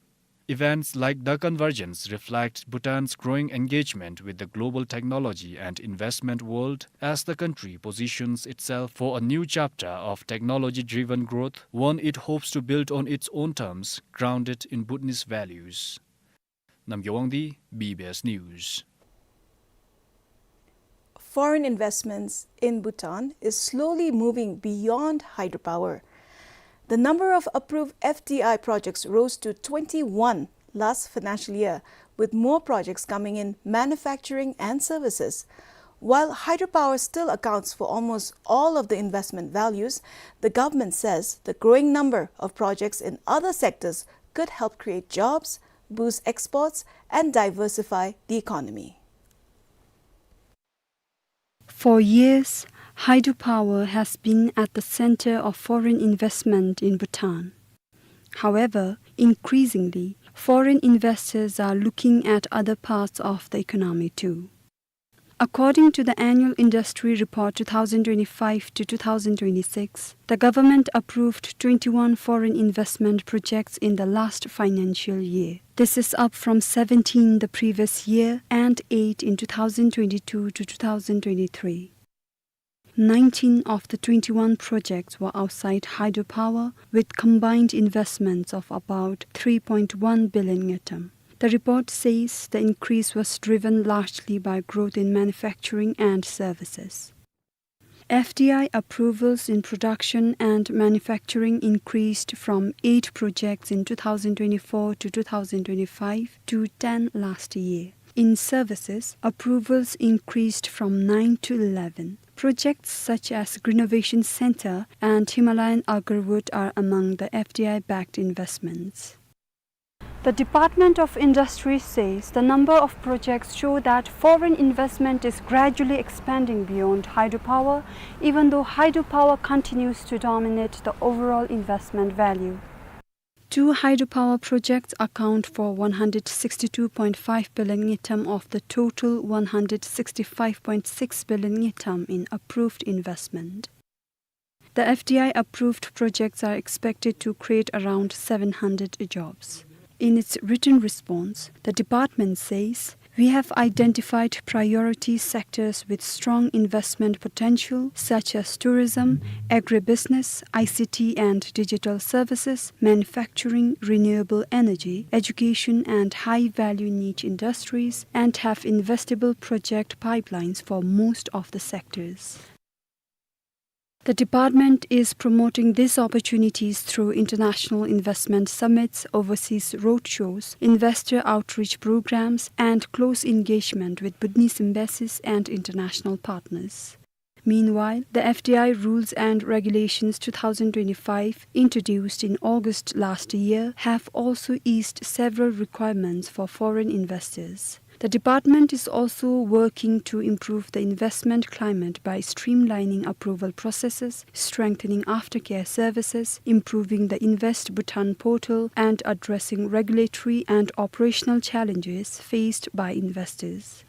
Events like the convergence reflect Bhutan's growing engagement with the global technology and investment world as the country positions itself for a new chapter of technology-driven growth, one it hopes to build on its own terms, grounded in Bhutanese values. Namgay Wangdi, B B S News. Foreign investments in Bhutan is slowly moving beyond hydropower. The number of approved F D I projects rose to twenty-one last financial year, with more projects coming in manufacturing and services. While hydropower still accounts for almost all of the investment values, the government says the growing number of projects in other sectors could help create jobs, boost exports, and diversify the economy. For years, hydropower has been at the center of foreign investment in Bhutan. However, increasingly, foreign investors are looking at other parts of the economy too. According to the Annual Industry Report two thousand twenty-five to two thousand twenty-six, the government approved twenty-one foreign investment projects in the last financial year. This is up from seventeen the previous year and eight in two thousand twenty-two to two thousand twenty-three. Nineteen of the twenty-one projects were outside hydropower, with combined investments of about three point one billion ngultrum. The report says the increase was driven largely by growth in manufacturing and services. F D I approvals in production and manufacturing increased from eight projects in two thousand twenty-four to two thousand twenty-five to ten last year. In services, approvals increased from nine to eleven. Projects such as Greenovation Center and Himalayan Agarwood are among the F D I-backed investments. The Department of Industry says the number of projects show that foreign investment is gradually expanding beyond hydropower, even though hydropower continues to dominate the overall investment value. Two hydropower projects account for one hundred sixty-two point five billion ngultrum of the total one hundred sixty-five point six billion ngultrum in approved investment. The F D I-approved projects are expected to create around seven hundred jobs. In its written response, the department says, "We have identified priority sectors with strong investment potential, such as tourism, agribusiness, I C T and digital services, manufacturing, renewable energy, education and high-value niche industries, and have investable project pipelines for most of the sectors." The department is promoting these opportunities through international investment summits, overseas roadshows, investor outreach programs, and close engagement with Bhutanese embassies and international partners. Meanwhile, the F D I rules and regulations two thousand twenty-five, introduced in August last year, have also eased several requirements for foreign investors. The department is also working to improve the investment climate by streamlining approval processes, strengthening aftercare services, improving the Invest Bhutan portal, and addressing regulatory and operational challenges faced by investors.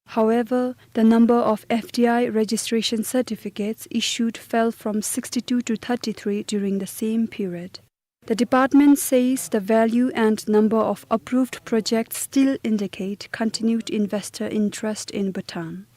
However, the number of F D I registration certificates issued fell from sixty-two to thirty-three during the same period. The department says the value and number of approved projects still indicate continued investor interest in Bhutan.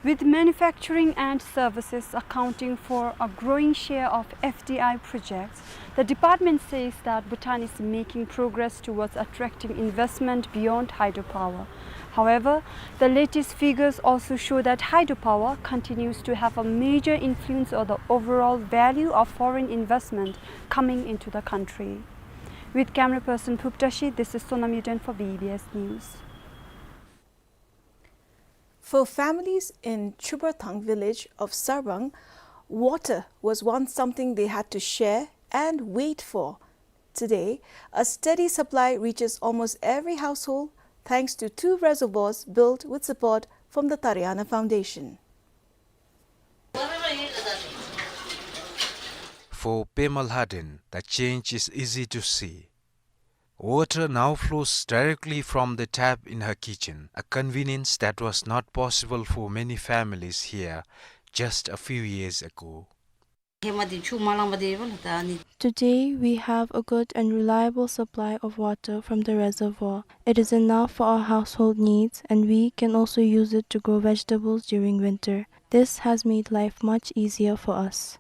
With manufacturing and services accounting for a growing share of F D I projects, the department says that Bhutan is making progress towards attracting investment beyond hydropower. However, the latest figures also show that hydropower continues to have a major influence on the overall value of foreign investment coming into the country. With camera person Phub Tashi, this is Sonam Yuden for B B S News. For families in Chubarthang village of Sarbang, water was once something they had to share and wait for. Today, a steady supply reaches almost every household thanks to two reservoirs built with support from the Tarayanna Foundation. For Pema Lhaden, the change is easy to see. Water now flows directly from the tap in her kitchen, a convenience that was not possible for many families here just a few years ago. Today, we have a good and reliable supply of water from the reservoir. It is enough for our household needs, and we can also use it to grow vegetables during winter. This has made life much easier for us.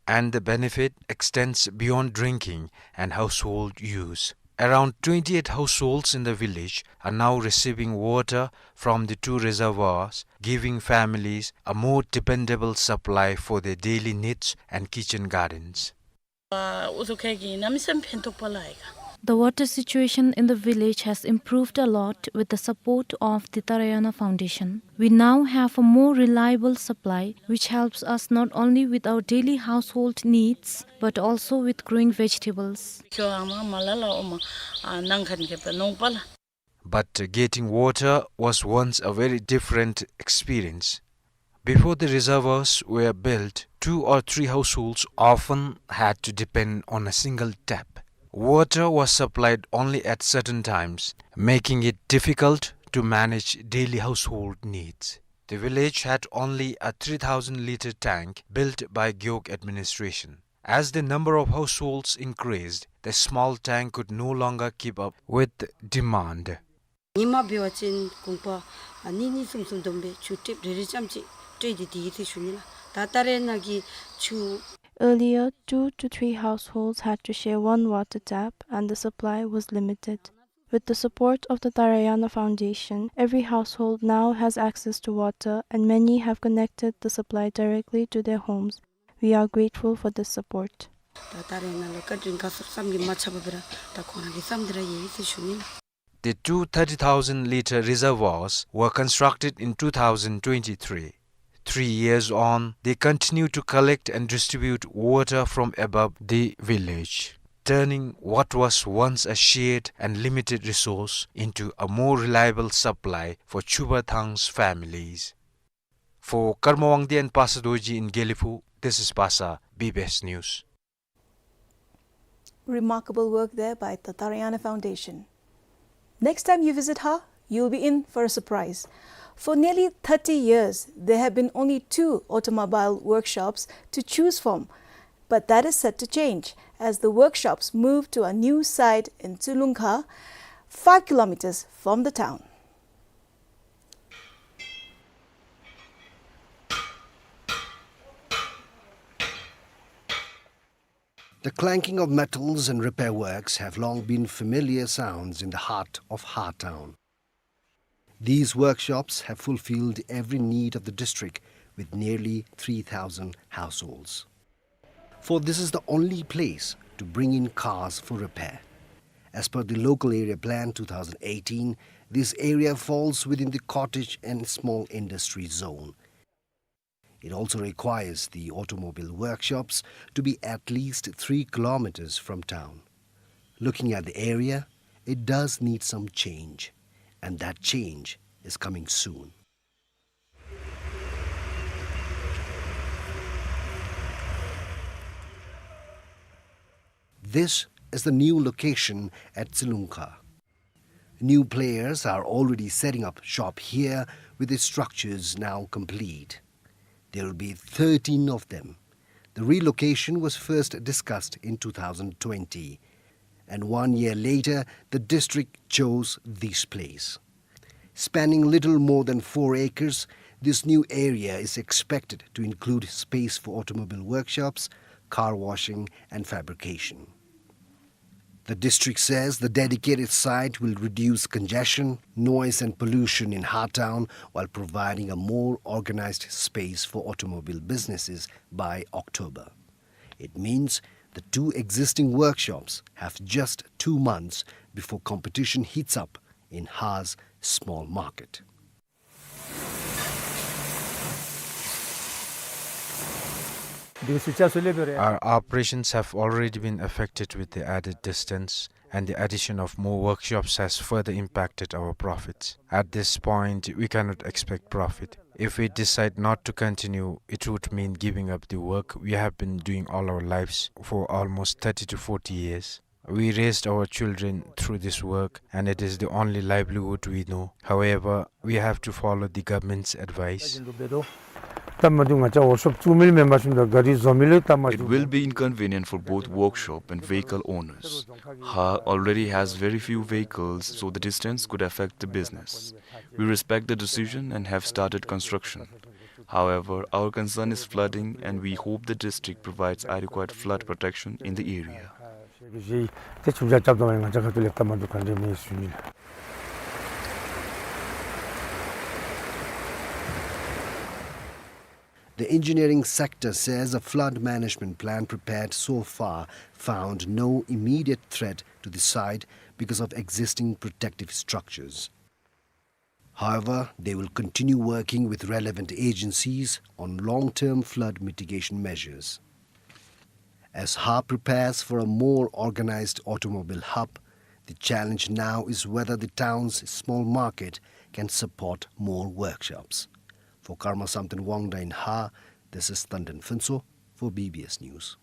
And the benefit extends beyond drinking and household use. Around twenty-eight households in the village are now receiving water from the two reservoirs, giving families a more dependable supply for their daily needs and kitchen gardens. The water situation in the village has improved a lot with the support of the Tarayanna Foundation. We now have a more reliable supply, which helps us not only with our daily household needs, but also with growing vegetables. But getting water was once a very different experience. Before the reservoirs were built, two or three households often had to depend on a single tap. Water was supplied only at certain times, making it difficult to manage daily household needs. The village had only a three thousand litre tank built by Gewog administration. As the number of households increased, the small tank could no longer keep up with demand. ཉིནམ་འབད་བ་ཅིན་གུང་པ་ཨ་གཉིས་གཉིས་གསུམ་གསུམ་བསྡོམས་སྦེ་ཆུ་ཊེབ་རེ་རེ་ཙམ་ཅིག་སྤྲོད་དེ་དེ་གིས་ཏེ་ཞུ་ནི་ལགས། ད་ད་རེས་ནངས་ཀྱི་ཆུ། Earlier, two to three households had to share one water tap, and the supply was limited. With the support of the Tarayanna Foundation, every household now has access to water, and many have connected the supply directly to their homes. We are grateful for this support. ད་ད་རེས་ནངས་ལུ་བཀའ་དྲིན་དགའ་ཚོར་བསམ་གྱིས་མ་ཁྱབ་པ་སྦེ་ར་ད་ཁོང་ར་གི་བསམ་འདི་ར་ཡོད་ཟེར་ཞུ་ནི་ལགས། The two thirty thousand litre reservoirs were constructed in two thousand twenty-three. Three years on, they continue to collect and distribute water from above the village, turning what was once a shared and limited resource into a more reliable supply for Chubarthang's families. For Karma Wangdi and Pasa Dorji in Gelephu, this is Pasa, B B S News. Remarkable work there by the Tarayanna Foundation. Next time you visit her, you'll be in for a surprise. For nearly thirty years, there have been only two automobile workshops to choose from, But that is set to change as the workshops move to a new site in Tsilungkha, five kilometers from the town. The clanking of metals and repair works have long been familiar sounds in the heart of Ha town. These workshops have fulfilled every need of the district, with nearly three thousand households. For this is the only place to bring in cars for repair. As per the Local Area Plan two thousand eighteen, this area falls within the cottage and small industry zone. It also requires the automobile workshops to be at least three kilometers from town. Looking at the area, it does need some change, and that change is coming soon. This is the new location at Tsilungkha. New players are already setting up shop here, with the structures now complete. There will be thirteen of them. The relocation was first discussed in two thousand twenty, and one year later, the district chose this place. Spanning little more than four acres, this new area is expected to include space for automobile workshops, car washing, and fabrication. The district says the dedicated site will reduce congestion, noise and pollution in Ha town while providing a more organized space for automobile businesses by October. It means the two existing workshops have just two months before competition heats up in Ha's small market. Our operations have already been affected with the added distance, and the addition of more workshops has further impacted our profits. At this point, we cannot expect profit. If we decide not to continue, it would mean giving up the work we have been doing all our lives for almost thirty to forty years. We raised our children through this work, and it is the only livelihood we know. However, we have to follow the government's advice. It will be inconvenient for both workshop and vehicle owners. Ha already has very few vehicles, so the distance could affect the business. We respect the decision and have started construction. However, our concern is flooding, and we hope the district provides adequate flood protection in the area. The engineering sector says a flood management plan prepared so far found no immediate threat to the site because of existing protective structures. However, they will continue working with relevant agencies on long-term flood mitigation measures. As Ha prepares for a more organized automobile hub, the challenge now is whether the town's small market can support more workshops. For Karma Samten Wangda in Ha, this is Thandan Phuntsho for B B S News.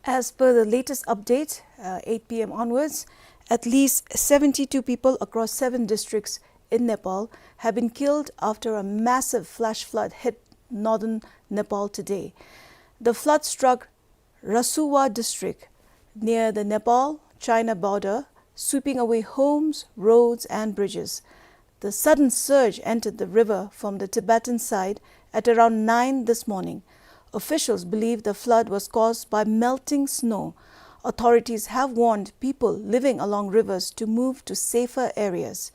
As per the latest update, uh, eight P M onwards, at least seventy-two people across seven districts in Nepal have been killed after a massive flash flood hit northern Nepal today. The flood struck Rasuwa district near the Nepal-China border, sweeping away homes, roads, and bridges. The sudden surge entered the river from the Tibetan side at around nine this morning. Officials believe the flood was caused by melting snow. Authorities have warned people living along rivers to move to safer areas.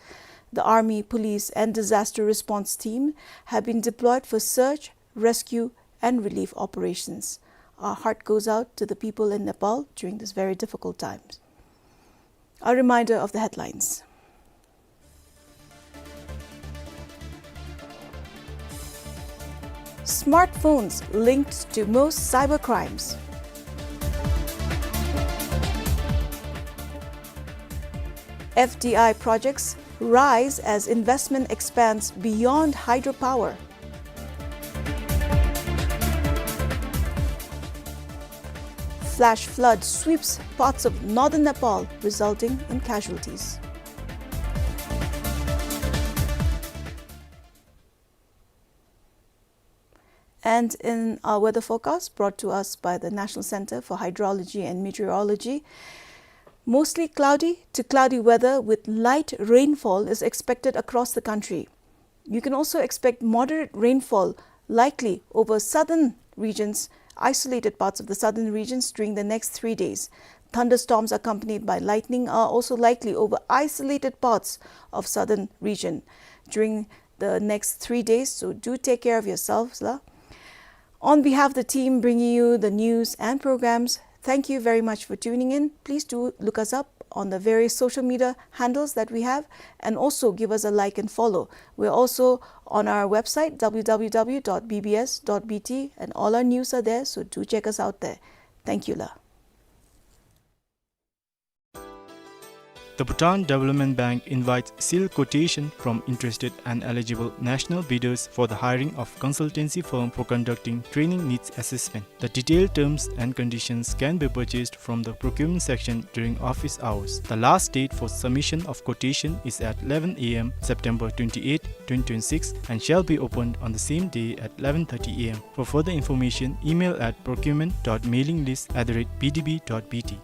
The army, police, and disaster response team have been deployed for search, rescue, and relief operations. Our heart goes out to the people in Nepal during these very difficult times. A reminder of the headlines. Smartphones linked to most cyber crimes. F D I projects rise as investment expands beyond hydropower. Flash flood sweeps parts of northern Nepal, resulting in casualties. And in our weather forecast brought to us by the National Center for Hydrology and Meteorology, mostly cloudy to cloudy weather with light rainfall is expected across the country. You can also expect moderate rainfall likely over southern regions, isolated parts of the southern regions during the next three days. Thunderstorms accompanied by lightning are also likely over isolated parts of southern region during the next three days, so do take care of yourselves, la. On behalf of the team bringing you the news and programs, thank you very much for tuning in. Please do look us up on the various social media handles that we have, and also give us a like and follow. We're also on our website, w w w dot b b s dot b t, and all our news are there, so do check us out there. Thank you, la. The Bhutan Development Bank invites sealed quotation from interested and eligible national bidders for the hiring of consultancy firm for conducting training needs assessment. The detailed terms and conditions can be purchased from the procurement section during office hours. The last date for submission of quotation is at eleven a m September twenty-eighth, twenty twenty-six, and shall be opened on the same day at eleven thirty a m. For further information, email at procurement dot mailing list at the rate b d b dot b t.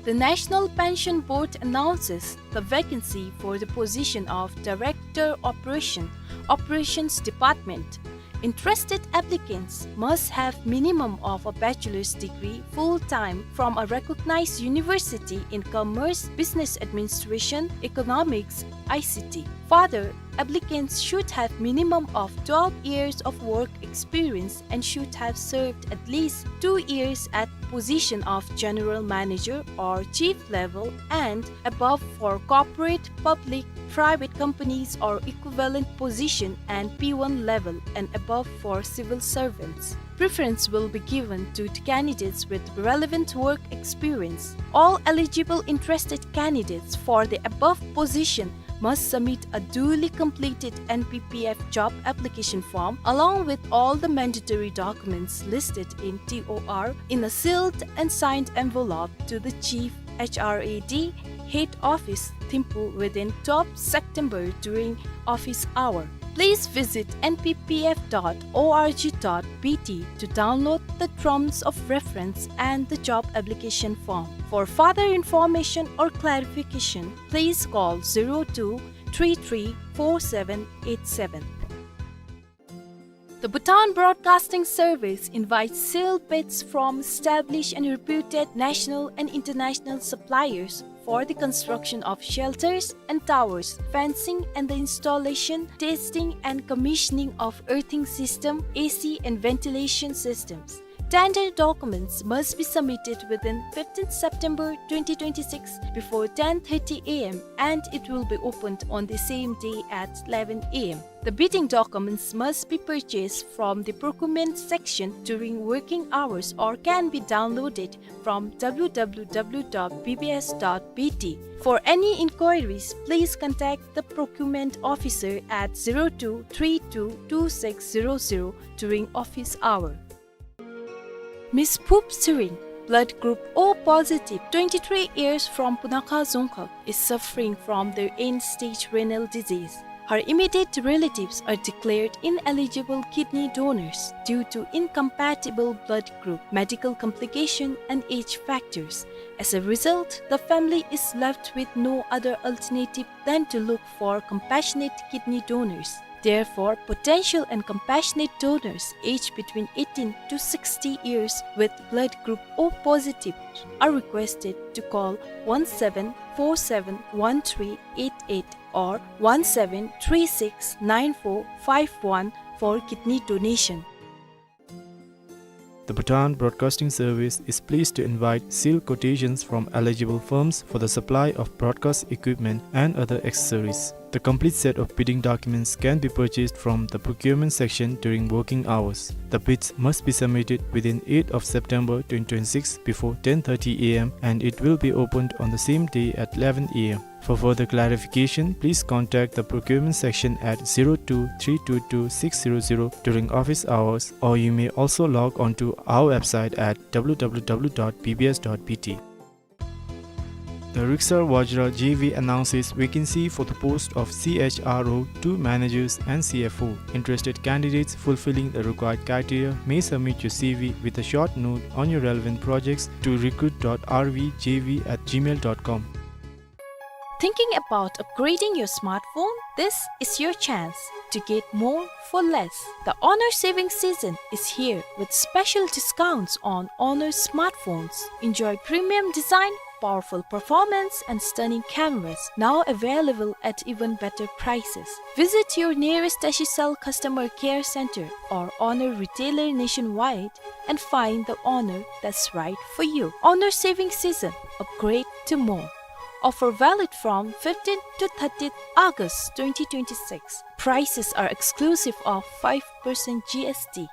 The National Pension Board announces the vacancy for the position of Director Operation, Operations Department. Interested applicants must have minimum of a bachelor's degree full-time from a recognized university in commerce, business administration, economics, I C T. Further, applicants should have minimum of twelve years of work experience and should have served at least two years at position of general manager or chief level and above for corporate, public, private companies or equivalent position, and P one level and above for civil servants. Preference will be given to the candidates with relevant work experience. All eligible interested candidates for the above position must submit a duly completed N P P F job application form along with all the mandatory documents listed in T O R in a sealed and signed envelope to the Chief H R A D Head Office, Thimphu within twelfth September during office hour. Please visit N P P F dot org dot B T to download the terms of reference and the job application form. For further information or clarification, please call zero two three three four seven eight seven. The Bhutan Broadcasting Service invites sealed bids from established and reputed national and international suppliers for the construction of shelters and towers, fencing and the installation, testing and commissioning of earthing system, A C and ventilation systems. Tender documents must be submitted within fifteenth September twenty twenty-six before ten thirty A M and it will be opened on the same day at eleven A M. The bidding documents must be purchased from the procurement section during working hours or can be downloaded from w w w dot b b s dot b t. For any inquiries, please contact the procurement officer at zero two three two two six zero zero during office hour. Miss Phup Tshering, blood group O positive, twenty-three years, from Punakha Dzongkhag, is suffering from their end-stage renal disease. Her immediate relatives are declared ineligible kidney donors due to incompatible blood group, medical complication, and age factors. As a result, the family is left with no other alternative than to look for compassionate kidney donors. Therefore, potential and compassionate donors aged between eighteen to sixty years with blood group O positive are requested to call one seven four seven one three eight eight or one seven three six nine four five one for kidney donation. The Bhutan Broadcasting Service is pleased to invite sealed quotations from eligible firms for the supply of broadcast equipment and other accessories. The complete set of bidding documents can be purchased from the procurement section during working hours. The bids must be submitted within eighth of September twenty twenty-six before ten thirty A M and it will be opened on the same day at eleven A M. For further clarification, please contact the procurement section at zero two three two two six zero zero during office hours, or you may also log on to our website at w w w dot b b s dot b t. The Riksar Vajra J V announces vacancy for the post of C H R O two managers and C F O. Interested candidates fulfilling the required criteria may submit your C V with a short note on your relevant projects to recruit dot R V J V at gmail dot com. Thinking about upgrading your smartphone? This is your chance to get more for less. The Honor saving season is here with special discounts on Honor smartphones. Enjoy premium design, powerful performance and stunning cameras, now available at even better prices. Visit your nearest Tashicell customer care center or Honor retailer nationwide and find the Honor that's right for you. Honor saving season, upgrade to more. Offer valid from fifteenth to thirtieth August twenty twenty-six. Prices are exclusive of five percent G S T.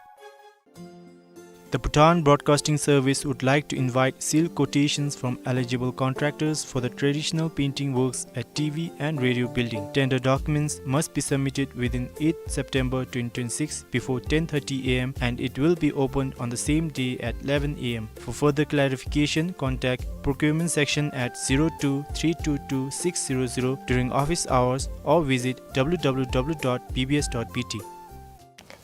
The Bhutan Broadcasting Service would like to invite sealed quotations from eligible contractors for the traditional painting works at T V and radio building. Tender documents must be submitted within eighth September twenty twenty-six before ten thirty A M and it will be opened on the same day at eleven A M. For further clarification, contact procurement section at zero two three two two six zero zero during office hours or visit W W W dot B B S dot B T.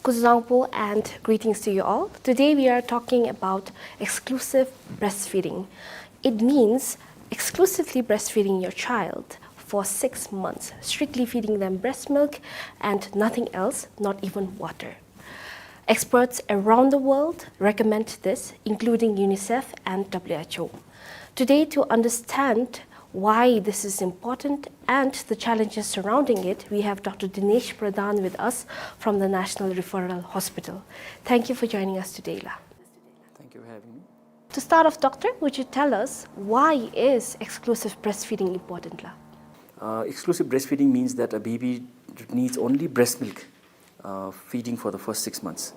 Kuzuzangpo and greetings to you all. Today we are talking about exclusive breastfeeding. It means exclusively breastfeeding your child for six months, strictly feeding them breast milk and nothing else, not even water. Experts around the world recommend this, including UNICEF and W H O. Today, to understand why this is important and the challenges surrounding it, we have Doctor Dinesh Pradhan with us from the National Referral Hospital. Thank you for joining us today, La. Thank you for having me. To start off, Doctor, would you tell us why is exclusive breastfeeding important, La? Uh, exclusive breastfeeding means that a baby needs only breast milk uh, feeding for the first six months.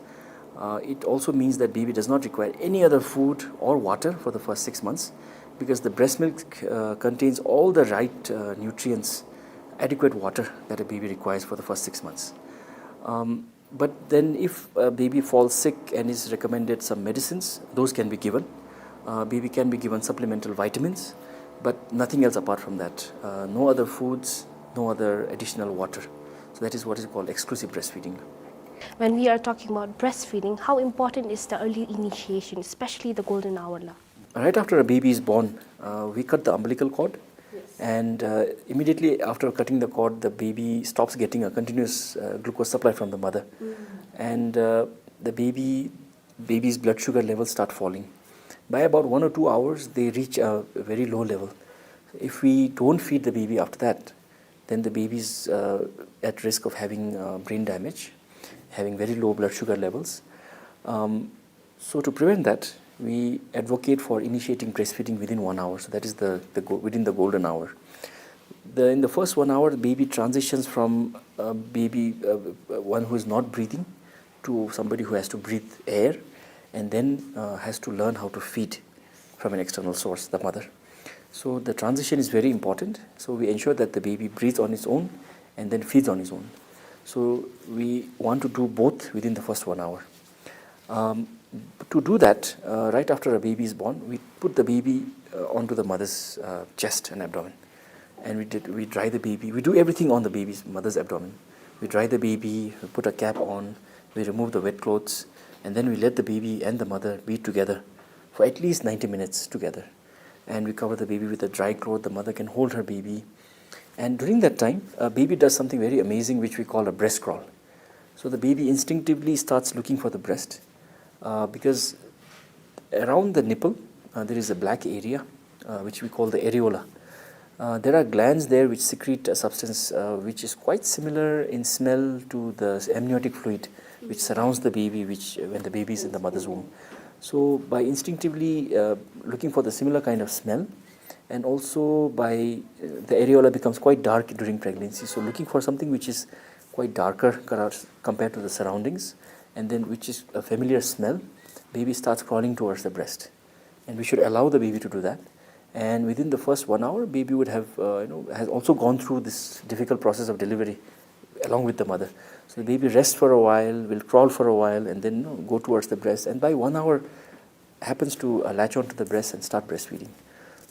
Uh, it also means that baby does not require any other food or water for the first six months because the breast milk uh, contains all the right uh, nutrients, adequate water that a baby requires for the first six months. Um, but then, if a baby falls sick and is recommended some medicines, those can be given. Uh, baby can be given supplemental vitamins, but nothing else apart from that. Uh, no other foods, no other additional water. So that is what is called exclusive breastfeeding. When we are talking about breastfeeding, how important is the early initiation, especially the golden hour, La? Right after a baby is born, uh, we cut the umbilical cord. Yes. And uh, immediately after cutting the cord, the baby stops getting a continuous uh, glucose supply from the mother. Mm. And uh, the baby, baby's blood sugar levels start falling. By about one or two hours, they reach a very low level. If we don't feed the baby after that, then the baby is uh, at risk of having uh, brain damage, having very low blood sugar levels. Um, so to prevent that, we advocate for initiating breastfeeding within one hour. So that is the, the go- within the golden hour. The, in the first one hour, the baby transitions from a baby, uh, one who is not breathing, to somebody who has to breathe air and then uh, has to learn how to feed from an external source, the mother. So the transition is very important. So we ensure that the baby breathes on its own and then feeds on its own. So we want to do both within the first one hour. Um, to do that, uh, right after a baby is born, we put the baby uh, onto the mother's uh, chest and abdomen. And we, did, we dry the baby. We do everything on the baby's mother's abdomen. We dry the baby, we put a cap on, we remove the wet clothes, and then we let the baby and the mother be together for at least ninety minutes together. And we cover the baby with a dry cloth. The mother can hold her baby. And during that time, a baby does something very amazing, which we call a breast crawl. So the baby instinctively starts looking for the breast uh, because around the nipple uh, there is a black area uh, which we call the areola. Uh, there are glands there which secrete a substance uh, which is quite similar in smell to the amniotic fluid which surrounds the baby which when the baby is in the mother's womb. So by instinctively uh, looking for the similar kind of smell, and also by uh, the areola becomes quite dark during pregnancy. So looking for something which is quite darker colors compared to the surroundings, and then which is a familiar smell, baby starts crawling towards the breast, and we should allow the baby to do that. And within the first one hour, baby would have uh, you know has also gone through this difficult process of delivery along with the mother. So the baby rests for a while, will crawl for a while, and then you know, go towards the breast. And by one hour, happens to uh, latch onto the breast and start breastfeeding.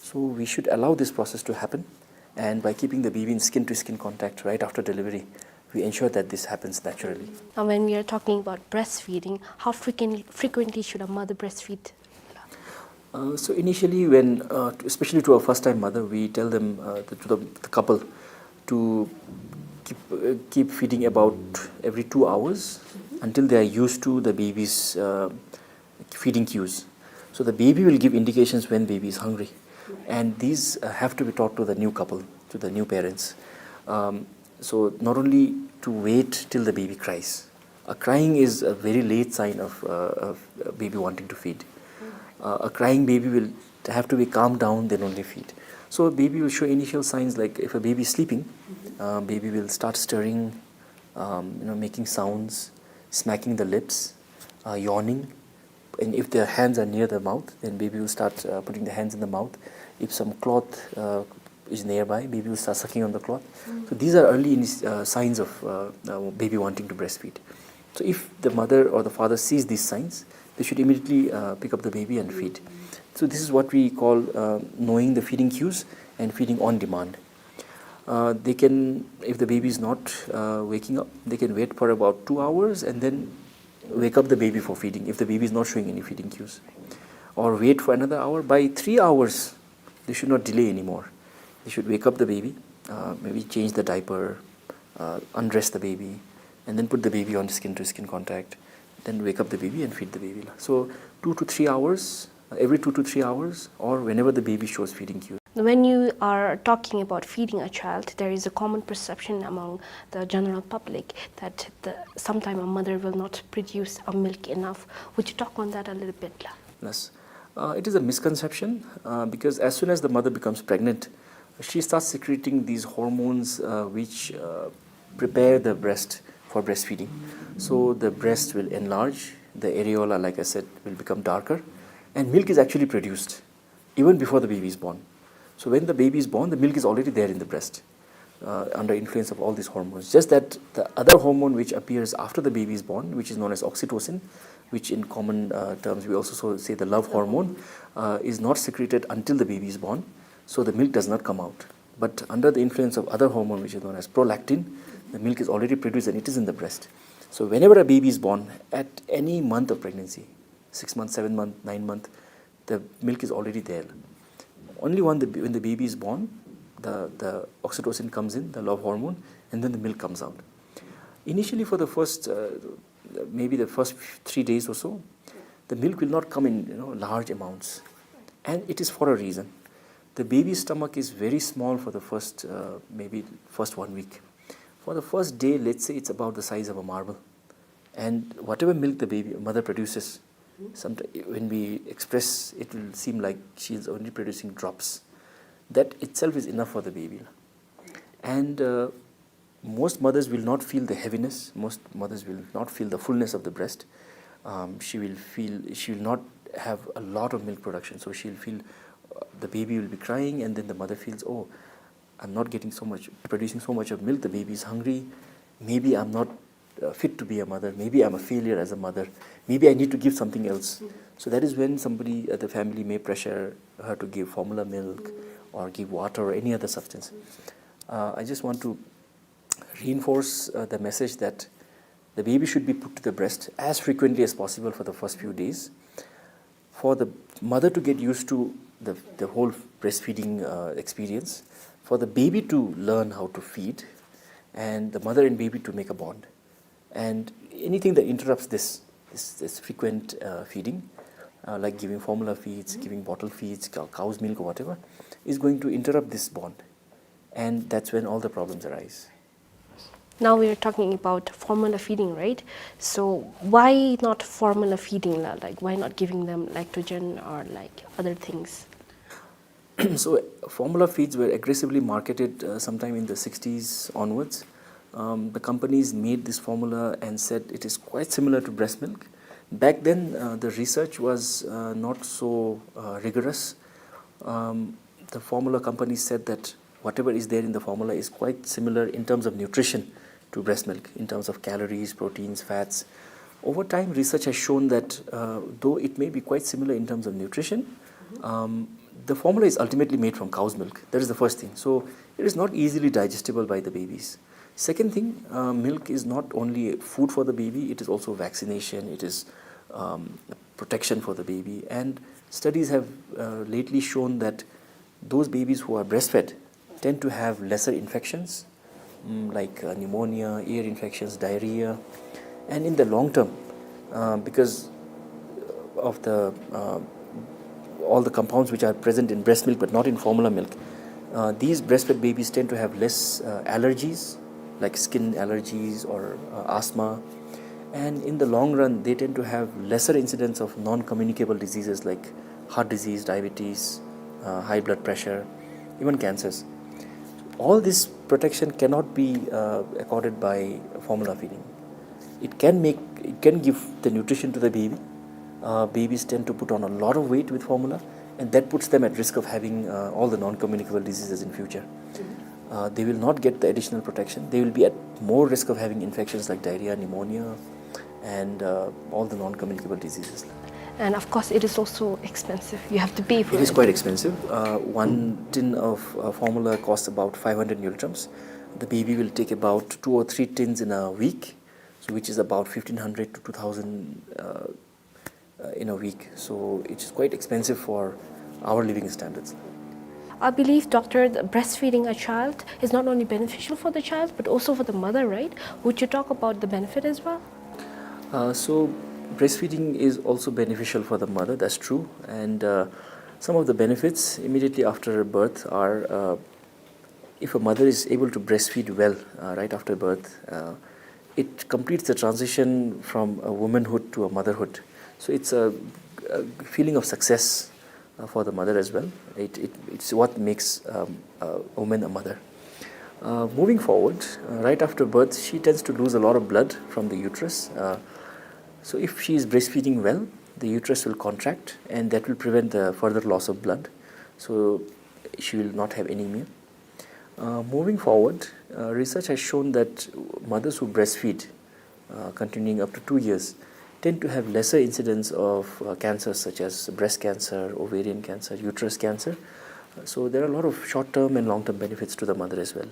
So we should allow this process to happen, and by keeping the baby in skin-to-skin contact right after delivery, we ensure that this happens naturally. Now, when we are talking about breastfeeding, how frequently, frequently should a mother breastfeed? Uh, so initially, when uh, especially to a first-time mother, we tell them uh, the, to the, the couple to keep uh, keep feeding about every two hours until they are used to the baby's uh, feeding cues. So the baby will give indications when baby is hungry, and these uh, have to be taught to the new couple, to the new parents. Um, so not only to wait till the baby cries. Uh, crying is a very late sign of uh, a baby wanting to feed. Uh, a crying baby will have to be calmed down, then only feed. So a baby will show initial signs like if a baby is sleeping, uh, baby will start stirring, um, you know, making sounds, smacking the lips, uh, yawning, and if their hands are near the mouth, then baby will start uh, putting the hands in the mouth. If some cloth uh, is nearby, baby will start sucking on the cloth. Mm. So these are early uh, signs of uh, uh, baby wanting to breastfeed. So if the mother or the father sees these signs, they should immediately uh, pick up the baby and feed. So this is what we call uh, knowing the feeding cues and feeding on demand. Uh, they can, if the baby is not uh, waking up, they can wait for about two hours and then wake up the baby for feeding if the baby is not showing any feeding cues. Or wait for another hour. By three hours, they should not delay anymore. They should wake up the baby, uh, maybe change the diaper, uh, undress the baby, and then put the baby on skin to skin contact, then wake up the baby and feed the baby. So, two to three hours, uh, every two to three hours, or whenever the baby shows feeding cues. When you are talking about feeding a child, there is a common perception among the general public that the, sometime a mother will not produce a milk enough. Would you talk on that a little bit? Yes. Uh, it is a misconception uh, because as soon as the mother becomes pregnant, she starts secreting these hormones uh, which uh, prepare the breast for breastfeeding. So the breast will enlarge, the areola, like I said, will become darker, and milk is actually produced even before the baby is born. So when the baby is born, the milk is already there in the breast uh, under influence of all these hormones. Just that the other hormone which appears after the baby is born, which is known as oxytocin, which in common uh, terms we also so say the love hormone, uh, is not secreted until the baby is born, so the milk does not come out. But under the influence of other hormone, which is known as prolactin, the milk is already produced and it is in the breast. So whenever a baby is born, at any month of pregnancy, six months, seven months, nine months, the milk is already there. Only when the, when the baby is born, the, the oxytocin comes in, the love hormone, and then the milk comes out. Initially, for the first, uh, maybe the first three days or so, the milk will not come in you know, large amounts. And it is for a reason. The baby's stomach is very small for the first, uh, maybe first one week. For the first day, let's say it's about the size of a marble. And whatever milk the baby mother produces, sometimes when we express, it will seem like she is only producing drops. That itself is enough for the baby. And uh, most mothers will not feel the heaviness. Most mothers will not feel the fullness of the breast. Um, she will feel she will not have a lot of milk production. So she'll feel uh, the baby will be crying, and then the mother feels, oh, I'm not getting so much, producing so much of milk. The baby is hungry. Maybe I'm not uh, fit to be a mother. Maybe I'm a failure as a mother. Maybe I need to give something else. So that is when somebody at the family may pressure her to give formula milk or give water or any other substance. Uh, I just want to reinforce uh, the message that the baby should be put to the breast as frequently as possible for the first few days for the mother to get used to the, the whole breastfeeding uh, experience, for the baby to learn how to feed, and the mother and baby to make a bond. And anything that interrupts this, this, this frequent uh, feeding, uh, like giving formula feeds, giving bottle feeds, cow, cow's milk or whatever, is going to interrupt this bond. And that's when all the problems arise. Now we are talking about formula feeding, right? So why not formula feeding? Like, why not giving them lactogen or like other things? So formula feeds were aggressively marketed uh, sometime in the sixties onwards. Um, the companies made this formula and said it is quite similar to breast milk. Back then, uh, the research was uh, not so uh, rigorous. Um, the formula companies said that whatever is there in the formula is quite similar in terms of nutrition to breast milk, in terms of calories, proteins, fats. Over time, research has shown that uh, though it may be quite similar in terms of nutrition, um, The formula is ultimately made from cow's milk. That is the first thing. So it is not easily digestible by the babies. Second thing, uh, milk is not only food for the baby, it is also vaccination, it is, um, protection for the baby. And studies have, uh, lately shown that those babies who are breastfed tend to have lesser infections, mm, like, uh, pneumonia, ear infections, diarrhea. And in the long term, uh, because of the, uh, all the compounds which are present in breast milk but not in formula milk, uh, these breastfed babies tend to have less, uh, allergies, like skin allergies or, uh, asthma. And in the long run, they tend to have lesser incidence of non-communicable diseases like heart disease, diabetes, uh, high blood pressure, even cancers. All this protection cannot be, uh, accorded by formula feeding. It can make, it can give the nutrition to the baby. Uh, babies tend to put on a lot of weight with formula, and that puts them at risk of having, uh, all the non-communicable diseases in future. Uh, they will not get the additional protection. They will be at more risk of having infections like diarrhea, pneumonia, and, uh, all the non-communicable diseases. And of course, it is also expensive. You have to pay for it. It is quite expensive. Uh, one tin of, uh, formula costs about five hundred ngultrums. The baby will take about two or three tins in a week, so which is about fifteen hundred to two thousand, uh, uh, in a week. So it is quite expensive for our living standards. I believe, doctor, the breastfeeding a child is not only beneficial for the child but also for the mother, right? Would you talk about the benefit as well? Uh, so breastfeeding is also beneficial for the mother, that's true. And, uh, some of the benefits immediately after birth are, uh, if a mother is able to breastfeed well, uh, right after birth, uh, it completes the transition from a womanhood to a motherhood. So it's a, a feeling of success, uh, for the mother as well. It, it, it's what makes, um, a woman a mother. Uh, moving forward, uh, right after birth, she tends to lose a lot of blood from the uterus. Uh, so if she is breastfeeding well, the uterus will contract, and that will prevent the further loss of blood. So she will not have anemia. Uh, moving forward, uh, research has shown that mothers who breastfeed, uh, continuing up to two years, tend to have lesser incidence of, uh, cancers such as breast cancer, ovarian cancer, uterus cancer. Uh, so there are a lot of short-term and long-term benefits to the mother as well.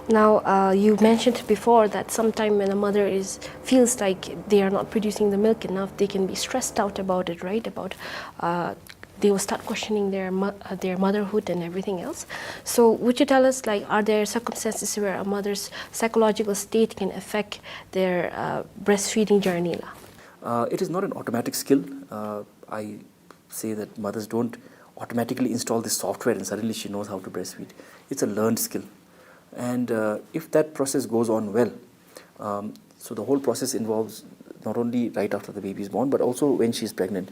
Now, uh, you mentioned before that sometime when a mother is, feels like they are not producing the milk enough, they can be stressed out about it, right? About, uh, they will start questioning their mo-, uh, their motherhood and everything else. So would you tell us, like, are there circumstances where a mother's psychological state can affect their, uh, breastfeeding journey la? Uh, it is not an automatic skill. Uh, I say that mothers don't automatically install this software and suddenly she knows how to breastfeed. It's a learned skill. And, uh, if that process goes on well, um, so the whole process involves not only right after the baby is born, but also when she is pregnant.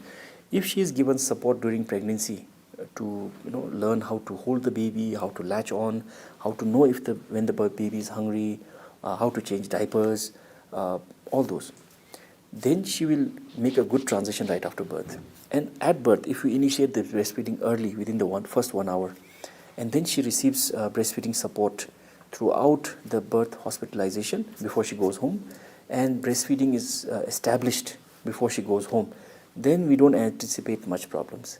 If she is given support during pregnancy, uh, to, you know, learn how to hold the baby, how to latch on, how to know if the, when the bu-, baby is hungry, uh, how to change diapers, uh, all those, then she will make a good transition right after birth. And at birth, if we initiate the breastfeeding early, within the one, first one hour, and then she receives, uh, breastfeeding support throughout the birth hospitalization before she goes home, and breastfeeding is, uh, established before she goes home, then we don't anticipate much problems.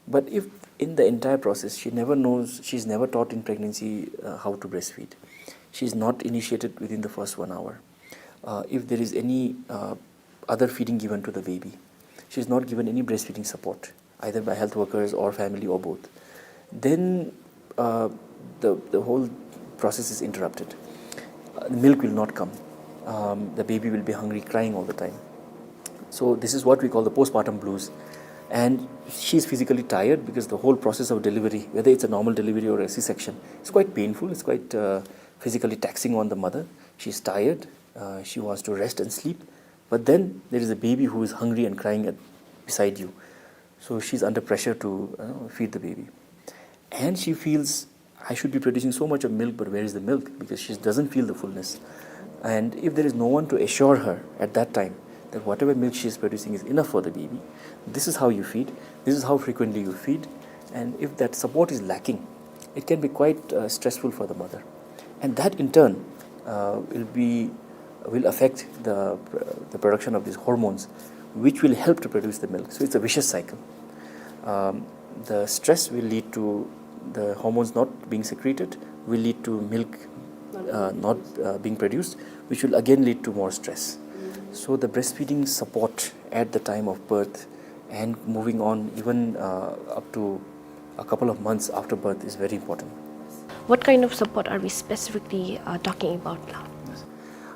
But if in the entire process she never knows, she's never taught in pregnancy, uh, how to breastfeed, she's not initiated within the first one hour, uh, if there is any, uh, other feeding given to the baby, she's not given any breastfeeding support, either by health workers or family or both, then, uh, the, the whole process is interrupted. Uh, the milk will not come. Um, the baby will be hungry, crying all the time. So this is what we call the postpartum blues. And she's physically tired because the whole process of delivery, whether it's a normal delivery or a C-section, it's quite painful, it's quite, uh, physically taxing on the mother. She's tired, uh, she wants to rest and sleep, but then there is a baby who is hungry and crying at, beside you. So she's under pressure to, uh, feed the baby. And she feels, "I should be producing so much of milk, but where is the milk?" Because she doesn't feel the fullness. And if there is no one to assure her at that time that whatever milk she is producing is enough for the baby, this is how you feed, this is how frequently you feed, and if that support is lacking, it can be quite, uh, stressful for the mother. And that in turn, uh, will be, will affect the, the production of these hormones, which will help to produce the milk. So it's a vicious cycle. Um, The stress will lead to the hormones not being secreted, will lead to milk uh, not uh, being produced, which will again lead to more stress. So the breastfeeding support at the time of birth and moving on even uh, up to a couple of months after birth is very important. What kind of support are we specifically uh, talking about now?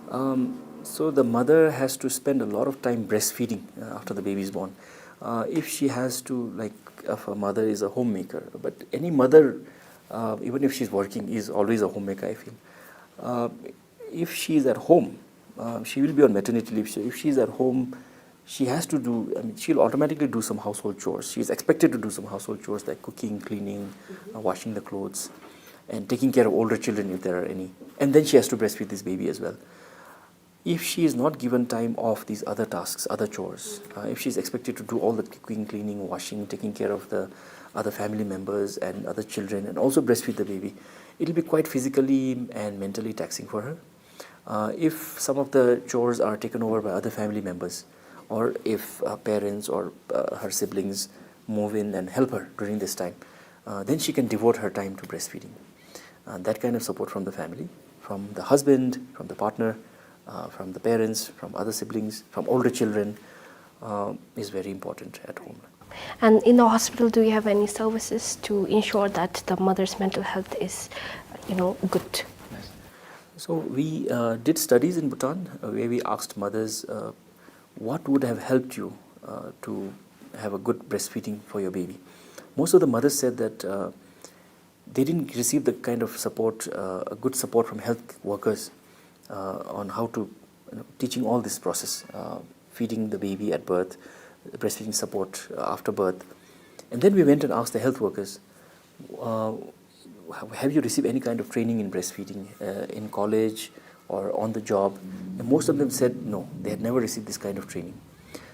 Um, so the mother has to spend a lot of time breastfeeding uh, after the baby is born. Uh, if she has to, like, if a mother is a homemaker, but any mother, uh, even if she's working, is always a homemaker, I feel. Uh, if she is at home, uh, she will be on maternity leave. So if she is at home, she has to do, I mean, she'll automatically do some household chores. She is expected to do some household chores like cooking, cleaning, uh, washing the clothes, and taking care of older children if there are any. And then she has to breastfeed this baby as well. If she is not given time off these other tasks, other chores, uh, if she is expected to do all the cooking, cleaning, washing, taking care of the other family members and other children, and also breastfeed the baby, it'll be quite physically and mentally taxing for her. Uh, if some of the chores are taken over by other family members, or if uh, parents or uh, her siblings move in and help her during this time, uh, then she can devote her time to breastfeeding. Uh, that kind of support from the family, from the husband, from the partner, uh, from the parents, from other siblings, from older children, uh, is very important at home. And in the hospital, do you have any services to ensure that the mother's mental health is, you know, good? So we uh, did studies in Bhutan uh, where we asked mothers uh, what would have helped you uh, to have a good breastfeeding for your baby. Most of the mothers said that uh, they didn't receive the kind of support, uh, a good support from health workers uh, on how to, you know, teaching all this process, uh, feeding the baby at birth, breastfeeding support uh, after birth. And then we went and asked the health workers, uh, have you received any kind of training in breastfeeding uh, in college or on the job? And most of them said no, they had never received this kind of training.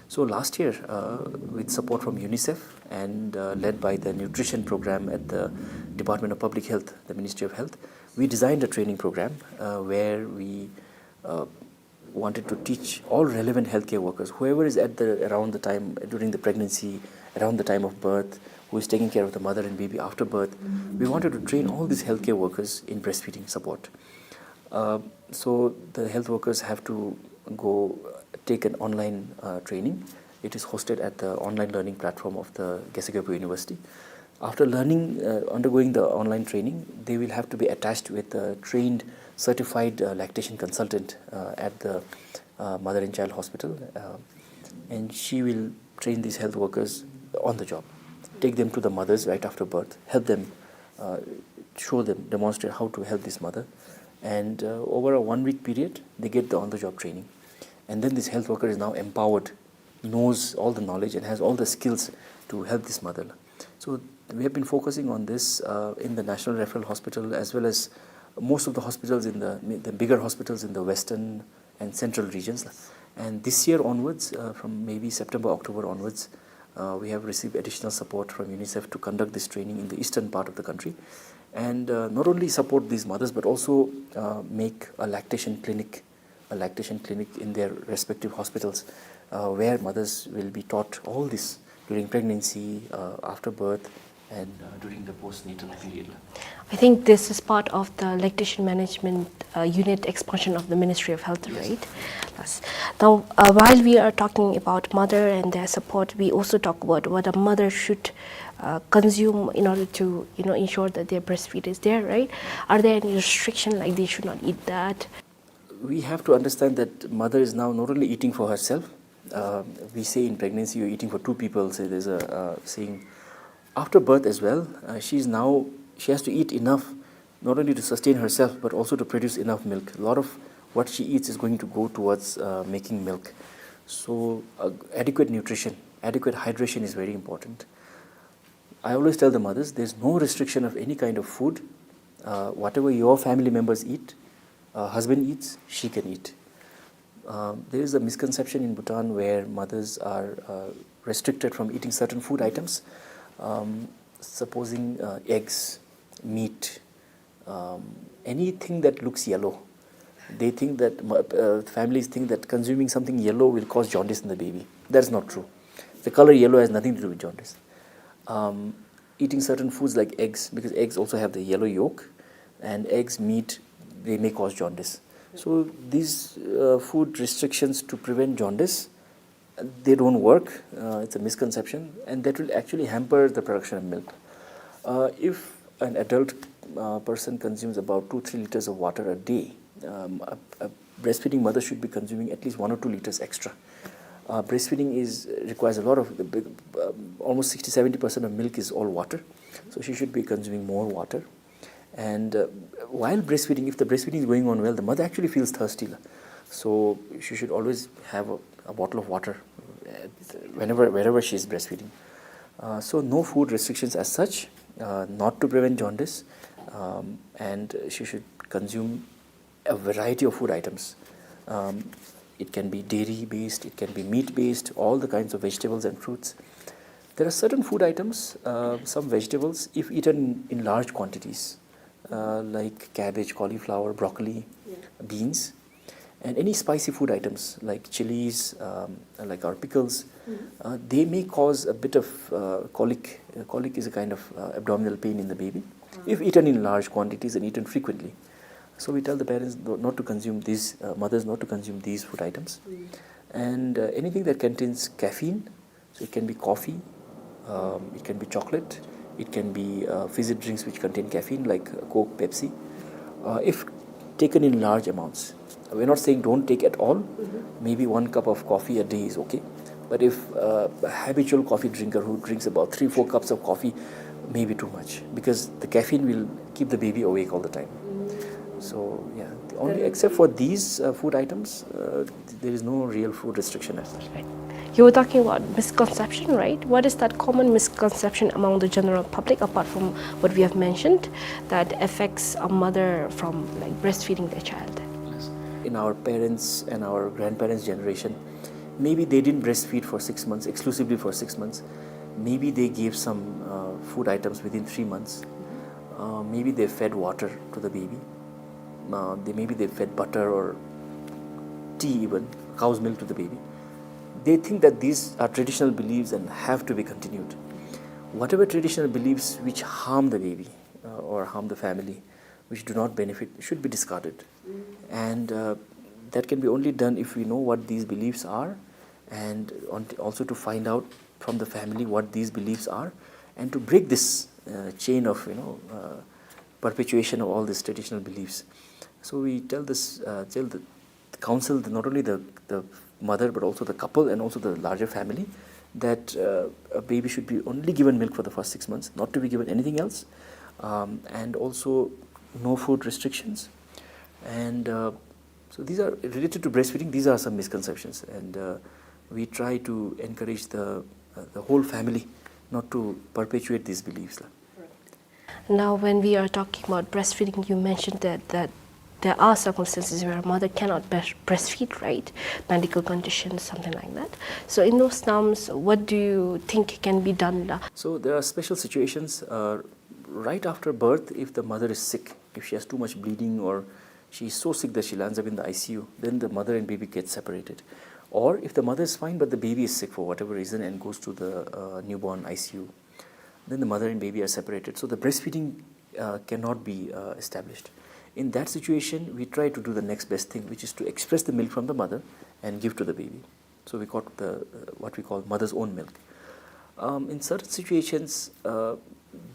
So last year, uh, with support from UNICEF and uh, led by the nutrition program at the Department of Public Health, the Ministry of Health, we designed a training program uh, where we uh, wanted to teach all relevant healthcare workers, whoever is at the around the time during the pregnancy, around the time of birth, who is taking care of the mother and baby after birth. We wanted to train all these healthcare workers in breastfeeding support. Uh, so the health workers have to go take an online uh, training. It is hosted at the online learning platform of the Gesegyopo University. After learning, uh, undergoing the online training, they will have to be attached with a trained, certified uh, lactation consultant uh, at the uh, Mother and Child Hospital, uh, and she will train these health workers on the job, take them to the mothers right after birth, help them, uh, show them, demonstrate how to help this mother, and uh, over a one-week period, they get the on-the-job training, and then this health worker is now empowered, knows all the knowledge and has all the skills to help this mother. So we have been focusing on this uh, in the National Referral Hospital as well as most of the hospitals in the, the bigger hospitals in the western and central regions. And this year onwards, uh, from maybe September, October onwards, uh, we have received additional support from UNICEF to conduct this training in the eastern part of the country. And uh, not only support these mothers, but also uh, make a lactation clinic a lactation clinic in their respective hospitals, uh, where mothers will be taught all this during pregnancy, uh, after birth, and uh, during the postnatal period. I think this is part of the lactation management uh, unit expansion of the Ministry of Health, right? Yes. Now, uh, while we are talking about mother and their support, we also talk about what a mother should uh, consume in order to, you know, ensure that their breastfeed is there, right? Are there any restriction, like they should not eat that? We have to understand that mother is now not only eating for herself. Uh, we say in pregnancy you're eating for two people. So there's a uh, saying. After birth as well, uh, she's now she has to eat enough, not only to sustain herself but also to produce enough milk. A lot of what she eats is going to go towards uh, making milk. So uh, adequate nutrition, adequate hydration is very important. I always tell the mothers, there's no restriction of any kind of food. Uh, whatever your family members eat, uh, husband eats, she can eat. Um, there is a misconception in Bhutan where mothers are uh, restricted from eating certain food items, um, supposing uh, eggs, meat, um, anything that looks yellow. They think that uh, families think that consuming something yellow will cause jaundice in the baby. That is not true. The color yellow has nothing to do with jaundice. Um, Eating certain foods like eggs, because eggs also have the yellow yolk, and eggs, meat, they may cause jaundice. So these uh, food restrictions to prevent jaundice, they don't work. Uh, it's a misconception, and that will actually hamper the production of milk. Uh, if an adult uh, person consumes about two, three liters of water a day, um, a, a breastfeeding mother should be consuming at least one or two liters extra. Uh, breastfeeding is requires a lot of, um, almost sixty, seventy percent of milk is all water, so she should be consuming more water. And uh, while breastfeeding, if the breastfeeding is going on well, the mother actually feels thirsty. So she should always have a, a bottle of water uh, whenever, wherever she is breastfeeding. Uh, so no food restrictions as such, uh, not to prevent jaundice, um, and she should consume a variety of food items. Um, it can be dairy based, it can be meat based, all the kinds of vegetables and fruits. There are certain food items, uh, some vegetables, if eaten in large quantities, uh, like cabbage, cauliflower, broccoli, beans, and any spicy food items like chilies, um, like our pickles, uh, they may cause a bit of uh, colic. Uh, colic is a kind of uh, abdominal pain in the baby if eaten in large quantities and eaten frequently. So we tell the parents not to consume these, uh, mothers not to consume these food items. And uh, anything that contains caffeine, so it can be coffee, um, it can be chocolate, it can be uh, fizzy drinks which contain caffeine like uh, Coke, Pepsi. Uh, if taken in large amounts, we're not saying don't take at all. Maybe one cup of coffee a day is okay. But if uh, a habitual coffee drinker who drinks about three, four cups of coffee, maybe too much, because the caffeine will keep the baby awake all the time. So yeah, the only, except for these uh, food items, uh, there is no real food restriction as such. Right. You were talking about misconception, right? What is that common misconception among the general public, apart from what we have mentioned, that affects a mother from, like, breastfeeding their child? In our parents' and our grandparents' generation, maybe they didn't breastfeed for six months, exclusively for six months. Maybe they gave some uh, food items within three months. Uh, maybe they fed water to the baby. Uh, they, maybe they fed butter or tea, even cow's milk, to the baby. They think that these are traditional beliefs and have to be continued. Whatever traditional beliefs which harm the baby uh, or harm the family, which do not benefit, should be discarded. And uh, that can be only done if we know what these beliefs are, and on, also to find out from the family what these beliefs are, and to break this uh, chain of, you know, uh, perpetuation of all these traditional beliefs. So we tell this, uh, tell the counsel the, not only the, the mother, but also the couple and also the larger family, that uh, a baby should be only given milk for the first six months, not to be given anything else, um, and also no food restrictions. And uh, so these are related to breastfeeding. These are some misconceptions, and uh, we try to encourage the uh, the whole family not to perpetuate these beliefs. Now, when we are talking about breastfeeding, you mentioned that, that there are circumstances where a mother cannot breastfeed, right? Medical conditions, something like that. So in those terms, what do you think can be done? So there are special situations uh, right after birth, if the mother is sick, if she has too much bleeding or she is so sick that she lands up in the I C U, then the mother and baby get separated. Or if the mother is fine but the baby is sick for whatever reason and goes to the uh, newborn I C U, then the mother and baby are separated. So the breastfeeding uh, cannot be uh, established. In that situation, we try to do the next best thing, which is to express the milk from the mother and give to the baby. So we got the uh, what we call mother's own milk. Um, in certain situations, uh,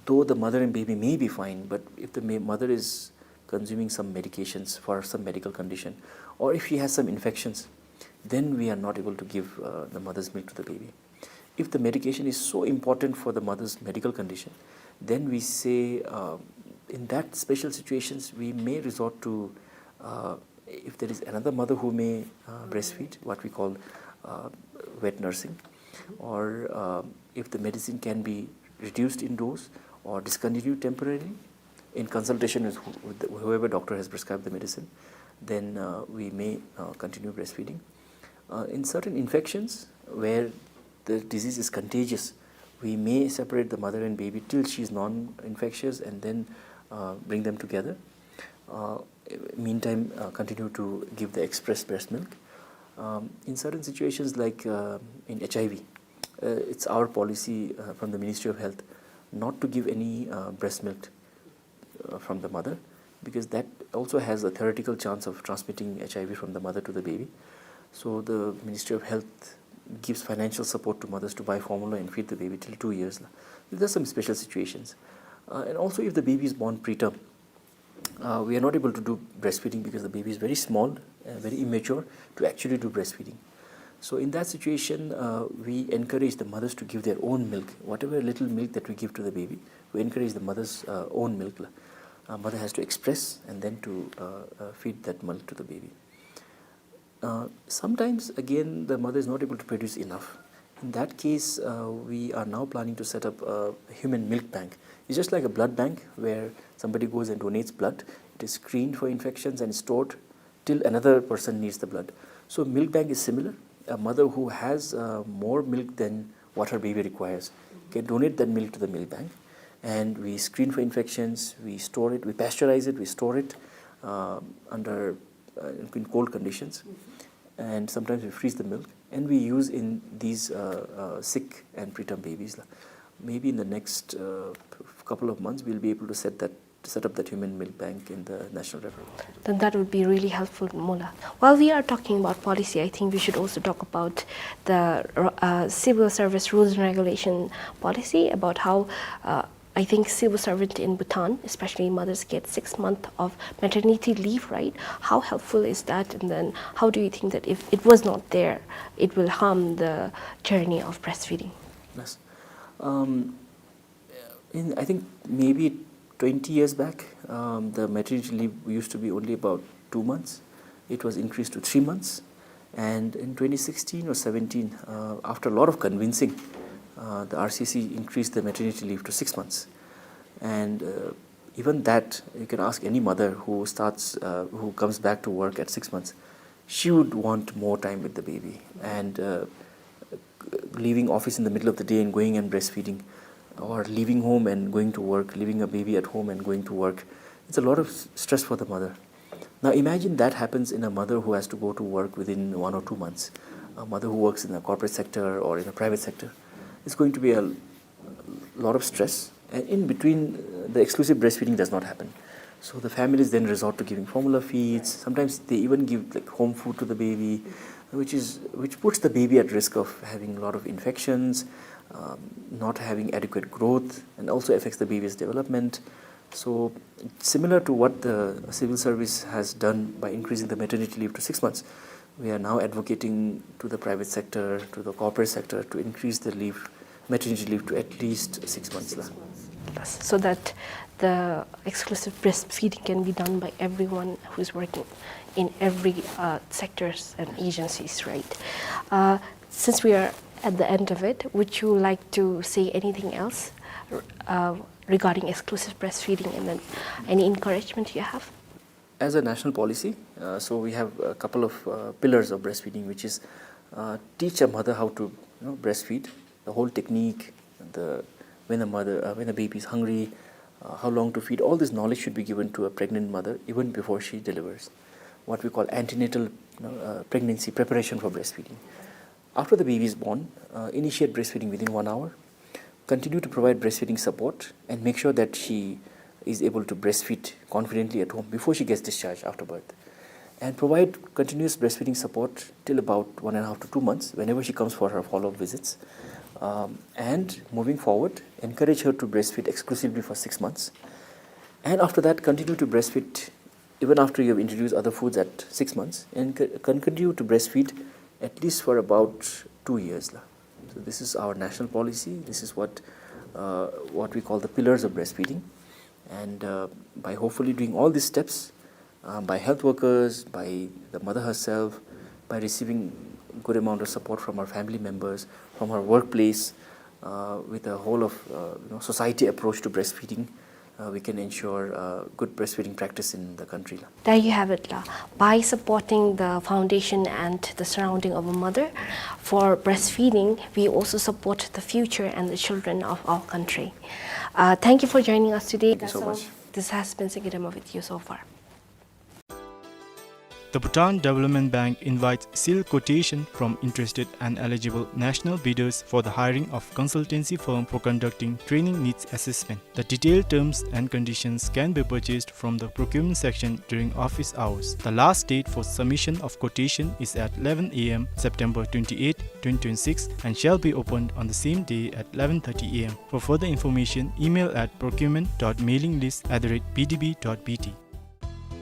though the mother and baby may be fine, but if the ma- mother is consuming some medications for some medical condition, or if she has some infections, then we are not able to give uh, the mother's milk to the baby. If the medication is so important for the mother's medical condition, then we say uh, in that special situations we may resort to uh, if there is another mother who may uh, breastfeed, what we call uh, wet nursing, or uh, if the medicine can be reduced in dose or discontinued temporarily in consultation with, who, with the, whoever doctor has prescribed the medicine, then uh, we may uh, continue breastfeeding. Uh, in certain infections where the disease is contagious, we may separate the mother and baby till she is non-infectious and then uh, bring them together. Uh, meantime, uh, continue to give the express breast milk. Um, in certain situations like uh, in H I V, uh, it's our policy uh, from the Ministry of Health not to give any uh, breast milk uh, from the mother, because that also has a theoretical chance of transmitting H I V from the mother to the baby. So the Ministry of Health gives financial support to mothers to buy formula and feed the baby till two years. There's some special situations. Uh, and also, if the baby is born preterm, uh, we are not able to do breastfeeding because the baby is very small, uh, very immature to actually do breastfeeding. So in that situation, uh, we encourage the mothers to give their own milk. Whatever little milk that we give to the baby, we encourage the mother's uh, own milk. Uh, mother has to express and then to uh, uh, feed that milk to the baby. Uh, sometimes, again, the mother is not able to produce enough. In that case, uh, we are now planning to set up a human milk bank. It's just like a blood bank where somebody goes and donates blood. It is screened for infections and stored till another person needs the blood. So milk bank is similar. A mother who has uh, more milk than what her baby requires can donate that milk to the milk bank, and we screen for infections, we store it, we pasteurize it, we store it uh, under uh, in cold conditions, and sometimes we freeze the milk, and we use in these uh, uh, sick and preterm babies. Maybe in the next uh, couple of months, we'll be able to set that set up that human milk bank in the National Referral Hospital. Then that would be really helpful, Mola. While we are talking about policy, I think we should also talk about the uh, civil service rules and regulation policy, about how uh, I think civil servant in Bhutan, especially mothers, get six months of maternity leave, right? How helpful is that? And then how do you think that if it was not there, it will harm the journey of breastfeeding? Yes. Um, in, I think maybe twenty years back, um, the maternity leave used to be only about two months. It was increased to three months. And in twenty sixteen or seventeen, uh, after a lot of convincing, uh, the R C C increased the maternity leave to six months. And uh, even that, you can ask any mother who starts, uh, who comes back to work at six months, she would want more time with the baby. And uh, leaving office in the middle of the day and going and breastfeeding, or leaving home and going to work, leaving a baby at home and going to work, it's a lot of s- stress for the mother. Now imagine that happens in a mother who has to go to work within one or two months. A mother who works in the corporate sector or in the private sector, it's going to be a lot of stress. And in between, uh, the exclusive breastfeeding does not happen. So the families then resort to giving formula feeds. Sometimes they even give, like, home food to the baby, which is which puts the baby at risk of having a lot of infections, um, not having adequate growth, and also affects the baby's development. So similar to what the civil service has done by increasing the maternity leave to six months, we are now advocating to the private sector, to the corporate sector, to increase the leave, maternity leave, to at least six months. Six months. Yes, so that the exclusive breastfeeding can be done by everyone who is working in every uh, sectors and agencies, right? Uh, since we are at the end of it, would you like to say anything else uh, regarding exclusive breastfeeding, and then any encouragement you have? As a national policy, uh, so we have a couple of uh, pillars of breastfeeding, which is uh, teach a mother how to, you know, breastfeed, the whole technique, the when the mother, uh, when the baby is hungry, uh, how long to feed. All this knowledge should be given to a pregnant mother even before she delivers. What we call antenatal, you know, uh, pregnancy preparation for breastfeeding. After the baby is born, uh, initiate breastfeeding within one hour. Continue to provide breastfeeding support and make sure that she is able to breastfeed confidently at home before she gets discharged after birth. And provide continuous breastfeeding support till about one and a half to two months whenever she comes for her follow-up visits. Um, and moving forward, encourage her to breastfeed exclusively for six months. And after that, continue to breastfeed even after you have introduced other foods at six months, and c- can continue to breastfeed at least for about two years. La. So this is our national policy. This is what uh, what we call the pillars of breastfeeding. And uh, by hopefully doing all these steps, uh, by health workers, by the mother herself, by receiving good amount of support from her family members, from her workplace, uh, with a whole of uh, you know, society approach to breastfeeding, uh, we can ensure uh, good breastfeeding practice in the country. La. There you have it, la. By supporting the foundation and the surrounding of a mother for breastfeeding, we also support the future and the children of our country. Uh, thank you for joining us today. Thank you so much. This has been Singidama with you so far. The Bhutan Development Bank invites sealed quotation from interested and eligible national bidders for the hiring of consultancy firm for conducting training needs assessment. The detailed terms and conditions can be purchased from the procurement section during office hours. The last date for submission of quotation is at eleven A M, September twenty-eighth, twenty twenty-six, and shall be opened on the same day at eleven thirty A M. For further information, email at procurement dot mailing list at the rate B D B dot B T.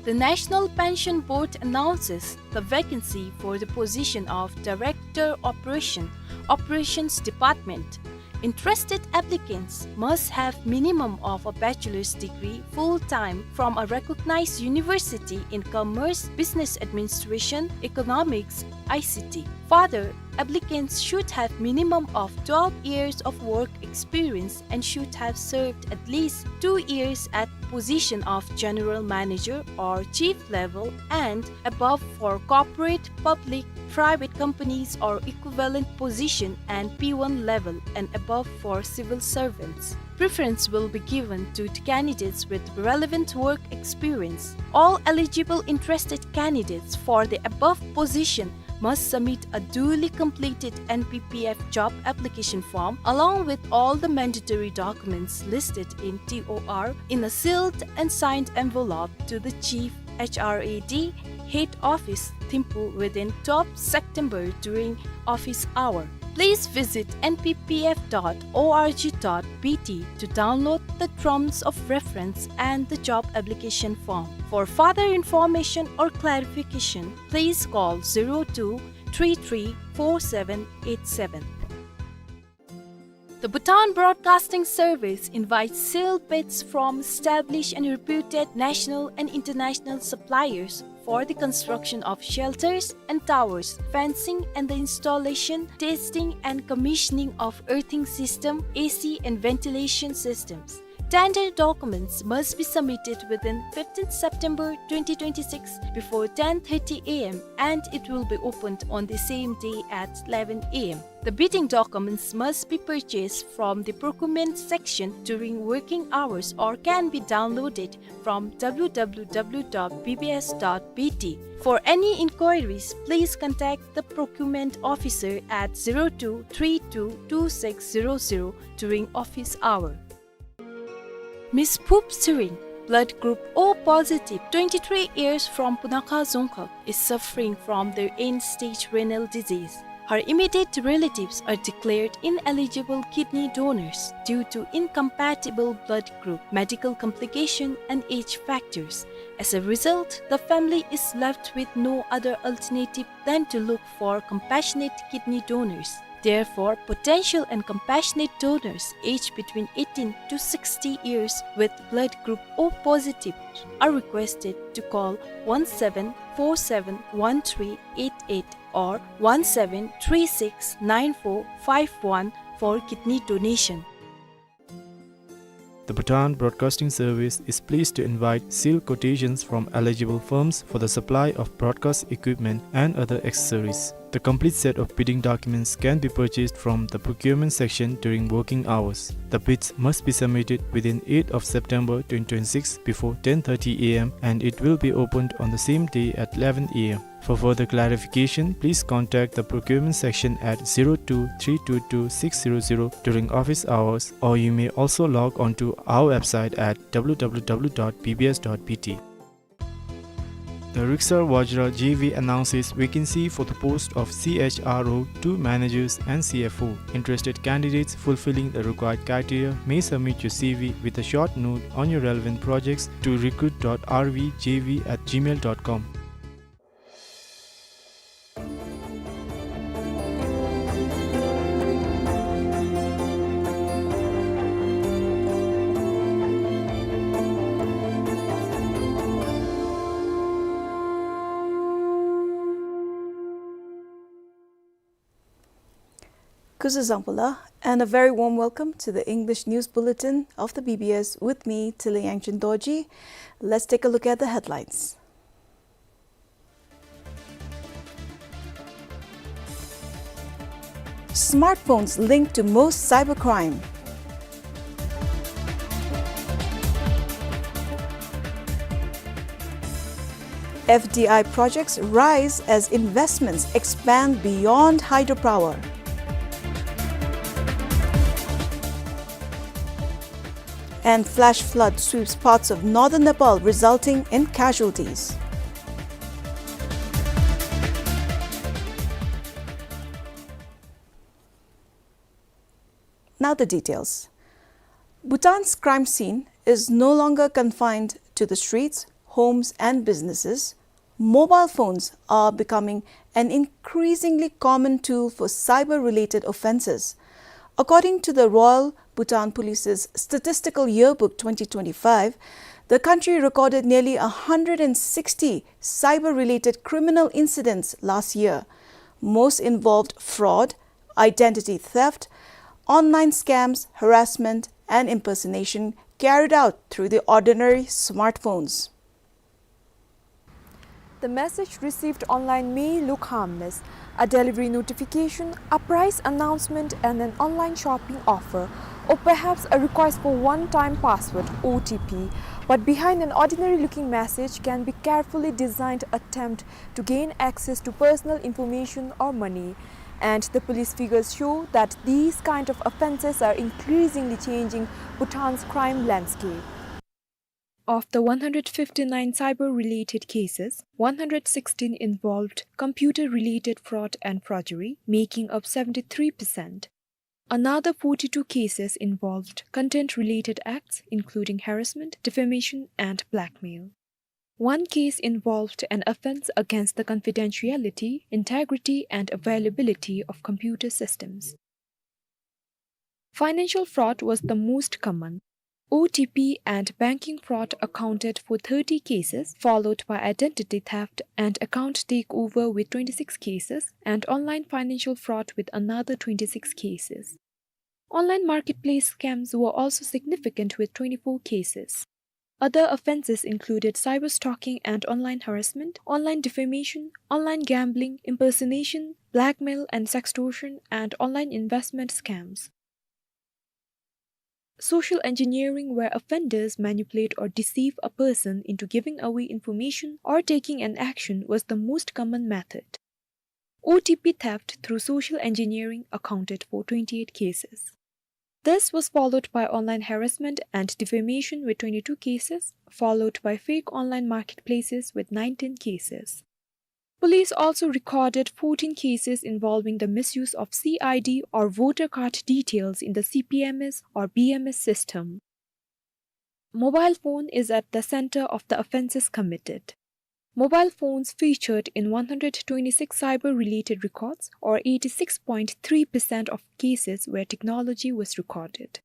The National Pension Board announces the vacancy for the position of Director Operation, Operations Department. Interested applicants must have minimum of a bachelor's degree full-time from a recognized university in commerce, business administration, economics, I C T. Further, applicants should have minimum of twelve years of work experience and should have served at least two years at position of general manager or chief level and above for corporate, public, private companies or equivalent position and P one level and above for civil servants. Preference will be given to the candidates with relevant work experience. All eligible interested candidates for the above position must submit a duly completed N P P F job application form along with all the mandatory documents listed in T O R in a sealed and signed envelope to the Chief H R A D, Head Office, Thimphu, within twelfth September during office hour. Please visit N P P F dot O R G dot B T to download the terms of reference and the job application form. For further information or clarification, please call zero two three three four seven eight seven. The Bhutan Broadcasting Service invites sealed bids from established and reputed national and international suppliers for the construction of shelters and towers, fencing and the installation, testing and commissioning of earthing system, A C and ventilation systems. Tender documents must be submitted within fifteenth September twenty twenty-six before ten thirty A M and it will be opened on the same day at eleven A M. The bidding documents must be purchased from the procurement section during working hours or can be downloaded from W W W dot B B S dot B T. For any inquiries, please contact the procurement officer at zero two three two two six zero zero during office hour. Miss Phup Tshering, blood group O positive, twenty-three years, from Punakha Dzongkhag, is suffering from the end-stage renal disease. Her immediate relatives are declared ineligible kidney donors due to incompatible blood group, medical complication, and age factors. As a result, the family is left with no other alternative than to look for compassionate kidney donors. Therefore, potential and compassionate donors aged between eighteen to sixty years with blood group O positive are requested to call one seven four seven one three eight eight or one seven three six nine four five one for kidney donation. The Bhutan Broadcasting Service is pleased to invite sealed quotations from eligible firms for the supply of broadcast equipment and other accessories. The complete set of bidding documents can be purchased from the procurement section during working hours. The bids must be submitted within eighth of September twenty twenty-six before ten thirty A M and it will be opened on the same day at eleven A M. For further clarification, please contact the procurement section at zero two three two two six zero zero during office hours, or you may also log on to our website at W W W dot B B S dot B T. The Riksar Vajra J V announces vacancy for the post of C H R O two managers and C F O. Interested candidates fulfilling the required criteria may submit your C V with a short note on your relevant projects to recruit dot R V J V at gmail dot com. Kuzuzangpula, and a very warm welcome to the English News Bulletin of the B B S with me, Tili Yangchen Dorji. Let's take a look at the headlines. Smartphones linked to most cybercrime. F D I projects rise as investments expand beyond hydropower. And flash flood sweeps parts of northern Nepal, resulting in casualties. Now the details. Bhutan's crime scene is no longer confined to the streets, homes and businesses. Mobile phones are becoming an increasingly common tool for cyber-related offenses. According to the Royal Bhutan Police's Statistical Yearbook twenty twenty-five, the country recorded nearly a hundred and sixty cyber-related criminal incidents last year. Most involved fraud, identity theft, online scams, harassment, and impersonation carried out through the ordinary smartphones. The message received online may look harmless, a delivery notification, a price announcement, and an online shopping offer, or perhaps a request for one-time password, O T P. But behind an ordinary-looking message can be carefully designed attempt to gain access to personal information or money. And the police figures show that these kind of offenses are increasingly changing Bhutan's crime landscape. Of the one hundred fifty-nine cyber-related cases, one hundred sixteen involved computer-related fraud and forgery, making up seventy-three percent. Another forty-two cases involved content-related acts, including harassment, defamation, and blackmail. One case involved an offense against the confidentiality, integrity, and availability of computer systems. Financial fraud was the most common. O T P and banking fraud accounted for thirty cases, followed by identity theft and account takeover with twenty-six cases, and online financial fraud with another twenty-six cases. Online marketplace scams were also significant with twenty-four cases. Other offenses included cyber stalking and online harassment, online defamation, online gambling, impersonation, blackmail and sextortion, and online investment scams. Social engineering, where offenders manipulate or deceive a person into giving away information or taking an action, was the most common method. O T P theft through social engineering accounted for twenty-eight cases. This was followed by online harassment and defamation with twenty-two cases, followed by fake online marketplaces with nineteen cases. Police also recorded fourteen cases involving the misuse of C I D or voter card details in the C P M S or B M S system. Mobile phone is at the center of the offenses committed. Mobile phones featured in one hundred twenty-six cyber-related records, or eighty-six point three percent of cases where technology was recorded.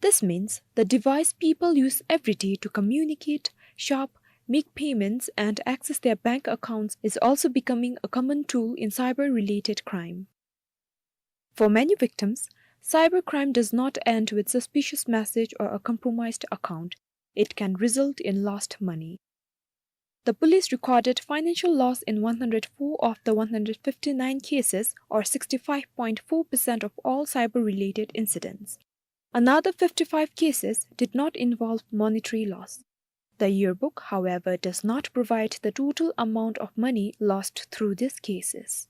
This means the device people use every day to communicate, shop, make payments, and access their bank accounts is also becoming a common tool in cyber-related crime. For many victims, cybercrime does not end with suspicious message or a compromised account. It can result in lost money. The police recorded financial loss in one hundred four of the one hundred fifty-nine cases, or sixty-five point four percent of all cyber-related incidents. Another fifty-five cases did not involve monetary loss. The yearbook, however, does not provide the total amount of money lost through these cases.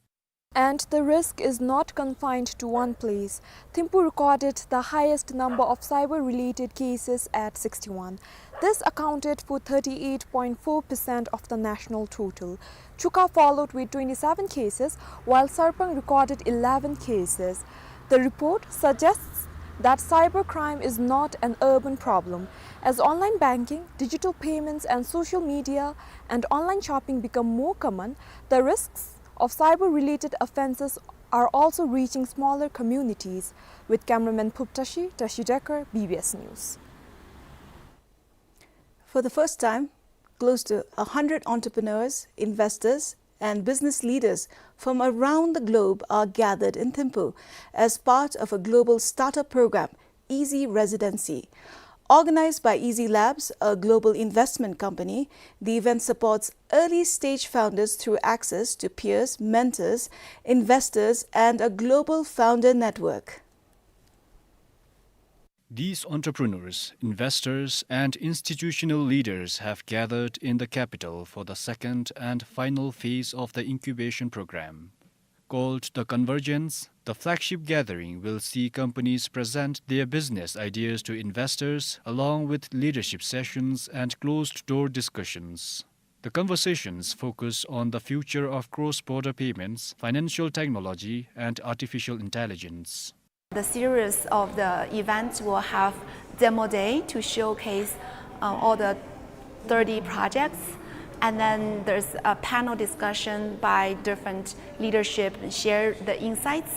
And the risk is not confined to one place. Thimphu recorded the highest number of cyber-related cases at sixty-one. This accounted for thirty-eight point four percent of the national total. Chuka followed with twenty-seven cases, while Sarpang recorded eleven cases. The report suggests that cybercrime is not an urban problem. As online banking, digital payments, and social media and online shopping become more common, the risks of cyber-related offenses are also reaching smaller communities. With cameraman Phup Tashi, Tashi Dekar, B B S News. For the first time, close to a hundred entrepreneurs, investors, and business leaders from around the globe are gathered in Thimphu as part of a global startup program, Easy Residency. Organized by Easy Labs, a global investment company, the event supports early-stage founders through access to peers, mentors, investors, and a global founder network. These entrepreneurs, investors, and institutional leaders have gathered in the capital for the second and final phase of the incubation program. Called The Convergence, the flagship gathering will see companies present their business ideas to investors, along with leadership sessions and closed-door discussions. The conversations focus on the future of cross-border payments, financial technology, and artificial intelligence. The series of the event will have demo day to showcase, uh, all the thirty projects, and then there's a panel discussion by different leadership and share the insights.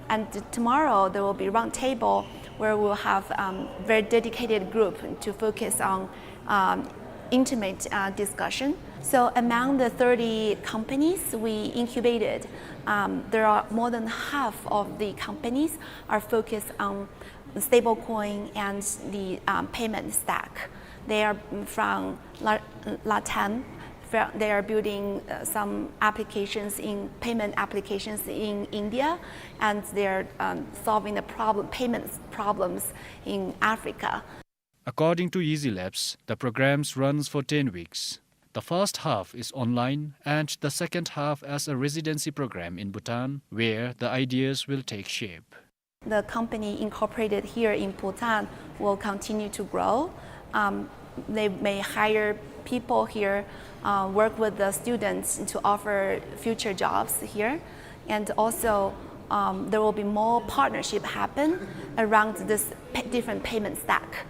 And tomorrow there will be roundtable where we'll have, um, very dedicated group to focus on, um, intimate, uh, discussion. So among the thirty companies we incubated, um, there are more than half of the companies are focused on stablecoin and the, um, payment stack. They are from La-, LATAM. Fr-, they are building, uh, some applications in, payment applications in India, and they're, um, solving the problem, payments problems in Africa. According to Easy Labs, the programs runs for ten weeks. The first half is online and the second half as a residency program in Bhutan, where the ideas will take shape. The company incorporated here in Bhutan will continue to grow. Um, they may hire people here, uh, work with the students to offer future jobs here. And also, um, there will be more partnership happen around this pa-, different payment stack.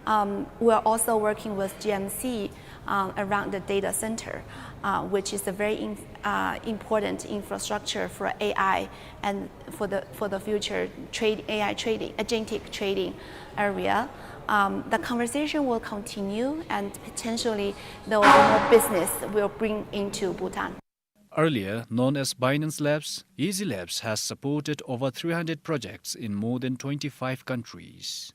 Um, we're also working with G M C, um, around the data center, uh, which is a very in-, uh, important infrastructure for A I and for the, for the future trade, A I trading, agentic trading area. Um, the conversation will continue, and potentially there will be more business we'll bring into Bhutan. Earlier known as Binance Labs, Easy Labs has supported over three hundred projects in more than twenty-five countries.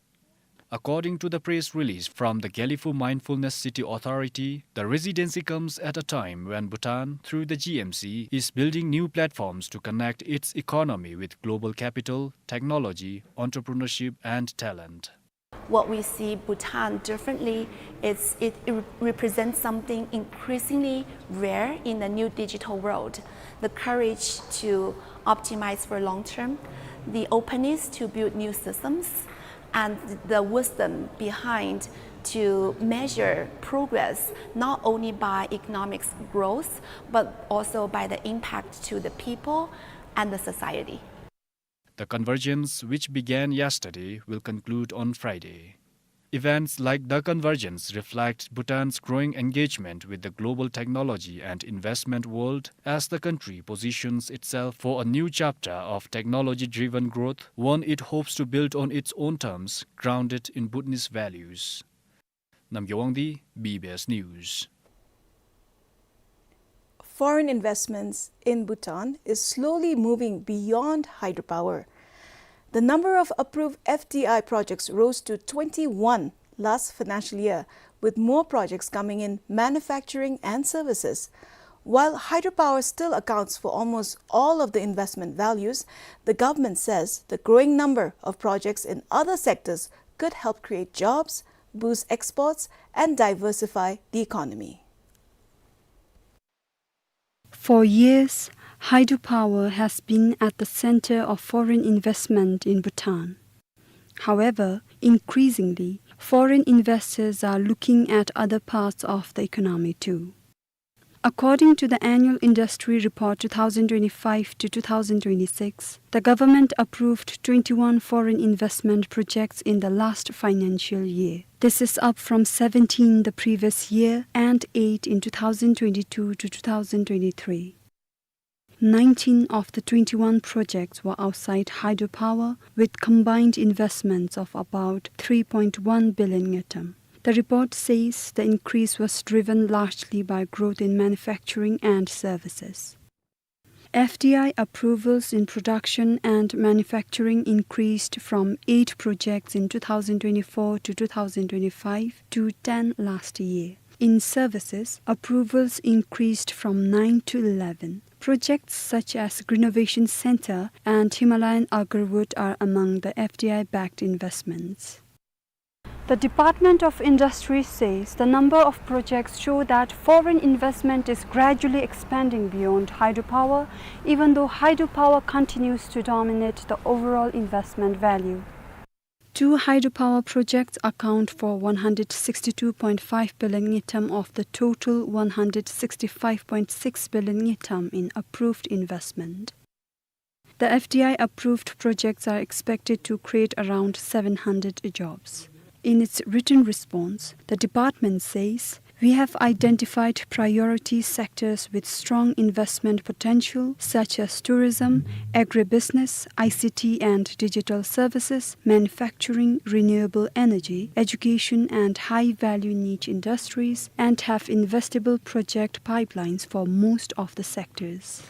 According to the press release from the Gelephu Mindfulness City Authority, the residency comes at a time when Bhutan, through the G M C, is building new platforms to connect its economy with global capital, technology, entrepreneurship, and talent. What we see Bhutan differently is it re-, represents something increasingly rare in the new digital world: the courage to optimize for long term, the openness to build new systems, and the wisdom behind to measure progress not only by economic growth, but also by the impact to the people and the society. The convergence, which began yesterday, will conclude on Friday. Events like the convergence reflect Bhutan's growing engagement with the global technology and investment world as the country positions itself for a new chapter of technology-driven growth, one it hopes to build on its own terms, grounded in Bhutanese values. Namgay Wangdi, B B S News. Foreign investments in Bhutan is slowly moving beyond hydropower. The number of approved F D I projects rose to twenty-one last financial year, with more projects coming in manufacturing and services. While hydropower still accounts for almost all of the investment values, the government says the growing number of projects in other sectors could help create jobs, boost exports, and diversify the economy. For years, hydropower has been at the center of foreign investment in Bhutan. However, increasingly, foreign investors are looking at other parts of the economy too. According to the Annual Industry Report two thousand twenty-five to two thousand twenty-six, the government approved twenty-one foreign investment projects in the last financial year. This is up from seventeen the previous year and eight in two thousand twenty-two to two thousand twenty-three. Nineteen of the twenty-one projects were outside hydropower, with combined investments of about three point one billion ngultrum. The report says the increase was driven largely by growth in manufacturing and services. F D I approvals in production and manufacturing increased from eight projects in two thousand twenty-four to two thousand twenty-five to ten last year. In services, approvals increased from nine to eleven. Projects such as Greenovation Center and Himalayan Agarwood are among the F D I-backed investments. The Department of Industry says the number of projects show that foreign investment is gradually expanding beyond hydropower, even though hydropower continues to dominate the overall investment value. Two hydropower projects account for one hundred sixty-two point five billion ngultrum of the total one hundred sixty-five point six billion ngultrum in approved investment. The F D I approved projects are expected to create around seven hundred jobs. In its written response, the department says, "We have identified priority sectors with strong investment potential, such as tourism, agribusiness, I C T and digital services, manufacturing, renewable energy, education and high-value niche industries, and have investable project pipelines for most of the sectors."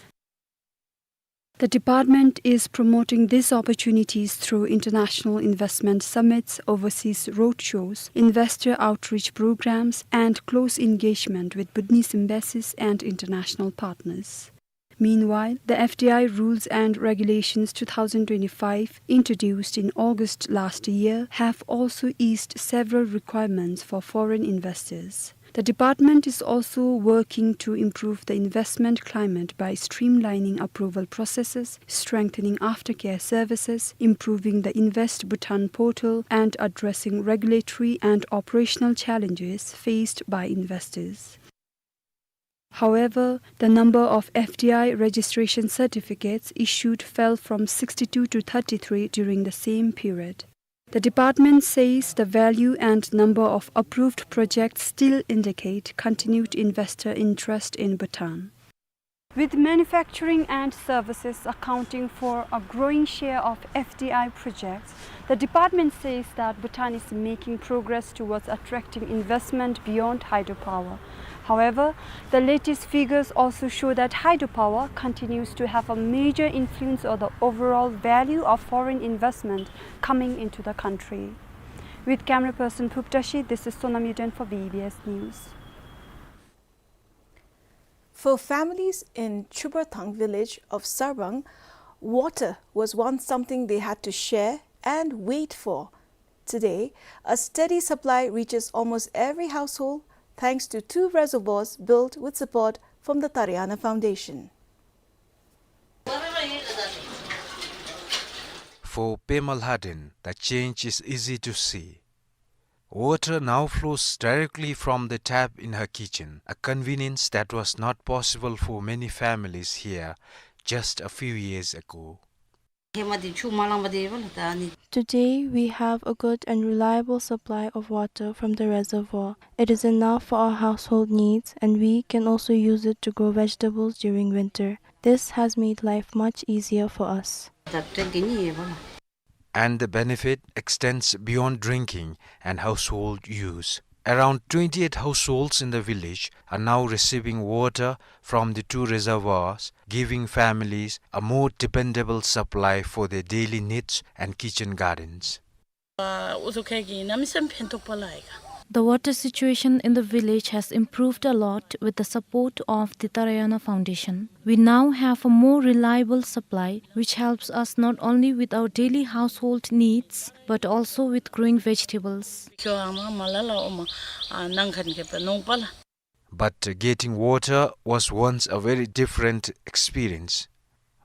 The department is promoting these opportunities through international investment summits, overseas roadshows, investor outreach programs, and close engagement with Bhutanese embassies and international partners. Meanwhile, the F D I rules and regulations two thousand twenty-five, introduced in August last year, have also eased several requirements for foreign investors. The department is also working to improve the investment climate by streamlining approval processes, strengthening aftercare services, improving the Invest Bhutan portal, and addressing regulatory and operational challenges faced by investors. However, the number of F D I registration certificates issued fell from sixty-two to thirty-three during the same period. The department says the value and number of approved projects still indicate continued investor interest in Bhutan. With manufacturing and services accounting for a growing share of F D I projects, the department says that Bhutan is making progress towards attracting investment beyond hydropower. However, the latest figures also show that hydropower continues to have a major influence on the overall value of foreign investment coming into the country. With camera person Phub Tashi, this is Sonam Yuden for B B S News. For families in Chubarthang village of Sarbang, water was once something they had to share and wait for. Today, a steady supply reaches almost every household thanks to two reservoirs built with support from the Tarayana Foundation. For Pema Lhaden, the change is easy to see. Water now flows directly from the tap in her kitchen, a convenience that was not possible for many families here just a few years ago. Today, we have a good and reliable supply of water from the reservoir. It is enough for our household needs, and we can also use it to grow vegetables during winter. This has made life much easier for us. And the benefit extends beyond drinking and household use. Around twenty-eight households in the village are now receiving water from the two reservoirs, giving families a more dependable supply for their daily needs and kitchen gardens. The water situation in the village has improved a lot with the support of the Tarayana Foundation. We now have a more reliable supply, which helps us not only with our daily household needs, but also with growing vegetables. But getting water was once a very different experience.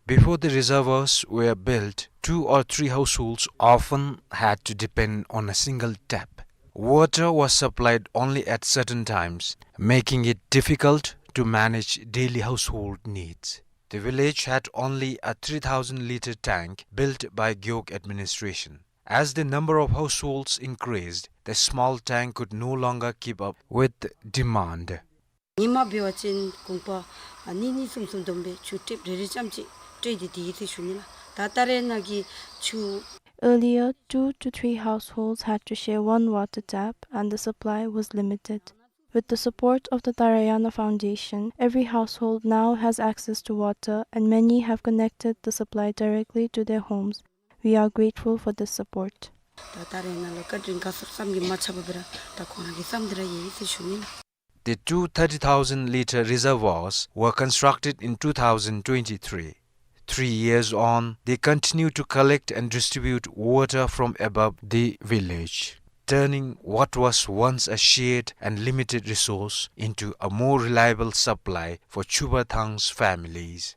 Before the reservoirs were built, two or three households often had to depend on a single tap. Water was supplied only at certain times, making it difficult to manage daily household needs. The village had only a three thousand litre tank built by Gewog administration. As the number of households increased, the small tank could no longer keep up with demand. ཉིན་མ་འབད་བ་ཅིན་གུང་པ་ཨ་གཉིས་གཉིས་གསུམ་གསུམ་བསྡོམས་སྦེ་ཆུ་ཊེབ་རེ་རེ་ཙམ་ཅིག་སྤྲོད་དེ་དེ་ཡི་ཟེར་ཞུ་ནི་ལགས། ད་ད་རེས་ནངས་ཀྱི་ཆུ། Earlier, two to three households had to share one water tap, and the supply was limited. With the support of the Tarayana Foundation, every household now has access to water, and many have connected the supply directly to their homes. We are grateful for this support. ད་ད་རེས་ནངས་ལུ་བཀའ་དྲིན་དགའ་ཚོར་བསམ་གྱིས་མ་ཁྱབ་པ་སྦེ་ར་ད་ཁོང་ར་གིས་བསམ་སྟེ་ར་ཡོད་ཟེར་ཞུ་ནི་ལགས། The two thirty thousand litre reservoirs were constructed in two thousand twenty-three. Three years on, they continue to collect and distribute water from above the village. turning what was once a shared and limited resource into a more reliable supply for Chuba Thang's families.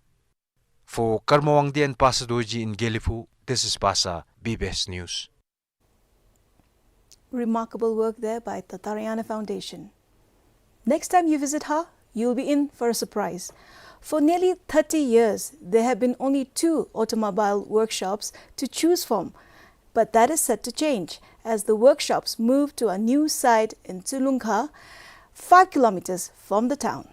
For Karma Wangdi and Pasa Dorji in Gelephu, this is Pasa, B B S News. Remarkable work there by the Taraiyana Foundation. Next time you visit Har, you'll be in for a surprise. For nearly thirty years, there have been only two automobile workshops to choose from, but that is set to change as the workshops move to a new site in Tsulungkha, five kilometers from the town.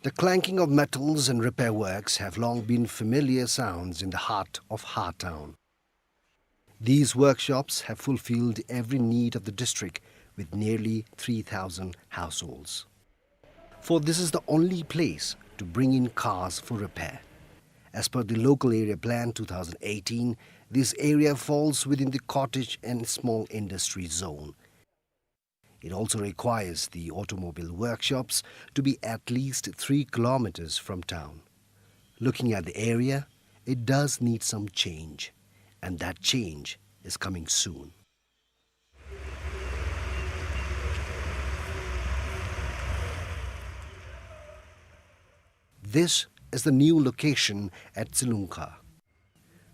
The clanking of metals and repair works have long been familiar sounds in the heart of Har town. These workshops have fulfilled every need of the district, with nearly three thousand households. For this is the only place to bring in cars for repair. As per the Local Area Plan two thousand eighteen, this area falls within the cottage and small industry zone. It also requires the automobile workshops to be at least three kilometers from town. Looking at the area, it does need some change, and that change is coming soon. This is the new location at Tsulungkha.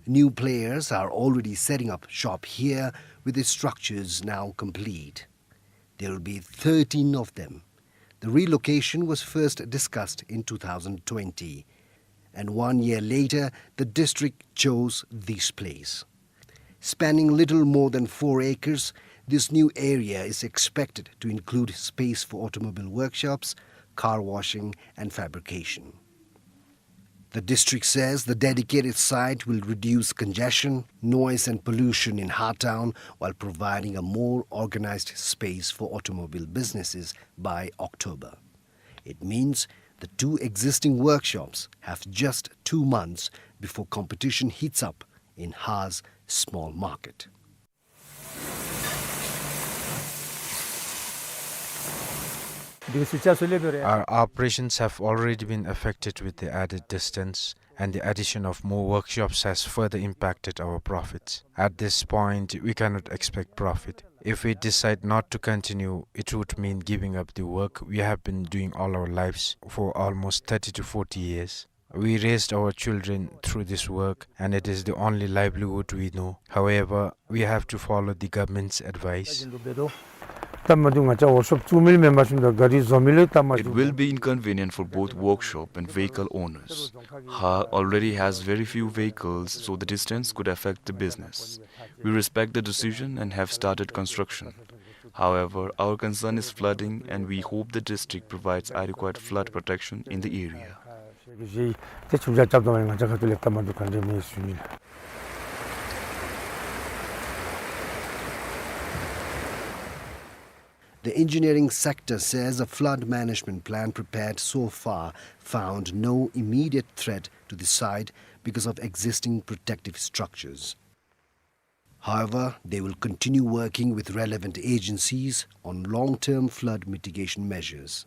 New players are already setting up shop here, with the structures now complete. There will be thirteen of them. The relocation was first discussed in two thousand twenty, and one year later, the district chose this place. Spanning little more than four acres, this new area is expected to include space for automobile workshops, car washing, and fabrication. The district says the dedicated site will reduce congestion, noise and pollution in Har town while providing a more organized space for automobile businesses by October. It means the two existing workshops have just two months before competition heats up in Har's small market. Our operations have already been affected with the added distance, and the addition of more workshops has further impacted our profits. At this point, we cannot expect profit. If we decide not to continue, it would mean giving up the work we have been doing all our lives for almost thirty to forty years. We raised our children through this work, and it is the only livelihood we know. However, we have to follow the government's advice. It will be inconvenient for both workshop and vehicle owners. Har already has very few vehicles, so the distance could affect the business. We respect the decision and have started construction. However, our concern is flooding, and we hope the district provides adequate flood protection in the area. The engineering sector says a flood management plan prepared so far found no immediate threat to the site because of existing protective structures. However, they will continue working with relevant agencies on long-term flood mitigation measures.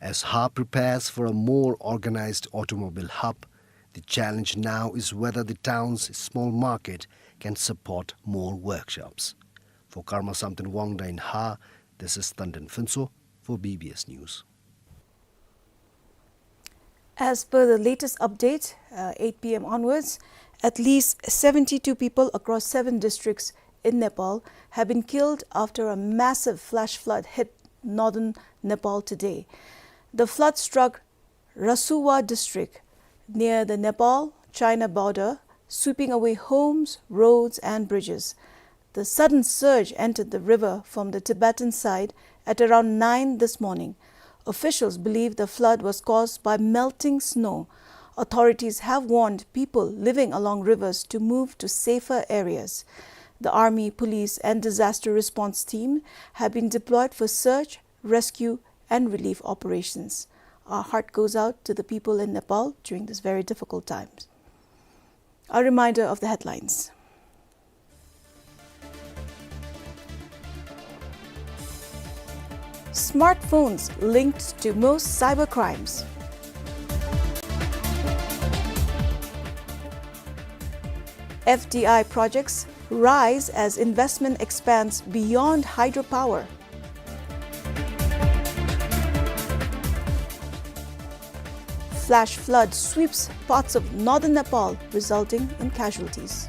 As Har prepares for a more organized automobile hub, the challenge now is whether the town's small market can support more workshops. For Karma Samten Wangda in Har, this is Tanden Phuntsho for B B S News. As per the latest update, uh, eight P M onwards, at least seventy-two people across seven districts in Nepal have been killed after a massive flash flood hit northern Nepal today. The flood struck Rasuwa district near the Nepal-China border, sweeping away homes, roads, and bridges. The sudden surge entered the river from the Tibetan side at around nine this morning. Officials believe the flood was caused by melting snow. Authorities have warned people living along rivers to move to safer areas. The army, police, and disaster response team have been deployed for search, rescue, and relief operations. Our heart goes out to the people in Nepal during this very difficult times. A reminder of the headlines. Smartphones linked to most cyber crimes. F D I projects rise as investment expands beyond hydropower. Flash flood sweeps parts of northern Nepal, resulting in casualties.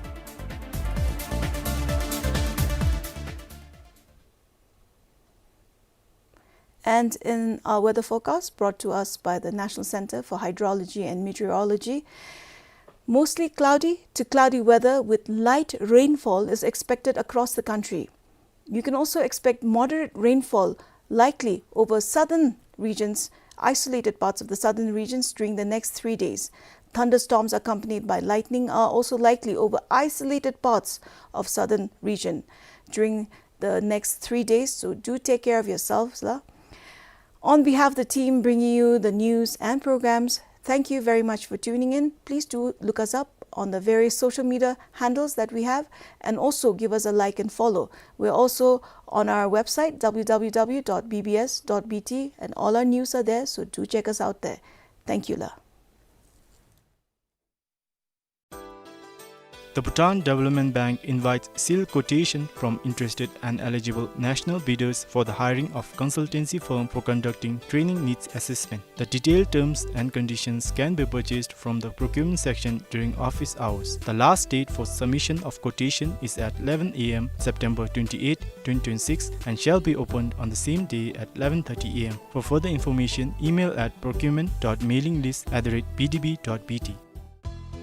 And in our weather forecast, brought to us by the National Center for Hydrology and Meteorology, mostly cloudy to cloudy weather with light rainfall is expected across the country. You can also expect moderate rainfall likely over southern regions, isolated parts of the southern regions during the next three days. Thunderstorms accompanied by lightning are also likely over isolated parts of southern region during the next three days, so do take care of yourselves, la. On behalf of the team bringing you the news and programs, thank you very much for tuning in. Please do look us up on the various social media handles that we have, and also give us a like and follow. We're also on our website, w w w dot b b s dot b t, and all our news are there, so do check us out there. Thank you, la. The Bhutan Development Bank invites sealed quotation from interested and eligible national bidders for the hiring of consultancy firm for conducting training needs assessment. The detailed terms and conditions can be purchased from the procurement section during office hours. The last date for submission of quotation is at eleven a m, September twenty-eighth, twenty twenty-six, and shall be opened on the same day at eleven thirty a m. For further information, email at procurement dot mailing list at the rate b d b dot b t.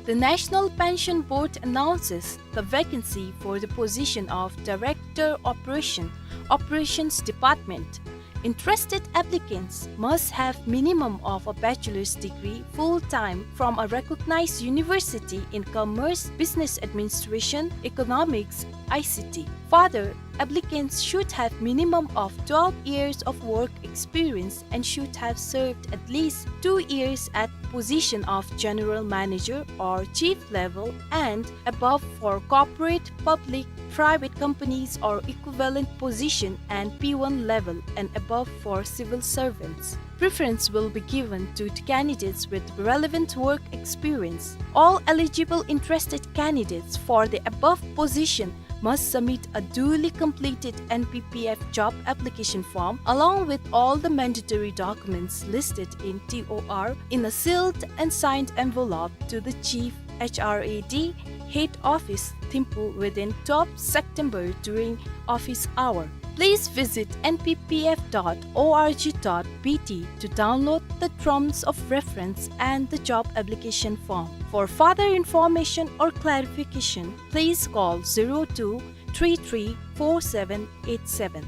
The National Pension Board announces the vacancy for the position of Director Operation, Operations Department. Interested applicants must have minimum of a bachelor's degree full-time from a recognized university in commerce, business administration, economics, I C T. Further, applicants should have minimum of twelve years of work experience and should have served at least two years at position of general manager or chief level and above for corporate, public, private companies or equivalent position and P one level and above for civil servants. Preference will be given to the candidates with relevant work experience. All eligible interested candidates for the above position must submit a duly completed N P P F job application form along with all the mandatory documents listed in T O R in a sealed and signed envelope to the Chief H R A D, Head Office, Thimphu within twelfth September during office hour. Please visit N P P F dot org dot B T to download the terms of reference and the job application form. For further information or clarification, please call zero two three three four seven eight seven.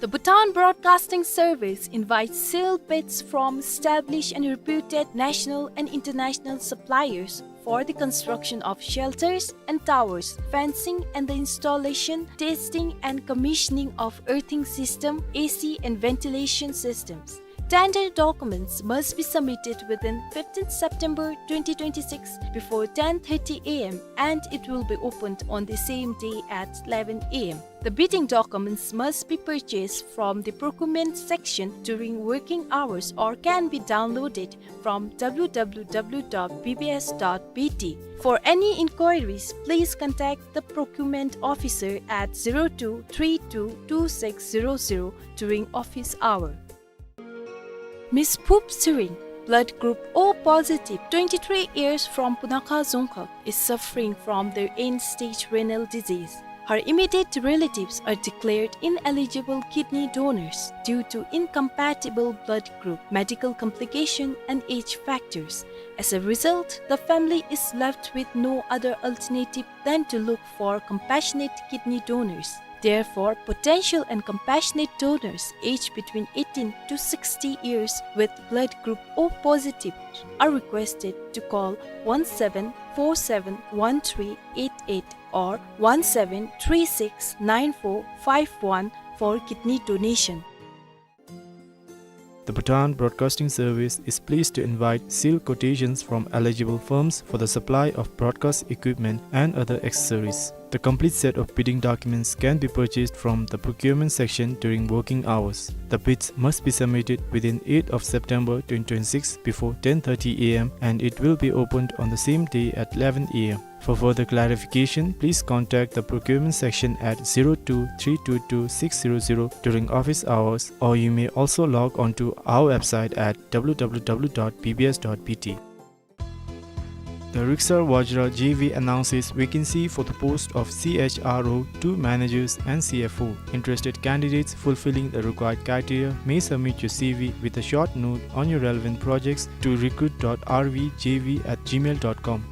The Bhutan Broadcasting Service invites sealed bids from established and reputed national and international suppliers for the construction of shelters and towers, fencing and the installation, testing and commissioning of earthing system, A C and ventilation systems. Tender documents must be submitted within fifteenth September twenty twenty-six before ten thirty A M and it will be opened on the same day at eleven A M. The bidding documents must be purchased from the procurement section during working hours or can be downloaded from w w w dot b b s dot b t. For any inquiries, please contact the procurement officer at zero two three two two six zero zero during office hour. Miss Phup Tshering, blood group O positive, twenty-three years, from Punakha Dzongkhag, is suffering from the end-stage renal disease. Her immediate relatives are declared ineligible kidney donors due to incompatible blood group, medical complication, and age factors. As a result, the family is left with no other alternative than to look for compassionate kidney donors. Therefore, potential and compassionate donors aged between eighteen to sixty years with blood group O positive are requested to call one seven four seven one three eight eight or one seven three six nine four five one for kidney donation. The Bhutan Broadcasting Service is pleased to invite sealed quotations from eligible firms for the supply of broadcast equipment and other accessories. The complete set of bidding documents can be purchased from the procurement section during working hours. The bids must be submitted within eighth of September twenty twenty-six before ten thirty a m and it will be opened on the same day at eleven a m. For further clarification, please contact the procurement section at zero two three two two six zero zero during office hours, or you may also log on to our website at w w w dot b b s dot b t. The Riksar Vajra J V announces vacancy for the post of C H R O two managers and C F O. Interested candidates fulfilling the required criteria may submit your C V with a short note on your relevant projects to recruit dot r v j v at gmail dot com.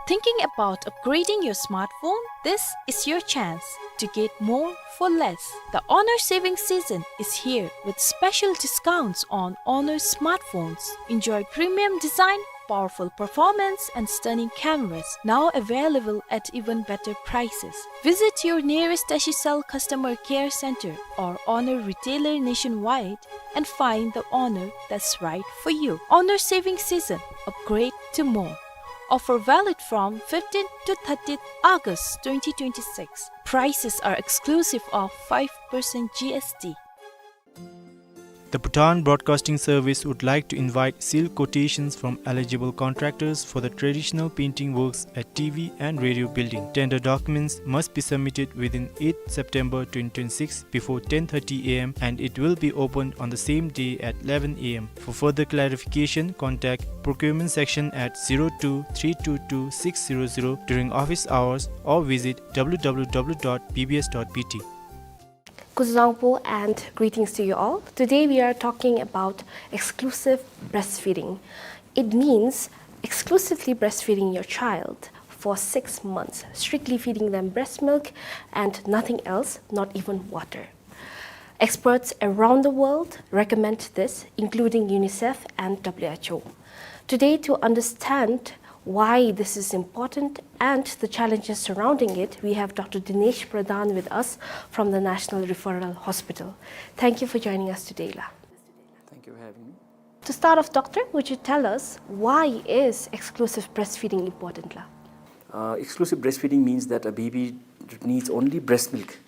Thinking about upgrading your smartphone? This is your chance to get more for less. The Honor Saving Season is here with special discounts on Honor smartphones. Enjoy premium design, powerful performance, and stunning cameras, now available at even better prices. Visit your nearest Dasicell customer care center or Honor retailer nationwide and find the Honor that's right for you. Honor Saving Season, upgrade to more. Offer valid from fifteenth to thirtieth August twenty twenty-six. Prices are exclusive of five percent G S T. The Bhutan Broadcasting Service would like to invite sealed quotations from eligible contractors for the traditional painting works at T V and radio building. Tender documents must be submitted within eighth September twenty twenty-six before ten thirty a m and it will be opened on the same day at eleven a m. For further clarification, contact procurement section at zero two three two two six zero zero during office hours or visit w w w dot b b s dot b t. Kuzuzangpo and greetings to you all. Today we are talking about exclusive breastfeeding. It means exclusively breastfeeding your child for six months, strictly feeding them breast milk and nothing else, not even water. Experts around the world recommend this, including UNICEF and W H O. Today, to understand why this is important and the challenges surrounding it, we have Doctor Dinesh Pradhan with us from the National Referral Hospital. Thank you for joining us today, La. Thank you for having me. To start off, Doctor, would you tell us why is exclusive breastfeeding important, La? Uh, exclusive breastfeeding means that a baby needs only breast milk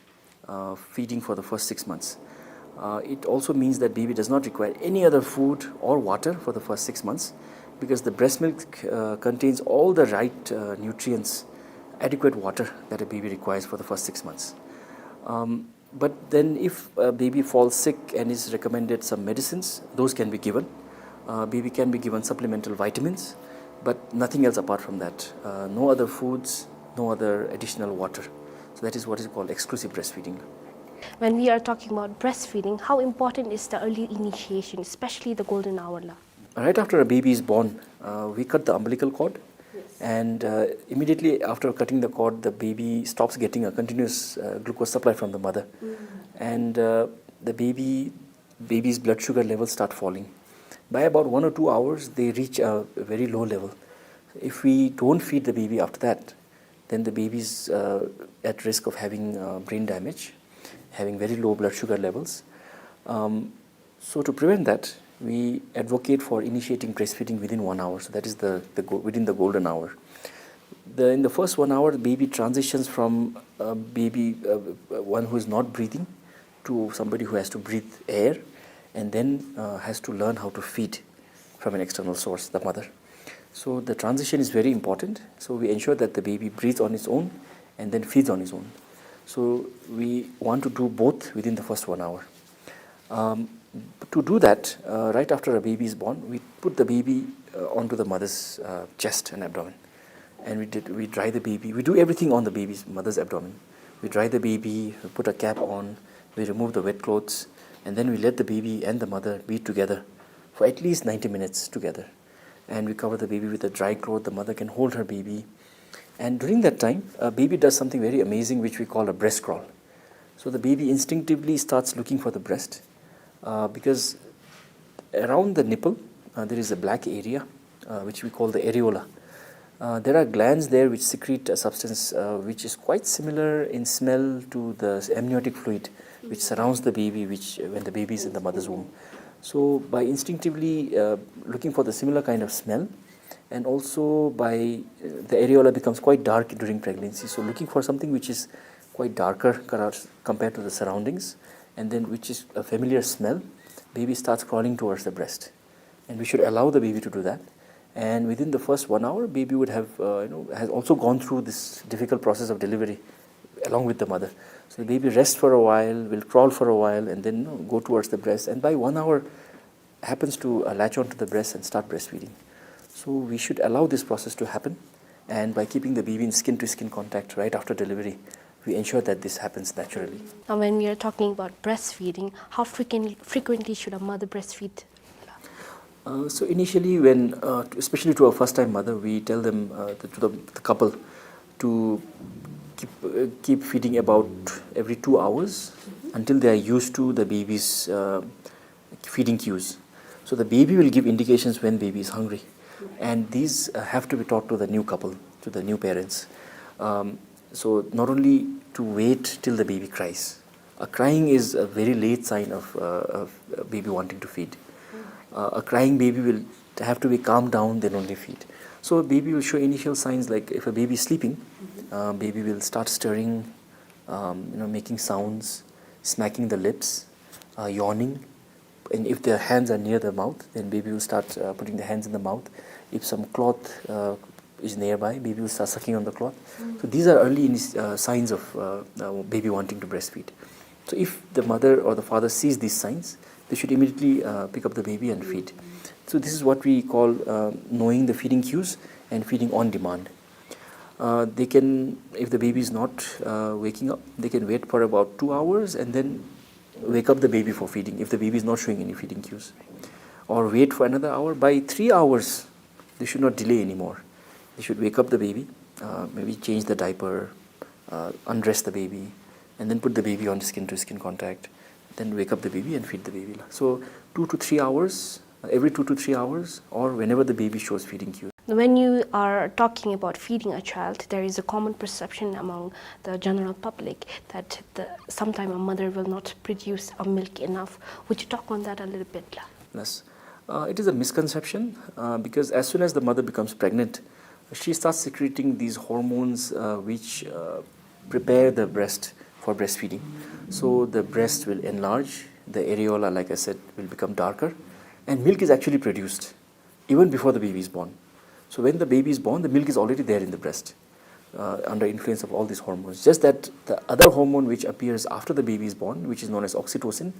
uh, feeding for the first six months. Uh, it also means that baby does not require any other food or water for the first six months because the breast milk uh, contains all the right uh, nutrients, adequate water that a baby requires for the first six months. Um, but then, if a baby falls sick and is recommended some medicines, those can be given. Uh, baby can be given supplemental vitamins, but nothing else apart from that. Uh, no other foods, no other additional water. So that is what is called exclusive breastfeeding. When we are talking about breastfeeding, how important is the early initiation, especially the golden hour, La? Right after a baby is born, uh, we cut the umbilical cord. Yes. And uh, immediately after cutting the cord, the baby stops getting a continuous uh, glucose supply from the mother. Mm. And uh, the baby baby's blood sugar levels start falling. By about one or two hours, they reach a very low level. If we don't feed the baby after that, then the baby is uh, at risk of having uh, brain damage, having very low blood sugar levels. Um, so to prevent that, we advocate for initiating breastfeeding within one hour. So that is the, the go- within the golden hour. The, in the first one hour, the baby transitions from a baby, uh, one who is not breathing, to somebody who has to breathe air and then uh, has to learn how to feed from an external source, the mother. So the transition is very important. So we ensure that the baby breathes on its own and then feeds on its own. So we want to do both within the first one hour. Um, to do that, uh, right after a baby is born, we put the baby uh, onto the mother's uh, chest and abdomen. And we, did, we dry the baby. We do everything on the baby's mother's abdomen. We dry the baby, we put a cap on, we remove the wet clothes, and then we let the baby and the mother be together for at least ninety minutes together. And we cover the baby with a dry cloth. The mother can hold her baby. And during that time, a baby does something very amazing, which we call a breast crawl. So the baby instinctively starts looking for the breast uh, because around the nipple uh, there is a black area uh, which we call the areola. Uh, there are glands there which secrete a substance uh, which is quite similar in smell to the amniotic fluid which surrounds the baby which when the baby is in the mother's womb. So by instinctively uh, looking for the similar kind of smell, and also by uh, the areola becomes quite dark during pregnancy. So looking for something which is quite darker colours compared to the surroundings, and then which is a familiar smell, baby starts crawling towards the breast. And we should allow the baby to do that. And within the first one hour, baby would have, uh, you know, has also gone through this difficult process of delivery along with the mother. So the baby rests for a while, will crawl for a while, and then, you know, go towards the breast. And by one hour, happens to uh, latch onto the breast and start breastfeeding. So we should allow this process to happen, and by keeping the baby in skin-to-skin contact right after delivery, we ensure that this happens naturally. Now, when we are talking about breastfeeding, how frequently, frequently should a mother breastfeed? Uh, so initially, when uh, especially to a first-time mother, we tell them uh, the, to the, the couple to keep uh, keep feeding about every two hours until they are used to the baby's uh, feeding cues. So the baby will give indications when baby is hungry, and these uh, have to be taught to the new couple, to the new parents. Um, so not only to wait till the baby cries. A crying is a very late sign of uh, a baby wanting to feed. Uh, a crying baby will have to be calmed down, then only feed. So baby will show initial signs like if a baby is sleeping, uh, baby will start stirring, um, you know, making sounds, smacking the lips, uh, yawning, and if their hands are near the mouth, then baby will start uh, putting the hands in the mouth. If some cloth uh, is nearby, baby will start sucking on the cloth. So these are early inis- uh, signs of uh, uh, baby wanting to breastfeed. So if the mother or the father sees these signs, they should immediately uh, pick up the baby and feed. So this is what we call uh, knowing the feeding cues and feeding on demand. Uh, they can, if the baby is not uh, waking up, they can wait for about two hours and then wake up the baby for feeding if the baby is not showing any feeding cues. Or wait for another hour. By three hours, they should not delay anymore. They should wake up the baby, uh, maybe change the diaper, uh, undress the baby, and then put the baby on skin to skin contact. Then wake up the baby and feed the baby. So, two to three hours, uh, every two to three hours, or whenever the baby shows feeding cues. When you are talking about feeding a child, there is a common perception among the general public that the, sometime a mother will not produce a milk enough. Would you talk on that a little bit? Yes. Uh, it is a misconception uh, because as soon as the mother becomes pregnant, she starts secreting these hormones uh, which uh, prepare the breast for breastfeeding. So the breast will enlarge, the areola, like I said, will become darker, and milk is actually produced even before the baby is born. So when the baby is born, the milk is already there in the breast uh, under influence of all these hormones. Just that the other hormone which appears after the baby is born, which is known as oxytocin,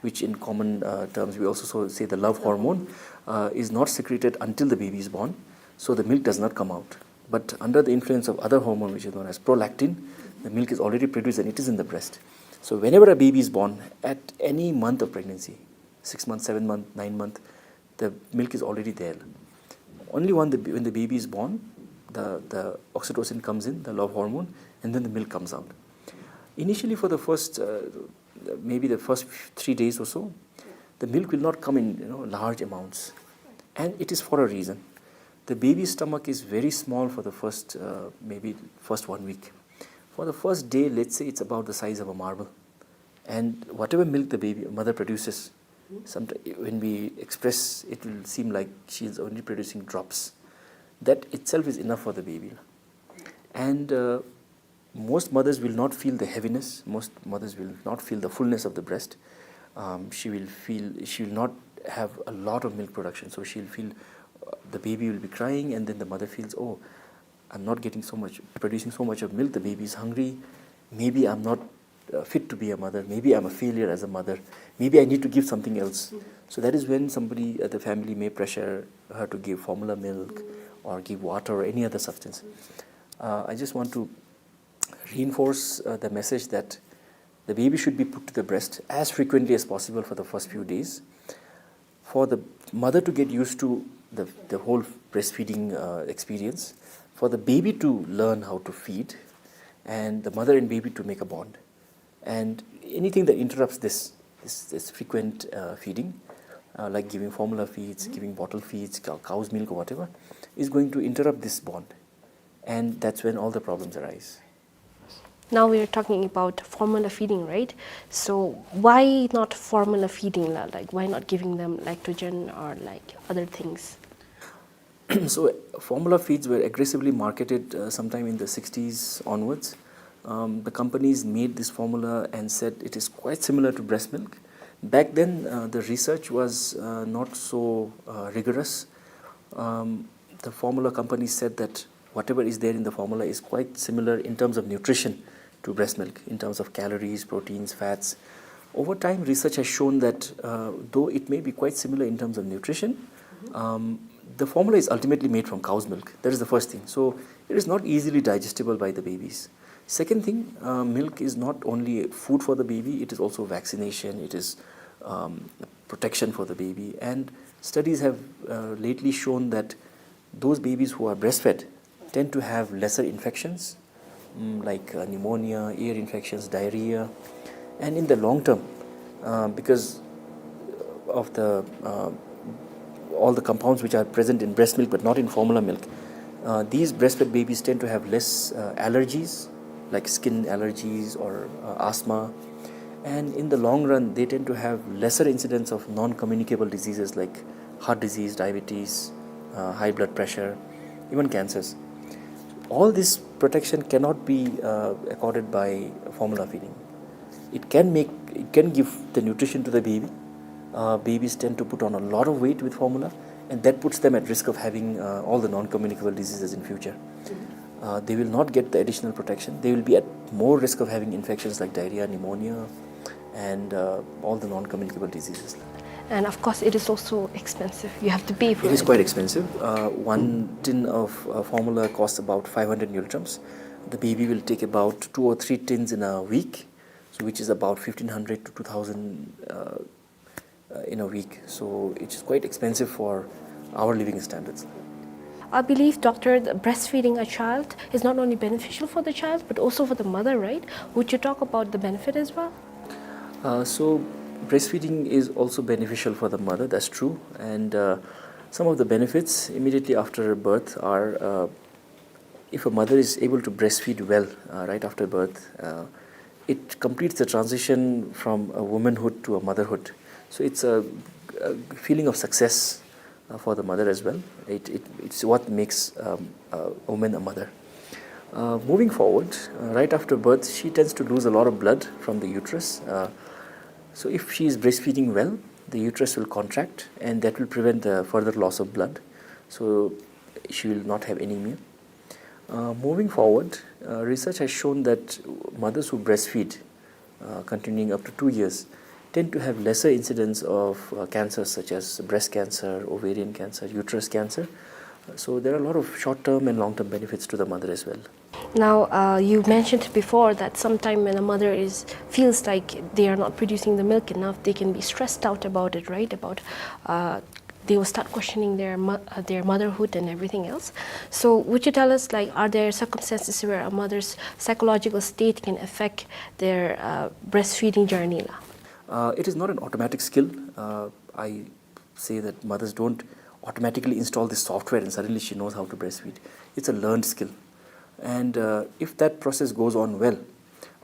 which in common uh, terms we also so- say the love hormone, uh, is not secreted until the baby is born. So the milk does not come out. But under the influence of other hormone, which is known as prolactin, the milk is already produced and it is in the breast. So whenever a baby is born, at any month of pregnancy, six months, seven months, nine months, the milk is already there. Only when the, when the baby is born, the, the oxytocin comes in, the love hormone, and then the milk comes out. Initially, for the first, uh, maybe the first three days or so, the milk will not come in, you know, large amounts. And it is for a reason. The baby's stomach is very small for the first, uh, maybe first one week. For the first day, let's say it's about the size of a marble. And whatever milk the baby mother produces, sometimes when we express, it will seem like she is only producing drops. That itself is enough for the baby. And uh, most mothers will not feel the heaviness. Most mothers will not feel the fullness of the breast. Um, she will feel, she will not have a lot of milk production. So she'll feel uh, the baby will be crying, and then the mother feels, "Oh, I'm not getting so much, producing so much of milk. The baby is hungry. Maybe I'm not uh, fit to be a mother. Maybe I'm a failure as a mother. Maybe I need to give something else." So that is when somebody at the family may pressure her to give formula milk or give water or any other substance. Uh, I just want to reinforce uh, the message that the baby should be put to the breast as frequently as possible for the first few days. For the mother to get used to the, the whole breastfeeding uh, experience, for the baby to learn how to feed, and the mother and baby to make a bond. And anything that interrupts this, this, this frequent uh, feeding, uh, like giving formula feeds, giving bottle feeds, cow, cow's milk or whatever, is going to interrupt this bond. And that's when all the problems arise. Now we are talking about formula feeding, right? So why not formula feeding la? Like, why not giving them lactogen or, like, other things? So formula feeds were aggressively marketed uh, sometime in the sixties onwards. Um, the companies made this formula and said it is quite similar to breast milk. Back then, uh, the research was uh, not so uh, rigorous. Um, the formula companies said that whatever is there in the formula is quite similar in terms of nutrition to breast milk, in terms of calories, proteins, fats. Over time, research has shown that uh, though it may be quite similar in terms of nutrition, um, the formula is ultimately made from cow's milk. That is the first thing. So it is not easily digestible by the babies. Second thing, uh, milk is not only food for the baby, it is also vaccination, it is um, protection for the baby. And studies have uh, lately shown that those babies who are breastfed tend to have lesser infections, mm, like uh, pneumonia, ear infections, diarrhea. And in the long term, uh, because of the uh, all the compounds which are present in breast milk but not in formula milk, uh, these breastfed babies tend to have less uh, allergies, like skin allergies or uh, asthma. And in the long run, they tend to have lesser incidence of non-communicable diseases like heart disease, diabetes, uh, high blood pressure, even cancers. All this protection cannot be uh, accorded by formula feeding. It can make, it can give the nutrition to the baby. Uh, babies tend to put on a lot of weight with formula, and that puts them at risk of having uh, all the non-communicable diseases in future. Uh, they will not get the additional protection. They will be at more risk of having infections like diarrhea, pneumonia, and uh, all the non-communicable diseases. And of course, it is also expensive. You have to pay for It it. is quite expensive. Uh, one tin of uh, formula costs about five hundred ngultrums. The baby will take about two or three tins in a week, so which is about fifteen hundred to two thousand uh, uh, in a week. So it is quite expensive for our living standards. I believe, doctor, the breastfeeding a child is not only beneficial for the child but also for the mother, right? Would you talk about the benefit as well? Uh, so breastfeeding is also beneficial for the mother, that's true. And uh, some of the benefits immediately after birth are uh, if a mother is able to breastfeed well uh, right after birth, uh, it completes the transition from a womanhood to a motherhood. So it's a, a feeling of success uh, for the mother as well. It, it, it's what makes um, a woman a mother. Uh, moving forward, uh, right after birth, she tends to lose a lot of blood from the uterus. Uh, so if she is breastfeeding well, the uterus will contract, and that will prevent the further loss of blood. So she will not have anemia. Uh, moving forward, uh, research has shown that mothers who breastfeed uh, continuing up to two years tend to have lesser incidence of uh, cancers such as breast cancer, ovarian cancer, uterus cancer. Uh, so there are a lot of short-term and long-term benefits to the mother as well. Now, uh, you mentioned before that sometime when a mother is feels like they are not producing the milk enough, they can be stressed out about it, right? About uh, they will start questioning their mo- uh, their motherhood and everything else. So, would you tell us, like, are there circumstances where a mother's psychological state can affect their uh, breastfeeding journey la? Uh, it is not an automatic skill. Uh, I say that mothers don't automatically install this software and suddenly she knows how to breastfeed. It's a learned skill. And uh, if that process goes on well,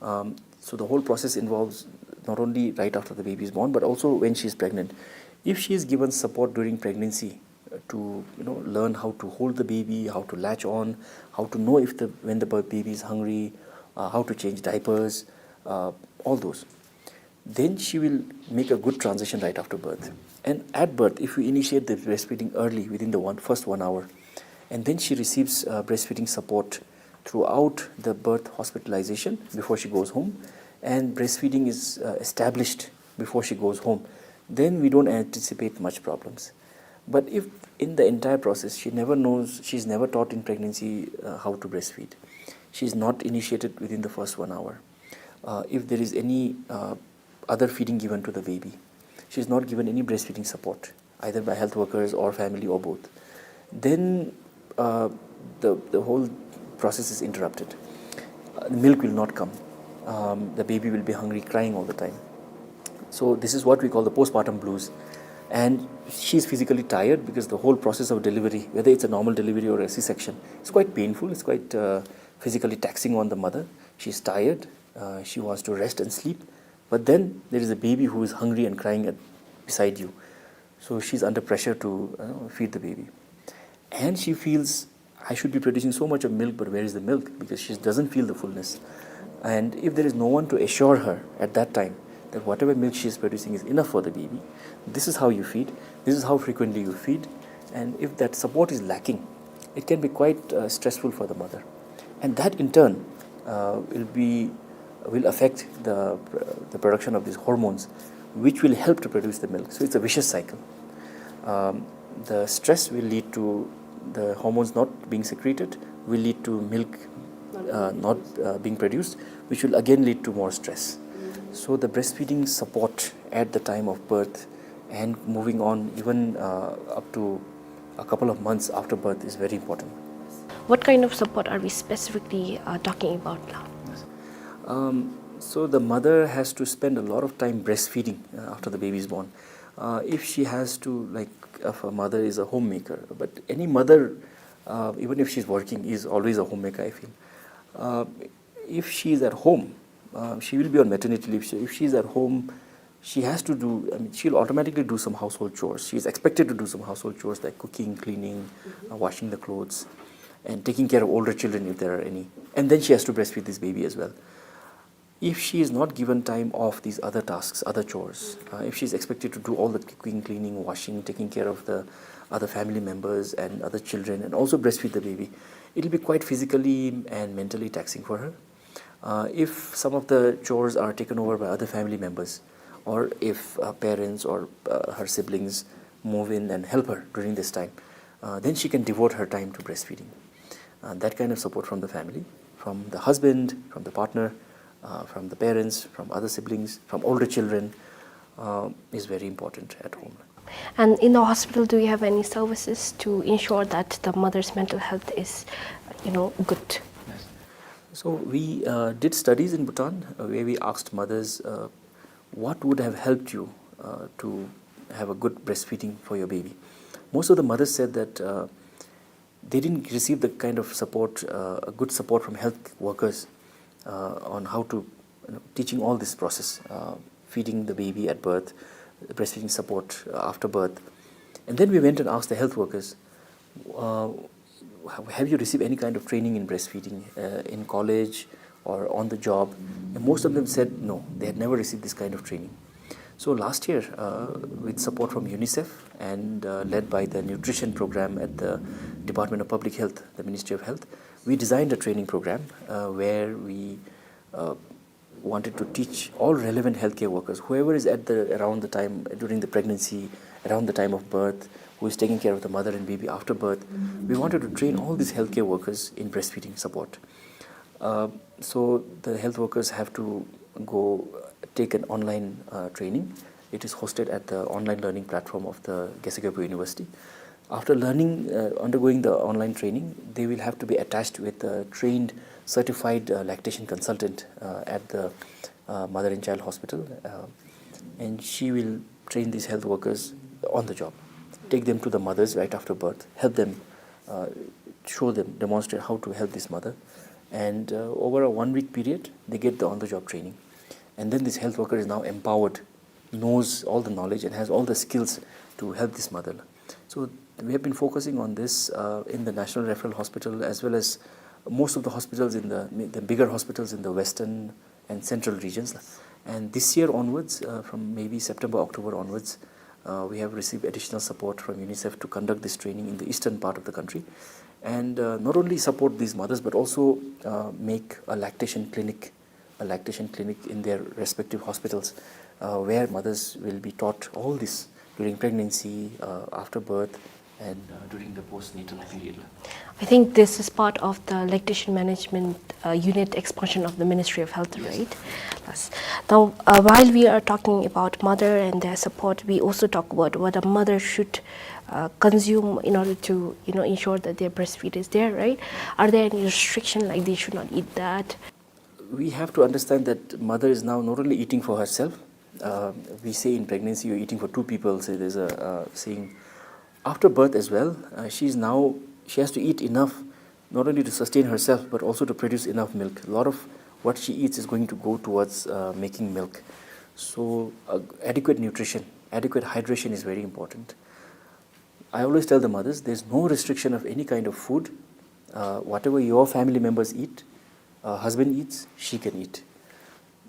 um, so the whole process involves not only right after the baby is born, but also when she is pregnant. If she is given support during pregnancy uh, to you know learn how to hold the baby, how to latch on, how to know if the when the baby is hungry, uh, how to change diapers, uh, all those, then she will make a good transition right after birth. And at birth, if we initiate the breastfeeding early, within the one, first one hour, and then she receives uh, breastfeeding support throughout the birth hospitalization before she goes home, and breastfeeding is uh, established before she goes home, then we don't anticipate much problems. But if in the entire process she never knows, she's never taught in pregnancy uh, how to breastfeed, she's not initiated within the first one hour, uh, if there is any uh, other feeding given to the baby, she's not given any breastfeeding support, either by health workers or family or both, then uh, the, the whole process is interrupted. Uh, the milk will not come. Um, the baby will be hungry, crying all the time. So this is what we call the postpartum blues. And she's physically tired because the whole process of delivery, whether it's a normal delivery or a C-section, it's quite painful, it's quite uh, physically taxing on the mother. She's tired, uh, she wants to rest and sleep, but then there is a baby who is hungry and crying at, beside you. So she's under pressure to, uh, feed the baby. And she feels, "I should be producing so much of milk, but where is the milk?" Because she doesn't feel the fullness. And if there is no one to assure her at that time that whatever milk she is producing is enough for the baby, this is how you feed, this is how frequently you feed, and if that support is lacking, it can be quite, uh, stressful for the mother. And that in turn, uh, will be, will affect the, the production of these hormones, which will help to produce the milk. So it's a vicious cycle. Um, the stress will lead to the hormones not being secreted, will lead to milk, uh, not, uh, being produced, which will again lead to more stress. So the breastfeeding support at the time of birth and moving on even, uh, up to a couple of months after birth is very important. What kind of support are we specifically, uh, talking about now? Um, so the mother has to spend a lot of time breastfeeding, uh, after the baby is born. Uh, if she has to, like, if a mother is a homemaker, but any mother, uh, even if she's working, is always a homemaker, I feel. Uh, if she is at home, uh, she will be on maternity leave. So if she is at home, she has to do, I mean, she'll automatically do some household chores. She is expected to do some household chores like cooking, cleaning, uh, washing the clothes, and taking care of older children if there are any. And then she has to breastfeed this baby as well. If she is not given time off these other tasks, other chores, uh, if she is expected to do all the cooking, cleaning, washing, taking care of the other family members and other children, and also breastfeed the baby, it'll be quite physically and mentally taxing for her. Uh, if some of the chores are taken over by other family members, or if, uh, parents or, uh, her siblings move in and help her during this time, uh, then she can devote her time to breastfeeding. Uh, that kind of support from the family, from the husband, from the partner, uh, from the parents, from other siblings, from older children, uh, is very important at home. And in the hospital, do you have any services to ensure that the mother's mental health is, you know, good? Yes. So we, uh, did studies in Bhutan, uh, where we asked mothers, uh, what would have helped you, uh, to have a good breastfeeding for your baby. Most of the mothers said that, uh, they didn't receive the kind of support, uh, a good support from health workers, uh, on how to, you know, teaching all this process, uh, feeding the baby at birth, breastfeeding support, uh, after birth. And then we went and asked the health workers, uh, "Have, have you received any kind of training in breastfeeding, uh, in college or on the job?" And most of them said no, they had never received this kind of training. So last year, uh, with support from UNICEF and, uh, led by the nutrition program at the Department of Public Health, the Ministry of Health, we designed a training program, uh, where we, uh, wanted to teach all relevant healthcare workers, whoever is at the, around the time, during the pregnancy, around the time of birth, who is taking care of the mother and baby after birth. We wanted to train all these healthcare workers in breastfeeding support. Uh, so the health workers have to go take an online, uh, training. It is hosted at the online learning platform of the Gyaltsary Gyalpo University. After learning, uh, undergoing the online training, they will have to be attached with a trained, certified, uh, lactation consultant, uh, at the, uh, Mother and Child Hospital, uh, and she will train these health workers on the job, take them to the mothers right after birth, help them, uh, show them, demonstrate how to help this mother, and, uh, over a one-week period, they get the on-the-job training, and then this health worker is now empowered, knows all the knowledge and has all the skills to help this mother. So we have been focusing on this, uh, in the National Referral Hospital, as well as most of the hospitals in the, the bigger hospitals in the western and central regions. And this year onwards, uh, from maybe September, October onwards, uh, we have received additional support from UNICEF to conduct this training in the eastern part of the country. And, uh, not only support these mothers, but also, uh, make a lactation clinic a lactation clinic in their respective hospitals, uh, where mothers will be taught all this during pregnancy, uh, after birth, and, uh, during the postnatal period. I think this is part of the lactation management, uh, unit expansion of the Ministry of Health, yes, right? Yes. Now, uh, while we are talking about mother and their support, we also talk about what a mother should, uh, consume in order to, you know, ensure that their breastfeed is there, right? Are there any restriction, like they should not eat that? We have to understand that mother is now not only eating for herself. Uh, we say in pregnancy, "You're eating for two people." So there's a, uh, saying. After birth as well, uh, she's now, she has to eat enough, not only to sustain herself, but also to produce enough milk. A lot of What she eats is going to go towards uh, making milk. So, uh, adequate nutrition, adequate hydration is very important. I always tell the mothers there's no restriction of any kind of food. Uh, whatever your family members eat, uh, husband eats, she can eat.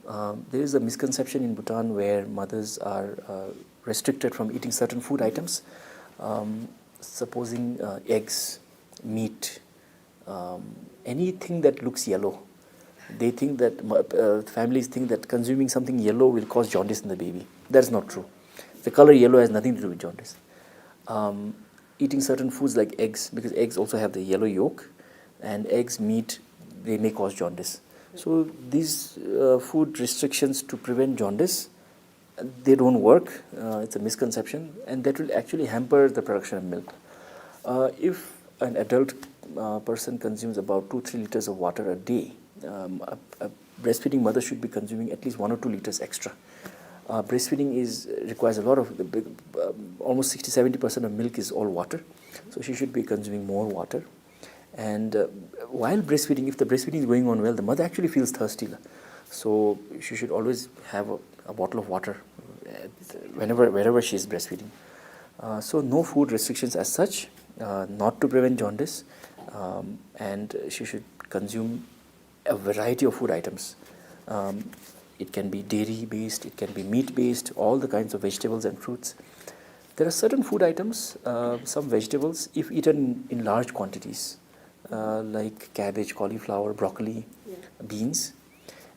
Um, there is a misconception in Bhutan where mothers are uh, restricted from eating certain food items, um, supposing uh, eggs, meat, um, anything that looks yellow. They think that, uh, families think that consuming something yellow will cause jaundice in the baby. That's not true. The color yellow has nothing to do with jaundice. Um, eating certain foods like eggs, because eggs also have the yellow yolk, and eggs, meat, they may cause jaundice. So these uh, food restrictions to prevent jaundice, they don't work. Uh, it's a misconception, and that will actually hamper the production of milk. Uh, if an adult uh, person consumes about two, three liters of water a day, um, a, a breastfeeding mother should be consuming at least one or two liters extra. Uh, breastfeeding is requires a lot of the big, um, almost sixty, seventy percent of milk is all water, so she should be consuming more water. And uh, while breastfeeding, if the breastfeeding is going on well, the mother actually feels thirsty. So she should always have a, a bottle of water uh, whenever, wherever she is breastfeeding. Uh, so no food restrictions as such, uh, not to prevent jaundice, um, and she should consume a variety of food items. Um, it can be dairy based, it can be meat based, all the kinds of vegetables and fruits. There are certain food items, uh, some vegetables, if eaten in large quantities, uh, like cabbage, cauliflower, broccoli, yeah, beans,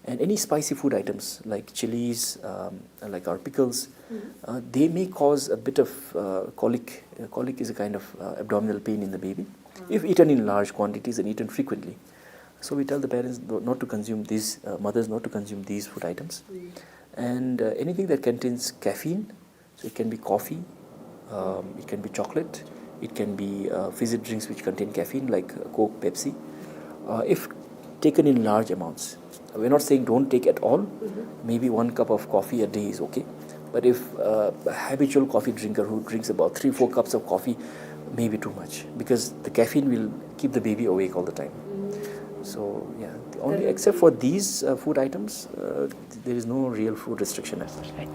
and any spicy food items like chilies, um, like our pickles, mm-hmm, uh, they may cause a bit of uh, colic. Uh, colic is a kind of uh, abdominal pain in the baby if eaten in large quantities and eaten frequently. So we tell the parents not to consume these, uh, mothers not to consume these food items. Mm. And uh, anything that contains caffeine, so it can be coffee, um, it can be chocolate, it can be uh, fizzy drinks which contain caffeine like uh, Coke, Pepsi. Uh, if taken in large amounts, we're not saying don't take at all. Mm-hmm. Maybe one cup of coffee a day is okay. But if uh, a habitual coffee drinker who drinks about three, four cups of coffee, maybe too much, because the caffeine will keep the baby awake all the time. Mm. So, yeah, the only, then except for these uh, food items, uh, there is no real food restriction as such. Right.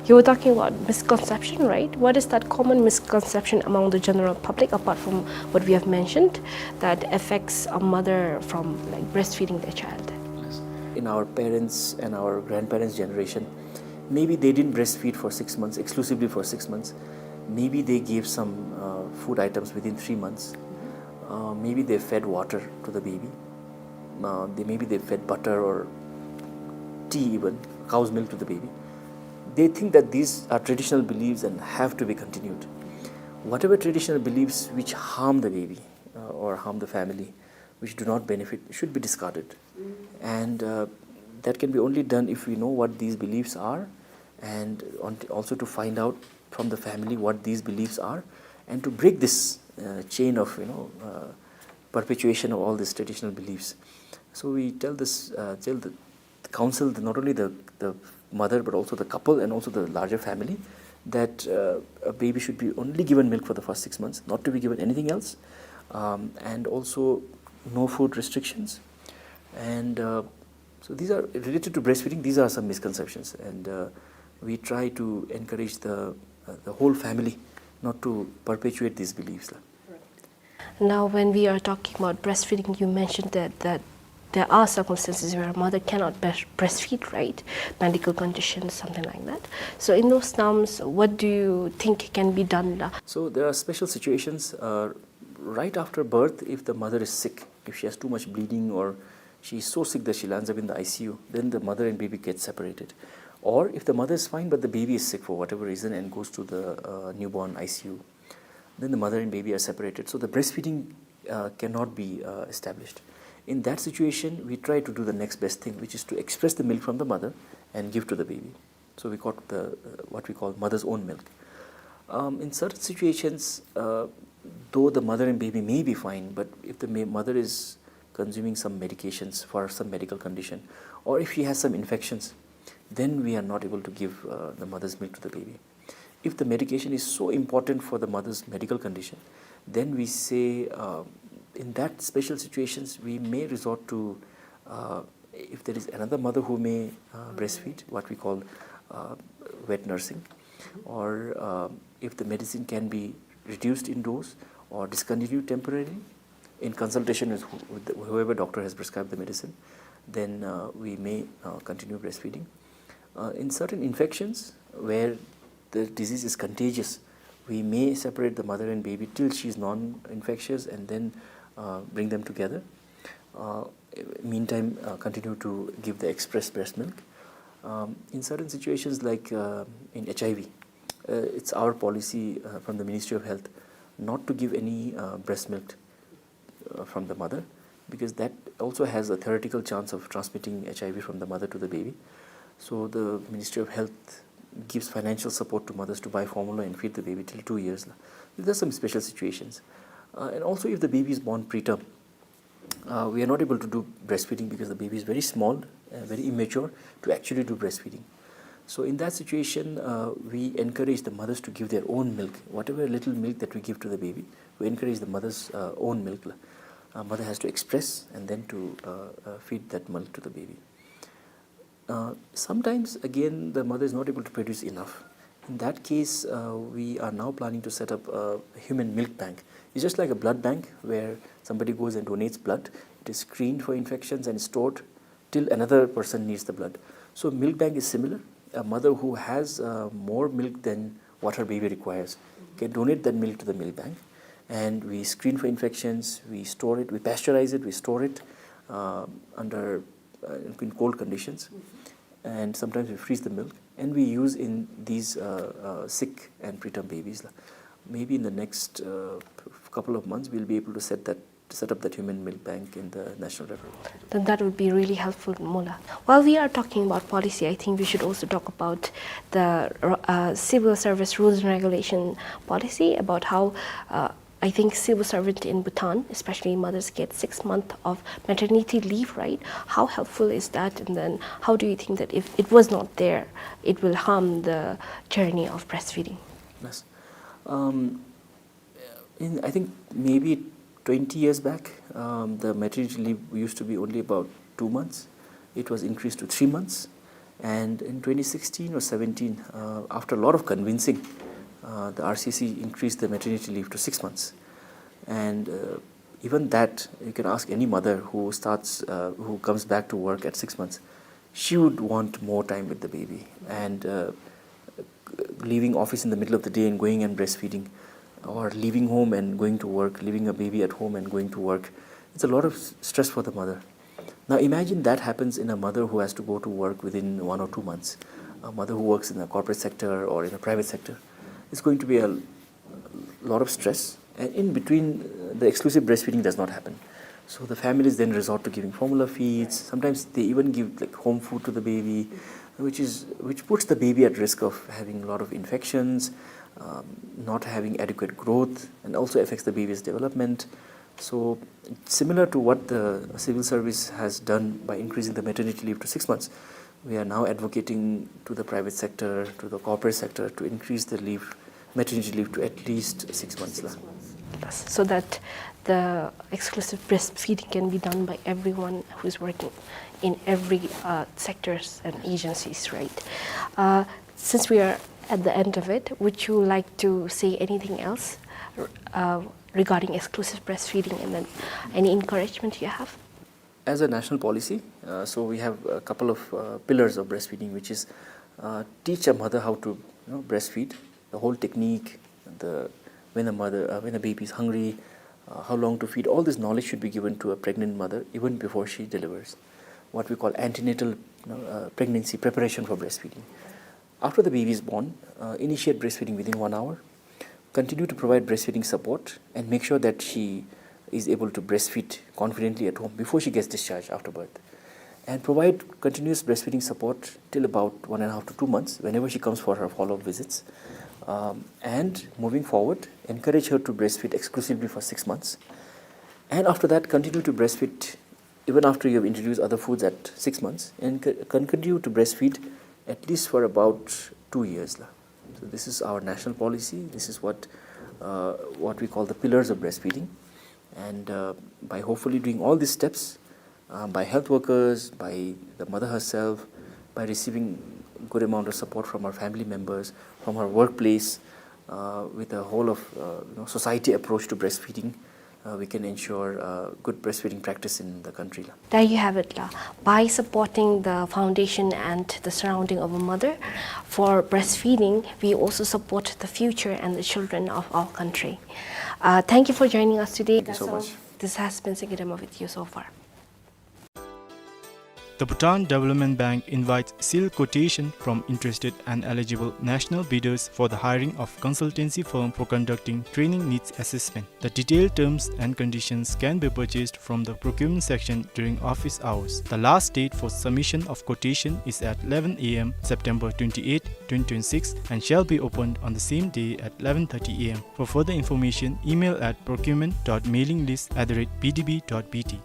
You were talking about misconception, right? What is that common misconception among the general public, apart from what we have mentioned, that affects a mother from, like, breastfeeding their child? Yes. In our parents' and our grandparents' generation, maybe they didn't breastfeed for six months, exclusively for six months. Maybe they gave some uh, food items within three months. Uh, maybe they fed water to the baby. Uh, they, maybe they fed butter or tea, even cow's milk, to the baby. They think that these are traditional beliefs and have to be continued. Whatever traditional beliefs which harm the baby uh, or harm the family, which do not benefit, should be discarded. Mm. And uh, that can be only done if we know what these beliefs are, and on, also to find out from the family what these beliefs are, and to break this uh, chain of, you know, uh, perpetuation of all these traditional beliefs. So we tell this, uh, tell the counsel the, not only the, the mother but also the couple and also the larger family that uh, a baby should be only given milk for the first six months, not to be given anything else, um, and also no food restrictions. And uh, so these are related to breastfeeding. These are some misconceptions, and uh, we try to encourage the uh, the whole family not to perpetuate these beliefs. Now, when we are talking about breastfeeding, you mentioned that, that there are circumstances where a mother cannot breast- breastfeed, right? Medical conditions, something like that. So, in those terms, what do you think can be done? So, there are special situations uh, right after birth. If the mother is sick, if she has too much bleeding, or she is so sick that she lands up in the I C U, then the mother and baby get separated. Or if the mother is fine but the baby is sick for whatever reason and goes to the uh, newborn I C U, then the mother and baby are separated. So the breastfeeding uh, cannot be uh, established. In that situation, we try to do the next best thing, which is to express the milk from the mother and give to the baby. So we got the uh, what we call mother's own milk. Um, in certain situations, uh, though the mother and baby may be fine, but if the ma- mother is consuming some medications for some medical condition, or if she has some infections, then we are not able to give uh, the mother's milk to the baby. If the medication is so important for the mother's medical condition, then we say uh, in that special situations we may resort to uh, if there is another mother who may uh, breastfeed, what we call uh, wet nursing, or uh, if the medicine can be reduced in dose or discontinued temporarily in consultation with, who, with the, whoever doctor has prescribed the medicine, then uh, we may uh, continue breastfeeding. Uh, in certain infections where the disease is contagious, we may separate the mother and baby till she is non-infectious and then uh, bring them together. Uh, meantime, uh, continue to give the express breast milk. Um, in certain situations like uh, in H I V, uh, it's our policy uh, from the Ministry of Health not to give any uh, breast milk uh, from the mother, because that also has a theoretical chance of transmitting H I V from the mother to the baby. So the Ministry of Health gives financial support to mothers to buy formula and feed the baby till two years. There's some special situations. Uh, and also, if the baby is born preterm, uh, we are not able to do breastfeeding because the baby is very small, uh, very immature to actually do breastfeeding. So in that situation, uh, we encourage the mothers to give their own milk. Whatever little milk that we give to the baby, we encourage the mother's uh, own milk. Uh, mother has to express and then to uh, uh, feed that milk to the baby. Uh, sometimes, again, the mother is not able to produce enough. In that case, uh, we are now planning to set up a human milk bank. It's just like a blood bank where somebody goes and donates blood. It is screened for infections and stored till another person needs the blood. So milk bank is similar. A mother who has uh, more milk than what her baby requires can donate that milk to the milk bank, and we screen for infections, we store it, we pasteurize it, we store it uh, under uh, in cold conditions, and sometimes we freeze the milk, and we use in these uh, uh, sick and preterm babies. Maybe in the next uh, couple of months, we'll be able to set that set up that human milk bank in the National Referral Hospital. Then that would be really helpful, Mullah. While we are talking about policy, I think we should also talk about the uh, civil service rules and regulation policy, about how uh, I think civil servant in Bhutan, especially mothers, get six months of maternity leave, right? How helpful is that? And then how do you think that if it was not there, it will harm the journey of breastfeeding? Yes. Um, in, I think maybe twenty years back, um, the maternity leave used to be only about two months. It was increased to three months. And in twenty sixteen or seventeen, uh, after a lot of convincing, uh, the R C C increased the maternity leave to six months. And uh, even that, you can ask any mother who starts, uh, who comes back to work at six months, she would want more time with the baby. And uh, leaving office in the middle of the day and going and breastfeeding, or leaving home and going to work, leaving a baby at home and going to work, it's a lot of s- stress for the mother. Now imagine that happens in a mother who has to go to work within one or two months. A mother who works in the corporate sector or in the private sector, it's going to be a lot of stress. And in between, uh, the exclusive breastfeeding does not happen. So the families then resort to giving formula feeds. Sometimes they even give, like, home food to the baby, which is which puts the baby at risk of having a lot of infections, um, not having adequate growth, and also affects the baby's development. So, similar to what the civil service has done by increasing the maternity leave to six months, we are now advocating to the private sector, to the corporate sector, to increase the leave, maternity leave, to at least six months. Six months. Yes, so that the exclusive breastfeeding can be done by everyone who is working in every uh, sectors and agencies, right? Uh, since we are at the end of it, would you like to say anything else uh, regarding exclusive breastfeeding, and then any encouragement you have? As a national policy, uh, so we have a couple of uh, pillars of breastfeeding, which is uh, teach a mother how to, you know, breastfeed, the whole technique, the when the mother, uh, when the baby is hungry, uh, how long to feed. All this knowledge should be given to a pregnant mother even before she delivers. What we call antenatal, you know, uh, pregnancy preparation for breastfeeding. After the baby is born, uh, initiate breastfeeding within one hour. Continue to provide breastfeeding support and make sure that she is able to breastfeed confidently at home before she gets discharged after birth. And provide continuous breastfeeding support till about one and a half to two months whenever she comes for her follow-up visits. Um, and moving forward, encourage her to breastfeed exclusively for six months. And after that, continue to breastfeed even after you have introduced other foods at six months, and c- can continue to breastfeed at least for about two years. La. So this is our national policy. This is what uh, what we call the pillars of breastfeeding. And uh, by hopefully doing all these steps, uh, by health workers, by the mother herself, by receiving good amount of support from her family members, from her workplace, uh, with a whole of, uh, you know, society approach to breastfeeding, uh, we can ensure, uh, good breastfeeding practice in the country la. There you have it la. By supporting the foundation and the surrounding of a mother for breastfeeding, we also support the future and the children of our country. Uh, thank you for joining us today. Thank you so much. This has been Singidama with you so far. The Bhutan Development Bank invites sealed quotation from interested and eligible national bidders for the hiring of consultancy firm for conducting training needs assessment. The detailed terms and conditions can be purchased from the procurement section during office hours. The last date for submission of quotation is at eleven A M, September twenty-eighth, twenty twenty-six, and shall be opened on the same day at eleven thirty A M. For further information, email at procurement dot mailing list at the rate B D B dot B T.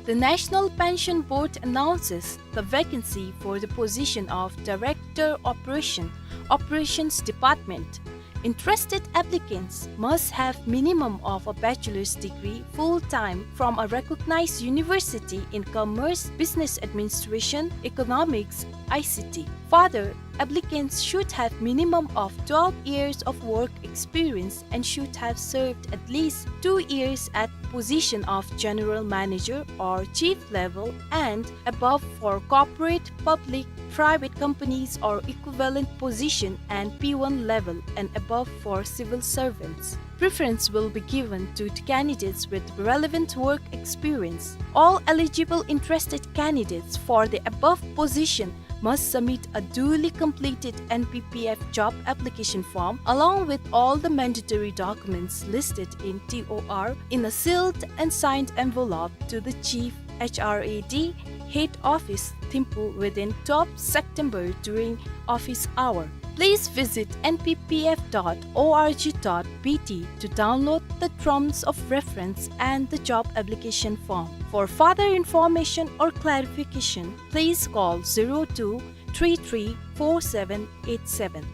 The National Pension Board announces the vacancy for the position of Director Operation, Operations Department. Interested applicants must have minimum of a bachelor's degree full-time from a recognized university in commerce, business administration, economics, I C T. Further, applicants should have minimum of twelve years of work experience and should have served at least two years at position of general manager or chief level and above for corporate, public, private companies or equivalent position and P one level and above for civil servants. Preference will be given to the candidates with relevant work experience. All eligible interested candidates for the above position must submit a duly completed N P P F job application form along with all the mandatory documents listed in T O R in a sealed and signed envelope to the Chief H R A D, Head Office, Thimphu within twelfth September during office hour. Please visit N P P F dot O R G dot B T to download the terms of reference and the job application form. For further information or clarification, please call zero two three three four seven eight seven.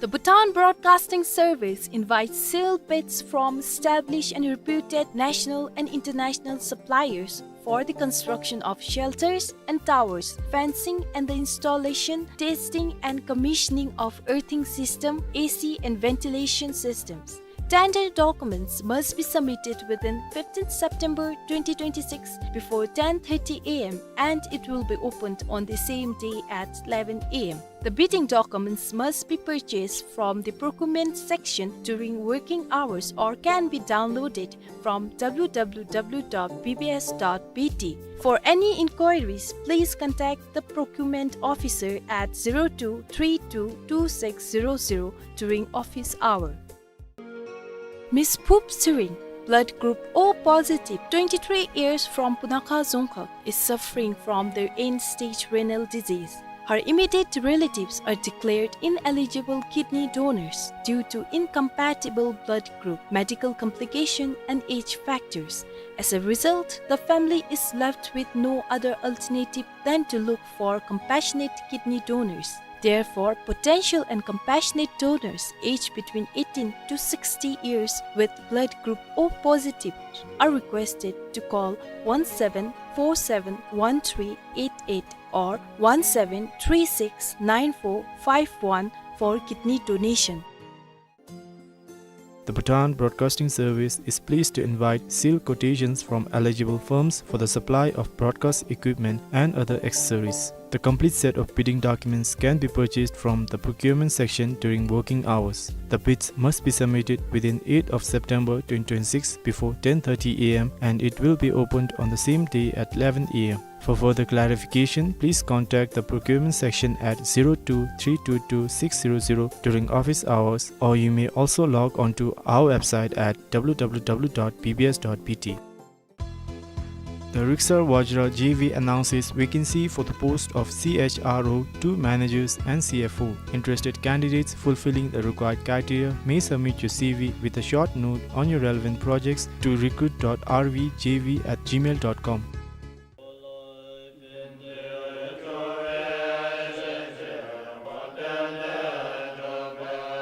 The Bhutan Broadcasting Service invites sealed bids from established and reputed national and international suppliers for the construction of shelters and towers, fencing and the installation, testing and commissioning of earthing system, A C and ventilation systems. Tender documents must be submitted within fifteenth September twenty twenty-six before ten thirty A M and it will be opened on the same day at eleven A M. The bidding documents must be purchased from the procurement section during working hours or can be downloaded from W W W dot B B S dot B T. For any inquiries, please contact the procurement officer at zero two three two two six zero zero during office hour. Miss Phup Tshering, blood group O positive, twenty-three years from Punakha Dzongkhag, is suffering from the end-stage renal disease. Her immediate relatives are declared ineligible kidney donors due to incompatible blood group, medical complication, and age factors. As a result, the family is left with no other alternative than to look for compassionate kidney donors. Therefore, potential and compassionate donors aged between eighteen to sixty years with blood group O positive are requested to call one seven four seven one three eight eight or one seven three six nine four five one for kidney donation. The Bhutan Broadcasting Service is pleased to invite sealed quotations from eligible firms for the supply of broadcast equipment and other accessories. The complete set of bidding documents can be purchased from the procurement section during working hours. The bids must be submitted within eighth of September twenty twenty-six before ten thirty A M and it will be opened on the same day at eleven A M. For further clarification, please contact the procurement section at zero two three two two six zero zero during office hours, or you may also log on to our website at W W W dot B B S dot B T. The Riksar Vajra J V announces vacancy for the post of C H R O two managers and C F O. Interested candidates fulfilling the required criteria may submit your C V with a short note on your relevant projects to recruit dot R V J V at gmail dot com.